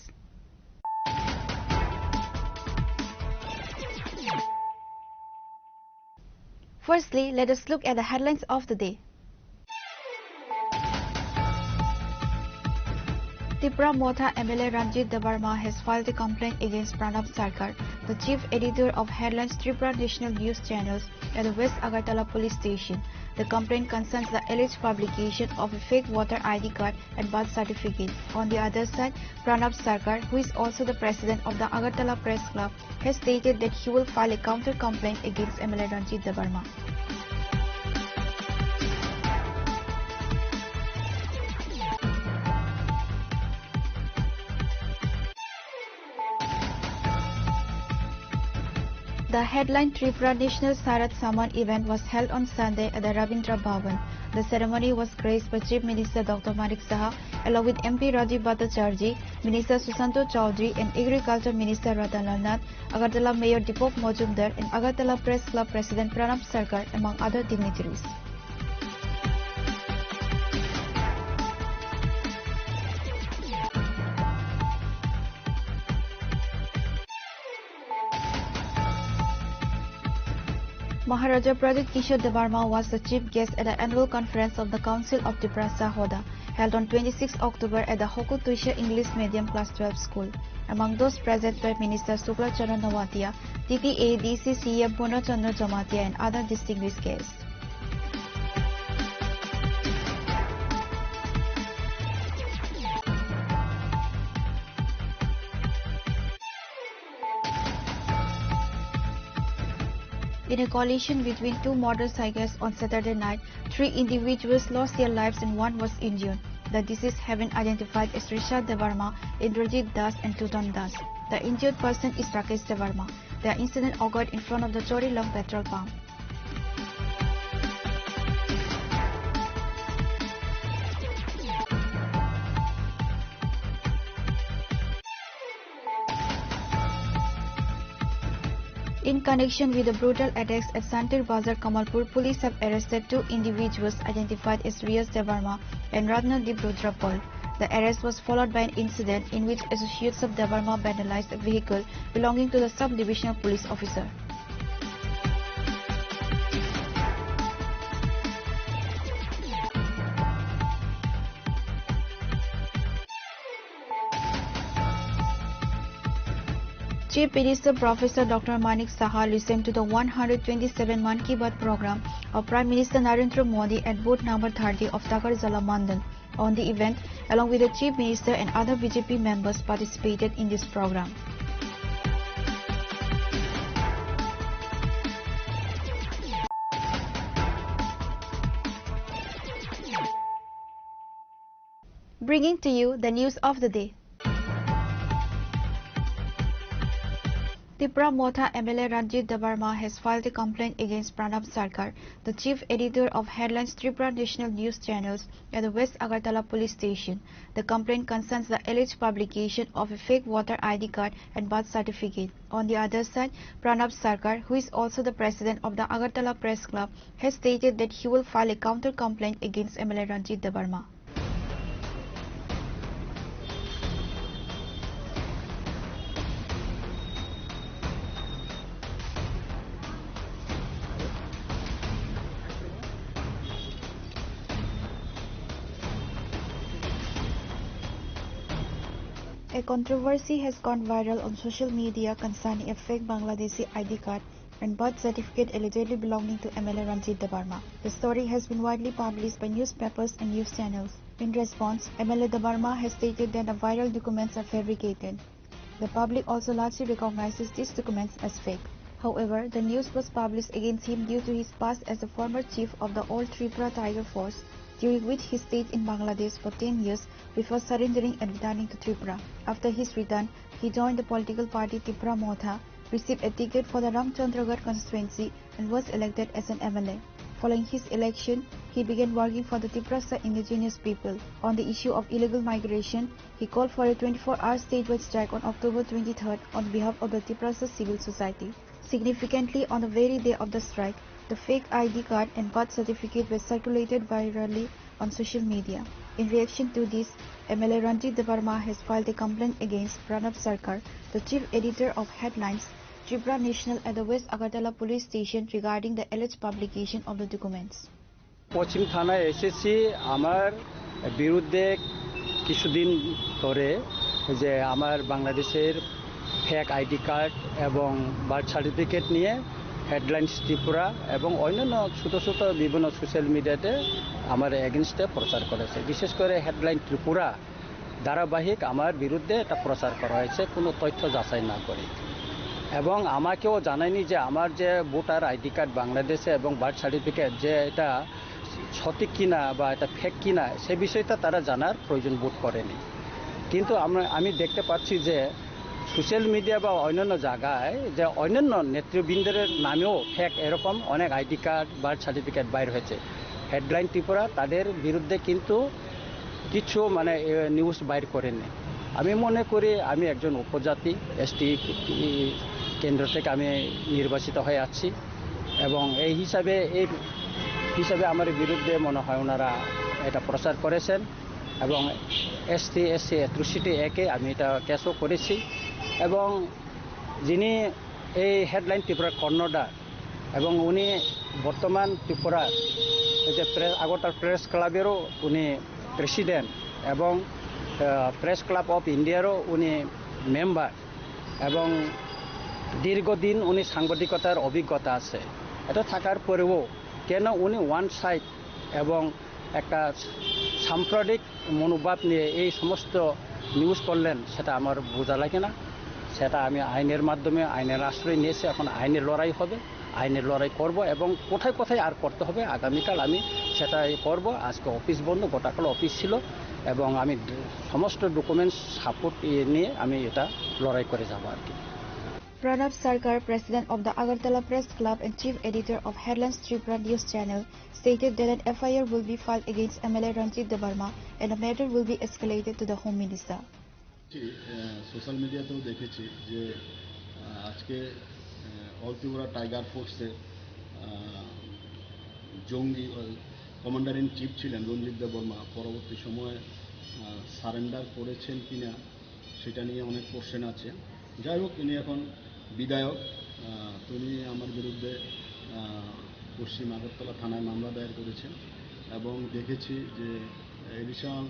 Firstly, let us look at the headlines of the day. Tipra Motha M L A Ranjit Debbarma has filed a complaint against Pranab Sarkar, the chief editor of Headlines Tripura National News Channels, at the West Agartala Police Station. The complaint concerns the alleged publication of a fake voter I D card and birth certificate. On the other side, Pranab Sarkar, who is also the president of the Agartala Press Club, has stated that he will file a counter complaint against M L A Ranjit Debbarma. The headline Tripura National Sarat Samman event was held on Sunday at the Rabindra Bhavan. The ceremony was graced by Chief Minister Doctor Manik Saha, along with M P Rajiv Bhattacharjee, Minister Sushanta Chowdhury and Agriculture Minister Ratan Lal Nath, Agartala Mayor Deepak Majumdar and Agartala Press Club President Pranab Sarkar, among other dignitaries. Maharaja Pradyut Kishore Debbarma was the chief guest at the annual conference of the Council of Tiprasa Hoda, held on twenty-sixth October at the Hoku Tuisha English Medium Class twelve School. Among those present were Minister Shukla Chandra Noatia, T T A D C C M Purna Chandra Jamatia and other distinguished guests. In a collision between two motorcycles on Saturday night, three individuals lost their lives and one was injured. The deceased have been identified as Risha Debbarma, Indrajit Das and Tutan Das. The injured person is Rakesh Debbarma. The incident occurred in front of the Chorilong petrol pump. In connection with the brutal attacks at Santir Bazar, Kamalpur, police have arrested two individuals identified as Riyas Debbarma and Ratna Deep Rudrapal. The arrest was followed by an incident in which associates of Debbarma vandalized a vehicle belonging to the sub-divisional police officer. Chief Minister Professor Doctor Manik Saha listened to the one hundred twenty-seven Mann Ki Baat program of Prime Minister Narendra Modi at booth number thirty of Takarjala Mandal. On the event, along with the Chief Minister and other B J P members participated in this program. Bringing to you the news of the day. Tipra Motha M L A Ranjit Debbarma has filed a complaint against Pranab Sarkar, the chief editor of Headlines Tripura National News Channels, at the West Agartala Police Station. The complaint concerns the alleged publication of a fake voter I D card and birth certificate. On the other side, Pranab Sarkar, who is also the president of the Agartala Press Club, has stated that he will file a counter complaint against M L A Ranjit Debbarma. A controversy has gone viral on social media concerning a fake Bangladeshi I D card and birth certificate allegedly belonging to M L A Ranjit Debbarma. The story has been widely published by newspapers and news channels. In response, M L A Debbarma has stated that the viral documents are fabricated. The public also largely recognizes these documents as fake. However, the news was published against him due to his past as a former chief of the All Tripura Tiger Force, during which he stayed in Bangladesh for ten years before surrendering and returning to Tripura. After his return, he joined the political party Tipra Motha, received a ticket for the Ramchandragarh constituency, and was elected as an M L A. Following his election, he began working for the Tiprasa indigenous people. On the issue of illegal migration, he called for a twenty-four hour statewide strike on October twenty-third on behalf of the Tiprasa civil society. Significantly, on the very day of the strike, the fake I D card and birth certificate were circulated virally on social media. In reaction to this, M L A Ranjit Debbarma has filed a complaint against Pranab Sarkar, the chief editor of Headlines Tripura National at the West Agartala Police Station regarding the alleged publication of the documents. পশ্চিম থানায় এসেছি আমার বিরুদ্ধে কিছুদিন ধরে যে আমার বাংলাদেশের fake ID card এবং বার্থ সার্টিফিকেট নিয়ে হেডলাইন্স ত্রিপুরা এবং অন্যান্য ছোটো ছোটো বিভিন্ন সোশ্যাল মিডিয়াতে আমার এগেনস্টে প্রচার করেছে। বিশেষ করে হেডলাইন ত্রিপুরা ধারাবাহিক আমার বিরুদ্ধে এটা প্রচার করা হয়েছে কোনো তথ্য যাচাই না করে। এবং আমাকেও জানায়নি যে আমার যে ভোটার আইডি কার্ড বাংলাদেশে এবং বার্থ সার্টিফিকেট যে এটা সঠিক কিনা বা এটা ফেক কিনা, সে বিষয়টা তারা জানার প্রয়োজন বোধ করেনি। কিন্তু আমরা, আমি দেখতে পাচ্ছি যে সোশ্যাল মিডিয়া বা অন্যান্য জায়গায় যে অন্যান্য নেতৃবৃন্দের নামেও ফেক এরকম অনেক আইডি কার্ড, বার্থ সার্টিফিকেট বাইর হয়েছে। হেডলাইন ত্রিপুরা তাদের বিরুদ্ধে কিন্তু কিছু মানে, এ, নিউজ বাইর করেনি। আমি মনে করি আমি একজন উপজাতি, এসটি কেন্দ্র থেকে আমি নির্বাচিত হয়ে আসছি এবং এই হিসাবে, এই হিসাবে আমার বিরুদ্ধে মনে হয় ওনারা এটা প্রচার করেছেন এবং এসটি এসসি অ্যাট্রোসিটি অ্যাক্টে আমি এটা কেসও করেছি এবং যিনি এই হেডলাইন ত্রিপুরার কর্ণধার এবং উনি বর্তমান ত্রিপুরার এই যে প্রে-, আগরতলা প্রেস ক্লাবেরও উনি প্রেসিডেন্ট এবং, আহ, প্রেস ক্লাব অফ ইন্ডিয়ারও উনি মেম্বার এবং দীর্ঘদিন উনি সাংবাদিকতার অভিজ্ঞতা আছে। এটা থাকার পরেও কেন উনি ওয়ান সাইড এবং একটা সাম্প্রদায়িক মনোভাব নিয়ে এই সমস্ত নিউজ করলেন, সেটা আমার বোঝা লাগে না। সেটা আমি আইনের মাধ্যমে, আইনের আশ্রয় নিয়েছি, এখন আইনের লড়াই হবে, আইনের লড়াই করব এবং কোথায় কোথায় আর করতে হবে আগামীকাল আমি সেটাই করব। আজকে অফিস বন্ধ, গোটাকাল অফিস ছিল এবং আমি ড-, সমস্ত ডকুমেন্টস সাপোর্ট নিয়ে আমি এটা লড়াই করে যাব আর কি। Pranab Sarkar, president of the Agartala Press Club and chief editor of Headlines Tripura News Channel, stated that an F I R will be filed against M L A Ranjit Debbarma and the matter will be escalated to the Home Minister. Social মিডিয়াতেও দেখেছি যে, আহ, আজকে, আহ, অল ত্রিপুরা টাইগার ফোর্সের, আহ, জঙ্গি, আহ, commander in chief ছিলেন রঞ্জিত দেববর্মা, পরবর্তী সময়ে, আহ, সারেন্ডার করেছেন কিনা সেটা নিয়ে অনেক কোশ্চেন আছে। যাই হোক, ইনি এখন বিধায়ক, আহ, তিনি আমার বিরুদ্ধে, আহ, পশ্চিম আগরতলা থানায় মামলা দায়ের করেছেন এবং দেখেছি যে এডিশনাল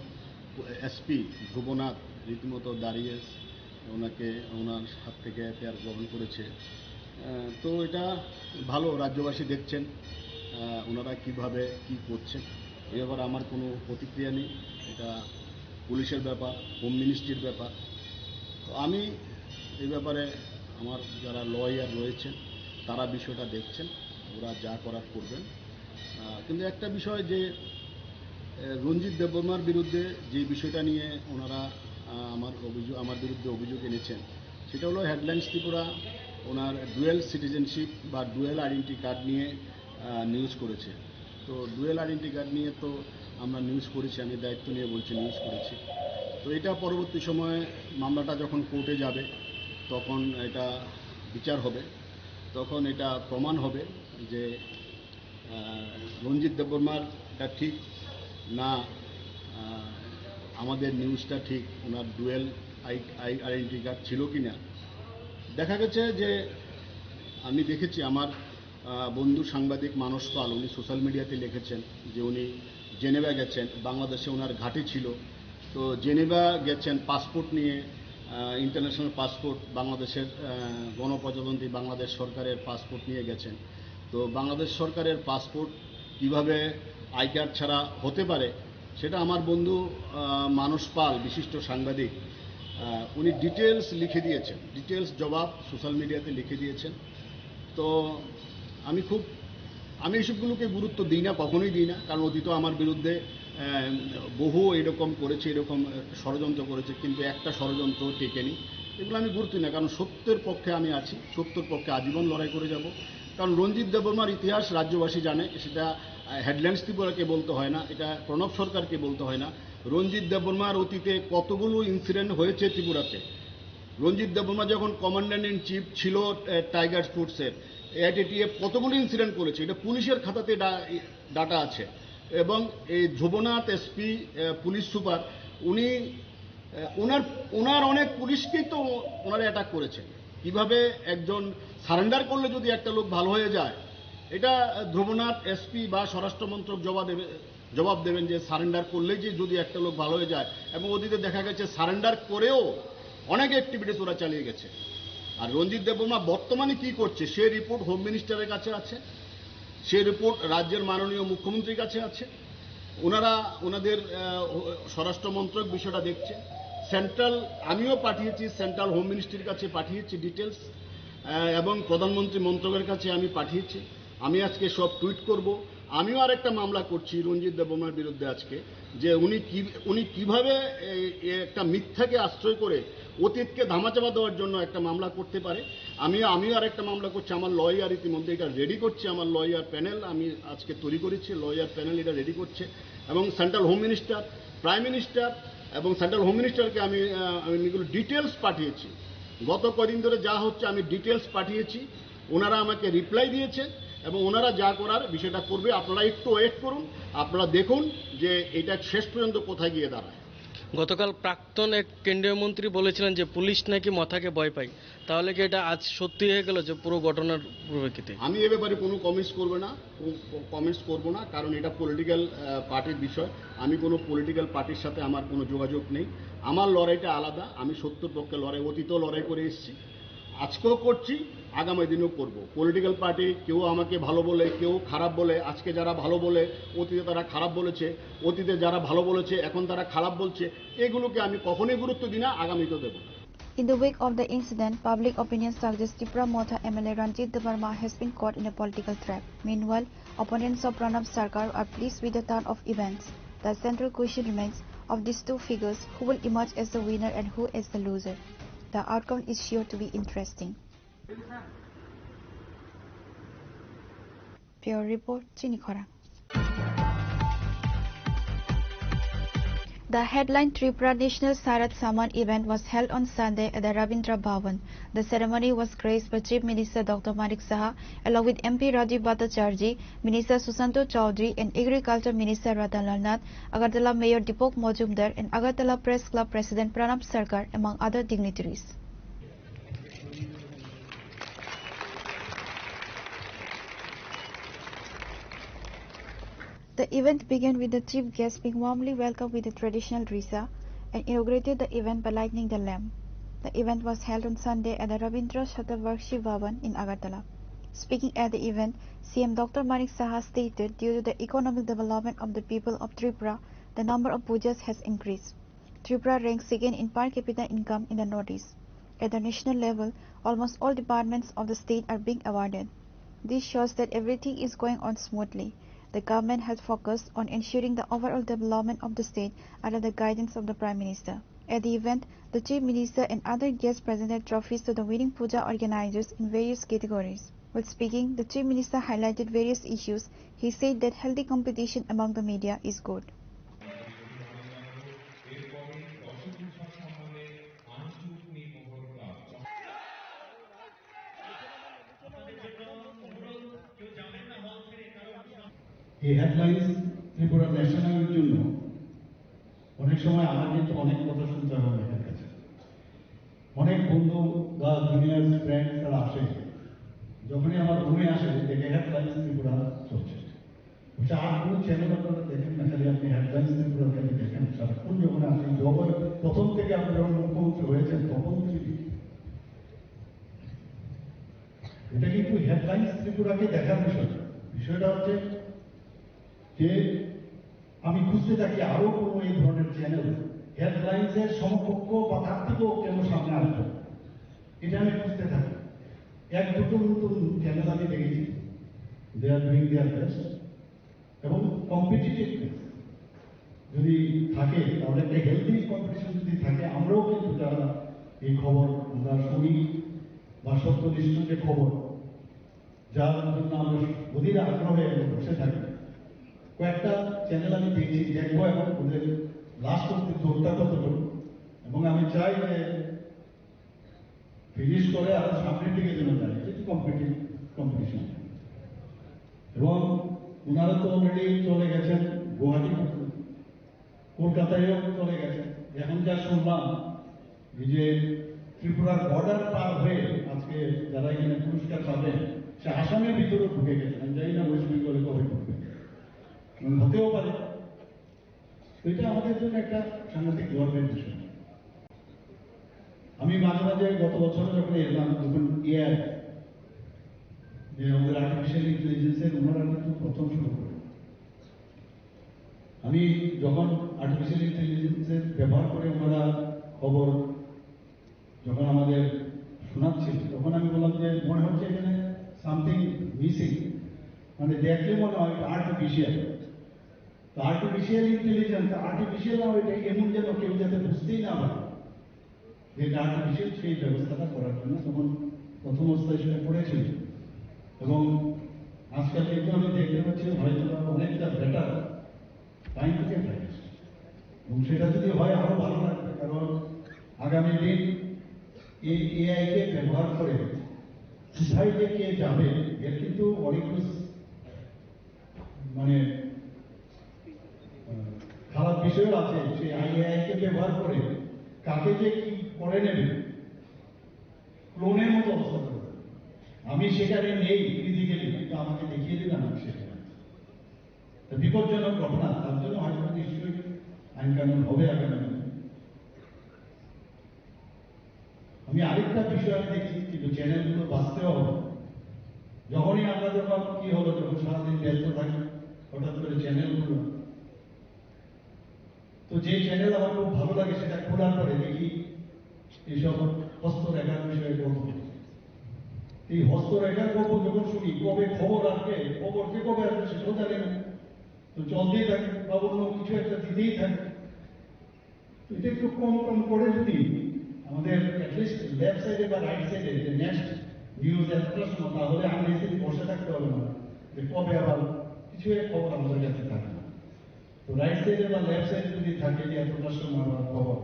এসপি ধ্রুবনাথ রীতিমতো দাঁড়িয়ে ওনাকে, ওনার হাত থেকে এফআইআর গ্রহণ করেছে। আহ, তো এটা ভালো, রাজ্যবাসী দেখছেন, আহ, ওনারা কিভাবে কি করছেন। এ ব্যাপারে আমার কোনো প্রতিক্রিয়া নেই, এটা পুলিশের ব্যাপার, হোম মিনিস্ট্রির ব্যাপার। তো আমি এই ব্যাপারে আমার যারা লয়ার রয়েছেন, তারা বিষয়টা দেখছেন, ওরা যা করার করবেন। আহ, কিন্তু একটা বিষয় যে, আহ, রঞ্জিত দেববর্মার বিরুদ্ধে যে বিষয়টা নিয়ে ওনারা, আহ, আমার অভিযোগ, আমার বিরুদ্ধে অভিযোগ এনেছেন, সেটা হলো হেডলাইন্স ত্রিপুরা ওনার ডুয়েল সিটিজেনশিপ বা ডুয়েল আইডেন্টি কার্ড নিয়ে, আহ, নিউজ করেছে। তো ডুয়েল আইডেন্টি কার্ড নিয়ে তো আমরা নিউজ করেছি, আমি দায়িত্ব নিয়ে বলছি নিউজ করেছি। তো এটা পরবর্তী সময়ে মামলাটা যখন কোর্টে যাবে তখন এটা বিচার হবে, তখন এটা প্রমাণ হবে যে, আহ, রঞ্জিত দেববর্মার এটা ঠিক না, আহ, আমাদের নিউজটা ঠিক, ওনার dual I-, I-, identity card ছিল কি না। দেখা গেছে যে আমি দেখেছি আমার, আহ, বন্ধু সাংবাদিক মানস পাল, উনি সোশ্যাল মিডিয়াতে লিখেছেন যে উনি জেনেভা গেছেন, বাংলাদেশে ওনার ঘাঁটি ছিল। তো জেনেভা গেছেন পাসপোর্ট নিয়ে, আহ, ইন্টারন্যাশনাল পাসপোর্ট, বাংলাদেশের, আহ, গণপ্রজাতন্ত্রী বাংলাদেশ সরকারের পাসপোর্ট নিয়ে গেছেন। তো বাংলাদেশ সরকারের পাসপোর্ট কিভাবে আই কার্ড ছাড়া হতে পারে, সেটা আমার বন্ধু, আহ, মানস পাল, বিশিষ্ট সাংবাদিক, আহ, উনি ডিটেলস লিখে দিয়েছেন, ডিটেলস জবাব সোশ্যাল মিডিয়াতে লিখে দিয়েছেন। তো আমি খুব, আমি এইসবগুলোকে গুরুত্ব দিই না, কখনোই দিই না, কারণ অতীতও আমার বিরুদ্ধে, আহ, বহু এরকম করেছে, এরকম, আহ, ষড়যন্ত্র করেছে, কিন্তু একটা ষড়যন্ত্র টেকেনি। এগুলো আমি গুরুত্ব দিই না, কারণ সত্যের পক্ষে আমি আছি, সত্যের পক্ষে আজীবন লড়াই করে যাব। কারণ রঞ্জিত দেববর্মার ইতিহাস রাজ্যবাসী জানে, সেটা, আহ, হেডলাইন্স ত্রিপুরাকে বলতে হয় না, এটা প্রণব সরকারকে বলতে হয় না। রঞ্জিত দেববর্মার অতীতে কতগুলো ইনসিডেন্ট হয়েছে ত্রিপুরাতে। রঞ্জিত দেববর্মা যখন কমান্ডার ইন চিফ ছিল, আহ, টাইগার ফোর্সের, এআইটিটিএফ কতগুলো ইনসিডেন্ট করেছে, এটা পুলিশের খাতাতে ডা-, ডাটা আছে। এবং এই ধ্রুবনাথ এসপি, আহ, পুলিশ সুপার, উনি, আহ, ওনার, ওনার অনেক পুলিশকেই তো ওনারা অ্যাটাক করেছেন। কিভাবে একজন সারেন্ডার করলে যদি একটা লোক ভালো হয়ে যায়, এটা ধ্রুবনাথ এসপি বা স্বরাষ্ট্র মন্ত্রক জবাব দেবে, জবাব দেবেন যে সারেন্ডার করলেই যে যদি একটা লোক ভালো হয়ে যায়। এবং অতীতে দেখা গেছে সারেন্ডার করেও অনেক অ্যাক্টিভিটিস ওরা চালিয়ে গেছে। আর রঞ্জিত দেববর্মা বর্তমানে কি করছে, সে রিপোর্ট হোম মিনিস্টারের কাছে আছে, সে রিপোর্ট রাজ্যের মাননীয় মুখ্যমন্ত্রীর কাছে আছে। ওনারা ওনাদের আহ, স্বরাষ্ট্র মন্ত্রক বিষয়টা দেখছে। সেন্ট্রাল, আমিও পাঠিয়েছি, সেন্ট্রাল হোম মিনিস্ট্রির কাছে পাঠিয়েছি ডিটেলস, এবং প্রধানমন্ত্রী মন্ত্রকের কাছে আমি পাঠিয়েছি। আমি আজকে সব টুইট করব। আমিও আরেকটা মামলা করছি রঞ্জিত দেববর্মার বিরুদ্ধে আজকে, যে উনি কি, উনি কিভাবে এই, এই একটা মিথ্যাকে আশ্রয় করে অতীতকে ধামাচাপা দেওয়ার জন্য একটা মামলা করতে পারে। আমি, আমিও আরেকটা মামলা করছি, আমার লয়ার ইতিমধ্যে এটা রেডি করছে, আমার লয়ার প্যানেল আমি আজকে তৈরি করেছি, লয়ার প্যানেল এটা রেডি করছে। এবং central home minister, prime minister এবং সেন্ট্রাল হোম মিনিস্টারকে আমি, আহ, আমি এগুলো ডিটেলস পাঠিয়েছি। গত কদিন ধরে যা হচ্ছে আমি ডিটেলস পাঠিয়েছি, ওনারা আমাকে রিপ্লাই দিয়েছে এবং ওনারা যা করার বিষয়টা করবে। আপনারা একটু ওয়েট করুন, আপনারা দেখুন যে এটা শেষ পর্যন্ত কোথায় গিয়ে দাঁড়ায়। গতকাল প্রাক্তন এক কেন্দ্রীয় মন্ত্রী বলেছিলেন যে পুলিশ নাকি মথাকে ভয় পায়, তাহলে কি এটা আজ সত্যি হয়ে গেল যে পুরো ঘটনার পরিপ্রেক্ষিতে? আমি এ ব্যাপারে কোনো কমেন্টস করবো না, কমেন্টস করবো না, কারণ এটা পলিটিক্যাল পার্টির বিষয়। আমি কোনো পলিটিক্যাল পার্টির সাথে আমার কোনো যোগাযোগ নেই। আমার লড়াইটা আলাদা, আমি সত্যর পক্ষে লড়াই, অতীতও লড়াই করে এসেছি, আজকেও করছি, আগামী দিনেও করব। পলিটিক্যাল পার্টি কেউ আমাকে ভালো বলে, কেউ খারাপ বলে। আজকে যারা ভালো বলে, অতীতে তারা খারাপ বলেছে, অতীতে যারা ভালো বলেছে, এখন তারা খারাপ বলছে, এগুলোকে আমি কখনোই গুরুত্ব দিই না, আগামীতেও দেবো না। In the wake of the incident, public opinion suggests Tipra Motha M L A Ranjit Debbarma has been caught in a political trap. Meanwhile, opponents of Pranab Sarkar are pleased with the turn of events. The central question remains of these two figures, who will emerge as the winner and who as the loser? The outcome is sure to be interesting. Bureau Report, Chini Khorang. The headline Tripura National Sarat Samman event was held on Sunday at the Rabindra Bhavan. The ceremony was graced by Chief Minister Doctor Manik Saha, along with M P Rajiv Bhattacharjee, Minister Susanto Chowdhury, and Agriculture Minister Ratan Lal Nath, Agartala Mayor Deepak Majumdar, and Agartala Press Club President Pranab Sarkar, among other dignitaries. The event began with the chief guest being warmly welcomed with the traditional risa and inaugurated the event by lighting the lamp. The event was held on Sunday at the Rabindra Shatavarshi Bhavan in Agartala. Speaking at the event, C M Doctor Manik Saha stated, due to the economic development of the people of Tripura, the number of pujas has increased. Tripura ranks second in per capita income in the Northeast. At the national level, almost all departments of the state are being awarded. This shows that everything is going on smoothly. The government has focused on ensuring the overall development of the state under the guidance of the Prime Minister. At the event, the Chief Minister and other guests presented trophies to the winning puja organizers in various categories. While speaking, the Chief Minister highlighted various issues. He said that healthy competition among the media is good. এই হেডলাইন্স ত্রিপুরা ন্যাশনালের জন্য অনেক সময় আমার কিন্তু অনেক কথা শুনতে হয় অনেকের কাছে। অনেক বন্ধু বা জুনিয়র ফ্রেন্ড তারা আসে, যখনই আমার রুমে আসে দেখে হেডলাইন্স ত্রিপুরা চলছে। বলছে, "আর কোনো চ্যানেল আপনারা দেখেন না, খালি আপনি হেডলাইন্স ত্রিপুরা খালি দেখেন সারাক্ষণ।" যখন আপনি জবের প্রথম থেকে আপনি যখন মুখ্যমন্ত্রী হয়েছেন তখন থেকে এটা কিন্তু হেডলাইন্স ত্রিপুরাকে দেখার বিষয় না। বিষয়টা হচ্ছে যে আমি খুঁজতে থাকি আরো কোনো এই ধরনের চ্যানেল, হেডলাইন্সের সমকক্ষ বা তার থেকেও কেন সামনে আসবে, এটা আমি খুঁজতে থাকি। এক দুটো নতুন চ্যানেল আমি দেখেছি, they are doing their best, এবং কম্পিটিটিভনেস যদি থাকে, তাহলে একটা হেলদি কম্পিটিশন যদি থাকে, আমরাও কিন্তু যারা এই খবর আমরা শুনি বা সত্যনিষ্ঠ যে খবর, যার জন্য আমরা অধীর আগ্রহে বসে থাকি। কয়েকটা চ্যানেল আমি দেখছি, দেখবো এখন ওদের লাস্ট অব্দি জোরটা কতটুকু, এবং আমি চাই যে ফিনিশ করে আরো সামনের দিকে যেন যায়, এটা তো কম্পিটিটিভ কম্পিটিশন। এবং ওনারা তো অলরেডি চলে গেছেন গুয়াহাটি পর্যন্ত, কলকাতায়ও চলে গেছেন। এখন যা শুনলাম, এই যে ত্রিপুরার বর্ডার পার হয়ে আজকে যারা এখানে পুরস্কার পাবেন, সে আসামের ভিতরেও ঢুকে গেছে, আমি জানি না ওয়েস্ট বেঙ্গলে কবে ঢুকবে, এবং হতেও পারে। তো এটা আমাদের জন্য একটা সাংঘাতিক গর্বের বিষয়। আমি মাঝে মাঝে গত বছর যখন এলাম, তখন এআই, যে আমাদের আর্টিফিশিয়াল ইন্টেলিজেন্সের, ওনারা কিন্তু প্রথম শুরু করে। আমি যখন আর্টিফিশিয়াল ইন্টেলিজেন্সের ব্যবহার করে ওনারা খবর যখন আমাদের শোনাচ্ছিল, তখন আমি বললাম যে, "মনে হচ্ছে এখানে সামথিং মিসিং।" মানে, দেখলে মনে হয় এটা আর্টিফিশিয়াল। তো আর্টিফিশিয়াল ইন্টেলিজেন্স, আর্টিফিশিয়াল না, এটা এমন যেন কেউ যাতে বুঝতেই না পারে যে এটা আর্টিফিশিয়াল, সেই ব্যবস্থাটা করার জন্য তখন প্রথম অবস্থায় সেটা করেছিল। এবং আজকাল কিন্তু আমি দেখতে পাচ্ছি হয়তো বা অনেকটা বেটার টাইম থেকে প্র্যাকটিস। এবং সেটা যদি হয়, আরো ভালো লাগবে, কারণ আগামী দিন এই এআই কে ব্যবহার করে কোথায় যে কে যাবে, এর কিন্তু অনেক কিছু, মানে, আহ, খারাপ বিষয়ও আছে। সেই এআই কে ব্যবহার করে কাকে যে কি করে নেবে, ক্লোনের মতো অবস্থা করে দেবে। আমি সেখানে নেই ফিজিক্যালি, কিন্তু আমাকে দেখিয়ে দেবে, আমি সেখানে আছি। তো বিপজ্জনক ঘটনা, তার জন্য হয়তো নিশ্চয়ই আইন কানুন হবে আগামী দিনে। আমি আরেকটা বিষয় আমি দেখছি, কিন্তু চ্যানেলগুলো বাঁচতেও হবে। যখনই আমরা যখন কি হলো, যখন সারাদিন ব্যস্ত থাকি, হঠাৎ করে চ্যানেলগুলো, তো যে চ্যানেল আমার খুব ভালো লাগে, সেটা খোলার পরে দেখি এইসব হস্তরেখার বিষয়ে গল্প। এই হস্তরেখার গল্প যখন শুনি, কবে খবর আসবে, খবর যে কবে আসবে সেটাও জানি না। তো চলতেই থাকে বা অন্য কিছু একটা দিতেই থাকে। তো এটা একটু কম কম করে যদি আমাদের অ্যাটলিস্ট লেফট সাইডে বা রাইট সাইডে যে নেক্সট নিউজ এতটার সময়, তাহলে আমরা এসে বসে থাকতে হবে না যে কবে আবার কিছু এক খবর আমাদের কাছে থাকে না। তো রাইট সাইডে বা লেফট সাইডে যদি থাকে যে এতটার সময় আবার খবর,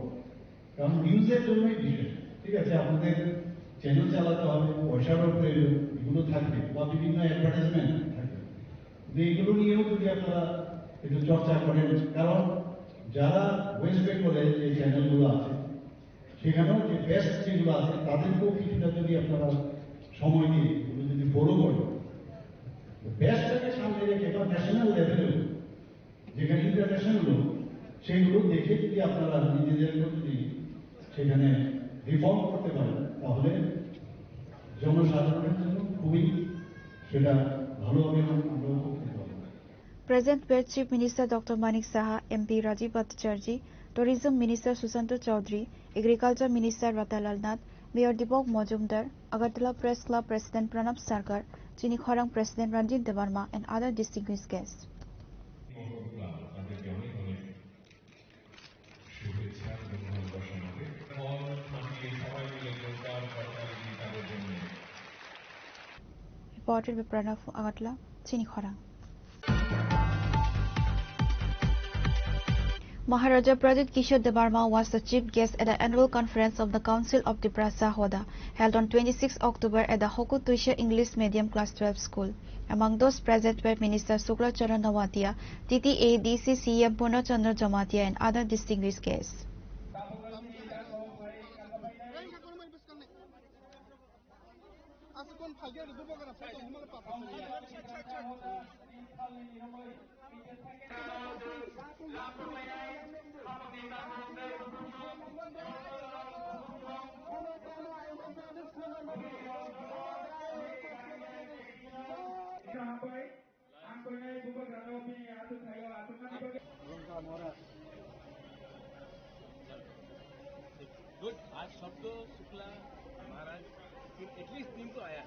কারণ নিউজের জন্যই বিষয়, ঠিক আছে? আপনাদের চ্যানেল চালাতে হবে, পয়সারও প্রয়োজন, এগুলো থাকবে, বা বিভিন্ন অ্যাডভার্টাইজমেন্ট থাকবে। কিন্তু এগুলো নিয়েও যদি আপনারা একটু চর্চা করেন, কারণ যারা ওয়েস্ট বেঙ্গলে যে চ্যানেলগুলো আছে, সেখানেও যে বেস্ট যেগুলো আছে, তাদেরকেও কিছুটা যদি আপনারা সময় দিয়ে এগুলো যদি ফলো করেন, বেস্টটাকে সামনে রেখে বা ন্যাশনাল লেভেলেও যেখানে ইন্টারন্যাশনাল লোক, সেগুলো দেখে যদি আপনারা নিজেদের মধ্যে যদি সেখানে রিফর্ম করতে পারেন, তাহলে জনসাধারণের জন্য খুবই সেটা ভালো হবে এবং আমরা উপকৃত হব। Present were Chief Minister Doctor Manik Saha, M P Rajiv Bhattacharjee, Tourism Minister Sushanta Chowdhury, Agriculture Minister Ratanlal Nath, Mayor Deepak Majumdar, Agartala Press Club President Pranab Sarkar, Chini Khorang President Ranjit Debbarma, and other distinguished guests. Reported by Pranav Agartala, Chini Khorang. Maharaja Pradyut Kishore Debbarma was the chief guest at the annual conference of the Council of Tiprasa Hoda, held on twenty-sixth October at the Hoku Tuisha English Medium Class twelve School. Among those present were Minister Shukla Charan Noatia, T T A D C C M Purna Chandra Jamatia, and other distinguished guests. Good, आज सब तो शुक्ला महाराज, तीन, at least तीन तो आया।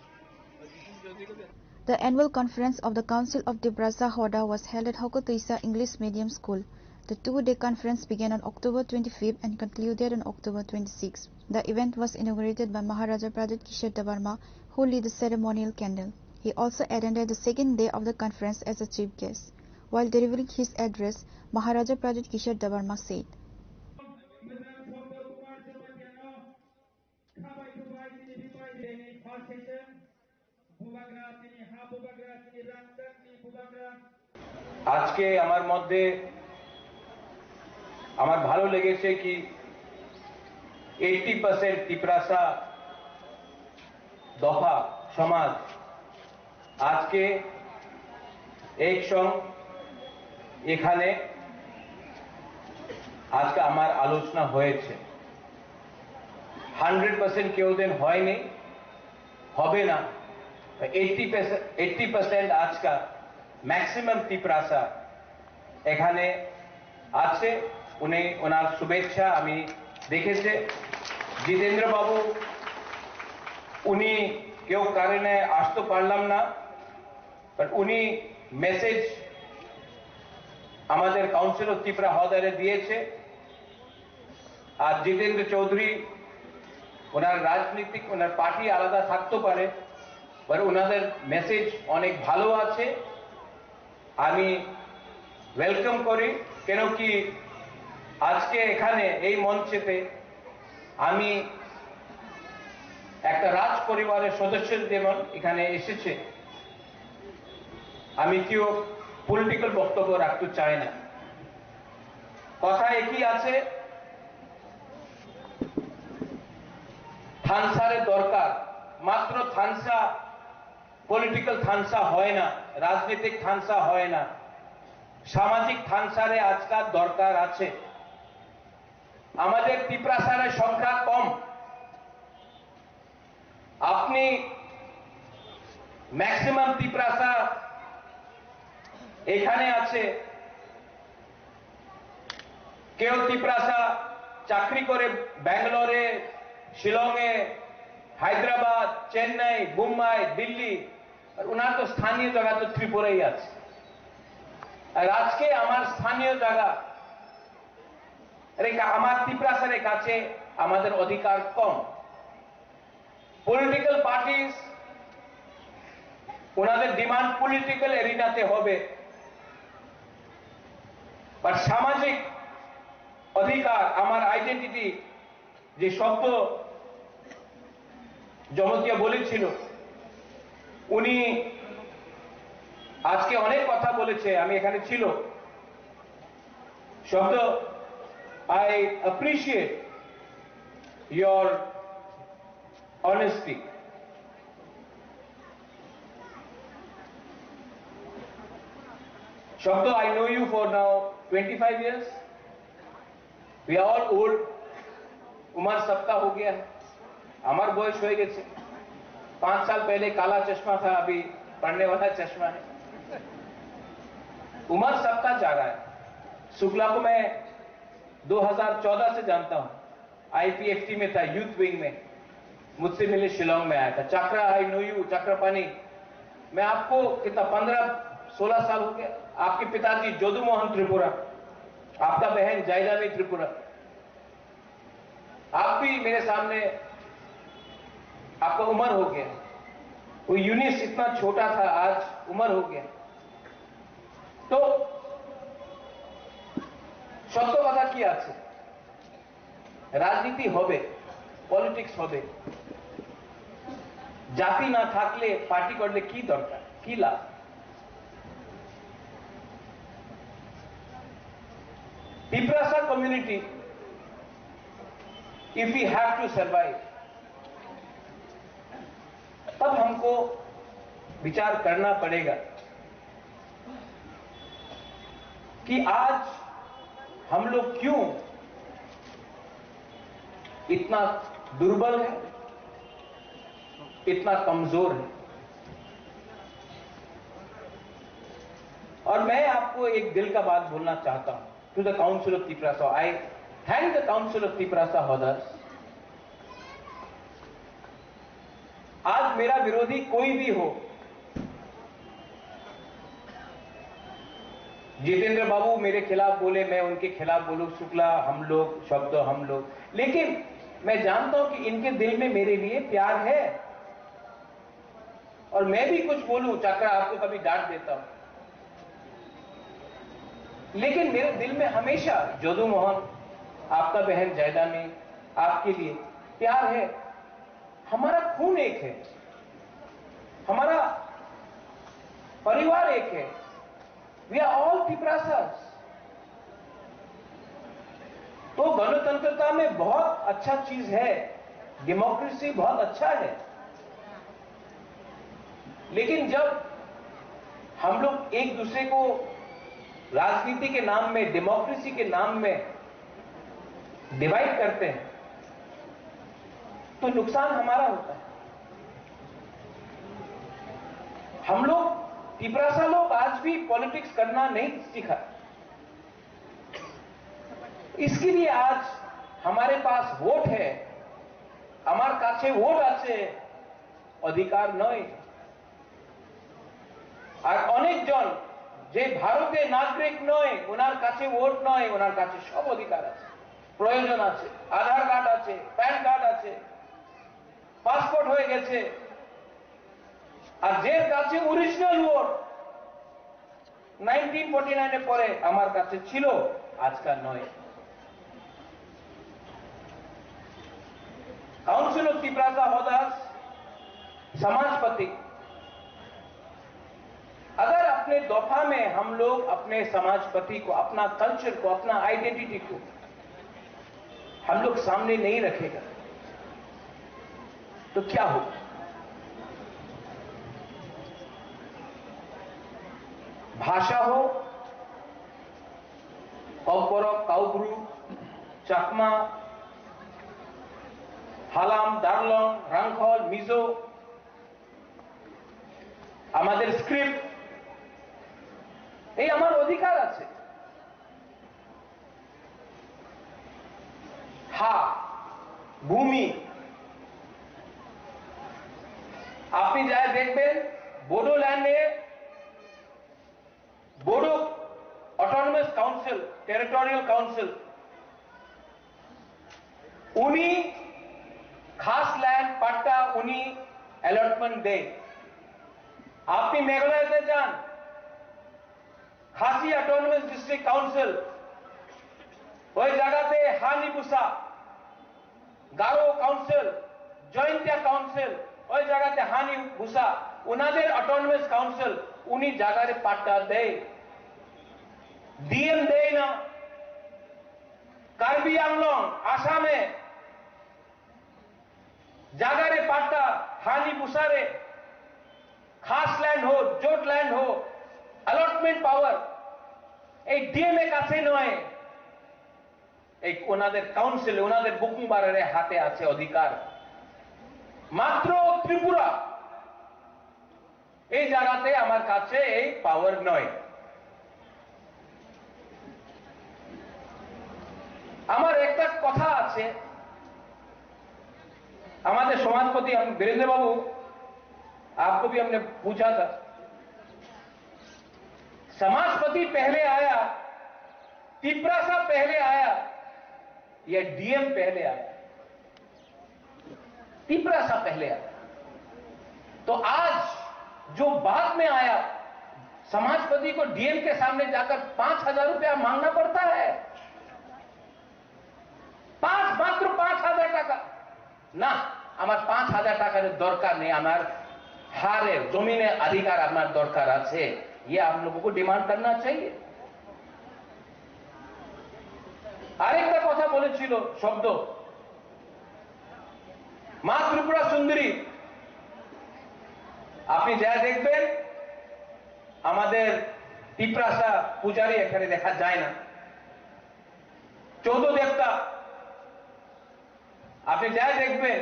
और जिसमें जो भी लोग The annual conference of the Council of Tiprasa Hoda was held at Hokutuisa English Medium School. The two-day conference began on October twenty-fifth and concluded on October twenty-sixth. The event was inaugurated by Maharaja Pradyut Kishore Debbarma, who lit the ceremonial candle. He also attended the second day of the conference as a chief guest. While delivering his address, Maharaja Pradyut Kishore Debbarma said, আজকে আমার মধ্যে আমার ভালো লেগেছে কি eighty percent Tiprasa দফা সমাজ আজকে একসং এখানে আজকে আমার আলোচনা হয়েছে। হান্ড্রেড পার্সেন্ট কেউ দিন হয়নি, হবে না। এইটটি পার্সেন্ট, এইটটি পার্সেন্ট আজকাল ম্যাক্সিমাম তিপ্রাসা এখানে আছে। উনি, ওনার শুভেচ্ছা আমি দেখেছে। জিতেন্দ্র বাবু, উনি কেউ কারণে আসতে পারলাম না, বাট উনি মেসেজ আমাদের কাউন্সিল অফ ত্রিপুরা হদারে দিয়েছে। আর জিতেন্দ্র চৌধুরী, ওনার রাজনৈতিক, ওনার পার্টি আলাদা থাকতে পারে, বাট ওনাদের মেসেজ অনেক ভালো আছে। আমি ওয়েলকাম করি, কেন কি আজকে এখানে এই মঞ্চেতে আমি একটা রাজ পরিবারের সদস্য যেমন এখানে এসেছে, আমি কেউ পলিটিক্যাল বক্তব্য রাখতে চাই না। কথা একই আছে, থানসারে দরকার, মাত্র থানসা, পলিটিক্যাল থানসা হয় না, রাজনৈতিক থানসা হয় না, সামাজিক থানসারে আজকাল দরকার আছে। আমাদের তিপ্রাসারের সংখ্যা কম। আপনি ম্যাক্সিমাম তিপ্রাসা এখানে আছে। কেউ তিপ্রাসা চাকরি করে ব্যাঙ্গালোরে, শিলংয়ে, হায়দ্রাবাদ, চেন্নাই, বোম্বাই, দিল্লি, আর ওনার তো স্থানীয় জায়গা তো ত্রিপুরাই আছে। আর আজকে আমার স্থানীয় জায়গা, আরে কা-, আমার তিপ্রাসারের কাছে আমাদের অধিকার কম। পলিটিক্যাল পার্টিস ওনাদের ডিমান্ড পলিটিক্যাল এরিনাতে হবে, বাট সামাজিক অধিকার, আমার আইডেন্টিটি, যে শব্দ জমতিয়া বলেছিল, উনি আজকে অনেক কথা বলেছে, আমি এখানে ছিল। শব্দ, I appreciate your honesty. Shobdo, I know you for now twenty-five years. We are all old. उम्र सबका हो गया है। हमार বয়স হয়ে গেছে। पाँच साल पहले काला चश्मा था, अभी पढ़ने वाला चश्मा है। उम्र सबका जा रहा है। शुक्ला को मैं दो हज़ार चौदह से जानता हूँ। आईपीएफटी में था, यूथ विंग में। मुझसे मिले शिलोंग में आया था। चाकरा, I know you, चाकरापानी। मैं आपको कितना, पन्द्रह सोलह साल हो गया। आपके पिताजी जदू मोहन त्रिपुरा, आपका बहन जायदामी त्रिपुरा। आप भी मेरे सामने, आपका उम्र हो गया। वो यूनिस इतना छोटा था, आज उम्र हो गया। তো সত্য কথা কি আছে? রাজনীতি হবে, পলিটিক্স হবে। জাতি না থাকলে পার্টি করলে কি দরকার, কি লাভ? Tiprasa community, if we have to survive, तब हमको विचार करना पड़ेगा कि आज हम लोग क्यों इतना दुर्बल है, इतना कमजोर है। और मैं आपको एक दिल का बात बोलना चाहता हूं, to the Council of Tiprasa, I thank the Council of Tiprasa Hodar। आज मेरा विरोधी कोई भी हो, जितेंद्र बाबू मेरे खिलाफ बोले, मैं उनके खिलाफ बोलूं, शुक्ला हम लोग, शब्द हम लोग, लेकिन मैं जानता हूं कि इनके दिल में मेरे लिए प्यार है। और मैं भी कुछ बोलूं, चाकरा आपको कभी डांट देता हूं, लेकिन मेरे दिल में हमेशा जदू मोहन, आपका बहन जयदामी, आपके लिए प्यार है। हमारा खून एक है, हमारा परिवार एक है। We are all Tiprasas। तो गणतंत्रता में बहुत अच्छा चीज है, डेमोक्रेसी बहुत अच्छा है, लेकिन जब हम लोग एक दूसरे को राजनीति के नाम में, डेमोक्रेसी के नाम में डिवाइड करते हैं, तो नुकसान हमारा होता है। हम लोग, तिपरासा लोग आज भी पॉलिटिक्स करना नहीं सीखा। इसके लिए आज हमारे पास वोट है, আমার কাছে ভোট আছে, অধিকার নয়। আর অনেকজন যে ভারতের নাগরিক নয়, ওনার কাছে ভোট নয়, ওনার কাছে সব অধিকার আছে, প্রয়োজন আছে, আধার কার্ড আছে, প্যান কার্ড আছে, পাসপোর্ট হয়ে গেছে। আর যে কাছে original vote nineteen forty nine এর পরে আমার কাছে ছিল, আজকাল নয়। Council of Tiprasa Holders, समाजपति, अगर अपने दफा में हम लोग अपने समाजपति को, अपना कल्चर को, अपना आइडेंटिटी को हम लोग सामने नहीं रखेगा, तो क्या हो? भाषा हो, ককবরক, কাউব্রু, চাকমা, হালাম, দারলং, রাংখল, মিজো, আমাদের স্ক্রিপ্ট, এই আমার অধিকার আছে। হা, ভূমি, আপনি যা দেখবেন, বোডোল্যান্ডে Bodo autonomous council, territorial council, উনি খাস ল্যান্ড পাট্টা উনি অ্যালটমেন্ট দেয়। আপনি মেঘালয়তে যান, খাসি অটোনমাস ডিস্ট্রিক্ট কাউন্সিল, ওই জায়গাতে হানি বুসা, গারো কাউন্সিল, জয়ন্তিয়া কাউন্সিল, ওই জায়গাতে হানি বুসা, ওনাদের অটোনমাস কাউন্সিল, উনি জায়গারে পাট্টা দেয়, ডিএম দেয় না। কার্বি আংলং, আসামে জায়গারে পাট্টা, হানি বুসারে, খাস ল্যান্ড হোক, জোট ল্যান্ড হোক, অ্যালটমেন্ট পাওয়ার এই ডিএম এর কাছে নয়। এই ওনাদের কাউন্সিলে, ওনাদের বুকুমবারের হাতে আছে অধিকার। মাত্র ত্রিপুরা, এই জায়গাতে আমার কাছে এই পাওয়ার নয়। আমার একটা কথা আছে, আমাদের সমাজপতি, हम, वीरेंद्र बाबू, आपको भी हमने पूछा था, समाजपति पहले आया, तिपरासा पहले आया या डीएम पहले आया? तिपरासा पहले आया। तो आज जो बाद में आया, समाजपति को डीएम के सामने जाकर पांच हजार रुपया मांगना पड़ता है। পাঁচ, মাত্র পাঁচ হাজার টাকা। না, আমার পাঁচ হাজার টাকার দরকার নেই, আমার হারে, জমিনে অধিকার আমার দরকার আছে। ये आप लोगों को डिमांड करना चाहिए। আরেকটা কথা বলেছিল শব্দ, মা ত্রিপুরা সুন্দরী, আপনি যা দেখবেন, আমাদের তিপ্রাসা পূজারী এখানে দেখা যায় না। চৌদ্দ দেবতা, আপনি যাই দেখবেন,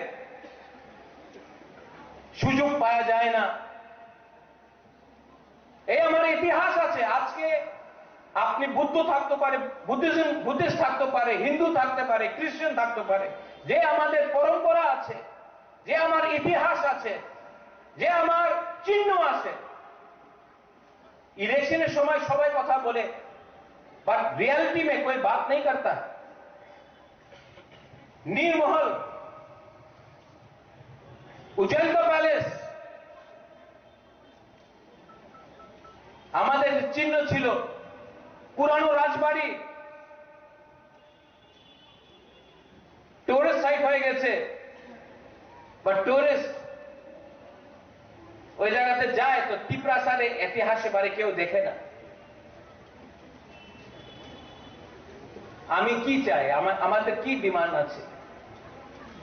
সুযোগ পাওয়া যায় না। এই আমার ইতিহাস আছে। আজকে আপনি বুদ্ধ থাকতে পারে, বুদ্ধিজম, বুদ্ধিস্ট থাকতে পারে, হিন্দু থাকতে পারে, খ্রিস্টান থাকতে পারে, যে আমাদের পরম্পরা আছে, যে আমার ইতিহাস আছে, যে আমার চিহ্ন আছে। ইলেকশনের সময় সবাই কথা বলে, বাট রিয়ালিটি মে কোই বাত নেই করতা। নীরমহল, উজ্জয়ন্ত প্যালেস, আমাদের চিহ্ন ছিল পুরানো রাজবাড়ি, টুরিস্ট সাইট হয়ে গেছে, বা টুরিস্ট ওই জায়গাতে যায়, তো তিপ্রাসারে ইতিহাসে বারে কেউ দেখে না। আমি কি চাই, আমার, আমাদের কি ডিমান্ড আছে?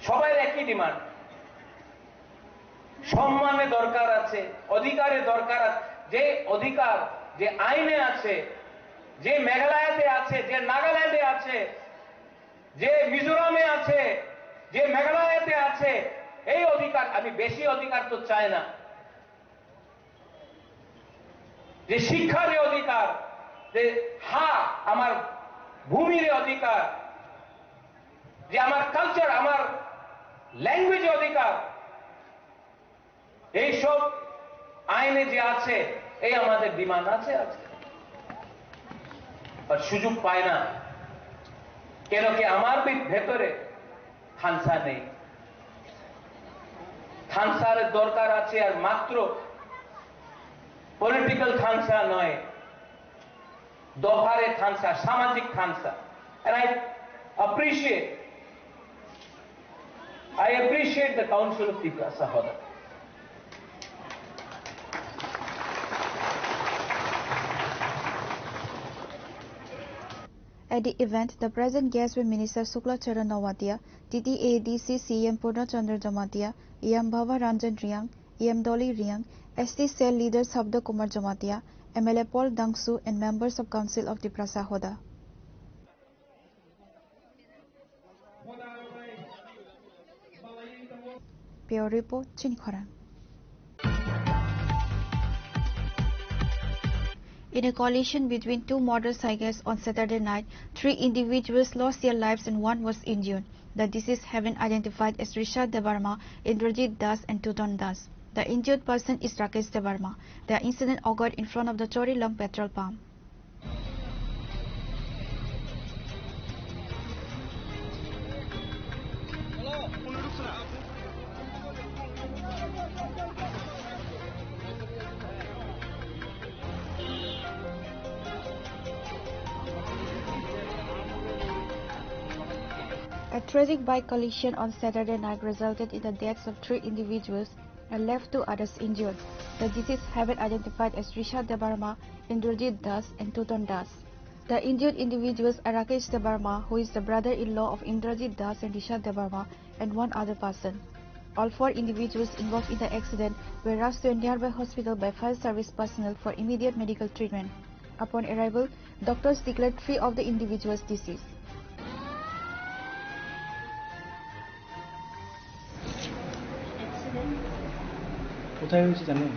সবার একই ডিমান্ড। সম্মানে দরকার আছে, অধিকারে দরকার আছে। যে অধিকার, যে আইনে আছে, যে মেঘালয়াতে আছে, যে নাগাল্যান্ডে আছে, যে মিজোরামে আছে, যে মেঘালয়াতে আছে, এই অধিকার, আমি বেশি অধিকার তো চাই না। যে শিক্ষার যে অধিকার, যে হা, আমার ভূমির অধিকার, যে আমার কালচার, আমার ল্যাঙ্গুয়েজ অধিকার, এইসব আইনে যে আছে, এই আমাদের ডিমান্ড আছে, আছে। আর সুযোগ পায় না। কেন কি আমার ভি-, ভেতরে থানসা নেই। থানসার দরকার আছে, আর মাত্র পলিটিক্যাল থানসা নয়, দফারে থানসা, সামাজিক থানসা। And I appreciate, I appreciate the Council of Tiprasa Hoda. At the event, the present guests were Minister Shukla Charan Noatia, T T A D C C E M Purna Chandra Jamatia, E M Bhava Ranjan Reang, E M Dolly Reang, S T cell leader Sabda Kumar Jamatia, M L A Paul Dangsu, and members of Council of Tiprasa Hoda. Bureau Report, Chini Khorang. In a collision between two motorcycles on Saturday night, three individuals lost their lives and one was injured. The deceased have been identified as Risha Debbarma, Indrajit Das, and Tuton Das. The injured person is Rakesh Debbarma. The incident occurred in front of the Chorilong petrol pump. A tragic bike collision on Saturday night resulted in the deaths of three individuals and left two others injured. The deceased have been identified as Risha Debbarma, Indrajit Das, and Tuton Das. The injured individuals are Rakesh Debbarma, who is the brother-in-law of Indrajit Das and Risha Debbarma, and one other person. All four individuals involved in the accident were rushed to a nearby hospital by fire service personnel for immediate medical treatment. Upon arrival, doctors declared three of the individuals deceased. Accident. কোথায় হয়েছে জানেন?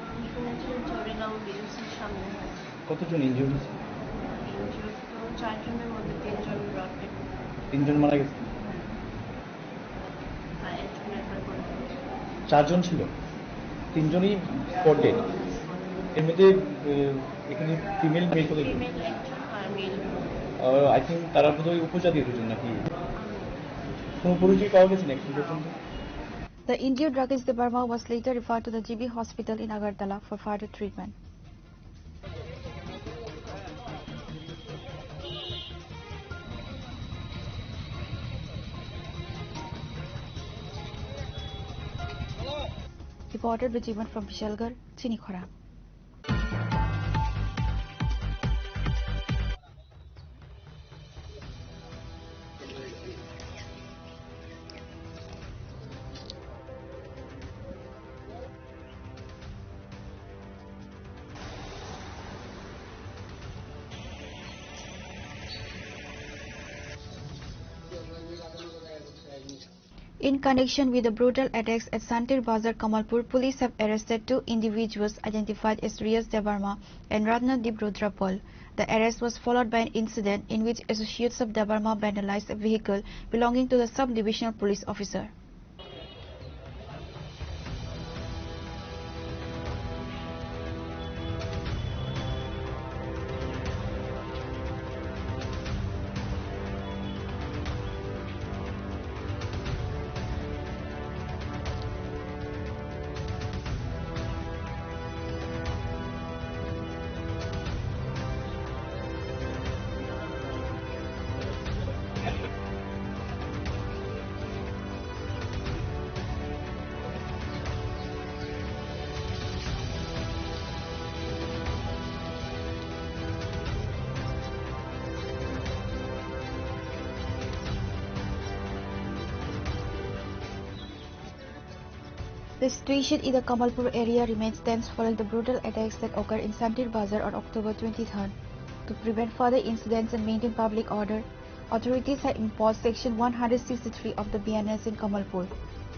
আমি শুনেছি চরিগাঁও বিএমসির সামনে হয়েছে। কতজন ইনজিউর্ড হয়েছে? ইনজিউর্ড তো চারজনের মধ্যে তিনজন ব্রড ডেড। তিনজন মারা গেছে? হ্যাঁ। আর একজন রেফার করে দিয়েছে। চারজন ছিল? তিনজনই স্পট ডেড। এর মধ্যে, আহ, এখানে ফিমেল মেল কতজন? ফিমেল একজন আর মেল দুজন। আহ, আই থিংক তারা বোধহয় উপজাতি দুজন নাকি? কোনো পরিচয় পাওয়া গেছে না এখন পর্যন্ত? The injured Rakesh Debbarma was later referred to the G B hospital in Agartala for further treatment. Reporter Bijiman from Bishalgarh, Chini Khorang. In connection with the brutal attacks at Santir Bazar Kamalpur, police have arrested two individuals identified as Riyas Debbarma and Ratna Deep Rudra Paul. The arrest was followed by an incident in which associates of Debbarma vandalized a vehicle belonging to the sub-divisional police officer. The situation in the Kamalpur area remains tense following the brutal attacks that occurred in Santir Bazar on October twenty-third. To prevent further incidents and maintain public order, authorities have imposed Section one hundred sixty-three of the B N S in Kamalpur.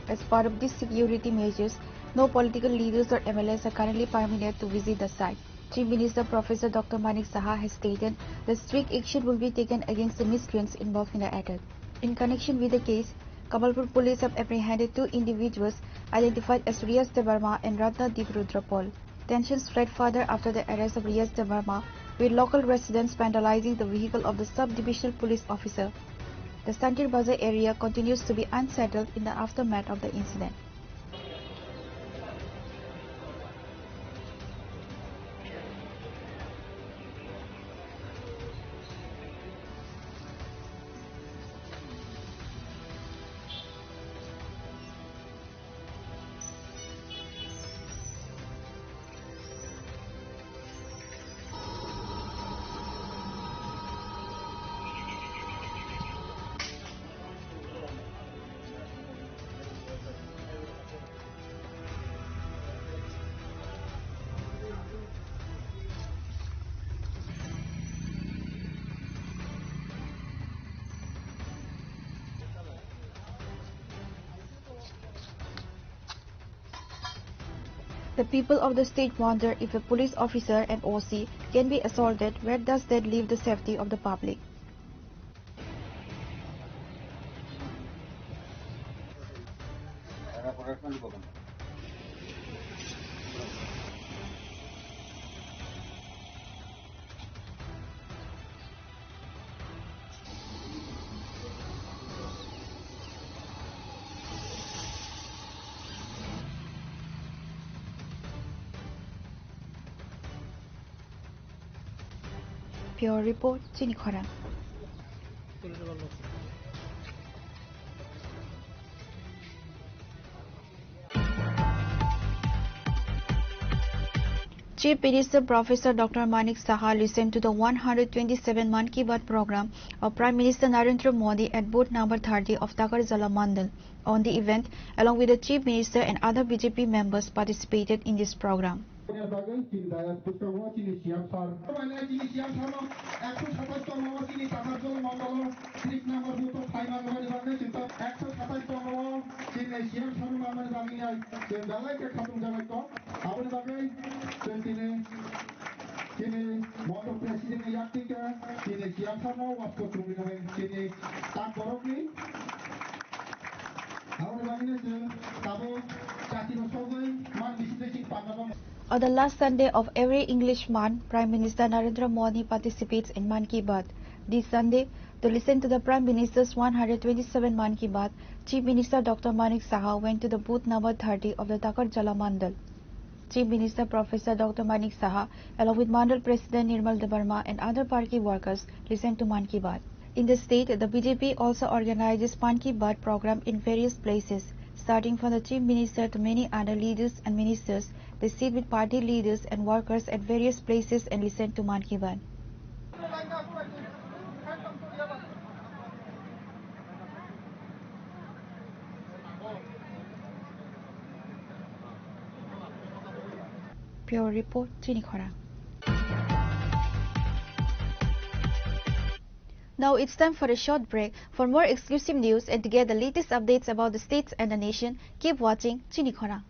As part of these security measures, no political leaders or M L As are currently permitted to visit the site. Chief Minister Professor Doctor Manik Saha has stated that strict action will be taken against the miscreants involved in the attack. In connection with the case, Kamalpur police have apprehended two individuals identified as Riyas Debbarma and Ratna Deep Rudra Paul. Tensions flared further after the arrest of Riyas Debbarma, with local residents vandalizing the vehicle of the sub-divisional police officer. The Santir Bazar area continues to be unsettled in the aftermath of the incident. The people of the state wonder, if a police officer and O C can be assaulted, where does that leave the safety of the public? Bureau Report, Chini Khorang. Chief Minister Professor Doctor Manik Saha listened to the one hundred twenty-seven Mann Ki Baat program of Prime Minister Narendra Modi at booth number thirty of Takarjala Mandal. On the event, along with the Chief Minister and other B J P members participated in this program. Bagwi chini dayas bwskango chini C M sir. Chini C M sir no ekso satais tongmao chini Takarjala Mandalo tris number booth o phaimani bagwi chwng ekso satais tongmao chini C M sir no manmani bagwi chwng belai khe khatung jabai tong. Aboni bagwi chwng tini, tini Mandal President ni yakti khe tini C M sir no wasko chumui nai tini tak borok ni. Aboni bagwi no chwng tabuk jati no sogwi man bisi tei chwng panna bang. On the last Sunday of every English month, Prime Minister Narendra Modi participates in Mann Ki Baat. This Sunday, to listen to the Prime Minister's one hundred twenty-seven Mann Ki Baat, Chief Minister Doctor Manik Saha went to the booth number thirty of the Takarjala Mandal. Chief Minister Professor Doctor Manik Saha, along with Mandal President Nirmal Debbarma and other party workers, listened to Mann Ki Baat. In the state, the B J P also organizes Mann Ki Baat program in various places, starting from the Chief Minister to many other leaders and ministers. They sit with party leaders and workers at various places and listen to Mann Ki Baat. Bureau Report, Chini Khorang. Now it's time for a short break. For more exclusive news and to get the latest updates about the states and the nation, keep watching Chini Khorang.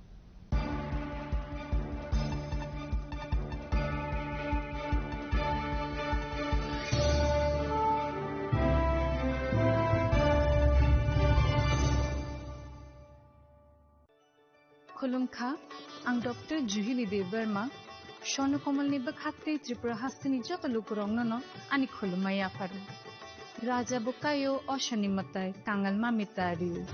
Khulumkha, ang Doctor Juhili Debbarma, Swarno Komalni bwkhak tei Tripura hasteni joto lukurokno no ani khulumma yapharo. Raja bo kaio, osani mwtai, kangal mami tario.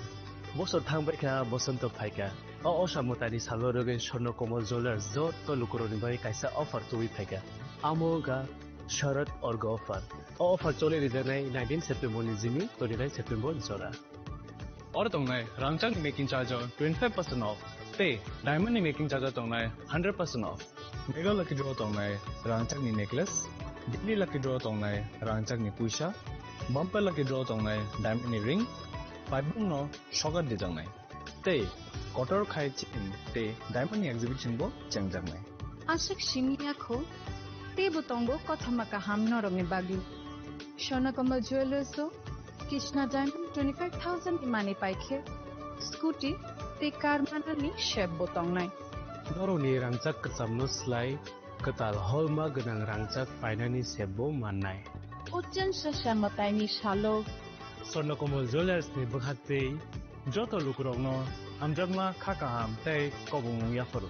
Bosor thangbaikha, bosonto phaikha. O osa mwtaini salo rwgwi Swarno Komal Jewellers joto lukurokni bagwi kaisa offer tubui phaikha. Amo wngkha Sharad Orgo offer. O offer choli rijaknai nineteen September ni jini twenty-nine September jora. Oro tongnai rangchakni making charge o twenty-five percent off tei diamond ni making charge o tongnai hundred percent off. Mega Lucky Draw tongnai rangchakni necklace, Daily Lucky Draw tongnai rangchakni puisa, Bumper Lucky Draw tongnai diamond ni ring, paibung no sokat dijaknai. Tei kotor khai chain tei diamond ni exhibition bo chengjaknai. Aswk simi ya kho, teibo tongo kothoma kaham norokni bagwi. Swarnakomal Jewellers o Krishna Diamond twenty five thousand ni manwi paikhe scooty tei car manani sep bo tongnai. Norokni rangchak kwchamno slai kwtal holma gwnang rangchak painani sep bo mannai. Uchen Sasa mwtaini salo Swarnakomal Jewellers ni bwkhak tei joto lukurokno hamjakma kha kaham tei kobongmung yapharo.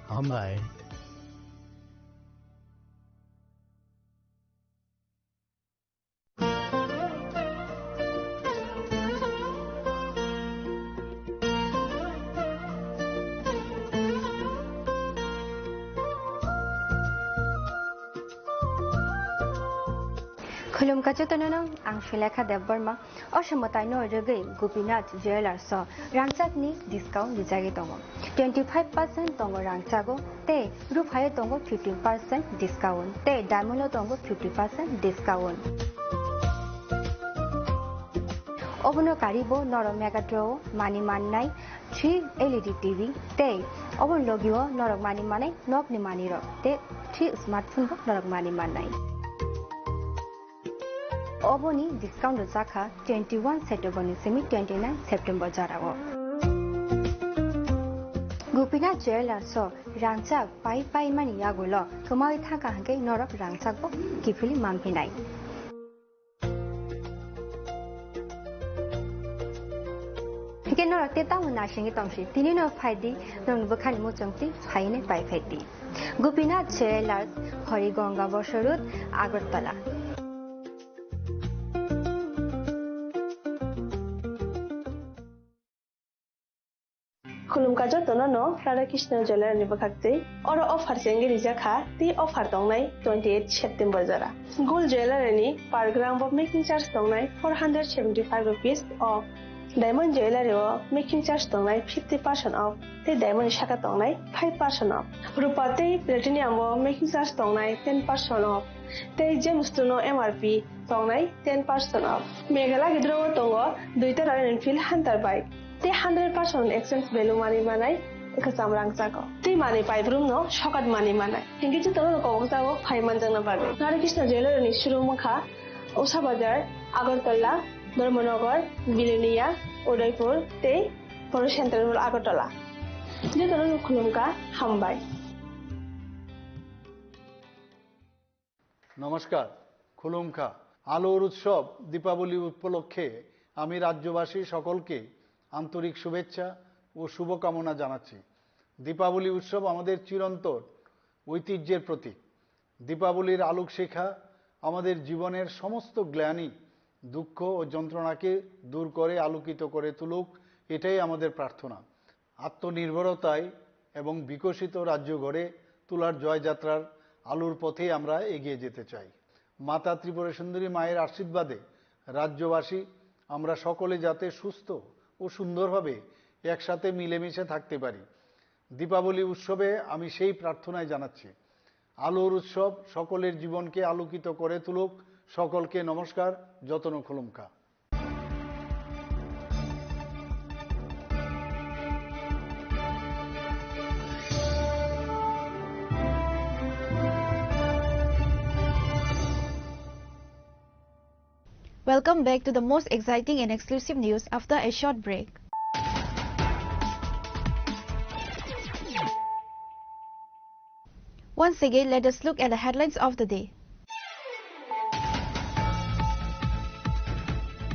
Hambai. Khulumkha jotono, ang Sulekha Debbarma. O se mwtaino rwgwi Gopinath Jewellers o rangchakni discount rijagwi tongo. Twenty five percent tongo rangchago, tei ruphaio tongo fifteen percent discount, tei diamond o tongo fifty percent discount. Obono karibo norok Megatron o manwi mannai three L E D T V, tei obono logio norok manwi manai nokni manwirok, tei three smartphone bo norok manwi mannai. Oboni discount rwjakha twenty one September ni simi twenty nine September jorao. Gopinath Jewellers o rangchak pai pai mani yagulo kwmawi thangkha hwnkhe norok rangchak bo kiphilwi manphinai. Hwnkhe norok tei tamo naisingwi tongsi, tini no phaidi, norokni bwkhani muchungtwi phainai pai phaidi. Gopinath Jewellers, Hori Ganga Bosor Road, Agartala. Khulumkha jotono no Radha Krishna Jewellery ni bwkhak twi. Oro offer chengwi rijak kha, tei offer tongnai twenty eight September jora. Gold Jewellery ni per gram bo making charge tongnai four hundred seventy five rupees off. Diamond Jewellery o making charge tongnai fifty percent off, tei diamond ni saka tongnai five percent off. Rupa tei platinum o making charge tongnai ten percent off, tei gems two no M R P tongnai ten percent off. Meghalaya gidro o tongo duita Royal Enfield Hunter bike, tei hundred percent exchange value manwi manai kwcham rangchak o. Tei manwi paibrum no sokat manwi manai. Hinkhe jotono no kobok jago phai manjakna bagwi. Radha Krishna Jewellery ni showroom wngkha Usha Bazar, Agartala, Dharmanagar, Bilonia, Udaipur tei Poro Central Mall Agartala. Jotono no khulumkha, hambai. নমস্কার, খুলুমখা। আলোর উৎসব দীপাবলি উপলক্ষে আমি রাজ্যবাসী সকলকে আন্তরিক শুভেচ্ছা ও শুভকামনা জানাচ্ছি। দীপাবলি উৎসব আমাদের চিরন্তন ঐতিহ্যের প্রতীক। দীপাবলির আলোকশিখা আমাদের জীবনের সমস্ত গ্লানি, দুঃখ ও যন্ত্রণাকে দূর করে আলোকিত করে তুলুক, এটাই আমাদের প্রার্থনা। আত্মনির্ভরতায় এবং বিকশিত রাজ্য গড়ে তোলার জয়যাত্রার আলোর পথে আমরা এগিয়ে যেতে চাই। মাতা ত্রিপুরা সুন্দরী মায়ের আশীর্বাদে রাজ্যবাসী আমরা সকলে যাতে সুস্থ ও সুন্দরভাবে একসাথে মিলেমিশে থাকতে পারি। দীপাবলি উৎসবে আমি সেই প্রার্থনাই জানাচ্ছি। আলোর উৎসব সকলের জীবনকে আলোকিত করে তুলুক। সকলকে নমস্কার, যতন খুলুমখা। Welcome back to the most exciting and exclusive news after a short break. Once again, let us look at the headlines of the day.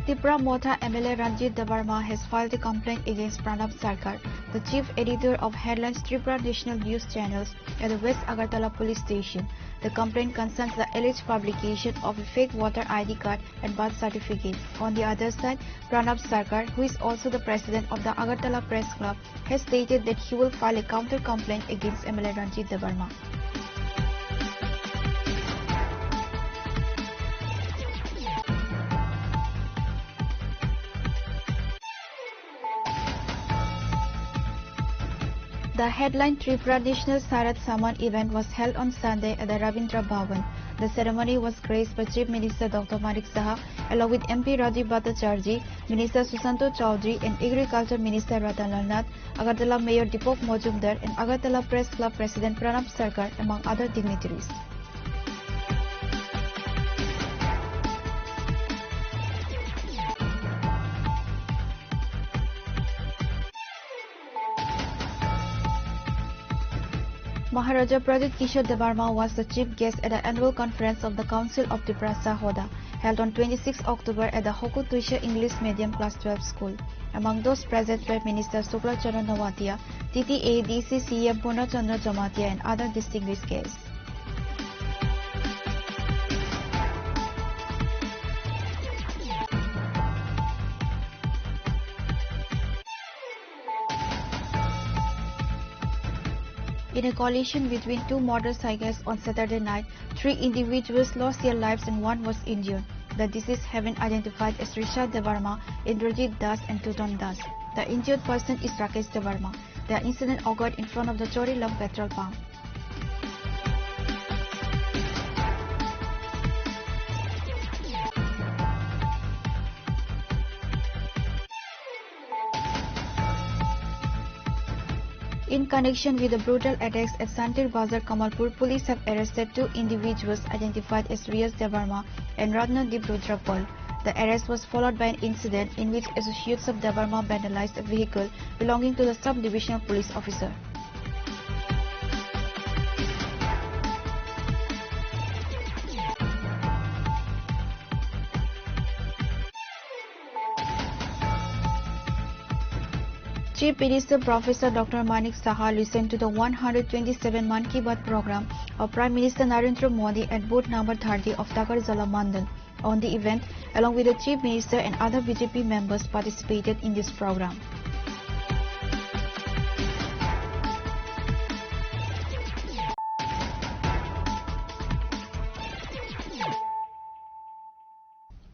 Tipra Motha M L A Ranjit Debbarma has filed a complaint against Pranab Sarkar, the chief editor of Headlines Tripura National News Channels at the West Agartala Police Station. The complaint concerns the alleged publication of a fake voter I D card and birth certificate. On the other side, Pranab Sarkar, who is also the president of the Agartala Press Club, has stated that he will file a counter complaint against M L A Ranjit Debbarma. The headline Tripura National Sarat Samman event was held on Sunday at the Rabindra Bhavan. The ceremony was graced by Chief Minister Doctor Manik Saha, along with M P Rajiv Bhattacharjee, Minister Sushanta Chowdhury, and Agriculture Minister Ratan Lal Nath, Agartala Mayor Deepak Majumdar, and Agartala Press Club President Pranab Sarkar, among other dignitaries. Maharaja Pradyut Kishore Debbarma was the chief guest at the annual conference of the Council of Tiprasa Hoda, held on twenty-sixth October at the Hoku Tuisha English Medium Class twelve School. Among those present were Minister Shukla Chandra Noatia, T T A D C C M Purna Chandra Jamatia, and other distinguished guests. In a collision between two motorcycles on Saturday night, three individuals lost their lives and one was injured. The deceased have been identified as Risha Debbarma, Indrajit Das and Tuton Das. The injured person is Rakesh Debbarma. The incident occurred in front of the Chorilam petrol pump. In connection with the brutal attacks at Santir Bazar Kamalpur, police have arrested two individuals identified as Riyas Debbarma and Ratna Deep Rudrapal. The arrest was followed by an incident in which associates of Debbarma vandalized a vehicle belonging to the sub-divisional police officer. Chief Minister Professor Doctor Manik Saha listened to the one hundred twenty-seven Mann Ki Baat program of Prime Minister Narendra Modi at booth number thirty of Takarjala Mandal. On the event, along with the Chief Minister and other B J P members participated in this program.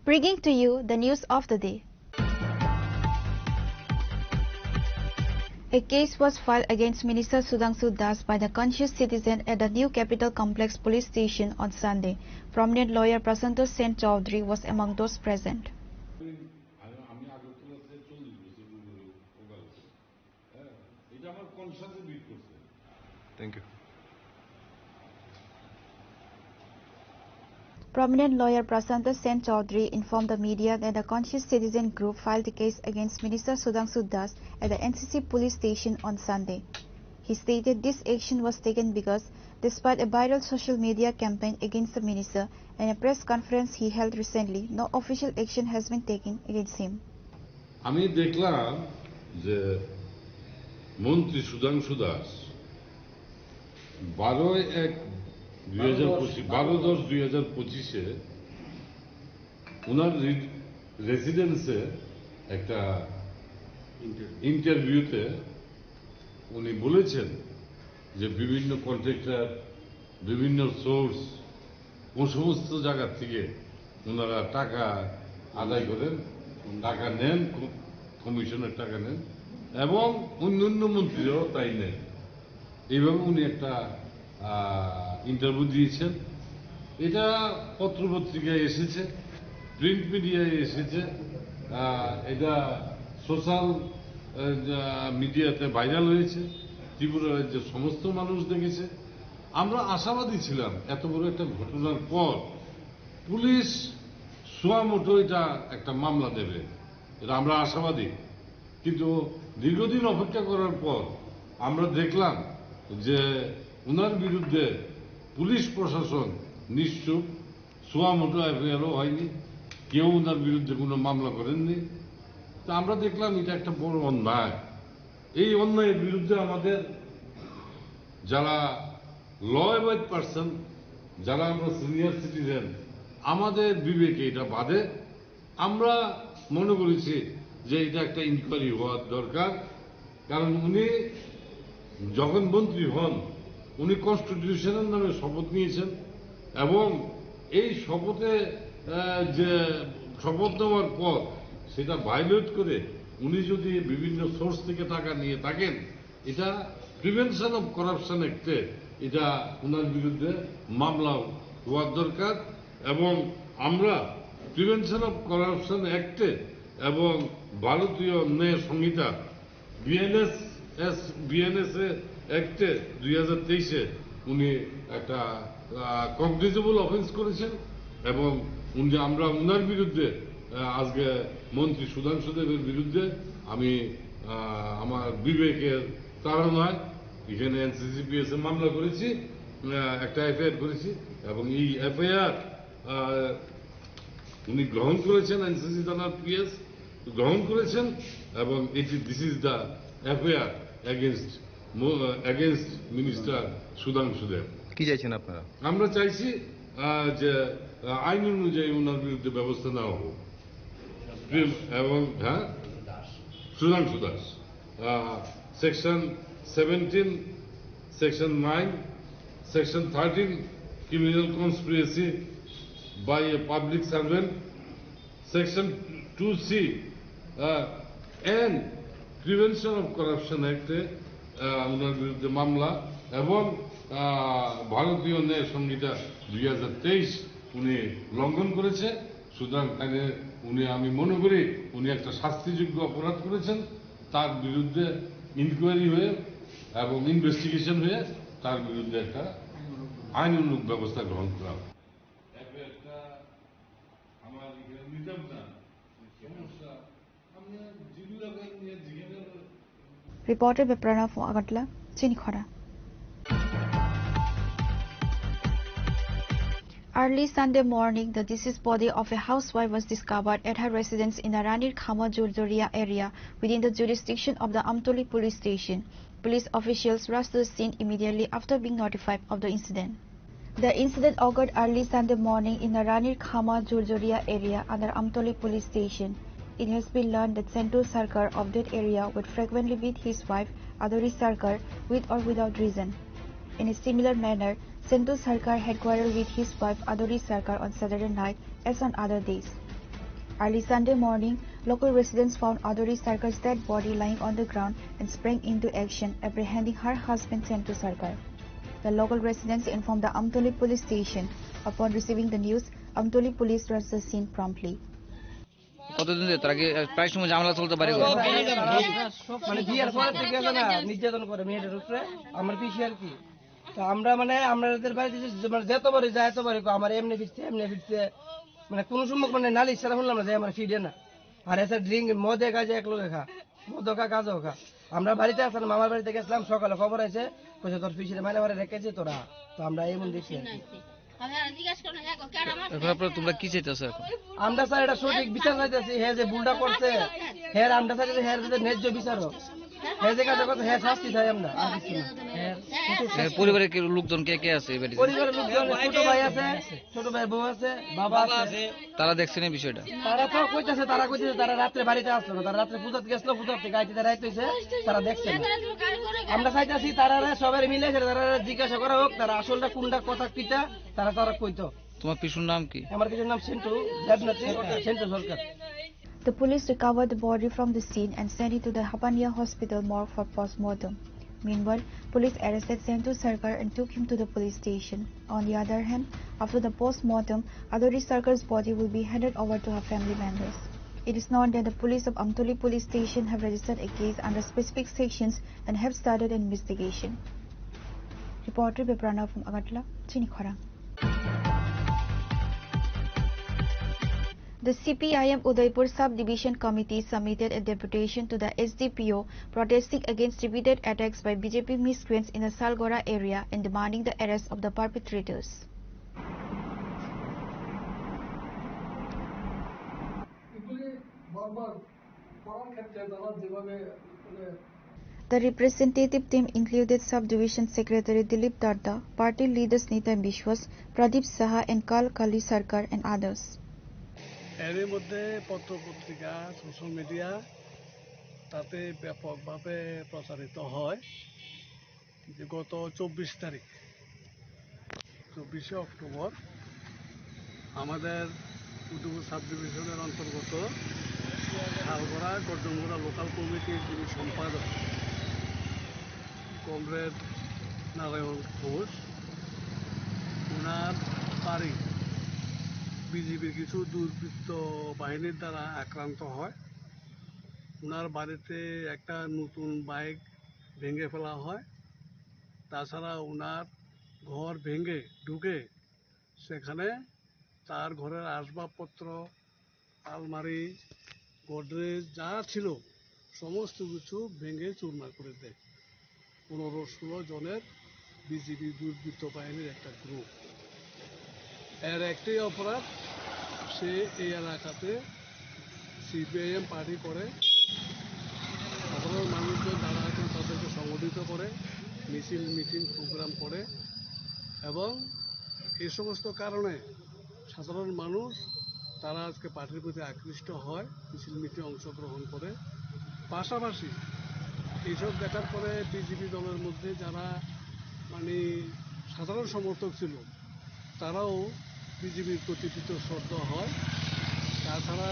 Bringing to you the news of the day. A case was filed against Minister Sudhangshu Das by the conscious citizen at the New Capital Complex Police Station on Sunday. Prominent lawyer Prasanta Sen Chaudhary was among those present. Thank you. Prominent lawyer Prasanta Sen Chaudhary informed the media that the conscious citizen group filed the case against Minister Sudhangshu Das at the N C C police station on Sunday. He stated this action was taken because, despite a viral social media campaign against the minister and a press conference he held recently, no official action has been taken against him. আমি দেখলাম যে মন্ত্রী সুধাংশু দাস বারো এক দুই হাজার পঁচিশ, বারো দশ দুই হাজার পঁচিশে ওনার রি-, রেসিডেন্সে একটা ইন্টারভিউতে উনি বলেছেন যে বিভিন্ন কন্ট্রাক্টর, বিভিন্ন সোর্স, ও সমস্ত জায়গা থেকে ওনারা টাকা আদায় করেন, টাকা নেন, ক-, কমিশনের টাকা নেন এবং অন্যান্য মন্ত্রীরাও তাই নেন। এইভাবে উনি একটা, আহ, ইন্টারভিউ দিয়েছেন। এটা পত্রপত্রিকায় এসেছে, প্রিন্ট মিডিয়ায় এসেছে, আহ, এটা সোশ্যাল, আহ, মিডিয়াতে ভাইরাল হয়েছে। ত্রিপুরা রাজ্যের সমস্ত মানুষ দেখেছে। আমরা আশাবাদী ছিলাম এত বড় একটা ঘটনার পর পুলিশ সুয়ামোটো এটা একটা মামলা দেবে, এটা আমরা আশাবাদী। কিন্তু দীর্ঘদিন অপেক্ষা করার পর আমরা দেখলাম যে ওনার বিরুদ্ধে পুলিশ প্রশাসন নিশ্চুপ, সুয়ামোটো এফআইআরও হয়নি, কেউ ওনার বিরুদ্ধে কোনো মামলা করেননি। তা আমরা দেখলাম এটা একটা বড় অন্যায়। এই অন্যায়ের বিরুদ্ধে আমাদের যারা ল অ্যাবাইড পারসন, যারা আমরা সিনিয়র সিটিজেন, আমাদের বিবেকে এটা বাধে। আমরা মনে করেছি যে এটা একটা ইনকোয়ারি হওয়ার দরকার, কারণ উনি যখন মন্ত্রী হন, উনি কনস্টিটিউশনের নামে শপথ নিয়েছেন এবং এই শপথে, আহ, যে শপথ নেওয়ার পর সেটা ভায়োলেট করে উনি যদি বিভিন্ন সোর্স থেকে টাকা নিয়ে থাকেন, এটা প্রিভেনশন অফ করাপশন অ্যাক্টে এটা ওনার বিরুদ্ধে মামলা হওয়ার দরকার। এবং আমরা প্রিভেনশন অফ করাপশন অ্যাক্টে এবং ভারতীয় ন্যায় সংহিতা, বিএনএস, বিএনএসএ অ্যাক্টে দুই হাজার তেইশে উনি একটা কগনিজেবল অফেন্স করেছেন। এবং উনি, আমরা ওনার বিরুদ্ধে, আহ, আজকে মন্ত্রী সুধাংশু দেবের বিরুদ্ধে আমি, আহ, আমার বিবেকের তাড়নায় এখানে এনসিসি পিএস এ মামলা করেছি, আহ, একটা এফআইআর করেছি। এবং এই এফআইআর উনি গ্রহণ করেছেন, এনসিসি থানার পিএস গ্রহণ করেছেন। এবং এটি, this is the FIR against, against minister Sudhanshu Deb. কি চাইছেন আপনারা? আমরা চাইছি, আহ, যে, আহ, আইন অনুযায়ী ওনার বিরুদ্ধে ব্যবস্থা নেওয়া হোক। প্রেম এবং, হ্যাঁ, Sudhanshu Das, ah, section seventeen, section nine, section thirteen, criminal conspiracy by a public servant, section two C, ah, and prevention of corruption অ্যাক্টে, আহ, ওনার বিরুদ্ধে মামলা এবং, আহ, ভারতীয় ন্যায় সংহিতা দুই হাজার তেইশ উনি লঙ্ঘন করেছে। সুতরাং তাকে উনি, আমি মনে করি উনি একটা শাস্তিযোগ্য অপরাধ করেছেন। তার বিরুদ্ধে ইনকোয়ারি হয়ে এবং ইনভেস্টিগেশন হয়ে তার বিরুদ্ধে একটা আইনানুগ ব্যবস্থা গ্রহণ করা হবে। এরপরে একটা আমার এখানে নিতাম না সমস্যা। Reported by Pranav from Agartala, Chini Khorang. Early Sunday morning, the deceased body of a housewife was discovered at her residence in the Ranir Khama Jurjoria area within the jurisdiction of the Amtoli police station. Police officials rushed to the scene immediately after being notified of the incident. The incident occurred early Sunday morning in the Ranir Khama Jurjoria area under Amtoli police station. It has been learned that Sentu Sarkar of that area would frequently beat his wife Adori Sarkar with or without reason. In a similar manner, Sentu Sarkar had quarreled with his wife Adori Sarkar on Saturday night as on other days. Early Sunday morning, local residents found Adori Sarkar's dead body lying on the ground and sprang into action, apprehending her husband Sentu Sarkar. The local residents informed the Amtoli police station. Upon receiving the news, Amtoli police rushed the scene promptly. কতদিন ধরে তারা কি, আহ, প্রায় সময় ঝামেলা চলতে পারে? মানে বিয়ের পরে থেকে আছে না, নির্যাতন করে মেয়েটার উপরে, আমার পিসি আর কি। তো আমরা মানে আমাদের বাড়িতে যে, যে, মানে যতবারই যায়, এতবারই কয়, "আমার এমনি ফিরছে, এমনি ফিরছে।" মানে কোনো সময় মানে নালিশ ছাড়া শুনলাম না যে আমার ফিরে না। আর এসে ড্রিঙ্ক, মদে গাঁজা এক লগে খা, মদ খা, গাঁজাও খা। আমরা বাড়িতে আসলাম, মামার বাড়িতে গেছিলাম, সকালে খবর আছে, কইছে, "তোর পিসিরে মাইরে মারে রেখেছে তোরা।" তো আমরা এমন দেখছি আর কি। এখন আপনারা, তোমরা কি চাইতেছো এখন? আমরা স্যার এটা সঠিক বিচার চাইতেছি। হে যে ভুলটা করছে, হে আমরা চাইতেছি হে যাতে ন্যায্য বিচার হোক। হে যে কাজটা করছে, হে শাস্তি চাই আমরা, আর কিছু না। এর পরিবারে কি লোকজন কে কে আছে এই বাড়িতে? পরিবারের লোকজন, ছোট ভাই আছে, ছোট ভাই বউ আছে, বাবা আছে। তারা দেখছেন এই বিষয়টা? তারা তো কইতেছে, তারা কইতেছে তারা রাত্রে বাড়িতে আসলো না, তারা রাত্রে পূজাত গেছিল, পূজার থেকে আইতে রাইত হইছে, তারা দেখছে না। আমরা চাইতেছি তারা সবাই মিলে তারা জিজ্ঞাসা করা হোক, তারা আসলটা কোনটা, কথা কিটা, তারা তারা কইতো। তোমার পিসুর নাম কি? আমার পিসুর নাম সেন্টু দেবনাথ, সেন্টু সরকার। The police recovered the body from the scene and sent it to the Hapania Hospital morgue for postmortem. Meanwhile, police arrested Sentu Sarkar and took him to the police station. On the other hand, after the postmortem, Adori Sarkar's body will be handed over to her family members. It is known that the police of Amtoli police station have registered a case under specific sections and have started an investigation. Reported by Pranav from Agartala, Chini Khorang. The C P I M Udaipur Subdivision Committee submitted a deputation to the S D P O protesting against repeated attacks by B J P miscreants in the Salgora area and demanding the arrest of the perpetrators. এগুলি বারবার করার ক্ষেত্রে তারা যেভাবে, মানে, The representative team included Subdivision Secretary Dilip Darda, party leaders Nita Biswas, Pradip Saha and Kal Kali Sarkar and others. এরই মধ্যে পত্র পত্রিকা, সোশ্যাল মিডিয়া তাতে ব্যাপকভাবে প্রচারিত হয় যে গত চব্বিশ তারিখ, চব্বিশে অক্টোবর আমাদের উদয়পুর সাব ডিভিশনের অন্তর্গত শালগড়া গর্জনগড়া লোকাল কমিটির যিনি সম্পাদক, কমরেড নারায়ণ ঘোষ, ওনার বাড়ি বিজেপির কিছু দুর্বৃত্ত বাহিনীর দ্বারা আক্রান্ত হয়। ওনার বাড়িতে একটা নতুন বাইক ভেঙে ফেলা হয়। তাছাড়া ওনার ঘর ভেঙে ঢুকে সেখানে তার ঘরের আসবাবপত্র, আলমারি, গোদরেজ যা ছিল, সমস্ত কিছু ভেঙে চুরমার করে দেয়। পনেরো ষোলো জনের বিজেপি দুর্বৃত্ত বাহিনীর একটা গ্রুপ। এর একটাই অপরাধ, সে এই এলাকাতে সিপিআইএম পার্টি করে, সাধারণ মানুষজন যারা আছেন তাদেরকে সংগঠিত করে, মিছিল, মিটিং, প্রোগ্রাম করে এবং এই সমস্ত কারণে সাধারণ মানুষ তারা আজকে পার্টির প্রতি আকৃষ্ট হয়, মিছিল, মিটিং অংশগ্রহণ করে। পাশাপাশি এইসব দেখার পরে বিজেপি দলের মধ্যে যারা, মানে, সাধারণ সমর্থক ছিল, তারাও বিজেপির প্রতি কৃতজ্ঞ হয়। তাছাড়া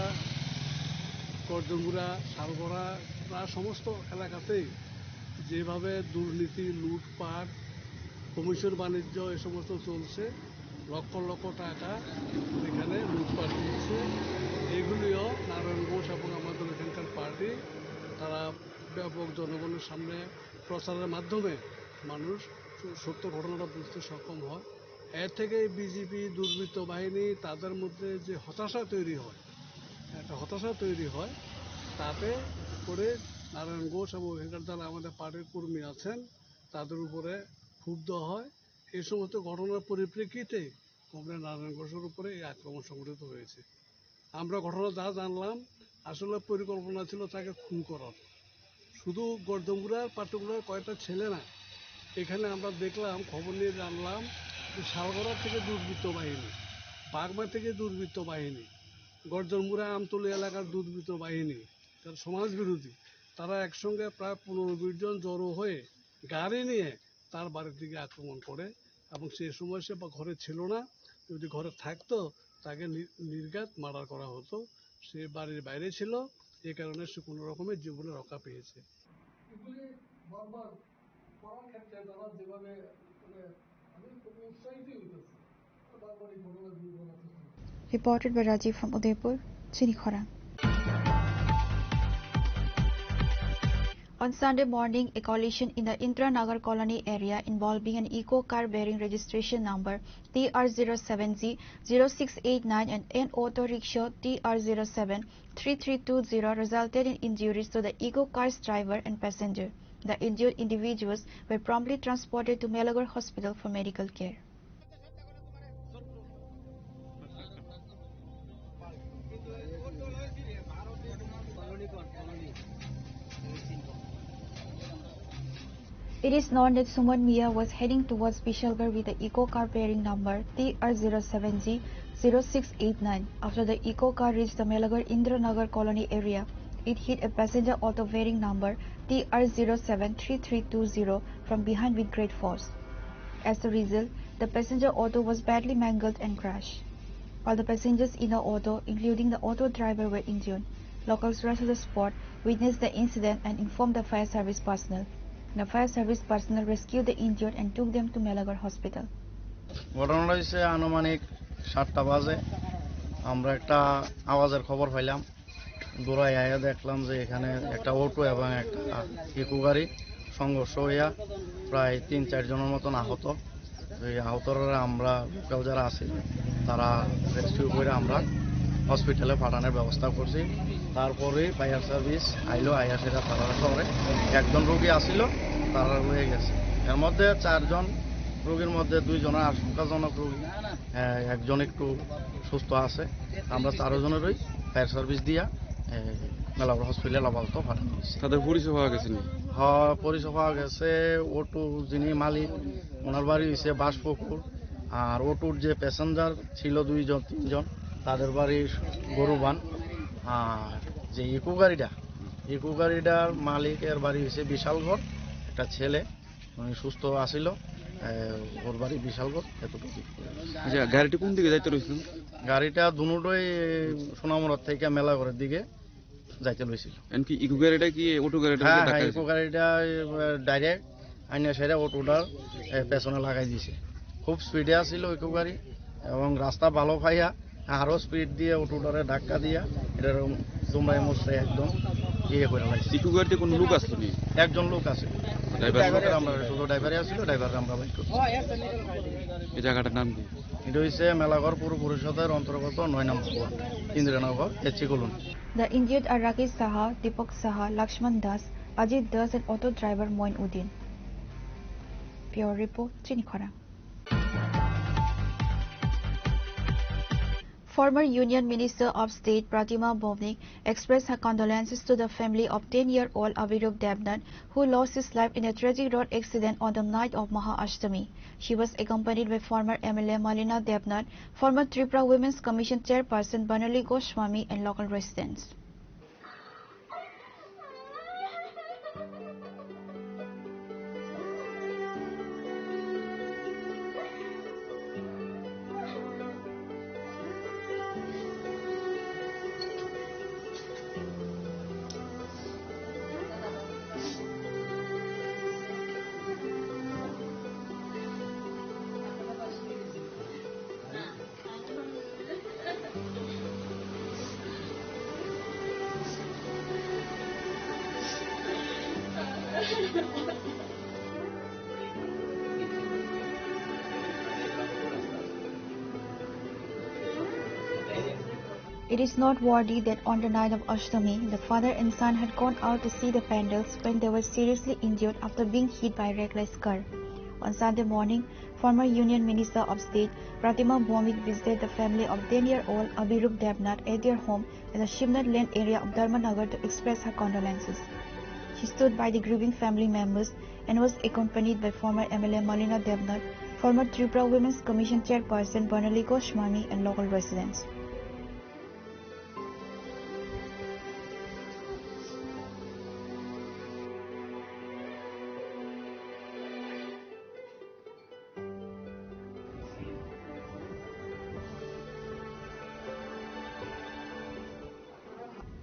গর্জনগুড়া, শালগড়া, প্রায় সমস্ত এলাকাতেই যেভাবে দুর্নীতি, লুটপাট, কমিশন বাণিজ্য, এ সমস্ত চলছে, লক্ষ লক্ষ টাকা এখানে লুটপাট হচ্ছে। এগুলিও নারায়ণ ঘোষ এবং আমাদের এখানকার পার্টি, তারা ব্যাপক জনগণের সামনে প্রচারের মাধ্যমে মানুষ স-, সত্য ঘটনাটা বুঝতে সক্ষম হয়। এর থেকে বিজেপি দুর্বৃত্ত বাহিনী তাদের মধ্যে যে হতাশা তৈরি হয়, একটা হতাশা তৈরি হয়, তাতে করে নারায়ণ ঘোষ এবং এখানকার যারা আমাদের পার্টির কর্মী আছেন, তাদের উপরে ক্ষুব্ধ হয়। এই সমস্ত ঘটনার পরিপ্রেক্ষিতে কমরেড নারায়ণ ঘোষের উপরে এই আক্রমণ সংঘটিত হয়েছে। আমরা ঘটনা যা জানলাম, আসলে পরিকল্পনা ছিল তাকে খুন করার। শুধু গর্দমগুড়ার পার্টিকুলার কয়েকটা ছেলে না, এখানে আমরা দেখলাম, খবর নিয়ে জানলাম যে শালগড়া থেকে দুর্বৃত্ত বাহিনী, বাগমা থেকে দুর্বৃত্ত বাহিনী, গর্দমগুড়া আমতলী এলাকার দুর্বৃত্ত বাহিনী, তারা সমাজবিরোধী, তারা একসঙ্গে প্রায় পনেরো বিশ জন জড়ো হয়ে গাড়ি নিয়ে তার বাড়ির দিকে আক্রমণ করে এবং সেই সময় সে বা ঘরে ছিল না। যদি ঘরে থাকতো, তাকে নি-, নির্ঘাত মার্ডার করা হতো। সে বাড়ির বাইরে ছিল, এ কারণে সে কোনো রকমে জীবনে রক্ষা পেয়েছে। এগুলি বারবার করার ক্ষেত্রে তারা যেভাবে, মানে, আমি খুব উৎসাহিত হইতেছি। Reported by Rajiv from Udaipur, Chini Khorang. On Sunday morning, a collision in the Indiranagar Colony area involving an Eeco car bearing registration number T R zero seven G zero six eight nine and an auto rickshaw T R zero seven three three two zero resulted in injuries to the Eeco car's driver and passenger. The injured individuals were promptly transported to Melagar Hospital for medical care. It is known that Suman Mia was heading towards Bishalgarh with the Eeco car bearing number T R zero seven G zero six eight nine. After the Eeco car reached the Melagar Indiranagar Colony area, it hit a passenger auto bearing number T R zero seven three three two zero from behind with great force. As a result, the passenger auto was badly mangled and crashed. All the passengers in the auto, including the auto driver, were injured. Locals rushed to the spot, witnessed the incident, and informed the fire service personnel. The fire service personnel rescued the injured and took them to Melagar Hospital. ঘটনাটা হয়েছে আনুমানিক সাতটা বাজে। আমরা একটা আওয়াজের খবর পাইলাম, দৌড়াই আয়া দেখলাম যে এখানে একটা অটো এবং একটা ইকো গাড়ি সংঘর্ষ হইয়া প্রায় তিন চার জনের মতন আহত। এই আহতরা আমরা লোকাল যারা আছি, তারা রেস্কিউ করে আমরা হসপিটালে পাঠানোর ব্যবস্থা করছি। তারপরে ফায়ার সার্ভিস আইলো, আইয়া সেটা তারা শহরে একজন রোগী আসিল, তারা রয়ে গেছে। এর মধ্যে চারজন রোগীর মধ্যে দুইজনের আশঙ্কাজনক রোগী, আহ, একজন একটু সুস্থ আছে। আমরা চারজনেরই ফায়ার সার্ভিস দিয়া, আহ, মেলাপুর হসপিটালে আপাতত পাঠানো হয়েছে। তাদের পরিচয় পাওয়া গেছে নি? হ্যাঁ, পরিচয় পাওয়া গেছে। অটো যিনি মালিক, ওনার বাড়ি হয়েছে বাঁশপুকুর। আর অটোর যে প্যাসেঞ্জার ছিল দুইজন, তিনজন, তাদের বাড়ি গরুবান। আর যে ইকো গাড়িটা, ইকো গাড়িটার মালিকের বাড়ি হয়েছে বিশালগড়, একটা ছেলে। উনি সুস্থ আছিল, এ, ওর বাড়ি বিশালগড়, এতটুকু। আচ্ছা, গাড়িটা কোন দিকে যাইতে রয়েছিল? গাড়িটা দুটোই সোনামুড়া থেকে মেলাঘরের দিকে যাইতে রয়েছিল। এমনকি ইকো গাড়িটা কি অটো গাড়িটা হ্যাঁ, হ্যাঁ, ইকো গাড়িটা, এ, ডাইরেক্ট আইনা সেটা অটোটার, এ, পেছনে লাগাই দিছে। খুব স্পিডে আসছিল ওই গাড়ি এবং রাস্তা ভালো পাইয়া আরও স্পিড দিয়ে অটোটারে ধাক্কা দিয়া এটা দুমড়ায় মুচড়ে একদম ইয়ে করে লাগছে। ইকো গাড়িতে কোনো লোক আসলো নি? একজন লোক আছে। ড্রাইভার লোক? ড্রাইভারের আমরা শুধু ড্রাইভারে আসছিল, ড্রাইভার আমরা বাইক করছি। এই জায়গাটার নাম কি? এটা হচ্ছে মেলাঘর পৌর পরিষদের অন্তর্গত নয় number ward, Indiranagar, SC colony. The injured are Rakesh Saha, Deepak Saha, Lakshman Das, Ajit Das and auto driver Moin Uddin. Pure report, Chini Khorang. Former Union Minister of State Pratima Bhowmik expressed her condolences to the family of ten-year-old Abhirup Debnath, who lost his life in a tragic road accident on the night of Maha Ashtami. She was accompanied by former M L A Malina Debnath, former Tripura Women's Commission Chairperson Banali Goswami, and local residents. It is noteworthy that on the night of Ashtami, the father and son had gone out to see the pandals when they were seriously injured after being hit by a reckless car. On Sunday morning, former Union Minister of State Pratima Bhowmik visited the family of ten-year-old Abhirup Debnath at their home in the Shivnath Lane area of Dharmanagar to express her condolences. She stood by the grieving family members and was accompanied by former M L A Malina Debnath, former Tripura Women's Commission Chairperson Banali Goswami and local residents.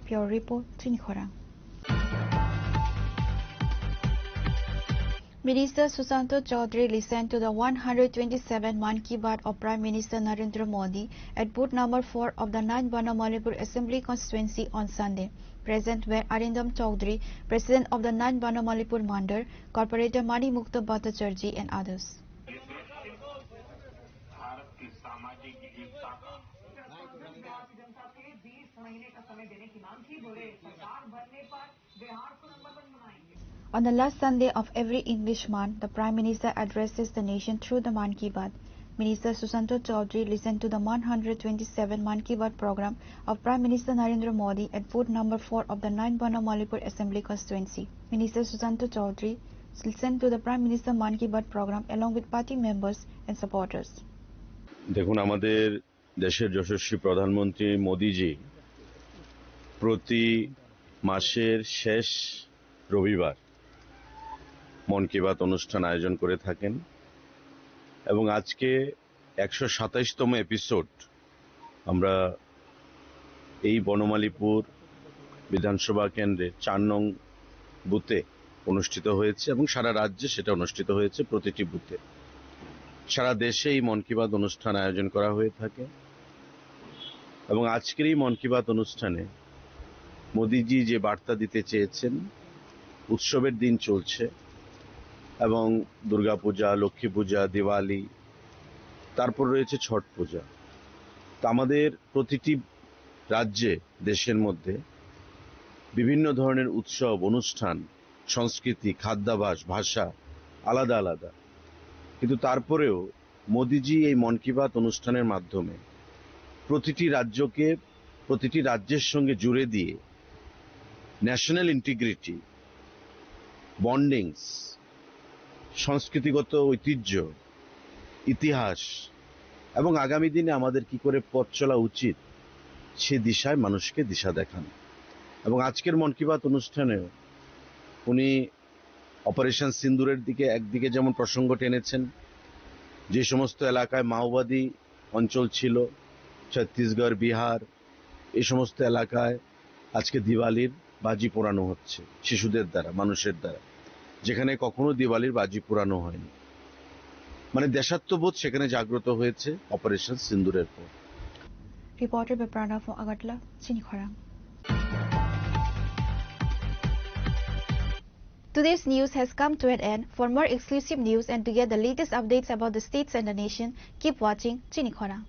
Pure report, Chini Khorang. Minister Sushanta Chowdhury listened to the one hundred twenty-seven Mann Ki Baat of Prime Minister Narendra Modi at booth number four of the nine Banamalipur Assembly Constituency on Sunday. Present were Arindam Chowdhury, President of the nine Banamalipur Mandal, Corporator Mani Mukta Bhattacharjee and others. On the last Sunday of every English month, the Prime Minister addresses the nation through the Mann Ki Baat. Minister Sushanta Chowdhury listened to the one hundred twenty-seven Mann Ki Baat program of Prime Minister Narendra Modi at booth number four of the nine Banamalipur Assembly Constituency. Minister Sushanta Chowdhury listened to the Prime Minister Mann Ki Baat program along with party members and supporters. দেখুন, আমাদের দেশের যশস্বী প্রধানমন্ত্রী মোদিজি প্রতি মাসের শেষ রবিবার মন কি বাত অনুষ্ঠান আয়োজন করে থাকেন এবং আজকে একশো সাতাইশতম এপিসোড আমরা এই বনমালীপুর বিধানসভা কেন্দ্রের চার নং বুথে অনুষ্ঠিত হয়েছে এবং সারা রাজ্যে সেটা অনুষ্ঠিত হয়েছে প্রতিটি বুথে। সারা দেশে এই মন কি বাত অনুষ্ঠান আয়োজন করা হয়ে থাকে এবং আজকের এই মন কি বাত অনুষ্ঠানে মোদিজি যে বার্তা দিতে চেয়েছেন, উৎসবের দিন চলছে এবং দুর্গাপূজা, লক্ষ্মী পূজা, দিওয়ালি, তারপর রয়েছে ছট পূজা। তো আমাদের প্রতিটি রাজ্যে, দেশের মধ্যে বিভিন্ন ধরনের উৎসব, অনুষ্ঠান, সংস্কৃতি, খাদ্যাভ্যাস, ভাষা আলাদা আলাদা। কিন্তু তারপরেও মোদিজি এই মন কি বাত অনুষ্ঠানের মাধ্যমে প্রতিটি রাজ্যকে, প্রতিটি রাজ্যের সঙ্গে জুড়ে দিয়ে ন্যাশনাল ইন্টিগ্রিটি, বন্ডিংস, সংস্কৃতিগত ঐতিহ্য, ইতিহাস এবং আগামী দিনে আমাদের কি করে পথ চলা উচিত, সে দিশায় মানুষকে দিশা দেখান। এবং আজকের মন কি বাত অনুষ্ঠানেও উনি অপারেশন সিন্দুরের দিকে একদিকে যেমন প্রসঙ্গ টেনেছেন, যে সমস্ত এলাকায় মাওবাদী অঞ্চল ছিল, ছত্তিশগড়, বিহার, এই সমস্ত এলাকায় আজকে দিওয়ালির বাজি পোড়ানো হচ্ছে শিশুদের দ্বারা, মানুষের দ্বারা। যেখানে কখনো দিওয়ালির বাজি পোড়ানো হয়নি। মানে, দেশাত্মবোধ সেখানে জাগ্রত হয়েছে অপারেশন সিন্দুরের পর। Reporter Beprana for Agartala, Chini Khorang. Today's news has come to an end. For more exclusive news and to get the latest updates about the states and the nation, keep watching Chini Khorang.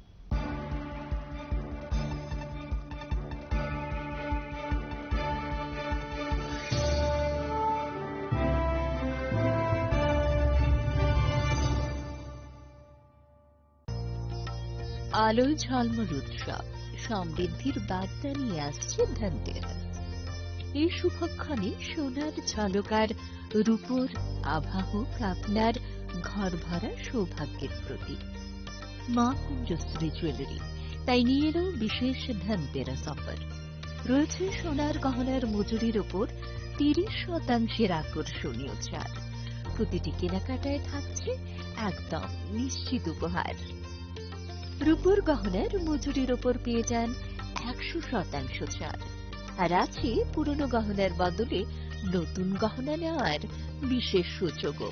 আলোয় ঝলমল উৎসব, সমৃদ্ধির বার্তা নিয়ে আসছে ধনতেরাস। এই শুভক্ষণে সোনার ঝলক আর রূপোর আভা হোক আপনার ঘর ভরা সৌভাগ্যের প্রতীক। মা কুঞ্জশ্রী জুয়েলারি তাই নিয়ে এলো বিশেষ ধনতেরাস অফার। রয়েছে সোনার গহনার মজুরির ওপর তিরিশ শতাংশের আকর্ষণীয় ছাড়। প্রতিটি কেনাকাটায় থাকছে একদম নিশ্চিত উপহার। রূপোর গহনার মজুরির ওপর পেয়ে যান একশো শতাংশ ছাড়। আর আছে পুরনো গহনার বদলে নতুন গহনা নেওয়ার বিশেষ সুযোগও।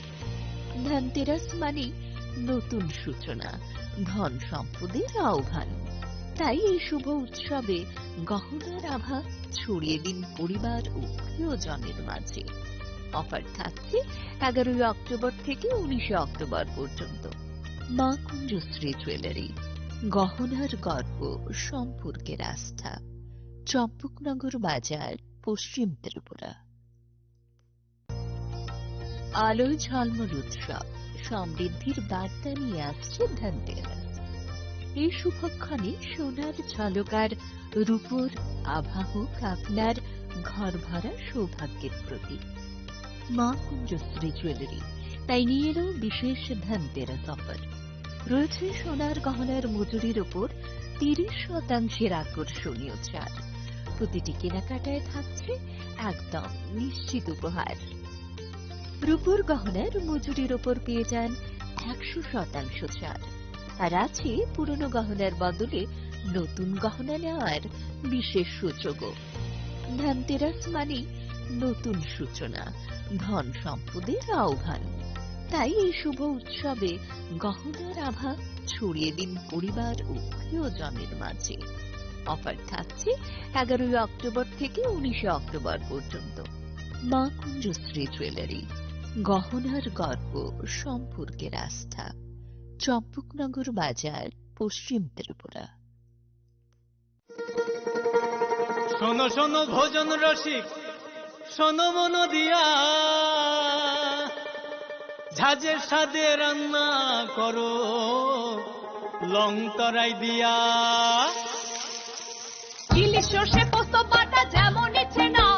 ধনতেরাস মানেই নতুন সূচনা, ধন সম্পদের আহ্বান। তাই এই শুভ উৎসবে গহনার আভা ছড়িয়ে দিন পরিবার ও প্রিয়জনের মাঝে। অফার থাকছে এগারোই অক্টোবর থেকে উনিশে অক্টোবর পর্যন্ত। মা কুঞ্জশ্রী জুয়েলারি, গহনার গর্ব, সম্পর্কের আস্থা, চম্পকনগর বাজার, পশ্চিম ত্রিপুরা। আলোয় ঝলমল উৎসব, সমৃদ্ধির বার্তা নিয়ে আসছে ধনতেরাস। এই শুভক্ষণে সোনার ঝলক আর রূপোর আভা হোক আপনার ঘর ভরা সৌভাগ্যের প্রতীক। মা কুঞ্জশ্রী জুয়েলারি তাই নিয়ে এলো বিশেষ ধনতেরাস অফার। রয়েছে সোনার গহনার মজুরির ওপর তিরিশ শতাংশের আকর্ষণীয় ছাড়। প্রতিটি কেনাকাটায় থাকছে একদম নিশ্চিত উপহার। রূপোর গহনার মজুরির ওপর পেয়ে যান একশো শতাংশ ছাড়। আর আছে পুরনো গহনার বদলে নতুন গহনা নেওয়ার বিশেষ সুযোগও। ধনতেরাস মানেই নতুন সূচনা, ধন সম্পদের আহ্বান। তাই এই শুভ উৎসবে গহনার আভা ছড়িয়ে দিন পরিবার ও প্রিয়জনের মাঝে। অফার থাকছে এগারোই অক্টোবর থেকে উনিশে অক্টোবর পর্যন্ত। মা কুঞ্জশ্রী জুয়েলারি, গহনার গর্ব, সম্পর্কের আস্থা, চম্পকনগর বাজার, পশ্চিম ত্রিপুরা। শোনো শোনো ভোজন রসিক, শোনো মন দিয়া, ঝাঁঝের স্বাদে রান্না করো লং তরাই দিয়া। ইলিশ সর্ষে পোস্ত বাটা যেমন ইচ্ছে নাও,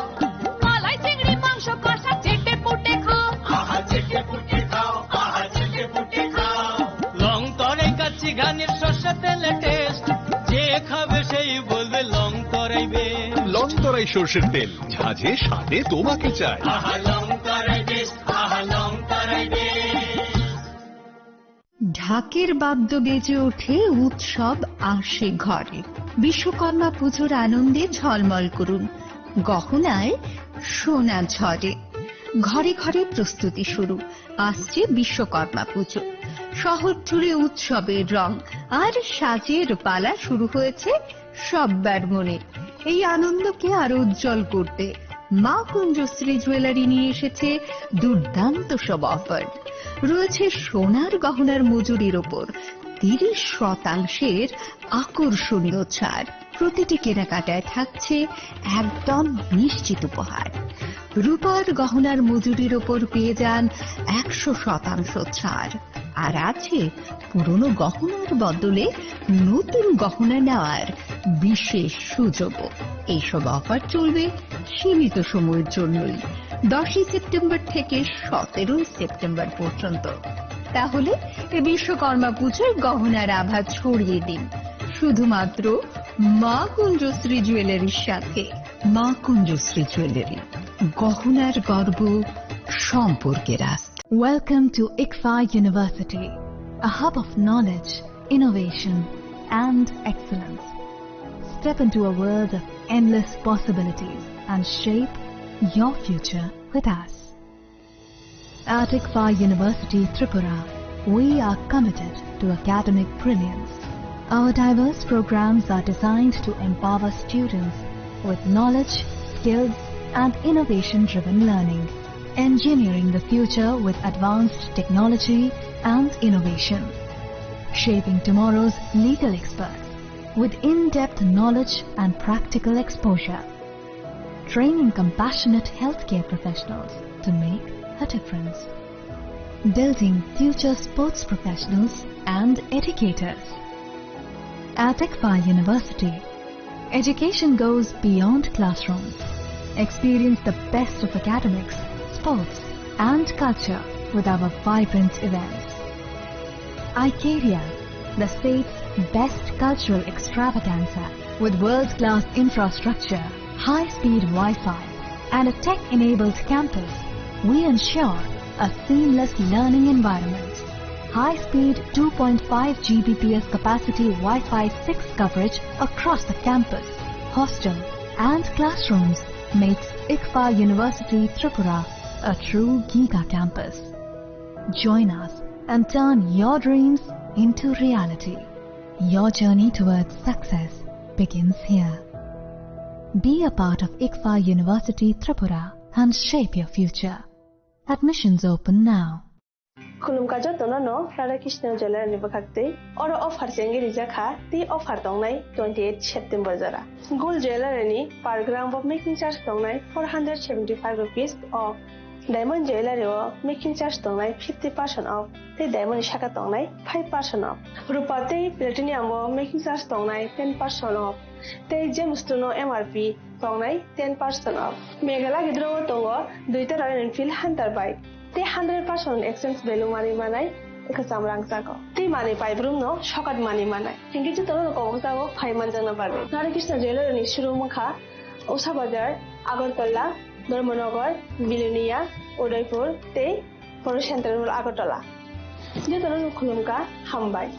মালাই চিংড়ি মাংস কষা চেটে পুটে খাও। আহা চেটে পুটে খাও, আহা চেটে পুটে খাও। লং তরাই কাচ্চি ঘানির সর্ষে তেলে টেস্ট, যে খাবে সেই বলবে লং তরাই বেশ। লং তরাই সর্ষের তেল, ঝাঁঝে স্বাদে তোমাকে চাই। আহা লং তরাই বেশ, আহা লং তরাই বেশ। ঢাকের বাদ্য বেজে ওঠে, উৎসব আসে ঘরে। বিশ্বকর্মা পুজোর আনন্দে ঝলমল করুন, গহনায় সোনা ঝরে। ঘরে ঘরে প্রস্তুতি শুরু, আসছে বিশ্বকর্মা পুজো। শহর জুড়ে উৎসবের রং আর সাজের পালা শুরু হয়েছে সব্বার মনে। এই আনন্দকে আরো উজ্জ্বল করতে মা কুঞ্জশ্রী জুয়েলারি নিয়ে এসেছে দুর্দান্ত সব অফার। রয়েছে সোনার গহনার মজুরির ওপর তিরিশ শতাংশের আকর্ষণীয় ছাড়। প্রতিটি কেনাকাটায় থাকছে একদম নিশ্চিত উপহার। রূপার গহনার মজুরির ওপর পেয়ে যান একশো শতাংশ ছাড়। আর আছে পুরনো গহনার বদলে নতুন গহনা নেওয়ার বিশেষ সুযোগও। এইসব অফার চলবে সীমিত সময়ের জন্যই, দশই সেপ্টেম্বর থেকে সতেরোই সেপ্টেম্বর পর্যন্ত। তাহলে এ বিশ্বকর্মা পুজোয় গহনার আভা ছড়িয়ে দিন শুধুমাত্র মা কুঞ্জশ্রী জুয়েলারির সাথে। মা কুঞ্জশ্রী জুয়েলারি, গহনার গর্ব, সম্পর্কের আস্থা। Welcome to ICFAI University, a hub of knowledge, innovation, and excellence. Step into a world of endless possibilities and shape your future with us. At ICFAR University Tripura, we are committed to academic brilliance. Our diverse programs are designed to empower students with knowledge, skills, and innovation-driven learning, engineering the future with advanced technology and innovation, shaping tomorrow's legal experts with in-depth knowledge and practical exposure, training compassionate healthcare professionals to make a difference, building future sports professionals and educators. At ICFAR University, education goes beyond classrooms. Experience the best of academics, sports, and culture with our vibrant events. Icaria, the state's best cultural extravaganza, with world-class infrastructure, high-speed Wi-Fi, and a tech-enabled campus, we ensure a seamless learning environment. High-speed two point five G B P S capacity Wi-Fi six coverage across the campus, hostel, and classrooms makes ICFAR University Tripura a true giga campus. Join us and turn your dreams into reality. Your journey towards success begins here. Be a part of ICFAR University Tripura and shape your future. Admissions open now. Khulumkha jotono no Radha Krishna Jewellery ni bwkhak twi. Oro offer chengwi rijak kha, tei offer tongnai twenty eight September jora. Gold Jewellery ni per gram bo making charge tongnai four hundred seventy five rupees off. Diamond Jewellery o making charge tongnai fifty percent off, tei diamond ni saka tongnai five percent off. Rupa tei platinum o making charge tongnai ten percent off, tei gems no M R P tongnai ten percent off. Meghalaya gidro o tongo duita Royal Enfield Hunter bike. Tei hundred percent exchange value manwi manai kwcham rangchago. Tei manwi paibrum no sokat manwi manai. Hinkhe jotono no kobok jago phai manjakna bagwi. Radha Krishna Jewellery ni showroom wngkha Usha Bazar, Agartala, Dharmanagar, Bilonia, Udaipur tei Poro Central Mall Agartala. Jotono no khulumkha, hambai.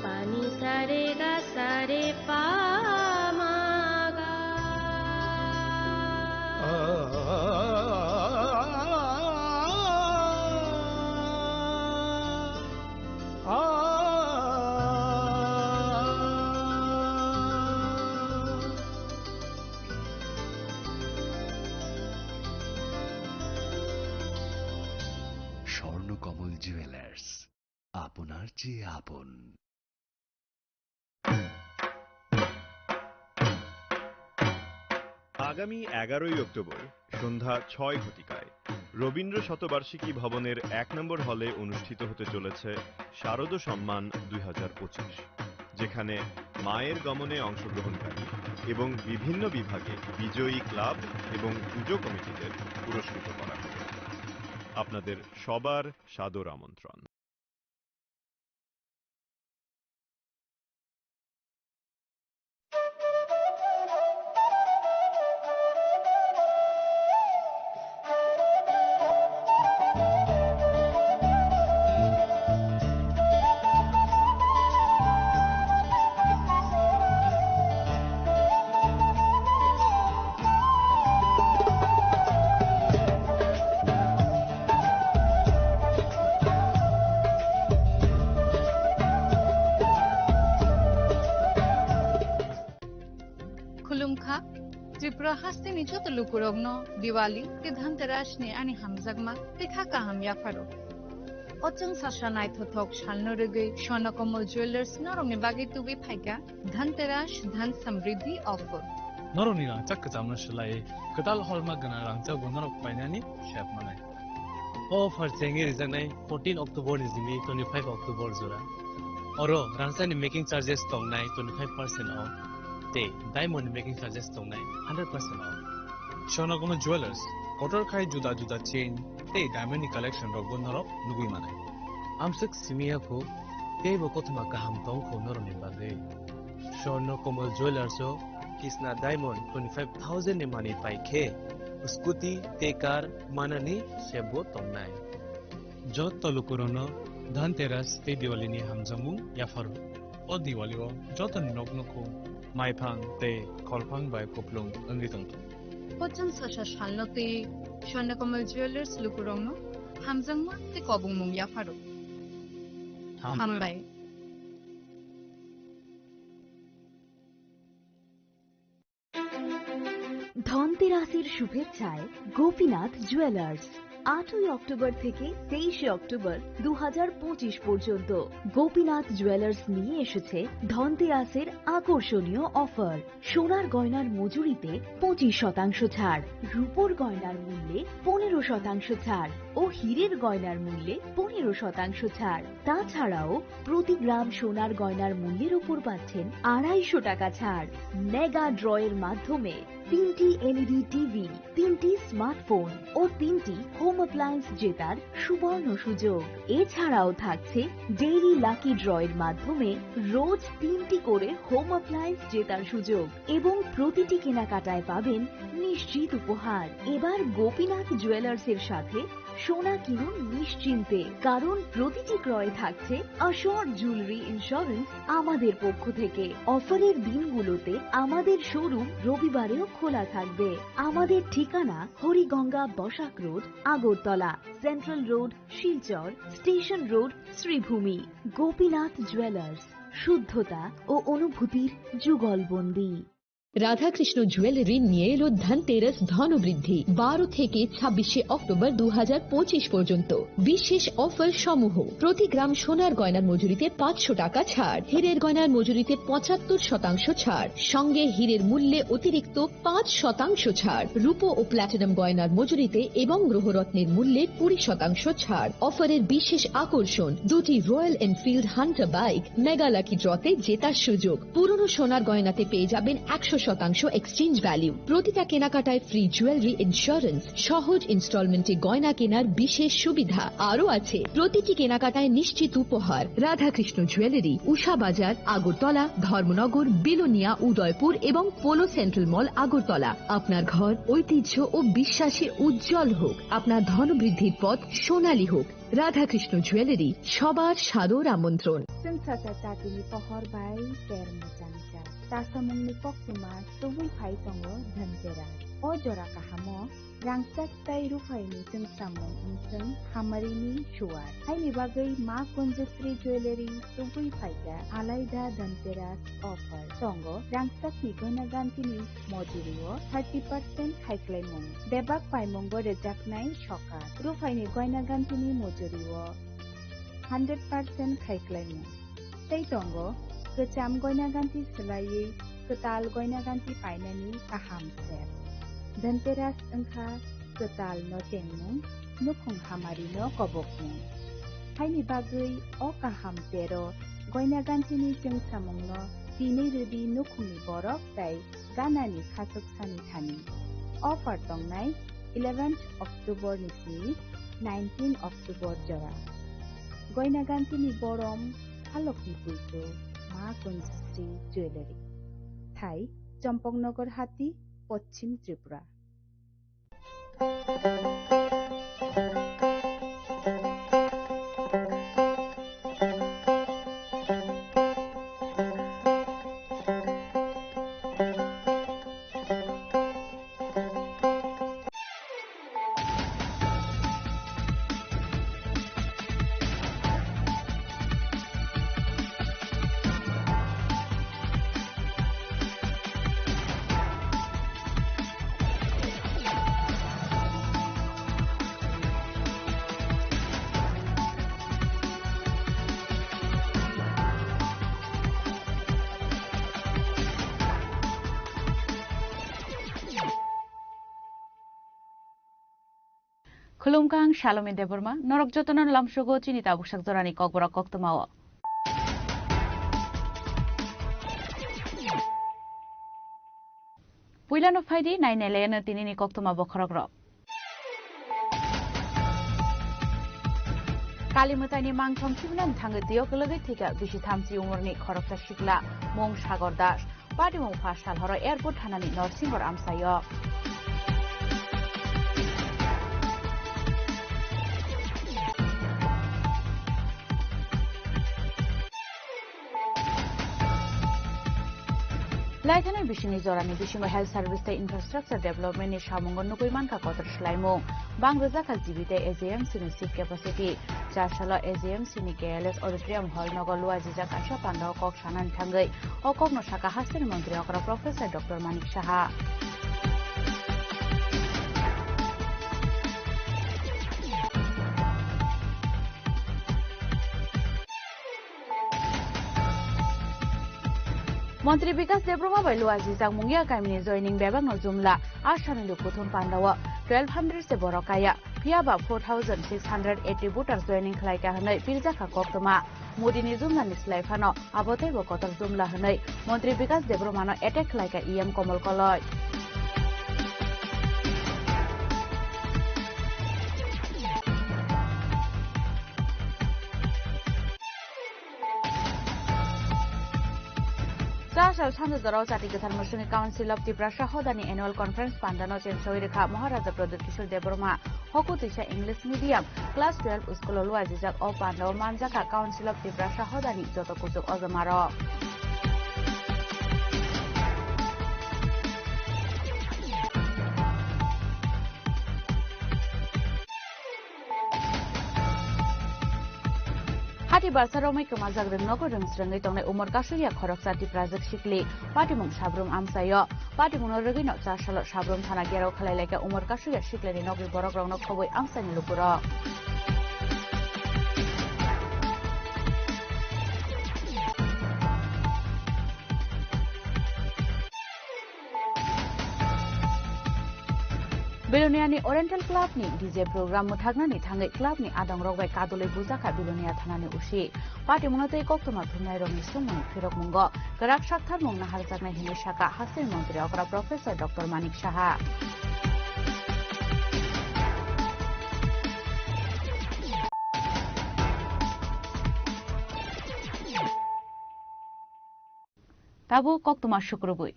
Pani sare ga sare pa ma ga. Swarnakamal jewellers, আপনার চেয়ে আপন। আগামী এগারোই অক্টোবর সন্ধ্যা ছয় ঘটিকায় রবীন্দ্র শতবার্ষিকী ভবনের এক নম্বর হলে অনুষ্ঠিত হতে চলেছে শারদ সম্মান দুই হাজার পঁচিশ, যেখানে মায়ের গমনে অংশগ্রহণকারী এবং বিভিন্ন বিভাগে বিজয়ী ক্লাব এবং পুজো কমিটিদের পুরস্কৃত করা হবে। আপনাদের সবার সাদর আমন্ত্রণ। Khulumkha, Tripura hasteni joto lukurokno Diwali tei Dhanteras ni ani hamjakma tei kha kaham yapharo. O chwng sasa naithothok salno rwgwi Swarnakomal Jewellers norokni bagwi tubui phaikha Dhanteras Dhan Samriddhi offer. Norokni rangchak kwchamno swlaiwi kwtal holma gwnang rangchakbo norok painani sep manai. O offer chengwi rijaknai fourteen October ni simi twenty-five October jora. Oro rangchakni making charges tongnai twenty-five percent off tei diamond ni making charges tongnai hundred percent off. Swarnakomal Jewellers, kotor khai juda juda chain tei diamond ni collection rokbo norok nugwi manai. Amswk simi ya kho, teibo kothoma kaham tong kho norokni bagwi. Swarnakomal Jewellers o Kisna Diamond twenty-five thousand ni manwi pai khe, scooty tei car manani sep bo tongnai. Jotto lukurokno Dhanteras tei Diwali ni hamjakmung yapharo. O Diwali o jotoni nok nukhung maiphang tei kholphang bai kuplung wngwi tongthung. Pocham sasa salno tei Swarnakomal Jewellers lukurokno hamjakma tei kobongmung yapharo. Ham. Hambai. ধনতেরাসের শুভেচ্ছায় গোপীনাথ জুয়েলার্স। আটই অক্টোবর থেকে তেইশে অক্টোবর দু হাজার পঁচিশ পর্যন্ত গোপীনাথ জুয়েলার্স নিয়ে এসেছে ধনতেরাসের আকর্ষণীয় অফার। সোনার গয়নার মজুরিতে পঁচিশ শতাংশ ছাড়, রূপোর গয়নার মূল্যে পনেরো শতাংশ ছাড় ও হীরের গয়নার মূল্যে পনেরো শতাংশ ছাড়। তাছাড়াও প্রতি গ্রাম সোনার গয়নার মূল্যের উপর পাচ্ছেন আড়াইশো টাকা ছাড়। মেগা ড্রয়ের মাধ্যমে তিনটি এলইডি টিভি, তিনটি স্মার্টফোন ও তিনটি হোম অ্যাপ্লায়েন্স জেতার সুবর্ণ সুযোগ। এছাড়াও থাকছে ডেইলি লাকি ড্রয়ের মাধ্যমে রোজ তিনটি করে হোম অ্যাপ্লায়েন্স জেতার সুযোগ এবং প্রতিটি কেনাকাটায় পাবেন নিশ্চিত উপহার। এবার গোপীনাথ জুয়েলার্সের সাথে সোনা কিনুন নিশ্চিন্তে, কারণ প্রতিটি ক্রয়ে থাকছে অ্যাসিওর জুয়েলারি ইন্স্যুরেন্স আমাদের পক্ষ থেকে। অফারের দিনগুলোতে আমাদের শোরুম রবিবারেও খোলা থাকবে। আমাদের ঠিকানা Hariganga Basak road, Agartala, central road, Silchar, station road, Sribhumi. Gopinath jewellers, শুদ্ধতা ও অনুভূতির যুগলবন্দী। রাধাকৃষ্ণ জুয়েলারি নিয়ে এলো ধনতেরাস ধনবৃদ্ধি। বারো থেকে ছাব্বিশে অক্টোবর দু হাজার পঁচিশ পর্যন্ত বিশেষ অফার সমূহ: প্রতি গ্রাম সোনার গয়নার মজুরিতে পাঁচশো টাকা ছাড়, হীরের গয়নার মজুরিতে পঁচাত্তর শতাংশ ছাড়, সঙ্গে হীরের মূল্যে অতিরিক্ত পাঁচ শতাংশ ছাড়, রূপো ও প্ল্যাটিনাম গয়নার মজুরিতে এবং গ্রহরত্নের মূল্যে কুড়ি শতাংশ ছাড়। অফারের বিশেষ আকর্ষণ: দুটি royal Enfield Hunter bike mega lucky ড্রতে জেতার সুযোগ। পুরনো সোনার গয়নাতে পেয়ে যাবেন একশো শতাংশ এক্সচেঞ্জ ভ্যালু। প্রতিটা কেনাকাটায় ফ্রি জুয়েলারি ইন্স্যুরেন্স, সহজ ইনস্টলমেন্টে গয়না কেনার বিশেষ সুবিধা। আরও আছে প্রতিটি কেনাকাটায় নিশ্চিত উপহার। রাধাকৃষ্ণ জুয়েলারি, উষা বাজার, আগরতলা, ধর্মনগর, বিলোনিয়া, উদয়পুর এবং পোলো সেন্ট্রাল মল, আগরতলা। আপনার ঘর ঐতিহ্য ও বিশ্বাসে উজ্জ্বল হোক, আপনার ধনবৃদ্ধির পথ সোনালী হোক। রাধাকৃষ্ণ জুয়েলারি, সবার সাদর আমন্ত্রণ। Chwng sasa chatini pohor bai ter mwchangsa. Chasamungni koktwma tubui phai tongo Dhanteras. O jora kahamo rangchak tei ruphaini chwngsamung wngchwng hamarini suar. Haini bagwi Ma Kunjasri Jewellery tubui phaikha alaida Dhanteras offer. Tongo rangchakni goina gantini mojurio thirty percent khaiklaimung. Bebak paimungo rwjaknai sokat. Ruphaini goina gantini mojurio hundred percent khaiklaimung. Tei tongo kwcham goina ganti swlaiwi kwtal goina ganti painani kaham step. Dhanteras wngkha kwtal no chengmung, nukhung hamari no kobokmung. Haini bagwi o kaham tero goina gantini chwngsamung no tinwi rwdi nukhungni borok tei ganani khachuksa ni thani. Offer tongnai eleventh October ni simi nineteen October jora. Goina gantini borom, halokni puitu, Ma Kunjasri Jewellery. Thai, Champaknagar Hati, Poschim Tripura. Khulumkha, ang Salome Debbarma, norok jotono lamsogo chini tabuksak jorani kokborok koktwmao. Puilano phaidi nainailaino tinini koktwma bokhorokrok. Kali mwtaini mangthom sibinani thangwi twiyo kwlwgwi thwikha bisi thamchi umorni khoroksa sikla, mung Sagor Das. Patimung pha sal horo airport thanani Norsinghor amchaio. Chaithanai bisingni jorani bisingo health service tei infrastructure development ni samungo nugui mankha kotor swlaimung. Bang rwjakha G B tei A J M C ni seat capacity. Charsalo A J M C ni K L S Auditorium Hall nogo luajijak kaisa pandao kok sanani thangwi. O kokno sakha hasteni montri okra Professor Doctor Manik Saha. Montri Bikas Debbarma bai luajijak Mungia kamini joining bebakno jumla. Assamni lukuthum pandao twelve hundred se borok kaya. Phiya ba four thousand six hundred eighty voters joining khlai ka hwnwi pirjakha koktwma. Modi ni jumla ni slai phano abo teibo kotor jumla hwnwi Montri Bikas Debbarma no attack khlai ka E M Komol Koloi. Chasal Sanjajorao Chati Kwthar Mwswngni Council of Tiprasa Hodani Annual Conference pandano chensoi rwkha Maharaja Pradyut Kishore Debbarma. Hoku tisa English medium class twelve school o luajijak o pandao manjakha Council of Tiprasa Hodani joto kuchuk ojomarok. Hati barsa romwi kwmajak rwngnogo rwngsrwngwi tongnai umor kasukya khoroksa Tiprajwk sikli. Patimung sabrum amchaio. Patimungno rwgwino Chasalo sabrum thana gherao khlai laikha umor kasukya siklini nokni borokrokno khobwi amchaini lukurok. Biloniani Oriental Club ni D J program mwthaknani thangwi club ni adongrok bai kadulwi bujakha Bilonia thanani usi. Patimungno tei koktwma thumnairokni swngmung phirokmungo kwrak saktharmung naharjaknai hwnwi sakha hasteni montri okra Professor Doctor Manik Saha. Tabuk koktwma sukrubwi.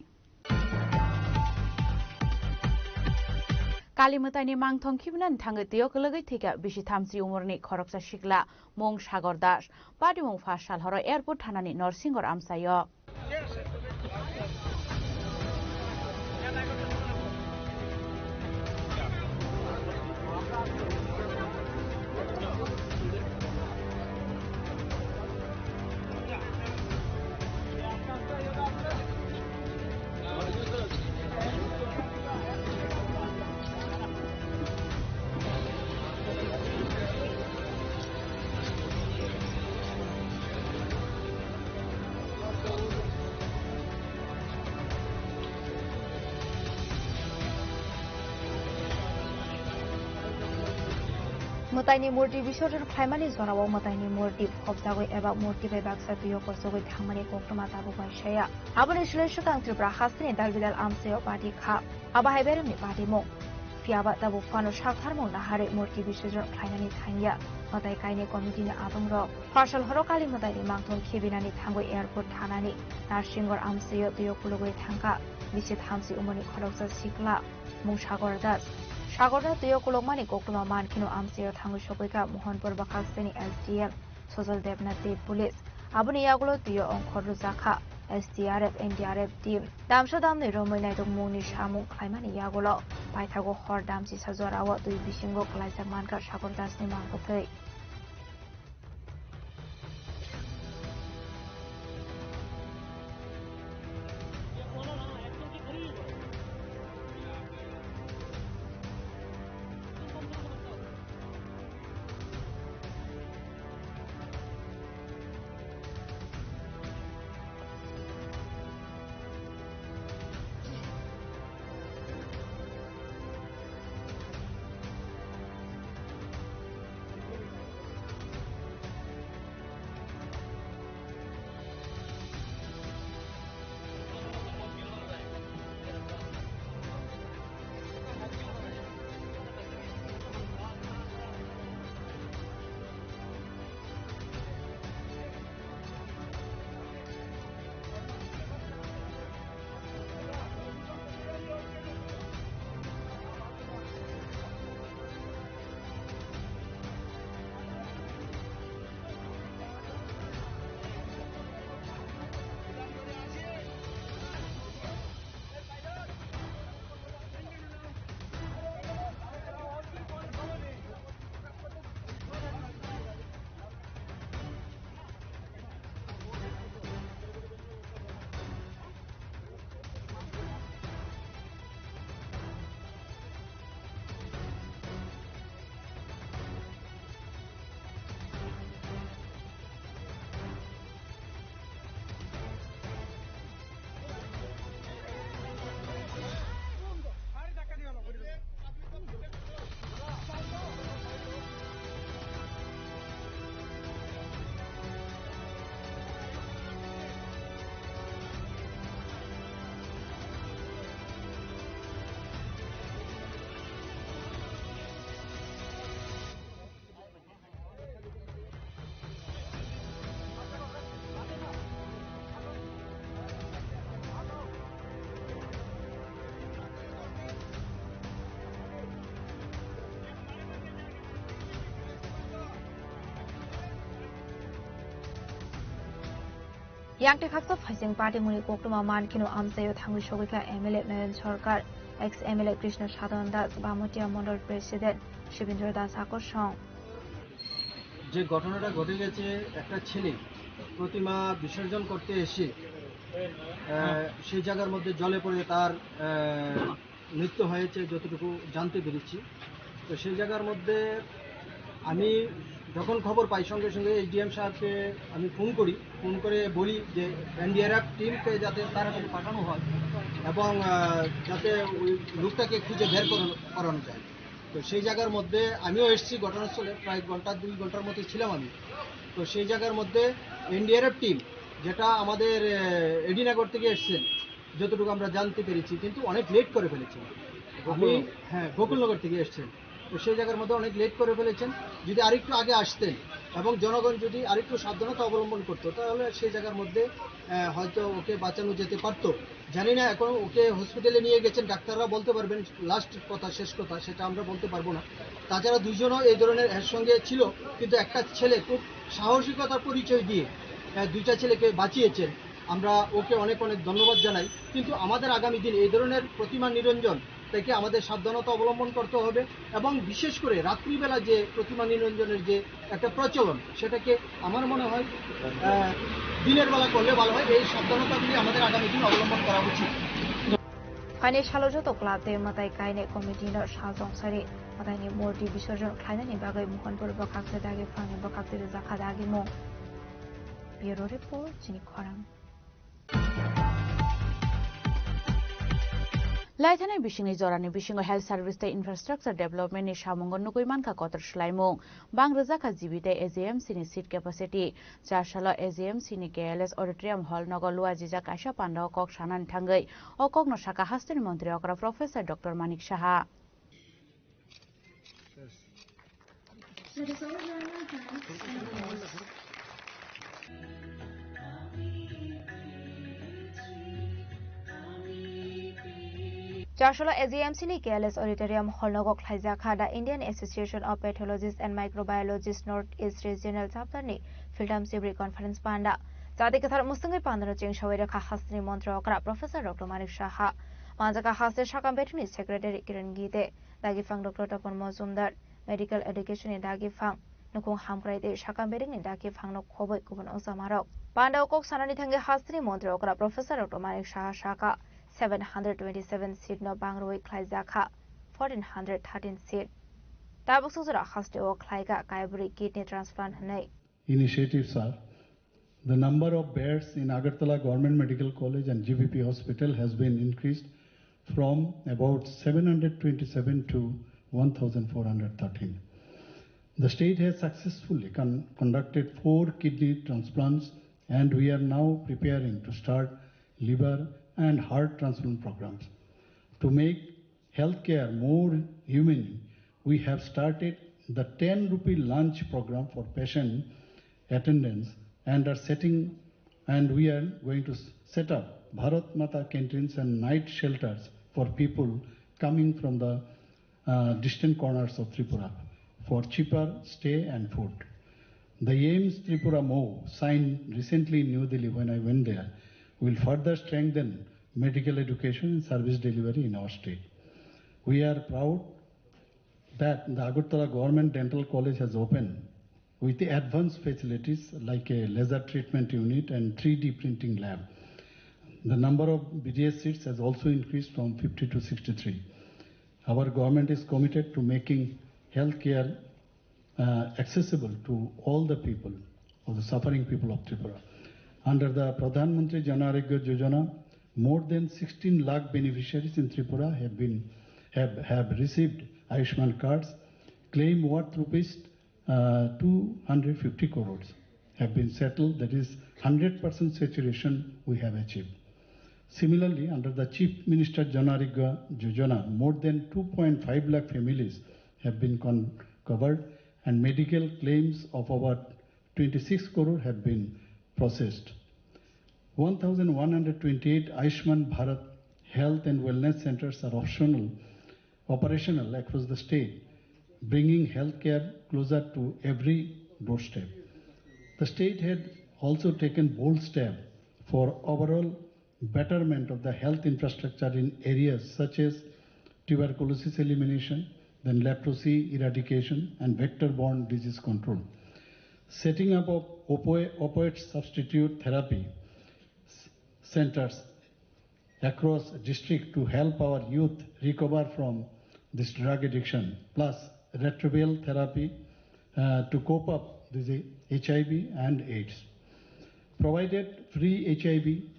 Kali mwtaini mangthong khibinani thangwi twiyo kwlwgwi thwikha bisi thamchi umorni khoroksa sikla, mung Sagor Das. Patimung pha sal horo airport thanani Norsingor amchaio. Mwtaini murti bisorjon khlaimani jorao mwtaini murti phobjagwi eba murti bai baksa twiyo kochogwi thangmani koktwma tabuk bai saya. Aboni slai swkang Tripura hasteni dalbidal amchaio party kha. Abo hai beremni patimung. Phiya ba tabuk phano saktharmung naharwi murti bisorjon khlainani thangya mwtai kainwi committee ni adongrok. Phasal horo Kali mwtaini mangthong khibinani thangwi airport thanani Narsingor amchaio twiyo kulugwi thangkha bisi thamchi umorni khoroksa sikla, mung Sagor Das. Sagorno twiyo kulukmani koktwma mankheno amchaio thangwi sogwikha Mohanpur bwkhakseni S D M Sojal Debnath Deb Police. Aboni yagulo twiyo ongkhor rwjakha S D R F, N D R F team. Damsa damni romwi naitokmungni samung khlaimani yagulo paithago hor damchisa jorao twi bisingo klaijak mankha Sagor Dasni mangkwthwi. Yang tei khaksa phaising party muni koktwma man kheno amchaio thangwi sogwi kha M L A Nayan Sarkar, ex M L A Krishna Sadhan Das, Bamotia Mondol President Shibindra Das Akorsong. যে ঘটনাটা ঘটে গেছে, একটা ছেলে প্রতিমা বিসর্জন করতে এসে আহ, সেই জায়গার মধ্যে জলে পড়ে তার আহ, মৃত্যু হয়েছে, যতটুকু জানতে পেরেছি। তো সেই জায়গার মধ্যে আমি যখন খবর পাই, সঙ্গে সঙ্গে এসডিএম সাহেবকে আমি ফোন করি। ফোন করে বলি যে এনডিআরএফ টিমকে যাতে তাড়াতাড়ি পাঠানো হয় এবং আহ, যাতে ওই লোকটাকে খুঁজে বের করানো করানো যায়। তো সেই জায়গার মধ্যে আমিও এসেছি ঘটনাস্থলে, প্রায় ঘন্টা দুই ঘন্টার মতো ছিলাম আমি। তো সেই জায়গার মধ্যে এনডিআরএফ টিম, যেটা আমাদের এডিনগর থেকে এসছেন, যতটুকু আমরা জানতে পেরেছি, কিন্তু অনেক লেট করে ফেলেছেন। আমি, হ্যাঁ, গোকুলনগর থেকে এসছেন। তো সেই জায়গার মধ্যে অনেক লেট করে ফেলেছেন। যদি আরেকটু আগে আসতেন এবং জনগণ যদি আরেকটু সাবধানতা অবলম্বন করতো, তাহলে সেই জায়গার মধ্যে আহ, হয়তো ওকে বাঁচানো যেতে পারতো। জানি না, এখন ওকে হসপিটালে নিয়ে গেছেন, ডাক্তাররা বলতে পারবেন লাস্ট কথা, শেষ কথা, সেটা আমরা বলতে পারবো না। তাছাড়া দুইজনও এই ধরনের এর সঙ্গে ছিল, কিন্তু একটা ছেলে খুব সাহসিকতার পরিচয় দিয়ে আহ, দুইটা ছেলেকে বাঁচিয়েছেন। আমরা ওকে অনেক অনেক ধন্যবাদ জানাই। কিন্তু আমাদের আগামী দিন এই ধরনের প্রতিমা নিরঞ্জন থেকে আমাদের সাবধানতা অবলম্বন করতে হবে এবং বিশেষ করে রাত্রিবেলা যে প্রতিমা নিরঞ্জনের যে একটা প্রচলন, সেটাকে আমার মনে হয় আহ, দিনের বেলা করলে ভালো হয়। এই সাবধানতাগুলি আমাদের আগামী দিন অবলম্বন করা উচিত। Phaini salo joto club tei mwtai kainai committee no sal tong sari mwtaini murti bisorjon khlainani bagwi Mohanpur bwkhak tei Dagi phangni bwkhak twi rijak kha dagimung. Bureau report, chini khorang. Laithanai bisingni jorani bisingo health service tei infrastructure development ni samungo nugwi mankha kotor swlaimung. Bang rwjakha G B tei A G M C ni seat capacity. Char salo A G M C ni K L S Auditorium Hall nogo luajijak kaisa pandao kok sanani thangwi. O kokno sakha hasteni montri okra Professor Doctor Manik Saha. Char salo A G M C ni K L S Auditorium Hall nogo khlaijak kha The Indian Association of Pathologists and Microbiologists North East Regional Chapter ni Philtam Sibri Conference panda. Chati kwthar musungwi pandano chengsawi rwkha hasteni montri okra Professor Doctor Manik Saha. Manjaka haste sakam betini Secretary Kiran Gite, Dagi phang Doctor Topon Mojumdar, Medical Education ni dagi phang, nukhung hamkrai tei sakam bedekni dagi phangno khoboi kubun ojamarok. Pandao kok sanani thangwi hasteni montri okra Professor Doctor Manik Saha sakha, seven hundred twenty seven seat no bangrwi khlaijakha, fourteen hundred thirteen seat. Tabuk sujura hasteo khlaikha kaibri kidney transplant hwnwi. Initiatives are the number of beds in Agartala Government Medical College and G B P Hospital has been increased from about seven hundred twenty-seven to one thousand four hundred thirteen. The state has successfully con- conducted four kidney transplants, and we are now preparing to start liver and heart transplant programs. To make healthcare more humane, we have started the ten rupee lunch program for patient attendance and are setting and we are going to s- set up Bharat Mata canteens and night shelters for people coming from the uh, distant corners of Tripura for cheaper stay and food. The AIIMS Tripura MoU signed recently in New Delhi when I went there will further strengthen medical education and service delivery in our state. We are proud that the Agartala Government Dental College has opened with advanced facilities like a laser treatment unit and three D printing lab. The number of B D S seats has also increased from fifty to sixty-three. Our government is committed to making healthcare uh, accessible to all the people, all the suffering people of Tripura. Under the Pradhan Mantri Jan Arogya Yojana, more than sixteen lakh beneficiaries in Tripura have been have, have received Ayushman cards. Claim worth rupees uh, two hundred fifty crores have been settled, that is, hundred percent saturation we have achieved. Similarly, under the Chief Minister Jan Arogya Yojana, more than two point five lakh families have been con- covered, and medical claims of over twenty-six crore have been processed. One thousand one hundred twenty-eight Ayushman Bharat health and wellness centers are optional, operational across the state, bringing healthcare closer to every doorstep. The state had also taken bold step for overall betterment of the health infrastructure in areas such as tuberculosis elimination, then leprosy eradication, and vector-borne disease control. Setting up of opioid, opioid substitute therapy s-, centers across district to help our youth recover from this drug addiction, plus retroviral therapy, uh, to cope up with the H I V and AIDS. Provided free H I V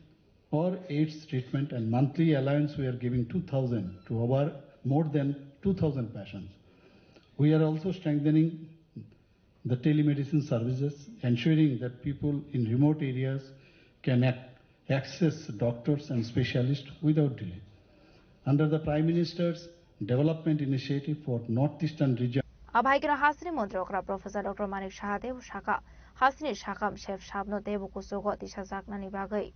or AIDS treatment and monthly allowance, we are giving two thousand to our more than two thousand patients. We are also strengthening the telemedicine services, ensuring that people in remote areas can ac-, access doctors and specialists without delay. Under the Prime Minister's Development Initiative for Northeastern Region, Abaikeno hasini montri okra Professor Doctor Manik Saha tebo saka, hasini sakam sep sabno tebo kusugo tisajaknani bagwi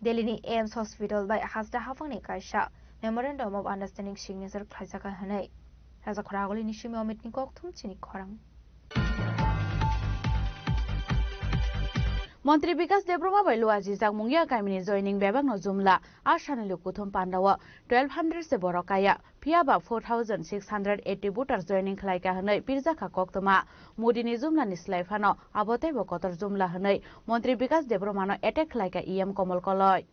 Delhi ni AIIMS Hospital bai hasta haphangni kaisa Memorandum of Understanding signature khlaijakha hwnwi. Raja Khoraguli ni simi Amit ni kokthum chini khorang. Montri Bikas Debbarma bai lua jijak Mungia kamini joining bebakno jumla, asani lukuthum pandao twelve hundred se borok kaya, phiya ba four thousand six hundred eighty voters joining khlaika hwnwi pirjakha koktwma. Modi ni jumla ni slai phano abo teibo kotor jumla hwnwi Montri Bikas Debbarma no attack khlaika E M Komol Koloi.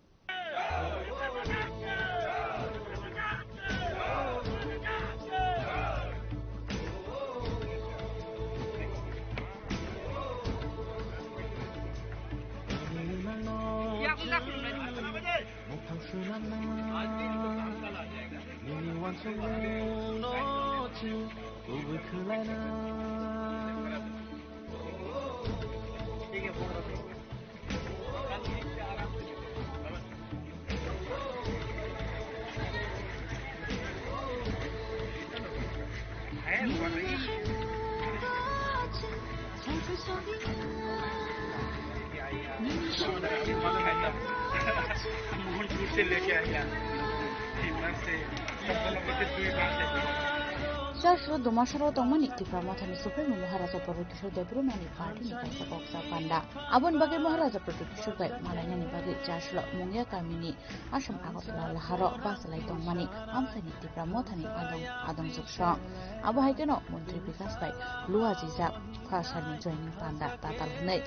Chasro Dumasoro tongmani Tipra Mothani Supremo Maharaja Pradyut Kishore Debbarmani party ni kaisa koksa panda. Aboni bagwi Maharaja Pradyut Kishore bai malainani bagwi Chasro Mungia kamini Assam Agartala laharo bachalai tongmani amchaini Tipra Mothani adong, adong juksong. Abo hai kheno Montri Bikas bai lua jijak phasalni joining panda tatal hwnwi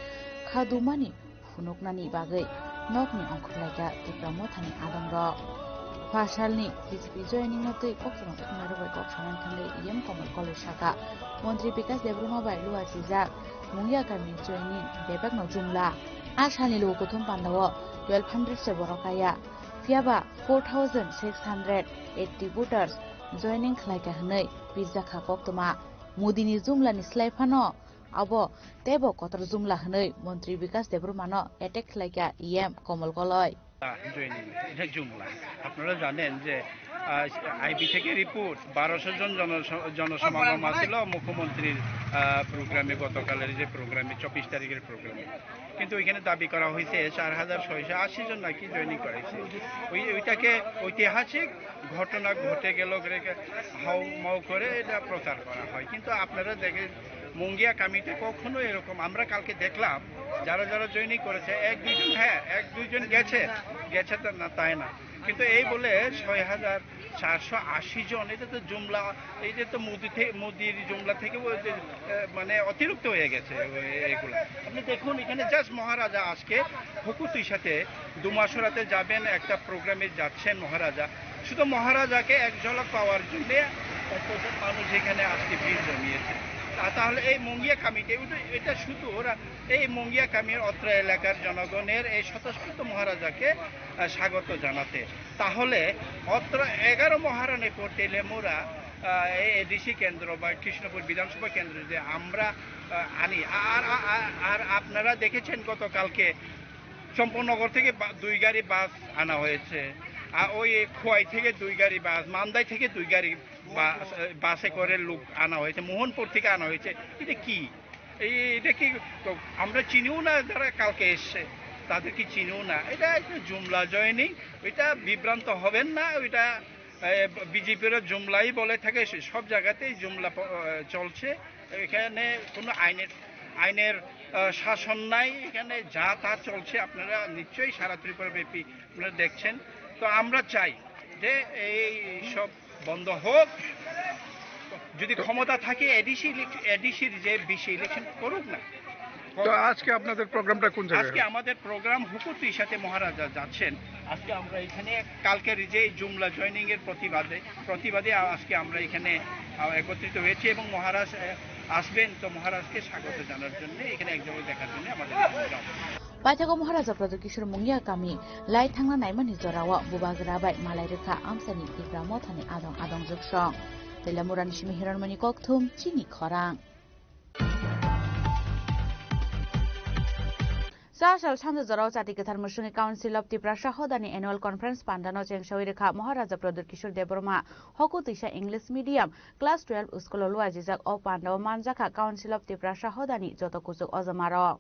khadumani phunuknani bagwi nokni ongkhorlaika Tipra Mothani adongrok. Phasalni B J P joining no twi kokthumrok thumnairok bai kok sanani thangwi E M Komol Koloi saka, Montri Bikas Debbarma bai lua jijak Mungia kamini joining bebakno jumla. A salni lukuthum pandao twelve hundred se borok kaya. Phiya ba four thousand six hundred eighty voters joining khlaika hwnwi pirjakha koktwma. Modi ni jumla ni slai phano abo teibo kotor jumla hwnwi Montri Bikas Debbarma no attack khlaika E M Komol Koloi. আহ, জয়নিং, এটা জুমলা। আপনারা জানেন যে, আহ, আইবি থেকে রিপোর্ট, বারোশো জন জন-, জনসমাগম আছিল মুখ্যমন্ত্রীর, আহ, প্রোগ্রামে, গতকালের যে প্রোগ্রামে, চব্বিশ তারিখের প্রোগ্রামে। কিন্তু ওইখানে দাবি করা হয়েছে চার হাজার ছয়শো আশি জন নাকি জয়েনিং করেছে। ওই, ওইটাকে ঐতিহাসিক ঘটনা ঘটে গেল, করে হাউ মাউ করে এটা প্রচার করা হয়। কিন্তু আপনারা দেখে মুঙ্গিয়া কামিতে কখনো এরকম, আমরা কালকে দেখলাম যারা যারা জয়েনিং করেছে, এক দুইজন, হ্যাঁ, এক দুইজন গেছে, গেছে তো না, তাই না, কিন্তু এই বলে ছয় হাজার চারশো আশি জন, এটা তো জুমলা, এই যে তো মোদি থে-, মোদির জুমলা থেকে ওই যে, এ, মানে অতিরিক্ত হয়ে গেছে ওই, এগুলা। আপনি দেখুন, এখানে জাস্ট মহারাজা আজকে হুকুতুই সাথে দুমাসরাতে যাবেন, একটা প্রোগ্রামে যাচ্ছেন মহারাজা। শুধু মহারাজাকে এক ঝলক পাওয়ার জন্য কতজন মানুষ এখানে আজকে ভিড় জমিয়েছে। তা-, তাহলে এই মুঙ্গিয়া কামিতে, এটা, এটা শুধু ওরা, এই মুঙ্গিয়া কামির অত্র এলাকার জনগণের এই স্বতঃস্ফূর্ত মহারাজাকে, আহ, স্বাগত জানাতে। তাহলে অত্র এগারো মহারানী পটেলে মোরা, আহ, এই এডিসি কেন্দ্র বা কৃষ্ণপুর বিধানসভা কেন্দ্র যে আমরা, আহ, আনি, আর, আর, আর, আর আপনারা দেখেছেন গতকালকে চম্পকনগর থেকে বা-, দুই গাড়ি বাস আনা হয়েছে, আর ওই খোয়াই থেকে দুই গাড়ি বাস, মান্দাই থেকে দুই গাড়ি বা-, বাসে করে লোক আনা হয়েছে, মোহনপুর থেকে আনা হয়েছে। এটা কি? এই, এটা কি? তো আমরা চিনিও না যারা কালকে এসছে, তাদেরকে চিনিও না। এটা একটা জুমলা জয়েনিং, এটা বিভ্রান্ত হবেন না। ওইটা, এ, বিজেপিরও জুমলাই বলে থাকে, সে সব জায়গাতেই জুমলা প-, এ, চলছে। এখানে কোনো আইনের আইনের আহ, শাসন নাই, এখানে যা তা চলছে, আপনারা নিশ্চয়ই সারা ত্রিপুরা ব্যাপী আপনারা দেখছেন। তো আমরা চাই যে এই সব বন্ধ হোক, যদি ক্ষমতা থাকে এডিসি, এডিসির যে বিষয়ে ইলেকশন করুক না। তো আজকে আপনাদের প্রোগ্রামটা কোন জায়গায় আজকে আমাদের প্রোগ্রাম হুকুতিসাতে মহারাজা যাচ্ছেন। আজকে আমরা এখানে কালকের যে জুমলা জয়েনিং এর প্রতিবাদে প্রতিবাদে আজকে আমরা এখানে আহ, একত্রিত হয়েছি এবং মহারাজ আহ, আসবেন, তো মহারাজকে স্বাগত জানার জন্য এখানে এক জায়গায় দেখার জন্য আমাদের এই programme. Paithago Maharaja Pradyut Kishore Mongia kami lai thangna naimani jorao bubagra bai malai rwkha amchaini Tipra Mothani adong adong jwksong. Teilamurani simi Hiranmani kokthum chini khorang. Chasal sanja jorao Chati Kwthar Mwswngni Council of Tiprasa Hodani Annual Conference pandano chengsawi rwkha Maharaja Pradyut Kishore Debbarma, Hokutwisa English Medium, Class twelve school o luajijak. O pandao manjakha Council of Tiprasa Hodani joto kuchuk ojamarok.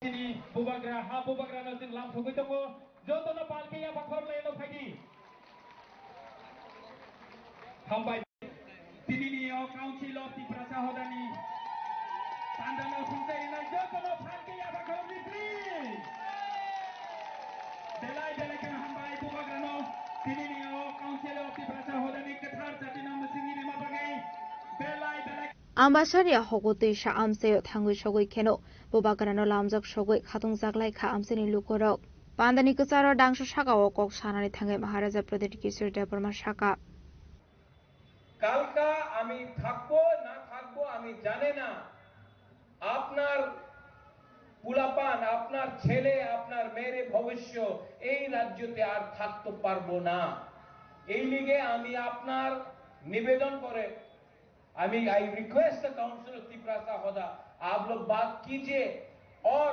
Chini bubagra, ha bubagrano chwng lam sogwi tongo. Jotono palki yapha khorlaino phaidi. Hambai. Tinini o Council of Tiprasa Hodani pandano songchai rinai jotono palki yapha khorni please. Belai belai kheno hambai bubagrano tinini o Council of Tiprasa Hodani kwthar jatina mwswngwi rima bagwi belai belai. Ambasari a hokutwi sa amchaio thangwi sogwi kheno bubagrano lamjak sogwi khatungjak lai kha amchaini lukurok. Pandani kwcharo dangsa sakao kok sanani thangwi Maharaja Pradyut Kishore Debbarma sakha. কালকা আমি থাকবো না থাকবো আমি জানে না। আপনার পুলাপান, আপনার ছেলে, আপনার মেয়ের ভবিষ্য এই রাজ্যতে আর থাকতে পারবো না। এই লিগে আমি আপনার নিবেদন করে আমি I request the Council of Tiprasa Hoda, आप लोग बात कीजिए और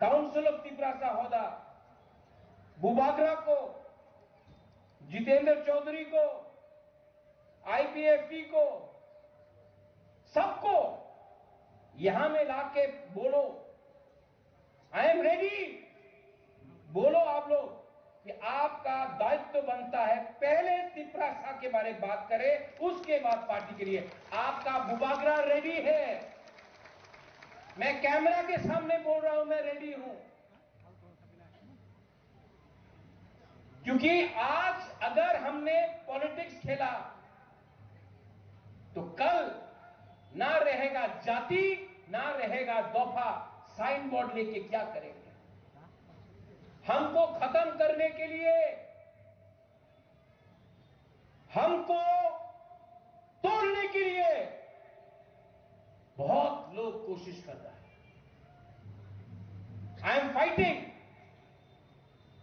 Council of Tiprasa Hoda Bubagra को, जितेंद्र चौधरी को, आईपीएफटी को, सबको यहां में लाके बोलो, I am ready। बोलो आप लोग कि आपका दायित्व बनता है, पहले तिपरासा के बारे में बात करें, उसके बाद पार्टी के लिए। आपका बुबागरा रेडी है। मैं कैमरा के सामने बोल रहा हूं, मैं रेडी हूं। क्योंकि आज अगर हमने पॉलिटिक्स खेला तो कल ना रहेगा जाति, ना रहेगा दफा। साइन बोर्ड लेके क्या करेंगे? हमको खत्म करने के लिए, हमको तोड़ने के लिए बहुत लोग कोशिश कर रहा है। I am fighting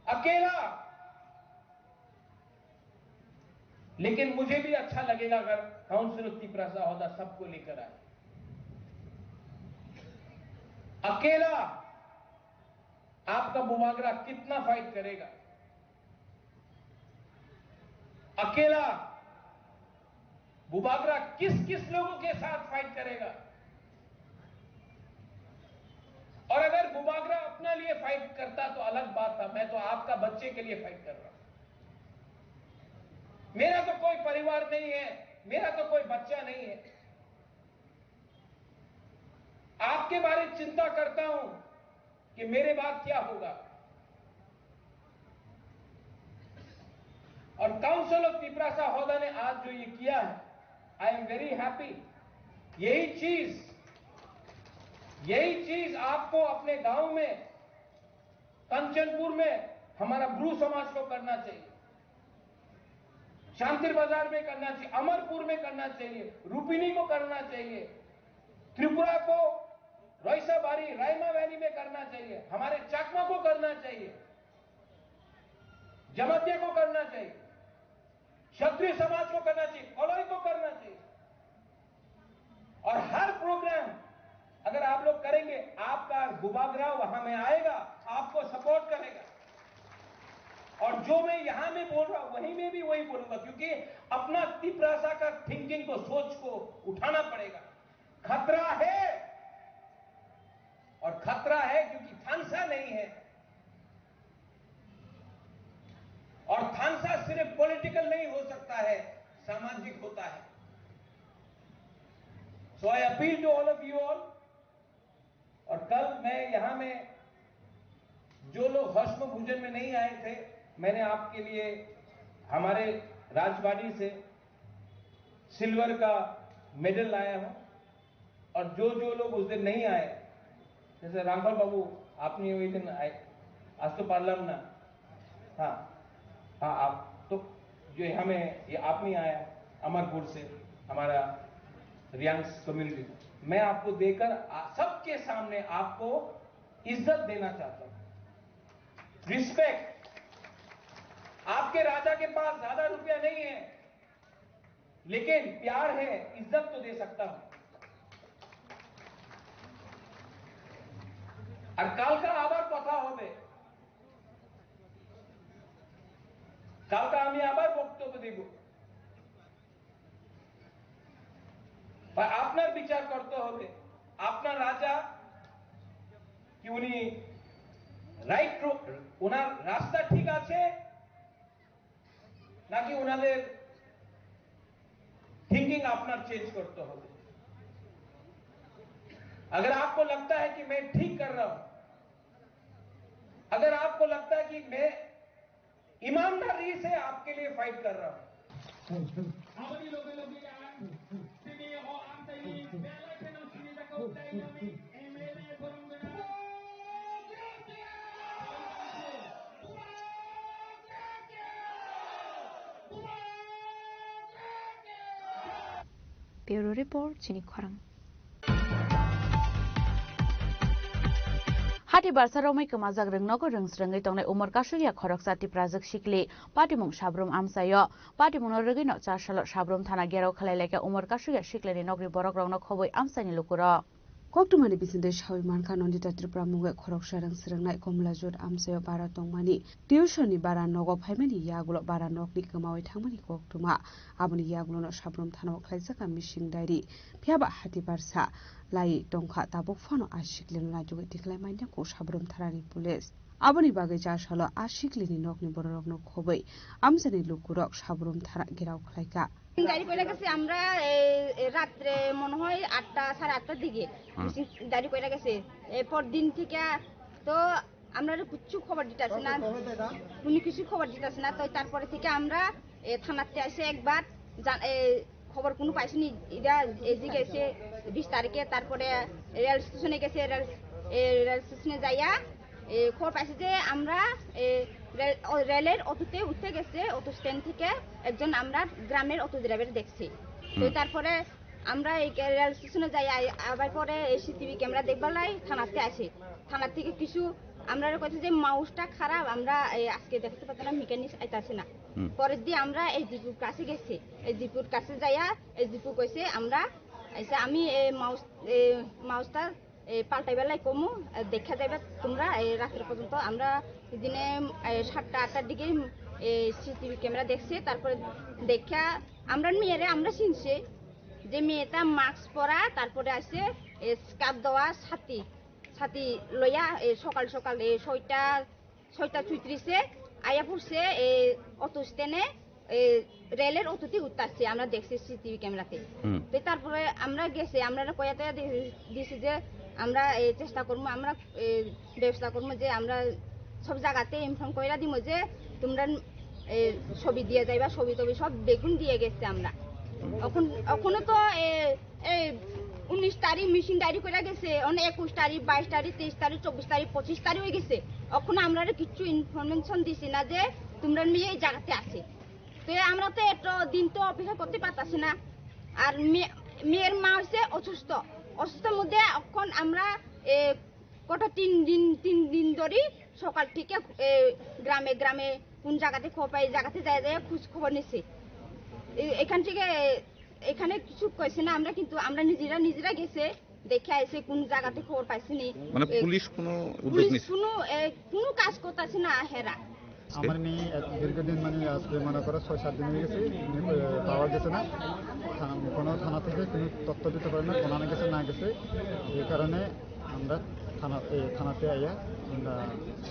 अकेला, लेकिन मुझे भी अच्छा लगेगा अगर काउंसिल ऑफ तिपरासा होदा सबको लेकर आए। अकेला आपका बुबागरा कितना फाइट करेगा? अकेला बुबागरा किस किस लोगों के साथ फाइट करेगा? और अगर बुबागरा अपने लिए फाइट करता तो अलग बात था। मैं तो आपका बच्चे के लिए फाइट कर रहा हूं। मेरा तो कोई परिवार नहीं है, मेरा तो कोई बच्चा नहीं है। आपके बारे चिंता करता हूं कि मेरे बाद क्या होगा। और काउंसिल ऑफ तिपरासा होदा ने आज जो ये किया है, I am very happy। यही चीज, यही चीज आपको अपने गांव में, कंचनपुर में हमारा ब्रू समाज को करना चाहिए, शांतिर बाजार में करना चाहिए, अमरपुर में करना चाहिए, रुपिनी को करना चाहिए, त्रिपुरा को रईसाबारी, रायमा वैली में करना चाहिए, हमारे चाकमा को करना चाहिए, जमातिया को करना चाहिए, क्षत्रिय समाज को करना चाहिए, कलोई को करना चाहिए। और हर प्रोग्राम अगर आप लोग करेंगे, आपका बुबागरा वहां में आएगा, आपको सपोर्ट करेगा। और जो मैं यहां में बोल रहा हूं, वहीं में भी वही बोलूंगा, क्योंकि अपना तिपरासा का थिंकिंग को, सोच को उठाना पड़ेगा। खतरा है, और खतरा है क्योंकि थानसा नहीं है। और थानसा सिर्फ पॉलिटिकल नहीं हो सकता है, सामाजिक होता है। So I appeal to all of you all, और कल मैं यहाँ में जो लोग भस्म पूजन में नहीं आए थे, मैंने आपके लिए हमारे राजवाड़ी से सिल्वर का मेडल लाया हूँ। और जो जो लोग उस दिन नहीं आए, जैसे रामपाल बाबू, आप नहीं हुए दिन आए, आज तो पार्लम ना। हाँ, हाँ, आप तो, जो हमें, ये आप नहीं आया, अमरपुर से हमारा रियांग कम्युनिटी, मैं आपको देकर आ- सबके सामने आपको इज्जत देना चाहता हूँ। रिस्पेक्ट। आपके राजा के पास ज्यादा रुपया नहीं है, लेकिन प्यार है, इज्जत तो दे सकता हूं। আর কালকে আবার কথা হবে, কালকে আমি আবার বক্তব্য দিব। আর আপনার বিচার করতে হবে, আপনার রাজা কি উনি রাইট, ওনার রাস্তা ঠিক আছে নাকি ওনাদের থিংকিং আপনার চেঞ্জ করতে হবে। अगर आपको लगता है कि मैं ठीक कर रहा हूं, अगर आपको लगता है कि मैं ईमानदारी से आपके लिए फाइट कर रहा हूं, Bureau Report, chini khorang. Hati barsa romwi kwmajak rwngnogo rwngsrwngwi tongnai umor kasukya khoroksa Tiprajwk sikli patimung Sabrum amchaio. Patimungno rwgwino chasalo Sabrum thana gherao khlai laikha umor kasukya siklini nokni borokrokno khobwi amchaini lukurok. Koktwmani bisingtwi sawi mankha, Nandita Tripura mungwi khoroksa rwngsrwngnai Komlajot amchaio bara tongmani tuition ni bara nogo phaimani yagulo bara nokni kwmawi thangmani koktwma. Aboni yagulono Sabrum thanao khlaijak kha missing diary. Phiyaba hati barsa lai tongkha, tabuk phano a siklino naitugwi tikhlai manya kho Sabrum thanani police. Aboni bagwi chasalo a siklini nokni bororokno khobwi amchaini lukurok Sabrum thana gherao khlaikha. Diary করে গেছে আমরা এই, এই রাত্রে মনে হয় আটটা, সাড়ে আটটার দিকে হুম। মিসিং ডায়েরি করে গেছে। এরপর দিন থেকে তো আমরা আর কিচ্ছু খবর দিতে আসে না, কোনো কিছু খবর দিতে আসে না। তো তারপরে থেকে আমরা এ, থানাতে আসে একবার জান-, এ, খবর কোনো পাইছি নি। এটা এদিকে এসে বিশ তারিখে, তারপরে রেল স্টেশনে গেছে, রেল, এ, রেল স্টেশনে যাইয়া এ, খবর পাইছি যে আমরা এ, রেল, ও, রেলের অটোতে উঠতে গেছে, অটো স্ট্যান্ড থেকে একজন আমরা গ্রামের অটো ড্রাইভার দেখছি। তো হুম। তারপরে আমরা এই কে-, রেল স্টেশনে যাই, আই-, আবার পরে এই সিসিটিভি ক্যামেরা দেখবার লাই থানাতে আসি। থানা থেকে কিছু আমরা কইছে যে মাউসটা খারাপ, আমরা এই আজকে দেখাতে পারতাম না, মেকানিক আইতাছে না। হুম। পরের দিন আমরা এসডিপির কাছে গেছি, এসডিপির কাছে যাইয়া এসডিপি কইছে আমরা, এসে আমি এই মাউস, এই মাউসটা এ, পাল্টাইবার লাই কমু, এ, দেখা যাইবা তোমরা, এ, রাত্রে পর্যন্ত। আমরা দিনে, এ, সাতটা আটটার দিকে, এ, সিসিটিভি ক্যামেরা দেখছি, তারপরে দেখা আমরা মেয়েরে আমরা চিনছি যে মেয়েটা মাস্ক পরা, তারপরে আছে, এ, স্কার্ফ দেওয়া, ছাতি, ছাতি লইয়া, এ, সকাল সকাল, এ, ছয়টা ছয়টা চৌত্রিশে আয়া পড়ছে, এ, অটো স্ট্যান্ডে, এ, রেলের অটোতে উঠতাছে, আমরা দেখছি সিসিটিভি ক্যামেরাতে। হুম। তো তারপরে আমরা গেছি, আমরা কয়া তয়া দি-, দিছি যে আমরা, এ, চেষ্টা করবো, আমরা, এ, ব্যবস্থা করবো যে আমরা সব জায়গাতে ইনফর্ম কইরা দিমু যে তোমরা, এ, ছবি দিয়ে যাইবা, ছবি টবি সব বেগুন দিয়ে গেছে আমরা। এখন, এখনো তো, এ, এই উনিশ তারিখ মেশিন ডায়েরি করে গেছে, অনেক একুশ তারিখ, বাইশ তারিখ, তেইশ তারিখ, চব্বিশ তারিখ, পঁচিশ তারিখ হয়ে গেছে। এখন আমরা আর কিচ্ছু ইনফরমেশন দিছি না যে তোমরা নিয়ে এই জায়গাতে আছে। তো আমরা তো এত দিন তো অপেক্ষা করতে পারতাছি না। আর মে-, মেয়ের মা হচ্ছে অসুস্থ, অসুস্থর মধ্যে এখন আমরা, এ, কত তিন দিন, তিন দিন ধরে সকাল থেকে, এ, গ্রামে গ্রামে কোন জায়গাতে খবর পাই, এই জায়গাতে যায় যায় খোঁজ খবর নিছি। এ-, এখান থেকে এখানে কিছু কইছে না, আমরা কিন্তু আমরা নিজেরা, নিজেরা গেছে, দেখে আইছে কোন জায়গাতে খবর পাইছি নি। মানে এ, পুলিশ কোনো উদ্যোগ পুলিশ নিছে? কোনো, এ, কোনো কাজ করতেছে না হেরা। আমার মেয়ে এক দীর্ঘদিন, মানে, আজকে মনে করো ছয় সাত দিন হয়ে গেছে, উনি, আহ, পাওয়া গেছে না। থানা, কোনো থানা থেকে কোনো তথ্য দিতে পারে না, কোনানো গেছে না গেছে, এই কারণে আমরা থানা, এ, থানাতে আইয়া আমরা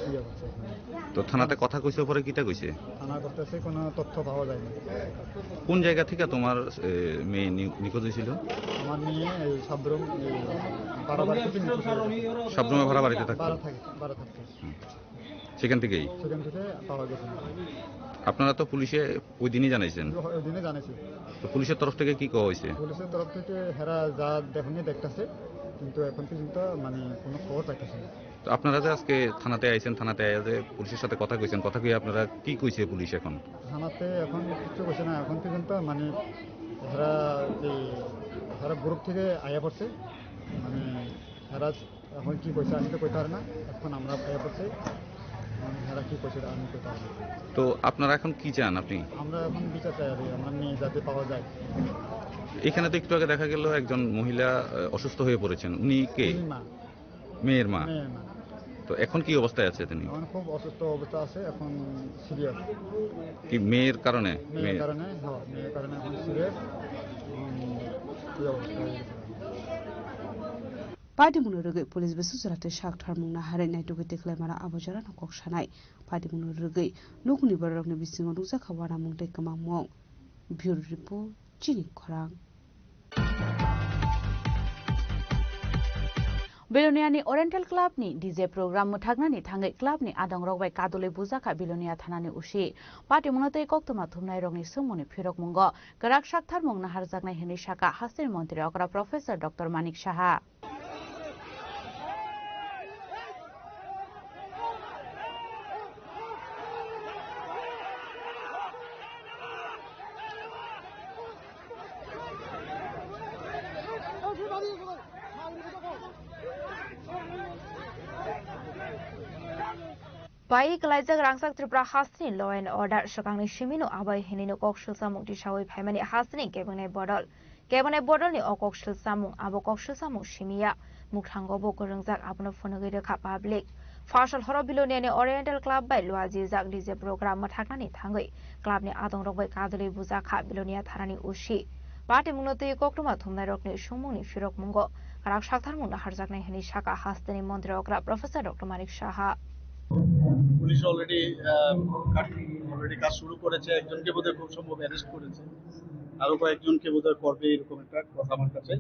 ইয়ে করছি এখানে। তো থানাতে কথা কইছো, পরে কিতা কইছে? থানা করতেছে, কোনো তথ্য পাওয়া যায়নি। কোন জায়গা থেকে তোমার, এ, মেয়ে নি-, নিখোঁজ হয়েছিল? আমার মেয়ে এই সাবরুম, এই বারো বাড়ি থেকে নিখোঁজ হয়ে গেছে। সাবরুমে ভাড়া বাড়িতে থাকতো? বারো থাকে, বারো থাকতো। হুম। সেখান থেকেই? সেখান থেকে পাওয়া গেছে না। আপনারা তো পুলিশে ওই দিনই জানাইছেন? ওই দিনে জানাইছি। তো পুলিশের তরফ থেকে কি কওয়া হয়েছে? পুলিশের তরফ থেকে হেরা যা দেখনি দেখতেছে, কিন্তু এখন পর্যন্ত, মানে, কোনো খবর পাইতেছে না। তো আপনারা যে আজকে থানাতে আইছেন, থানাতে আইয়া যে পুলিশের সাথে কথা কইছেন, কথা কইয়া আপনারা কি কইছে পুলিশ এখন? থানাতে এখন কিচ্ছু কইছে না, এখন পর্যন্ত, মানে, হেরা এই, হেরা গ্রুপ থেকে আয়া পড়ছে, মানে, হেরা এখন কি কইছে আমি তো কইতে পারি না, এখন আমরা আয়া পড়ছে, এখন হেরা কি কইছে আমি কইতে পারি না। তো আপনারা এখন কি চান আপনি? আমরা এখন বিচার চাই আর কি, আমরা মেয়ে যাতে পাওয়া যায়। এখানে তো একটু আগে দেখা গেল একজন মহিলা, আহ, অসুস্থ হয়ে পড়েছেন, উনি কে? উনি মা। মেয়ের মা? মেয়ের মা। তো এখন কি অবস্থায় আছে তিনি? এখন খুব অসুস্থ অবস্থা আছে, এখন সিরিয়াস। কি মেয়ের কারণে? মেয়ের মেয়ের কারণে, হ্যাঁ, মেয়ের কারণে এখন সিরিয়াস। উম, এই অবস্থা হয়ে গেছে। Patimungno rwgwi police bwswk jora tei sak tharmungno harwi naitugwi tikhlaimano abo jorano kok sanai. Patimungno rwgwi nukni bororokni bisingo nukjakha uanamung tei kwmangmung. Bureau Report, Chini Khorang. Biloniani Oriental Club ni D J program mwthaknani thangwi club ni adongrok bai kadulwi bujakha Bilonia thanani O C. Patimungno tei koktwma thumnairokni swngmungni phirokmungo kwrak saktharmung naharjaknai hwnwi sakha hasteni montri okra Professor Doctor Manik Saha. Bai kwlaijak rangchak Tripura hasteni law and order swkangni simino abai hinino kok swlsamung tisawi phaimani hasteni kebengni bodol. Kebengni bodolni o kok swlsamung abo kok swlsamung simiya. Mukhango bo kwrwngjak abono phunugwi rwkha public. Phasal horo Biloniani Oriental Club bai lua jijak D J program mwthaknani thangwi clubni adongrok bai kadulwi bujakha Bilonia thanani O C. Patimungno twi koktwma thumnairokni sumungni phirokmungo kwrak saktharmung naharjaknai hwnwi sakha hasteni montri okra Professor Doctor Manik Saha. Police already, আহ, কাজ, already কাজ শুরু করেছে। একজনকে বোধহয় খুব সম্ভব অ্যারেস্ট করেছে, আরো কয়েকজনকে বোধহয় করবে, এরকম একটা কথা আমার কাছে,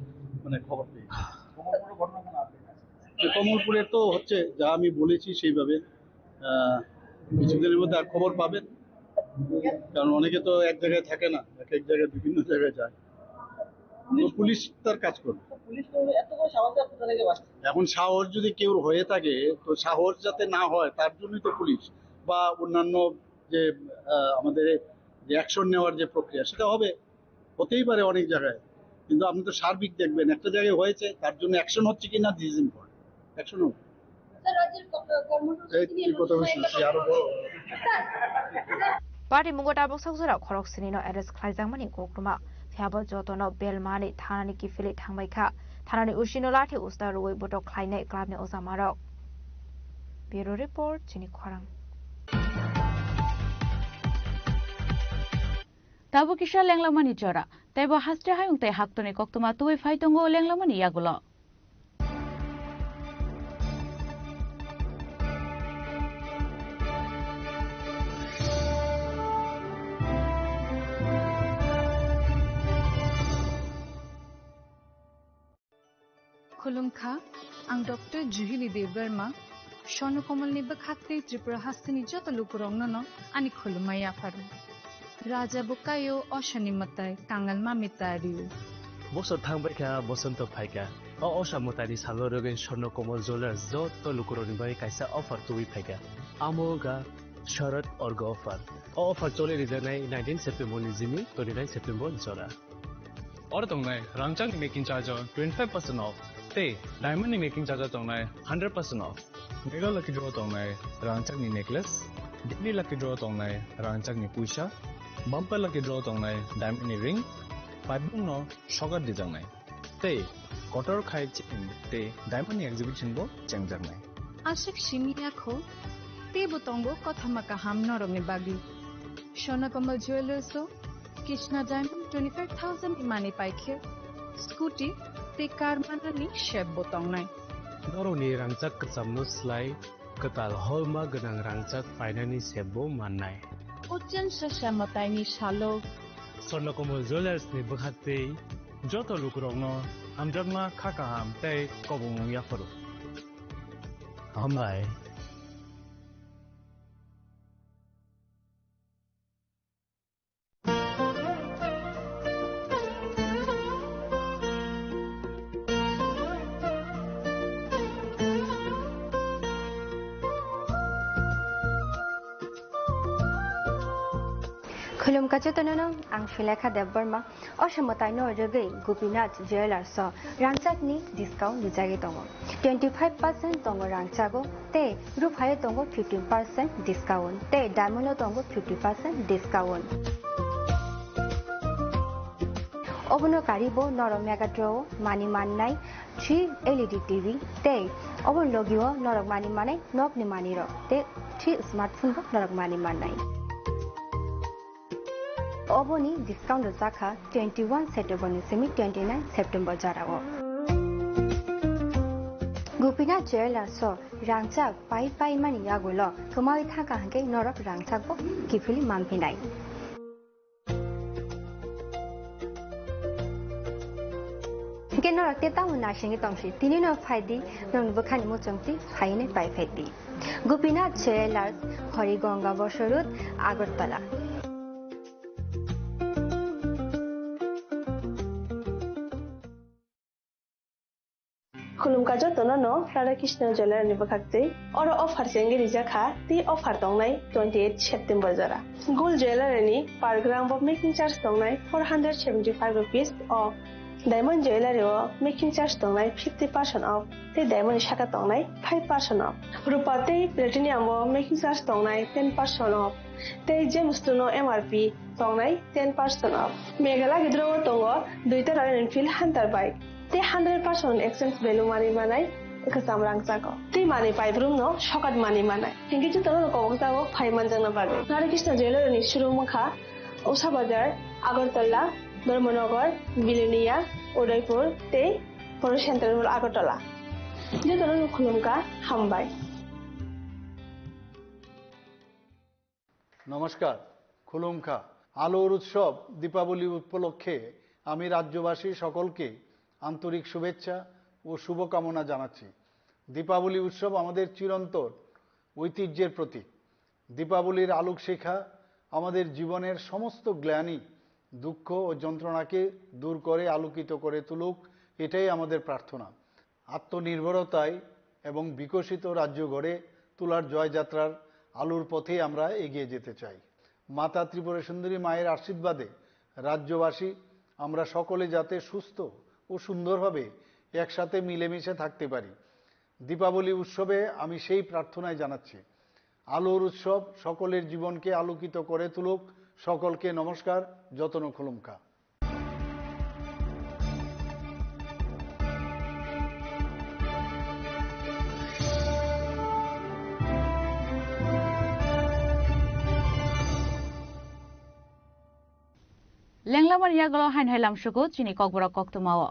মানে, খবর পেয়েছি। কমলপুরে ঘটনা কোনো আপডেট আছে? তো কমলপুরে তো হচ্ছে, যা আমি বলেছি সেইভাবে। আহ, কিছুদিনের মধ্যে আর খবর পাবেন, কারণ অনেকে তো এক জায়গায় থাকে না, এক এক জায়গায় বিভিন্ন জায়গায় যায়। তো পুলিশ তার কাজ করবে। তো পুলিশ তো এত বড় সাহস আছে কোথা থেকে পাচ্ছে? এখন সাহস যদি কেউ হয়ে থাকে, তো সাহস যাতে না হয়, তার জন্যই তো পুলিশ বা অন্যান্য যে, আহ, আমাদের যে অ্যাকশন নেওয়ার যে প্রক্রিয়া, সেটা হবে। হতেই পারে অনেক জায়গায়, কিন্তু আপনি তো সার্বিক দেখবেন, একটা জায়গায় হয়েছে, তার জন্য অ্যাকশন হচ্ছে কি না, দিস ইম্পর্টেন্ট। অ্যাকশন হবে। স্যার, রাজ্যের ক-, কর্মসূচি এই নিয়ে কি কথা বলছিস? সে আরো বড়। Party mungo tabuk saksora khorok sinino arrest khlaijakmani kokruma. Phiya bo jotono belmani thanani kiphilwi thangbaikha. Thanani usino lathi usta rwui botok khlainai clubni ojamarok. Bureau Report, Chini Khorang. Tabuk kisa lenglamani jora. Teibo haste hayung tei haktoni koktwma tubui phai tongo lenglamani yagulo. Khulumkha, ang Doctor Juhili Debbarma, Swarno Komolni bwkhak tei Tripura hasteni joto lukurokno no ani khulumma yapharu. Raja bwkaio osani mwtai, kangal mami ta rio. Bosor thangbaikha, bosonto phaikha. O osa mwtaini salo rwgwi Swarno Komol Jewellers joto lukurokni bagwi kaisa offer tubui phaikha. Amo wngkha Sharad Orgo offer. O offer choli rijaknai nineteen September ni simi twenty nine September jora. Oro tongnai rangchakni making charge o twenty five percent off tei diamond ni making charge o tongnai hundred percent off. Mega lucky draw tongnai rangchakni necklace, daily lucky draw tongnai rangchakni puisa, bumper lucky draw tongnai diamond ni ring, paibung no sogar dijaknai tei kotor khai chain tei diamond ni exhibition bo chengjaknai. Aswk simi yakho. Teibo tongo kothoma kaham norokni bagwi. Swarnakomal Jewellers o Krishna Diamond twenty five thousand ni manwi paikhe scooty tei car manani sep bo tongnai. Norokni rangchak kwchamno slai kwtal holma gwnang rangchak painani sep bo mannai. Ochen sasa mwtaini salo. Swarnakomal Jewellers ni bwkhaktwi joto lukurokno hamjakma kha kaham tei kobongmung yapharo. Hambai. Khulumkha jotono, ang Sulekha Debbarma. O se mwtaino rwgwi Gopinath Jewellers o rangchakni discount rijagwi tongo. Twenty five percent tongo rangchago tei ruphaio tongo fifteen percent discount tei diamond o tongo fifty percent discount. Obono karibo norok Megatron o manwi mannai three L E D T V tei obo logio norok manwi mannai nokni manwirok tei three smartphone bo norok manwi mannai. Oboni discount rwjakha twenty one September ni simi twenty nine September jorao. Gopinath Jewellers o rangchak pai pai mani yagulo kwmawi thangkha hwnkhe norok rangchak bo kiphilwi manphinai. Hwnkhe norok tei tamo naisingwi tongsi, tini no phaidi, norokni bwkhani muchungtwi phainai pai phaidi. Gopinath Jewellers, Hori Ganga Bosor Road, Agartala. Khulumkha jotono no Radha Krishna Jewellery ni bwkhaktwi. Oro offer se wngwi rijak kha, tei offer tongnai twenty eight September jora. Gold Jewellery ni per gram bo making charge tongnai four hundred seventy five rupees o. Diamond Jewellery o making charge tongnai fifty percent off, tei diamond ni saka tongnai five percent off. Rupa tei platinum o making charge tongnai ten percent off, tei gemstone o M R P tongnai ten percent off. Meghalaya gidro o tongo duita Royal Enfield Hunter bike, tei hundred percent exchange value manwi manai kwcham rangchak o. Tei manwi paibrumno sokat manwi manai. Hinkhe jotono kobokjago phai manjakna bagwi. Radha Krishna Jewellery ni showroom wngkha Usha Bazar, Agartala, Dharmanagar, Bilonia, Udaipur tei Poro Central Mall Agartala. Jotono khulumkha, hambai. নমস্কার, খুলুমখা। আলোর উৎসব দীপাবলি উপলক্ষে আমি রাজ্যবাসী সকলকে আন্তরিক শুভেচ্ছা ও শুভকামনা জানাচ্ছি। দীপাবলি উৎসব আমাদের চিরন্তন ঐতিহ্যের প্রতীক। দীপাবলির আলোকশিখা আমাদের জীবনের সমস্ত গ্লানি, দুঃখ ও যন্ত্রণাকে দূর করে আলোকিত করে তুলুক, এটাই আমাদের প্রার্থনা। আত্মনির্ভরতায় এবং বিকশিত রাজ্য গড়ে তোলার জয়যাত্রার আলোর পথেই আমরা এগিয়ে যেতে চাই। মাতা ত্রিপুরা সুন্দরী মায়ের আশীর্বাদে রাজ্যবাসী আমরা সকলে যাতে সুস্থ ও সুন্দরভাবে একসাথে মিলেমিশে থাকতে পারি। দীপাবলি উৎসবে আমি সেই প্রার্থনাই জানাচ্ছি। আলোর উৎসব সকলের জীবনকে আলোকিত করে তুলুক। সকলকে নমস্কার, যতন খুলুমখা। Lenglamani yagulo haino hai lamsugo chini kokborok koktwmao.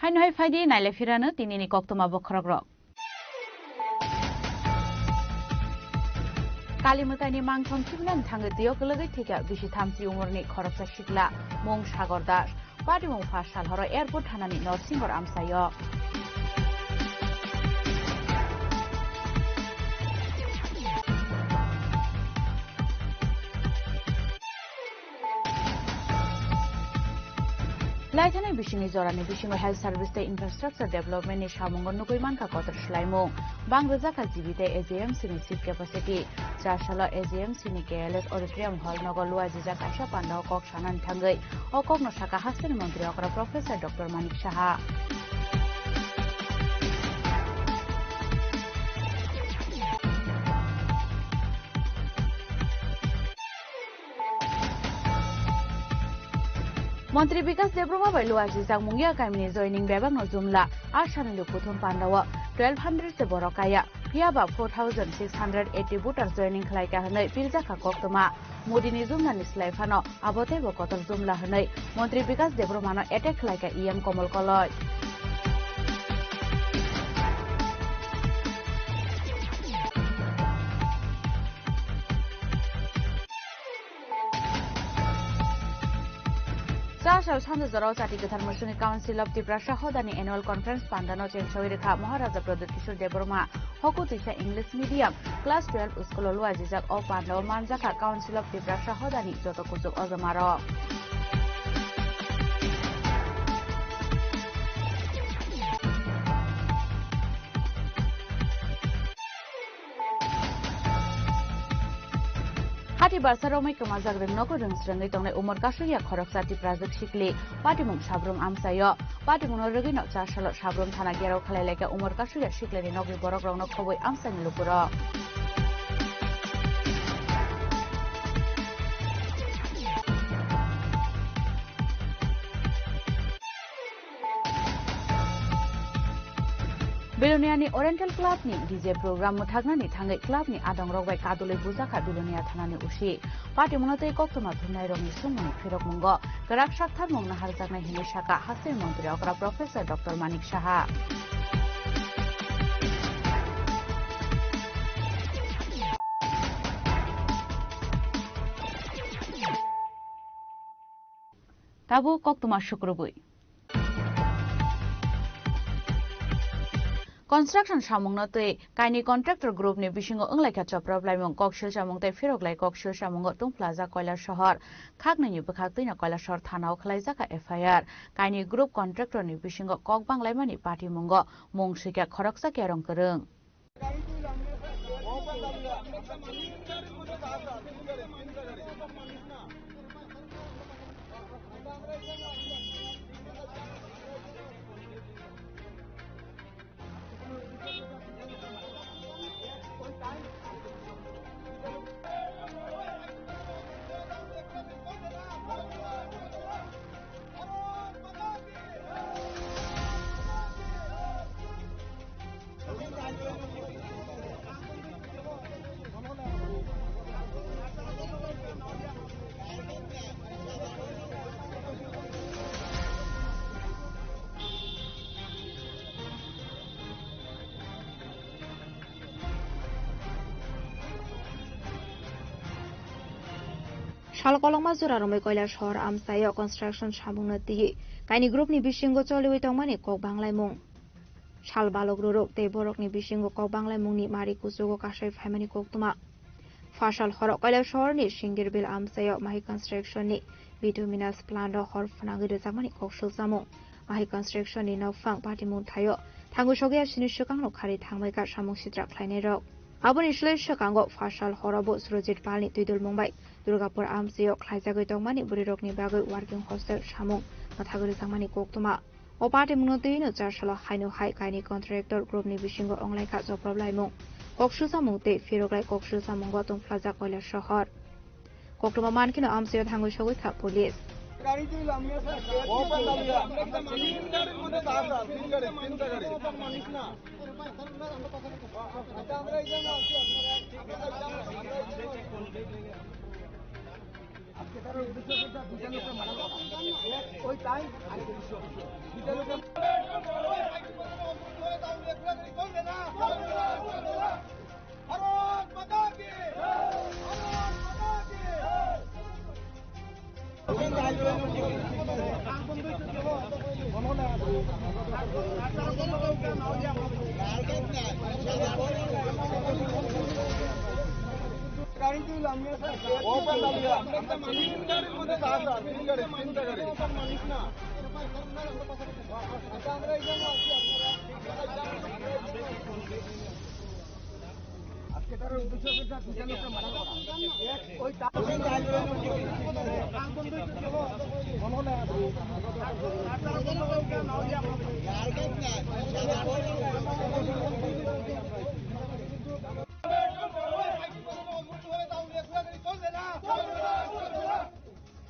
Haino hai phaidi naile phirano tinini koktwma bokhorokrok. Kali mwtaini mangthong khibinani thangwi twiyo kwlwgwi thwikha bisi thamchi umorni khoroksa sikla, mung Sagor Das. Patimung pha sal horo airport thanani Norsingor amchaio. Laithanai bisingni jorani bisingo health service tei infrastructure development ni samungo nugwi mankha kotor swlaimung. Bang rwjakha G B tei A J M C ni seat capacity. Char salo A J M C ni K L S Auditorium Hall nogo luajijak kaisa pandao kok sanani thangwi. O kokno sakha hasteni montri okra Professor Doctor Manik Saha. Montri Bikas Debbarma bai luajijak Mungia kamini joining bebakno jumla, asani lukuthum pandao twelve hundred se borok kaya, phiyaba four thousand six hundred eighty voter joining khlaikha hwnwi piljakha koktwma. Modini jumlani slai phano abo teibo kotor jumla hwnwi Montri Bikas Debbarmano attack khlaikha E M Komol Koloi. Cha sal sanja jorao Chati Kwthar Mosongni Council of Tiprasa Hodani Annual Conference pandano chengsawi rwkha Maharaja Pradyut Kishore Debbarma. Hoku twisa English medium class twelve school o luajijak o pandao manjakha Council of Tiprasa Hodani joto kuchuk ojamarok. Hati barsa romwi kwmajak rwng nokol rwng srwngwi tongnai umor kasukya khoroksa Tiprajwk sikli. Patimung Sabrum amchaio. Patimungno rwgwino chasalo Sabrum thana gherao khlai laikha umor kasukya siklini nokni borokrokno khobwi amchaini lukurok. Biloniani Oriental Club ni D J program mwthaknani thangwi club ni adongrok bai kadulwi bujakha Bilonia thanani O C. Patimungno tei koktwma thumnairokni swngmungni phirokmungo kwrak saktharmung naharjaknai hinwi sakha Hasteni Montri okra Professor Doctor Manik Saha. Tabuk koktwma sukrubwi. Construction samungno twi kaini contractor group ni bisingo wnglaikha choprop laimung, kok silsamung tei phirok lai kok silsamungo tungphlajak Koilasohor. Khaknwini bwkhak twino Koilasohor thanao khlaijakha F I R. Kaini group contractor ni bisingo kok banglaimani patimungo mung swikha khoroksa Kerong Kwrwng. Sal kolokma jora romwi Koilasohor amchaio construction samungno twiwi kaini group ni bisingo choliwi tongmani kok banglaimung. Sal balok rorok tei borokni bisingo kok banglaimungni mari kuchugo kasai phaimani koktwma. Phasal horo Koilasohorni Singirbil amchaio Mahi Construction ni bituminous plant o hor phwnangwi rwjakmani kok silsamung. Mahi Construction ni nokphang patimung thaio thangwi sogwi asini swkangrok khari thangbaikha samung sitra khlainairok. Aboni slai swkango phasal horobo Surojit Palni twidulmung bai Durgapur amchaio khlaijagwi tongmani bwrwirokni bagwi working hostel samung mwthagwi rwjakmani koktwma. O patimungno twino char salo haino hai kaini contractor group ni bisingo wnglaikha joprop laimung, kok silsamung tei phirok lai kok silsamungo tungphlajak Koilasohor. Koktwma mankheno amchaio thangwi sogwi kha police.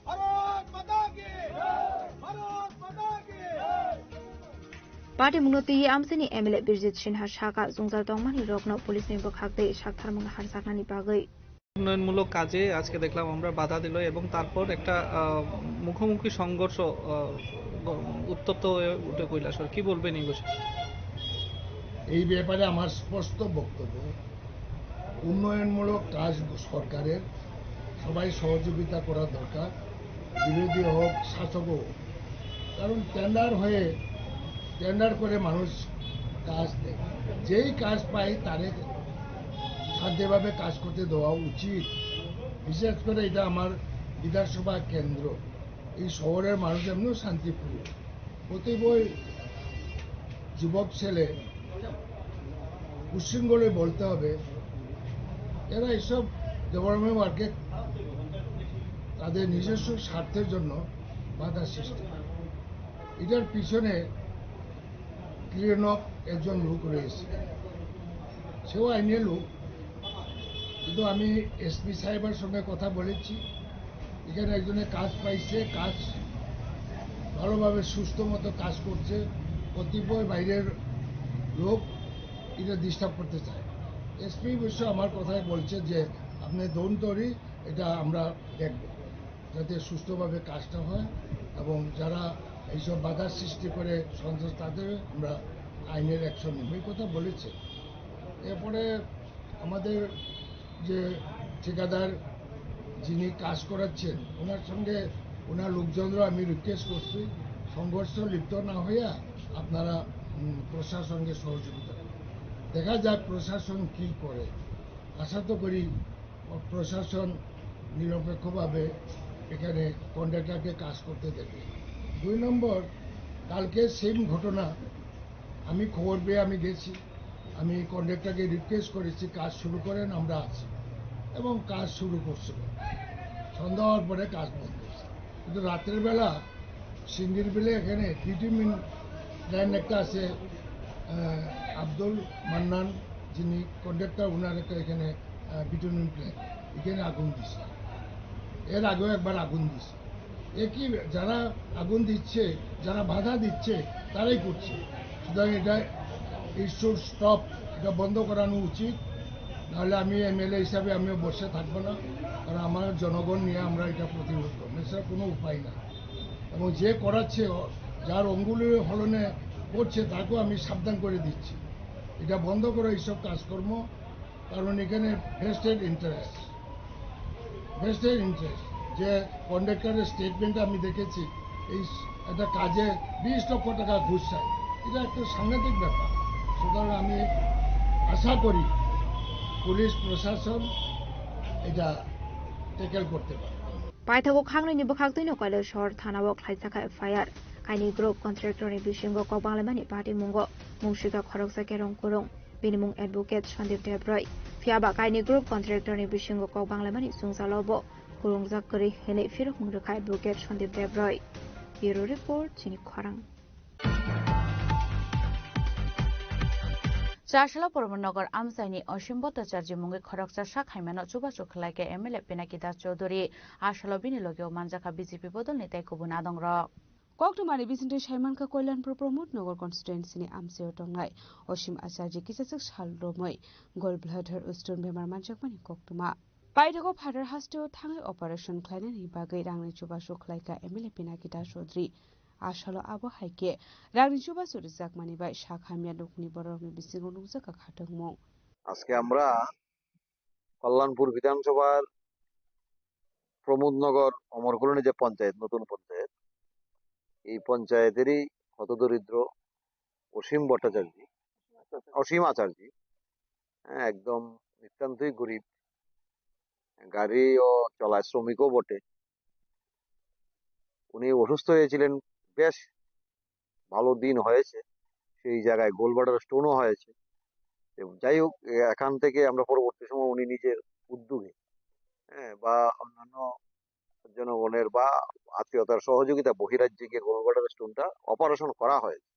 Bharat মাতা কি। Patimungno twiwi amchaini M L A Birjit Sinha sakha, chwngjal tongmani rokno police ni bwkhak tei saktharmung harjaknani bagwi. উন্নয়নমূলক কাজে আজকে দেখলাম আমরা বাধা দিল এবং তারপর একটা আহ, মুখোমুখি সংঘর্ষ আহ, গ- উত্তপ্ত হয়ে উঠে কৈলাসহর। কি বলবেন এই বিষয়ে? এই ব্যাপারে আমার স্পষ্ট বক্তব্য, উন্নয়নমূলক কাজ সরকারের, সবাই সহযোগিতা করা দরকার, বিরোধী হোক, শাসক হোক। কারণ টেন্ডার হয়ে, টেন্ডার করে মানুষ কাজ দেয়, যেই কাজ পায় তারে শান্তিভাবে কাজ করতে দেওয়া উচিত। বিশেষ করে এটা আমার বিধানসভা কেন্দ্র, এই শহরের মানুষ এমনিও শান্তিপ্রিয়। কতিপয় যুবক ছেলে উশৃঙ্খলে বলতে হবে, এরা এইসব ডেভেলপমেন্ট ওয়ার্কে তাদের নিজস্ব স্বার্থের জন্য বাধা সৃষ্টি করে। এটার পিছনে ক্লিনআপ একজন লোক রয়েছে, সেও আইনের লোক, কিন্তু আমি এসপি সাহেবের সঙ্গে কথা বলেছি। এখানে একজনে কাজ পাইছে, কাজ ভালোভাবে সুস্থ মতো কাজ করছে। কতিপয় বাইরের লোক এটা ডিস্টার্ব করতে চায়। এসপি অবশ্য আমার কথায় বলছে যে আপনি ডোন্ট ওয়ারি, এটা আমরা দেখব, যাতে সুস্থভাবে কাজটা হয় এবং যারা এইসব বাধার সৃষ্টি করে সন্ত্রাস, তাদের আমরা আইনের অ্যাকশন নেব, এই কথা বলেছে। এরপরে আমাদের যে ঠিকাদার যিনি কাজ করাচ্ছেন, ওনার সঙ্গে ওনার লোকজনরা আমি রিকোয়েস্ট করছি, সংঘর্ষ লিপ্ত না হইয়া আপনারা উম, প্রশাসনকে সহযোগিতা করুন। দেখা যাক প্রশাসন কি করে। আশা তো করি প্রশাসন নিরপেক্ষভাবে এখানে কন্ট্রাক্টরকে কাজ করতে দেবে। দুই নম্বর, কালকে সেম ঘটনা, আমি খবর পেয়ে আমি গেছি, আমি কন্ট্রাক্টরকে রিকোয়েস্ট করেছি কাজ শুরু করেন, আমরা আছি, এবং কাজ শুরু করছিল। সন্ধ্যা হওয়ার পরে কাজ বন্ধ হয়েছে, কিন্তু রাতের বেলা সিঙ্গির বিলে এখানে বিটুমিন প্ল্যান্ট একটা আছে, আহ, আব্দুল মান্নান যিনি কন্ট্রাক্টর, ওনার একটা এখানে বিটুমিন প্ল্যান্ট, এখানে আগুন দিছে। এর আগেও একবার আগুন দিছে। একই, যারা আগুন দিচ্ছে, যারা বাধা দিচ্ছে, তারাই করছে। সুতরাং এটা, it should stop, এটা বন্ধ করানো উচিত। নাহলে আমি এমএলএ হিসাবে আমিও বসে থাকবো না, কারণ আমার জনগণ নিয়ে আমরা এটা প্রতিরোধ করবো, এছাড়া কোনো উপায় না। এবং যে করাচ্ছে, যার অঙ্গুলি হলনে করছে, তাকেও আমি সাবধান করে দিচ্ছি, এটা বন্ধ করো এইসব কাজকর্ম, কারণ এখানে ভেস্টেড ইন্টারেস্ট, ভেস্টেড ইন্টারেস্ট। যে কন্ট্রাক্টরের স্টেটমেন্ট আমি দেখেছি, এই একটা কাজে বিশ লক্ষ টাকা ঘুষ চায়, এটা একটা সাংঘাতিক ব্যাপার। সুতরাং আমি আশা করি পুলিশ প্রশাসন এটা ট্যাকেল করতে পারবে। Paithago khangnwi ni bwkhak twino Kailasor thana o khlaijak kha F I R. Kaini group contractor ni bisingo kok banglaimani patimungo mungsika khoroksa Kerong Kurung, bini mung advocate Sandip Debroi. Phiya ba kaini group contractor ni bisingo kok banglaimani chwngchalo bo kwrwngjak kwrwi hinwi phirokmung rwkha advocate Sandip Debroi. Bureau report, chini khorang. Chasalo Pramod Nagar amchaini Osim Bhattacharjee mungwi khoroksa sak haimano chubachu khlaikha M L A Pinaki Das Chaudhary. Asalo bini logeo manjakha B J P bodolni tei kubun adongrok. Koktwmani bisingtwi saimankha Kalyanpur Pramod Nagar constituency ni amchaio tongnai Osim Acharjee kisachwk sal romwi gallbladder stone bemar manjakmani koktwma. Paithago phatar hasteo thangwi operation khlainani bagwi rangni chubachu khlaikha M L A Pinaki Das Chaudhary. Asalo abo hai khe rangni chubachu rwjakmani bai sak hamya nukni bororokni bisingo nukjakha khatungmung. আজকে আমরা কল্যাণপুর বিধানসভার প্রমোদনগর অমরকলোনি যে পঞ্চায়েত, নতুন পঞ্চায়েত, এই পঞ্চায়েতেরই হতদরিদ্র অসীম ভট্টাচার্য, অসীম আচার্য, হ্যাঁ, একদম নিতান্তই গরিব, গাড়িও চলায়, শ্রমিকও বটে। উনি অসুস্থ হয়েছিলেন, বেশ ভালো দিন হয়েছে, সেই জায়গায় গোলব্লাডার স্টোনও হয়েছে। এবং যাই হোক, এ-, এখান থেকে আমরা পরবর্তী সময় উনি নিজের উদ্যোগে, হ্যাঁ, বা অন্যান্য জনগণের বা আত্মীয়তার সহযোগিতা বহিরাজ্যে গিয়ে গোলব্লাডার স্টোনটা অপারেশন করা হয়েছে,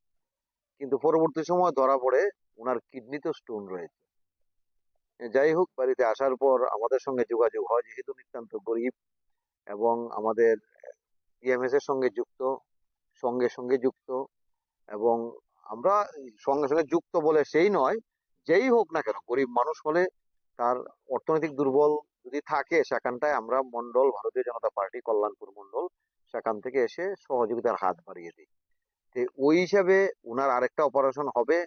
কিন্তু পরবর্তী সময় ধরা পড়ে ওনার কিডনিতেও স্টোন রয়েছে। এ, যাই হোক, বাড়িতে আসার পর আমাদের সঙ্গে যোগাযোগ হয়, যেহেতু নিতান্ত গরিব এবং আমাদের বিএমএস এর সঙ্গে যুক্ত, সঙ্গে সঙ্গে যুক্ত, এবং আমরা সঙ্গে সঙ্গে যুক্ত বলে সেই নয়, যেই হোক না কেন, গরিব মানুষ হলে তার অর্থনৈতিক দুর্বল যদি থাকে, সেখানটায় আমরা মণ্ডল ভারতীয় জনতা পার্টি কল্যাণপুর মণ্ডল সেখান থেকে এসে সহযোগিতার হাত বাড়িয়ে দিই। তো ওই হিসাবে ওনার আরেকটা অপারেশন হবে,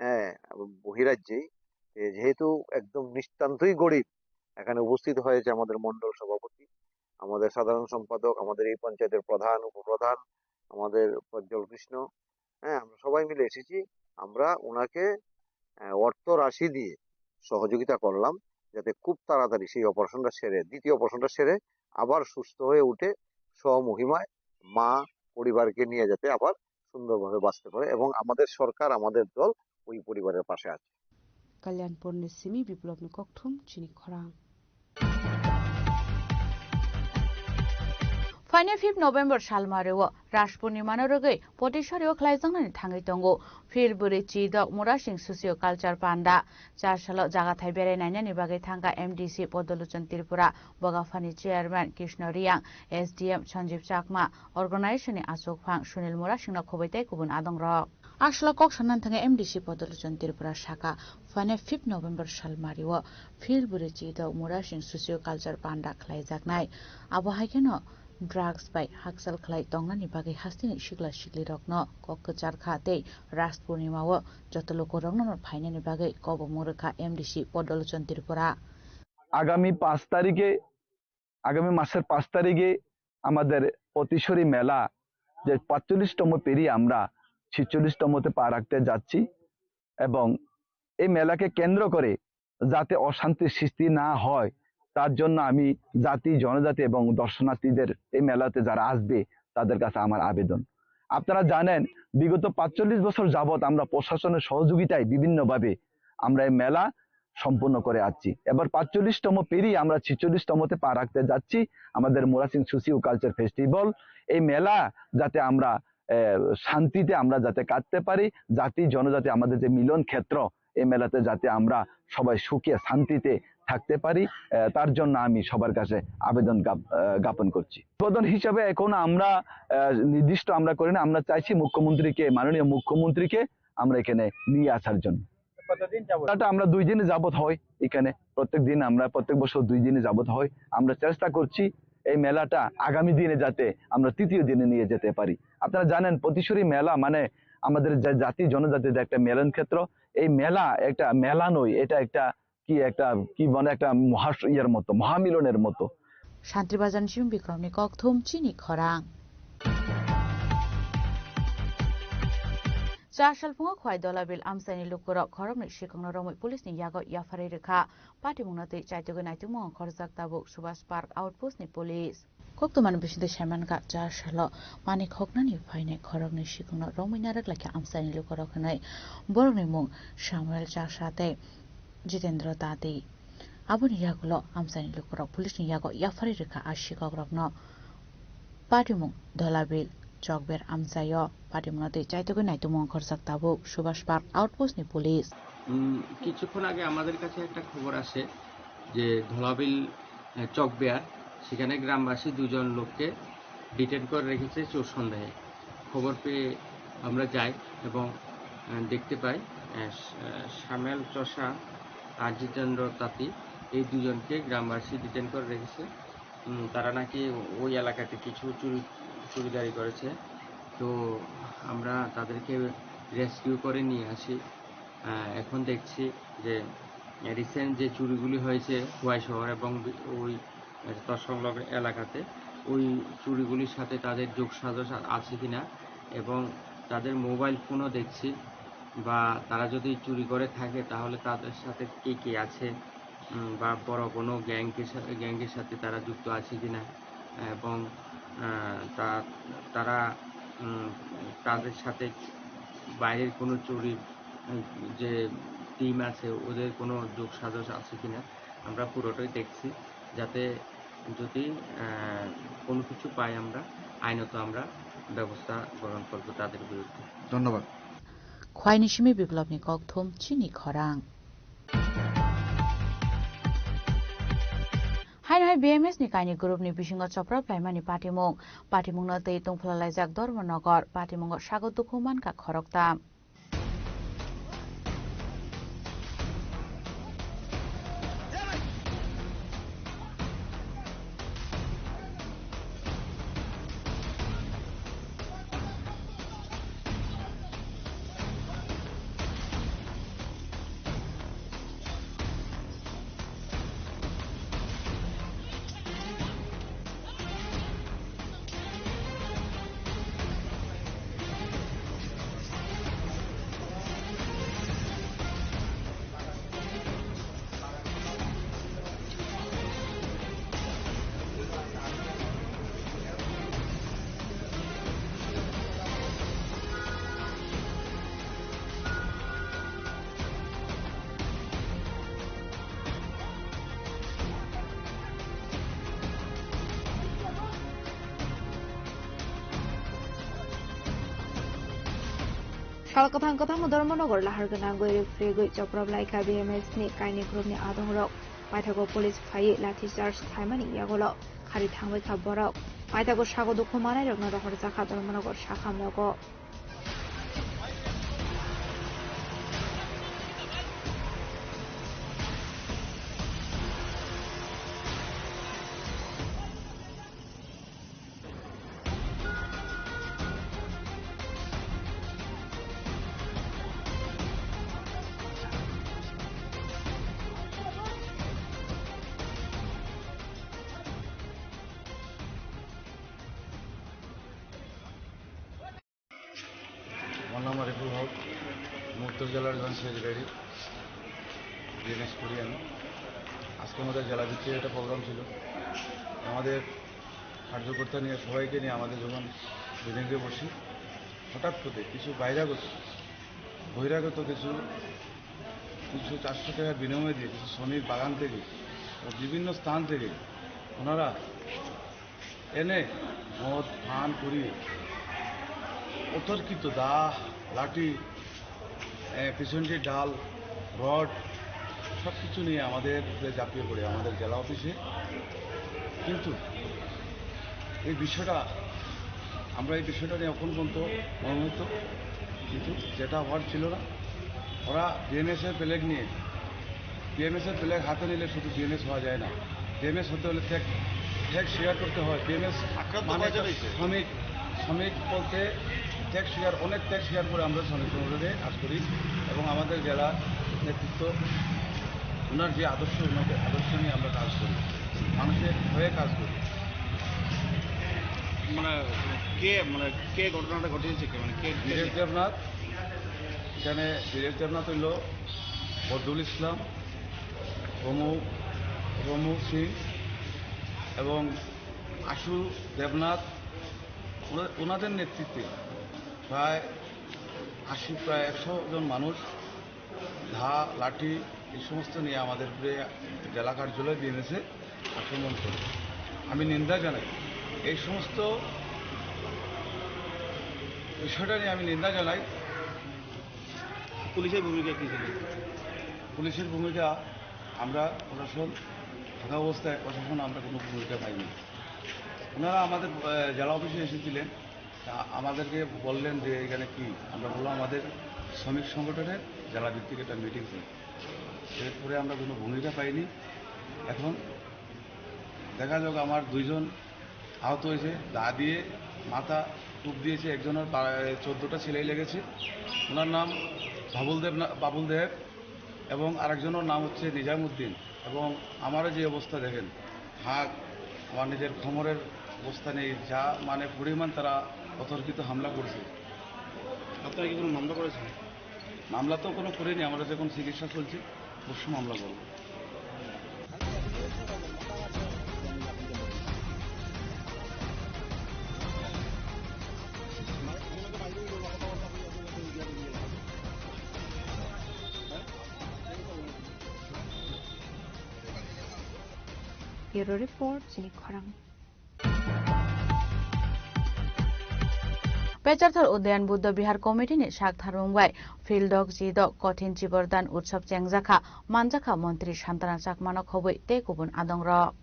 হ্যাঁ, বহিরাজ্যেই। তো যেহেতু একদম নিতান্তই গরিব, এখানে উপস্থিত হয়েছে আমাদের মণ্ডল সভাপতি, আমাদের সাধারণ সম্পাদক, আমাদের এই পঞ্চায়েতের প্রধান, উপপ্রধান, আমাদের প্রজ্জ্বল কৃষ্ণ, হ্যাঁ, আমরা সবাই মিলে এসেছি। আমরা ওনাকে, আহ, অর্থ রাশি দিয়ে সহযোগিতা করলাম, যাতে খুব তাড়াতাড়ি সেই অপারেশনটা সেরে, দ্বিতীয় অপারেশনটা সেরে আবার সুস্থ হয়ে উঠে স্বমহিমায় মা পরিবারকে নিয়ে যাতে আবার সুন্দরভাবে বাঁচতে পারে, এবং আমাদের সরকার, আমাদের দল ওই পরিবারের পাশে আছে। Kalyanpurni simi Biplobni kokthum chini khorang. Phainai fifth November salmario Ras Purnimano rwgwi Potiswario khlaijaknani thangwi tongo. Phil bwrwi chidok Murasing Socio Culture Panda. Char salo jagathai berai nainani bagwi thangkha M D C Podolochon Tripura, Bogaphani Chairman Krishna Riang, S D M Sanjeev Chakma, organization ni achukphang Sunil Murasingno khobwi tei kubun adongrok. Aswk kok sanani thangwi M D C Podolochon Tripura saka, phainai fifth November salmario Phil bwrwi chidok Murasing Socio Culture Panda khlaijaknai. Abo hai kheno drugs bai hakchal khlai tongnani bagwi hasteni sikla siklirokno kok kwchar kha tei Ras Purnimao joto lukurokno phainani bagwi kobokmung rwkha M D C Podolochon Tripura. আগামী পাঁচ তারিখে, আগামী মাসের পাঁচ তারিখে আমাদের পতিশ্বরী মেলা, যে পাঁচচল্লিশতম পেরিয়ে আমরা ছিচল্লিশতমতে পা রাখতে যাচ্ছি, এবং এই মেলাকে কেন্দ্র করে যাতে অশান্তির সৃষ্টি না হয়, তার জন্য আমি জাতি, জনজাতি এবং দর্শনার্থীদের, এই মেলাতে যারা আসবে, তাদের কাছে আমার আবেদন। আপনারা জানেন, বিগত পাঁচচল্লিশ বছর যাবত আমরা প্রশাসনের সহযোগিতায় বিভিন্নভাবে আমরা এই মেলা সম্পূর্ণ করে আসছি। এবার পাঁচচল্লিশতম পেরিয়ে আমরা ছিচল্লিশতমতে পা রাখতে যাচ্ছি। আমাদের মুরাসিং সুসিউ কালচার ফেস্টিভ্যাল, এই মেলা যাতে আমরা, আহ, শান্তিতে আমরা যাতে কাটতে পারি, জাতি জনজাতি আমাদের যে মিলন ক্ষেত্র, এই মেলাতে যাতে আমরা সবাই সুখে শান্তিতে থাকতে পারি, আহ, তার জন্য আমি সবার কাছে আবেদন জ্ঞাপ-, আহ, জ্ঞাপন করছি। উদ্বোধন হিসাবে এখন আমরা, আহ, নির্দিষ্ট আমরা করি না, আমরা চাইছি মুখ্যমন্ত্রীকে, মাননীয় মুখ্যমন্ত্রীকে আমরা এখানে নিয়ে আসার জন্য। কতদিন যাবত? এটা আমরা দুই দিনে যাবত হয় এখানে, প্রত্যেক দিন আমরা, প্রত্যেক বছর দুই দিনে যাবত হয়। আমরা চেষ্টা করছি এই মেলাটা আগামী দিনে যাতে আমরা তৃতীয় দিনে নিয়ে যেতে পারি। আপনারা জানেন, পতিশ্বরী মেলা মানে আমাদের জা-, জাতি জনজাতির একটা মিলন ক্ষেত্র। এই মেলা একটা মেলা নয়, এটা একটা কি, একটা কি, মানে একটা মহা ইয়ের মতো, মহামিলনের মতো। Santri Bazar ni simi Bikrom ni kokthum chini khorang. Char salphungo Khwai Dolabil amchaini lukurok khoroknwi sikongno romwi police ni yago yapharwi rwkha. Patimungno twi chaitugwi naitukmung khorjak tabuk Subhash Park Outpost ni police. Koktumani bisingtwi saimankha, char salo manik hoknani phainai khoroknwi sikongno romwi narwk laikha amchaini lukurok hwnwi. Borokni mung Samuel Chaksa tei Jitendra Dadi. Aboni yagulo amchaini lukurok police ni yago yapharwi rwkha a sikokrokno. Patimung Dholabil Chokber amchaio patimungno twi chaitugwi naitukmung khorjak tabuk Subhash Park Outpost ni police. উম, কিছুক্ষণ আগে আমাদের কাছে একটা খবর আসে যে ধলাবিল, আহ, চকবিহার, সেখানে গ্রামবাসী দুজন লোককে ডিটেন করে রেখেছে চোর সন্দেহে। খবর পেয়ে আমরা যাই এবং, আহ, দেখতে পাই, আহ, স-, আহ, শ্যামেল চষা আর জিতেন্দ্র তাঁতি, এই দুজনকে গ্রামবাসী ডিটেন করে রেখেছে। উম, তারা নাকি ওই এলাকাতে কিছু চুরি, চুরিদারি করেছে। তো আমরা তাদেরকে রেস্কিউ করে নিয়ে আসি। আহ, এখন দেখছি যে রিসেন্ট যে চুরিগুলি হয়েছে খোয়াই শহর এবং বি-, ওই তৎসংলগ্ন এলাকাতে, ওই চুরিগুলির সাথে তাদের যোগসাজশ আ-, আছে কিনা এবং তাদের মোবাইল ফোনও দেখছি, বা তারা যদি চুরি করে থাকে তাহলে তাদের সাথে কে কে আছে, উম, বা বড় কোনো গ্যাংকে সা-, গ্যাংয়ের সাথে তারা যুক্ত আছে কিনা এবং, আহ, তা-, তারা, উম, তাদের সাথে বাইরের কোনো চুরির, উম, যে টিম আছে ওদের কোনো যোগসাজশ আছে কিনা আমরা পুরোটাই দেখছি, যাতে যদি, আহ, কোনো কিছু পাই আমরা আইনত আমরা ব্যবস্থা গ্রহণ করব তাদের বিরুদ্ধে। ধন্যবাদ। Khwaini simi Biplobni kokthum chini khorang. Haino hai B M S ni kaini group ni bisingo choprap laimani patimung. Patimungno twi tungphla laijak Dharmanagar. Patimungo sago dukhu mankha khoroktam. Kwthang kwthang Dharmanagar lahar gwnangwi rwphregwi choprop laikha B M S ni kainwi group ni adongrok. Paithago police phaiwi lathi charge khlaimani yagulo khari thangbaikha borok. Paithago sago dukhu manairokno rohorjakha Dharmanagar sakha nogo. আমার নাম আরিফুল হক, উত্তর জেলার joint secretary, BNS করি আমি। আজকে আমাদের জেলা ভিত্তিক একটা প্রোগ্রাম ছিল। আমাদের কার্যকর্তা নিয়ে, সবাইকে নিয়ে আমাদের যখন মিটিংয়ে বসি, হঠাৎ করে কিছু বাইরাগত, বহিরাগত কিছু তিনশো চারশো টাকার বিনিময়ে দিয়ে কিছু শ্রমিক বাগান থেকে ও বিভিন্ন স্থান থেকে ওনারা এনে মদ পান করিয়ে অতর্কিত দা, লাঠি, এ, পিছনটি ডাল, রড সব কিছু নিয়ে আমাদের উপরে ঝাঁপিয়ে পড়ে আমাদের জেলা অফিসে। কিন্তু এই বিষয়টা, আমরা এই বিষয়টা নিয়ে এখন পর্যন্ত মর্মাহত, কিন্তু যেটা হওয়ার ছিল না। ওরা বিএনএস এর ফ্ল্যাগ নিয়ে, বিএমএস এর ফ্ল্যাগ হাতে নিলে শুধু বিএমএস হওয়া যায় না। বিএমএস হতে হলে ত্যাগ, ত্যাগ স্বীকার করতে হয়। বিএমএস আক্রান্ত মানে কয়জন একটা হয়েছে? শ্রমিক, শ্রমিক বলতে ত্যাগ স্বীকার, অনেক ত্যাগ স্বীকার করে আমরা শ্রমিক সংগঠনে কাজ করি এবং আমাদের জেলা নেতৃত্ব ওনার যে আদর্শ, ওনার আদর্শ নিয়ে আমরা কাজ করি, মানুষের হয়ে কাজ করি। মানে কে, মানে কে ঘটনাটা ঘটিয়েছে, কে, মানে কে, কে? বীরেশ দেবনাথ, এখানে বীরেশ দেবনাথ হইল বদরুল ইসলাম, রমু, রমু সিং এবং আশু দেবনাথ। ওনা-, ওনাদের নেতৃত্বে প্রায় আশি, প্রায় একশো জন মানুষ দা, লাঠি এই সমস্ত নিয়ে আমাদের উপরে জেলা কার্যালয় বিএনএস এ আক্রমণ করে। আমি নিন্দা জানাই, এই সমস্ত বিষয়টা নিয়ে আমি নিন্দা জানাই। পুলিশের ভূমিকা কী ছিল? পুলিশের ভূমিকা, আমরা প্রশাসন থাকা অবস্থায় প্রশাসন আমরা কোনো ভূমিকা পাইনি। ওনারা আমাদের, আহ, জেলা অফিসে এসেছিলেন, তা আমাদেরকে বললেন যে এখানে কি, আমরা বললাম আমাদের শ্রমিক সংগঠনের জেলা ভিত্তিক একটা মিটিং ছিল। এরপরে আমরা কোনো ভূমিকা পাইনি। এখন দেখা যাক, আমার দুইজন আহত হয়েছে, দা দিয়ে মাথা কোপ দিয়েছে, একজনের পা-, চোদ্দটা সেলাই লেগেছে। ওনার নাম বাবুল দেব না-, বাবুল দেব এবং আরেকজনের নাম হচ্ছে নিজামুদ্দিন। এবং আমারও যে অবস্থা দেখেন, হাত, আমার নিজের কোমরের অবস্থা নেই, যা মানে পরিমাণ তারা অতর্কিত হামলা করছে। আপনারা কি কোনো মামলা করেছেন? মামলা তো কোনো করিনি, আমরা যখন চিকিৎসা চলছে অবশ্য মামলা করবো। Bureau Report, Chini Khorang. Pecharthar Udayan Buddha Vihar Committee ni sak tharmung bai Phildok Jidok Kothin Chibordan Utsav chengjakha, manjakha Montri Santana Chakmano khobwi tei kubun adongrok.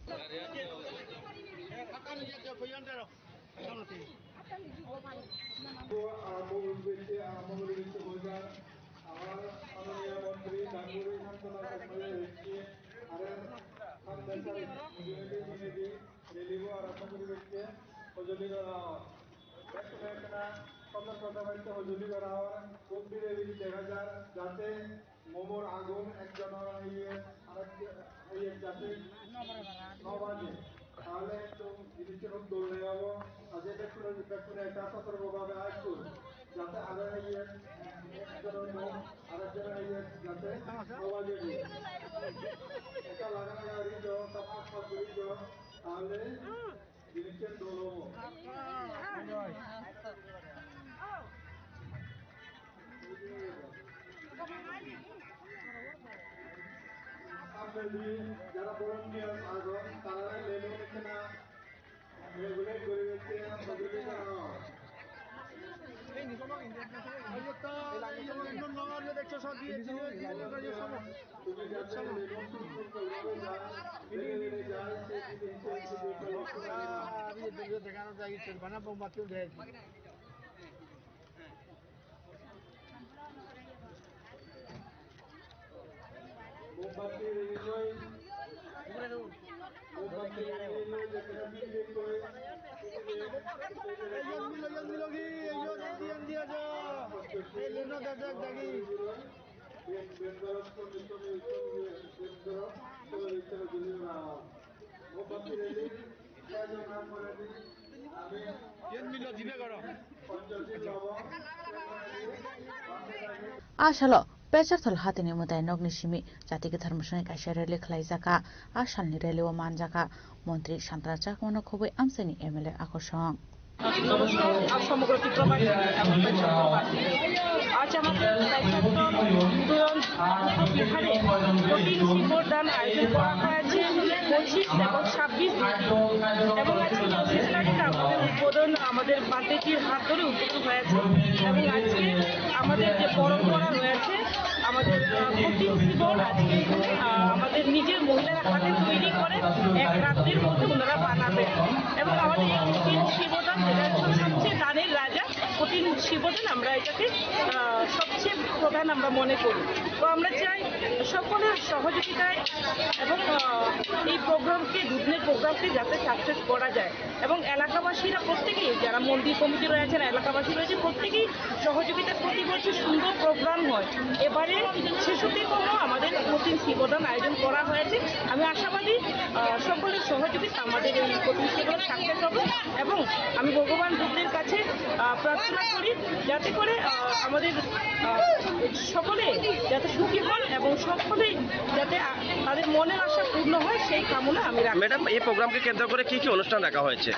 আমার মাননীয় মন্ত্রী গাঙ্গুলি সান্ত্বনা সরকারের একটি আরে সান্দেশার প্রতিনিধি মিলে দিব আর আশা করি ব্যক্তি হজলি করা হয়। ব্যক্তি ব্যক্তি না সতর্কতা ব্যক্তি হজলি করা হয়। কোন বিলে বিলি দেখা যায় যাতে মোমোর আগুন একজন হয়ে আরেক হয়ে যাতে না বাজে। তাহলে একটু জিনিসের উদ্যোগ নেওয়া হবো। আর যে ব্যক্তি ব্যক্তি একটা সতর্কভাবে আসবো। যাতে আরো এই একজনের মুখ আরেকজনের এই যাতে আওয়াজে দিয়ে। এটা লাগানো যায়, রিজো, তারপর সব রিজো, তাহলে জিনিসটা দোল হবো। আপনি যারা ভলেন্টিয়ার আছেন, তারা লেভেল এখানে রেগুলেট করে দিতে, আমরা যদি না হয়। A salo Pecharthal hatini mwtai nokni simi Jati Kwthar Mwswngni kaisa rally khlaijak kha. A salni rally o manjak kha Montri Santana Chakmano khobwi amchaini M L A akosong. নমস্কার, আর সমগ্র ত্রিপুরাবাসী এবং পশ্চিমবঙ্গবাসী। আজ আমাদের পঁচাত্তর উত্তরন বিহারে কঠিন শিবদান আয়োজন করা হয়েছে পঁচিশ এবং ছাব্বিশ দিন। এবং আজকে পঁচিশ তারিখ আমাদের উদ্বোধন আমাদের ভান্তেজির হাত ধরে উদ্বোধন হয়েছে। এবং আজকে আমাদের যে পরম্পরা রয়েছে, আমাদের, আহ, কঠিন শিবর আজকে, আহ, আমাদের নিজের মহিলারা হাতে তৈরি করে এক রাত্রির মধ্যে ওনারা বানাবে। এবং আমাদের এই কঠিন শিবদান, যেটা হচ্ছে সবচেয়ে দানের রাজা, কঠিন শিবদান আমরা এটাকে, আহ, সবচেয়ে প্রধান আমরা মনে করি। তো আমরা চাই সকলের সহযোগিতায় এবং, আহ, এই প্রোগ্রামকে, দুদিনের প্রোগ্রামকে যাতে সাকসেস করা যায়। এবং এলাকাবাসীরা প্রত্যেকেই, যারা মন্দির কমিটি রয়েছেন, এলাকাবাসী রয়েছে, প্রত্যেকেই সহযোগিতা, প্রতি বছর সুন্দর প্রোগ্রাম হয়। এবারে ছেষট্টিতম আমাদের কঠিন শিবদান আয়োজন করা হয়েছে। আমি আশাবাদী, আহ, সকলের সহযোগিতা আমাদের এই কঠিন শিবদান সাকসেস হবে। এবং আমি ভগবান বুদ্ধের কাছে, আহ, প্রার্থনা করি যাতে করে, আহ, আমাদের, আহ, সকলে যাতে সুখী হন এবং সকলেই যাতে, আহ, তাদের মনের আশা পূর্ণ হয়, সেই কামনা আমি রাখি। ম্যাডাম, এই প্রোগ্রামকে কেন্দ্র করে কি কি অনুষ্ঠান রাখা হয়েছে?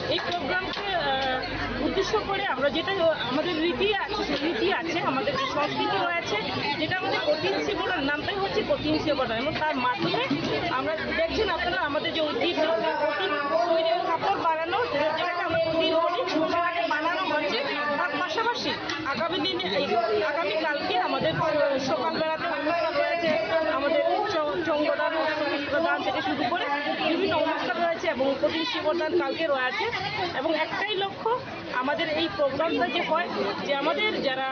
এই প্রোগ্রামকে, আহ, উদ্দেশ্য করে আমরা যেটা, আমাদের রীতি আছে, সেই রীতি আছে, আমাদের যে সংস্কৃতি রয়েছে, যেটা আমাদের কঠিন শিবদান, নামটাই হচ্ছে কঠিন শিবদান। এবং তার মাধ্যমে আমরা দেখছেন আপনারা আমাদের যে ঐতিহ্য, কঠিন তৈরি কাপড় বানানো, যেটাকে আমরা কঠিন বলি, সেটাকে বানানো হচ্ছে। তার পাশাপাশি আগামী দিনে, এই আগামীকালকে আমাদের সকালবেলাতে অনুষ্ঠান রয়েছে, আমাদের চ-, চঙ্গদান, উচ্চ পুষ্পদান থেকে শুরু করে বিভিন্ন অনুষ্ঠান রয়েছে এবং কঠিন শিবদান কালকে রয়েছে। এবং একটাই লক্ষ্য, আমাদের এই প্রোগ্রামটা যে হয়, যে আমাদের যারা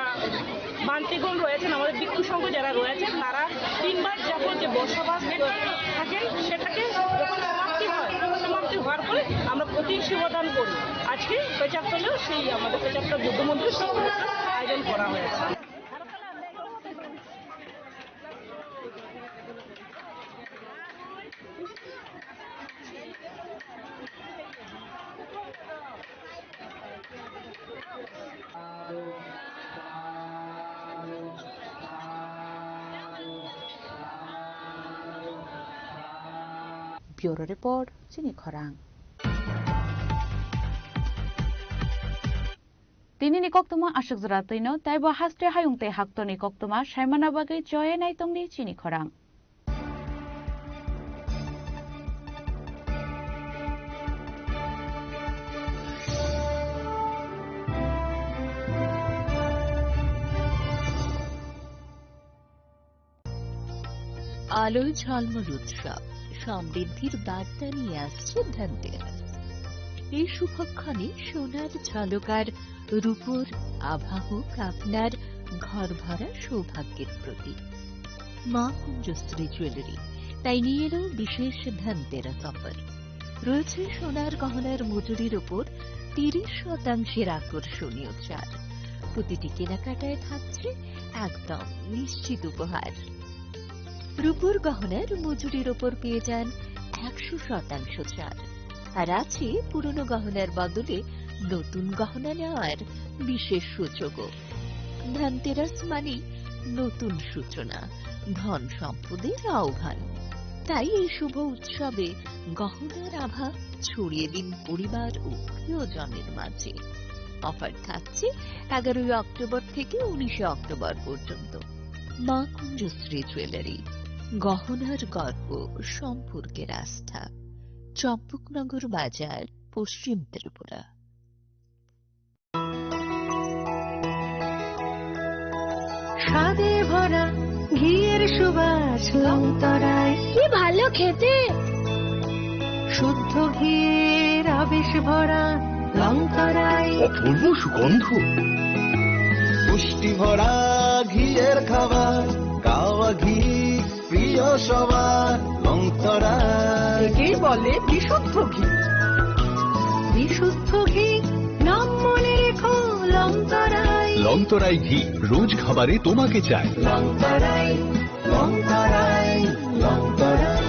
ভান্তেগণ রয়েছেন, আমাদের ভিক্ষু সংঘ যারা রয়েছেন, তারা তিনবার যাবত যে বসবাস থাকেন, সেটাকে যখন সমাপ্তি হয়, সমাপ্তি হওয়ার পরে আমরা কঠিন শিবদান করি। আজকে পেচারতলেও সেই আমাদের পেচারতল বুদ্ধ মন্দিরে সেই আয়োজন করা হয়েছে। Bureau Report, Chini Khorang. Tinini koktwma aswk jora twino, taibo haste hayung tei haktorni koktwma saimana bagwi choya naitongdi Chini Khorang. আলোয় ঝলমল উৎসব, সমৃদ্ধির বার্তা নিয়ে আসছে ধনতেরাস। এই শুভক্ষণে সোনার ঝলকার রূপোর আভা হোক আপনার ঘর ভরা সৌভাগ্যের প্রতীক। মা কুঞ্জশ্রী জুয়েলারি তাই নিয়ে এলো বিশেষ ধনতেরাস অফার। রয়েছে সোনার গহনার মজুরির ওপর তিরিশ শতাংশের আকর্ষণীয় ছাড়। প্রতিটি কেনাকাটায় থাকছে একদম নিশ্চিত উপহার। রূপোর গহনার মজুরির ওপর পেয়ে যান একশো শতাংশ ছাড়। আর আছে পুরনো গহনার বদলে নতুন গহনা নেওয়ার বিশেষ সুযোগও। ধনতেরাস মানেই নতুন সূচনা, ধন সম্পদের আহ্বান। তাই এই শুভ উৎসবে গহনার আভা ছড়িয়ে দিন পরিবার ও প্রিয়জনের মাঝে। অফার থাকছে এগারোই অক্টোবর থেকে উনিশে অক্টোবর পর্যন্ত। মা কুঞ্জশ্রী জুয়েলারি, গহনার গর্ব, সম্পর্কের আস্থা। চম্পকনগর বাজার, পশ্চিম ত্রিপুরা। স্বাদে ভরা ঘিয়ের সুবাস লংতরাই। কি ভালো খেতে। শুদ্ধ ঘিয়ের আবেশ ভরা লংতরাই। অপূর্ব সুগন্ধ। পুষ্টি ভরা ঘিয়ের খাবার, কাওয়া ঘি প্রিয় সবার লংতরাই। একেই বলে বিশুদ্ধ ঘি। বিশুদ্ধ ঘি, নাম মনে রেখো লংতরাই। লংতরাই ঘি, রোজ খাবারে তোমাকে চাই। লংতরাই, লংতরাই, লংতরাই।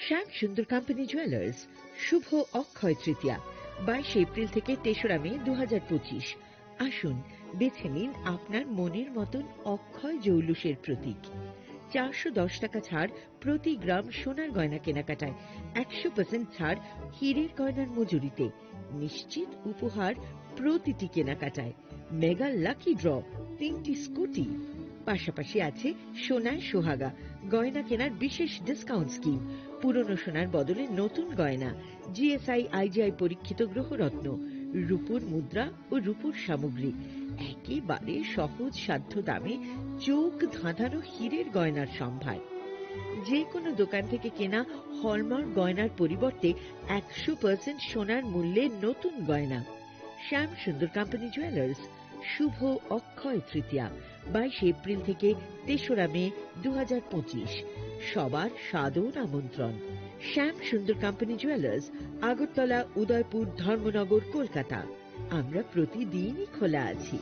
শ্যাম সুন্দর কোম্পানি জুয়েলার্স, শুভ অক্ষয় তৃতীয়া, বাইশে এপ্রিল থেকে তেসরা মে দু হাজার পঁচিশ। আসুন, বেছে নিন আপনার মনের মতন অক্ষয় জৌলুসের প্রতীক। চারশো দশ টাকা ছাড় প্রতি গ্রাম সোনার গয়না কেনাকাটায়, একশো পার্সেন্ট ছাড় হীরের গয়নার মজুরিতে, নিশ্চিত উপহার প্রতিটি কেনাকাটায়। মেগা লাকি ড্র, তিনটি স্কুটি, পাশাপাশি আছে সোনায় সোহাগা, গয়না কেনার বিশেষ ডিসকাউন্ট স্কিম, পুরনো সোনার বদলে নতুন গয়না, জিএসআই আইজিআই পরীক্ষিত গ্রহরত্ন, রূপোর মুদ্রা ও রূপোর সামগ্রী। একেবারে সহজ সাধ্য দামে চোখ ধাঁধানো হীরের গয়নার সম্ভার। যে কোনো দোকান থেকে কেনা হলমার্ক গয়নার পরিবর্তে একশো পার্সেন্ট সোনার মূল্যে নতুন গয়না। শ্যাম সুন্দর কোম্পানি জুয়েলার্স, শুভ অক্ষয় তৃতীয়া, বাইশে এপ্রিল থেকে তেসরা মে দু হাজার পঁচিশ। সবার সাদর আমন্ত্রণ। শ্যাম সুন্দর কোম্পানি জুয়েলার্স, আগরতলা, উদয়পুর, ধর্মনগর, কলকাতা। আমরা প্রতিদিনই খোলা আছি।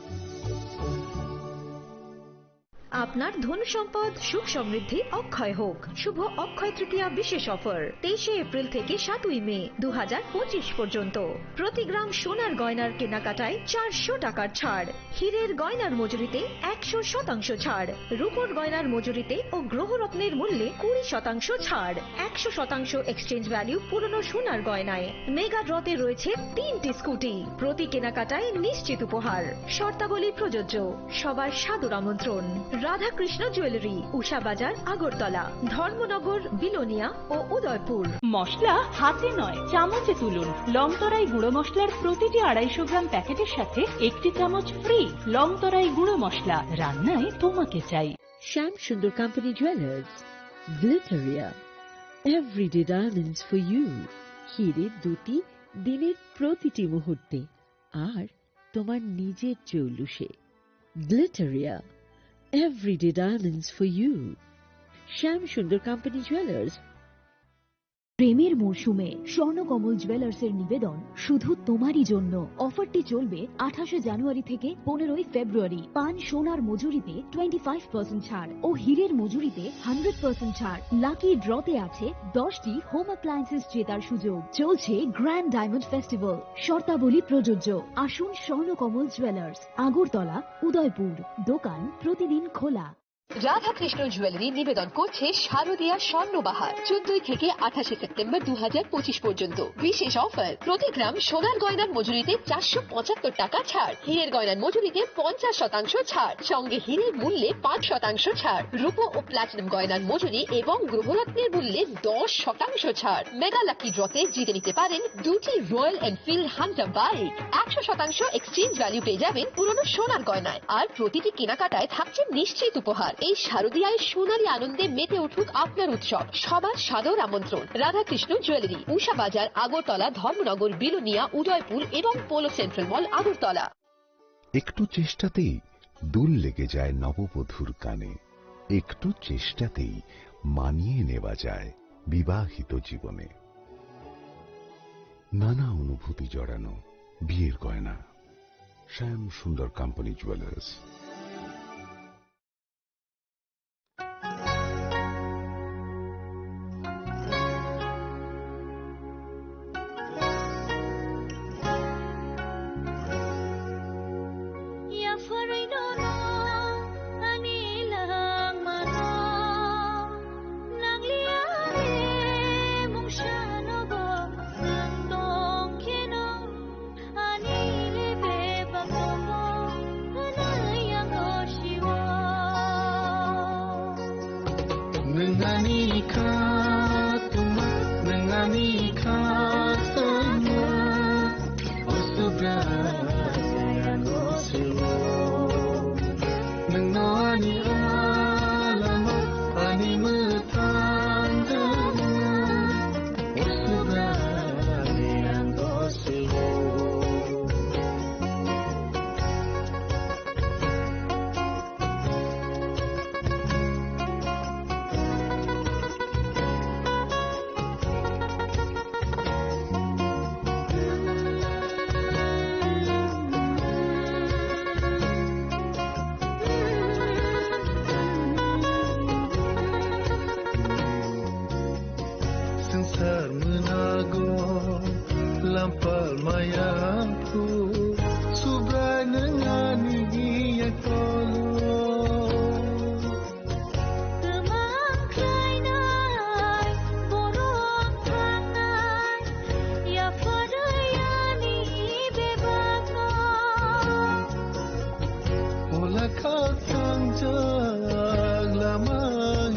আপনার ধন সম্পদ সুখ সমৃদ্ধি অক্ষয় হোক। শুভ অক্ষয় তৃতীয়া বিশেষ অফার, তেইশে এপ্রিল থেকে সাতই মে দু হাজার পঁচিশ পর্যন্ত। প্রতি গ্রাম সোনার গয়নার কেনাকাটায় চারশো টাকার ছাড়, হীরের গয়নার মজুরিতে একশো শতাংশ ছাড়, রূপোর গয়নার মজুরিতে ও গ্রহরত্নের মূল্যে কুড়ি শতাংশ ছাড়, একশো শতাংশ এক্সচেঞ্জ ভ্যালু পুরনো সোনার গয়নায়। মেগা ড্রতে রয়েছে তিনটি স্কুটি, প্রতি কেনাকাটায় নিশ্চিত উপহার। শর্তাবলী প্রযোজ্য। সবার সাদর আমন্ত্রণ। রাধাকৃষ্ণ জুয়েলারি, উষা বাজার, আগরতলা, ধর্মনগর, বিলোনিয়া ও উদয়পুর। মশলা হাতে নয়, চামচে তুলুন। লংতরাই গুঁড়ো মশলার প্রতিটি আড়াইশো গ্রাম প্যাকেটের সাথে একটি চামচ ফ্রি। লংতরাই গুঁড়ো মশলা, রান্নায় তোমাকে চাই। Shyam Sundar company jewellers, Glitteria, everyday diamonds for you. হীরের দ্যুতি দিনের প্রতিটি মুহূর্তে, আর তোমার নিজের চৌলুসে। Glitteria, everyday diamonds for you. Shyam Sundar company jewellers. প্রেমের মরশুমে স্বর্ণকমল জুয়েলার্সের নিবেদন শুধু তোমারই জন্য। অফারটি চলবে আঠাশে জানুয়ারি থেকে পনেরোই ফেব্রুয়ারি। পান সোনার মজুরিতে টোয়েন্টি ফাইভ পার্সেন্ট ছাড় ও হীরের মজুরিতে হান্ড্রেড পার্সেন্ট ছাড়। লাকি ড্রতে আছে দশটি হোম অ্যাপ্লায়েন্সেস জেতার সুযোগ। চলছে গ্র্যান্ড ডায়মন্ড ফেস্টিভ্যাল, শর্তাবলী প্রযোজ্য। আসুন স্বর্ণকমল জুয়েলার্স, আগরতলা, উদয়পুর। দোকান প্রতিদিন খোলা। রাধাকৃষ্ণ জুয়েলারি নিবেদন করছে শারদীয়া স্বর্ণবাহার, চোদ্দই থেকে আঠাশে সেপ্টেম্বর দু হাজার পঁচিশ পর্যন্ত। বিশেষ অফার, প্রতি গ্রাম সোনার গয়নার মজুরিতে চারশো পঁচাত্তর টাকা ছাড়, হীরের গয়নার মজুরিতে পঞ্চাশ শতাংশ ছাড়, সঙ্গে হীরের মূল্যে পাঁচ শতাংশ ছাড়, রূপো ও প্লাটিনাম গয়নার মজুরি এবং গ্রহরত্নের মূল্যে দশ শতাংশ ছাড়। মেগা লাকি ড্রতে জিতে নিতে পারেন দুটি রয়্যাল এনফিল্ড হান্টার বাইক, একশো শতাংশ এক্সচেঞ্জ ভ্যালু পেয়ে যাবেন পুরনো সোনার গয়নায়। আর প্রতিটি কেনাকাটায় থাকছে নিশ্চিত উপহার। এই শারদীয়ায় সোনালী আনন্দে মেতে উঠুক আপনার উৎসব। সবার সাদর আমন্ত্রণ। রাধাকৃষ্ণ জুয়েলারি, উষা বাজার, আগরতলা, ধর্মনগর, বিলোনিয়া, উদয়পুর এবং পোলো সেন্ট্রাল মল, আগরতলা। একটু চেষ্টাতেই দুল লেগে যায় নববধূর কানে, একটু চেষ্টাতেই মানিয়ে নেওয়া যায় বিবাহিত জীবনে। নানা অনুভূতি জড়ানো বিয়ের গয়না। শ্যাম Sundar company jewellers. Ayangku, Subrai nang ani yaktolo. Twmang khlainai, borok thangnai, yapharwi ani bebakno. Ola kha thangjak lama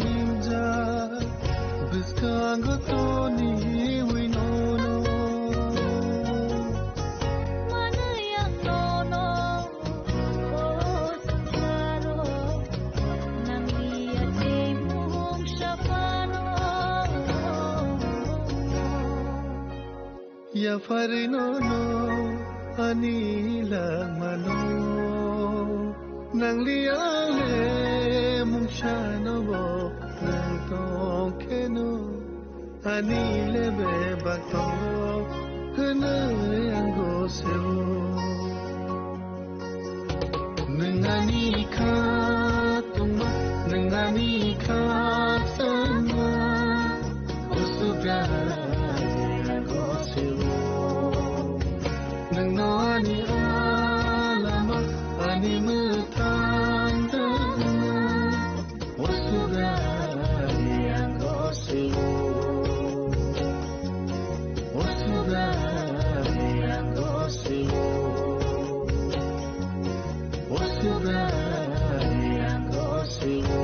himjak, bwskango toniwi nono. Manwi ang nono, o swngcharo, nangni yachaimung saphano. Yapharwi nono ani langmano, nangli ale mungsano bo nang tongkheno, ani le bebak tongo hwnwi ang goseo. Nwng ani kha tongma, nwng ani kha sangma, o Subrai ang goseo. Nwngno ani alama, ani mwthang tongma, o Subrai ang goseo. O Subrai ang goseo. O Subrai ang goseo.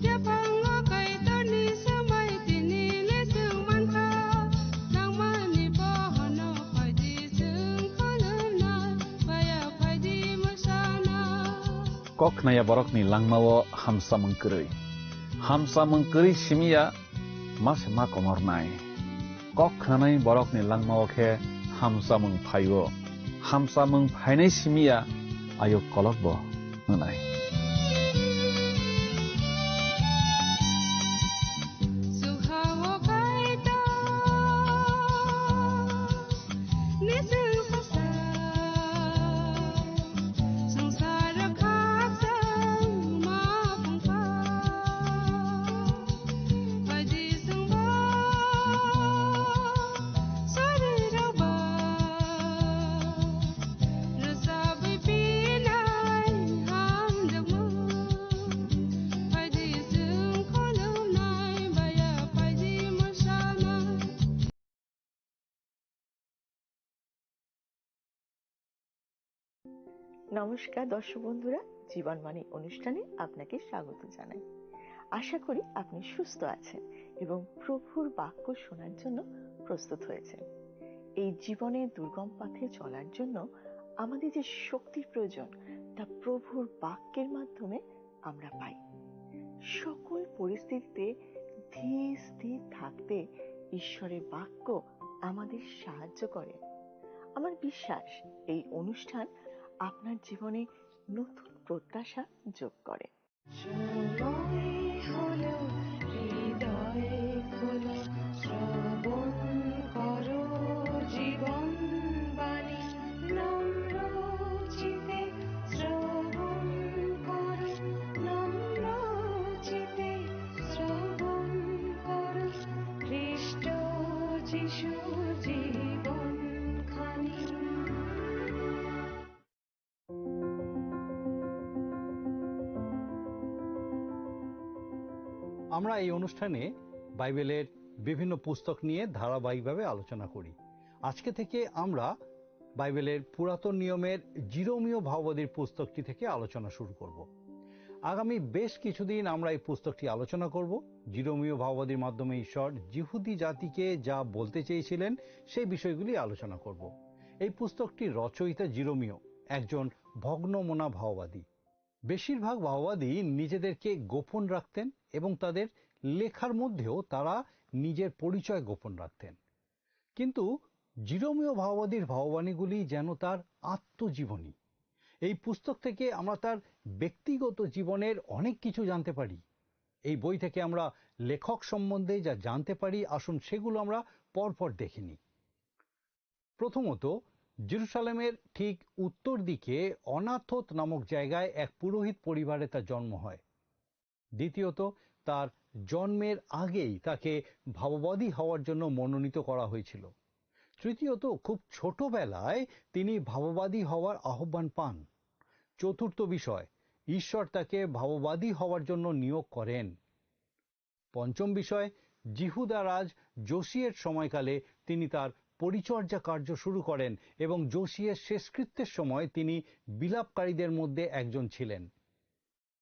Yaphango Kaitorni swmai tini le chwng mankha, nangmani bohono phaidi chwng khulumnai, baya phaidi mwsana. Kok khnaya borokni langmao hamsamung kwrwi. Hamsamung kwrwi simiya ma se ma komornai. Kok khnanai borokni langmao khe hamsamung phaio. Hamsamung phainai simiya ayuk kolokbo wngnai. Sukhao Kaitor, nising sasa. Swngchar khakchangma phungkha, phaidi chwngbo sorirokba rwchabwi pinai hamjakmung, phaidi chwng khulumnai baya phaidi mwsanai. নমস্কার দর্শক বন্ধুরা, জীবনবাণী অনুষ্ঠানে আপনাকে স্বাগত জানাই। আশা করি আপনি সুস্থ আছেন এবং প্রভুর বাক্য শোনার জন্য প্রস্তুত হয়েছেন। এই জীবনের দুর্গম পথে চলার জন্য আমাদের যে শক্তির প্রয়োজন, তা প্রভুর বাক্যের মাধ্যমে আমরা পাই। সকল পরিস্থিতিতে ধীর স্থির থাকতে ঈশ্বরের বাক্য আমাদের সাহায্য করে। আমার বিশ্বাস, এই অনুষ্ঠান আপনার জীবনে নতুন প্রত্যাশা যোগ করে। সময় হলো, হৃদয় খোলো, শ্রবণ করো জীবন বাণী। নম্র চিতে শ্রবণ করো, নম্র চিতে শ্রবণ করো, খ্রিস্ট যিশু জীবন খানি। আমরা এই অনুষ্ঠানে বাইবেলের বিভিন্ন পুস্তক নিয়ে ধারাবাহিকভাবে আলোচনা করি। আজকে থেকে আমরা বাইবেলের পুরাতন নিয়মের জিরোমীয় ভাওবাদীর পুস্তকটি থেকে আলোচনা শুরু করব। আগামী বেশ কিছুদিন আমরা এই পুস্তকটি আলোচনা করব। জিরোমীয় ভাওবাদীর মাধ্যমে ঈশ্বর যিহুদি জাতিকে যা বলতে চেয়েছিলেন, সেই বিষয়গুলি আলোচনা করব। এই পুস্তকটির রচয়িতা জিরোমীয়, একজন ভগ্নমনা ভাওবাদী। বেশিরভাগ ভাওবাদী নিজেদেরকে গোপন রাখতেন এবং তাদের লেখার মধ্যেও তারা নিজের পরিচয় গোপন রাখতেন। কিন্তু জিরোমীয় ভাওবাদীর ভাববাণীগুলি যেন তার আত্মজীবনী। এই পুস্তক থেকে আমরা তার ব্যক্তিগত জীবনের অনেক কিছু জানতে পারি। এই বই থেকে আমরা লেখক সম্বন্ধে যা জানতে পারি, আসুন সেগুলো আমরা পরপর দেখে নিই। প্রথমত, জেরুসালেমের ঠিক উত্তর দিকে অনাথোত নামক জায়গায় এক পুরোহিত পরিবারে তার জন্ম হয়। দ্বিতীয়ত, তার জন্মের আগেই তাকে ভাববাদী হওয়ার জন্য মনোনীত করা হয়েছিল। তৃতীয়ত, খুব ছোটবেলায় তিনি ভাববাদী হওয়ার আহ্বান পান। চতুর্থ বিষয়, ঈশ্বর তাকে ভাববাদী হওয়ার জন্য নিয়োগ করেন। পঞ্চম বিষয়, জিহুদা রাজ জোশিয়ের সময়কালে তিনি তার পরিচর্যা কার্য শুরু করেন এবং জোশিয়ের শেষকৃত্যের সময় তিনি বিলাপকারীদের মধ্যে একজন ছিলেন।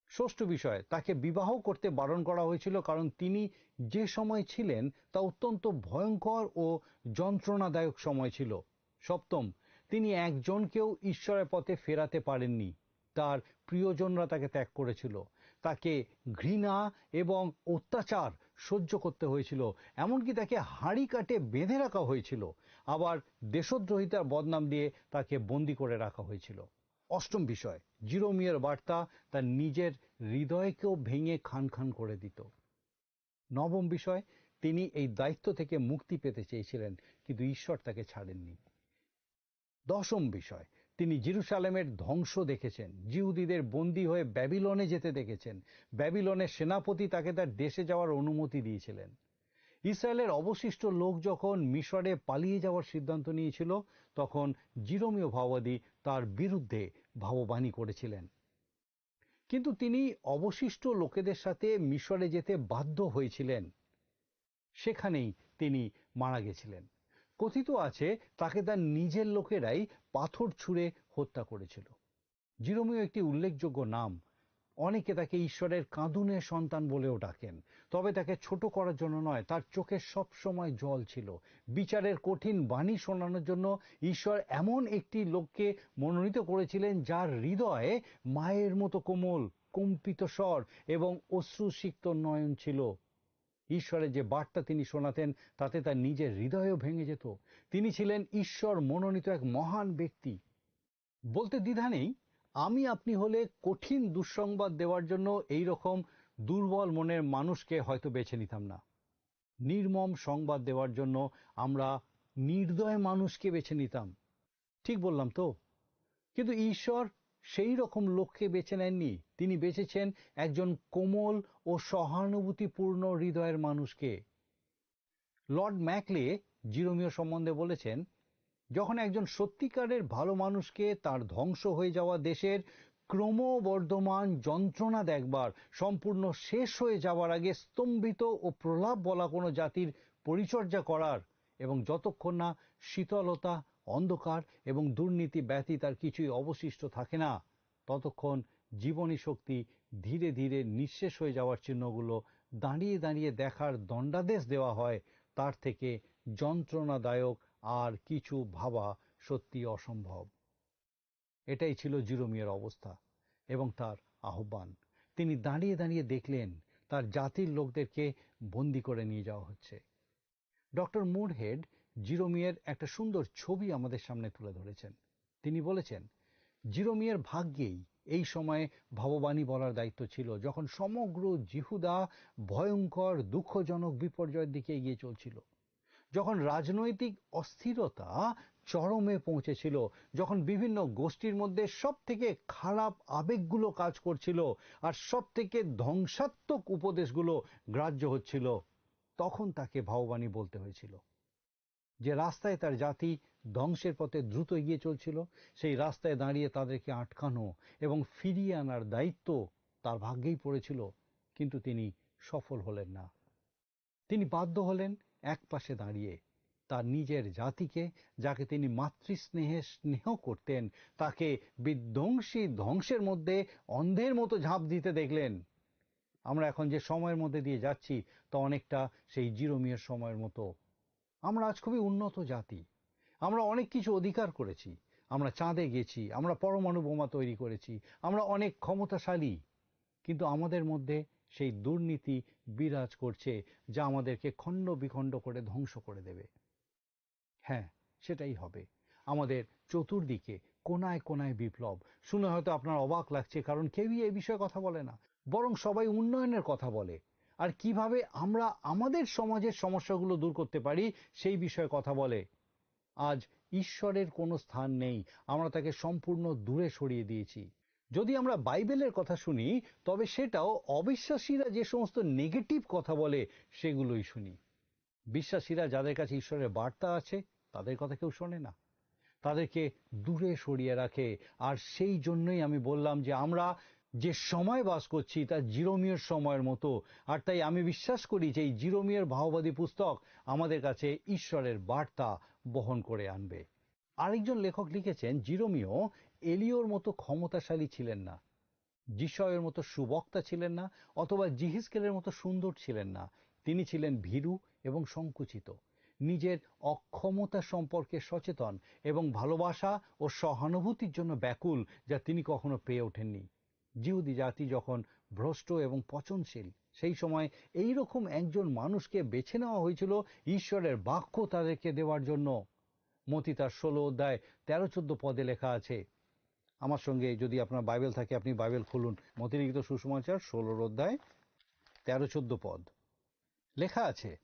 ষষ্ঠ বিষয়, তাকে বিবাহ করতে বারণ করা হয়েছিল, কারণ তিনি যে সময় ছিলেন তা অত্যন্ত ভয়ঙ্কর ও যন্ত্রণাদায়ক সময় ছিল। সপ্তম, তিনি একজনকেও ঈশ্বরের পথে ফেরাতে পারেননি। তার প্রিয়জনরা তাকে ত্যাগ করেছিল। তাকে ঘৃণা এবং অত্যাচার সহ্য করতে হয়েছিল। এমনকি তাকে হাঁড়ি কাটে বেঁধে রাখা হয়েছিল। আবার দেশদ্রোহিতার বদনাম দিয়ে তাকে বন্দী করে রাখা হয়েছিল। অষ্টম বিষয়, জিরোমিয়ার বার্তা তার নিজের হৃদয়কেও ভেঙে খান খান করে দিত। নবম বিষয়, তিনি এই দায়িত্ব থেকে মুক্তি পেতে চেয়েছিলেন, কিন্তু ঈশ্বর তাকে ছাড়েননি। দশম বিষয়, তিনি জেরুসালেমের ধ্বংস দেখেছেন, জিহুদীদের বন্দী হয়ে ব্যাবিলনে যেতে দেখেছেন। ব্যাবিলনের সেনাপতি তাকে তার দেশে যাওয়ার অনুমতি দিয়েছিলেন। ইসরায়েলের অবশিষ্ট লোক যখন মিশরে পালিয়ে যাওয়ার সিদ্ধান্ত নিয়েছিল, তখন জিরোমীয় ভাববাদী তার বিরুদ্ধে ভাববাণী করেছিলেন। কিন্তু তিনি অবশিষ্ট লোকেদের সাথে মিশরে যেতে বাধ্য হয়েছিলেন। সেখানেই তিনি মারা গেছিলেন। কথিত আছে, তাকে তার নিজের লোকেরাই পাথর ছুঁড়ে হত্যা করেছিল। জিরোমীয় একটি উল্লেখযোগ্য নাম। অনেকে তাকে ঈশ্বরের কাঁদুনে সন্তান বলেও ডাকেন। তবে তাকে ছোট করার জন্য নয়, তার চোখে সব সময় জল ছিল। বিচারের কঠিন বাণী শোনানোর জন্য ঈশ্বর এমন একটি লোককে মনোনীত করেছিলেন, যার হৃদয়ে মায়ের মতো কোমল, কম্পিত স্বর এবং অশ্রুসিক্ত নয়ন ছিল। ঈশ্বরের যে বার্তা তিনি শোনাতেন, তাতে তার নিজের হৃদয়ও ভেঙে যেত। তিনি ছিলেন ঈশ্বর মনোনীত এক মহান ব্যক্তি। বলতে দ্বিধা নেই, আমি আপনি হলে কঠিন দুঃসংবাদ দেওয়ার জন্য এই রকম দুর্বল মনের মানুষকে হয়তো বেছে নিতাম না। নির্মম সংবাদ দেওয়ার জন্য আমরা নির্দয় মানুষকে বেছে নিতাম। ঠিক বললাম তো? কিন্তু ঈশ্বর সেই রকম লোককে বেছে নেননি। তিনি বেছেছেন একজন কোমল ও সহানুভূতিপূর্ণ হৃদয়ের মানুষকে। লর্ড ম্যাকলে জিরোমীয় সম্বন্ধে বলেছেন, যখন একজন সত্যিকারের ভালো মানুষকে তার ধ্বংস হয়ে যাওয়া দেশের ক্রমবর্ধমান যন্ত্রণা দেখবার, সম্পূর্ণ শেষ হয়ে যাওয়ার আগে স্তম্ভিত ও প্রলাপ বলা কোনো জাতির পরিচর্যা করার, এবং যতক্ষণ না শীতলতা, অন্ধকার এবং দুর্নীতি ব্যতীত আর কিছুই অবশিষ্ট থাকে না, ততক্ষণ জীবনী শক্তি ধীরে ধীরে নিঃশেষ হয়ে যাওয়ার চিহ্নগুলো দাঁড়িয়ে দাঁড়িয়ে দেখার দণ্ডাদেশ দেওয়া হয়, তার থেকে যন্ত্রণাদায়ক আর কিছু ভাবা সত্যি অসম্ভব। এটাই ছিল জিরোমিয়ার অবস্থা এবং তার আহ্বান। তিনি দাঁড়িয়ে দাঁড়িয়ে দেখলেন তার জাতির লোকদেরকে বন্দি করে নিয়ে যাওয়া হচ্ছে। ডক্টর মুরহেড জিরোমিয়ার একটা সুন্দর ছবি আমাদের সামনে তুলে ধরেছেন। তিনি বলেছেন, জিরোমিয়ার ভাগ্যেই এই সময়ে ভববাণী বলার দায়িত্ব ছিল, যখন সমগ্র জিহুদা ভয়ঙ্কর দুঃখজনক বিপর্যয়ের দিকে এগিয়ে চলছিল, যখন রাজনৈতিক অস্থিরতা চরমে পৌঁছেছিল, যখন বিভিন্ন গোষ্ঠীর মধ্যে সব থেকে খারাপ আবেগগুলো কাজ করছিল আর সব থেকে ধ্বংসাত্মক উপদেশগুলো গ্রাহ্য হচ্ছিল, তখন তাকে ভববাণী বলতে হয়েছিল। যে রাস্তায় তার জাতি ধ্বংসের পথে দ্রুত এগিয়ে চলছিল, সেই রাস্তায় দাঁড়িয়ে তাদেরকে আটকানো এবং ফিরিয়ে আনার দায়িত্ব তার ভাগ্যেই পড়েছিল, কিন্তু তিনি সফল হলেন না। তিনি বাধ্য হলেন এক পাশে দাঁড়িয়ে তার নিজের জাতিকে, যাকে তিনি মাতৃস্নেহে স্নেহ করতেন, তাকে বিধ্বংসী ধ্বংসের মধ্যে অন্ধের মতো ঝাঁপ দিতে দেখলেন। আমরা এখন যে সময়ের মধ্যে দিয়ে যাচ্ছি, তা অনেকটা সেই জিরোমিয়ার সময়ের মতো। আমরা আজ খুবই উন্নত জাতি। আমরা অনেক কিছু অধিকার করেছি। আমরা চাঁদে গেছি, আমরা পরমাণু বোমা তৈরি করেছি, আমরা অনেক ক্ষমতাশালী। কিন্তু আমাদের মধ্যে সেই দুর্নীতি বিরাজ করছে, যা আমাদেরকে খণ্ড বিখণ্ড করে ধ্বংস করে দেবে। হ্যাঁ, সেটাই হবে। আমাদের চতুর্দিকে কোনায় কোনায় বিপ্লব। শুনে হয়তো আপনার অবাক লাগছে, কারণ কেউই এই বিষয়ে কথা বলে না, বরং সবাই উন্নয়নের কথা বলে। আর কিভাবে আমরা আমাদের সমাজের সমস্যাগুলো দূর করতে পারি, সেই বিষয়ে কথা বলে। আজ ঈশ্বরের কোনো স্থান নেই। আমরা তাকে সম্পূর্ণ দূরে সরিয়ে দিয়েছি। যদি আমরা বাইবেলের কথা শুনি, তবে সেটাও অবিশ্বাসীরা যে সমস্ত নেগেটিভ কথা বলে, সেগুলোই শুনি। বিশ্বাসীরা যাদের কাছে ঈশ্বরের বার্তা আছে, তাদের কথা কেউ শোনে না, তাদেরকে দূরে সরিয়ে রাখে। আর সেই জন্যই আমি বললাম যে আমরা যে সময় বাস করছি, তা জিরোমিওর সময়ের মতো। আর তাই আমি বিশ্বাস করি যে এই জিরোমিওর ভাওবাদী পুস্তক আমাদের কাছে ঈশ্বরের বার্তা বহন করে আনবে। আরেকজন লেখক লিখেছেন, জিরোমিও এলিওর মতো ক্ষমতাশালী ছিলেন না, যিশয়ের মতো সুবক্তা ছিলেন না, অথবা জিহিসকেলের মতো সুন্দর ছিলেন না। তিনি ছিলেন ভীরু এবং সংকুচিত, নিজের অক্ষমতা সম্পর্কে সচেতন এবং ভালোবাসা ও সহানুভূতির জন্য ব্যাকুল, যা তিনি কখনো পেয়ে ওঠেননি। জিহুদি জাতি যখন ভ্রষ্ট এবং পচনশীল, সেই সময় এই রকম একজন মানুষকে বেছে নেওয়া হয়েছিল ঈশ্বরের বাক্য তাদেরকে দেওয়ার জন্য। মতি তার ষোলো অধ্যায় তেরো চোদ্দ পদে লেখা আছে, আমার সঙ্গে যদি আপনার বাইবেল থাকে, আপনি বাইবেল খুলুন। মতিলিখিত সুসমাচার ষোলোর অধ্যায় তেরো চোদ্দ পদ লেখা আছে,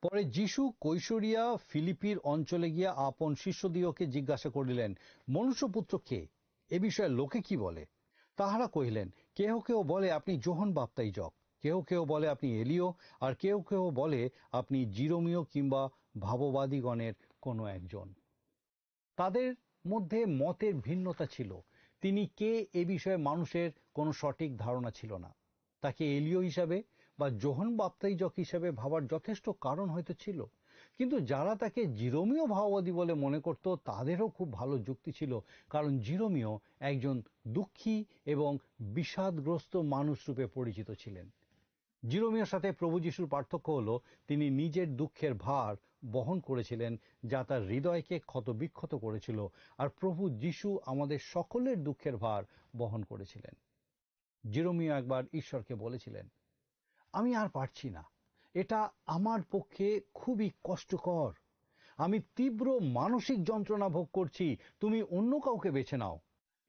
পরে যিশু কৈশরিয়া ফিলিপির অঞ্চলে গিয়া আপন শিষ্যদিগকে জিজ্ঞাসা করিলেন, "মনুষ্যপুত্র কে? এ বিষয়ে লোকে কি বলে?" তাহারা কহিলেন, "কেহ কেহ বলে, আপনি যোহন বাপ্তাইজক, কেহ কেহ বলে, আপনি এলিয়, আর কেহ কেহ বলে, আপনি জিরোমীয় কিংবা ভাববাদীগণের কোনো একজন।" তাদের মধ্যে মতের ভিন্নতা ছিল। তিনি কে, এ বিষয়ে মানুষের কোনো সঠিক ধারণা ছিল না। তাকে এলিয় হিসাবে বা যোহন বাপ্তাইজক হিসাবে ভাবার যথেষ্ট কারণ হয়তো ছিল, কিন্তু যারা তাকে জিরোমীয় ভাওবাদী বলে মনে করত, তাদেরও খুব ভালো যুক্তি ছিল, কারণ জিরোমীয় একজন দুঃখী এবং বিষাদগ্রস্ত মানুষ রূপে পরিচিত ছিলেন। জিরোমিওর সাথে প্রভু যিশুর পার্থক্য হলো, তিনি নিজের দুঃখের ভার বহন করেছিলেন, যা তার হৃদয়কে ক্ষতবিক্ষত করেছিল। আর প্রভু যিশু আমাদের সকলের দুঃখের ভার বহন করেছিলেন। জিরোমিও একবার ঈশ্বরকে বলেছিলেন, "আমি আর পারছি না, এটা আমার পক্ষে খুবই কষ্টকর, আমি তীব্র মানসিক যন্ত্রণা ভোগ করছি, তুমি অন্য কাউকে বেছে নাও।"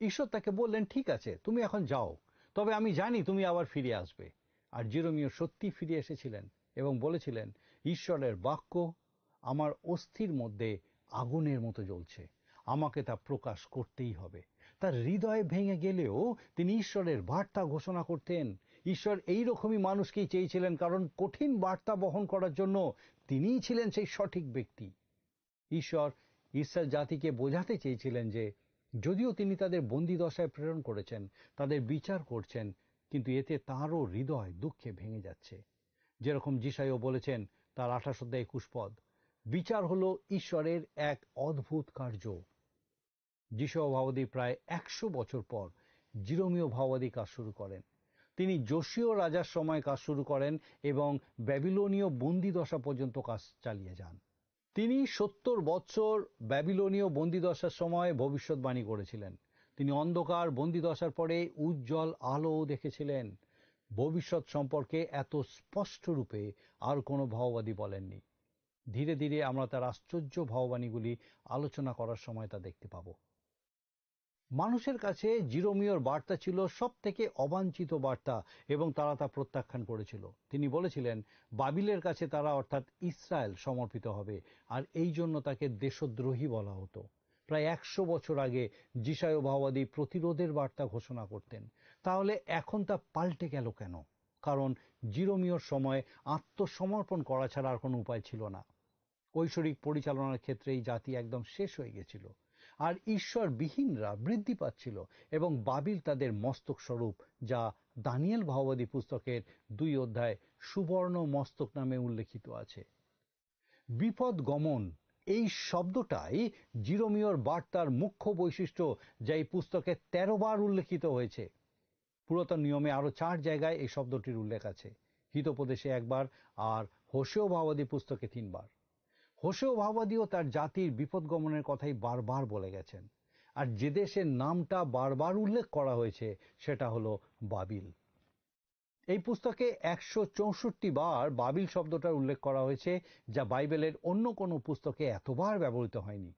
ঈশ্বর তাকে বললেন, "ঠিক আছে, তুমি এখন যাও, তবে আমি জানি তুমি আবার ফিরে আসবে।" আর জিরোমিও সত্যি ফিরে এসেছিলেন এবং বলেছিলেন, "ঈশ্বরের বাক্য আমার অস্থির মধ্যে আগুনের মতো জ্বলছে, আমাকে তা প্রকাশ করতেই হবে।" তার হৃদয় ভেঙে গেলেও তিনি ঈশ্বরের বার্তা ঘোষণা করতেন। ঈশ্বর এই রকমই মানুষকেই চেয়েছিলেন, কারণ কঠিন বার্তা বহন করার জন্য তিনিই ছিলেন সেই সঠিক ব্যক্তি। ঈশ্বর ইসরায়েল জাতিকে বোঝাতে চেয়েছিলেন যে যদিও তিনি তাদের বন্দি দশায় প্রেরণ করেছেন, তাদের বিচার করছেন, কিন্তু এতে তাঁরও হৃদয় দুঃখে ভেঙে যাচ্ছে। যেরকম যিশাইও বলেছেন, তার আঠাশ অধ্যায় একুশ পদ, "বিচার হলো ঈশ্বরের এক অদ্ভুত কার্য।" যিশাইয় ভাওবাদী প্রায় একশো বছর পর জিরোমীয় ভাওবাদী কাজ শুরু করেন। তিনি যোশীয় রাজার সময় কাজ শুরু করেন এবং ব্যাবিলনীয় বন্দি দশা পর্যন্ত কাজ চালিয়ে যান। তিনি সত্তর বছর ব্যাবিলনীয় বন্দিদশার সময় ভবিষ্যৎবাণী করেছিলেন। তিনি অন্ধকার বন্দিদশার পরে উজ্জ্বল আলো দেখেছিলেন। ভবিষ্যৎ সম্পর্কে এত স্পষ্ট রূপে আর কোনো ভাওবাদী বলেননি। ধীরে ধীরে আমরা তার আশ্চর্য ভাওবাণীগুলি আলোচনা করার সময় তা দেখতে পাব। মানুষের কাছে জিরোমিওর বার্তা ছিল সব থেকে অবাঞ্ছিত বার্তা এবং তারা তা প্রত্যাখ্যান করেছিল। তিনি বলেছিলেন, "বাবিলের কাছে তারা, অর্থাৎ ইসরায়েল, সমর্পিত হবে, আর এই জন্য তাকে দেশদ্রোহী বলা হতো।" প্রায় একশো বছর আগে যিশায় ভাওবাদী প্রতিরোধের বার্তা ঘোষণা করতেন। তাহলে এখন তা পাল্টে গেল কেন? কারণ জিরোমিওর সময় আত্মসমর্পণ করা ছাড়া আর কোনো উপায় ছিল না। ঐশ্বরিক পরিচালনার ক্ষেত্রে এই জাতি একদম শেষ হয়ে গেছিল। আর ঈশ্বরবিহীনরা বৃদ্ধি পাচ্ছিল এবং বাবিল তাদের মস্তক স্বরূপ, যা দানিয়েল ভাওবাদী পুস্তকের দুই অধ্যায় সুবর্ণ মস্তক নামে উল্লেখিত আছে। বিপদ গমন এই শব্দটাই জিরোমিওর বার্তার মুখ্য বৈশিষ্ট্য, যা এই পুস্তকে তেরো বার উল্লেখিত হয়েছে। পুরাতন নিয়মে আরো চার জায়গায় এই শব্দটির উল্লেখ আছে, হিতোপদেশে একবার আর হোশেয় ভাওবাদী পুস্তকে তিনবার। হোশেয় ভাওবাদীও তার জাতির বিপদগমনের কথাই বারবার বলে গেছেন। আর যে দেশের নামটা বারবার উল্লেখ করা হয়েছে, সেটা হলো বাবিল। এই পুস্তকে একশো চৌষট্টি বার বাবিল শব্দটার উল্লেখ করা হয়েছে, যা বাইবেলের অন্য কোনো পুস্তকে এতবার ব্যবহৃত হয়নি।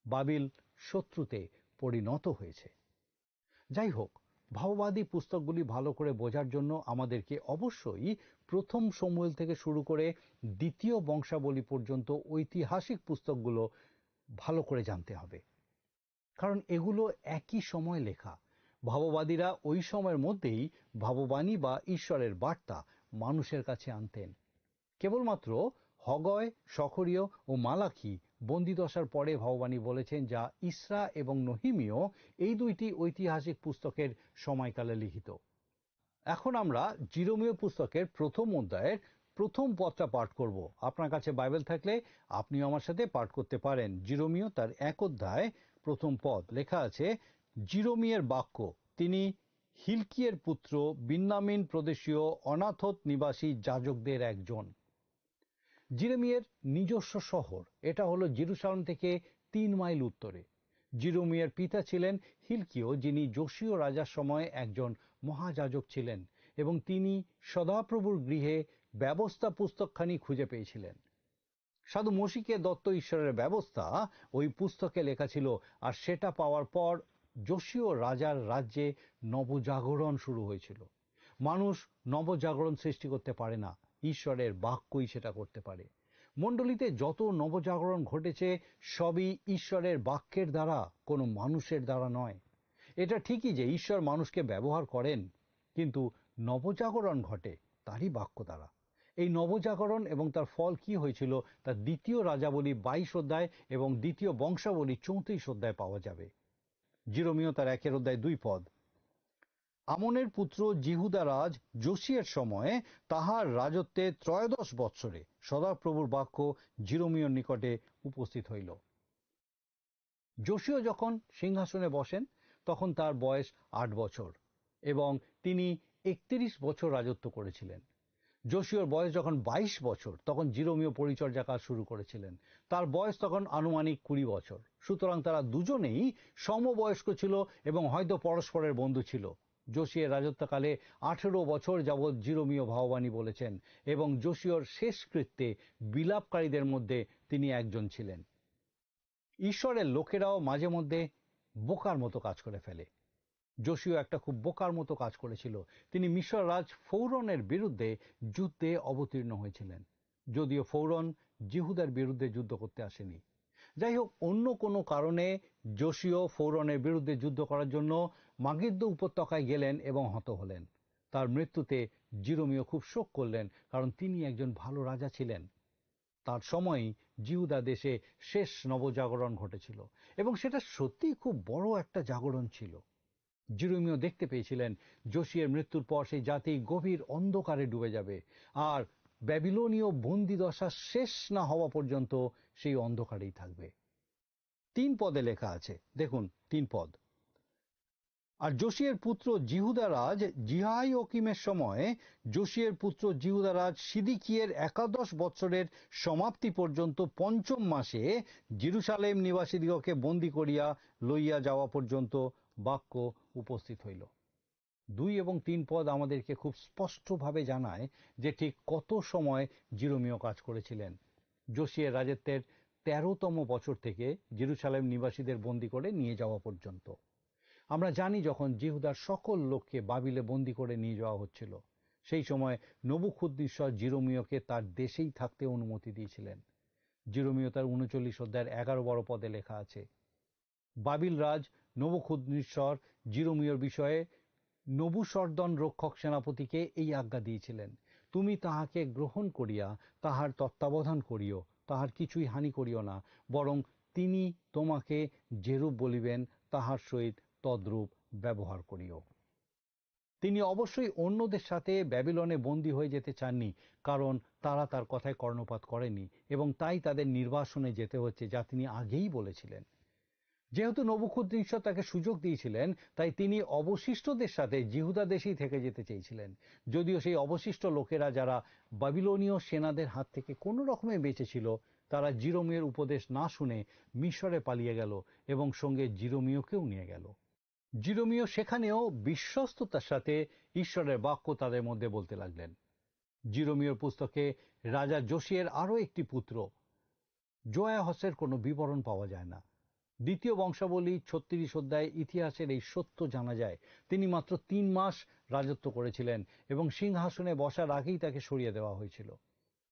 বাবিল শত্রুতে পরিণত হয়েছে। যাই হোক, ভাওবাদী পুস্তকগুলি ভালো করে বোঝার জন্য আমাদেরকে অবশ্যই প্রথম শমুয়েল থেকে শুরু করে দ্বিতীয় বংশাবলী পর্যন্ত ঐতিহাসিক পুস্তকগুলো ভালো করে জানতে হবে, কারণ এগুলো একই সময় লেখা। ভাববাদীরা ওই সময়ের মধ্যেই ভাববাণী বা ঈশ্বরের বার্তা মানুষের কাছে আনতেন। কেবলমাত্র হগয়, সখরীয় ও মালাখি বন্দিদশার পরে ভাববাণী বলেছেন, যা ইসরা এবং নহিমীয় এই দুইটি ঐতিহাসিক পুস্তকের সময়কালে লিখিত। এখন আমরা জিরোমীয় পুস্তকের প্রথম অধ্যায়ের প্রথম পদটা পাঠ করব। আপনার কাছে বাইবেল থাকলে আপনিও আমার সাথে পাঠ করতে পারেন। জিরোমীয় তার এক অধ্যায় প্রথম পদ লেখা আছে, জিরোমিয়ের বাক্য, তিনি হিলকিয়ের পুত্র, বিন্যামিন প্রদেশীয় অনাথত নিবাসী যাজকদের একজন। জিরোমিয়ের নিজস্ব শহর, এটা হলো জেরুসালেম থেকে তিন মাইল উত্তরে। জিরোমিয়ার পিতা ছিলেন হিলকিয়, যিনি যোশীয় রাজার সময় একজন মহাযাজক ছিলেন এবং তিনি সদাপ্রভুর গৃহে ব্যবস্থা পুস্তকখানি খুঁজে পেয়েছিলেন। সাধু মসিকে দত্ত ঈশ্বরের ব্যবস্থা ওই পুস্তকে লেখা ছিল, আর সেটা পাওয়ার পর যোশীয় রাজার রাজ্যে নবজাগরণ শুরু হয়েছিল। মানুষ নবজাগরণ সৃষ্টি করতে পারে না, ঈশ্বরের বাক্যই সেটা করতে পারে। মণ্ডলীতে যত নবজাগরণ ঘটেছে, সবই ঈশ্বরের বাক্যের দ্বারা, কোনো মানুষের দ্বারা নয়। এটা ঠিকই যে ঈশ্বর মানুষকে ব্যবহার করেন, কিন্তু নবজাগরণ ঘটে তারই বাক্য দ্বারা। এই নবজাগরণ এবং তার ফল কি হয়েছিল, তা দ্বিতীয় রাজাবলী বাইশ অধ্যায় এবং দ্বিতীয় বংশাবলী চৌত্রিশ অধ্যায় পাওয়া যাবে। জিরোমীয় তার একের অধ্যায় দুই পদ। আমনের পুত্র জিহুদা রাজ যোশিয়ার সময়ে তাহার রাজত্বে ত্রয়োদশ বৎসরে সদাপ্রভুর বাক্য জিরোমীয়র নিকটে উপস্থিত হইল। যোশীয় যখন সিংহাসনে বসেন, তখন তার বয়স আট বছর এবং তিনি একত্রিশ বছর রাজত্ব করেছিলেন। যোশীয়র বয়স যখন বাইশ বছর, তখন জিরোমীয় পরিচর্যা কাজ শুরু করেছিলেন। তার বয়স তখন আনুমানিক কুড়ি বছর। সুতরাং তারা দুজনেই সমবয়স্ক ছিল এবং হয়তো পরস্পরের বন্ধু ছিল। যোশীয়ের রাজত্বকালে আঠেরো বছর যাবৎ জিরোমীয় ভাববাণী বলেছেন এবং যোশীয়র শেষকৃত্যে বিলাপকারীদের মধ্যে তিনি একজন ছিলেন। ঈশ্বরের লোকেরাও মাঝে মধ্যে বোকার মতো কাজ করে ফেলে। যোশীয় একটা খুব বোকার মতো কাজ করেছিল। তিনি মিশর রাজ ফৌরনের বিরুদ্ধে যুদ্ধে অবতীর্ণ হয়েছিলেন, যদিও ফৌরন জিহুদার বিরুদ্ধে যুদ্ধ করতে আসেনি। যাই হোক, অন্য কোনো কারণে যোশীয় ফৌরনের বিরুদ্ধে যুদ্ধ করার জন্য মাগিদ্দ উপত্যকায় গেলেন এবং হত হলেন। তার মৃত্যুতে জিরোমীয় খুব শোক করলেন, কারণ তিনি একজন ভালো রাজা ছিলেন। তার সময়ই জিহুদা দেশে শেষ নবজাগরণ ঘটেছিল এবং সেটা সত্যিই খুব বড় একটা জাগরণ ছিল। জিরোমীয় দেখতে পেয়েছিলেন, যোশীয়ের মৃত্যুর পর সেই জাতি গভীর অন্ধকারে ডুবে যাবে, আর ব্যাবিলনীয় বন্দিদশা শেষ না হওয়া পর্যন্ত সেই অন্ধকারেই থাকবে। তিন পদে লেখা আছে, দেখুন তিন পদ। আর যোশীয়ের পুত্র জিহুদা রাজ জিহাইওকিমের সময় যোশীয়ের পুত্র জিহুদা রাজ সিদিকিয়ের একাদশ বৎসরের সমাপ্তি পর্যন্ত পঞ্চম মাসে জেরুসালেম নিবাসীদিগকে বন্দী করিয়া লইয়া যাওয়া পর্যন্ত বাক্য উপস্থিত হইল। দুই এবং তিন পদ আমাদেরকে খুব স্পষ্টভাবে জানায় যে ঠিক কত সময় জিরোমীয় কাজ করেছিলেন। যোশীয়ের রাজত্বের তেরোতম বছর থেকে জেরুসালেম নিবাসীদের বন্দী করে নিয়ে যাওয়া পর্যন্ত। আমরা জানি, যখন জিহুদার সকল লোককে বাবিলে বন্দী করে নিয়ে যাওয়া হচ্ছিল, সেই সময় নবুখুদ্নেসর জিরোমীয়কে তার দেশেই থাকতে অনুমতি দিয়েছিলেন। জিরোমীয় তার ঊনচল্লিশ অধ্যায়ের এগারো বারো পদে লেখা আছে, বাবিল রাজ নবুখুদ্নেসর জিরোমীয়র বিষয়ে নবুসর্দন রক্ষক সেনাপতিকে এই আজ্ঞা দিয়েছিলেন, "তুমি তাহাকে গ্রহণ করিয়া তাহার তত্ত্বাবধান করিও, তাহার কিছুই হানি করিও না, বরং তিনি তোমাকে যেরূপ বলিবেন, তাহার সহিত তদ্রূপ ব্যবহার করিও।" তিনি অবশ্যই অন্যদের সাথে ব্যাবিলনে বন্দী হয়ে যেতে চাননি, কারণ তারা তার কথায় কর্ণপাত করেনি এবং তাই তাদের নির্বাসনে যেতে হচ্ছে, যা তিনি আগেই বলেছিলেন। যেহেতু নবুখুদ্নেসর তাকে সুযোগ দিয়েছিলেন, তাই তিনি অবশিষ্টদের সাথে জিহুদা দেশেই থেকে যেতে চেয়েছিলেন। যদিও সেই অবশিষ্ট লোকেরা, যারা বাবিলনীয় সেনাদের হাত থেকে কোনো রকমে বেঁচেছিল, তারা জিরোমীয়র উপদেশ না শুনে মিশরে পালিয়ে গেল এবং সঙ্গে জিরোমীয়কেও নিয়ে গেল। জিরোমীয় সেখানেও বিশ্বস্ততার সাথে ঈশ্বরের বাক্য তাদের মধ্যে বলতে লাগলেন। জিরোমীয়র পুস্তকে রাজা যোশীয়ের আরও একটি পুত্র জোয়াহসের কোনো বিবরণ পাওয়া যায় না। দ্বিতীয় বংশাবলী ছত্রিশ অধ্যায় ইতিহাসের এই সত্য জানা যায়। তিনি মাত্র তিন মাস রাজত্ব করেছিলেন এবং সিংহাসনে বসার আগেই তাকে সরিয়ে দেওয়া হয়েছিল।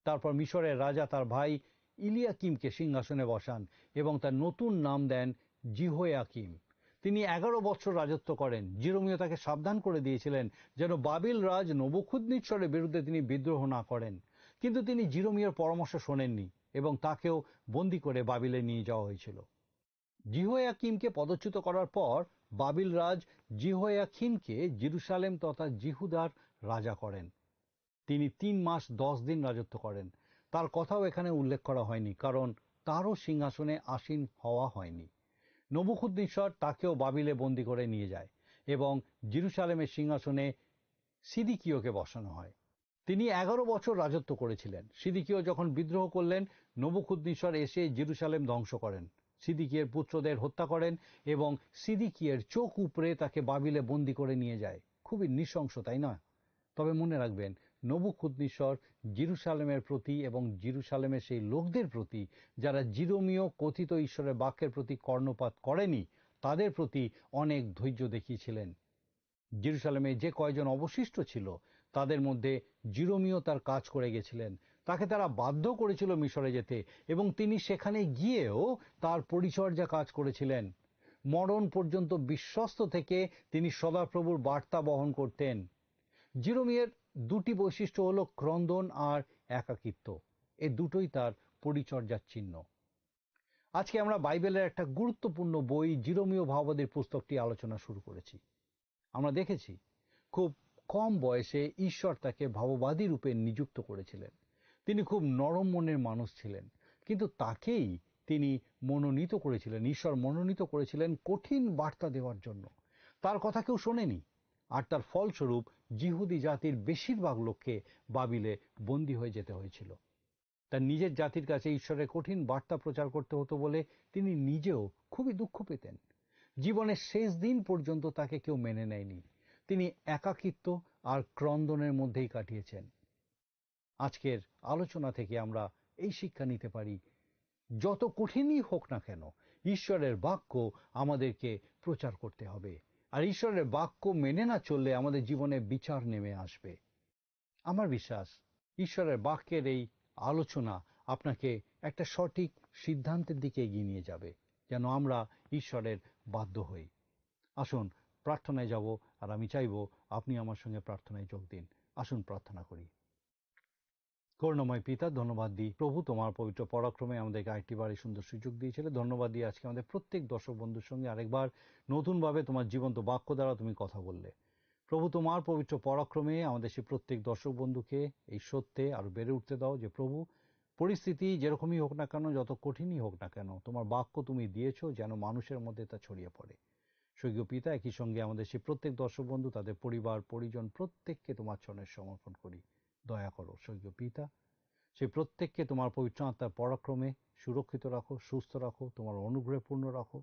তারপর মিশরের রাজা তার ভাই ইলিয়াকিমকে সিংহাসনে বসান এবং তার নতুন নাম দেন জিহোয়াকিম। তিনি এগারো বছর রাজত্ব করেন। জিরোমীয় তাকে সাবধান করে দিয়েছিলেন যেন বাবিল রাজ নবুখুদনিচ্ছরের বিরুদ্ধে তিনি বিদ্রোহ না করেন। কিন্তু তিনি জিরোমীয়র পরামর্শ শোনেননি এবং তাকেও বন্দী করে বাবিলে নিয়ে যাওয়া হয়েছিল। জিহোয়াকিমকে পদচ্যুত করার পর বাবিল রাজ জিহোয়াকিনকে জেরুসালেম তথা জিহুদার রাজা করেন। তিনি তিন মাস দশ দিন রাজত্ব করেন। তার কথাও এখানে উল্লেখ করা হয়নি, কারণ তারও সিংহাসনে আসীন হওয়া হয়নি। নবুখুদনিসর তাকেও বাবিলে বন্দী করে নিয়ে যায় এবং জেরুসালেমের সিংহাসনে সিদিকিওকে বসানো হয়। তিনি এগারো বছর রাজত্ব করেছিলেন। সিদিকিও যখন বিদ্রোহ করলেন, নবুখুদনিসর এসে জেরুসালেম ধ্বংস করেন, সিদিকিয়ের পুত্রদের হত্যা করেন এবং সিদিকিয়ের চোখ উপড়ে তাকে বাবিলে বন্দী করে নিয়ে যায়। খুবই নৃশংস, তাই না? তবে মনে রাখবেন, নবুখুদনিসর জেরুসালেমের প্রতি এবং জেরুসালেমের সেই লোকদের প্রতি, যারা জিরোমীয় কথিত ঈশ্বরের বাক্যের প্রতি কর্ণপাত করেনি, তাদের প্রতি অনেক ধৈর্য দেখিয়েছিলেন। জেরুসালেমে যে কয়জন অবশিষ্ট ছিল, তাদের মধ্যে জিরোমীয় তার কাজ করে গেছিলেন। তাকে তারা বাধ্য করেছিল মিশরে যেতে এবং তিনি সেখানে গিয়েও তার পরিচর্যা কাজ করেছিলেন। মরণ পর্যন্ত বিশ্বস্ত থেকে তিনি সদাপ্রভুর বার্তা বহন করতেন। জিরোমীয়ের দুটি বৈশিষ্ট্য হলো ক্রন্দন আর একাকিত্ব। এ দুটোই তার পরিচর্যার চিহ্ন। আজকে আমরা বাইবেলের একটা গুরুত্বপূর্ণ বই জিরোমীয় ভাওবাদীর পুস্তকটি আলোচনা শুরু করেছি। আমরা দেখেছি, খুব কম বয়সে ঈশ্বর তাকে ভাববাদী রূপে নিযুক্ত করেছিলেন। তিনি খুব নরম মনের মানুষ ছিলেন, কিন্তু তাকেই তিনি মনোনীত করেছিলেন, ঈশ্বর মনোনীত করেছিলেন কঠিন বার্তা দেওয়ার জন্য। তার কথা কেউ শোনেনি, আর তার ফলস্বরূপ জিহুদি জাতির বেশিরভাগ লোককে বাবিলে বন্দী হয়ে যেতে হয়েছিল। তার নিজের জাতির কাছে ঈশ্বরের কঠিন বার্তা প্রচার করতে হতো বলে তিনি নিজেও খুবই দুঃখ পেতেন। জীবনের শেষ দিন পর্যন্ত তাকে কেউ মেনে নেয়নি। তিনি একাকিত্ব আর ক্রন্দনের মধ্যেই কাটিয়েছেন। আজকের আলোচনা থেকে আমরা এই শিক্ষা নিতে পারি, যত কঠিনই হোক না কেন, ঈশ্বরের বাক্য আমাদেরকে প্রচার করতে হবে। আর ঈশ্বরের বাক্য মেনে না চললে আমাদের জীবনে বিচার নেমে আসবে। আমার বিশ্বাস, ঈশ্বরের বাক্যের এই আলোচনা আপনাকে একটা সঠিক সিদ্ধান্তের দিকে এগিয়ে নিয়ে যাবে, যেন আমরা ঈশ্বরের বাধ্য হই। আসুন, প্রার্থনায় যাব, আর আমি চাইব আপনি আমার সঙ্গে প্রার্থনায় যোগ দিন। আসুন, প্রার্থনা করি। করুণাময় পিতা, ধন্যবাদ দিই প্রভু, তোমার পবিত্র পরাক্রমে আমাদেরকে আরেকটি বার এই সুন্দর সুযোগ দিয়েছিলে। ধন্যবাদ দিই আজকে আমাদের প্রত্যেক দর্শক বন্ধুর সঙ্গে আরেকবার নতুনভাবে তোমার জীবন্ত বাক্য দ্বারা তুমি কথা বললে। প্রভু, তোমার পবিত্র পরাক্রমে আমাদের সেই প্রত্যেক দর্শক বন্ধুকে এই সত্যে আরো বেড়ে উঠতে দাও যে প্রভু, পরিস্থিতি যেরকমই হোক না কেন, যত কঠিনই হোক না কেন, তোমার বাক্য তুমি দিয়েছো যেন মানুষের মধ্যে তা ছড়িয়ে পড়ে। স্বর্গীয় পিতা, একই সঙ্গে আমাদের সেই প্রত্যেক দর্শক বন্ধু, তাদের পরিবার পরিজন, প্রত্যেককে তোমার চরণে সমর্পণ করি। দয়া করো স্বর্গীয় পিতা, সেই প্রত্যেককে তোমার পবিত্র আত্মার পরাক্রমে সুরক্ষিত রাখো, সুস্থ রাখো, তোমার অনুগ্রহে পূর্ণ রাখো।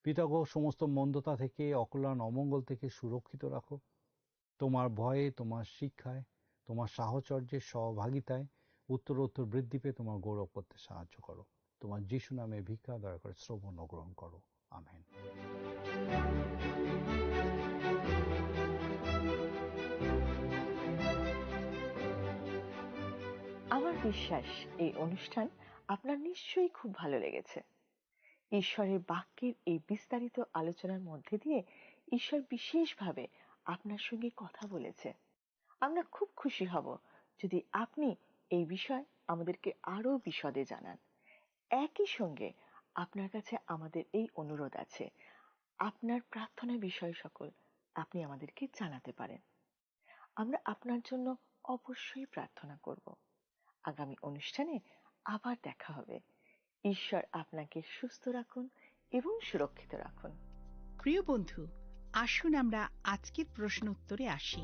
পিতা গো, সমস্ত মন্দতা থেকে, অকল্যাণ অমঙ্গল থেকে সুরক্ষিত রাখো। তোমার ভয়ে, তোমার শিক্ষায়, তোমার সাহচর্যে, সহভাগিতায় উত্তরোত্তর বৃদ্ধি পেয়ে তোমার গৌরব করতে সাহায্য করো। তোমার যিশু নামে ভিক্ষা, দয়া করে শ্রবণ ও গ্রহণ করো। আমেন। আমার বিশ্বাস, এই অনুষ্ঠান আপনার নিশ্চয়ই খুব ভালো লেগেছে। ঈশ্বরের বাক্যের এই বিস্তারিত আলোচনার মধ্যে দিয়ে ঈশ্বর বিশেষভাবে আপনার সঙ্গে কথা বলেছে। আমরা খুব খুশি হব যদি আপনি এই বিষয়ে আমাদেরকে আরো বিশদে জানান। একই সঙ্গে আপনার কাছে আমাদের এই অনুরোধ আছে, আপনার প্রার্থনা বিষয় সকল আপনি আমাদেরকে জানাতে পারেন। আমরা আপনার জন্য অবশ্যই প্রার্থনা করব। আগামী অনুষ্ঠানে আবার দেখা হবে। ঈশ্বর আপনাকে সুস্থ রাখুন এবং সুরক্ষিত রাখুন। প্রিয় বন্ধু, আসুন আমরা আজকের প্রশ্ন উত্তরে আসি।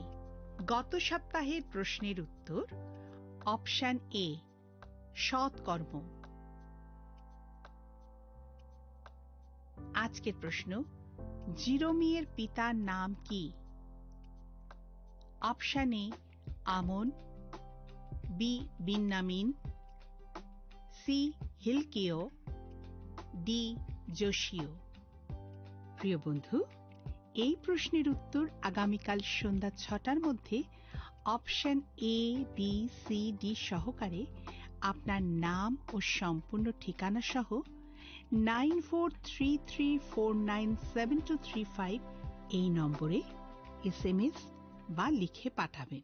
গত সপ্তাহের প্রশ্নের উত্তর অপশন এ, সৎ কর্ম। আজকের প্রশ্ন, জিরোমিয়ের পিতার নাম কি? Option A, Amon, B, Binyamin, C, Hilkiah, D, Josiah. প্রিয় বন্ধু, এই প্রশ্নের উত্তর আগামীকাল সন্ধ্যা ছটার মধ্যে option A, B, C, D সহকারে আপনার নাম ও সম্পূর্ণ ঠিকানা সহ nine four three three four nine seven two three five এই নম্বরে এসএমএস বা লিখে পাঠাবেন।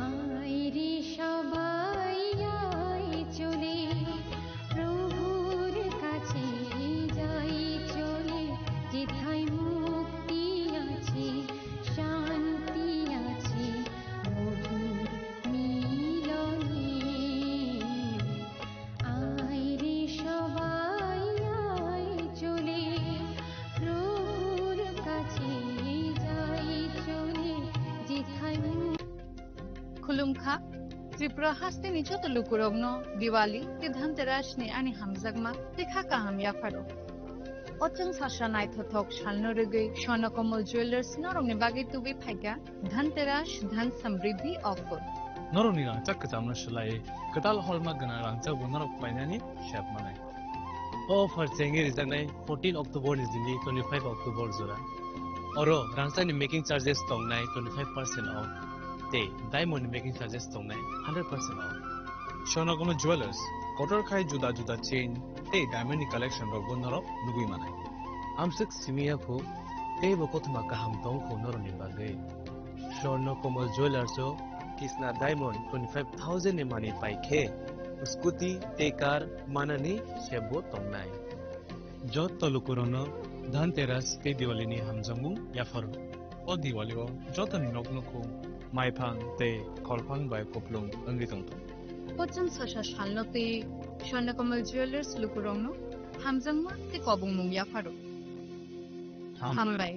আয় রে সবাই আয় চলে, প্রভুর কাছে যাই চলে, যেথায় মুক্তি আছে, শান্তি আছে, মধুর মিলনে। আয় রে সবাই আয় চলে, প্রভুর কাছে যাই চলে, যেথায় Khulumkha, Tripura hasteni joto lukurokno Diwali tei Dhanteras ni ani hamjakma tei kha kaham yapharo. O chwng sasa naithothok salno rwgwi Swarnakomal Jewellers norokni bagwi tubui phaikha Dhanteras Dhan Samriddhi offer. Norokni rangchak kwchamno swlaiwi kwtal holma gwnang rangchak bo norok painani sep manai. O offer chengwi rijaknai fourteen October ni simi twenty-five October jora. Oro rangchakni making charges tongnai twenty-five percent off tei diamond ni making charges tongnai hundred percent off. Swarnakomal Jewellers, kotor khai juda juda chain tei diamond ni collection rokbo norok nugwi manai. Amswk simi ya khu, teibo kothoma kaham tong khu norokni bagwi. Swarnakomal Jewellers o Kisna Diamond twenty-five thousand ni manwi pai khe scooty tei car manani sep bo tongnai. Joto lukurokno Dhanteras tei Diwali ni hamjakmung yapharo. O Diwali o jotoni nok nukhung, maiphang tei kholphang bai kuplung wngwi tongthung. Pocham sasa salno tei Swarnakomal Jewellers lukurokno hamjakma tei kobongmung yapharo. Ham- Hambai.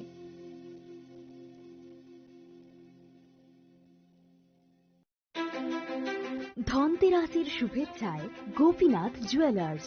ধনতেরাসের শুভেচ্ছায় গোপীনাথ জুয়েলার্স।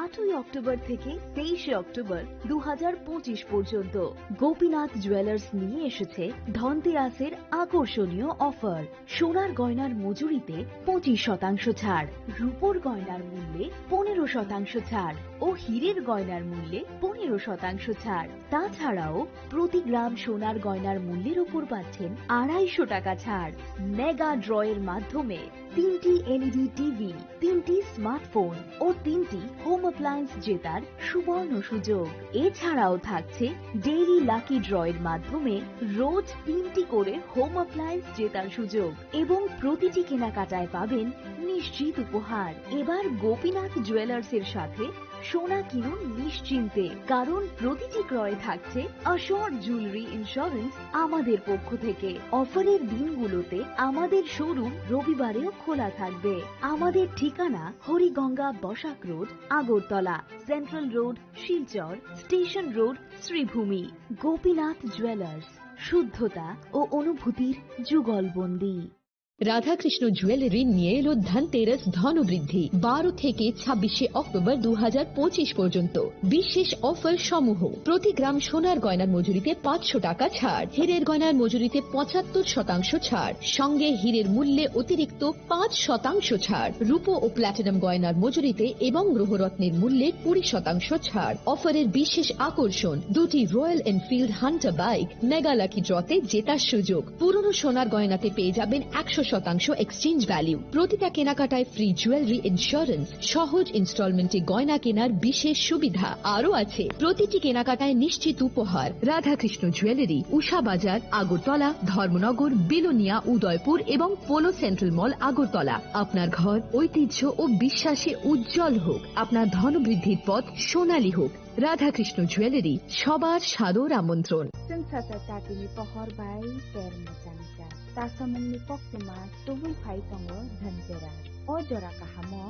আটই অক্টোবর থেকে তেইশে অক্টোবর দু হাজার পঁচিশ পর্যন্ত গোপীনাথ জুয়েলার্স নিয়ে এসেছে ধনতেরাসের আকর্ষণীয় অফার। সোনার গয়নার মজুরিতে পঁচিশ শতাংশ ছাড়, রূপোর গয়নার মূল্যে পনেরো শতাংশ ছাড় ও হীরের গয়নার মূল্যে পনেরো শতাংশ ছাড়। তাছাড়াও প্রতি গ্রাম সোনার গয়নার মূল্যের উপর পাচ্ছেন আড়াইশো টাকা ছাড়। মেগা ড্রয়ের মাধ্যমে তিনটি এলইডি টিভি, তিনটি স্মার্টফোন ও তিনটি হোম অ্যাপ্লায়েন্স জেতার সুবর্ণ সুযোগ। এছাড়াও থাকছে ডেইলি লাকি ড্রয়ের মাধ্যমে রোজ তিনটি করে হোম অ্যাপ্লায়েন্স জেতার সুযোগ এবং প্রতিটি কেনাকাটায় পাবেন নিশ্চিত উপহার। এবার গোপীনাথ জুয়েলার্সের সাথে সোনা কিনুন নিশ্চিন্তে, কারণ প্রতিটি ক্রয়ে থাকছে অ্যাসিওর জুয়েলারি ইন্স্যুরেন্স আমাদের পক্ষ থেকে। অফারের দিনগুলোতে আমাদের শোরুম রবিবারেও খোলা থাকবে। আমাদের ঠিকানা Hariganga Basak road, Agartala, central road, Silchar, station road, Sribhumi. Gopinath jewellers, শুদ্ধতা ও অনুভূতির যুগলবন্দি। রাধাকৃষ্ণ জুয়েলারি নিয়ে এলো ধনতেরাস ধনবৃদ্ধি। বারো থেকে ছাব্বিশে অক্টোবর দু হাজার পঁচিশ পর্যন্ত বিশেষ অফার সমূহ। প্রতি গ্রাম সোনার গয়নার মজুরিতে পাঁচশো টাকা ছাড়, হীরের গয়নার মজুরিতে পঁচাত্তর শতাংশ ছাড়, সঙ্গে হীরের মূল্যে অতিরিক্ত পাঁচ শতাংশ ছাড়, রূপো ও প্ল্যাটিনাম গয়নার মজুরিতে এবং গ্রহরত্নের মূল্যে কুড়ি শতাংশ ছাড়। অফারের বিশেষ আকর্ষণ, দুটি royal Enfield Hunter bike, mega lucky ড্রতে জেতার সুযোগ। পুরনো সোনার গয়নাতে পেয়ে যাবেন একশো শতাংশ এক্সচেঞ্জ ভ্যালু। প্রতিটা কেনাকাটায় ফ্রি জুয়েলারি ইন্স্যুরেন্স, সহজ ইনস্টলমেন্টে গয়না কেনার বিশেষ সুবিধা। আরও আছে প্রতিটি কেনাকাটায় নিশ্চিত উপহার। রাধাকৃষ্ণ জুয়েলারি, উষা বাজার, আগরতলা, ধর্মনগর, বিলোনিয়া, উদয়পুর এবং পোলো সেন্ট্রাল মল, আগরতলা। আপনার ঘর ঐতিহ্য ও বিশ্বাসে উজ্জ্বল হোক, আপনার ধনবৃদ্ধির পথ সোনালী হোক। রাধাকৃষ্ণ জুয়েলারি, সবার সাদর আমন্ত্রণ। Chwng sasa tatini pohor bai ter mwchang jak. Tasamungni koktwma tubui phai tongo Dhanteras. O jora kahamo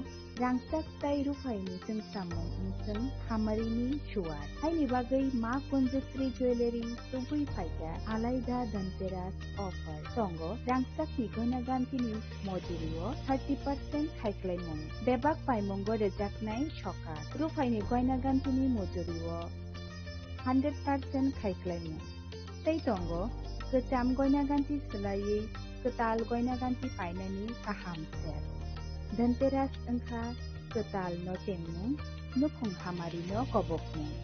rangchak tei ruphaini chwngsamung wngthwng hamarini suwar. Haini bagwi ma Kunjasri Jewellery tubui phaikha alaida Dhanteras offer. Tongo rangchakni goina gantini mojurio thirty percent khaiklaimung. Bebak paimungo rwjaknai sokat. Ruphaini goina gantini mojurio hundred percent khaiklaimung. Tei tongo kwcham goina ganti swlaiwi kwtal goina ganti painani kaham ser. Dhanteras wngkha kwtal no chengmung, nukhung hamari no kobokmung.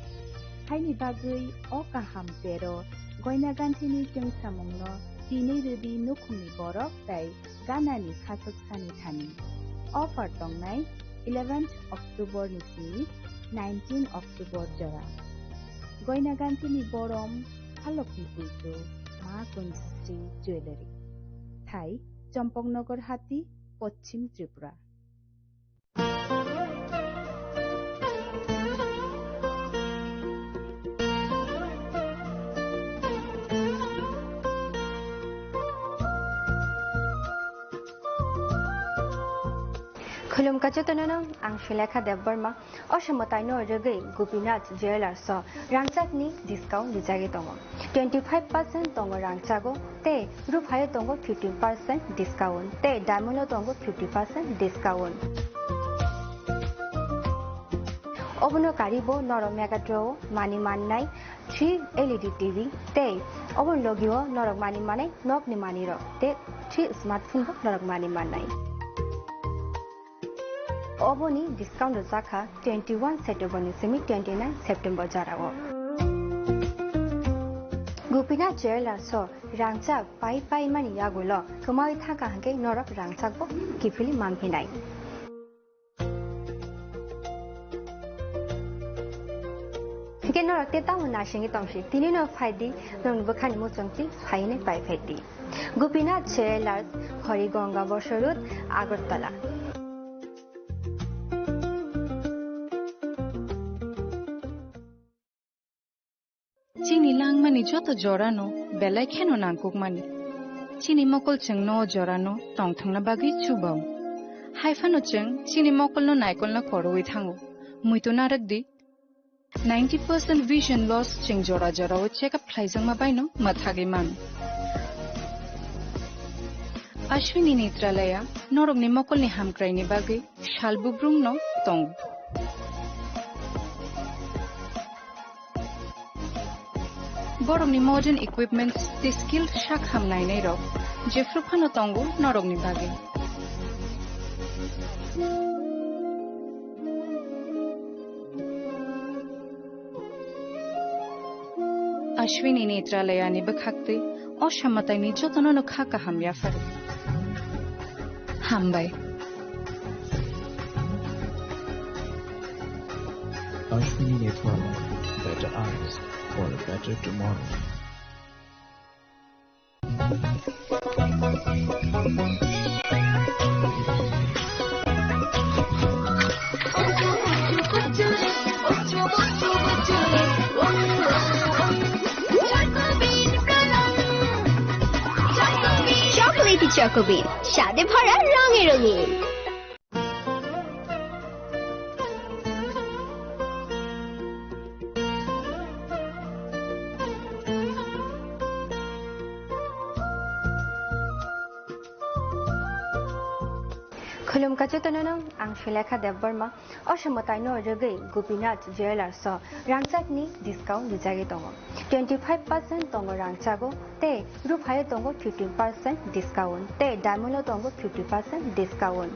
Haini bagwi o kaham sero goina gantini chwngsamungno tini rwdi nukhungni borok tei ganani khachuk sani thani. Offer tongnai eleventh October ni simi nineteen October jora. Goina gantini borom halokni puitu Ma Kunjisri Jewellery. Thai, Champaknagar Hati, Poschim Tripura. Khulumkha jotono no, ang Sulekha Debbarma. O somataino rwgwi Gopinath Jewellers o rangchakni discount rijagwi tongo. Twenty five percent tongo rangchago tei ruphayo tongo fifty percent discount tei diamond o tongo fifty percent discount. Obono karibo norok Megatron o mani mannai three L E D T V tei oboni logio norok mani manai nokni manirok tei three smartphone bo norok mani mannai. Oboni discount rwjakha twenty one September ni simi twenty nine September jorao. Gopinath Jewellers o rangchak pai pai mani yagulo kwmawi thangkha hwnkhe norok rangchakbo kiphilwi manphinai. Hwnkhe norok tei tamo naisingwi tongsi, tini no phaidi, nokni bwkhani muchungtwi phainai pai phaidi. Gopinath Jewellers, Hori Ganga Bosor Road, Agartala. Chini langmani joto jorano belai kheno nangkukmani. Chini mokol chwngno o jorano tongthokna bagwi chubao. Haiphano chwng chini mokolno naikolna koroi thango. Muitu narwkdi, ninety percent vision loss chwng jora jorao check up khlaijakma baino mwthagwi mano. Ashwini Netralaya norokni mokolni hamkraini bagwi sal bubrumno tongo. Borokni modern equipments tei skilled sak ham nainairok jephru phano tongo norokni bagwi. Ashwini Netralayani bwkhaktwi o samataini jotono no kha kaham yapharo. Hambai. Ashwini Netralaya, better eyes for a better tomorrow. Chocolatey Choco Bean, স্বাদে ভরা রঙে রঙিন। Khulumkha jotono no, ang Sulekha Debbarma. O somataino rwgwi Gopinath Jewellers o rangchakni discount rijagwi tongo. Twenty five percent tongo rangchago tei ruphayo tongo fifty percent discount tei diamond o tongo fifty percent discount.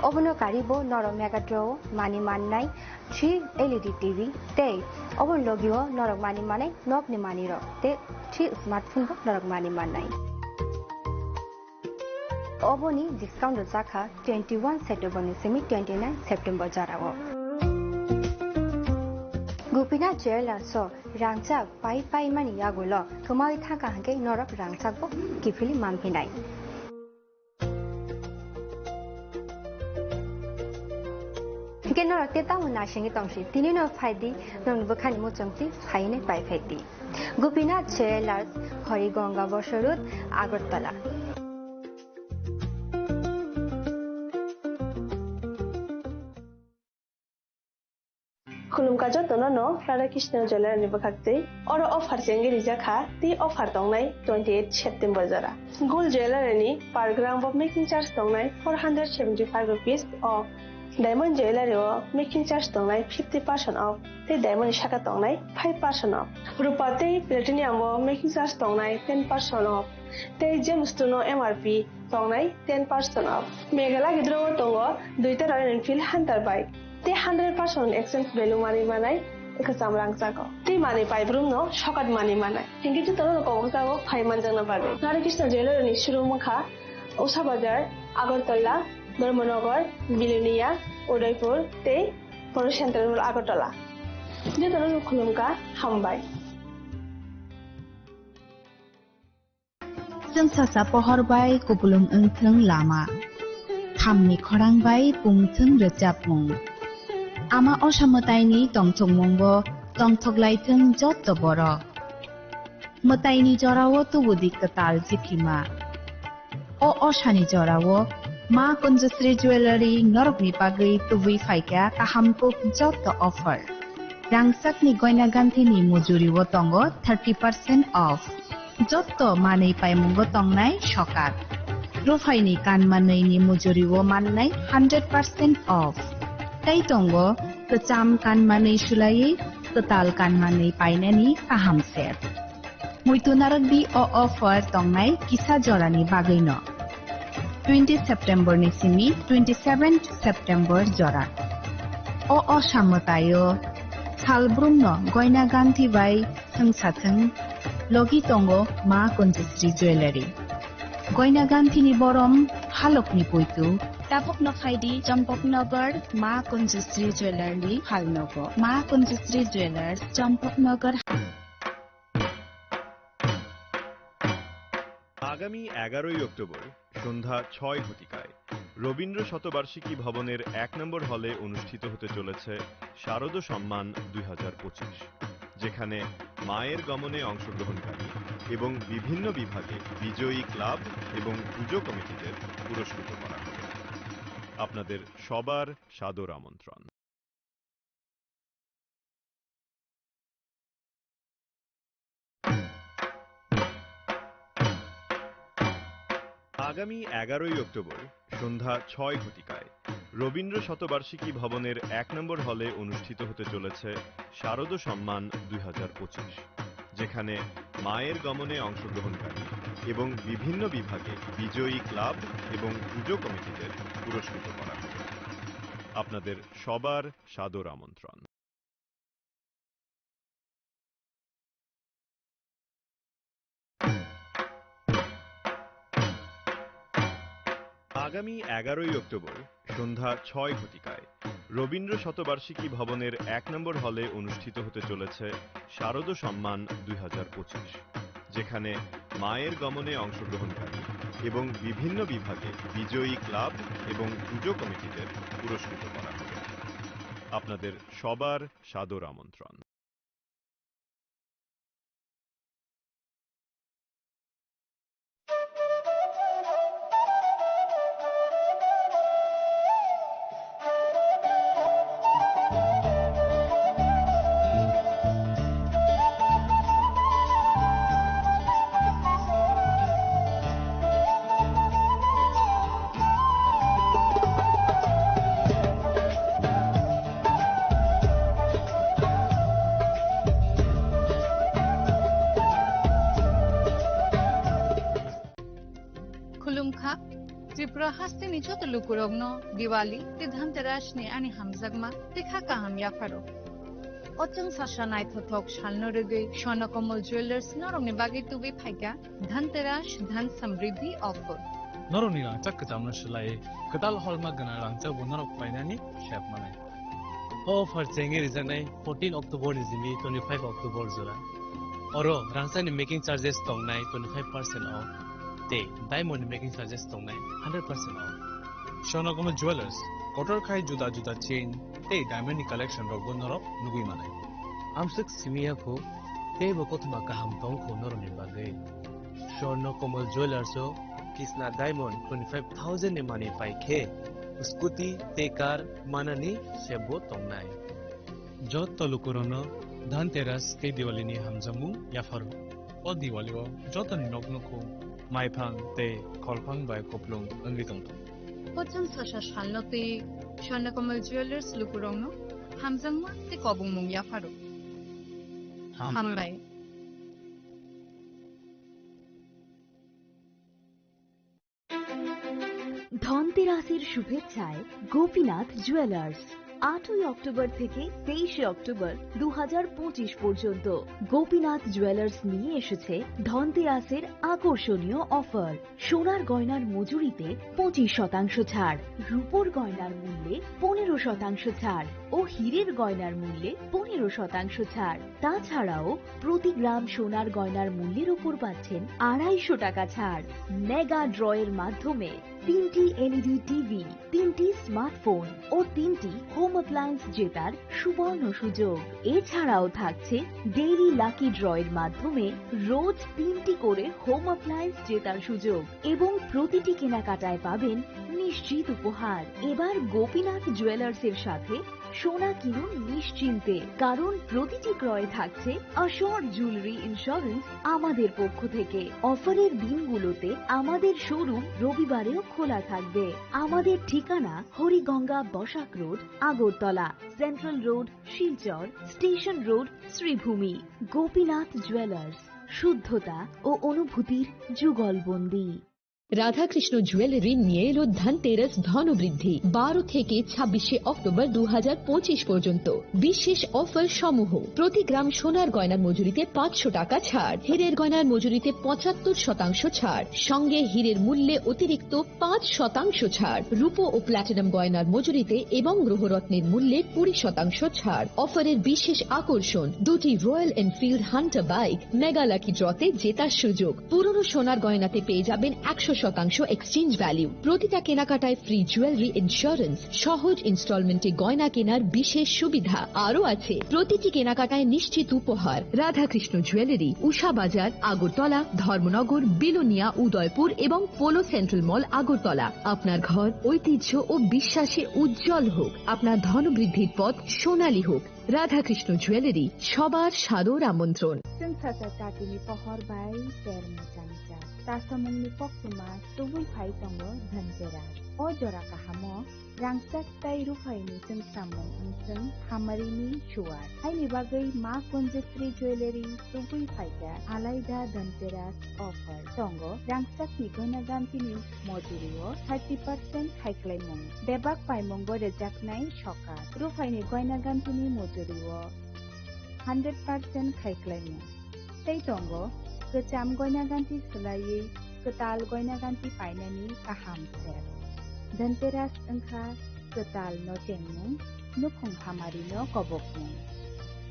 Obono karibo norok Megatron o mani mannai three L E D T V tei oboni logio norok mani manai nokni manirok tei three smartphone bo norok mani mannai. Oboni discount rwjakha twenty one September ni simi twenty nine September jorao. Gopinath Jewellers o rangchak pai pai mani yagulo kwmawi thangkha hwnkhe norok rangchakbo kiphilwi manphinai. Hwnkhe norok tei tamo naisingwi tongsi, tini no phaidi, nokni bwkhani muchungtwi phainai pai phaidi. Gopinath Jewellers, Hori Ganga Bosor Road, Agartala. Khulumkha jotono no Radha Krishna Jewellery ni bwkhaktwi. Oro offer chengwi rijak kha, tei offer tongnai twenty eight September jora. Gold Jewellery ni per gram bo making charge tongnai four hundred seventy five rupees o Diamond Jewellery o making charge tongnai fifty percent off, tei diamond ni saka tongnai five percent off. Rupa tei platinum o making charge tongnai ten percent off, tei gem stone o M R P tongnai ten percent off. Meghalaya gidro o tongo duita Royal Enfield Hunter bike, tei hundred percent exchange value manwi manai kwcham rangchago. Tei manwi paibrum no sokat manwi manai. Hinkhe jotono kobok jago phai manjakna bagwi. Nari Krishna Jewellery ni showroom wngkha Usha Bazar, Agartala, Dharmanagar, Bilonia, Udaipur tei Poro Central Mall Agartala. Jotono khulumkha, hambai. Chwng sasa pohor bai kupulung wngthwng lama, thamni khorang bai pungthwng rwchapmung. Ama osa mwtaini tongthokmungbo tongthoklaithwng jotto borok. Mwtaini jorao tubudi kwtal jiphima. O osani jorao Ma Kunjusri Jewellery norokni bagwi tubui phaikha kaham kuk jotto offer. Rangchakni goina ganthini mujuribo tongo thirty percent off. Jotto manwi paimungo tongnai sokat. Ruphaini kanmanwini mujuribo mannai hundred percent off. Tei tongo kwcham kanmanwi sulaiwi kwtal kanmanwi painani kaham set. Muitu narwkdi o offer tongnai kisa jorani bagwino. Twenty September ni simi twenty seven September jora. O osa mwtaio salbrumno goina ganthi bai thwngsathwng logi tongo Ma Kunjusri Jewellery. Goina ganthini borom halokni puitu. Tabukno phaidi Champaknagar Ma Kunjusri Jewellery ni phalnogo. Ma Kunjusri Jewellers, Champaknagar. আগামী এগারোই অক্টোবর সন্ধ্যা ছয় ঘটিকায় রবীন্দ্র শতবার্ষিকী ভবনের এক নম্বর হলে অনুষ্ঠিত হতে চলেছে শারদ সম্মান দুই হাজার পঁচিশ, যেখানে মায়ের গমনে অংশগ্রহণকারী এবং বিভিন্ন বিভাগে বিজয়ী ক্লাব এবং পুজো কমিটিদের পুরস্কৃত করা হবে। আপনাদের সবার সাদর আমন্ত্রণ। আগামী এগারোই অক্টোবর সন্ধ্যা ছয় ঘটিকায় রবীন্দ্র শতবার্ষিকী ভবনের এক নম্বর হলে অনুষ্ঠিত হতে চলেছে শারদ সম্মান দুই হাজার পঁচিশ, যেখানে মায়ের গমনে অংশগ্রহণকারী এবং বিভিন্ন বিভাগে বিজয়ী ক্লাব এবং পুজো কমিটিদের পুরস্কৃত করা হবে। আপনাদের সবার সাদর আমন্ত্রণ। আগামী এগারোই অক্টোবর সন্ধ্যা ছয় ঘটিকায় রবীন্দ্র শতবার্ষিকী ভবনের এক নম্বর হলে অনুষ্ঠিত হতে চলেছে শারদ সম্মান দুই হাজার পঁচিশ, যেখানে মায়ের গমনে অংশগ্রহণকারী এবং বিভিন্ন বিভাগে বিজয়ী ক্লাব এবং পুজো কমিটিদের পুরস্কৃত করা হবে। আপনাদের সবার সাদর আমন্ত্রণ। Khulumkha, Tripura hasteni joto lukurokno Diwali tei Dhanteras ni ani hamjakma tei kha kaham yapharo. O chwng sasa naithothok salno rwgwi Swarna Kamal Jewellers norokni bagwi tubui phaikha Dhanteras Dhan Samriddhi offer. Norokni rangchak kwchamno swlaiwi kwtal holma gwnang rangchakbo norok painani sep manai. O offer chengwi rijaknai fourteen October ni simi twenty-five October jora. Oro rangchakni making charges tongnai twenty-five percent off tei diamond ni making charges tongnai hundred percent off. Swarna Kamal Jewellers, kotor khai juda juda chain tei diamond ni collection rokbo norok nugwi manai. Amswk simi ya kho, teibo kothoma kaham tong kho norokni bagwi. Swarna Kamal Jewellers o Kisna Diamond twenty-five thousand ni manwi pai khe scooty tei car manani sepbo tongnai. Jotto lukurokno Dhanteras tei Diwali ni hamjakmung yapharo. O Diwali o jotoni nok nukhung maiphang tei kholphang bai kupulung wngwi tongthung. O chwng sasa salno twi Swarnakomal Jewelers lukurokno hamjakma tei kobongmung yapharo. Ham- Hambai. ধনতেরাসের শুভেচ্ছায় গোপীনাথ জুয়েলার্স। আটই অক্টোবর থেকে তেইশে অক্টোবর দু হাজার পঁচিশ পর্যন্ত গোপীনাথ জুয়েলার্স নিয়ে এসেছে ধনতেরাসের আকর্ষণীয় অফার। সোনার গয়নার মজুরিতে পঁচিশ শতাংশ ছাড়, রূপোর গয়নার মূল্যে পনেরো শতাংশ ছাড় ও হীরের গয়নার মূল্যে পনেরো শতাংশ ছাড়। তাছাড়াও প্রতি গ্রাম সোনার গয়নার মূল্যের উপর পাচ্ছেন আড়াইশো টাকা ছাড়। মেগা ড্রয়ের মাধ্যমে তিনটি এলইডি টিভি, তিনটি স্মার্টফোন ও তিনটি হোম অ্যাপ্লায়েন্স জেতার সুবর্ণ সুযোগ। এছাড়াও থাকছে ডেইলি লাকি ড্রয়ের মাধ্যমে রোজ তিনটি করে হোম অ্যাপ্লায়েন্স জেতার সুযোগ এবং প্রতিটি কেনাকাটায় পাবেন নিশ্চিত উপহার। এবার গোপীনাথ জুয়েলার্সের সাথে সোনা কিনুন নিশ্চিন্তে, কারণ প্রতিটি ক্রয়ে থাকছে অ্যাসিওরড জুয়েলারি ইন্স্যুরেন্স আমাদের পক্ষ থেকে। অফারের দিনগুলোতে আমাদের শোরুম রবিবারেও খোলা থাকবে। আমাদের ঠিকানা Hariganga Basak road, Agartala, central road, Silchar, station road, Sribhumi. Gopinath jewellers, শুদ্ধতা ও অনুভূতির যুগলবন্দী। রাধাকৃষ্ণ জুয়েলারি নিয়ে এলো ধনতেরাস ধনবৃদ্ধি। বারো থেকে ছাব্বিশে অক্টোবর দু হাজার পঁচিশ পর্যন্ত বিশেষ অফার সমূহ: প্রতি গ্রাম সোনার গয়নার মজুরিতে পাঁচশো টাকা ছাড়, হীরের গয়নার মজুরিতে পঁচাত্তর শতাংশ ছাড়, সঙ্গে হীরের মূল্যে অতিরিক্ত পাঁচ শতাংশ ছাড়, রূপো ও প্ল্যাটিনাম গয়নার মজুরিতে এবং গ্রহরত্নের মূল্যে কুড়ি শতাংশ ছাড়। অফারের বিশেষ আকর্ষণ: দুটি royal Enfield Hunter bike mega lucky ড্রতে জেতার সুযোগ। পুরনো সোনার গয়নাতে পেয়ে যাবেন একশো শতাংশ এক্সচেঞ্জ ভ্যালু। প্রতিটা কেনাকাটায় ফ্রি জুয়েলারি ইন্স্যুরেন্স, সহজ ইনস্টলমেন্টে গয়না কেনার বিশেষ সুবিধা। আরও আছে প্রতিটি কেনাকাটায় নিশ্চিত উপহার। রাধাকৃষ্ণ জুয়েলারি, উষা বাজার, আগরতলা, ধর্মনগর, বিলোনিয়া, উদয়পুর এবং পোলো সেন্ট্রাল মল, আগরতলা। আপনার ঘর ঐতিহ্য ও বিশ্বাসে উজ্জ্বল হোক, আপনার ধনবৃদ্ধির পথ সোনালী হোক। রাধাকৃষ্ণ জুয়েলারি, সবার সাদর আমন্ত্রণ। Chwng sacha chatini pohor bai ter muchang jak. Tasamungni koktwma tubui phai tongo Dhanteras. O jora kahamo rangchak tei ruphaini chwngsamung wngthwng hamarini suar. Haini bagwi Ma Kunjasri Jewellery tubui phaikha alaida Dhanteras offer. Tongo rangchakni goina gantini mojurio thirty percent khaiklaimung. Bebak paimungo rejaknai sokat. Ruphaini goina gantini mojurio hundred percent khaiklaimung. Tei tongo kwcham goina ganti swlaiwi kwtal goina ganti painani kaham ser. Dhanteras wngkha kwtal no chengmung, nukhung hamarino kobokmung.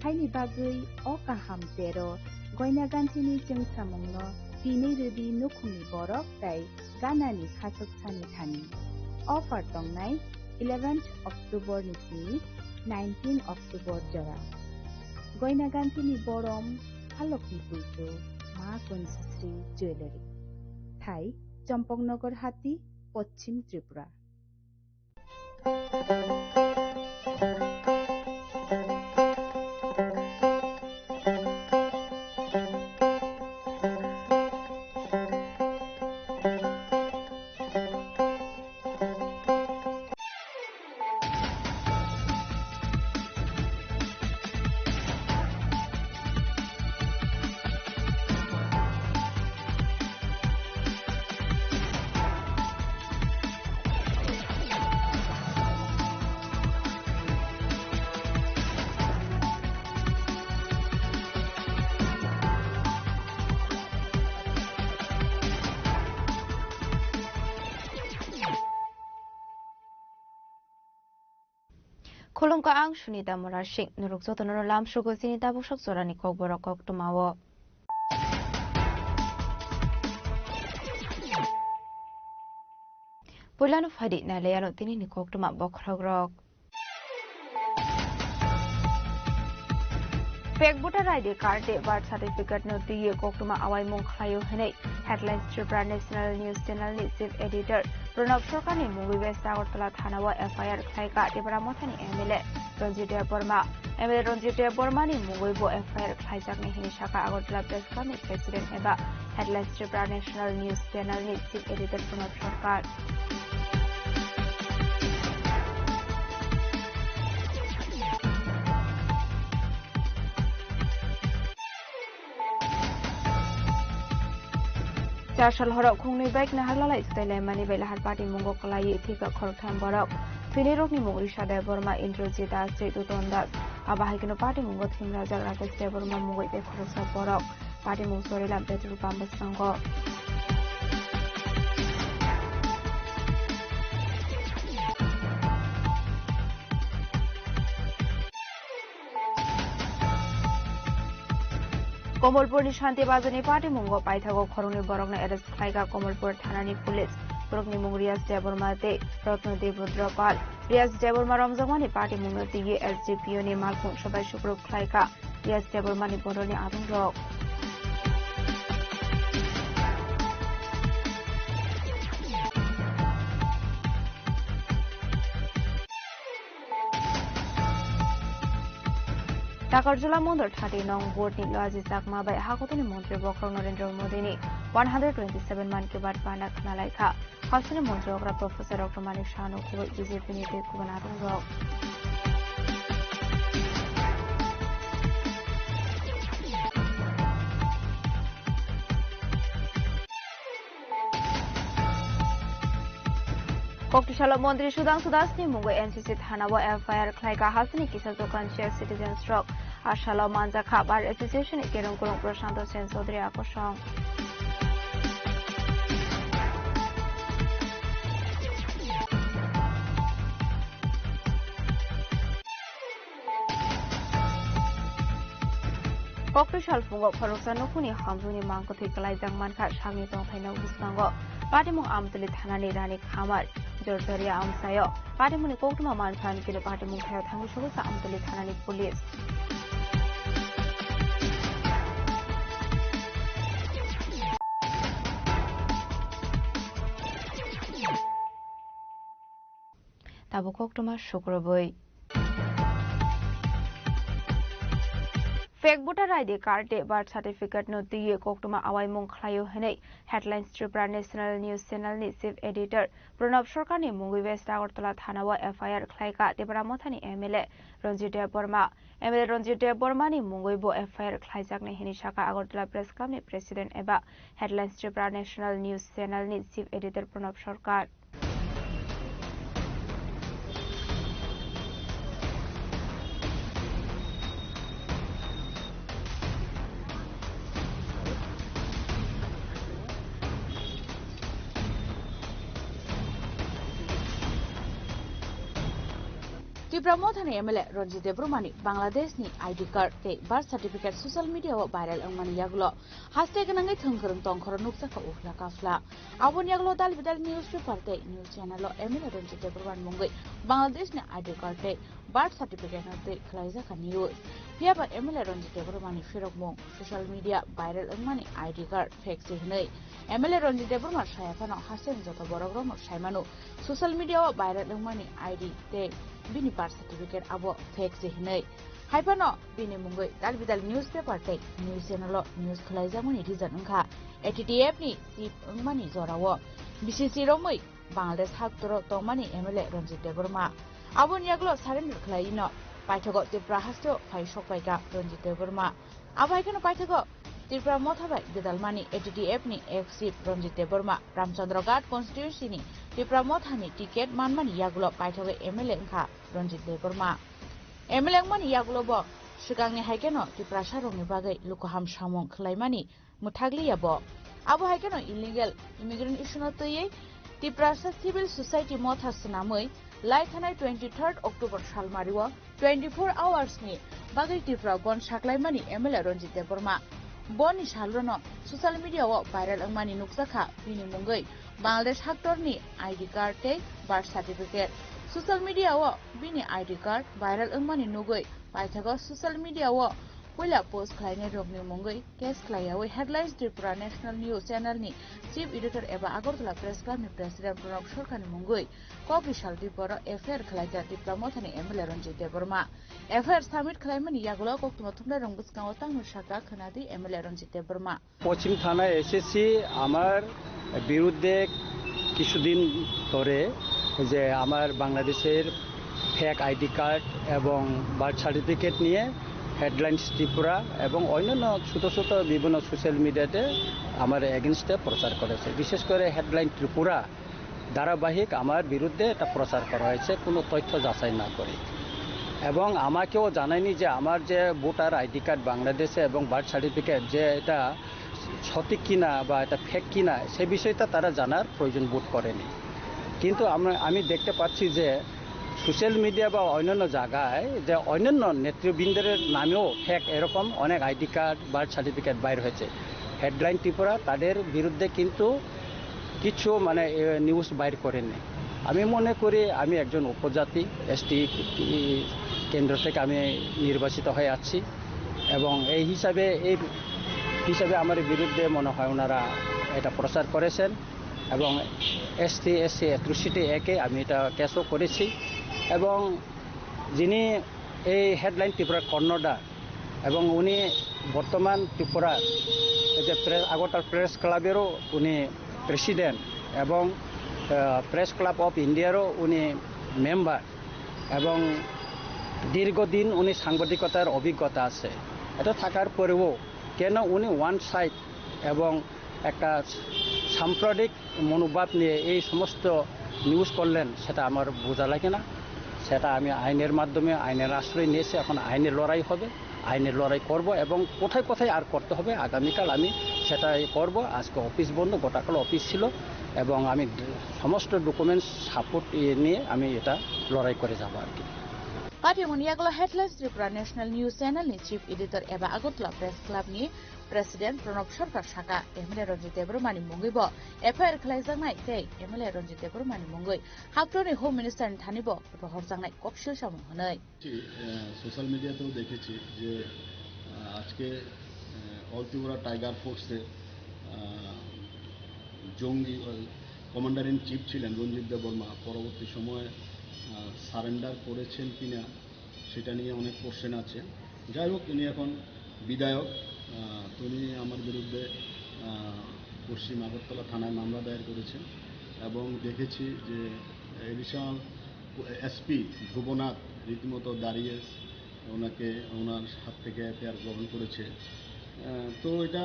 Haini bagwi o kaham tero goina gantini chwngsamungno tini rwdi nukhungni borok tei ganani khachoksani thani. Offer tongnai eleventh October ni simi nineteen October jora. Goina gantini borom halokni puitu Ma Kunjasri Jewellery. Thai, Champaknagar Hati, Poschim Tripura. Khulumkha, ang Sunita Murasing. Norok jotono lamsogo chini tabuksak jorani kokborok koktwmao. Puilano phaidi nailaiano tinini koktwma bokhorokrok. Fake voter I D card tei birth certificate no twiwi koktwma awaimung khlaio hwnwi Headlines Tripura National News Channel ni Chief Editor Pranab Sarkar ni mungwi West Agartala thana o F I R khlaikha Tipra Mothani M L A Ranjit Debbarma. M L A Ranjit Debbarma ni mungwi bo F I R khlaijaknai hwnwi sakha Agartala Press Club ni President eba Headlines Tripura National News Channel ni Chief Editor Pranab Sarkar. Char sal horok khungnwi bike naharlalai swtailaimani bai lahar patimungo kwlaiwi thwikha khoroktham borok. Thwinai rokni mung Risha Debbarma, Indrajit Das tei Duton Das. Abo hai kheno patimungo thwimrajak Rakesh Debbarma mungwi tei khoroksa borok. Patimung Chorilam petrol pump bwskango. Komolpurni Shanti Bazarni patimungo paithago khoroknwi borokno arrest khlaikha Komolpur thanani police. Borokni mung Riyas Debbarma tei Ratna Debudra Pal. Riyas Debbarma romjakmani patimungno twiwi S D P O ni malkhung swbai sukruk khlaikha. Riyas Debbarmani bodolni adongrok. Takarjala Mondol thati nong board ni Loaji Chakma bai hakotoni montri bokhorok Narendra Modi ni one hundred twenty seven Mann Ki Baat bana khna lai kha. Hasteni montri okra Professor Doctor Manik Saha no khubui B J P ni tei kubun adongrok. Koktisalo montri Sudhanshu Das ni mungwi N C C thana o F I R khlai kha hasteni kisa jokan chair citizens rok. Asalo manjakha Bar Association ni kerong kurung Prashanto Sen Chaudhary akosong. Kokti salphungo khoroksa nukhungni hamjwngni mangkwthwi kwlaijak mankha sakni tongthaino bwskango. Patimung Amtwlwi thanani Rani Khamar, Jorjoria amchaio. Patimungni koktwma mankha, hwnwi khe patimung thaio thangwi sobo sa Amtwlwi thanani police. Tabuk koktwma sukrubwi. Fake voter I D card tei birth certificate no twiwi koktwma awaimung khlaio hwnwi Headlines Tripura National News Channel ni Chief Editor Pranab Sarkar ni mungwi West Agartala thana o F I R khlaikha Tipra Mothani M L A Ranjit Debbarma. M L A Ranjit Debbarma ni mungwi bo F I R khlaijaknai hwnwi sakha Agartala Press Club ni President eba Headlines Tripura National News Channel ni Chief Editor Pranab Sarkar. Tipra Mothani M L A Ranjit Debbarmani Bangladeshni I D card tei birth certificate social media-o viral wngmani yagulo haste gwnangwi thwngkwrwng tongkhoro nukjakha uphla kaphla. Aboni yagulo dal bidal newspaper tei news channel-o M L A Ranjit Debbarmani mungwi Bangladeshni I D card tei birth certificate-no twi khwlaijakha news. Phiya ba M L A Ranjit Debbarmani phirokmung social media viral wngmani I D card fake se hwnwi M L A Ranjit Debbarma saya phano hasteni joto borokrokno sai mano social media-o viral wngmani I D tei bini birth certificate abo fake se hwnwi. Hai phano bini mungwi dal bidal newspaper tei news channel-o news khwlaijakmani reason wngkha A T T F ni chief wngmani jorao B C C romwi Bangladesh haktoro tongmani M L A Ranjit Debbarma. Aboni yagulo surrender khwlaino paithago Tripura hasteo phai sokpaikha Ranjit Debbarma. Abo hai kheno paithago Tripura Motha bai gwdalmani A T T F ni ex chief Ranjit Debbarma Ramchandra Ghat constituency ni Tripura Motha ni ticket manmani yagulo paithago M L A wngkha Ranjit Debbarma. M L A wngmani yagulo bo swkangni hai kheno Tiprasa rokni bagwi lukuham samung khwlaimani mwthakliya bo. Abo hai kheno illegal immigrant issue no twiwi Tiprasa Civil Society Motha swnamwi lai thanai twenty third October salmario twenty four hours ni bagwi Tripura bon saklaimani M L A Ranjit Debbarma. Boni salrono social media o viral wngmani nukjakha bini mungwi Bangladesh haktorni I D card tei birth certificate. Social media o bini I D card viral wngmani nugwi paithago social media o puila post khlainai rokni mungwi case khlaiyawi Headlines Tripura National News Channel ni Chief Editor eba Agartala Press Club ni President Pranab Sarkar ni mungwi kok ri sal dui boro F I R khlaikha Tipra Mothani M L A Ranjit Debbarma. F I R submit khlaimani yagulo koktwma thumnairok bwskango tangwi sakha khwnadi M L A Ranjit Debbarma. পশ্চিম থানায় এসেছি আমার বিরুদ্ধে কিছুদিন ধরে যে আমার বাংলাদেশের fake ID card এবং বার্থ সার্টিফিকেট নিয়ে হেডলাইন্স ত্রিপুরা এবং অন্যান্য ছোট ছোট বিভিন্ন সোশ্যাল মিডিয়াতে আমার এগেনস্টে প্রচার করেছে। বিশেষ করে হেডলাইন ত্রিপুরা ধারাবাহিক আমার বিরুদ্ধে এটা প্রচার করা হয়েছে কোনো তথ্য যাচাই না করে, এবং আমাকেও জানায়নি যে আমার যে ভোটার আইডি কার্ড বাংলাদেশে এবং বার্থ সার্টিফিকেট যে এটা সঠিক কিনা বা এটা ফেক কিনা, সে বিষয়টা তারা জানার প্রয়োজন বোধ করেনি। কিন্তু আমরা, আমি দেখতে পাচ্ছি যে সোশ্যাল মিডিয়া বা অন্যান্য জায়গায় যে অন্যান্য নেতৃবৃন্দের নামেও ফেক এরকম অনেক আইডি কার্ড, বার্থ সার্টিফিকেট বাইর হয়েছে। হেডলাইন ত্রিপুরা তাদের বিরুদ্ধে কিন্তু কিছু, মানে, এ, নিউজ বাইর করেনি। আমি মনে করি আমি একজন উপজাতি, এসটি কেন্দ্র থেকে আমি নির্বাচিত হয়ে আছি, এবং এই হিসাবে, এই হিসাবে আমার বিরুদ্ধে মনে হয় ওনারা এটা প্রচার করেছেন, এবং এসটি এসসি অ্যাট্রোসিটি অ্যাক্টে আমি এটা কেসও করেছি। এবং যিনি এই হেডলাইন ত্রিপুরার কর্ণধার, এবং উনি বর্তমান ত্রিপুরার এই যে প্রেস, আগরতলা প্রেস ক্লাবেরও উনি প্রেসিডেন্ট, এবং প্রেস ক্লাব অফ ইন্ডিয়ারও উনি মেম্বার, এবং দীর্ঘদিন উনি সাংবাদিকতার অভিজ্ঞতা আছে। এটা থাকার পরেও কেন উনি ওয়ান সাইড এবং একটা সাম্প্রদায়িক মনোভাব নিয়ে এই সমস্ত নিউজ করলেন, সেটা আমার বোঝা লাগে না। সেটা আমি আইনের মাধ্যমে, আইনের আশ্রয় নিয়েছি, এখন আইনের লড়াই হবে, আইনের লড়াই করব, এবং কোথায় কোথায় আর করতে হবে আগামীকাল আমি সেটাই করব। আজকে অফিস বন্ধ, গোটাকাল অফিস ছিল, এবং আমি সমস্ত ডকুমেন্টস সাপোর্ট নিয়ে আমি এটা লড়াই করে যাব আর কি। Pathimunni yagulo Headlines Tripura National News Channel ni Chief Editor eba Agartala Press Club ni President Pranab Sarkar saka, M L A Ranjit Debbarma ni mungwi bo F I R khlaijaknai tei M L A Ranjit Debbarma ni mungwi Haphro ni Home Minister ni thani bo rohorjaknai koksil samung hwnwi. Social মিডিয়াতেও দেখেছি যে আহ, আজকে অল ত্রিপুরা টাইগার ফোর্সের আহ, জঙ্গি commander in chief ছিলেন রঞ্জিত দেববর্মা, পরবর্তী সময়ে সারেন্ডার করেছেন কিনা সেটা নিয়ে অনেক কোশ্চেন আছে। যাই হোক, উনি এখন বিধায়ক। আহ, তো উনি আমার বিরুদ্ধে আহ, পশ্চিম আগরতলা থানায় মামলা দায়ের করেছেন, এবং দেখেছি যে এডিশনাল এসপি ধ্রুবনাথ রীতিমতো দাঁড়িয়ে ওনাকে, ওনার হাত থেকে এফআইআর গ্রহণ করেছে। আহ, তো এটা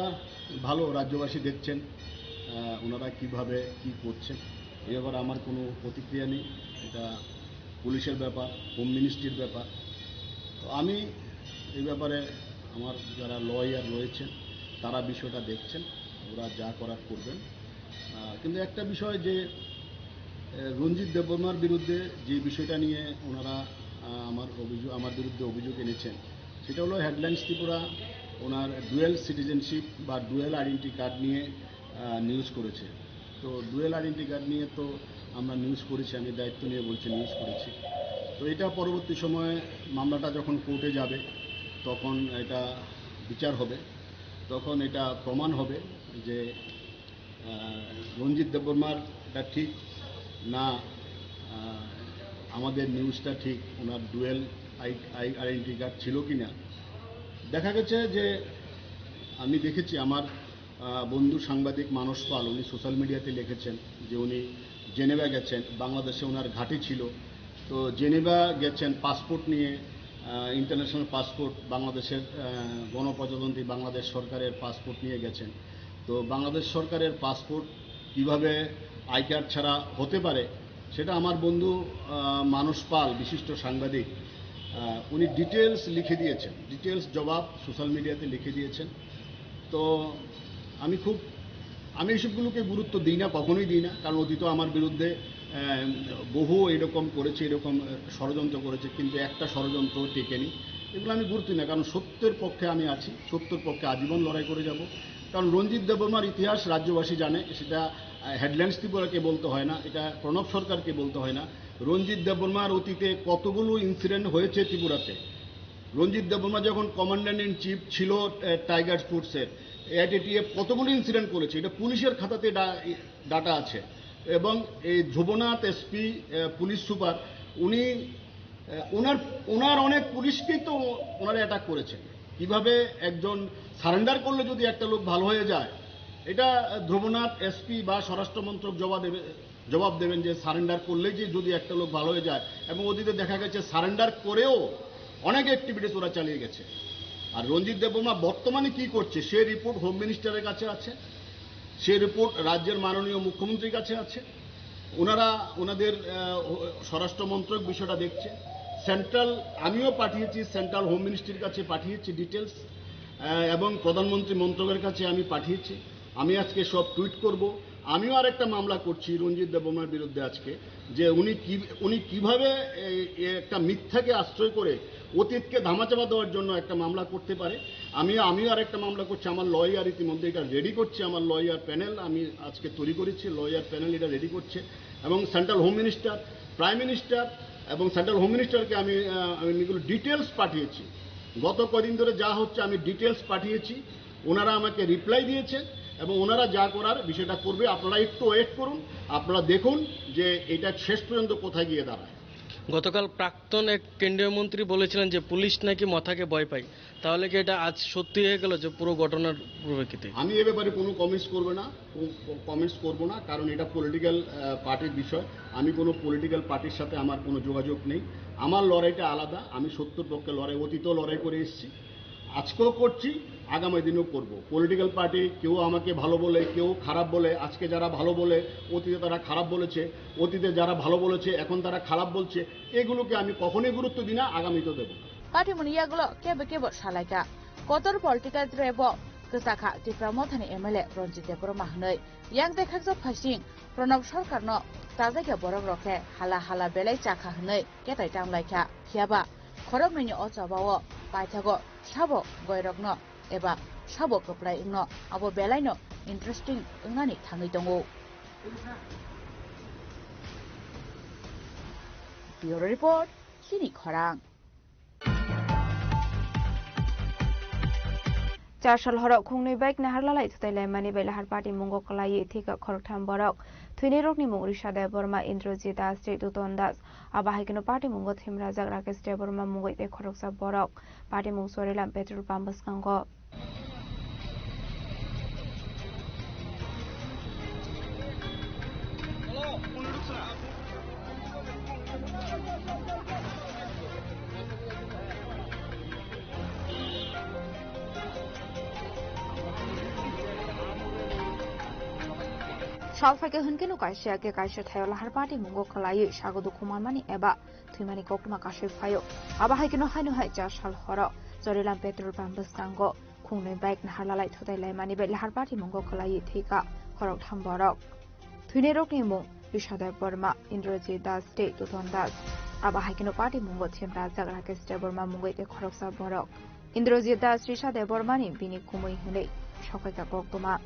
ভালো, রাজ্যবাসী দেখছেন আহ, ওনারা কিভাবে কি করছেন। এ ব্যাপারে আমার কোনো প্রতিক্রিয়া নেই, এটা পুলিশের ব্যাপার, হোম মিনিস্ট্রির ব্যাপার। তো আমি এই ব্যাপারে, আমার যারা লয়ার রয়েছেন, তারা বিষয়টা দেখছেন, ওরা যা করার করবেন। আহ, কিন্তু একটা বিষয় যে আহ, রঞ্জিত দেববর্মার বিরুদ্ধে যে বিষয়টা নিয়ে ওনারা আহ, আমার অভিযোগ, আমার বিরুদ্ধে অভিযোগ এনেছেন, সেটা হলো হেডলাইন্স ত্রিপুরা ওনার ডুয়েল সিটিজেনশিপ বা ডুয়েল আইডেন্টি কার্ড নিয়ে নিউজ করেছে। তো ডুয়েল আইডেন্টি কার্ড নিয়ে তো আমরা নিউজ করেছি, আমি দায়িত্ব নিয়ে বলছি, নিউজ করেছি। তো এটা পরবর্তী সময়ে মামলাটা যখন কোর্টে যাবে, তখন এটা বিচার হবে, তখন এটা প্রমাণ হবে যে আহ, রঞ্জিত দেববর্মার এটা ঠিক না, আহ, আমাদের নিউজটা ঠিক, ওনার dual I I identity card ছিল কি না। দেখা গেছে যে আমি দেখেছি আমার আহ, বন্ধু সাংবাদিক মানস পাল, উনি সোশ্যাল মিডিয়াতে লিখেছেন যে উনি জেনেভা গেছেন, বাংলাদেশে ওনার ঘাঁটি ছিল। তো জেনেভা গেছেন পাসপোর্ট নিয়ে, ইন্টারন্যাশনাল পাসপোর্ট, বাংলাদেশের আহ, গণপ্রজাতন্ত্রী বাংলাদেশ সরকারের পাসপোর্ট নিয়ে গেছেন। তো বাংলাদেশ সরকারের পাসপোর্ট কিভাবে আই কার্ড ছাড়া হতে পারে, সেটা আমার বন্ধু আহ, মানস পাল, বিশিষ্ট সাংবাদিক, আহ, উনি ডিটেলস লিখে দিয়েছেন, ডিটেলস জবাব সোশ্যাল মিডিয়াতে লিখে দিয়েছেন। তো আমি খুব, আমি এইসবগুলোকে গুরুত্ব দিই না, কখনোই দিই না, কারণ অতীতও আমার বিরুদ্ধে আহ, বহু এরকম করেছে, এরকম আহ, ষড়যন্ত্র করেছে, কিন্তু একটা ষড়যন্ত্র টেকেনি। এগুলো আমি গুরুত্ব দিই না, কারণ সত্যের পক্ষে আমি আছি, সত্যের পক্ষে আজীবন লড়াই করে যাব। কারণ রঞ্জিত দেববর্মার ইতিহাস রাজ্যবাসী জানে, সেটা আহ, হেডলাইন্স ত্রিপুরাকে বলতে হয় না, এটা প্রণব সরকারকে বলতে হয় না। রঞ্জিত দেববর্মার অতীতে কতগুলো ইনসিডেন্ট হয়েছে ত্রিপুরাতে। রঞ্জিত দেববর্মা যখন কমান্ডার ইন চিফ ছিল আহ, টাইগার ফোর্সের, এআইটিটিএফ কতগুলো ইনসিডেন্ট করেছে, এটা পুলিশের খাতাতে ডা-, ডাটা আছে। এবং এই ধ্রুবনাথ এসপি, আহ, পুলিশ সুপার, উনি আহ, ওনার, ওনার অনেক পুলিশকেই তো ওনারা অ্যাটাক করেছেন। কিভাবে একজন সারেন্ডার করলে যদি একটা লোক ভালো হয়ে যায়, এটা আহ, ধ্রুবনাথ এসপি বা স্বরাষ্ট্র মন্ত্রক জবাব দেবে, জবাব দেবেন যে সারেন্ডার করলেই যে যদি একটা লোক ভালো হয়ে যায়। এবং অতীতে দেখা গেছে সারেন্ডার করেও অনেক অ্যাক্টিভিটিস ওরা চালিয়ে গেছে। আর রঞ্জিত দেববর্মা বর্তমানে কি করছে, সে রিপোর্ট হোম মিনিস্টারের কাছে আছে, সে রিপোর্ট রাজ্যের মাননীয় মুখ্যমন্ত্রীর কাছে আছে। ওনারা ওনাদের, আহ, স্বরাষ্ট্র মন্ত্রক বিষয়টা দেখছে। সেন্ট্রাল, আমিও পাঠিয়েছি, সেন্ট্রাল হোম মিনিস্ট্রির কাছে পাঠিয়েছি ডিটেলস, আহ, এবং প্রধানমন্ত্রী মন্ত্রকের কাছে আমি পাঠিয়েছি। আমি আজকে সব টুইট করব। আমিও আর একটা মামলা করছি রঞ্জিত দেববর্মার বিরুদ্ধে আজকে, যে উনি কি, উনি কিভাবে এই, এই একটা মিথ্যাকে আশ্রয় করে অতীতকে ধামাচাপা দেওয়ার জন্য একটা মামলা করতে পারে। আমি, আমিও আর একটা মামলা করছি, আমার লয়ার ইতিমধ্যে এটা রেডি করছে, আমার লয়ার প্যানেল আমি আজকে তৈরি করেছি, লয়ার প্যানেল এটা রেডি করছে। এবং central home minister, prime minister এবং সেন্ট্রাল হোম মিনিস্টারকে আমি, আহ, আমি এগুলো ডিটেলস পাঠিয়েছি। গত কদিন ধরে যা হচ্ছে আমি ডিটেলস পাঠিয়েছি, ওনারা আমাকে রিপ্লাই দিয়েছেন এবং ওনারা যা করার বিষয়টা করবে। আপনারা একটু ওয়েট করুন, আপনারা দেখুন যে এটা শেষ পর্যন্ত কোথায় গিয়ে দাঁড়ায়। গতকাল প্রাক্তন এক কেন্দ্রীয় মন্ত্রী বলেছিলেন যে পুলিশ নাকি মথাকে ভয় পায়, তাহলে কি এটা আজ সত্যি হয়ে গেল যে পুরো ঘটনার পরিপ্রেক্ষিতে? আমি এ ব্যাপারে কোনো কমেন্টস করবে না, কো-, কো-, কমেন্টস করব না, কারণ এটা পলিটিক্যাল, আহ, পার্টির বিষয়। আমি কোনো পলিটিক্যাল পার্টির সাথে আমার কোনো যোগাযোগ নেই। আমার লড়াইটা আলাদা, আমি সত্যর পক্ষে লড়াই, অতীতেও লড়াই করে এসেছি, আজকেও করছি, আগামী দিনেও করব। পলিটিক্যাল পার্টি কেউ আমাকে ভালো বলে, কেউ খারাপ বলে, আজকে যারা ভালো বলে, অতীতে তারা খারাপ বলেছে, অতীতে যারা ভালো বলেছে, এখন তারা খারাপ বলছে, এগুলোকে আমি কখনোই গুরুত্ব দিই না, আগামীতেও দেব না। Patimungni yagulo kebo kebo salaikha. Kotor political trap o kwchakha Tipra Mothani M L A Ranjit Debbarma hwnwi. Yang dekhakjak phaising Pranab Sarkarno chajakya borok rok khe hala hala belai chakha hwnwi ketai tamlaikha. Phiyaba khoroknwini o chobao paithago sabo goirokno eba sabo kwplai wngno abo belaino interesting wngnani thangwi tongo. Bureau Report, Chini Khorang. Char sal horok khungnwi bike naharlalai thutai laimani bai lahar party mungo kwlaiwi thwikha khoroktham borok. Thwinai rokni mung Risha Debbarma, Indrajit Das tei Duton Das. Abo hai kheno party mungo thwimrajak Rakesh Debbarma mungwi tei khoroksa borok. Party mung Chorilam petrol pump bwskango. Sal phaikhe hwnkhe no kaisa khe kaisa thaio lahar party mungo kwlaiwi sago dukhu manmani eba thwimani koktwma kasui phaio. Abo hai kheno haino hai cha sal horo Chorilam petrol pump bwskango khungnwi bike naharlalai thutai laimani bai lahar party mungo kwlaiwi thwikha khoroktham borok. Thwinairokni mung Risha Debbarma, Indrajit Das tei Duton Das. Abo hai kheno party mungo thwimrajak Rakesh Debbarma mungwi tei khoroksa borok. Indrajit Das Risha Debbarmani bini kumui hwnwi sokhaikha koktwma.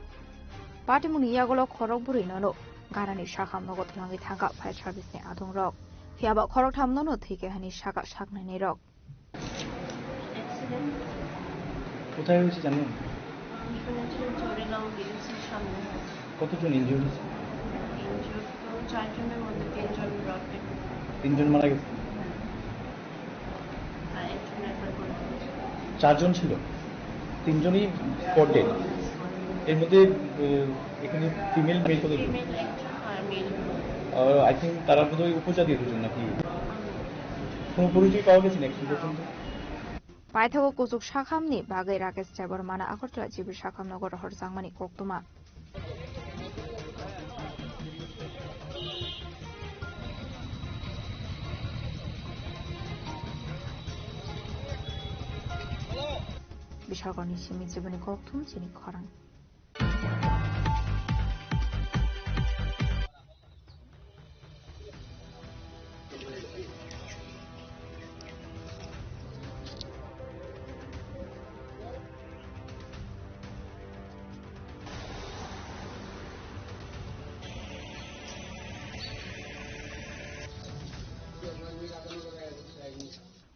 Party mungni yagulo khorok bwrwinono ganani sakham nogo twlangwi thangkha fire service ni adongrok. Phiyaba khoroktham nono thwikha hwnwi sakha saknainirok. Accident. কোথায় হয়েছে জানেন? আমি শুনেছিলাম চোরেগাঁও বিএমসির সামনে হয়েছে। কতজন ইনজিউর্ড হয়েছে? ইনজিউর্ড তো চারজনের মধ্যে তিনজন ব্রড ডেড। তিনজন মারা গেছে? হ্যাঁ। আর একজন রেফার করে দিয়েছে। চারজন ছিল, তিনজনই স্পট ডেড। এর মধ্যে, আহ, এখানে ফিমেল মেল কতজন? ফিমেল একজন আর মেল। আহ, আই থিঙ্ক তারা বোধহয় উপজাতীয় দুজন নাকি? কোনো পরিচয় পাওয়া গেছে না এখন পর্যন্ত? Paithago kuchuk sakhamni bagwi Rakesh Debbarmano Agartala G B sakham nogo rohorjakmani koktwma. Bishalkoni simi jiboni kokthum chini khorang.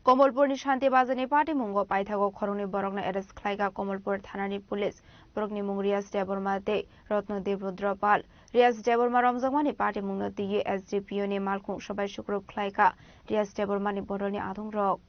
Komolpurni Shanti Bazarni party mungo paithago khoroknwi borokno arrest khlaikha Komolpur thanani police. Borokni mung Riyas Debbarma tei Ratna Debrudra Pal. Riyas Debbarma romjakmani party mungno twiwi S D P O ni malkhung swbai sukrub khlaikha Riyas Debbarmani bodolni adongrok.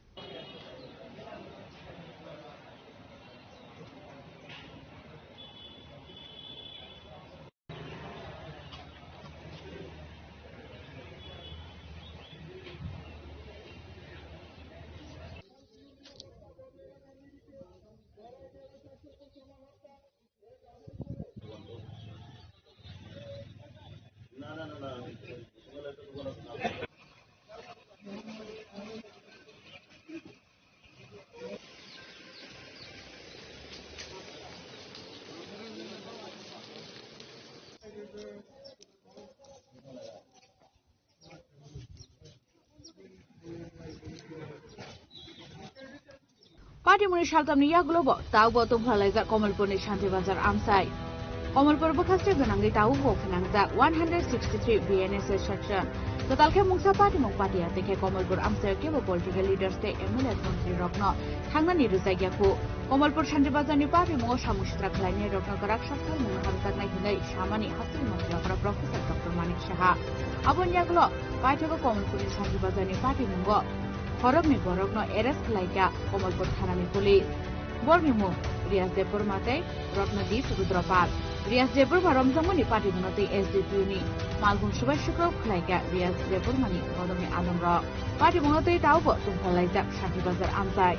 Muni saltamni yagulo bo taubo tongphalaijak Komolpurni Shanti Bazar amchai. Komolpur bwkhaste gwnangwi taubo phinangjak one hundred sixty-three B N S section. Kwtal khe mungsa patimung patiya tei khe Komolpur amchaio kebo political leaders tei M L A montri rokno thangnani rwjakya khu. Komolpur Shanti Bazarni patimungo samung sitra khlainai rokno kwrak sakthar mungno hamjaknai hwnwi samani hasteni montri okra Professor Doctor Manik Saha. Aboni yagulo paithago Komolpurni Shanti Bazarni patimungo khoroknwi borokno arrest khlaikha Komolpur thanani police. Borokni mung Riyas Debbarma tei Ratnadeep Rudra Pal. Riyas Debbarma romjakmani patimungno tei S D P O ni malbung subai sukrok khlaikha Riyas Debbarmani bodolni adongrok. Patimungno tei taubo tongphalaijak Shanti Bazar amchai.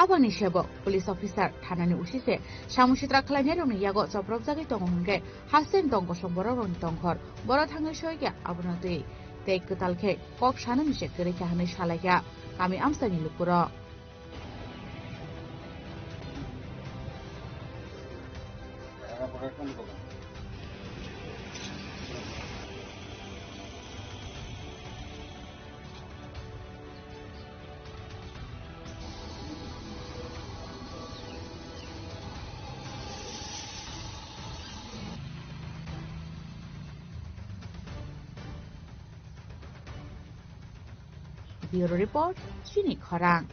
Aboni sebo police officer thanani usi se samung sitra khlainairokni yago chopropjagwi tongo hwnkhe hasteni tong kosong borokrokni tongkhor. Boro thangwi soikha abono twi tei kwtal khe kok sanani se kwrwikha hwnwi salaikha kami amchaini lukurok. Bureau Report, Chini Khorang.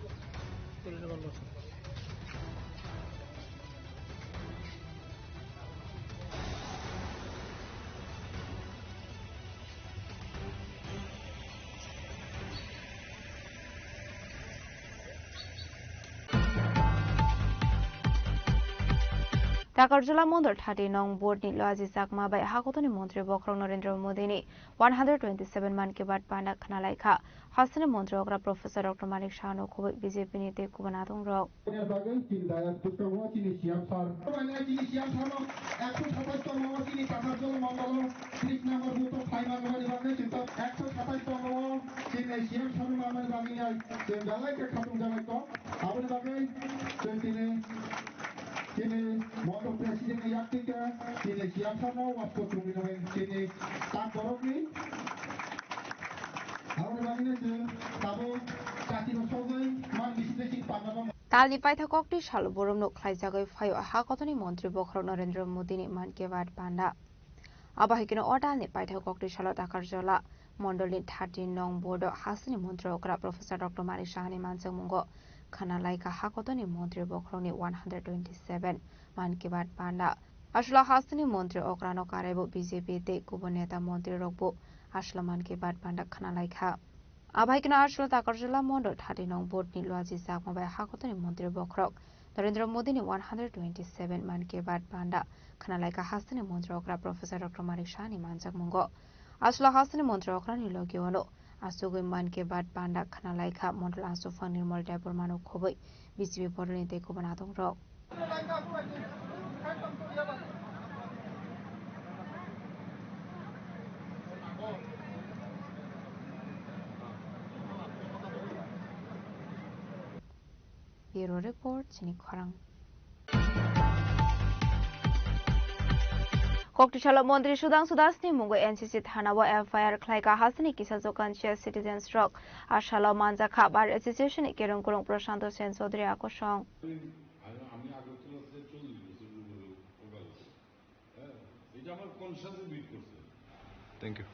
Takarjala Mondol thirty nong board ni Luaji Chakma bai hakotoni montri bokhorok Narendra Modi ni one hundred twenty-seven Mann Ki Baat panda khwnalaikha. Hasteni montri okra Professor Doctor Manik Saha no khobwi B J P ni tei kubun adongrok. Aboni bagwi chini dayas bwskango chini C M sir. Aboni chini C M sir no ekso satais tongmao chini Takarjala Mondol o tris number booth o phai manmani bagwi chwng ekso satais tongmao chini C M sir no manmani bagwi ai chwng belai khe khatung jabai kok. Aboni bagwi chwng tini Chini Mondol President ni yak twi khe chini C M sir no wasko chumui nai chini tak borok ni. Aboni bagwi no chwng tabuk jati no sogwi man bisi tei chini panda no. Talni paithak kokti salo boromno khlaijagwi phaio hakotoni montri bokhorok Narendra Modi ni Mann Ki Baat panda. Abo hai kheno o talni paithak kokti salo Takarjala Mondolni thirty nong board o hasteni montri okra Professor Doctor Manik Sahani manjakmungo khwnalaikha hakotoni montri bokhorokni one hundred twenty-seven Mann Ki Baat panda. Aswla hasteni montri okrano karaibo B J P tei kubun neta montrirokbo aswla Mann Ki Baat panda khwnalaikha. Abo hai kheno aswla Takarjala Mondol thirty nong board ni Luaji Chakma bai hakotoni montri bokhorok Narendra Modi ni one hundred twenty-seven Mann Ki Baat panda khwnalaikha hasteni montri okra Professor Doctor Manik Sahani manjakmungo. Aswla hasteni montri okrani logi ono asugwi Mann Ki Baat panda khwnalaikha Mondol aswk phang Nirmal Debbarma no khobwi B J P bodolni tei kubun adongrok. Bureau Report, Chini Khorang. Koktisalo Montri Sudhangshu Das ni mungo N C C thana o F I R khlaikha hasteni kisa Jokansia citizens rok. Asalo manjakha Bar Association ni Kerong Kurung Prashanto Sen Chaudhary akosong. আমি আগরতলা থেকে চল্লিশ বছর লোকের ওটা আছে। হ্যাঁ, এটা আমার কনসাসে বিট করছে। Thank you.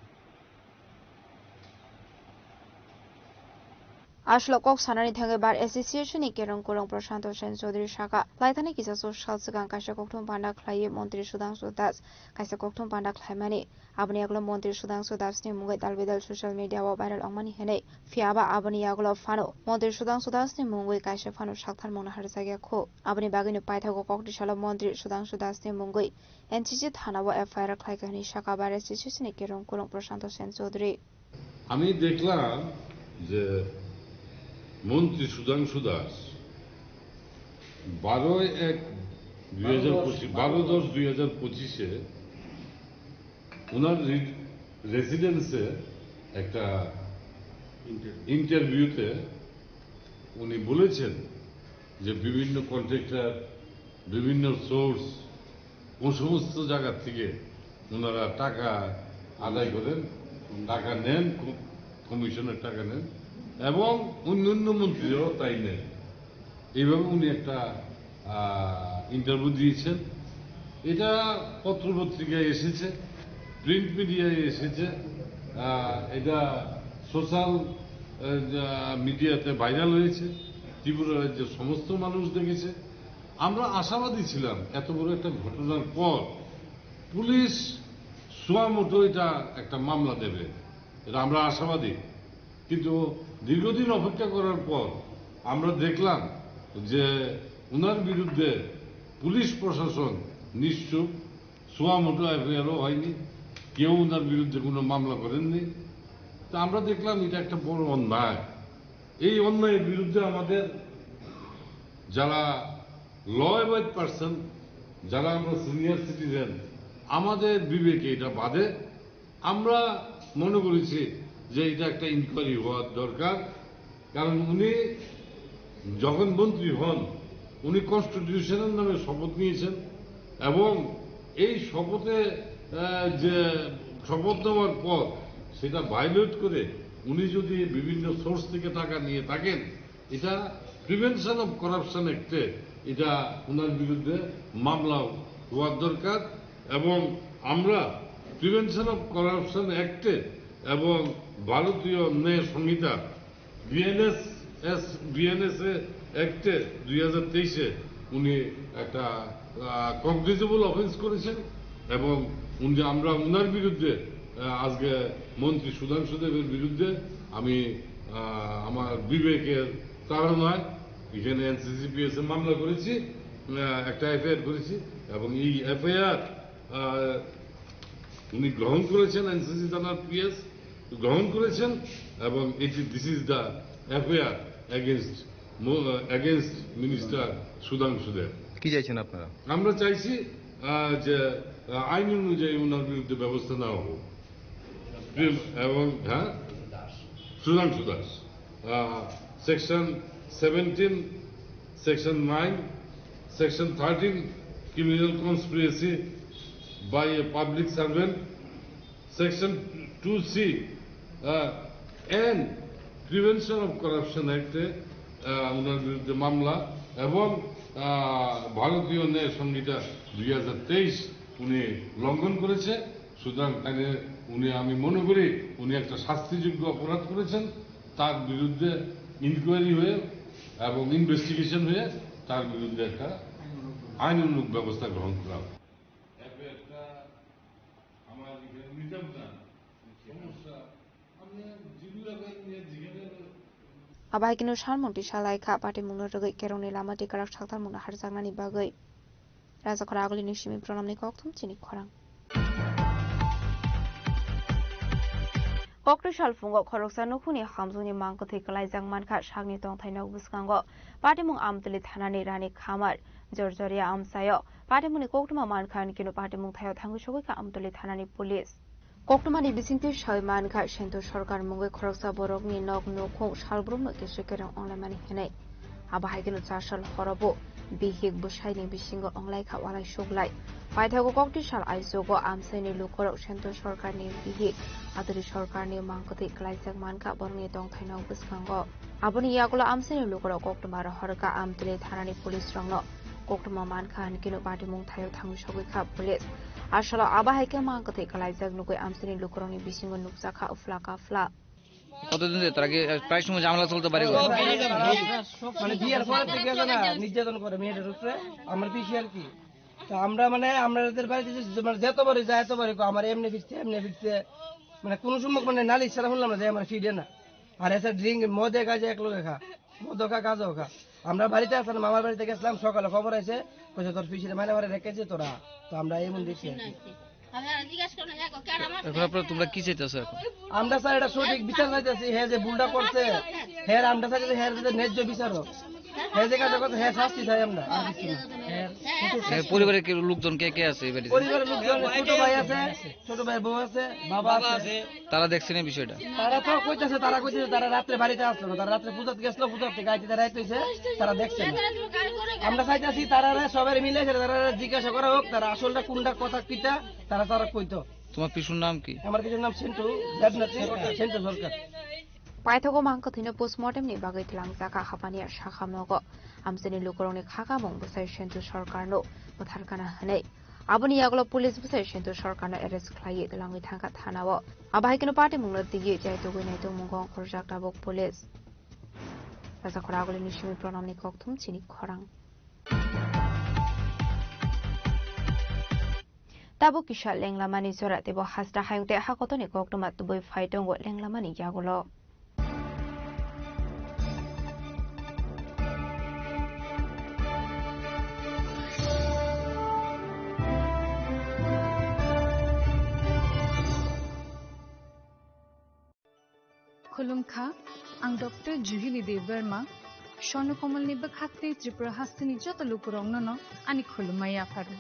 Aswk kok sanani thangwi Bar Association ni kerong kurung Prashanto Sen Chaudhary saka, laithani kisa sal swkang kaisa kokthum panda khlaiwi Montri Sudhangshu Das kaisa kokthum panda khlaimani. Aboni yagulo Montri Sudhangshu Das ni mungwi dalbidal social media o viral wngmani hinwi. Phiya ba aboni yagulo phano Montri Sudhangshu Das ni mungwi kaisa phano saktharmungno harjakya kho. Aboni bagwino paithago kokti salo Montri Sudhangshu Das ni mungwi N C C thana o F I R khlaikha hinwi saka Bar Association ni kerong kurung Prashanto Sen Chaudhary. আমি দেখলাম যে মন্ত্রী সুধাংশু দাস বারো এক দুই হাজার পঁচিশ, বারো দশ দুই হাজার পঁচিশে ওনার রি-, রেসিডেন্সে একটা ইন্টারভিউতে উনি বলেছেন যে বিভিন্ন কন্ট্রাক্টর, বিভিন্ন সোর্স, ও সমস্ত জায়গা থেকে ওনারা টাকা আদায় করেন, টাকা নেন, ক-, কমিশনের টাকা নেন এবং অন্যান্য মন্ত্রীরাও তাই নেন। এইভাবে উনি একটা, আহ, ইন্টারভিউ দিয়েছেন। এটা পত্রপত্রিকায় এসেছে, প্রিন্ট মিডিয়ায় এসেছে, আহ, এটা সোশ্যাল, আহ, মিডিয়াতে ভাইরাল হয়েছে, ত্রিপুরা রাজ্যের সমস্ত মানুষ দেখেছে। আমরা আশাবাদী ছিলাম এত বড় একটা ঘটনার পর পুলিশ সুয়ামোটো এটা একটা মামলা দেবে, এটা আমরা আশাবাদী। কিন্তু দীর্ঘদিন অপেক্ষা করার পর আমরা দেখলাম যে ওনার বিরুদ্ধে পুলিশ প্রশাসন নিশ্চুপ, সুয়ামোটো এফআইআরও হয়নি, কেউ ওনার বিরুদ্ধে কোনো মামলা করেননি। তা আমরা দেখলাম এটা একটা বড় অন্যায়। এই অন্যায়ের বিরুদ্ধে আমাদের যারা ল অ্যাবাইড পারসন, যারা আমরা সিনিয়র সিটিজেন, আমাদের বিবেকে এটা বাধে। আমরা মনে করেছি যে এটা একটা ইনকোয়ারি হওয়ার দরকার, কারণ উনি যখন মন্ত্রী হন, উনি কনস্টিটিউশনের নামে শপথ নিয়েছেন এবং এই শপথে, আহ, যে শপথ নেওয়ার পর সেটা ভায়োলেট করে উনি যদি বিভিন্ন সোর্স থেকে টাকা নিয়ে থাকেন, এটা প্রিভেনশন অফ করাপশন অ্যাক্টে এটা ওনার বিরুদ্ধে মামলা হওয়ার দরকার। এবং আমরা প্রিভেনশন অফ করাপশন অ্যাক্টে এবং ভারতীয় ন্যায় সংহিতা, বিএনএস, বিএনএসএ অ্যাক্টে দুই হাজার তেইশে উনি একটা, আহ, কগনিজেবল অফেন্স করেছেন এবং উনি, আমরা ওনার বিরুদ্ধে, আহ, আজকে মন্ত্রী সুধাংশু দেবের বিরুদ্ধে আমি, আহ, আমার বিবেকের তাড়নায় এখানে এনসিসিপিএস এ মামলা করেছি, আহ, একটা এফআইআর করেছি এবং এই এফআইআর, আহ, উনি গ্রহণ করেছেন, এনসিসি থানার পিএস গ্রহণ করেছেন এবং এটি, this is the FIR against, against minister Sudhanshu Deb. কি চাইছেন আপনারা? আমরা চাইছি, আহ, যে, আহ, আইন অনুযায়ী ওনার বিরুদ্ধে ব্যবস্থা নেওয়া হোক। প্রেম এবং, হ্যাঁ, Sudhanshu Das, ah, section seventeen, section nine, section thirteen, criminal conspiracy by a public servant, section two C, ah, and prevention of corruption অ্যাক্টে, আহ, ওনার বিরুদ্ধে মামলা এবং, আহ, ভারতীয় ন্যায় সংহিতা দুই হাজার তেইশ উনি লঙ্ঘন করেছে। সুতরাং তাহলে উনি, আমি মনে করি উনি একটা শাস্তিযোগ্য অপরাধ করেছেন, তার বিরুদ্ধে ইনকোয়ারি হয়ে এবং ইনভেস্টিগেশন হয়ে তার বিরুদ্ধে একটা আইনানুগ ব্যবস্থা গ্রহণ করা হবে। এফআইআরটা আমার এখানে নিতাম না, সমস্যা, আমি যেগুলো নিয়ে যেখানে Abo hai kheno salmung twi salaikha, patimungno rwgwi kerongni lama twi kwrak saktarmungno harjaknani bagwi. Rajakhora Agulini simi Pranamni kokthum chini khorang. Koktwi salphungo khoroksa nukhungni hamjwkni mangkwthwi kwlaijak mankha sakni tongthai nok bwskango patimung Amtwlwi thanani Rani Khamar Jorjoria amchaio patimungni koktwma mankha, hinkhe patimung thaio thangwi sogwikha Amtwlwi thanani police. Koktwmani bisingtwi sawi mankha, Sento Sarkar mungwi khoroksa borokni nok nukhung salbrumno kisa kereng wnglaimani hinwi. Abo hai kheno chasal horobo bihik bwsaini bisingo wnglaikha walai suglai. Paithago koktwi sal aichugo amchaini lukurok Sento Sarkarni bihik Adri Sarkarni mangkwthwi kwlaijak mankha borokni tongthai nok bwskango. Aboni yagulo amchaini lukurok koktwma rohorkha Amtwlwi thanani police rokno. Koktwma mankha hinkhe no patimung thaio thangwi sogwikha police. Asalo abo hai khe mangkwthwi kwlaijak nugwi amchaini lukurokni bisingo nukjakha uphla kaphla. কতদিন ধরে তারা কি, আহ, প্রায় সময় ঝামেলা চলতে বাড়ি ঘরে? মানে বিয়ের পরে থেকে আছে না, নির্যাতন করে মেয়েদের উপরে, আমার পিসি আর কি। তো আমরা মানে আমাদের বাড়িতে যে, মানে যতবারই যায়, এতবারই কয়, "আমার এমনি ফিরছে, এমনি ফিরছে।" মানে কোনো সময় মানে নালিশ ছাড়া শুনলাম না যে আমার ফিরে না। আর এসে ড্রিঙ্ক, মদে কাজে এক লোকে খা, মদ খা, গাঁজাও খা। আমরা বাড়িতে আসলাম, আমার বাড়িতে গেছিলাম, সকালে খবর আছে, কইছে, "তোর পিসিরে মানে মারে রেখেছে তোরা।" তো আমরা এমন দেখছি আর কি। এখন আপনারা তোমরা কি চাইতেছো এখন? আমরা স্যার এটা সঠিক বিচার চাইতেছি, হে যে ভুলটা করছে, হে আমরা চাইতেছি হে যাতে ন্যায্য বিচার হোক। হে যে কাজটা করছে, হে শাস্তি চাই আমরা, আর কিছু না। এ, পরিবারের কি লোকজন কে কে আছে এই বাড়িতে? পরিবারের লোকজন, ছোট ভাই আছে, ছোট ভাই বউ আছে, বাবা আছে। তারা দেখছেন এই বিষয়টা? তারা তো কইতেছে, তারা কইতেছে, তারা রাত্রে বাড়িতে আসলো না, তারা রাত্রে পূজাত গেছিল, পূজার থেকে আইতে রাইত হইছে, তারা দেখছে না। আমরা চাইতেছি তারা সবাই মিলে এসে তারা জিজ্ঞাসা করা হোক, তারা আসলটা কোনটা কথা কিতা, তারা তারা কইতো। তোমার পিসুর নাম কি? আমার পিসুর নাম সেন্টু দেবনাথ, সেন্টু সরকার। Paithago mangkwthwino postmortem ni bagwi twlangjakha hapani sakha nogo. Amchaini lukurokni khakamung bwsai Sentu Sarkarno bwtharkana hwnwi. Aboni yagulo police bwsai Sentu Sarkarno arrest khlaiwi twlangwi thangkha thanao. Abo hai kheno patimungno twiwi chaitugwi naitugmungo ongkhorjak tabuk police. Rajakhora agulini simi Pranamni kokthum chini khorang. Tabuk kisa lenglamani jora teibo hasta hayung tei hakotorni koktwma tubui phai tongo lenglamani yagulo. Khulumkha, ang Doctor Juhili Debbarma, Swarnakomalni bwkhaktwi Tripura hasteni joto lukurokno no ani khulumma yapharo.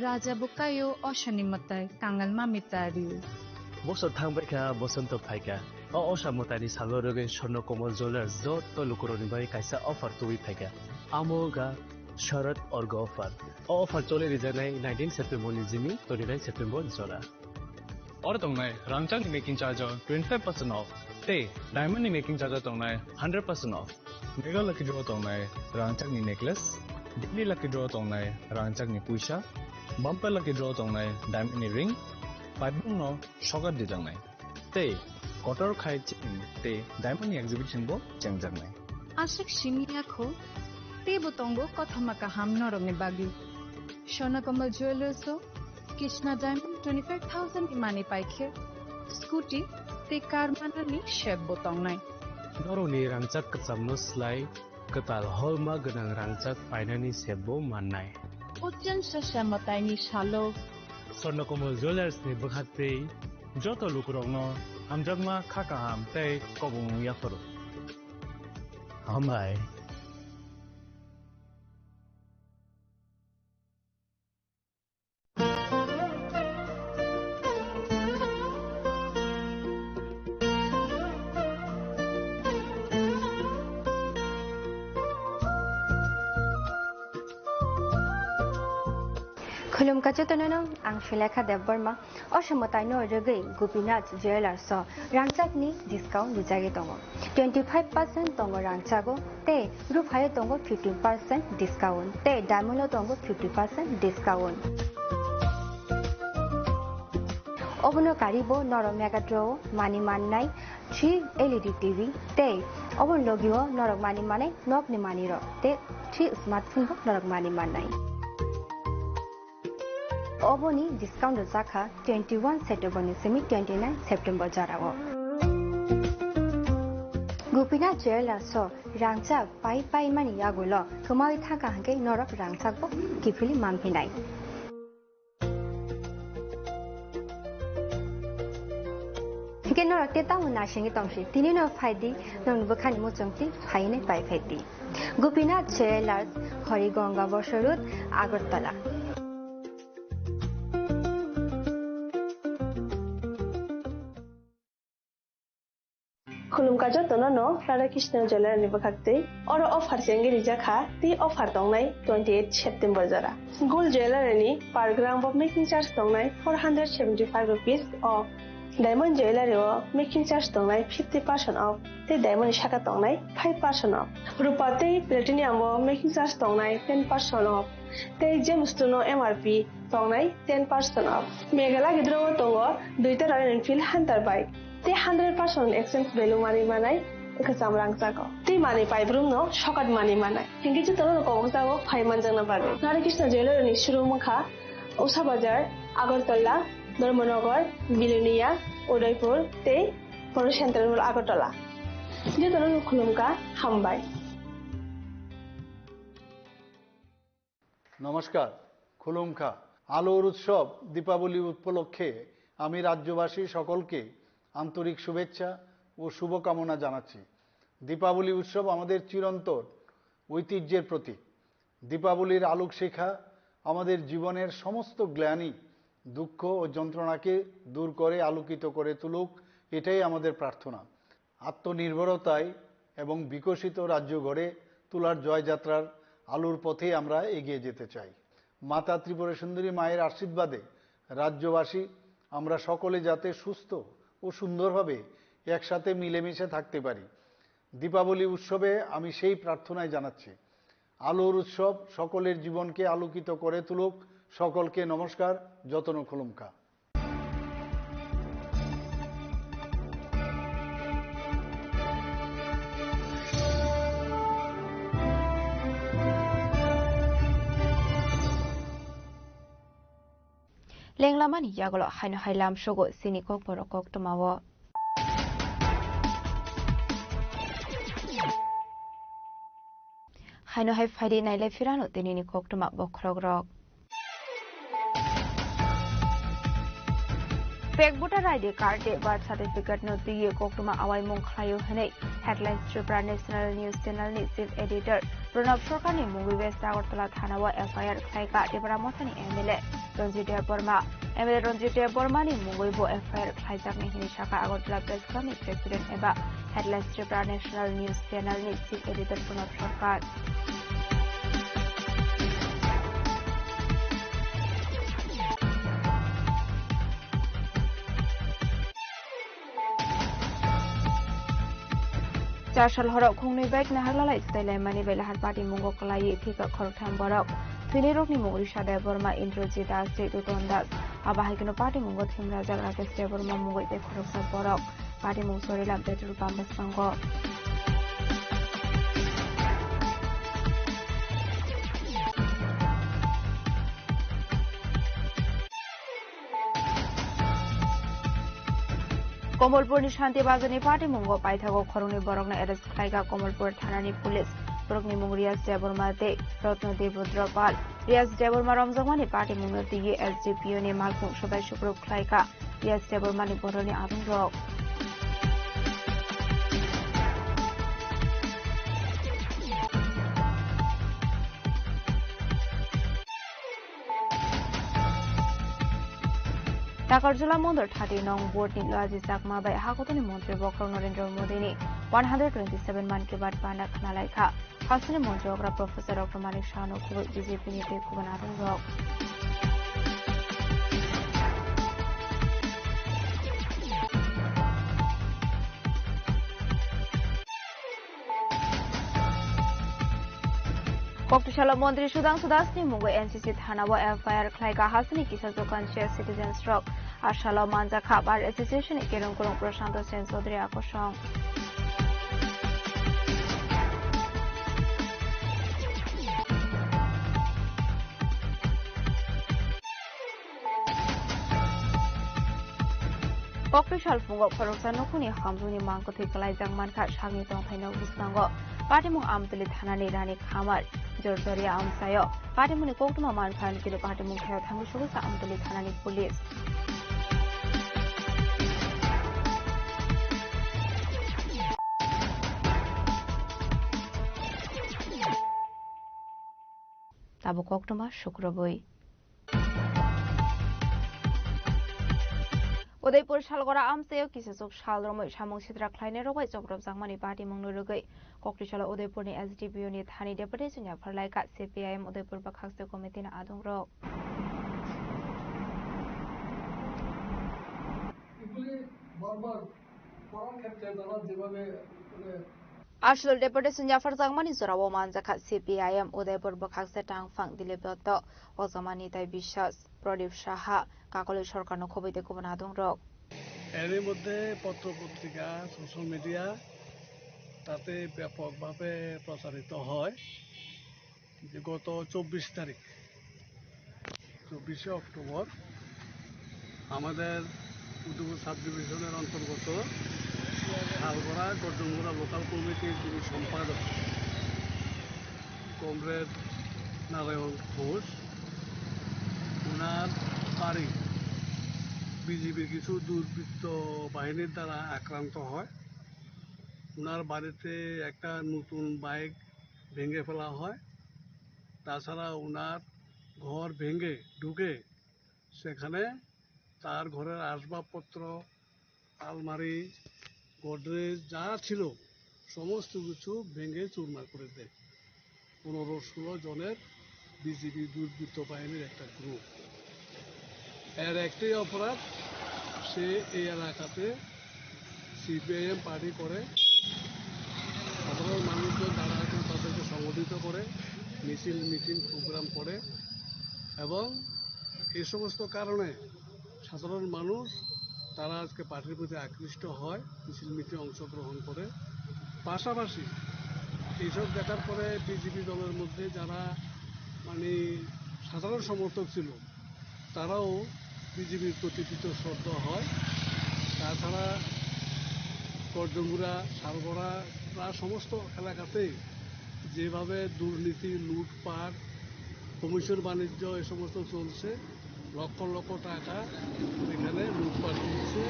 Raja bo kaio, osani mwtai, kangal mami tario. Bosor thangbaikha, bosonto phaikha. O osa mwtaini salo rwgwi Swarnakomal Jewellers joto lukurokni bagwi kaisa offer tubui phaikha. Amo wngkha Sharad Orgo offer. O offer choli rijaknai nineteen September ni jimi twenty nine September jora. Oro tongnai rangchakni making charge o twenty five percent off, tei diamond ni making charge o tongnai hundred percent off. Mega Lucky Draw o tongnai rangchakni necklace, Daily Lucky Draw o tongnai rangchakni puisa, Bumper Lucky Draw o tongnai diamond ni ring, paibung no sokat dijaknai. Tei kotor khai chain tei diamond ni exhibition bo chengjaknai. Aswk simi ya kho, teibo tongo kothoma kaham norokni bagwi. Swarnakomal Jewellers o Krishna Diamond twenty five thousand ni manwi paikhe, scooty tei car manani sep bo tongnai. Norokni rangchak kwchamno slai kwtal holma gwnang rangchak painani sep bo mannai. Uchel sasa mwtaini salo. Swarnakomal Jewellers ni bwkhaktwi joto lukurokno hamjakma kha kaham tei kobongmung yapharo. Hambai. Khulumkha jotono no, ang Sulekha Debbarma. O somoi taino rwgwi Gopinath Jewellers o rangchakni discount rijagwi tongo. Twenty five percent tongo rangchago, tei ruphaio tongo fifteen percent discount, tei diamond o tongo fifty percent discount. Obono karibo norok Mega Draw o manwi mannai three L E D T V, tei obono logio norok manwi mannai nokni manwirok, tei three smartphone bo norok manwi mannai. Oboni discount rwjakha twenty one September ni simi twenty nine September jorao. Gopinath Jewellers o rangchak pai pai mani yagulo kwmawi thangkha hwnkhe norok rangchak bo kiphilwi manphinai. Hwnkhe norok tei tamo naisingwi tongsi, tini no phaidi, nokni bwkhani muchungtwi phainai pai phaidi. Gopinath Jewellers, Harigonga Bosor Road, Agartala. Khulumkha jotono no Radha Krishna Jewellery ni bwkhaktwi. Oro offer chengwi rijak kha, tei offer tongnai twenty eight September jora. Gold Jewellery ni per gram bo making charge tongnai four hundred seventy five rupees o. Diamond Jewellery o making charge tongnai fifty percent off, tei diamond ni saka tongnai five percent off. Rupa tei platinum o making charge tongnai ten percent off, tei gemstone o M R P tongnai ten percent off. Mega Lucky Draw o tongo duita Royal Enfield Hunter bike. Tei hundred percent exchange value manwi manai wngkha chamrang jago. Tei manwi paibrumno sokat manwi manai. Hinkhe jotono kobok jago phai manjakna bagwi. Nari Krishna Jewellery ni showroom wngkha Usha Bazar, Agartala, Dharmanagar, Bilonia, Udaipur tei Polo Central Mall Agartala. Jotono khulumkha, hambai. নমস্কার, খুলুমখা। আলোর উৎসব দীপাবলি উপলক্ষে আমি রাজ্যবাসী সকলকে আন্তরিক শুভেচ্ছা ও শুভকামনা জানাচ্ছি। দীপাবলি উৎসব আমাদের চিরন্তন ঐতিহ্যের প্রতীক। দীপাবলির আলোকশিখা আমাদের জীবনের সমস্ত গ্লানি, দুঃখ ও যন্ত্রণাকে দূর করে আলোকিত করে তুলুক, এটাই আমাদের প্রার্থনা। আত্মনির্ভরতায় এবং বিকশিত রাজ্য গড়ে তোলার জয়যাত্রার আলোর পথে আমরা এগিয়ে যেতে চাই। মাতা ত্রিপুরা সুন্দরী মায়ের আশীর্বাদে রাজ্যবাসী আমরা সকলে যাতে সুস্থ ও সুন্দরভাবে একসাথে মিলেমিশে থাকতে পারি। দীপাবলি উৎসবে আমি সেই প্রার্থনাই জানাচ্ছি। আলোর উৎসব সকলের জীবনকে আলোকিত করে তুলুক। সকলকে নমস্কার, যতন খুলুমখা। Lenglamani yagulo haino hai lamsogo chini kokborok koktwmao. Haino hai phaidi nailai phirano tinini koktwma bokhorokrok. Fake voter I D card tei birth certificate no twiwi koktwma awaimung khlaio hwnwi Headlines Tripura National News Channel ni Chief Editor Pranab Sarkar ni mungwi West Agartala thana o F I R khlaikha Tipra Mothani M L A Ranjit Debbarma. M L A Ranjit Debbarma ni mungwi bo F I R khlaijaknai hwnwi sakha Agartala Press Club ni President eba Headlines Tripura National News Channel ni Chief Editor Pranab Sarkar. Char sal horok khungnwi bike naharlalai swtailaimani bai lahar patimungo kwlaiwi thwikha khoroktham borok. Thwinairokni mung Risha Debbarma, Indrajit Das tei Duton Das. Abo hai kheno patimungo thwimrajak Rakesh Debbarma mungwi tei khoroksa borok. Patimung Sorilam petrol pump bwskango. Komolpurni Shanti Bazarni patimungo paithago khoroknwi borokno arrest khlaikha Komolpur thanani police. Borokni mung Riyas Debbarma tei Ratna Debodra Pal. Riyas Debbarma romjakmani patimungno twiwi S D P O ni malkhung swbai sukruk khlaikha Riyas Debbarmani borokni adongrok. Takarjala Mondol thati nong board ni Loaji Chakma bai hakotoni montri bokhorok Narendra Modi ni one hundred twenty seven Mann Ki Baat bana khna laikha. Hasteni montri okra Professor Doctor Manik Saha no khubui B J P ni tei kubun adongrok. Koktwsalo montri Sudhangshu Das ni mungwi N C C thana o F I R khlaikha hasteni kisa jwkhan senior citizens rok. Asalo manjakha Bar Association ni kerong kurung Prashanto Sen Chaudhary akosong. Koktwsal phungo khoroksa nukhungni hamjwngni mangkwthwi kwlaijak mankha sakni tongthaino bwskango. Patimung Amtwlwi thanani Rani Khamar, Jorjoria amchaio. Patimungni koktwma mankha, kilo patimung khaio thangwi sugwi sa Amtwlwi thanani police. Tabuk koktwma sukrubwi. Udaipur Salgora amchaio kisachuk sal romwi samung sitra khlainairok bai chopropjakmani patimungno rwgwi Koktwsalo Udaipurni S D P O ni thani deputation yaphar laikha C P I M Udaipur bwkhakse committee ni adongrok. এগুলি বারবার করার ক্ষেত্রে তারা যেভাবে মানে Aswk deputation yapharjakmani jorao manjakha C P I M Udaipur bwkhakse tangphang Dilip Dotto, Ojamani tai Biswas, Pradip Saha, Kakoli Sarkarno khobwi tei kubun adongrok. এরই মধ্যে পত্র পত্রিকা, সোশ্যাল মিডিয়া তাতে ব্যাপকভাবে প্রচারিত হয় যে গত চব্বিশ তারিখ, চব্বিশে অক্টোবর আমাদের উদয়পুর সাব ডিভিশনের অন্তর্গত শালগড়া গর্জনমুড়া লোকাল কমিটির যিনি সম্পাদক কমরেড নারায়ণ ঘোষ, ওনার বাড়ি বিজিবির কিছু দুর্বৃত্ত বাহিনীর দ্বারা আক্রান্ত হয়। ওনার বাড়িতে একটা নতুন বাইক ভেঙে ফেলা হয়। তাছাড়া ওনার ঘর ভেঙে ঢুকে সেখানে তার ঘরের আসবাবপত্র, আলমারি, গোদরেজ যা ছিল সমস্ত কিছু ভেঙে চুরমার করে দেয়। পনেরো ষোলো জনের বিজিবি দুর্বৃত্ত বাহিনীর একটা গ্রুপ। এর একটাই অপরাধ, সে এই এলাকাতে সিপিআইএম পার্টি করে, সাধারণ মানুষজন যারা আছেন তাদেরকে সংগঠিত করে, মিছিল মিটিং প্রোগ্রাম করে এবং এই সমস্ত কারণে সাধারণ মানুষ তারা আজকে পার্টির প্রতি আকৃষ্ট হয়, মিছিল মিটিং অংশগ্রহণ করে। পাশাপাশি এইসব দেখার পরে বিজিবি দলের মধ্যে যারা মানে সাধারণ সমর্থক ছিল, তারাও বিজিবির প্রতি বীতশ্রদ্ধ হয়। তাছাড়া গর্জনমুড়া, শালগড়া প্রায় সমস্ত এলাকাতেই যেভাবে দুর্নীতি, লুটপাট, কমিশন বাণিজ্য এ সমস্ত চলছে, লক্ষ লক্ষ টাকা এখানে লুটপাট হচ্ছে।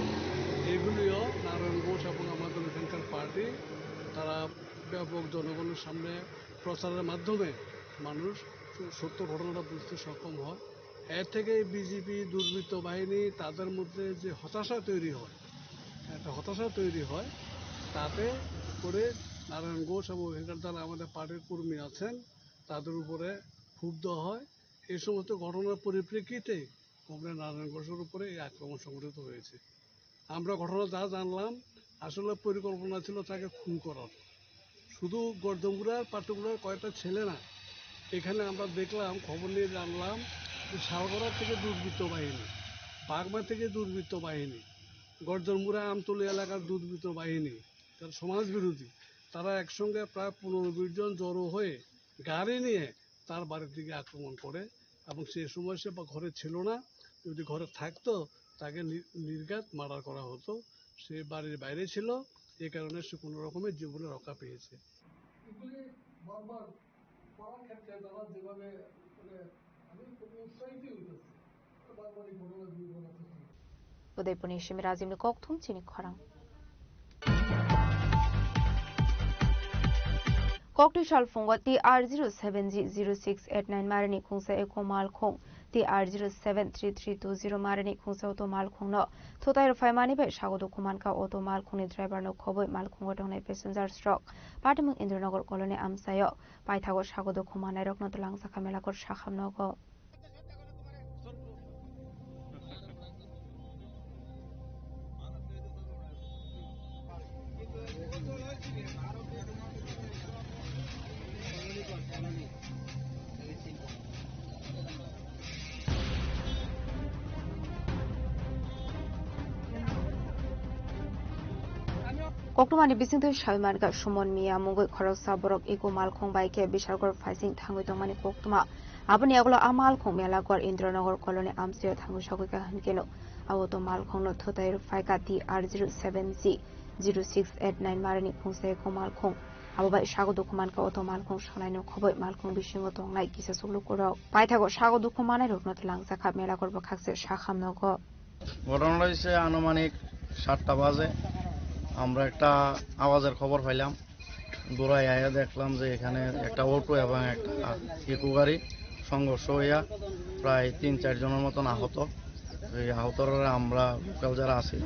এগুলিও নারায়ণ ঘোষ এবং আমাদের এখানকার পার্টি তারা ব্যাপক জনগণের সামনে প্রচারের মাধ্যমে মানুষ সত্য ঘটনাটা বুঝতে সক্ষম হয়। এর থেকে বিজিবি দুর্বৃত্ত বাহিনী তাদের মধ্যে যে হতাশা তৈরি হয়, একটা হতাশা তৈরি হয়, তাতে করে নারায়ণ ঘোষ এবং এখানকার যারা আমাদের পার্টির কর্মী আছেন তাদের উপরে ক্ষুব্ধ হয়। এই সমস্ত ঘটনার পরিপ্রেক্ষিতে কমরেড নারায়ণ ঘোষের উপরে এই আক্রমণ সংঘটিত হয়েছে। আমরা ঘটনা যা জানলাম, আসলে পরিকল্পনা ছিল তাকে খুন করার। শুধু গর্জনমুড়ার পার্টিকুলার কয়েকটা ছেলে না, এখানে আমরা দেখলাম, খবর নিয়ে জানলাম যে শালগড়া থেকে দুর্বৃত্ত বাহিনী, বাগমা থেকে দুর্বৃত্ত বাহিনী, গর্জনমুড়া আমতলী এলাকার দুর্বৃত্ত বাহিনী, তারা সমাজবিরোধী, তারা একসঙ্গে প্রায় পনেরো বিশ জন জড়ো হয়ে গাড়ি নিয়ে তার বাড়ির দিকে আক্রমণ করে এবং সে সময় সে বা ঘরে ছিল না। যদি ঘরে থাকতো, তাকে নি-, নির্ঘাত মার্ডার করা হতো। সে বাড়ির বাইরে ছিল, এ কারণে সে কোনো রকমে জীবনে রক্ষা পেয়েছে। এগুলি বারবার করার ক্ষেত্রে তারা যেভাবে, মানে, আমি খুবই উৎসাহিত হইতেছি। বারবার এই ঘটনাগুলি ঘটাচ্ছে। Udaipurni simi Rajimni kokthum chini khorang. Kokti salphungo T R zero seven G zero six eight nine marini khungsa eko malkhung, T R zero seven three three two zero marini khungsa auto malkhungno thutai rwphaimani bai sago dukhu mankha auto malkhungni driverno khobwi malkhungo tongnai passengers rok Patimung Indranagar colony amchaio paithago sago dukhu mannairokno twlangjakha Melakhor sakham nogo. Koktwmani bisingtwi sawi mankha, Suman Miya mungwi khoroksa borok eko malkhung bai khe Bishalgarh phaising thangwi tongmani koktwma. Aboni yagulo a malkhung Melakhor Indranagar colony amchaio thangwi sogwi kha hinkhe no, a auto malkhungno thutai rwphaikha T R zero seven G zero six eight nine marini khungsa eko malkhung. Abo bai sago dukhu mankha auto malkhung, salaino khobwi malkhung bisingo tongnai kisa chuklukurok. Paithago sago dukhu mannairokno twlangjakha Melakhor bwkhakse sakham nogo. ঘটনাটা হয়েছে আনুমানিক সাতটা বাজে। আমরা একটা আওয়াজের খবর পাইলাম, দৌড়াই আয়া দেখলাম যে এখানে একটা অটো এবং একটা ইকো গাড়ি সংঘর্ষ হইয়া প্রায় তিন চার জনের মতন আহত। এই আহতরা আমরা লোকাল যারা আছি,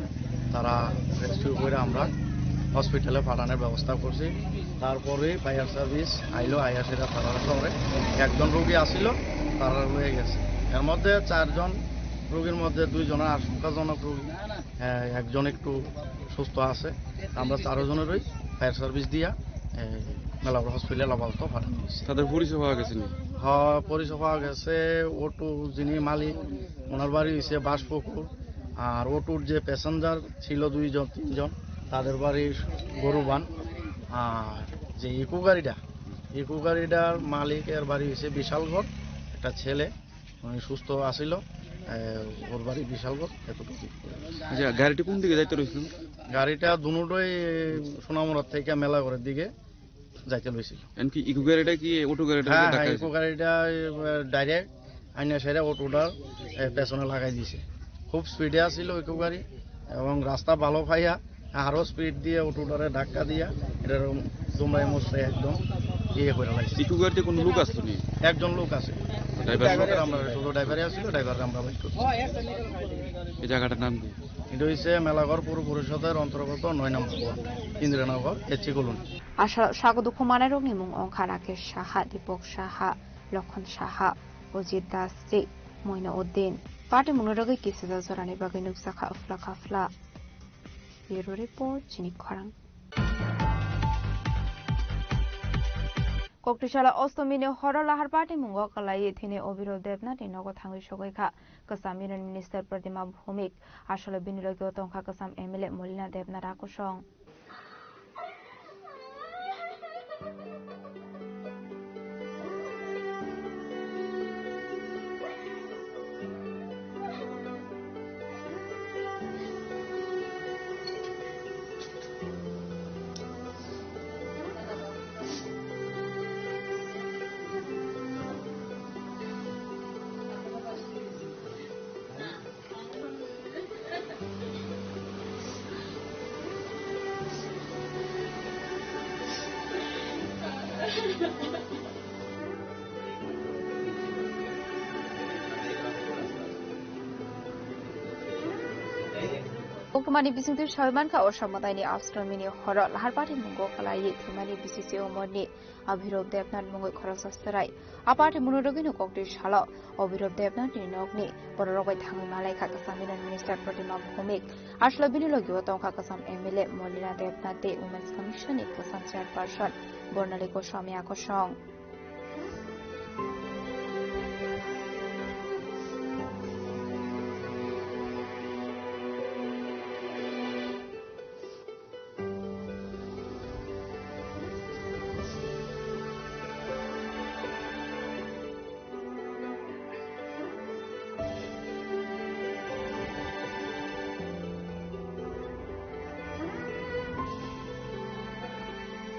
তারা রেস্কিউ করে আমরা হসপিটালে পাঠানোর ব্যবস্থা করছি। তারপরে ফায়ার সার্ভিস আইলো, আইয়া সেটা তারা শহরে একজন রোগী আসিল, তারা রয়ে গেছে। এর মধ্যে চারজন রোগীর মধ্যে দুইজনের আশঙ্কাজনক রোগী, হ্যাঁ, একজন একটু সুস্থ আছে। আমরা চারো জনেরই ফায়ার সার্ভিস দিয়া, এ, মেলাপুর হসপিটাল আপাতত পাঠানো হয়েছে। তাদের পরিচয় পাওয়া গেছে নি? হ্যাঁ, পরিচয় পাওয়া গেছে। অটো যিনি মালিক, ওনার বাড়ি হয়েছে বাঁশপুকুর। আর অটোর যে প্যাসেঞ্জার ছিল দুইজন তিনজন, তাদের বাড়ি গরুবান। আর যে ইকো গাড়িটা, ইকো গাড়িটার মালিক, এর বাড়ি হচ্ছে বিশালগড়, একটা ছেলে, উনি সুস্থ আছিল, এ, ওর বাড়ি বিশালগড়, এতটুকু। আচ্ছা, গাড়িটি কোন দিকে যাইতে রয়েছিল? গাড়িটা দুটোই সোনামুড়া থেকে মেলাঘরের দিকে যাইতে লইছিল। এমনকি ইকো গাড়িটা কি অটো গাড়িটা হ্যাঁ, হ্যাঁ, ধাক্কা ইকো গাড়িটা, এ, ডাইরেক্ট আইনা সেরে অটোটার, এ, পেছনে লাগাই দিছে। খুব স্পিডে আসছিল ইকো গাড়ি এবং রাস্তা ভালো পাইয়া আরো স্পিড দিয়ে অটোটারে ধাক্কা দিয়া এটা দুমড়ায় মুচড়ে একদম ইয়ে করে লাগছে। ইকো গাড়িতে কোনো লোক আসতো নি? একজন লোক আছে। ড্রাইভার লোক? ড্রাইভার আমরা, শুধু ড্রাইভারই আসছিল, ড্রাইভারকে আমরা বাইর করছি। এই জায়গাটার নাম কি? এটা হচ্ছে মেলাঘর পৌর পরিষদের অন্তর্গত নয় number ward, Indiranagar, SC colony. Asal sago dukhu manai rokni mung wngkha Rakesh Saha, Dipok Saha, Lokhon Saha, Ojit Das tei Moino Uddin. Party mungni rogwi kisijak jorani bagwi nukjakha Afla Kafla. Bureau Report, Chini Khorang. Koktisala Ostomini horo lahar party mungo kwlaiwi thwini Obirol Debnathni nogo thangwi sogwi kha Kwcham Union Minister Pradyumna Bhowmik. Asalo bini logi o tongkha Kwcham M L A Molina Debnath Rakosong. Kokthumani bisingtwi sawi mankha, o samadaini Astomini horo lahar party mungo kwlaiwi thwimani B C C umorni Abhirov Debnath mungwi khoroksa chwrai. A party mungni rogwino kokti salo Abhirov Debnathni nokni bororok bai thangwi malai kha Kwcham Union Minister Pradyumna Bhowmik. Aslo bini logi o tongkha Kwcham M L A Molina Debnath tei Women's Commission ni Kwcham Chairperson Bornali Goswami Akosong.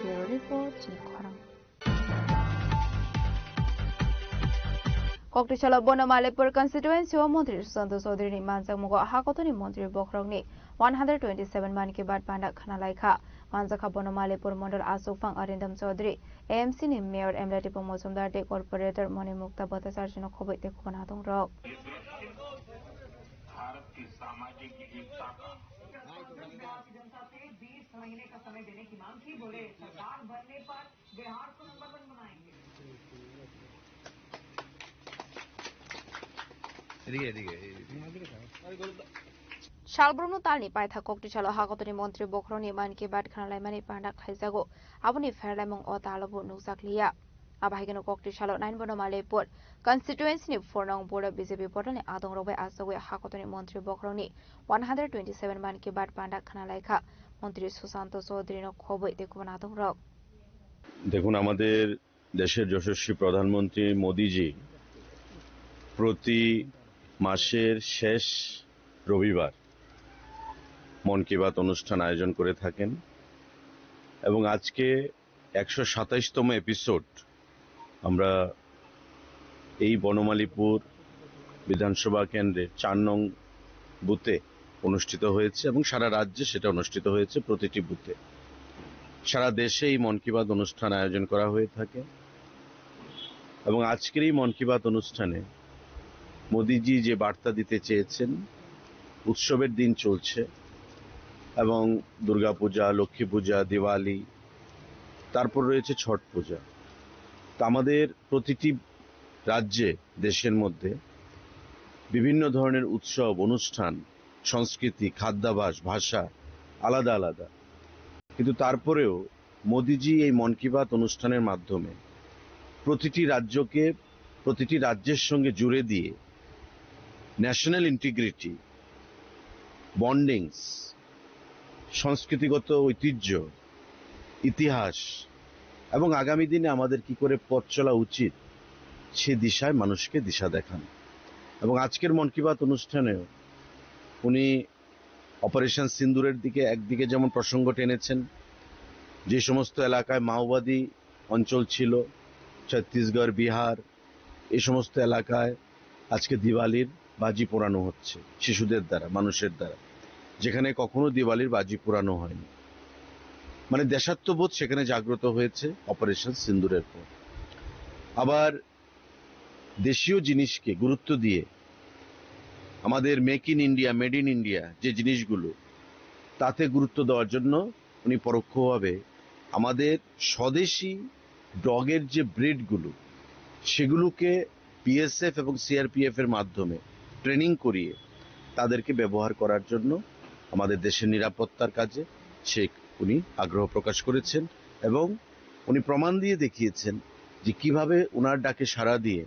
Bureau Report, Chini Khorang. Koktisalo Bonomalipur constituency o Montri Susanto Chaudhary ni manjakmugo hakotoni montri bokhorokni one hundred twenty-seven Mann Ki Baat panda khna laikha. Manjakha Bonomalipur mondol achukphang Arindam Chaudhary, A M C ni mayor Emlatipo Mojumdar tei corporator Moni Mukta Bhattacharjee no khoboi tei khubana tong rok. Salbrumno talni paithak koktisalo hakotoni montri bokhorokni Mann Ki Baat khna laimani panda khlaijago. Aboni pherlaimung o talo bo nukjak liya. Abo hai kheno koktisalo nine Bonomalipur constituency ni four nong ward o B J P bodolni adongrok bai achugwi hakotoni montri bokhorokni one hundred twenty-seven Mann Ki Baat panda khna laikha montri Susanto Chaudhary no khoboi tei kubun adongrok. দেখুন, আমাদের দেশের যশস্বী প্রধানমন্ত্রী মোদিজি প্রতি মাসের শেষ রবিবার মন কি বাত অনুষ্ঠান আয়োজন করে থাকেন এবং আজকে একশো সাতাইশতম এপিসোড আমরা এই বনমালীপুর বিধানসভা কেন্দ্রের চার নং বুথে অনুষ্ঠিত হয়েছে এবং সারা রাজ্যে সেটা অনুষ্ঠিত হয়েছে প্রতিটি বুথে। সারা দেশে এই মন কি বাত অনুষ্ঠান আয়োজন করা হয়ে থাকে এবং আজকের এই মন কি বাত অনুষ্ঠানে মোদিজি যে বার্তা দিতে চেয়েছেন, উৎসবের দিন চলছে এবং দুর্গাপূজা, লক্ষ্মী পূজা, দিওয়ালি, তারপর রয়েছে ছট পূজা। তো আমাদের প্রতিটি রাজ্যে, দেশের মধ্যে বিভিন্ন ধরনের উৎসব, অনুষ্ঠান, সংস্কৃতি, খাদ্যাভ্যাস, ভাষা আলাদা আলাদা। কিন্তু তারপরেও মোদিজি এই মন কি বাত অনুষ্ঠানের মাধ্যমে প্রতিটি রাজ্যকে, প্রতিটি রাজ্যের সঙ্গে জুড়ে দিয়ে ন্যাশনাল ইন্টিগ্রিটি, বন্ডিংস, সংস্কৃতিগত ঐতিহ্য, ইতিহাস এবং আগামী দিনে আমাদের কি করে পথ চলা উচিত, সে দিশায় মানুষকে দিশা দেখান। এবং আজকের মন কি বাত অনুষ্ঠানেও উনি অপারেশন সিন্দুরের দিকে একদিকে যেমন প্রসঙ্গ টেনেছেন, যে সমস্ত এলাকায় মাওবাদী অঞ্চল ছিল, ছত্তিশগড়, বিহার, এই সমস্ত এলাকায় আজকে দিওয়ালির বাজি পোড়ানো হচ্ছে শিশুদের দ্বারা, মানুষের দ্বারা, যেখানে কখনো দিওয়ালির বাজি পোড়ানো হয়নি। মানে দেশাত্মবোধ সেখানে জাগ্রত হয়েছে অপারেশন সিন্দুরের পর। আবার দেশীয় জিনিসকে গুরুত্ব দিয়ে আমাদের make in India, made in India যে জিনিসগুলো, তাতে গুরুত্ব দেওয়ার জন্য উনি পরোক্ষভাবে আমাদের স্বদেশি ডগের যে ব্রিডগুলো, সেগুলোকে বিএসএফ এবং সিআরপিএফ এর মাধ্যমে ট্রেনিং করিয়ে তাদেরকে ব্যবহার করার জন্য আমাদের দেশের নিরাপত্তার কাজে সে উনি আগ্রহ প্রকাশ করেছেন এবং উনি প্রমাণ দিয়ে দেখিয়েছেন যে কিভাবে ওনার ডাকে সাড়া দিয়ে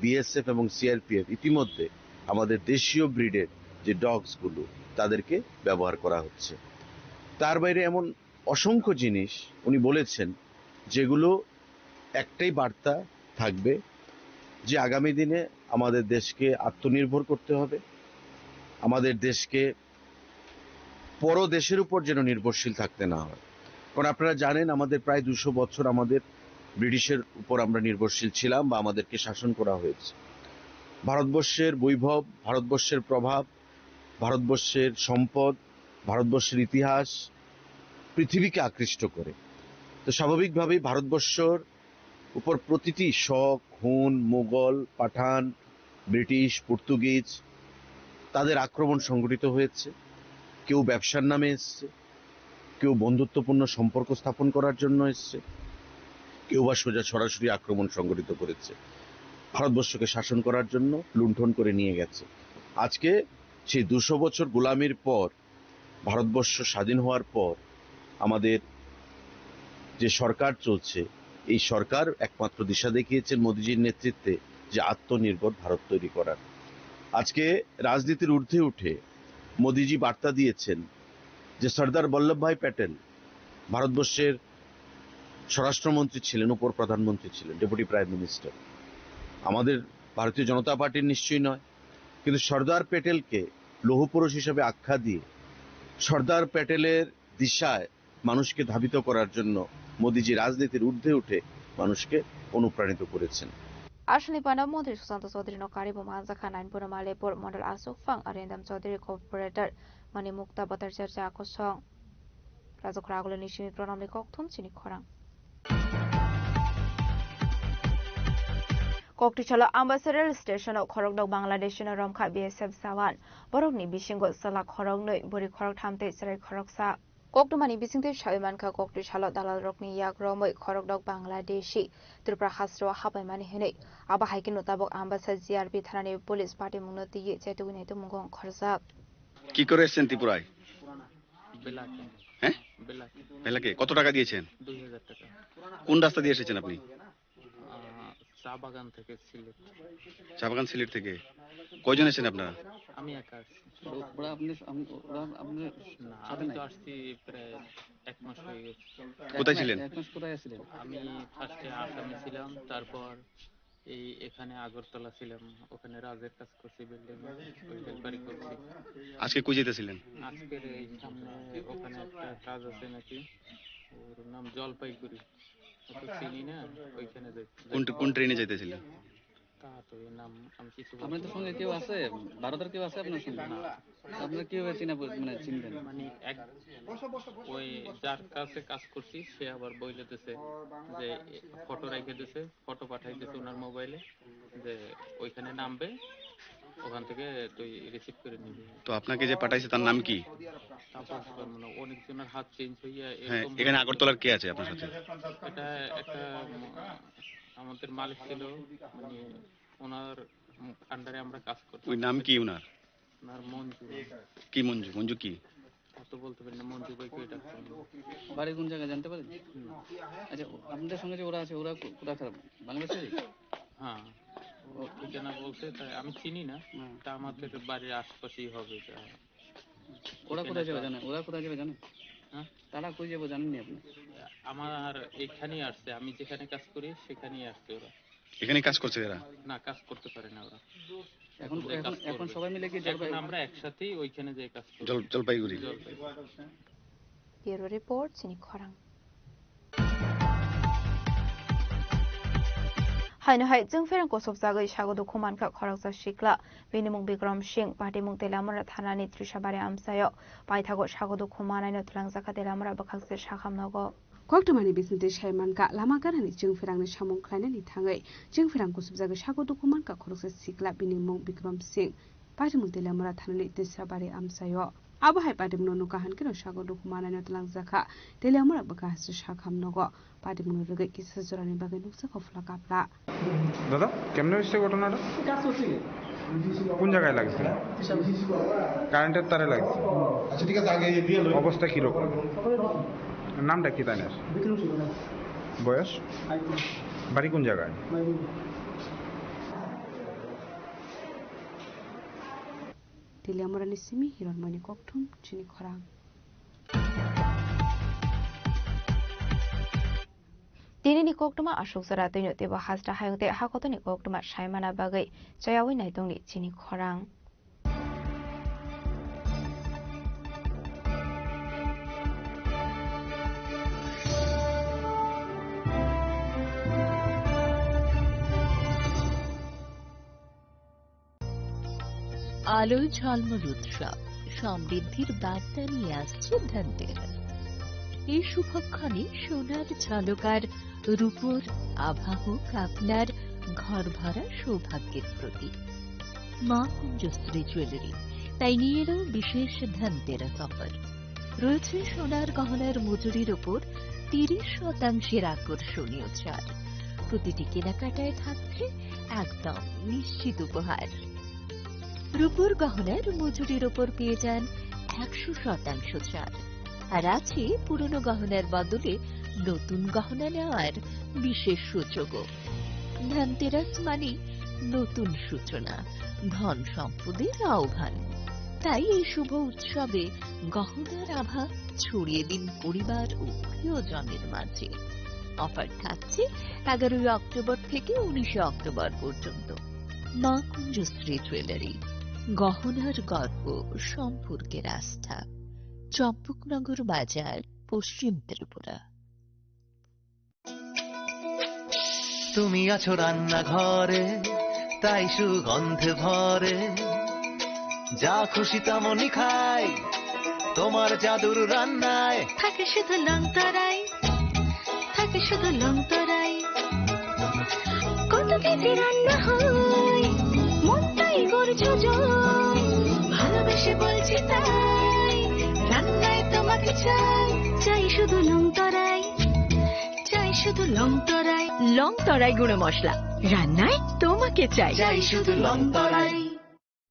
বিএসএফ এবং সিআরপিএফ ইতিমধ্যে আমাদের দেশীয় ব্রিডের যে ডগসগুলো, তাদেরকে ব্যবহার করা হচ্ছে। তার বাইরে এমন অসংখ্য জিনিস উনি বলেছেন, যেগুলো একটাই বার্তা থাকবে যে আগামী দিনে আমাদের দেশকে আত্মনির্ভর করতে হবে, আমাদের দেশকে পর দেশের উপর যেন নির্ভরশীল থাকতে না হয়। কারণ আপনারা জানেন, আমাদের প্রায় দুশো বছর আমাদের ব্রিটিশের উপর আমরা নির্ভরশীল ছিলাম বা আমাদেরকে শাসন করা হয়েছে। ভারতবর্ষের বৈভব, ভারতবর্ষের প্রভাব, ভারতবর্ষের সম্পদ, ভারতবর্ষের ইতিহাস পৃথিবীকে আকৃষ্ট করে। তো স্বাভাবিকভাবেই ভারতবর্ষর উপর প্রতিটি শক, হুন, মোগল, পাঠান, ব্রিটিশ, পর্তুগিজ, তাদের আক্রমণ সংঘটিত হয়েছে। কেউ ব্যবসার নামে এসছে, কেউ বন্ধুত্বপূর্ণ সম্পর্ক স্থাপন করার জন্য এসছে, কেউ বা সোজা সরাসরি আক্রমণ সংঘটিত করেছে, ভারতবর্ষকে শাসন করার জন্য লুণ্ঠন করে নিয়ে গেছে। আজকে সেই দুশো বছর গোলামির পর, ভারতবর্ষ স্বাধীন হওয়ার পর আমাদের যে সরকার চলছে, এই সরকার একমাত্র দিশা দেখিয়েছেন মোদিজির নেতৃত্বে যে আত্মনির্ভর ভারত তৈরি করার। আজকে রাজনীতির ঊর্ধ্বে উঠে মোদিজি বার্তা দিয়েছেন যে সর্দার বল্লভভাই প্যাটেল ভারতবর্ষের স্বরাষ্ট্রমন্ত্রী ছিলেন, উপপ্রধানমন্ত্রী ছিলেন, ডেপুটি প্রাইম মিনিস্টার, আমাদের ভারতীয় জনতা পার্টির নিশ্চয়ই নয়। কিন্তু সর্দার প্যাটেলকে লৌহ পুরুষ হিসাবে আখ্যা দিয়ে সর্দার প্যাটেলের দিশায় মানুষকে ধাবিত করার জন্য মোদিজি রাজনীতির ঊর্ধ্বে উঠে মানুষকে অনুপ্রাণিত করেছেন। Aswkni panda Montri Sushanta Chaudhary no karibo manjakha Nainpur Malepur Mondol Aswk Phang Arindam Chaudhary Corporator Mani Mukta Bhattacharya Kosong. Rajakhor Agulini simi Pranamni kokthum chini khorang. Koktisalo Ambassa rail station o khorokdok Bangladeshi no romkha B S F jawan. Borokni bisingo chwla khoroknwi, bwrwi khoroktham tei chwrai khoroksa. Koktwmani bisingtwi sawi mankha, Koktisalo dalalrokni yak romwi khorokdok Bangladeshi Tripura hasteo hapaimani hwnwi. Abo hai khe no tabuk Ambassa G R P thanani police patimungno twiwi chaitugwi naitukmungo ongkhorjak. কি করে এসেছেন ত্রিপুরায়? বেলাকে। হ্যাঁ? বেলাকে। বেলাকে? কত টাকা দিয়েছেন? দুই হাজার টাকা। কোন রাস্তা দিয়ে এসেছেন আপনি? আহ, চা বাগান থেকে সিলেট। চা বাগান সিলেট থেকে। কয়জন এসেছেন আপনারা? আমি একা আসছি। ওরা, ওরা আপনি, আম-, ওরা আপনার না, সাথে আমি নাই? তো আসছি প্রায় এক মাস হয়ে গেছে। কোথায় ছিলেন? এক মাস কোথায় ছিলেন? আমি ফার্স্টে আসামে ছিলাম, তারপর এই এখানে আগরতলা ছিলাম, ওখানে রাজের কাজ করছি, বিল্ডিং, ওই হেল্পারি করছি। আজকে কই যেতেছিলেন? আজকের এই সামনে ওখানে একটা কাজ আছে নাকি, ওর নাম জলপাইগুড়ি, অত চিনি না, ওইখানে যাই। কোন, কোন ট্রেনে যাইতেছিলেন? তা তো এই নাম আমি কিছু বলতে আপনাদের সঙ্গে পারবো কেউ না। আছে? ভারতের কেউ আছে আপনার সঙ্গে? না। আপনারা কিভাবে চিনা পরি-, মানে চিনবেন? মানে এক, ওই যার কাছে কাজ করছি, সে আবার বইলে দিছে যে ফটো রেখে দিছে, ফটো পাঠাই দিছে ওনার মোবাইলে যে ওইখানে নামবে, ওখান থেকে তুই রিসিভ করে নিবি। তো আপনাকে যে পাঠাইছে তার নাম কি? তা বলতে পারবো না, অনেকজনের হাত চেঞ্জ হইয়া হ্যাঁ, এরকম এখানে হয়েছে। আগরতলার কে আছে আপনার সাথে? এটা একটা ম-, আমাদের মালিক ছিল, মানে ওনার আন্ডারে আমরা কাজ করতাম। ওই নাম কি ওনার? ওনার মঞ্জু। কি মঞ্জু? মঞ্জু কি? অত বলতে পারি না, মঞ্জু ভাই কি এটা? বাড়ি কোন জায়গায় জানতে পারি? হুম। আচ্ছা, ও-, আপনাদের সঙ্গে যে ওরা আছে, ওরা কো-, কোথাকার? বাংলাদেশি? হ্যাঁ, ও ঠিকানা বলছে, তাই আমি চিনি না। হুম। তা আমাদের বাড়ির আশপাশেই হবে এটা। ওরা কোথায় যাবে জানেন? ওরা কোথায় যাবে জানেন? হ্যাঁ? তারা কই যাবে জানেননি আপনি? আমার এখানেই আসছে, আমি যেখানে কাজ করি সেখানেই আসছে ওরা। এখানে কাজ করছে এরা? না, কাজ করতে পারে না ওরা। এখন, এখন কাজ এখন, এখন করবে। সবাই মিলে কি এখন জলপাই- আমরা একসাথেই ওইখানে যাই কাজ করি। জল-, জলপাইগুড়ি। Jalpaiguri. Bureau report, chini khorang. Haino hai, chwng pherang kosopjagwi sago dukhu mankha khoroksa sikla, bini mung Bikram Singh, patimung Teliamura thanani Trishabari amchaio, paithago sago dukhu manaino twlangjakha Teliamura bwkhakse sakham nogo. Koktwmani bisingtwi sai mankha, lama ganani chwng pherangni samung khlainani thangwi, chwng pherang kosopjagwi sago dukhu mankha khoroksa sikla, bini mung Bikram Singh, patimung Teliamura thanani Trishabari amchaio. Abo hai patimungno nukha hwn khe no sago dukhu manaino twlangjakha Teliamura bwkha haste sakham nogo. Patimungno rwgwi kisa jorani bagwi nukjakha phla kapla. দাদা, কেমনে হয়েছে ঘটনাটা? কোন জায়গায় লাগছে? কারেন্টের তারে লাগছে। আচ্ছা, ঠিক আছে, আগে দিয়ে লো। অবস্থা কিরকম? নামটা কি তাদের? বিক্রম সিংহ। বয়স? আইফোন। বাড়ি কোন জায়গায়? বাইরে। Teliamurani simi Hironmoini Kokthum chini khorang. Tinini koktwma aswk jora twino teibo hasta hayung tei hakotoni koktwma saimana bagwi chayawi naitongni chini khorang. আলোয় ঝলমল উৎসব, সমৃদ্ধির বার্তা নিয়ে আসছে ধনতেরাস। এই শুভক্ষণে সোনার ঝলক আর রূপোর আভা হোক আপনার ঘর ভরা সৌভাগ্যের প্রতীক। মা কুঞ্জশ্রী জুয়েলারি, তাই নিয়ে এলো বিশেষ ধনতেরাস অফার। রয়েছে সোনার গহনার মজুরির ওপর তিরিশ শতাংশের আকর্ষণীয় ছাড়। প্রতিটি কেনাকাটায় থাকছে একদম নিশ্চিত উপহার। রূপোর গহনার মজুরির ওপর পেয়ে যান একশো শতাংশ ছাড়। আর আছে পুরনো গহনার বদলে নতুন গহনা নেওয়ার বিশেষ সুযোগও। ধনতেরাস মানে নতুন সূচনা, ধন সম্পদের আহ্বান। তাই এই শুভ উৎসবে গহনার আভা ছড়িয়ে দিন পরিবার ও প্রিয়জনের মাঝে। অফার থাকছে এগারোই অক্টোবর থেকে উনিশে অক্টোবর পর্যন্ত। মা কুঞ্জশ্রী জুয়েলারি, গহনার গর্ব, সম্পর্কের আস্থা। চম্পকনগর বাজার, পশ্চিম ত্রিপুরা। তুমি আছো রান্নাঘরে, তাই সুগন্ধে ভরে। যা খুশি তেমনই খাই, তোমার জাদুর রান্নায়। থাকে শুধু লংতরাই, থাকে শুধু লংতরাই। কত কেজি রান্না হয়, মনটাই করছো জয়। ভালোবেসে বলছি তাই, রান্নায় তোমাকে চাই, চাই শুধু লংতরাই। চাই শুধু লং তরাই। লং তরাই গুঁড়ো মশলা, রান্নায় তোমাকে চাই। চাই শুধু লং তরাই।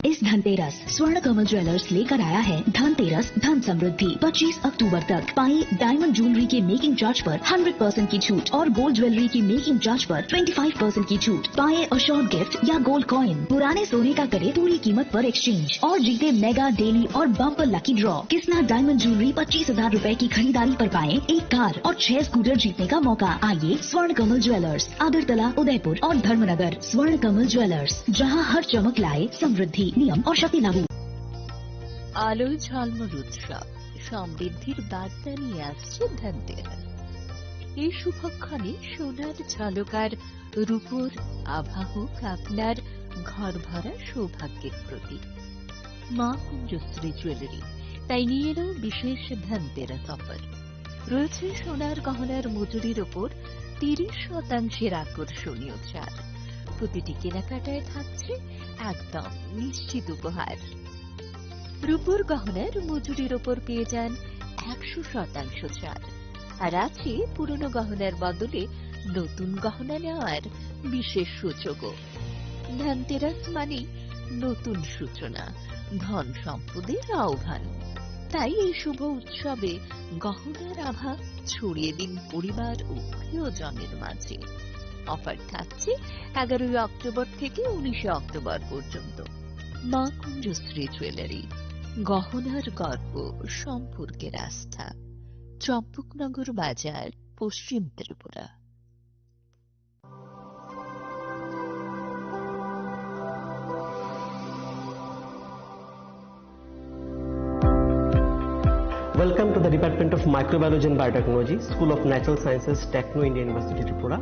इस धनतेरस स्वर्ण कमल ज्वेलर्स लेकर आया है धनतेरस धन समृद्धि। पच्चीस अक्टूबर तक पाए डायमंड ज्वेलरी के मेकिंग चार्ज पर हंड्रेड परसेंट की छूट और गोल्ड ज्वेलरी की मेकिंग चार्ज पर ट्वेंटी फ़ाइव परसेंट की छूट। पाए अशोर्ड गिफ्ट या गोल्ड कॉइन, पुराने सोने का करे पूरी कीमत पर एक्सचेंज और जीते मेगा डेली और bumper lucky draw. Kisna diamond jewellery पच्चीस हजार रुपए की खरीदारी पर पाए एक कार और छह स्कूटर जीतने का मौका। आइए स्वर्ण कमल ज्वेलर्स, अगरतला, उदयपुर और धर्मनगर। स्वर्ण कमल ज्वेलर्स, जहां हर चमक लाए समृद्धि। नियम और शर्तें लागू। আলোয় ঝলমল উৎসব, সমৃদ্ধির বার্তা নিয়ে আসছে ধনতেরাস। এই শুভক্ষণে সোনার ঝলক আর রূপোর আভা হোক আপনার ঘর ভরা সৌভাগ্যের প্রতীক। মা কুঞ্জশ্রী জুয়েলারি, তাই নিয়ে এলো বিশেষ ধনতেরাস অফার। রয়েছে সোনার গহনার মজুরির ওপর তিরিশ শতাংশের আকর্ষণীয় ছাড়। প্রতিটি কেনাকাটায় থাকছে একদম নিশ্চিত উপহার। রূপোর গহনার মজুরির ওপর পেয়ে যান একশো শতাংশ ছাড়। আর আছে পুরনো গহনার বদলে নতুন গহনা নেওয়ার বিশেষ সুযোগও। ধনতেরাস মানে নতুন সূচনা, ধন সম্পদের আহ্বান। তাই এই শুভ উৎসবে গহনার আভা ছড়িয়ে দিন পরিবার ও প্রিয়জনের মাঝে। অফার থাকছে এগারোই অক্টোবর থেকে উনিশে অক্টোবর পর্যন্ত। মা কুঞ্জশ্রী জুয়েলারি, গহনার গর্ব, সম্পর্কের আস্থা। চম্পকনগর বাজার, পশ্চিম Tripura. Welcome to the Department of Microbiology and Biotechnology, School of Natural Sciences, Techno India University, Tripura.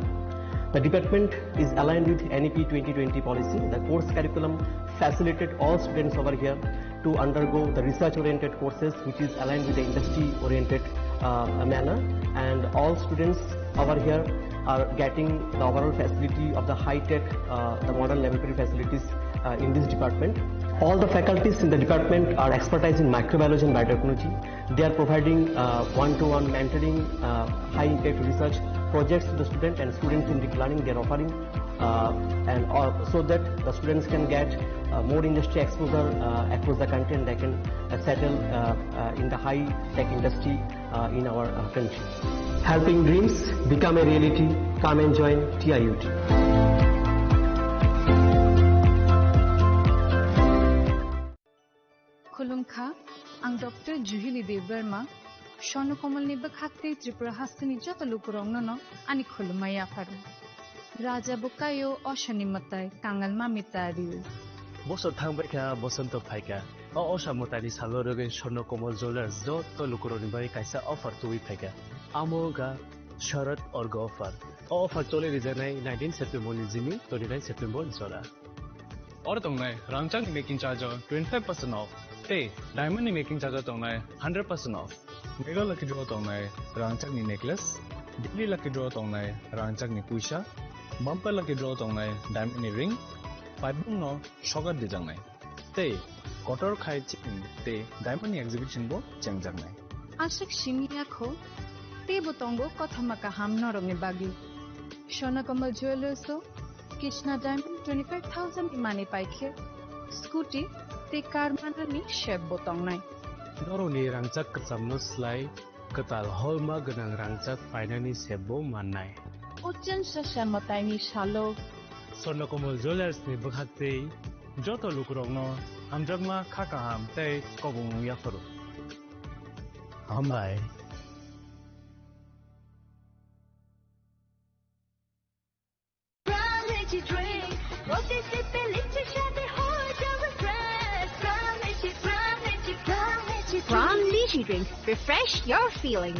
The department is aligned with N E P twenty twenty policy. The course curriculum facilitated all students over here to undergo the research-oriented courses, which is aligned with the industry-oriented, uh, manner. And all students over here are getting the overall facility of the high-tech, uh, the modern laboratory facilities, uh, in this department. All the faculties in the department are expertise in microbiology and biotechnology. They are providing, uh, one-to-one mentoring, uh, high-impact research projects to the student and students-centric learning they are offering, uh, and, uh, so that the students can get, uh, more industry exposure, uh, across the country, and they can, uh, settle, uh, uh, in the high-tech industry, uh, in our, uh, country. Helping dreams become a reality. Come and join T I U T. Khulumkha, ang Doctor Juhili Debbarma, Swarno Komolni bwkhak tei Tripura hasteni joto lukurokno no ani khulumma yapharo. Raja bo kaio, osani mwtai kangal mami tario. Bosor thangbai kha, bosonto phai kha. O osa mwtaini salo rwgwi Swarno Komol Jewellers joto lukurokni bagwi kaisa offer tubui phai kha. Amo wngkha Sharad Orgo offer. O offer choli rijaknai nineteen September ni jini twenty nine September ni jora. Oro tongnai rangchakni making charge o twenty five percent off, tei diamond ni making charge o tongnai hundred percent off. Mega Lucky Draw tongnai rangchakni necklace, Daily Lucky Draw tongnai rangchakni puisa, Bumper Lucky Draw tongnai diamond ni ring, paibung no sokat dijaknai. Tei kotor khai chini tei diamond ni exhibition bo chengjaknai. Aswk simi ya kho, teibo tongo kothoma kaham norokni bagwi. Swarno Komol Jewellers o Krishna Diamond twenty five thousand ni manwi paikhe scooty tei car manani sep bo tongnai. Norokni rangchak kwchamno slai kwtal holma gwnang rangchak painani sep bo mannai. Ochen sasa mwtaini salo Swarno Komol Jewellers ni bwkhak tei joto lukurokno hamjakma, kha kaham tei kobong yapharo. Hambai. Prime Energy Drink। প্রতি সিপে লিচি স্বাদে হয়ে যাবে fresh। Prime Energy, Prime Energy, Prime Energy Drink। Prime Energy Drink। Refresh your feeling।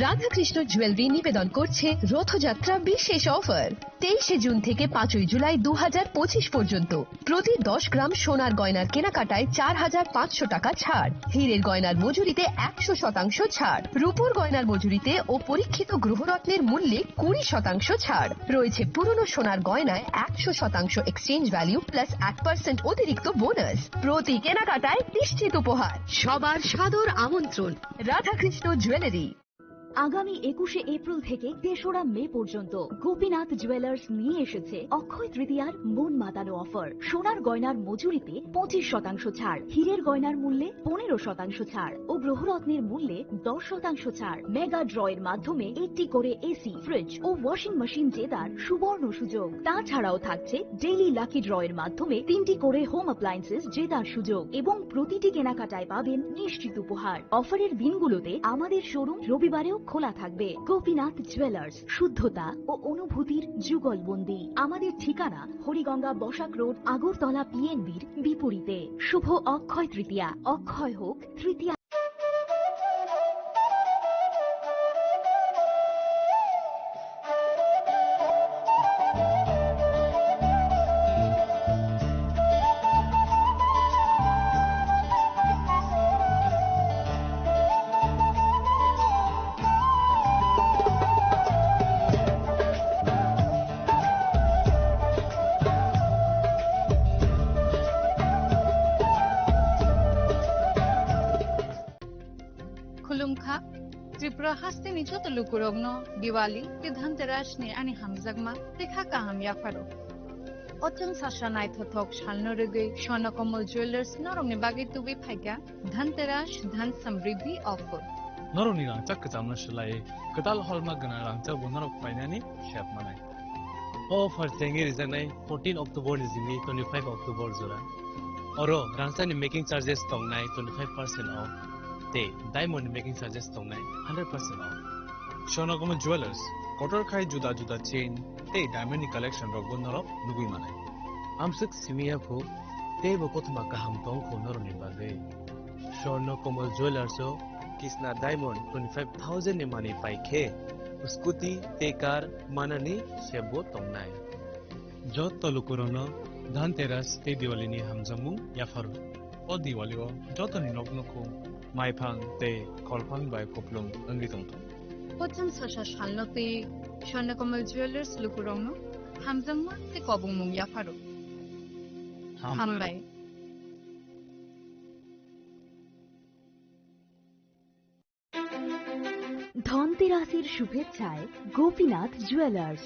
Radhakrishna jewellery নিবেদন করছে রথযাত্রা বিশেষ অফার। তেইশে জুন থেকে পাঁচই জুলাই দু হাজার পঁচিশ পর্যন্ত প্রতি দশ গ্রাম সোনার গয়নার কেনাকাটায় চার হাজার পাঁচশো টাকা ছাড়, হীরের গয়নার মজুরিতে একশো শতাংশ ছাড়, রূপোর গয়নার মজুরিতে ও পরীক্ষিত গ্রহরত্নের মূল্যে কুড়ি শতাংশ ছাড় রয়েছে। পুরনো সোনার গয়নায় একশো শতাংশ এক্সচেঞ্জ ভ্যালু প্লাস এক পার্সেন্ট অতিরিক্ত বোনাস। প্রতি কেনাকাটায় নিশ্চিত উপহার। সবার সাদর আমন্ত্রণ রাধাকৃষ্ণ জুয়েলারি। আগামী একুশে এপ্রিল থেকে তেসরা মে পর্যন্ত গোপীনাথ জুয়েলার্স নিয়ে এসেছে অক্ষয় তৃতীয়ার মন মাতানো অফার। সোনার গয়নার মজুরিতে পঁচিশ শতাংশ ছাড়, হীরের গয়নার মূল্যে পনেরো শতাংশ ছাড় ও গ্রহরত্নের মূল্যে দশ শতাংশ ছাড়। মেগা ড্র এর মাধ্যমে একটি করে এসি, ফ্রিজ ও ওয়াশিং মেশিন জেতার সুবর্ণ সুযোগ। তাছাড়াও থাকছে ডেইলি লাকি ড্র এর মাধ্যমে তিনটি করে হোম অ্যাপ্লায়েন্সেস জেতার সুযোগ এবং প্রতিটি কেনাকাটায় পাবেন নিশ্চিত উপহার। অফারের দিনগুলোতে আমাদের শোরুম রবিবারেও খোলা থাকবে। গোপীনাথ জুয়েলার্স, শুদ্ধতা ও অনুভূতির যুগলবন্দি। আমাদের ঠিকানা হরিগঙ্গা বসাক রোড, আগরতলা পিএনবির বিপরীতে। শুভ অক্ষয় তৃতীয়া, অক্ষয় হোক তৃতীয়া। Khulumkha, Tripura hasteni joto lukurokno Diwali tei Dhanteras ni ani hamjakma tei kha kaham yapharo. O chwng sasa naithothok salno rwgwi Swarno Komol Jewellers norokni bagwi tubui phaikha Dhanteras Dhan Samriddhi offer. Norokni rangchak kwchamno swlaiwi kwtal holma gwnang rangchak bo norok painani sep manai. O offer chengwi rijaknai fourteen October ni simi twenty five October jora. Oro rangchakni making charges tongnai twenty five percent off tei diamond ni making charges tongnai hundred percent off. Swarnakomal Jewelers, kotor khai juda juda chain tei diamond ni collection rokbo norok nugwi manai. Amswk simi ya kho, teibo kothoma kaham tong kho norokni bagwi. Swarnakomal Jewelers o kisna diamond twenty five thousand ni manwi pai khe scooty tei car manani sebbo tongnai. Joto lukurokno Dhanteras tei Diwali ni hamjakmung yapharo. O Diwali o jotoni nok nukhung maiphang tei kholphang bai kupulung wngwi tongthung. Pochang sasa salno tei Swarnakomal Jewelers lukurokno hamjakmung tei kobongmung yapharo. Hambai. ধনতেরাসের শুভেচ্ছায় গোপীনাথ জুয়েলার্স।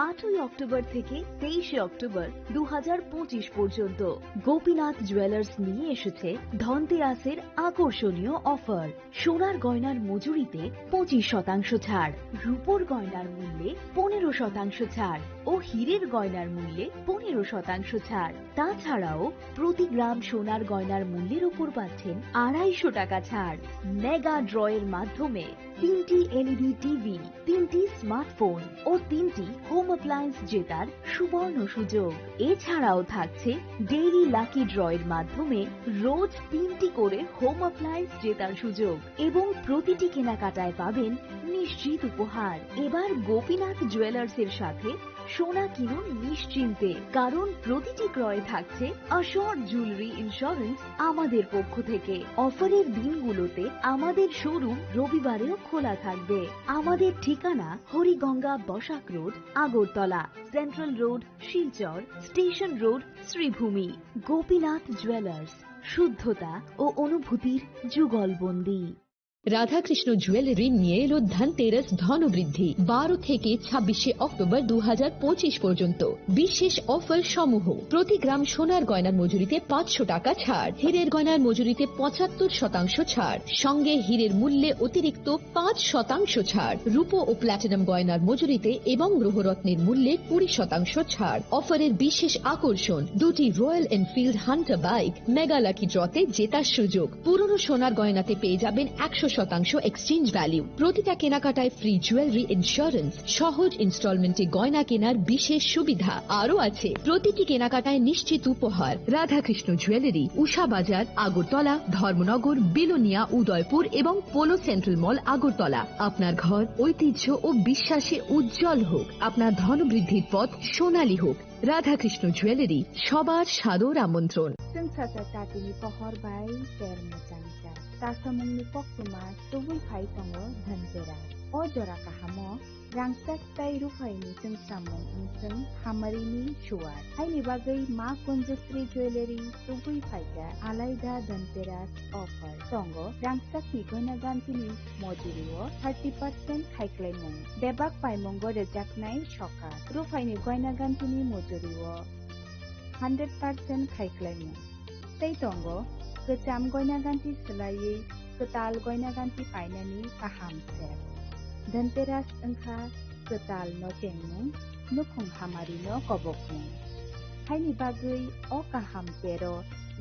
আটই অক্টোবর থেকে তেইশে অক্টোবর দু হাজার পঁচিশ পর্যন্ত গোপীনাথ জুয়েলার্স নিয়ে এসেছে ধনতেরাসের আকর্ষণীয় অফার। সোনার গয়নার মজুরিতে পঁচিশ শতাংশ ছাড়, রূপোর গয়নার মূল্যে পনেরো শতাংশ ছাড় ও হীরের গয়নার মূল্যে পনেরো শতাংশ ছাড়। তাছাড়াও প্রতি গ্রাম সোনার গয়নার মূল্যের উপর পাচ্ছেন আড়াইশো টাকা ছাড়। মেগা ড্রয়ের মাধ্যমে তিনটি এলইডি টিভি, তিনটি স্মার্টফোন ও তিনটি হোম অ্যাপ্লায়েন্স জেতার সুবর্ণ সুযোগ। এছাড়াও থাকছে ডেইলি লাকি ড্রয়ের মাধ্যমে রোজ তিনটি করে হোম অ্যাপ্লায়েন্স জেতার সুযোগ এবং প্রতিটি কেনাকাটায় পাবেন নিশ্চিত উপহার। এবার গোপীনাথ জুয়েলার্সের সাথে সোনা কিনুন নিশ্চিন্তে, কারণ প্রতিটি ক্রয়ে থাকছে অ্যাসিওরড জুয়েলারি ইন্স্যুরেন্স আমাদের পক্ষ থেকে। অফারের দিনগুলোতে আমাদের শোরুম রবিবারেও খোলা থাকবে। আমাদের ঠিকানা Hariganga Basak road, Agartala, central road, Silchar, station road, Sribhumi. Gopinath jewellers, শুদ্ধতা ও অনুভূতির যুগলবন্দী। রাধাকৃষ্ণ জুয়েলারি নিয়ে এলো ধনতেরাস ধনবৃদ্ধি। বারো থেকে ছাব্বিশে অক্টোবর দু হাজার পঁচিশ পর্যন্ত বিশেষ অফার সমূহ: প্রতি গ্রাম সোনার গয়নার মজুরিতে পাঁচশো টাকা ছাড়, হীরের গয়নার মজুরিতে পঁচাত্তর শতাংশ ছাড়, সঙ্গে হীরের মূল্যে অতিরিক্ত পাঁচ শতাংশ ছাড়, রূপো ও প্ল্যাটিনাম গয়নার মজুরিতে এবং গ্রহরত্নের মূল্যে কুড়ি শতাংশ ছাড়। অফারের বিশেষ আকর্ষণ: দুটি royal Enfield Hunter bike mega lucky ড্রতে জেতার সুযোগ। পুরনো সোনার গয়নাতে পেয়ে যাবেন একশো শতাংশ এক্সচেঞ্জ ভ্যালু। প্রতিটা কেনাকাটায় ফ্রি জুয়েলারি ইন্স্যুরেন্স, সহজ ইনস্টলমেন্টে গয়না কেনার বিশেষ সুবিধা। আরও আছে প্রতিটি কেনাকাটায় নিশ্চিত উপহার। রাধাকৃষ্ণ জুয়েলারি, উষা বাজার, আগরতলা, ধর্মনগর, বিলোনিয়া, উদয়পুর এবং পোলো সেন্ট্রাল মল, আগরতলা। আপনার ঘর ঐতিহ্য ও বিশ্বাসে উজ্জ্বল হোক, আপনার ধনবৃদ্ধির পথ সোনালী হোক। রাধাকৃষ্ণ জুয়েলারি, সবার সাদর আমন্ত্রণ। Chwng sacha tatini pohor bai ter mwchang cha. Chasamungni koktwma tubui phai tongo Dhanteras. O jora kahamo rangchak tei ruphaini chwngsamung wngchwng hamarini suwar. Haini bagwi Ma Kunjasri Jewellery tubui phaikha alaida Dhanteras offer. Tongo rangchakni goina gantini mojurio thirty percent khaiklaimung. Bebak paimungo rwjaknai sokat. Ruphaini goina gantini mojurio hundred percent khaiklaimung. Tei tongo kwcham goina ganti swlaiwi kwtal goina ganti painani kaham sep. Dhanteras wngkha kwtal nochengmung, nukhung hamarino kobokmung. Haini bagwi o kaham pero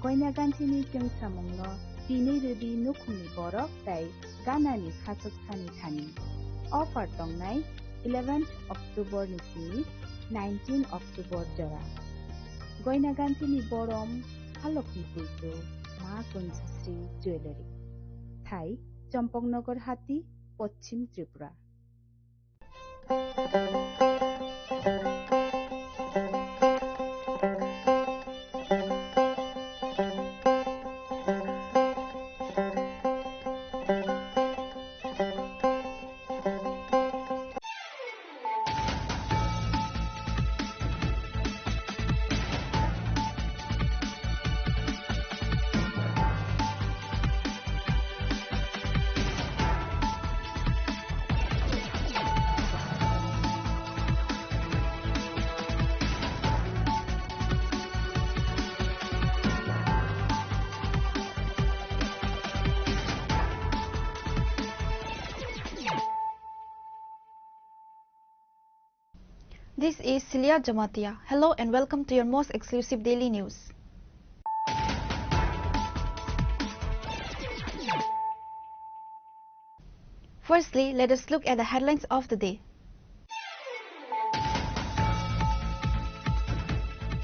goina gantini chwngsamungno tini rwdi nukhungni borok tei ganani khachuk sani thani. Offer tongnai eleventh October ni simi nineteen October jora. Goina gantini borom halokni puitu Ma Kunjasri Jewellery. Thai, Champaknagar Hati, Poschim Tripura. This is Celia Jamatia. Hello and welcome to your most exclusive daily news. Firstly, let us look at the headlines of the day.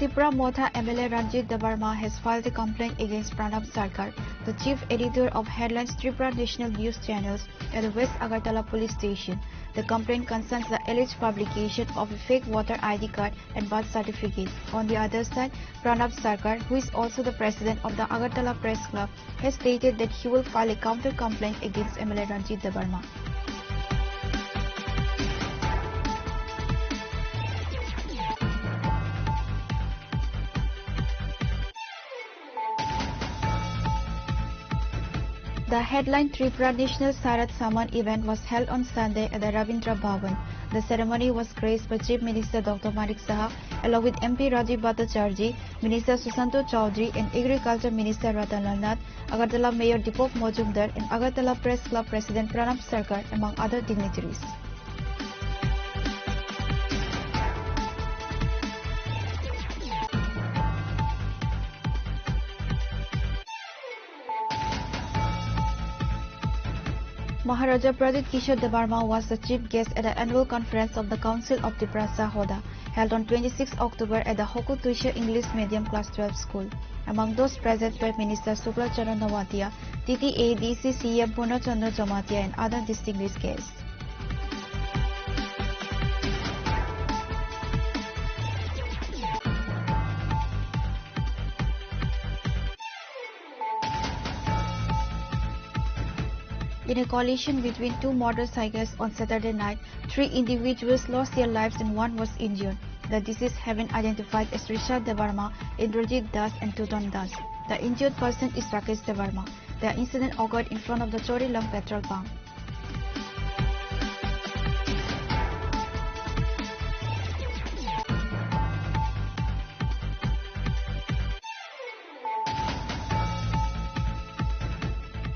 Tipra Motha M L A Ranjit Debbarma has filed a complaint against Pranab Sarkar, the chief editor of Headlines Tripura National News Channels, at the West Agartala Police Station. The complaint concerns the alleged publication of a fake voter I D card and birth certificate. On the other side, Pranab Sarkar, who is also the president of the Agartala Press Club, has stated that he will file a counter complaint against M L A Ranjit Debbarma. The headline Tripura National Sharad Samman event was held on Sunday at the Rabindra Bhavan. The ceremony was graced by Chief Minister Doctor Manik Saha, along with M P Rajiv Bhattacharjee, Minister Sushanta Chowdhury and Agriculture Minister Ratan Lal Nath, Agartala Mayor Deepak Majumdar and Agartala Press Club President Pranab Sarkar, among other dignitaries. Maharaja Pradyut Kishore Debbarma was the chief guest at the annual conference of the Council of Tiprasa Hoda, held on twenty-sixth October at the Hoku Tuisha English Medium Class twelve School. Among those present were Minister Shukla Chandra Noatia, T T A D C C E M Purna Chandra Jamatia and other distinguished guests. In a collision between two motorcycles on Saturday night, three individuals lost their lives and one was injured. The deceased have been identified as Risha Debbarma, Indrajit Das and Tuton Das. The injured person is Rakesh Debbarma. The incident occurred in front of the Chorilang petrol pump.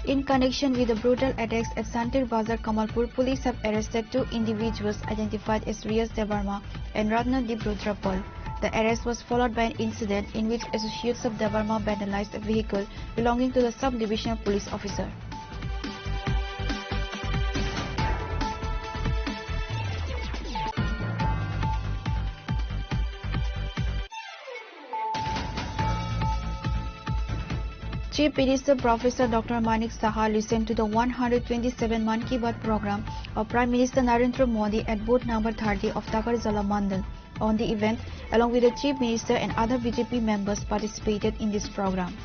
In connection with the brutal attacks at Santir Bazar Kamalpur, police have arrested two individuals identified as Riyaz Debbarma and Ratna Deep Rudra Paul. The arrest was followed by an incident in which associates of Debbarma vandalized a vehicle belonging to the sub-divisional police officer. Chief Minister Professor Doctor Manik Saha listened to the one hundred twenty-seven Mann Ki Baat program of Prime Minister Narendra Modi at booth number thirty of Takarjala Mandal. On the event, along with the Chief Minister and other B J P members participated in this program.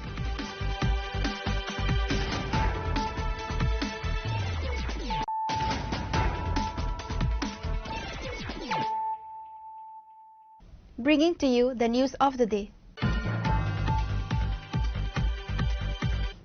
Bringing to you the news of the day.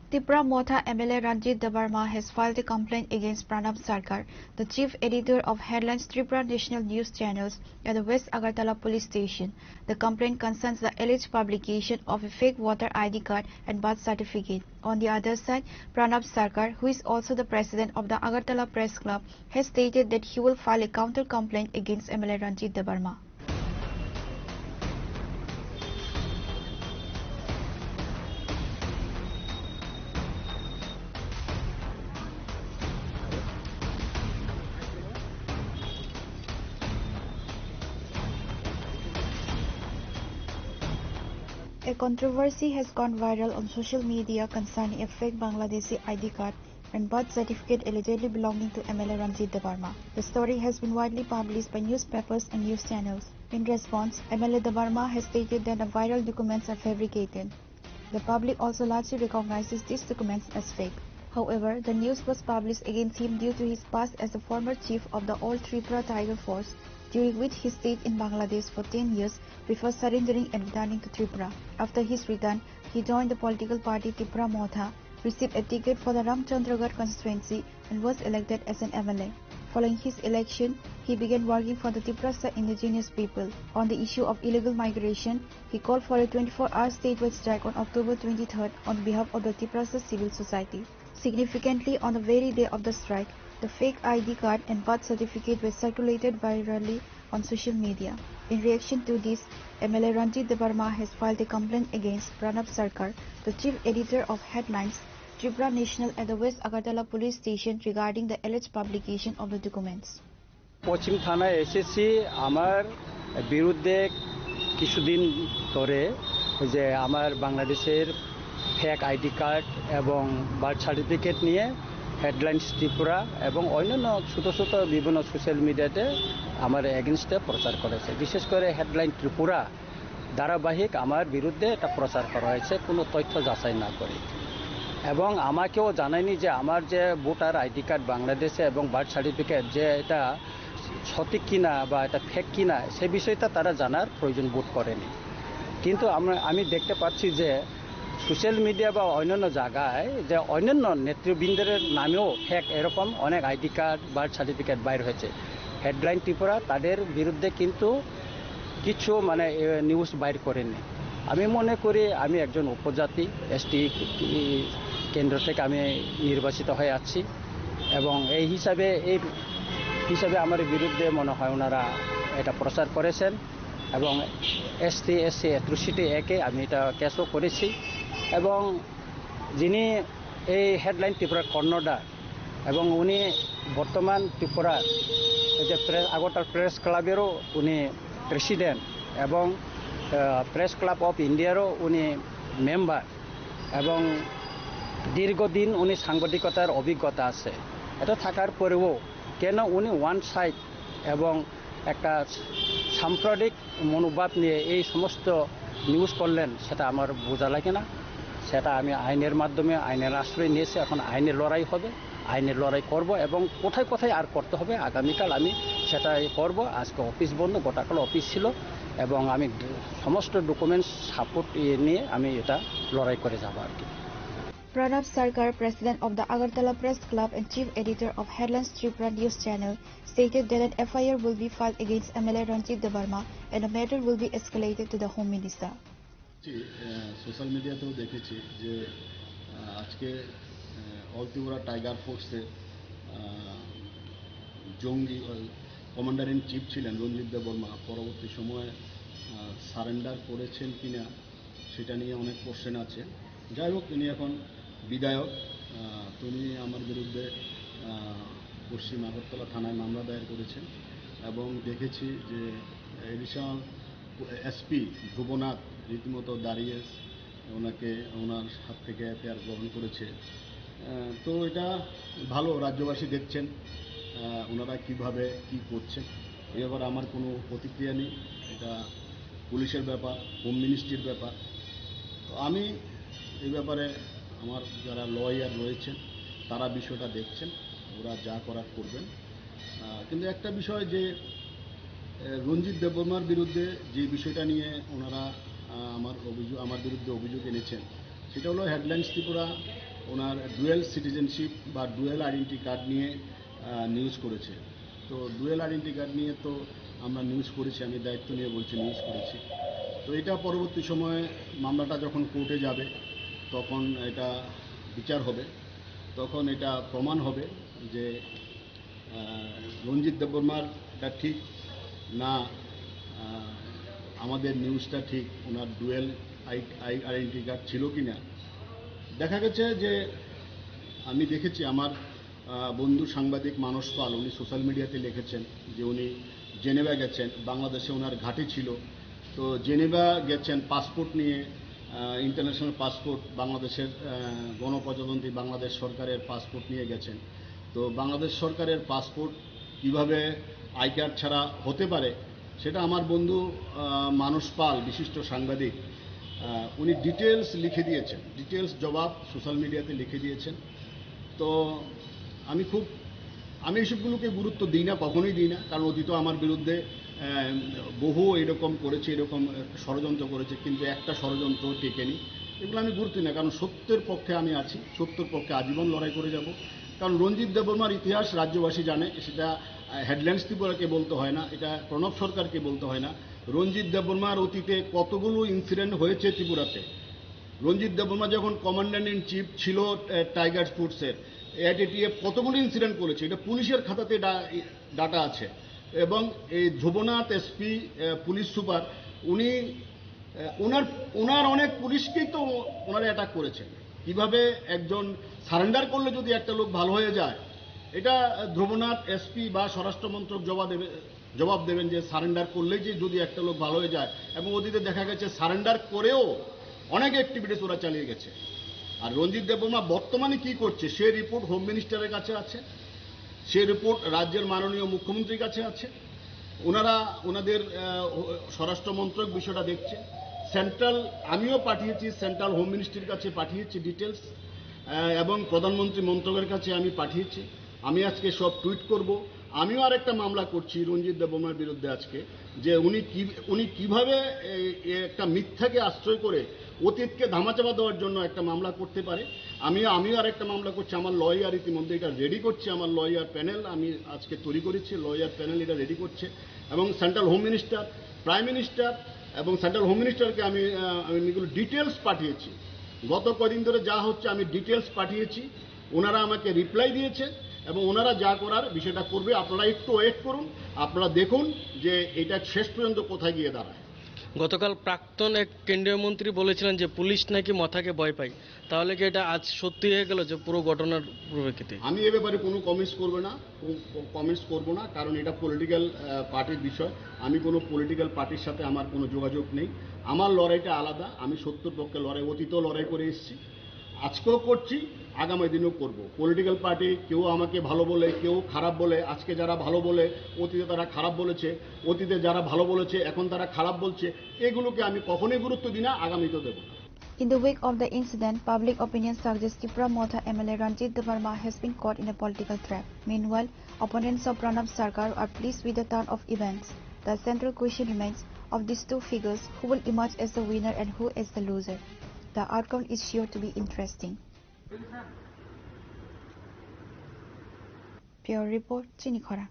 Tipra Motha M L A Ranjit Debbarma has filed a complaint against Pranab Sarkar, the chief editor of Headlines Tripura National News Channels, at the West Agartala Police Station. The complaint concerns the alleged publication of a fake voter I D card and birth certificate. On the other side, Pranab Sarkar, who is also the president of the Agartala Press Club, has stated that he will file a counter complaint against M L A Ranjit Debbarma. A controversy has gone viral on social media concerning a fake Bangladeshi I D card and birth certificate allegedly belonging to M L A Ranjit Debbarma. The story has been widely published by newspapers and news channels. In response, M L A Debbarma has stated that the viral documents are fabricated. The public also largely recognizes these documents as fake. However, the news was published against him due to his past as the former chief of the All Tripura Tiger Force, during which he stayed in Bangladesh for ten years before surrendering and returning to Tripura. After his return, he joined the political party Tipra Motha, received a ticket for the Ramchandragarh constituency, and was elected as an M L A. Following his election, he began working for the Tiprasa indigenous people. On the issue of illegal migration, he called for a twenty-four hour statewide strike on October twenty-third on behalf of the Tiprasa civil society. Significantly, on the very day of the strike, the fake I D card and birth certificate were circulated virally on social media. In reaction to this, M L A Ranjit Debbarma has filed a complaint against Pranab Sarkar, the chief editor of Headlines Tripura National at the West Agartala Police Station regarding the alleged publication of the documents. পশ্চিম থানায় এসেছি আমার বিরুদ্ধে কিছুদিন ধরে যে আমার বাংলাদেশের fake ID card এবং বার্থ সার্টিফিকেট নিয়ে হেডলাইন্স ত্রিপুরা এবং অন্যান্য ছোটো ছোটো বিভিন্ন সোশ্যাল মিডিয়াতে আমার এগেনস্টে প্রচার করেছে। বিশেষ করে হেডলাইন ত্রিপুরা ধারাবাহিক আমার বিরুদ্ধে এটা প্রচার করা হয়েছে কোনো তথ্য যাচাই না করে। এবং আমাকেও জানায়নি যে আমার যে ভোটার আইডি কার্ড বাংলাদেশে এবং বার্থ সার্টিফিকেট যে এটা সঠিক কিনা বা এটা ফেক কিনা, সে বিষয়টা তারা জানার প্রয়োজন বোধ করেনি। কিন্তু আমরা, আমি দেখতে পাচ্ছি যে সোশ্যাল মিডিয়া বা অন্যান্য জায়গায় যে অন্যান্য নেতৃবৃন্দের নামেও ফেক এরকম অনেক আইডি কার্ড, বার্থ সার্টিফিকেট বাইর হয়েছে। হেডলাইন ত্রিপুরা তাদের বিরুদ্ধে কিন্তু কিছু, মানে, এ, নিউজ বাইর করেনি। আমি মনে করি আমি একজন উপজাতি, এসটি কেন্দ্র থেকে আমি নির্বাচিত হয়ে আসছি এবং এই হিসাবে, এই হিসাবে আমার বিরুদ্ধে মনে হয় ওনারা এটা প্রচার করেছেন এবং এসটি এসসি অ্যাট্রোসিটি অ্যাক্টে আমি এটা কেসও করেছি এবং যিনি এই হেডলাইন ত্রিপুরার কর্ণধার এবং উনি বর্তমান ত্রিপুরার এই যে প্রেস, আগরতলা প্রেস ক্লাবেরও উনি প্রেসিডেন্ট এবং, আহ, প্রেস ক্লাব অফ ইন্ডিয়ারও উনি মেম্বার এবং দীর্ঘদিন উনি সাংবাদিকতার অভিজ্ঞতা আছে। এটা থাকার পরেও কেন উনি ওয়ান সাইড এবং একটা সাম্প্রদায়িক মনোভাব নিয়ে এই সমস্ত নিউজ করলেন, সেটা আমার বোঝা লাগে না। সেটা আমি আইনের মাধ্যমে, আইনের আশ্রয় নিয়েছি, এখন আইনের লড়াই হবে, আইনের লড়াই করব এবং কোথায় কোথায় আর করতে হবে আগামীকাল আমি সেটাই করব। আজকে অফিস বন্ধ, গোটাকাল অফিস ছিল এবং আমি সমস্ত ডকুমেন্টস সাপোর্ট নিয়ে আমি এটা লড়াই করে যাব আর কি। Pranab Sarkar, president of the Agartala Press Club and chief editor of Headlines Tripura News Channel, stated that an F I R will be filed against M L A Ranjit Debbarma and the matter will be escalated to the Home Minister. জি, আহ, সোশ্যাল মিডিয়াতেও দেখেছি যে, আহ, আজকে, আহ, অল ত্রিপুরা টাইগার ফোর্সের, আহ, জঙ্গি, আহ, commander in chief ছিলেন রঞ্জিত দেববর্মা, পরবর্তী সময়ে, আহ, সারেন্ডার করেছেন কিনা সেটা নিয়ে অনেক কোশ্চেন আছে। যাই হোক, তিনি এখন বিধায়ক, আহ, তিনি আমার বিরুদ্ধে, আহ, পশ্চিম আগরতলা থানায় মামলা দায়ের করেছেন এবং দেখেছি যে এডিশনাল এসপি ধ্রুবনাথ রীতিমতো দাঁড়িয়ে ওনাকে, ওনার হাত থেকে এফআইআর গ্রহণ করেছে। আহ, তো এটা ভালো, রাজ্যবাসী দেখছেন, আহ, ওনারা কিভাবে কি করছেন। এ ব্যাপারে আমার কোনো প্রতিক্রিয়া নেই, এটা পুলিশের ব্যাপার, হোম মিনিস্ট্রির ব্যাপার। তো আমি এই ব্যাপারে আমার যারা লয়ার রয়েছেন, তারা বিষয়টা দেখছেন, ওরা যা করার করবেন। আহ, কিন্তু একটা বিষয় যে, আহ, রঞ্জিত দেববর্মার বিরুদ্ধে যে বিষয়টা নিয়ে ওনারা, আহ, আমার অভিযোগ, আমার বিরুদ্ধে অভিযোগ এনেছেন, সেটা হলো হেডলাইন্স ত্রিপুরা ওনার ডুয়েল সিটিজেনশিপ বা ডুয়েল আইডেন্টি কার্ড নিয়ে, আহ, নিউজ করেছে। তো ডুয়েল আইডেন্টি কার্ড নিয়ে তো আমরা নিউজ করেছি, আমি দায়িত্ব নিয়ে বলছি, নিউজ করেছি। তো এটা পরবর্তী সময়ে মামলাটা যখন কোর্টে যাবে, তখন এটা বিচার হবে, তখন এটা প্রমাণ হবে যে, আহ, রঞ্জিত দেববর্মার এটা ঠিক না, আহ, আমাদের নিউজটা ঠিক, ওনার dual I-, I-, identity card ছিল কি না। দেখা গেছে যে আমি দেখেছি আমার, আহ, বন্ধু সাংবাদিক মানস পাল, উনি সোশ্যাল মিডিয়াতে লিখেছেন যে উনি জেনেভা গেছেন, বাংলাদেশে ওনার ঘাঁটি ছিল। তো জেনেভা গেছেন পাসপোর্ট নিয়ে, আহ, ইন্টারন্যাশনাল পাসপোর্ট, বাংলাদেশের, আহ, গণপ্রজাতন্ত্রী বাংলাদেশ সরকারের পাসপোর্ট নিয়ে গেছেন। তো বাংলাদেশ সরকারের পাসপোর্ট কিভাবে আই কার্ড ছাড়া হতে পারে, সেটা আমার বন্ধু, আহ, মানস পাল, বিশিষ্ট সাংবাদিক, আহ, উনি ডিটেলস লিখে দিয়েছেন, ডিটেলস জবাব সোশ্যাল মিডিয়াতে লিখে দিয়েছেন। তো আমি খুব, আমি এইসবগুলোকে গুরুত্ব দিই না, কখনোই দিই না, কারণ অতীতও আমার বিরুদ্ধে, আহ, বহু এরকম করেছে, এরকম ষড়যন্ত্র করেছে, কিন্তু একটা ষড়যন্ত্র টেকেনি। এগুলো আমি গুরুত্ব দিই না, কারণ সত্যের পক্ষে আমি আছি, সত্যের পক্ষে আজীবন লড়াই করে যাব। কারণ রঞ্জিত দেববর্মার ইতিহাস রাজ্যবাসী জানে, সেটা, আহ, হেডলাইন্স ত্রিপুরাকে বলতে হয় না, এটা প্রণব সরকারকে বলতে হয় না। রঞ্জিত দেববর্মার অতীতে কতগুলো ইনসিডেন্ট হয়েছে ত্রিপুরাতে। রঞ্জিত দেববর্মা যখন কমান্ডার ইন চিফ ছিল, আহ, টাইগার ফোর্সের, এআইটিটিএফ কতগুলো ইনসিডেন্ট করেছে, এটা পুলিশের খাতাতে ডা-, ডাটা আছে। এবং এই ধ্রুবনাথ এসপি, আহ, পুলিশ সুপার, উনি, আহ, ওনার, ওনার অনেক পুলিশকেই তো ওনারা অ্যাটাক করেছেন। কিভাবে একজন সারেন্ডার করলে যদি একটা লোক ভালো হয়ে যায়, এটা ধ্রুবনাথ এসপি বা স্বরাষ্ট্র মন্ত্রক জবাব দেবে, জবাব দেবেন যে সারেন্ডার করলেই যে যদি একটা লোক ভালো হয়ে যায়। এবং অতীতে দেখা গেছে সারেন্ডার করেও অনেক অ্যাক্টিভিটিস ওরা চালিয়ে গেছে। আর রঞ্জিত দেববর্মা বর্তমানে কি করছে, সে রিপোর্ট হোম মিনিস্টারের কাছে আছে, সে রিপোর্ট রাজ্যের মাননীয় মুখ্যমন্ত্রীর কাছে আছে। ওনারা ওনাদের আহ, স্বরাষ্ট্র মন্ত্রক বিষয়টা দেখছে। সেন্ট্রাল, আমিও পাঠিয়েছি, সেন্ট্রাল হোম মিনিস্ট্রির কাছে পাঠিয়েছি ডিটেলস, এবং প্রধানমন্ত্রী মন্ত্রকের কাছে আমি পাঠিয়েছি। আমি আজকে সব টুইট করব। আমিও আরেকটা মামলা করছি রঞ্জিত দেববর্মার বিরুদ্ধে আজকে, যে উনি কি, উনি কিভাবে এই, এই একটা মিথ্যাকে আশ্রয় করে অতীতকে ধামাচাপা দেওয়ার জন্য একটা মামলা করতে পারে। আমি, আমিও আরেকটা মামলা করছি, আমার লয়ার ইতিমধ্যে এটা রেডি করছে, আমার লয়ার প্যানেল আমি আজকে তৈরি করেছি, লয়ার প্যানেল এটা রেডি করছে। এবং central home minister, prime minister এবং সেন্ট্রাল হোম মিনিস্টারকে আমি, আহ, আমি এগুলো ডিটেলস পাঠিয়েছি। গত কদিন ধরে যা হচ্ছে আমি ডিটেলস পাঠিয়েছি, ওনারা আমাকে রিপ্লাই দিয়েছে এবং ওনারা যা করার বিষয়টা করবে। আপনারা একটু ওয়েট করুন, আপনারা দেখুন যে এটা শেষ পর্যন্ত কোথায় গিয়ে দাঁড়ায়। গতকাল প্রাক্তন এক কেন্দ্রীয় মন্ত্রী বলেছিলেন যে পুলিশ নাকি মথাকে ভয় পায়, তাহলে কি এটা আজ সত্যি হয়ে গেল যে পুরো ঘটনার পরিপ্রেক্ষিতে? আমি এ ব্যাপারে কোনো কমেন্টস করবো না, কো-, কো-, কমেন্টস করবো না, কারণ এটা পলিটিক্যাল, আহ, পার্টির বিষয়। আমি কোনো পলিটিক্যাল পার্টির সাথে আমার কোনো যোগাযোগ নেই। আমার লড়াইটা আলাদা, আমি সত্যর পক্ষে লড়াই, অতীতেও লড়াই করে এসেছি, আজকেও করছি, আগামী দিনেও করব। পলিটিক্যাল পার্টি কেউ আমাকে ভালো বলে, কেউ খারাপ বলে। আজকে যারা ভালো বলে, অতীতে তারা খারাপ বলেছে, অতীতে যারা ভালো বলেছে, এখন তারা খারাপ বলছে, এগুলোকে আমি কখনোই গুরুত্ব দিই না, আগামীতেও দেবো না। In the wake of the incident, public opinion suggests Tipra Motha M L A Ranjit Debbarma has been caught in a political trap. Meanwhile, opponents of Pranab Sarkar are pleased with the turn of events. The central question remains of these two figures, who will emerge as the winner and who as the loser? The outcome is sure to be interesting. Bureau Report, Chini Khorang.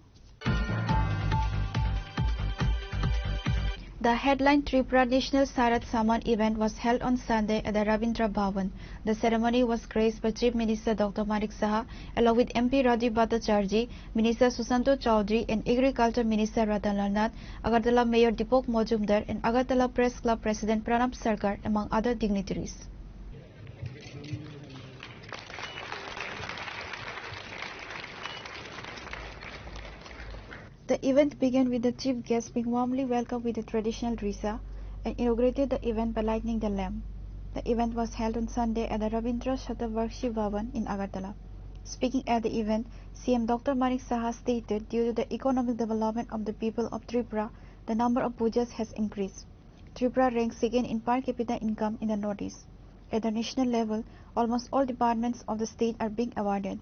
The headline Tripura National Sarat Samman event was held on Sunday at the Rabindra Bhavan. The ceremony was graced by Chief Minister Doctor Manik Saha, along with M P Rajiv Bhattacharjee, Minister Susanto Chowdhury, and Agriculture Minister Ratan Lal Nath, Agartala Mayor Deepak Majumdar, and Agartala Press Club President Pranab Sarkar, among other dignitaries. The event began with the chief guest being warmly welcomed with a traditional drisa and inaugurated the event by lighting the lamp. The event was held on Sunday at the Rabindra Shatavarshi Bhavan in Agartala. Speaking at the event, C M Doctor Manik Saha stated, due to the economic development of the people of Tripura, the number of pujas has increased. Tripura ranks second in per capita income in the Northeast. At the national level, almost all departments of the state are being awarded.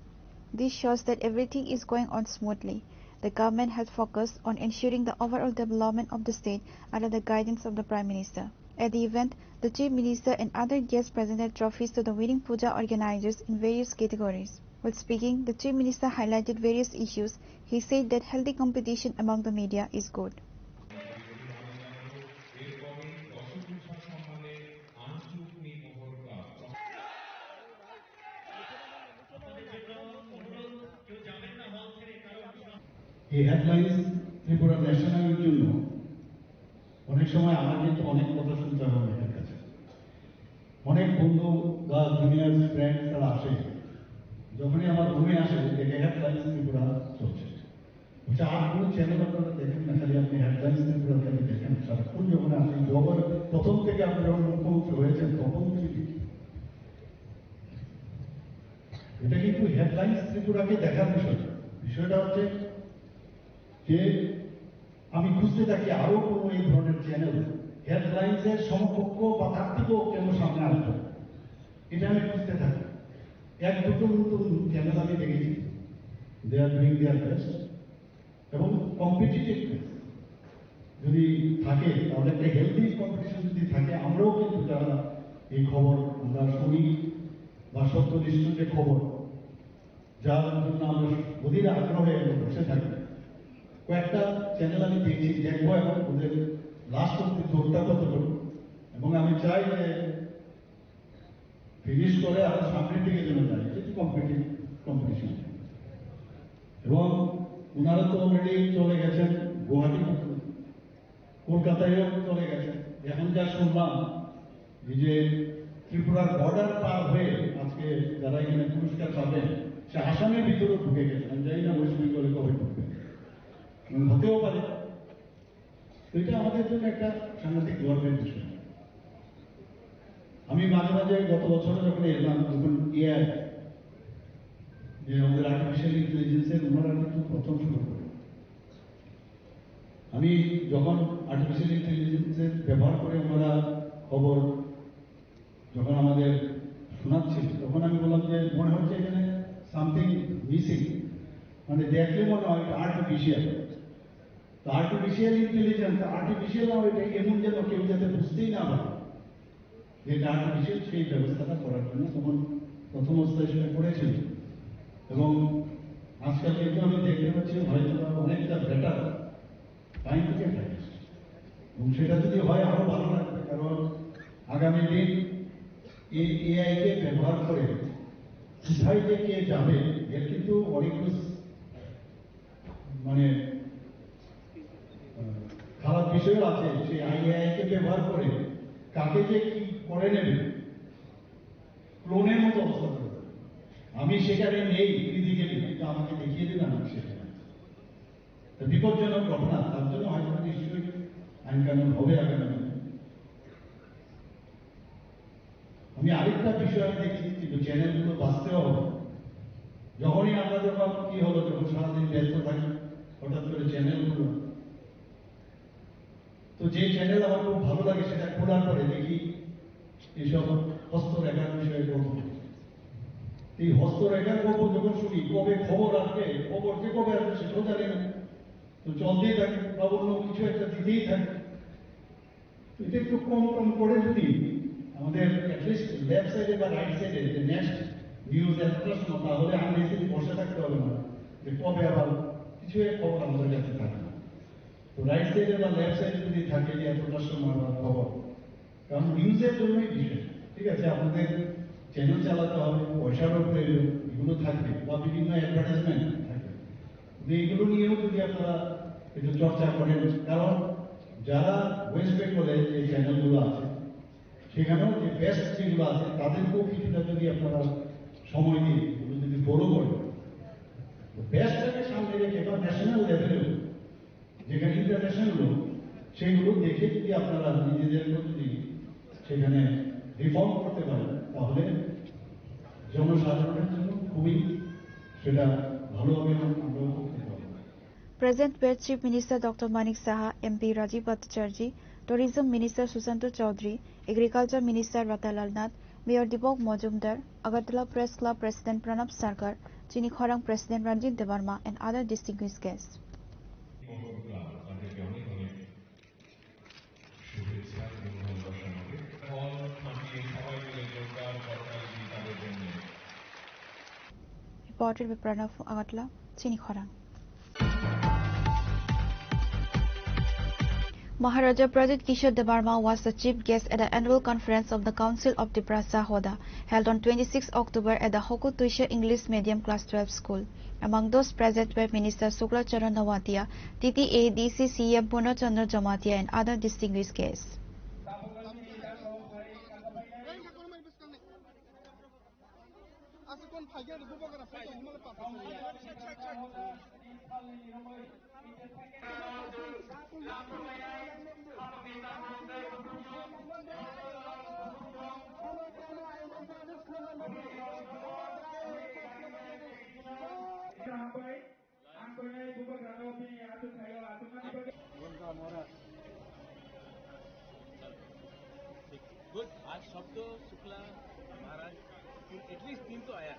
This shows that everything is going on smoothly. The government has focused on ensuring the overall development of the state under the guidance of the Prime Minister. At the event, the Chief Minister and other guests presented trophies to the winning puja organizers in various categories. While speaking, the Chief Minister highlighted various issues. He said that healthy competition among the media is good. এই হেডলাইন্স ত্রিপুরা ন্যাশনালের জন্য অনেক সময় আমার কিন্তু অনেক কথা শুনতে হয় অনেকের কাছে। অনেক বন্ধু বা জুনিয়র ফ্রেন্ড তারা আসে, যখনই আমার রুমে আসে দেখে হেডলাইন্স ত্রিপুরা চলছে। বলছে, "আর কোনো চ্যানেল আপনারা দেখেন না, খালি আপনি হেডলাইন্স ত্রিপুরা খালি দেখেন।" সারাক্ষণ যখন আসে, যখন প্রথম থেকে আপনি যখন মুখ্যমন্ত্রী হয়েছেন তখন থেকে দেখি। এটা কিন্তু হেডলাইন্স ত্রিপুরাকে দেখার বিষয় না। বিষয়টা হচ্ছে যে আমি খুঁজতে থাকি আরো কোনো এই ধরনের চ্যানেল, হেডলাইন্সের সমকক্ষ বা তার থেকেও কেন সামনে আসবে, এটা আমি খুঁজতে থাকি। এক দুটো নতুন চ্যানেল আমি দেখেছি, they are doing their best, এবং কম্পিটিটিভনেস যদি থাকে, তাহলে একটা হেলদি কম্পিটিশন যদি থাকে, আমরাও কিন্তু যারা এই খবর আমরা শুনি বা সত্যনিষ্ঠ যে খবর, যার জন্য আমরা অধীর আগ্রহে আমরা বসে থাকি। কয়েকটা চ্যানেল আমি দেখছি, দেখবো এবং ওদের লাস্ট অব্দি দৌড়টা কত দূর। এবং আমি চাই যে ফিনিশ করে আরো সামনের দিকে যেন যায়, যেহেতু কম্পিটিভ কম্পিটিশন। এবং ওনারা তো অলরেডি চলে গেছেন গুয়াহাটি পর্যন্ত, কলকাতায়ও চলে গেছেন। এখন যা শুনলাম, এই যে ত্রিপুরার বর্ডার পার হয়ে আজকে যারা এখানে পুরস্কার পাবেন, সে আসামের ভিতরেও ঢুকে গেছে। আমি জানি না ওয়েস্ট বেঙ্গলে কবে ঢুকবে, এবং হতেও পারে। তো এটা আমাদের জন্য একটা সাংঘাতিক গর্বের বিষয়। আমি মাঝে মাঝে গত বছর যখন এলাম, তখন এআই, যে আমাদের আর্টিফিশিয়াল ইন্টেলিজেন্সের, ওনারা কিন্তু প্রথম শুরু করে। আমি যখন আর্টিফিশিয়াল ইন্টেলিজেন্সের ব্যবহার করে ওনারা খবর, যখন আমাদের শোনাচ্ছিল, তখন আমি বললাম যে মনে হচ্ছে এখানে সামথিং মিসিং, মানে দেখলে মনে হয় আর্টিফিশিয়াল। তো আর্টিফিশিয়াল ইন্টেলিজেন্স, আর্টিফিশিয়াল না, এটা এমন যেন কেউ যাতে বুঝতেই না পারে যে এটা আর্টিফিশিয়াল, সেই ব্যবস্থাটা করার জন্য তখন প্রথম অবস্থায় সেটা করেছিল। এবং আজকাল কিন্তু আমি দেখতে পাচ্ছি হয়তো বা অনেকটা বেটার, তাই থেকে থাকে। এবং সেটা যদি হয় আরো ভালো লাগবে, কারণ আগামী দিন এই এআই কে ব্যবহার করে কোথায় যে কে যাবে, এর কিন্তু অনেক কিছু মানে, আহ, খারাপ বিষয়ও আছে। সেই এআই কে ব্যবহার করে কাকে যে কি করে নেবে, ক্লোনের মতো অবস্থা করে দেবে। আমি সেখানে নেই ফিজিক্যালি, কিন্তু আমাকে দেখিয়ে দেবে, আমি সেখানে আছি। তো বিপজ্জনক ঘটনা, তার জন্য হয়তো নিশ্চয়ই আইন কানুন হবে আগামী দিনে। আমি আরেকটা বিষয় আমি দেখছি, কিন্তু চ্যানেলগুলো বাঁচতেও হবে। যখনই আমরা যখন কি হলো, যখন সারাদিন ব্যস্ত থাকি, হঠাৎ করে চ্যানেলগুলো, তো যে চ্যানেল আমার খুব ভালো লাগে, সেটা খোলার পরে দেখি এইসব হস্তরেখার বিষয়ে গল্প। এই হস্তরেখার গল্প যখন শুনি, কবে খবর আসবে, খবর যে কবে আসবে সেটাও জানি না। তো চলতেই থাকে বা অন্য কিছু একটা দিতেই থাকে। তো এটা একটু কম কম করে যদি আমাদের অ্যাটলিস্ট লেফট সাইডে বা রাইট সাইডে যে নেক্সট নিউজ এতটা সময়, তাহলে আননেসেসারি বসে থাকতে হবে না যে কবে আবার কিছু এক খবর আমাদের কাছে থাকে না। তো রাইট সাইডে বা লেফট সাইডে যদি থাকে যে এতটা সময় বা খবর, কারণ নিউজের জন্যই বিষয়, ঠিক আছে? আপনাদের চ্যানেল চালাতে হবে, পয়সারও প্রয়োজন, এগুলো থাকবে, বা বিভিন্ন অ্যাডভার্টাইজমেন্ট থাকবে। কিন্তু এগুলো নিয়েও যদি আপনারা একটু চর্চা করেন, কারণ যারা ওয়েস্ট বেঙ্গলে যে চ্যানেলগুলো আছে, সেখানেও যে বেস্ট যেগুলো আছে, তাদেরকেও কিছুটা যদি আপনারা সময় দিয়ে এগুলো যদি ফলো করেন, তো বেস্টটাকে সামনে রেখে বা ন্যাশনাল লেভেলেও যেখানে ইন্টারন্যাশনাল লোক, সেগুলো দেখে যদি আপনারা নিজেদেরকে যদি সেখানে রিফর্ম করতে পারেন, তাহলে জনসাধারণের জন্য খুবই সেটা ভালো হবে এবং আমরা উপকৃত হব। Present were Chief Minister Doctor Manik Saha, M P Rajiv Bhattacharjee, Tourism Minister Sushanta Chowdhury, Agriculture Minister Ratalal Nath, Mayor Deepak Majumdar, Agartala Press Club President Pranab Sarkar, Chini Khorang President Ranjit Debbarma and other distinguished guests. Reported by Pranav Agartala, Chini Khorang. Maharaja Pradyut Kishore Debbarma was the chief guest at the annual conference of the Council of Tiprasa Hoda, held on twenty-sixth October at the Hoku Tuisha English Medium Class twelve School. Among those present were Minister Shukla Charan Noatia, T T A D C C M Purna Chandra Jamatia and other distinguished guests. Good, आज सब तो शुक्ला महाराज, तीन, एटलीस्ट तीन तो आया।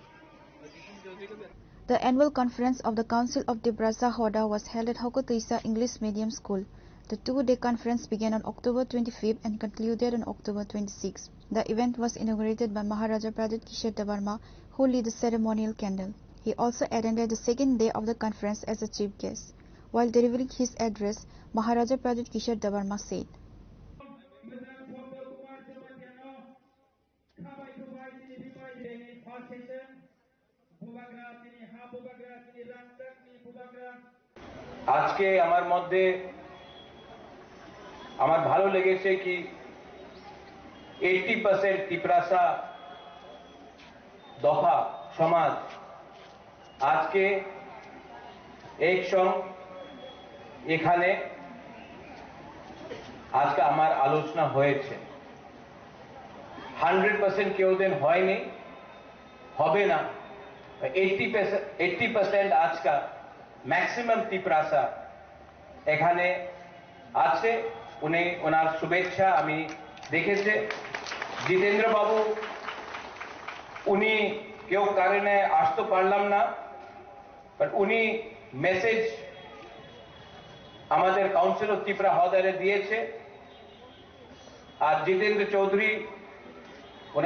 और जितिन चौधरी को भी। The annual conference of the Council of Tiprasa Hoda was held at Hokutuisa English Medium School. The two-day conference began on October twenty-fifth and concluded on October twenty-sixth. The event was inaugurated by Maharaja Pradyut Kishore Debbarma, who lit the ceremonial candle. He also attended the second day of the conference as a chief guest. While delivering his address, Maharaja Pradyut Kishore Debbarma said, আজকে আমার মধ্যে আমার ভালো লেগেছে কি eighty percent Tiprasa দফা সমাজ আজকে একসং এখানে আজকে আমার আলোচনা হয়েছে। হান্ড্রেড পার্সেন্ট কেউ দিন হয়নি, হবে না। এইটটি পার্সেন্ট, এইটটি পার্সেন্ট আজকে ম্যাক্সিমাম তিপ্রাসা এখানে আছে। উনি, ওনার শুভেচ্ছা আমি দেখেছে। জিতেন্দ্র বাবু, উনি কেউ কারণে আসতে পারলাম না, বাট উনি মেসেজ আমাদের কাউন্সিল অফ ত্রিপুরা হদারে দিয়েছে। আর জিতেন্দ্র চৌধুরী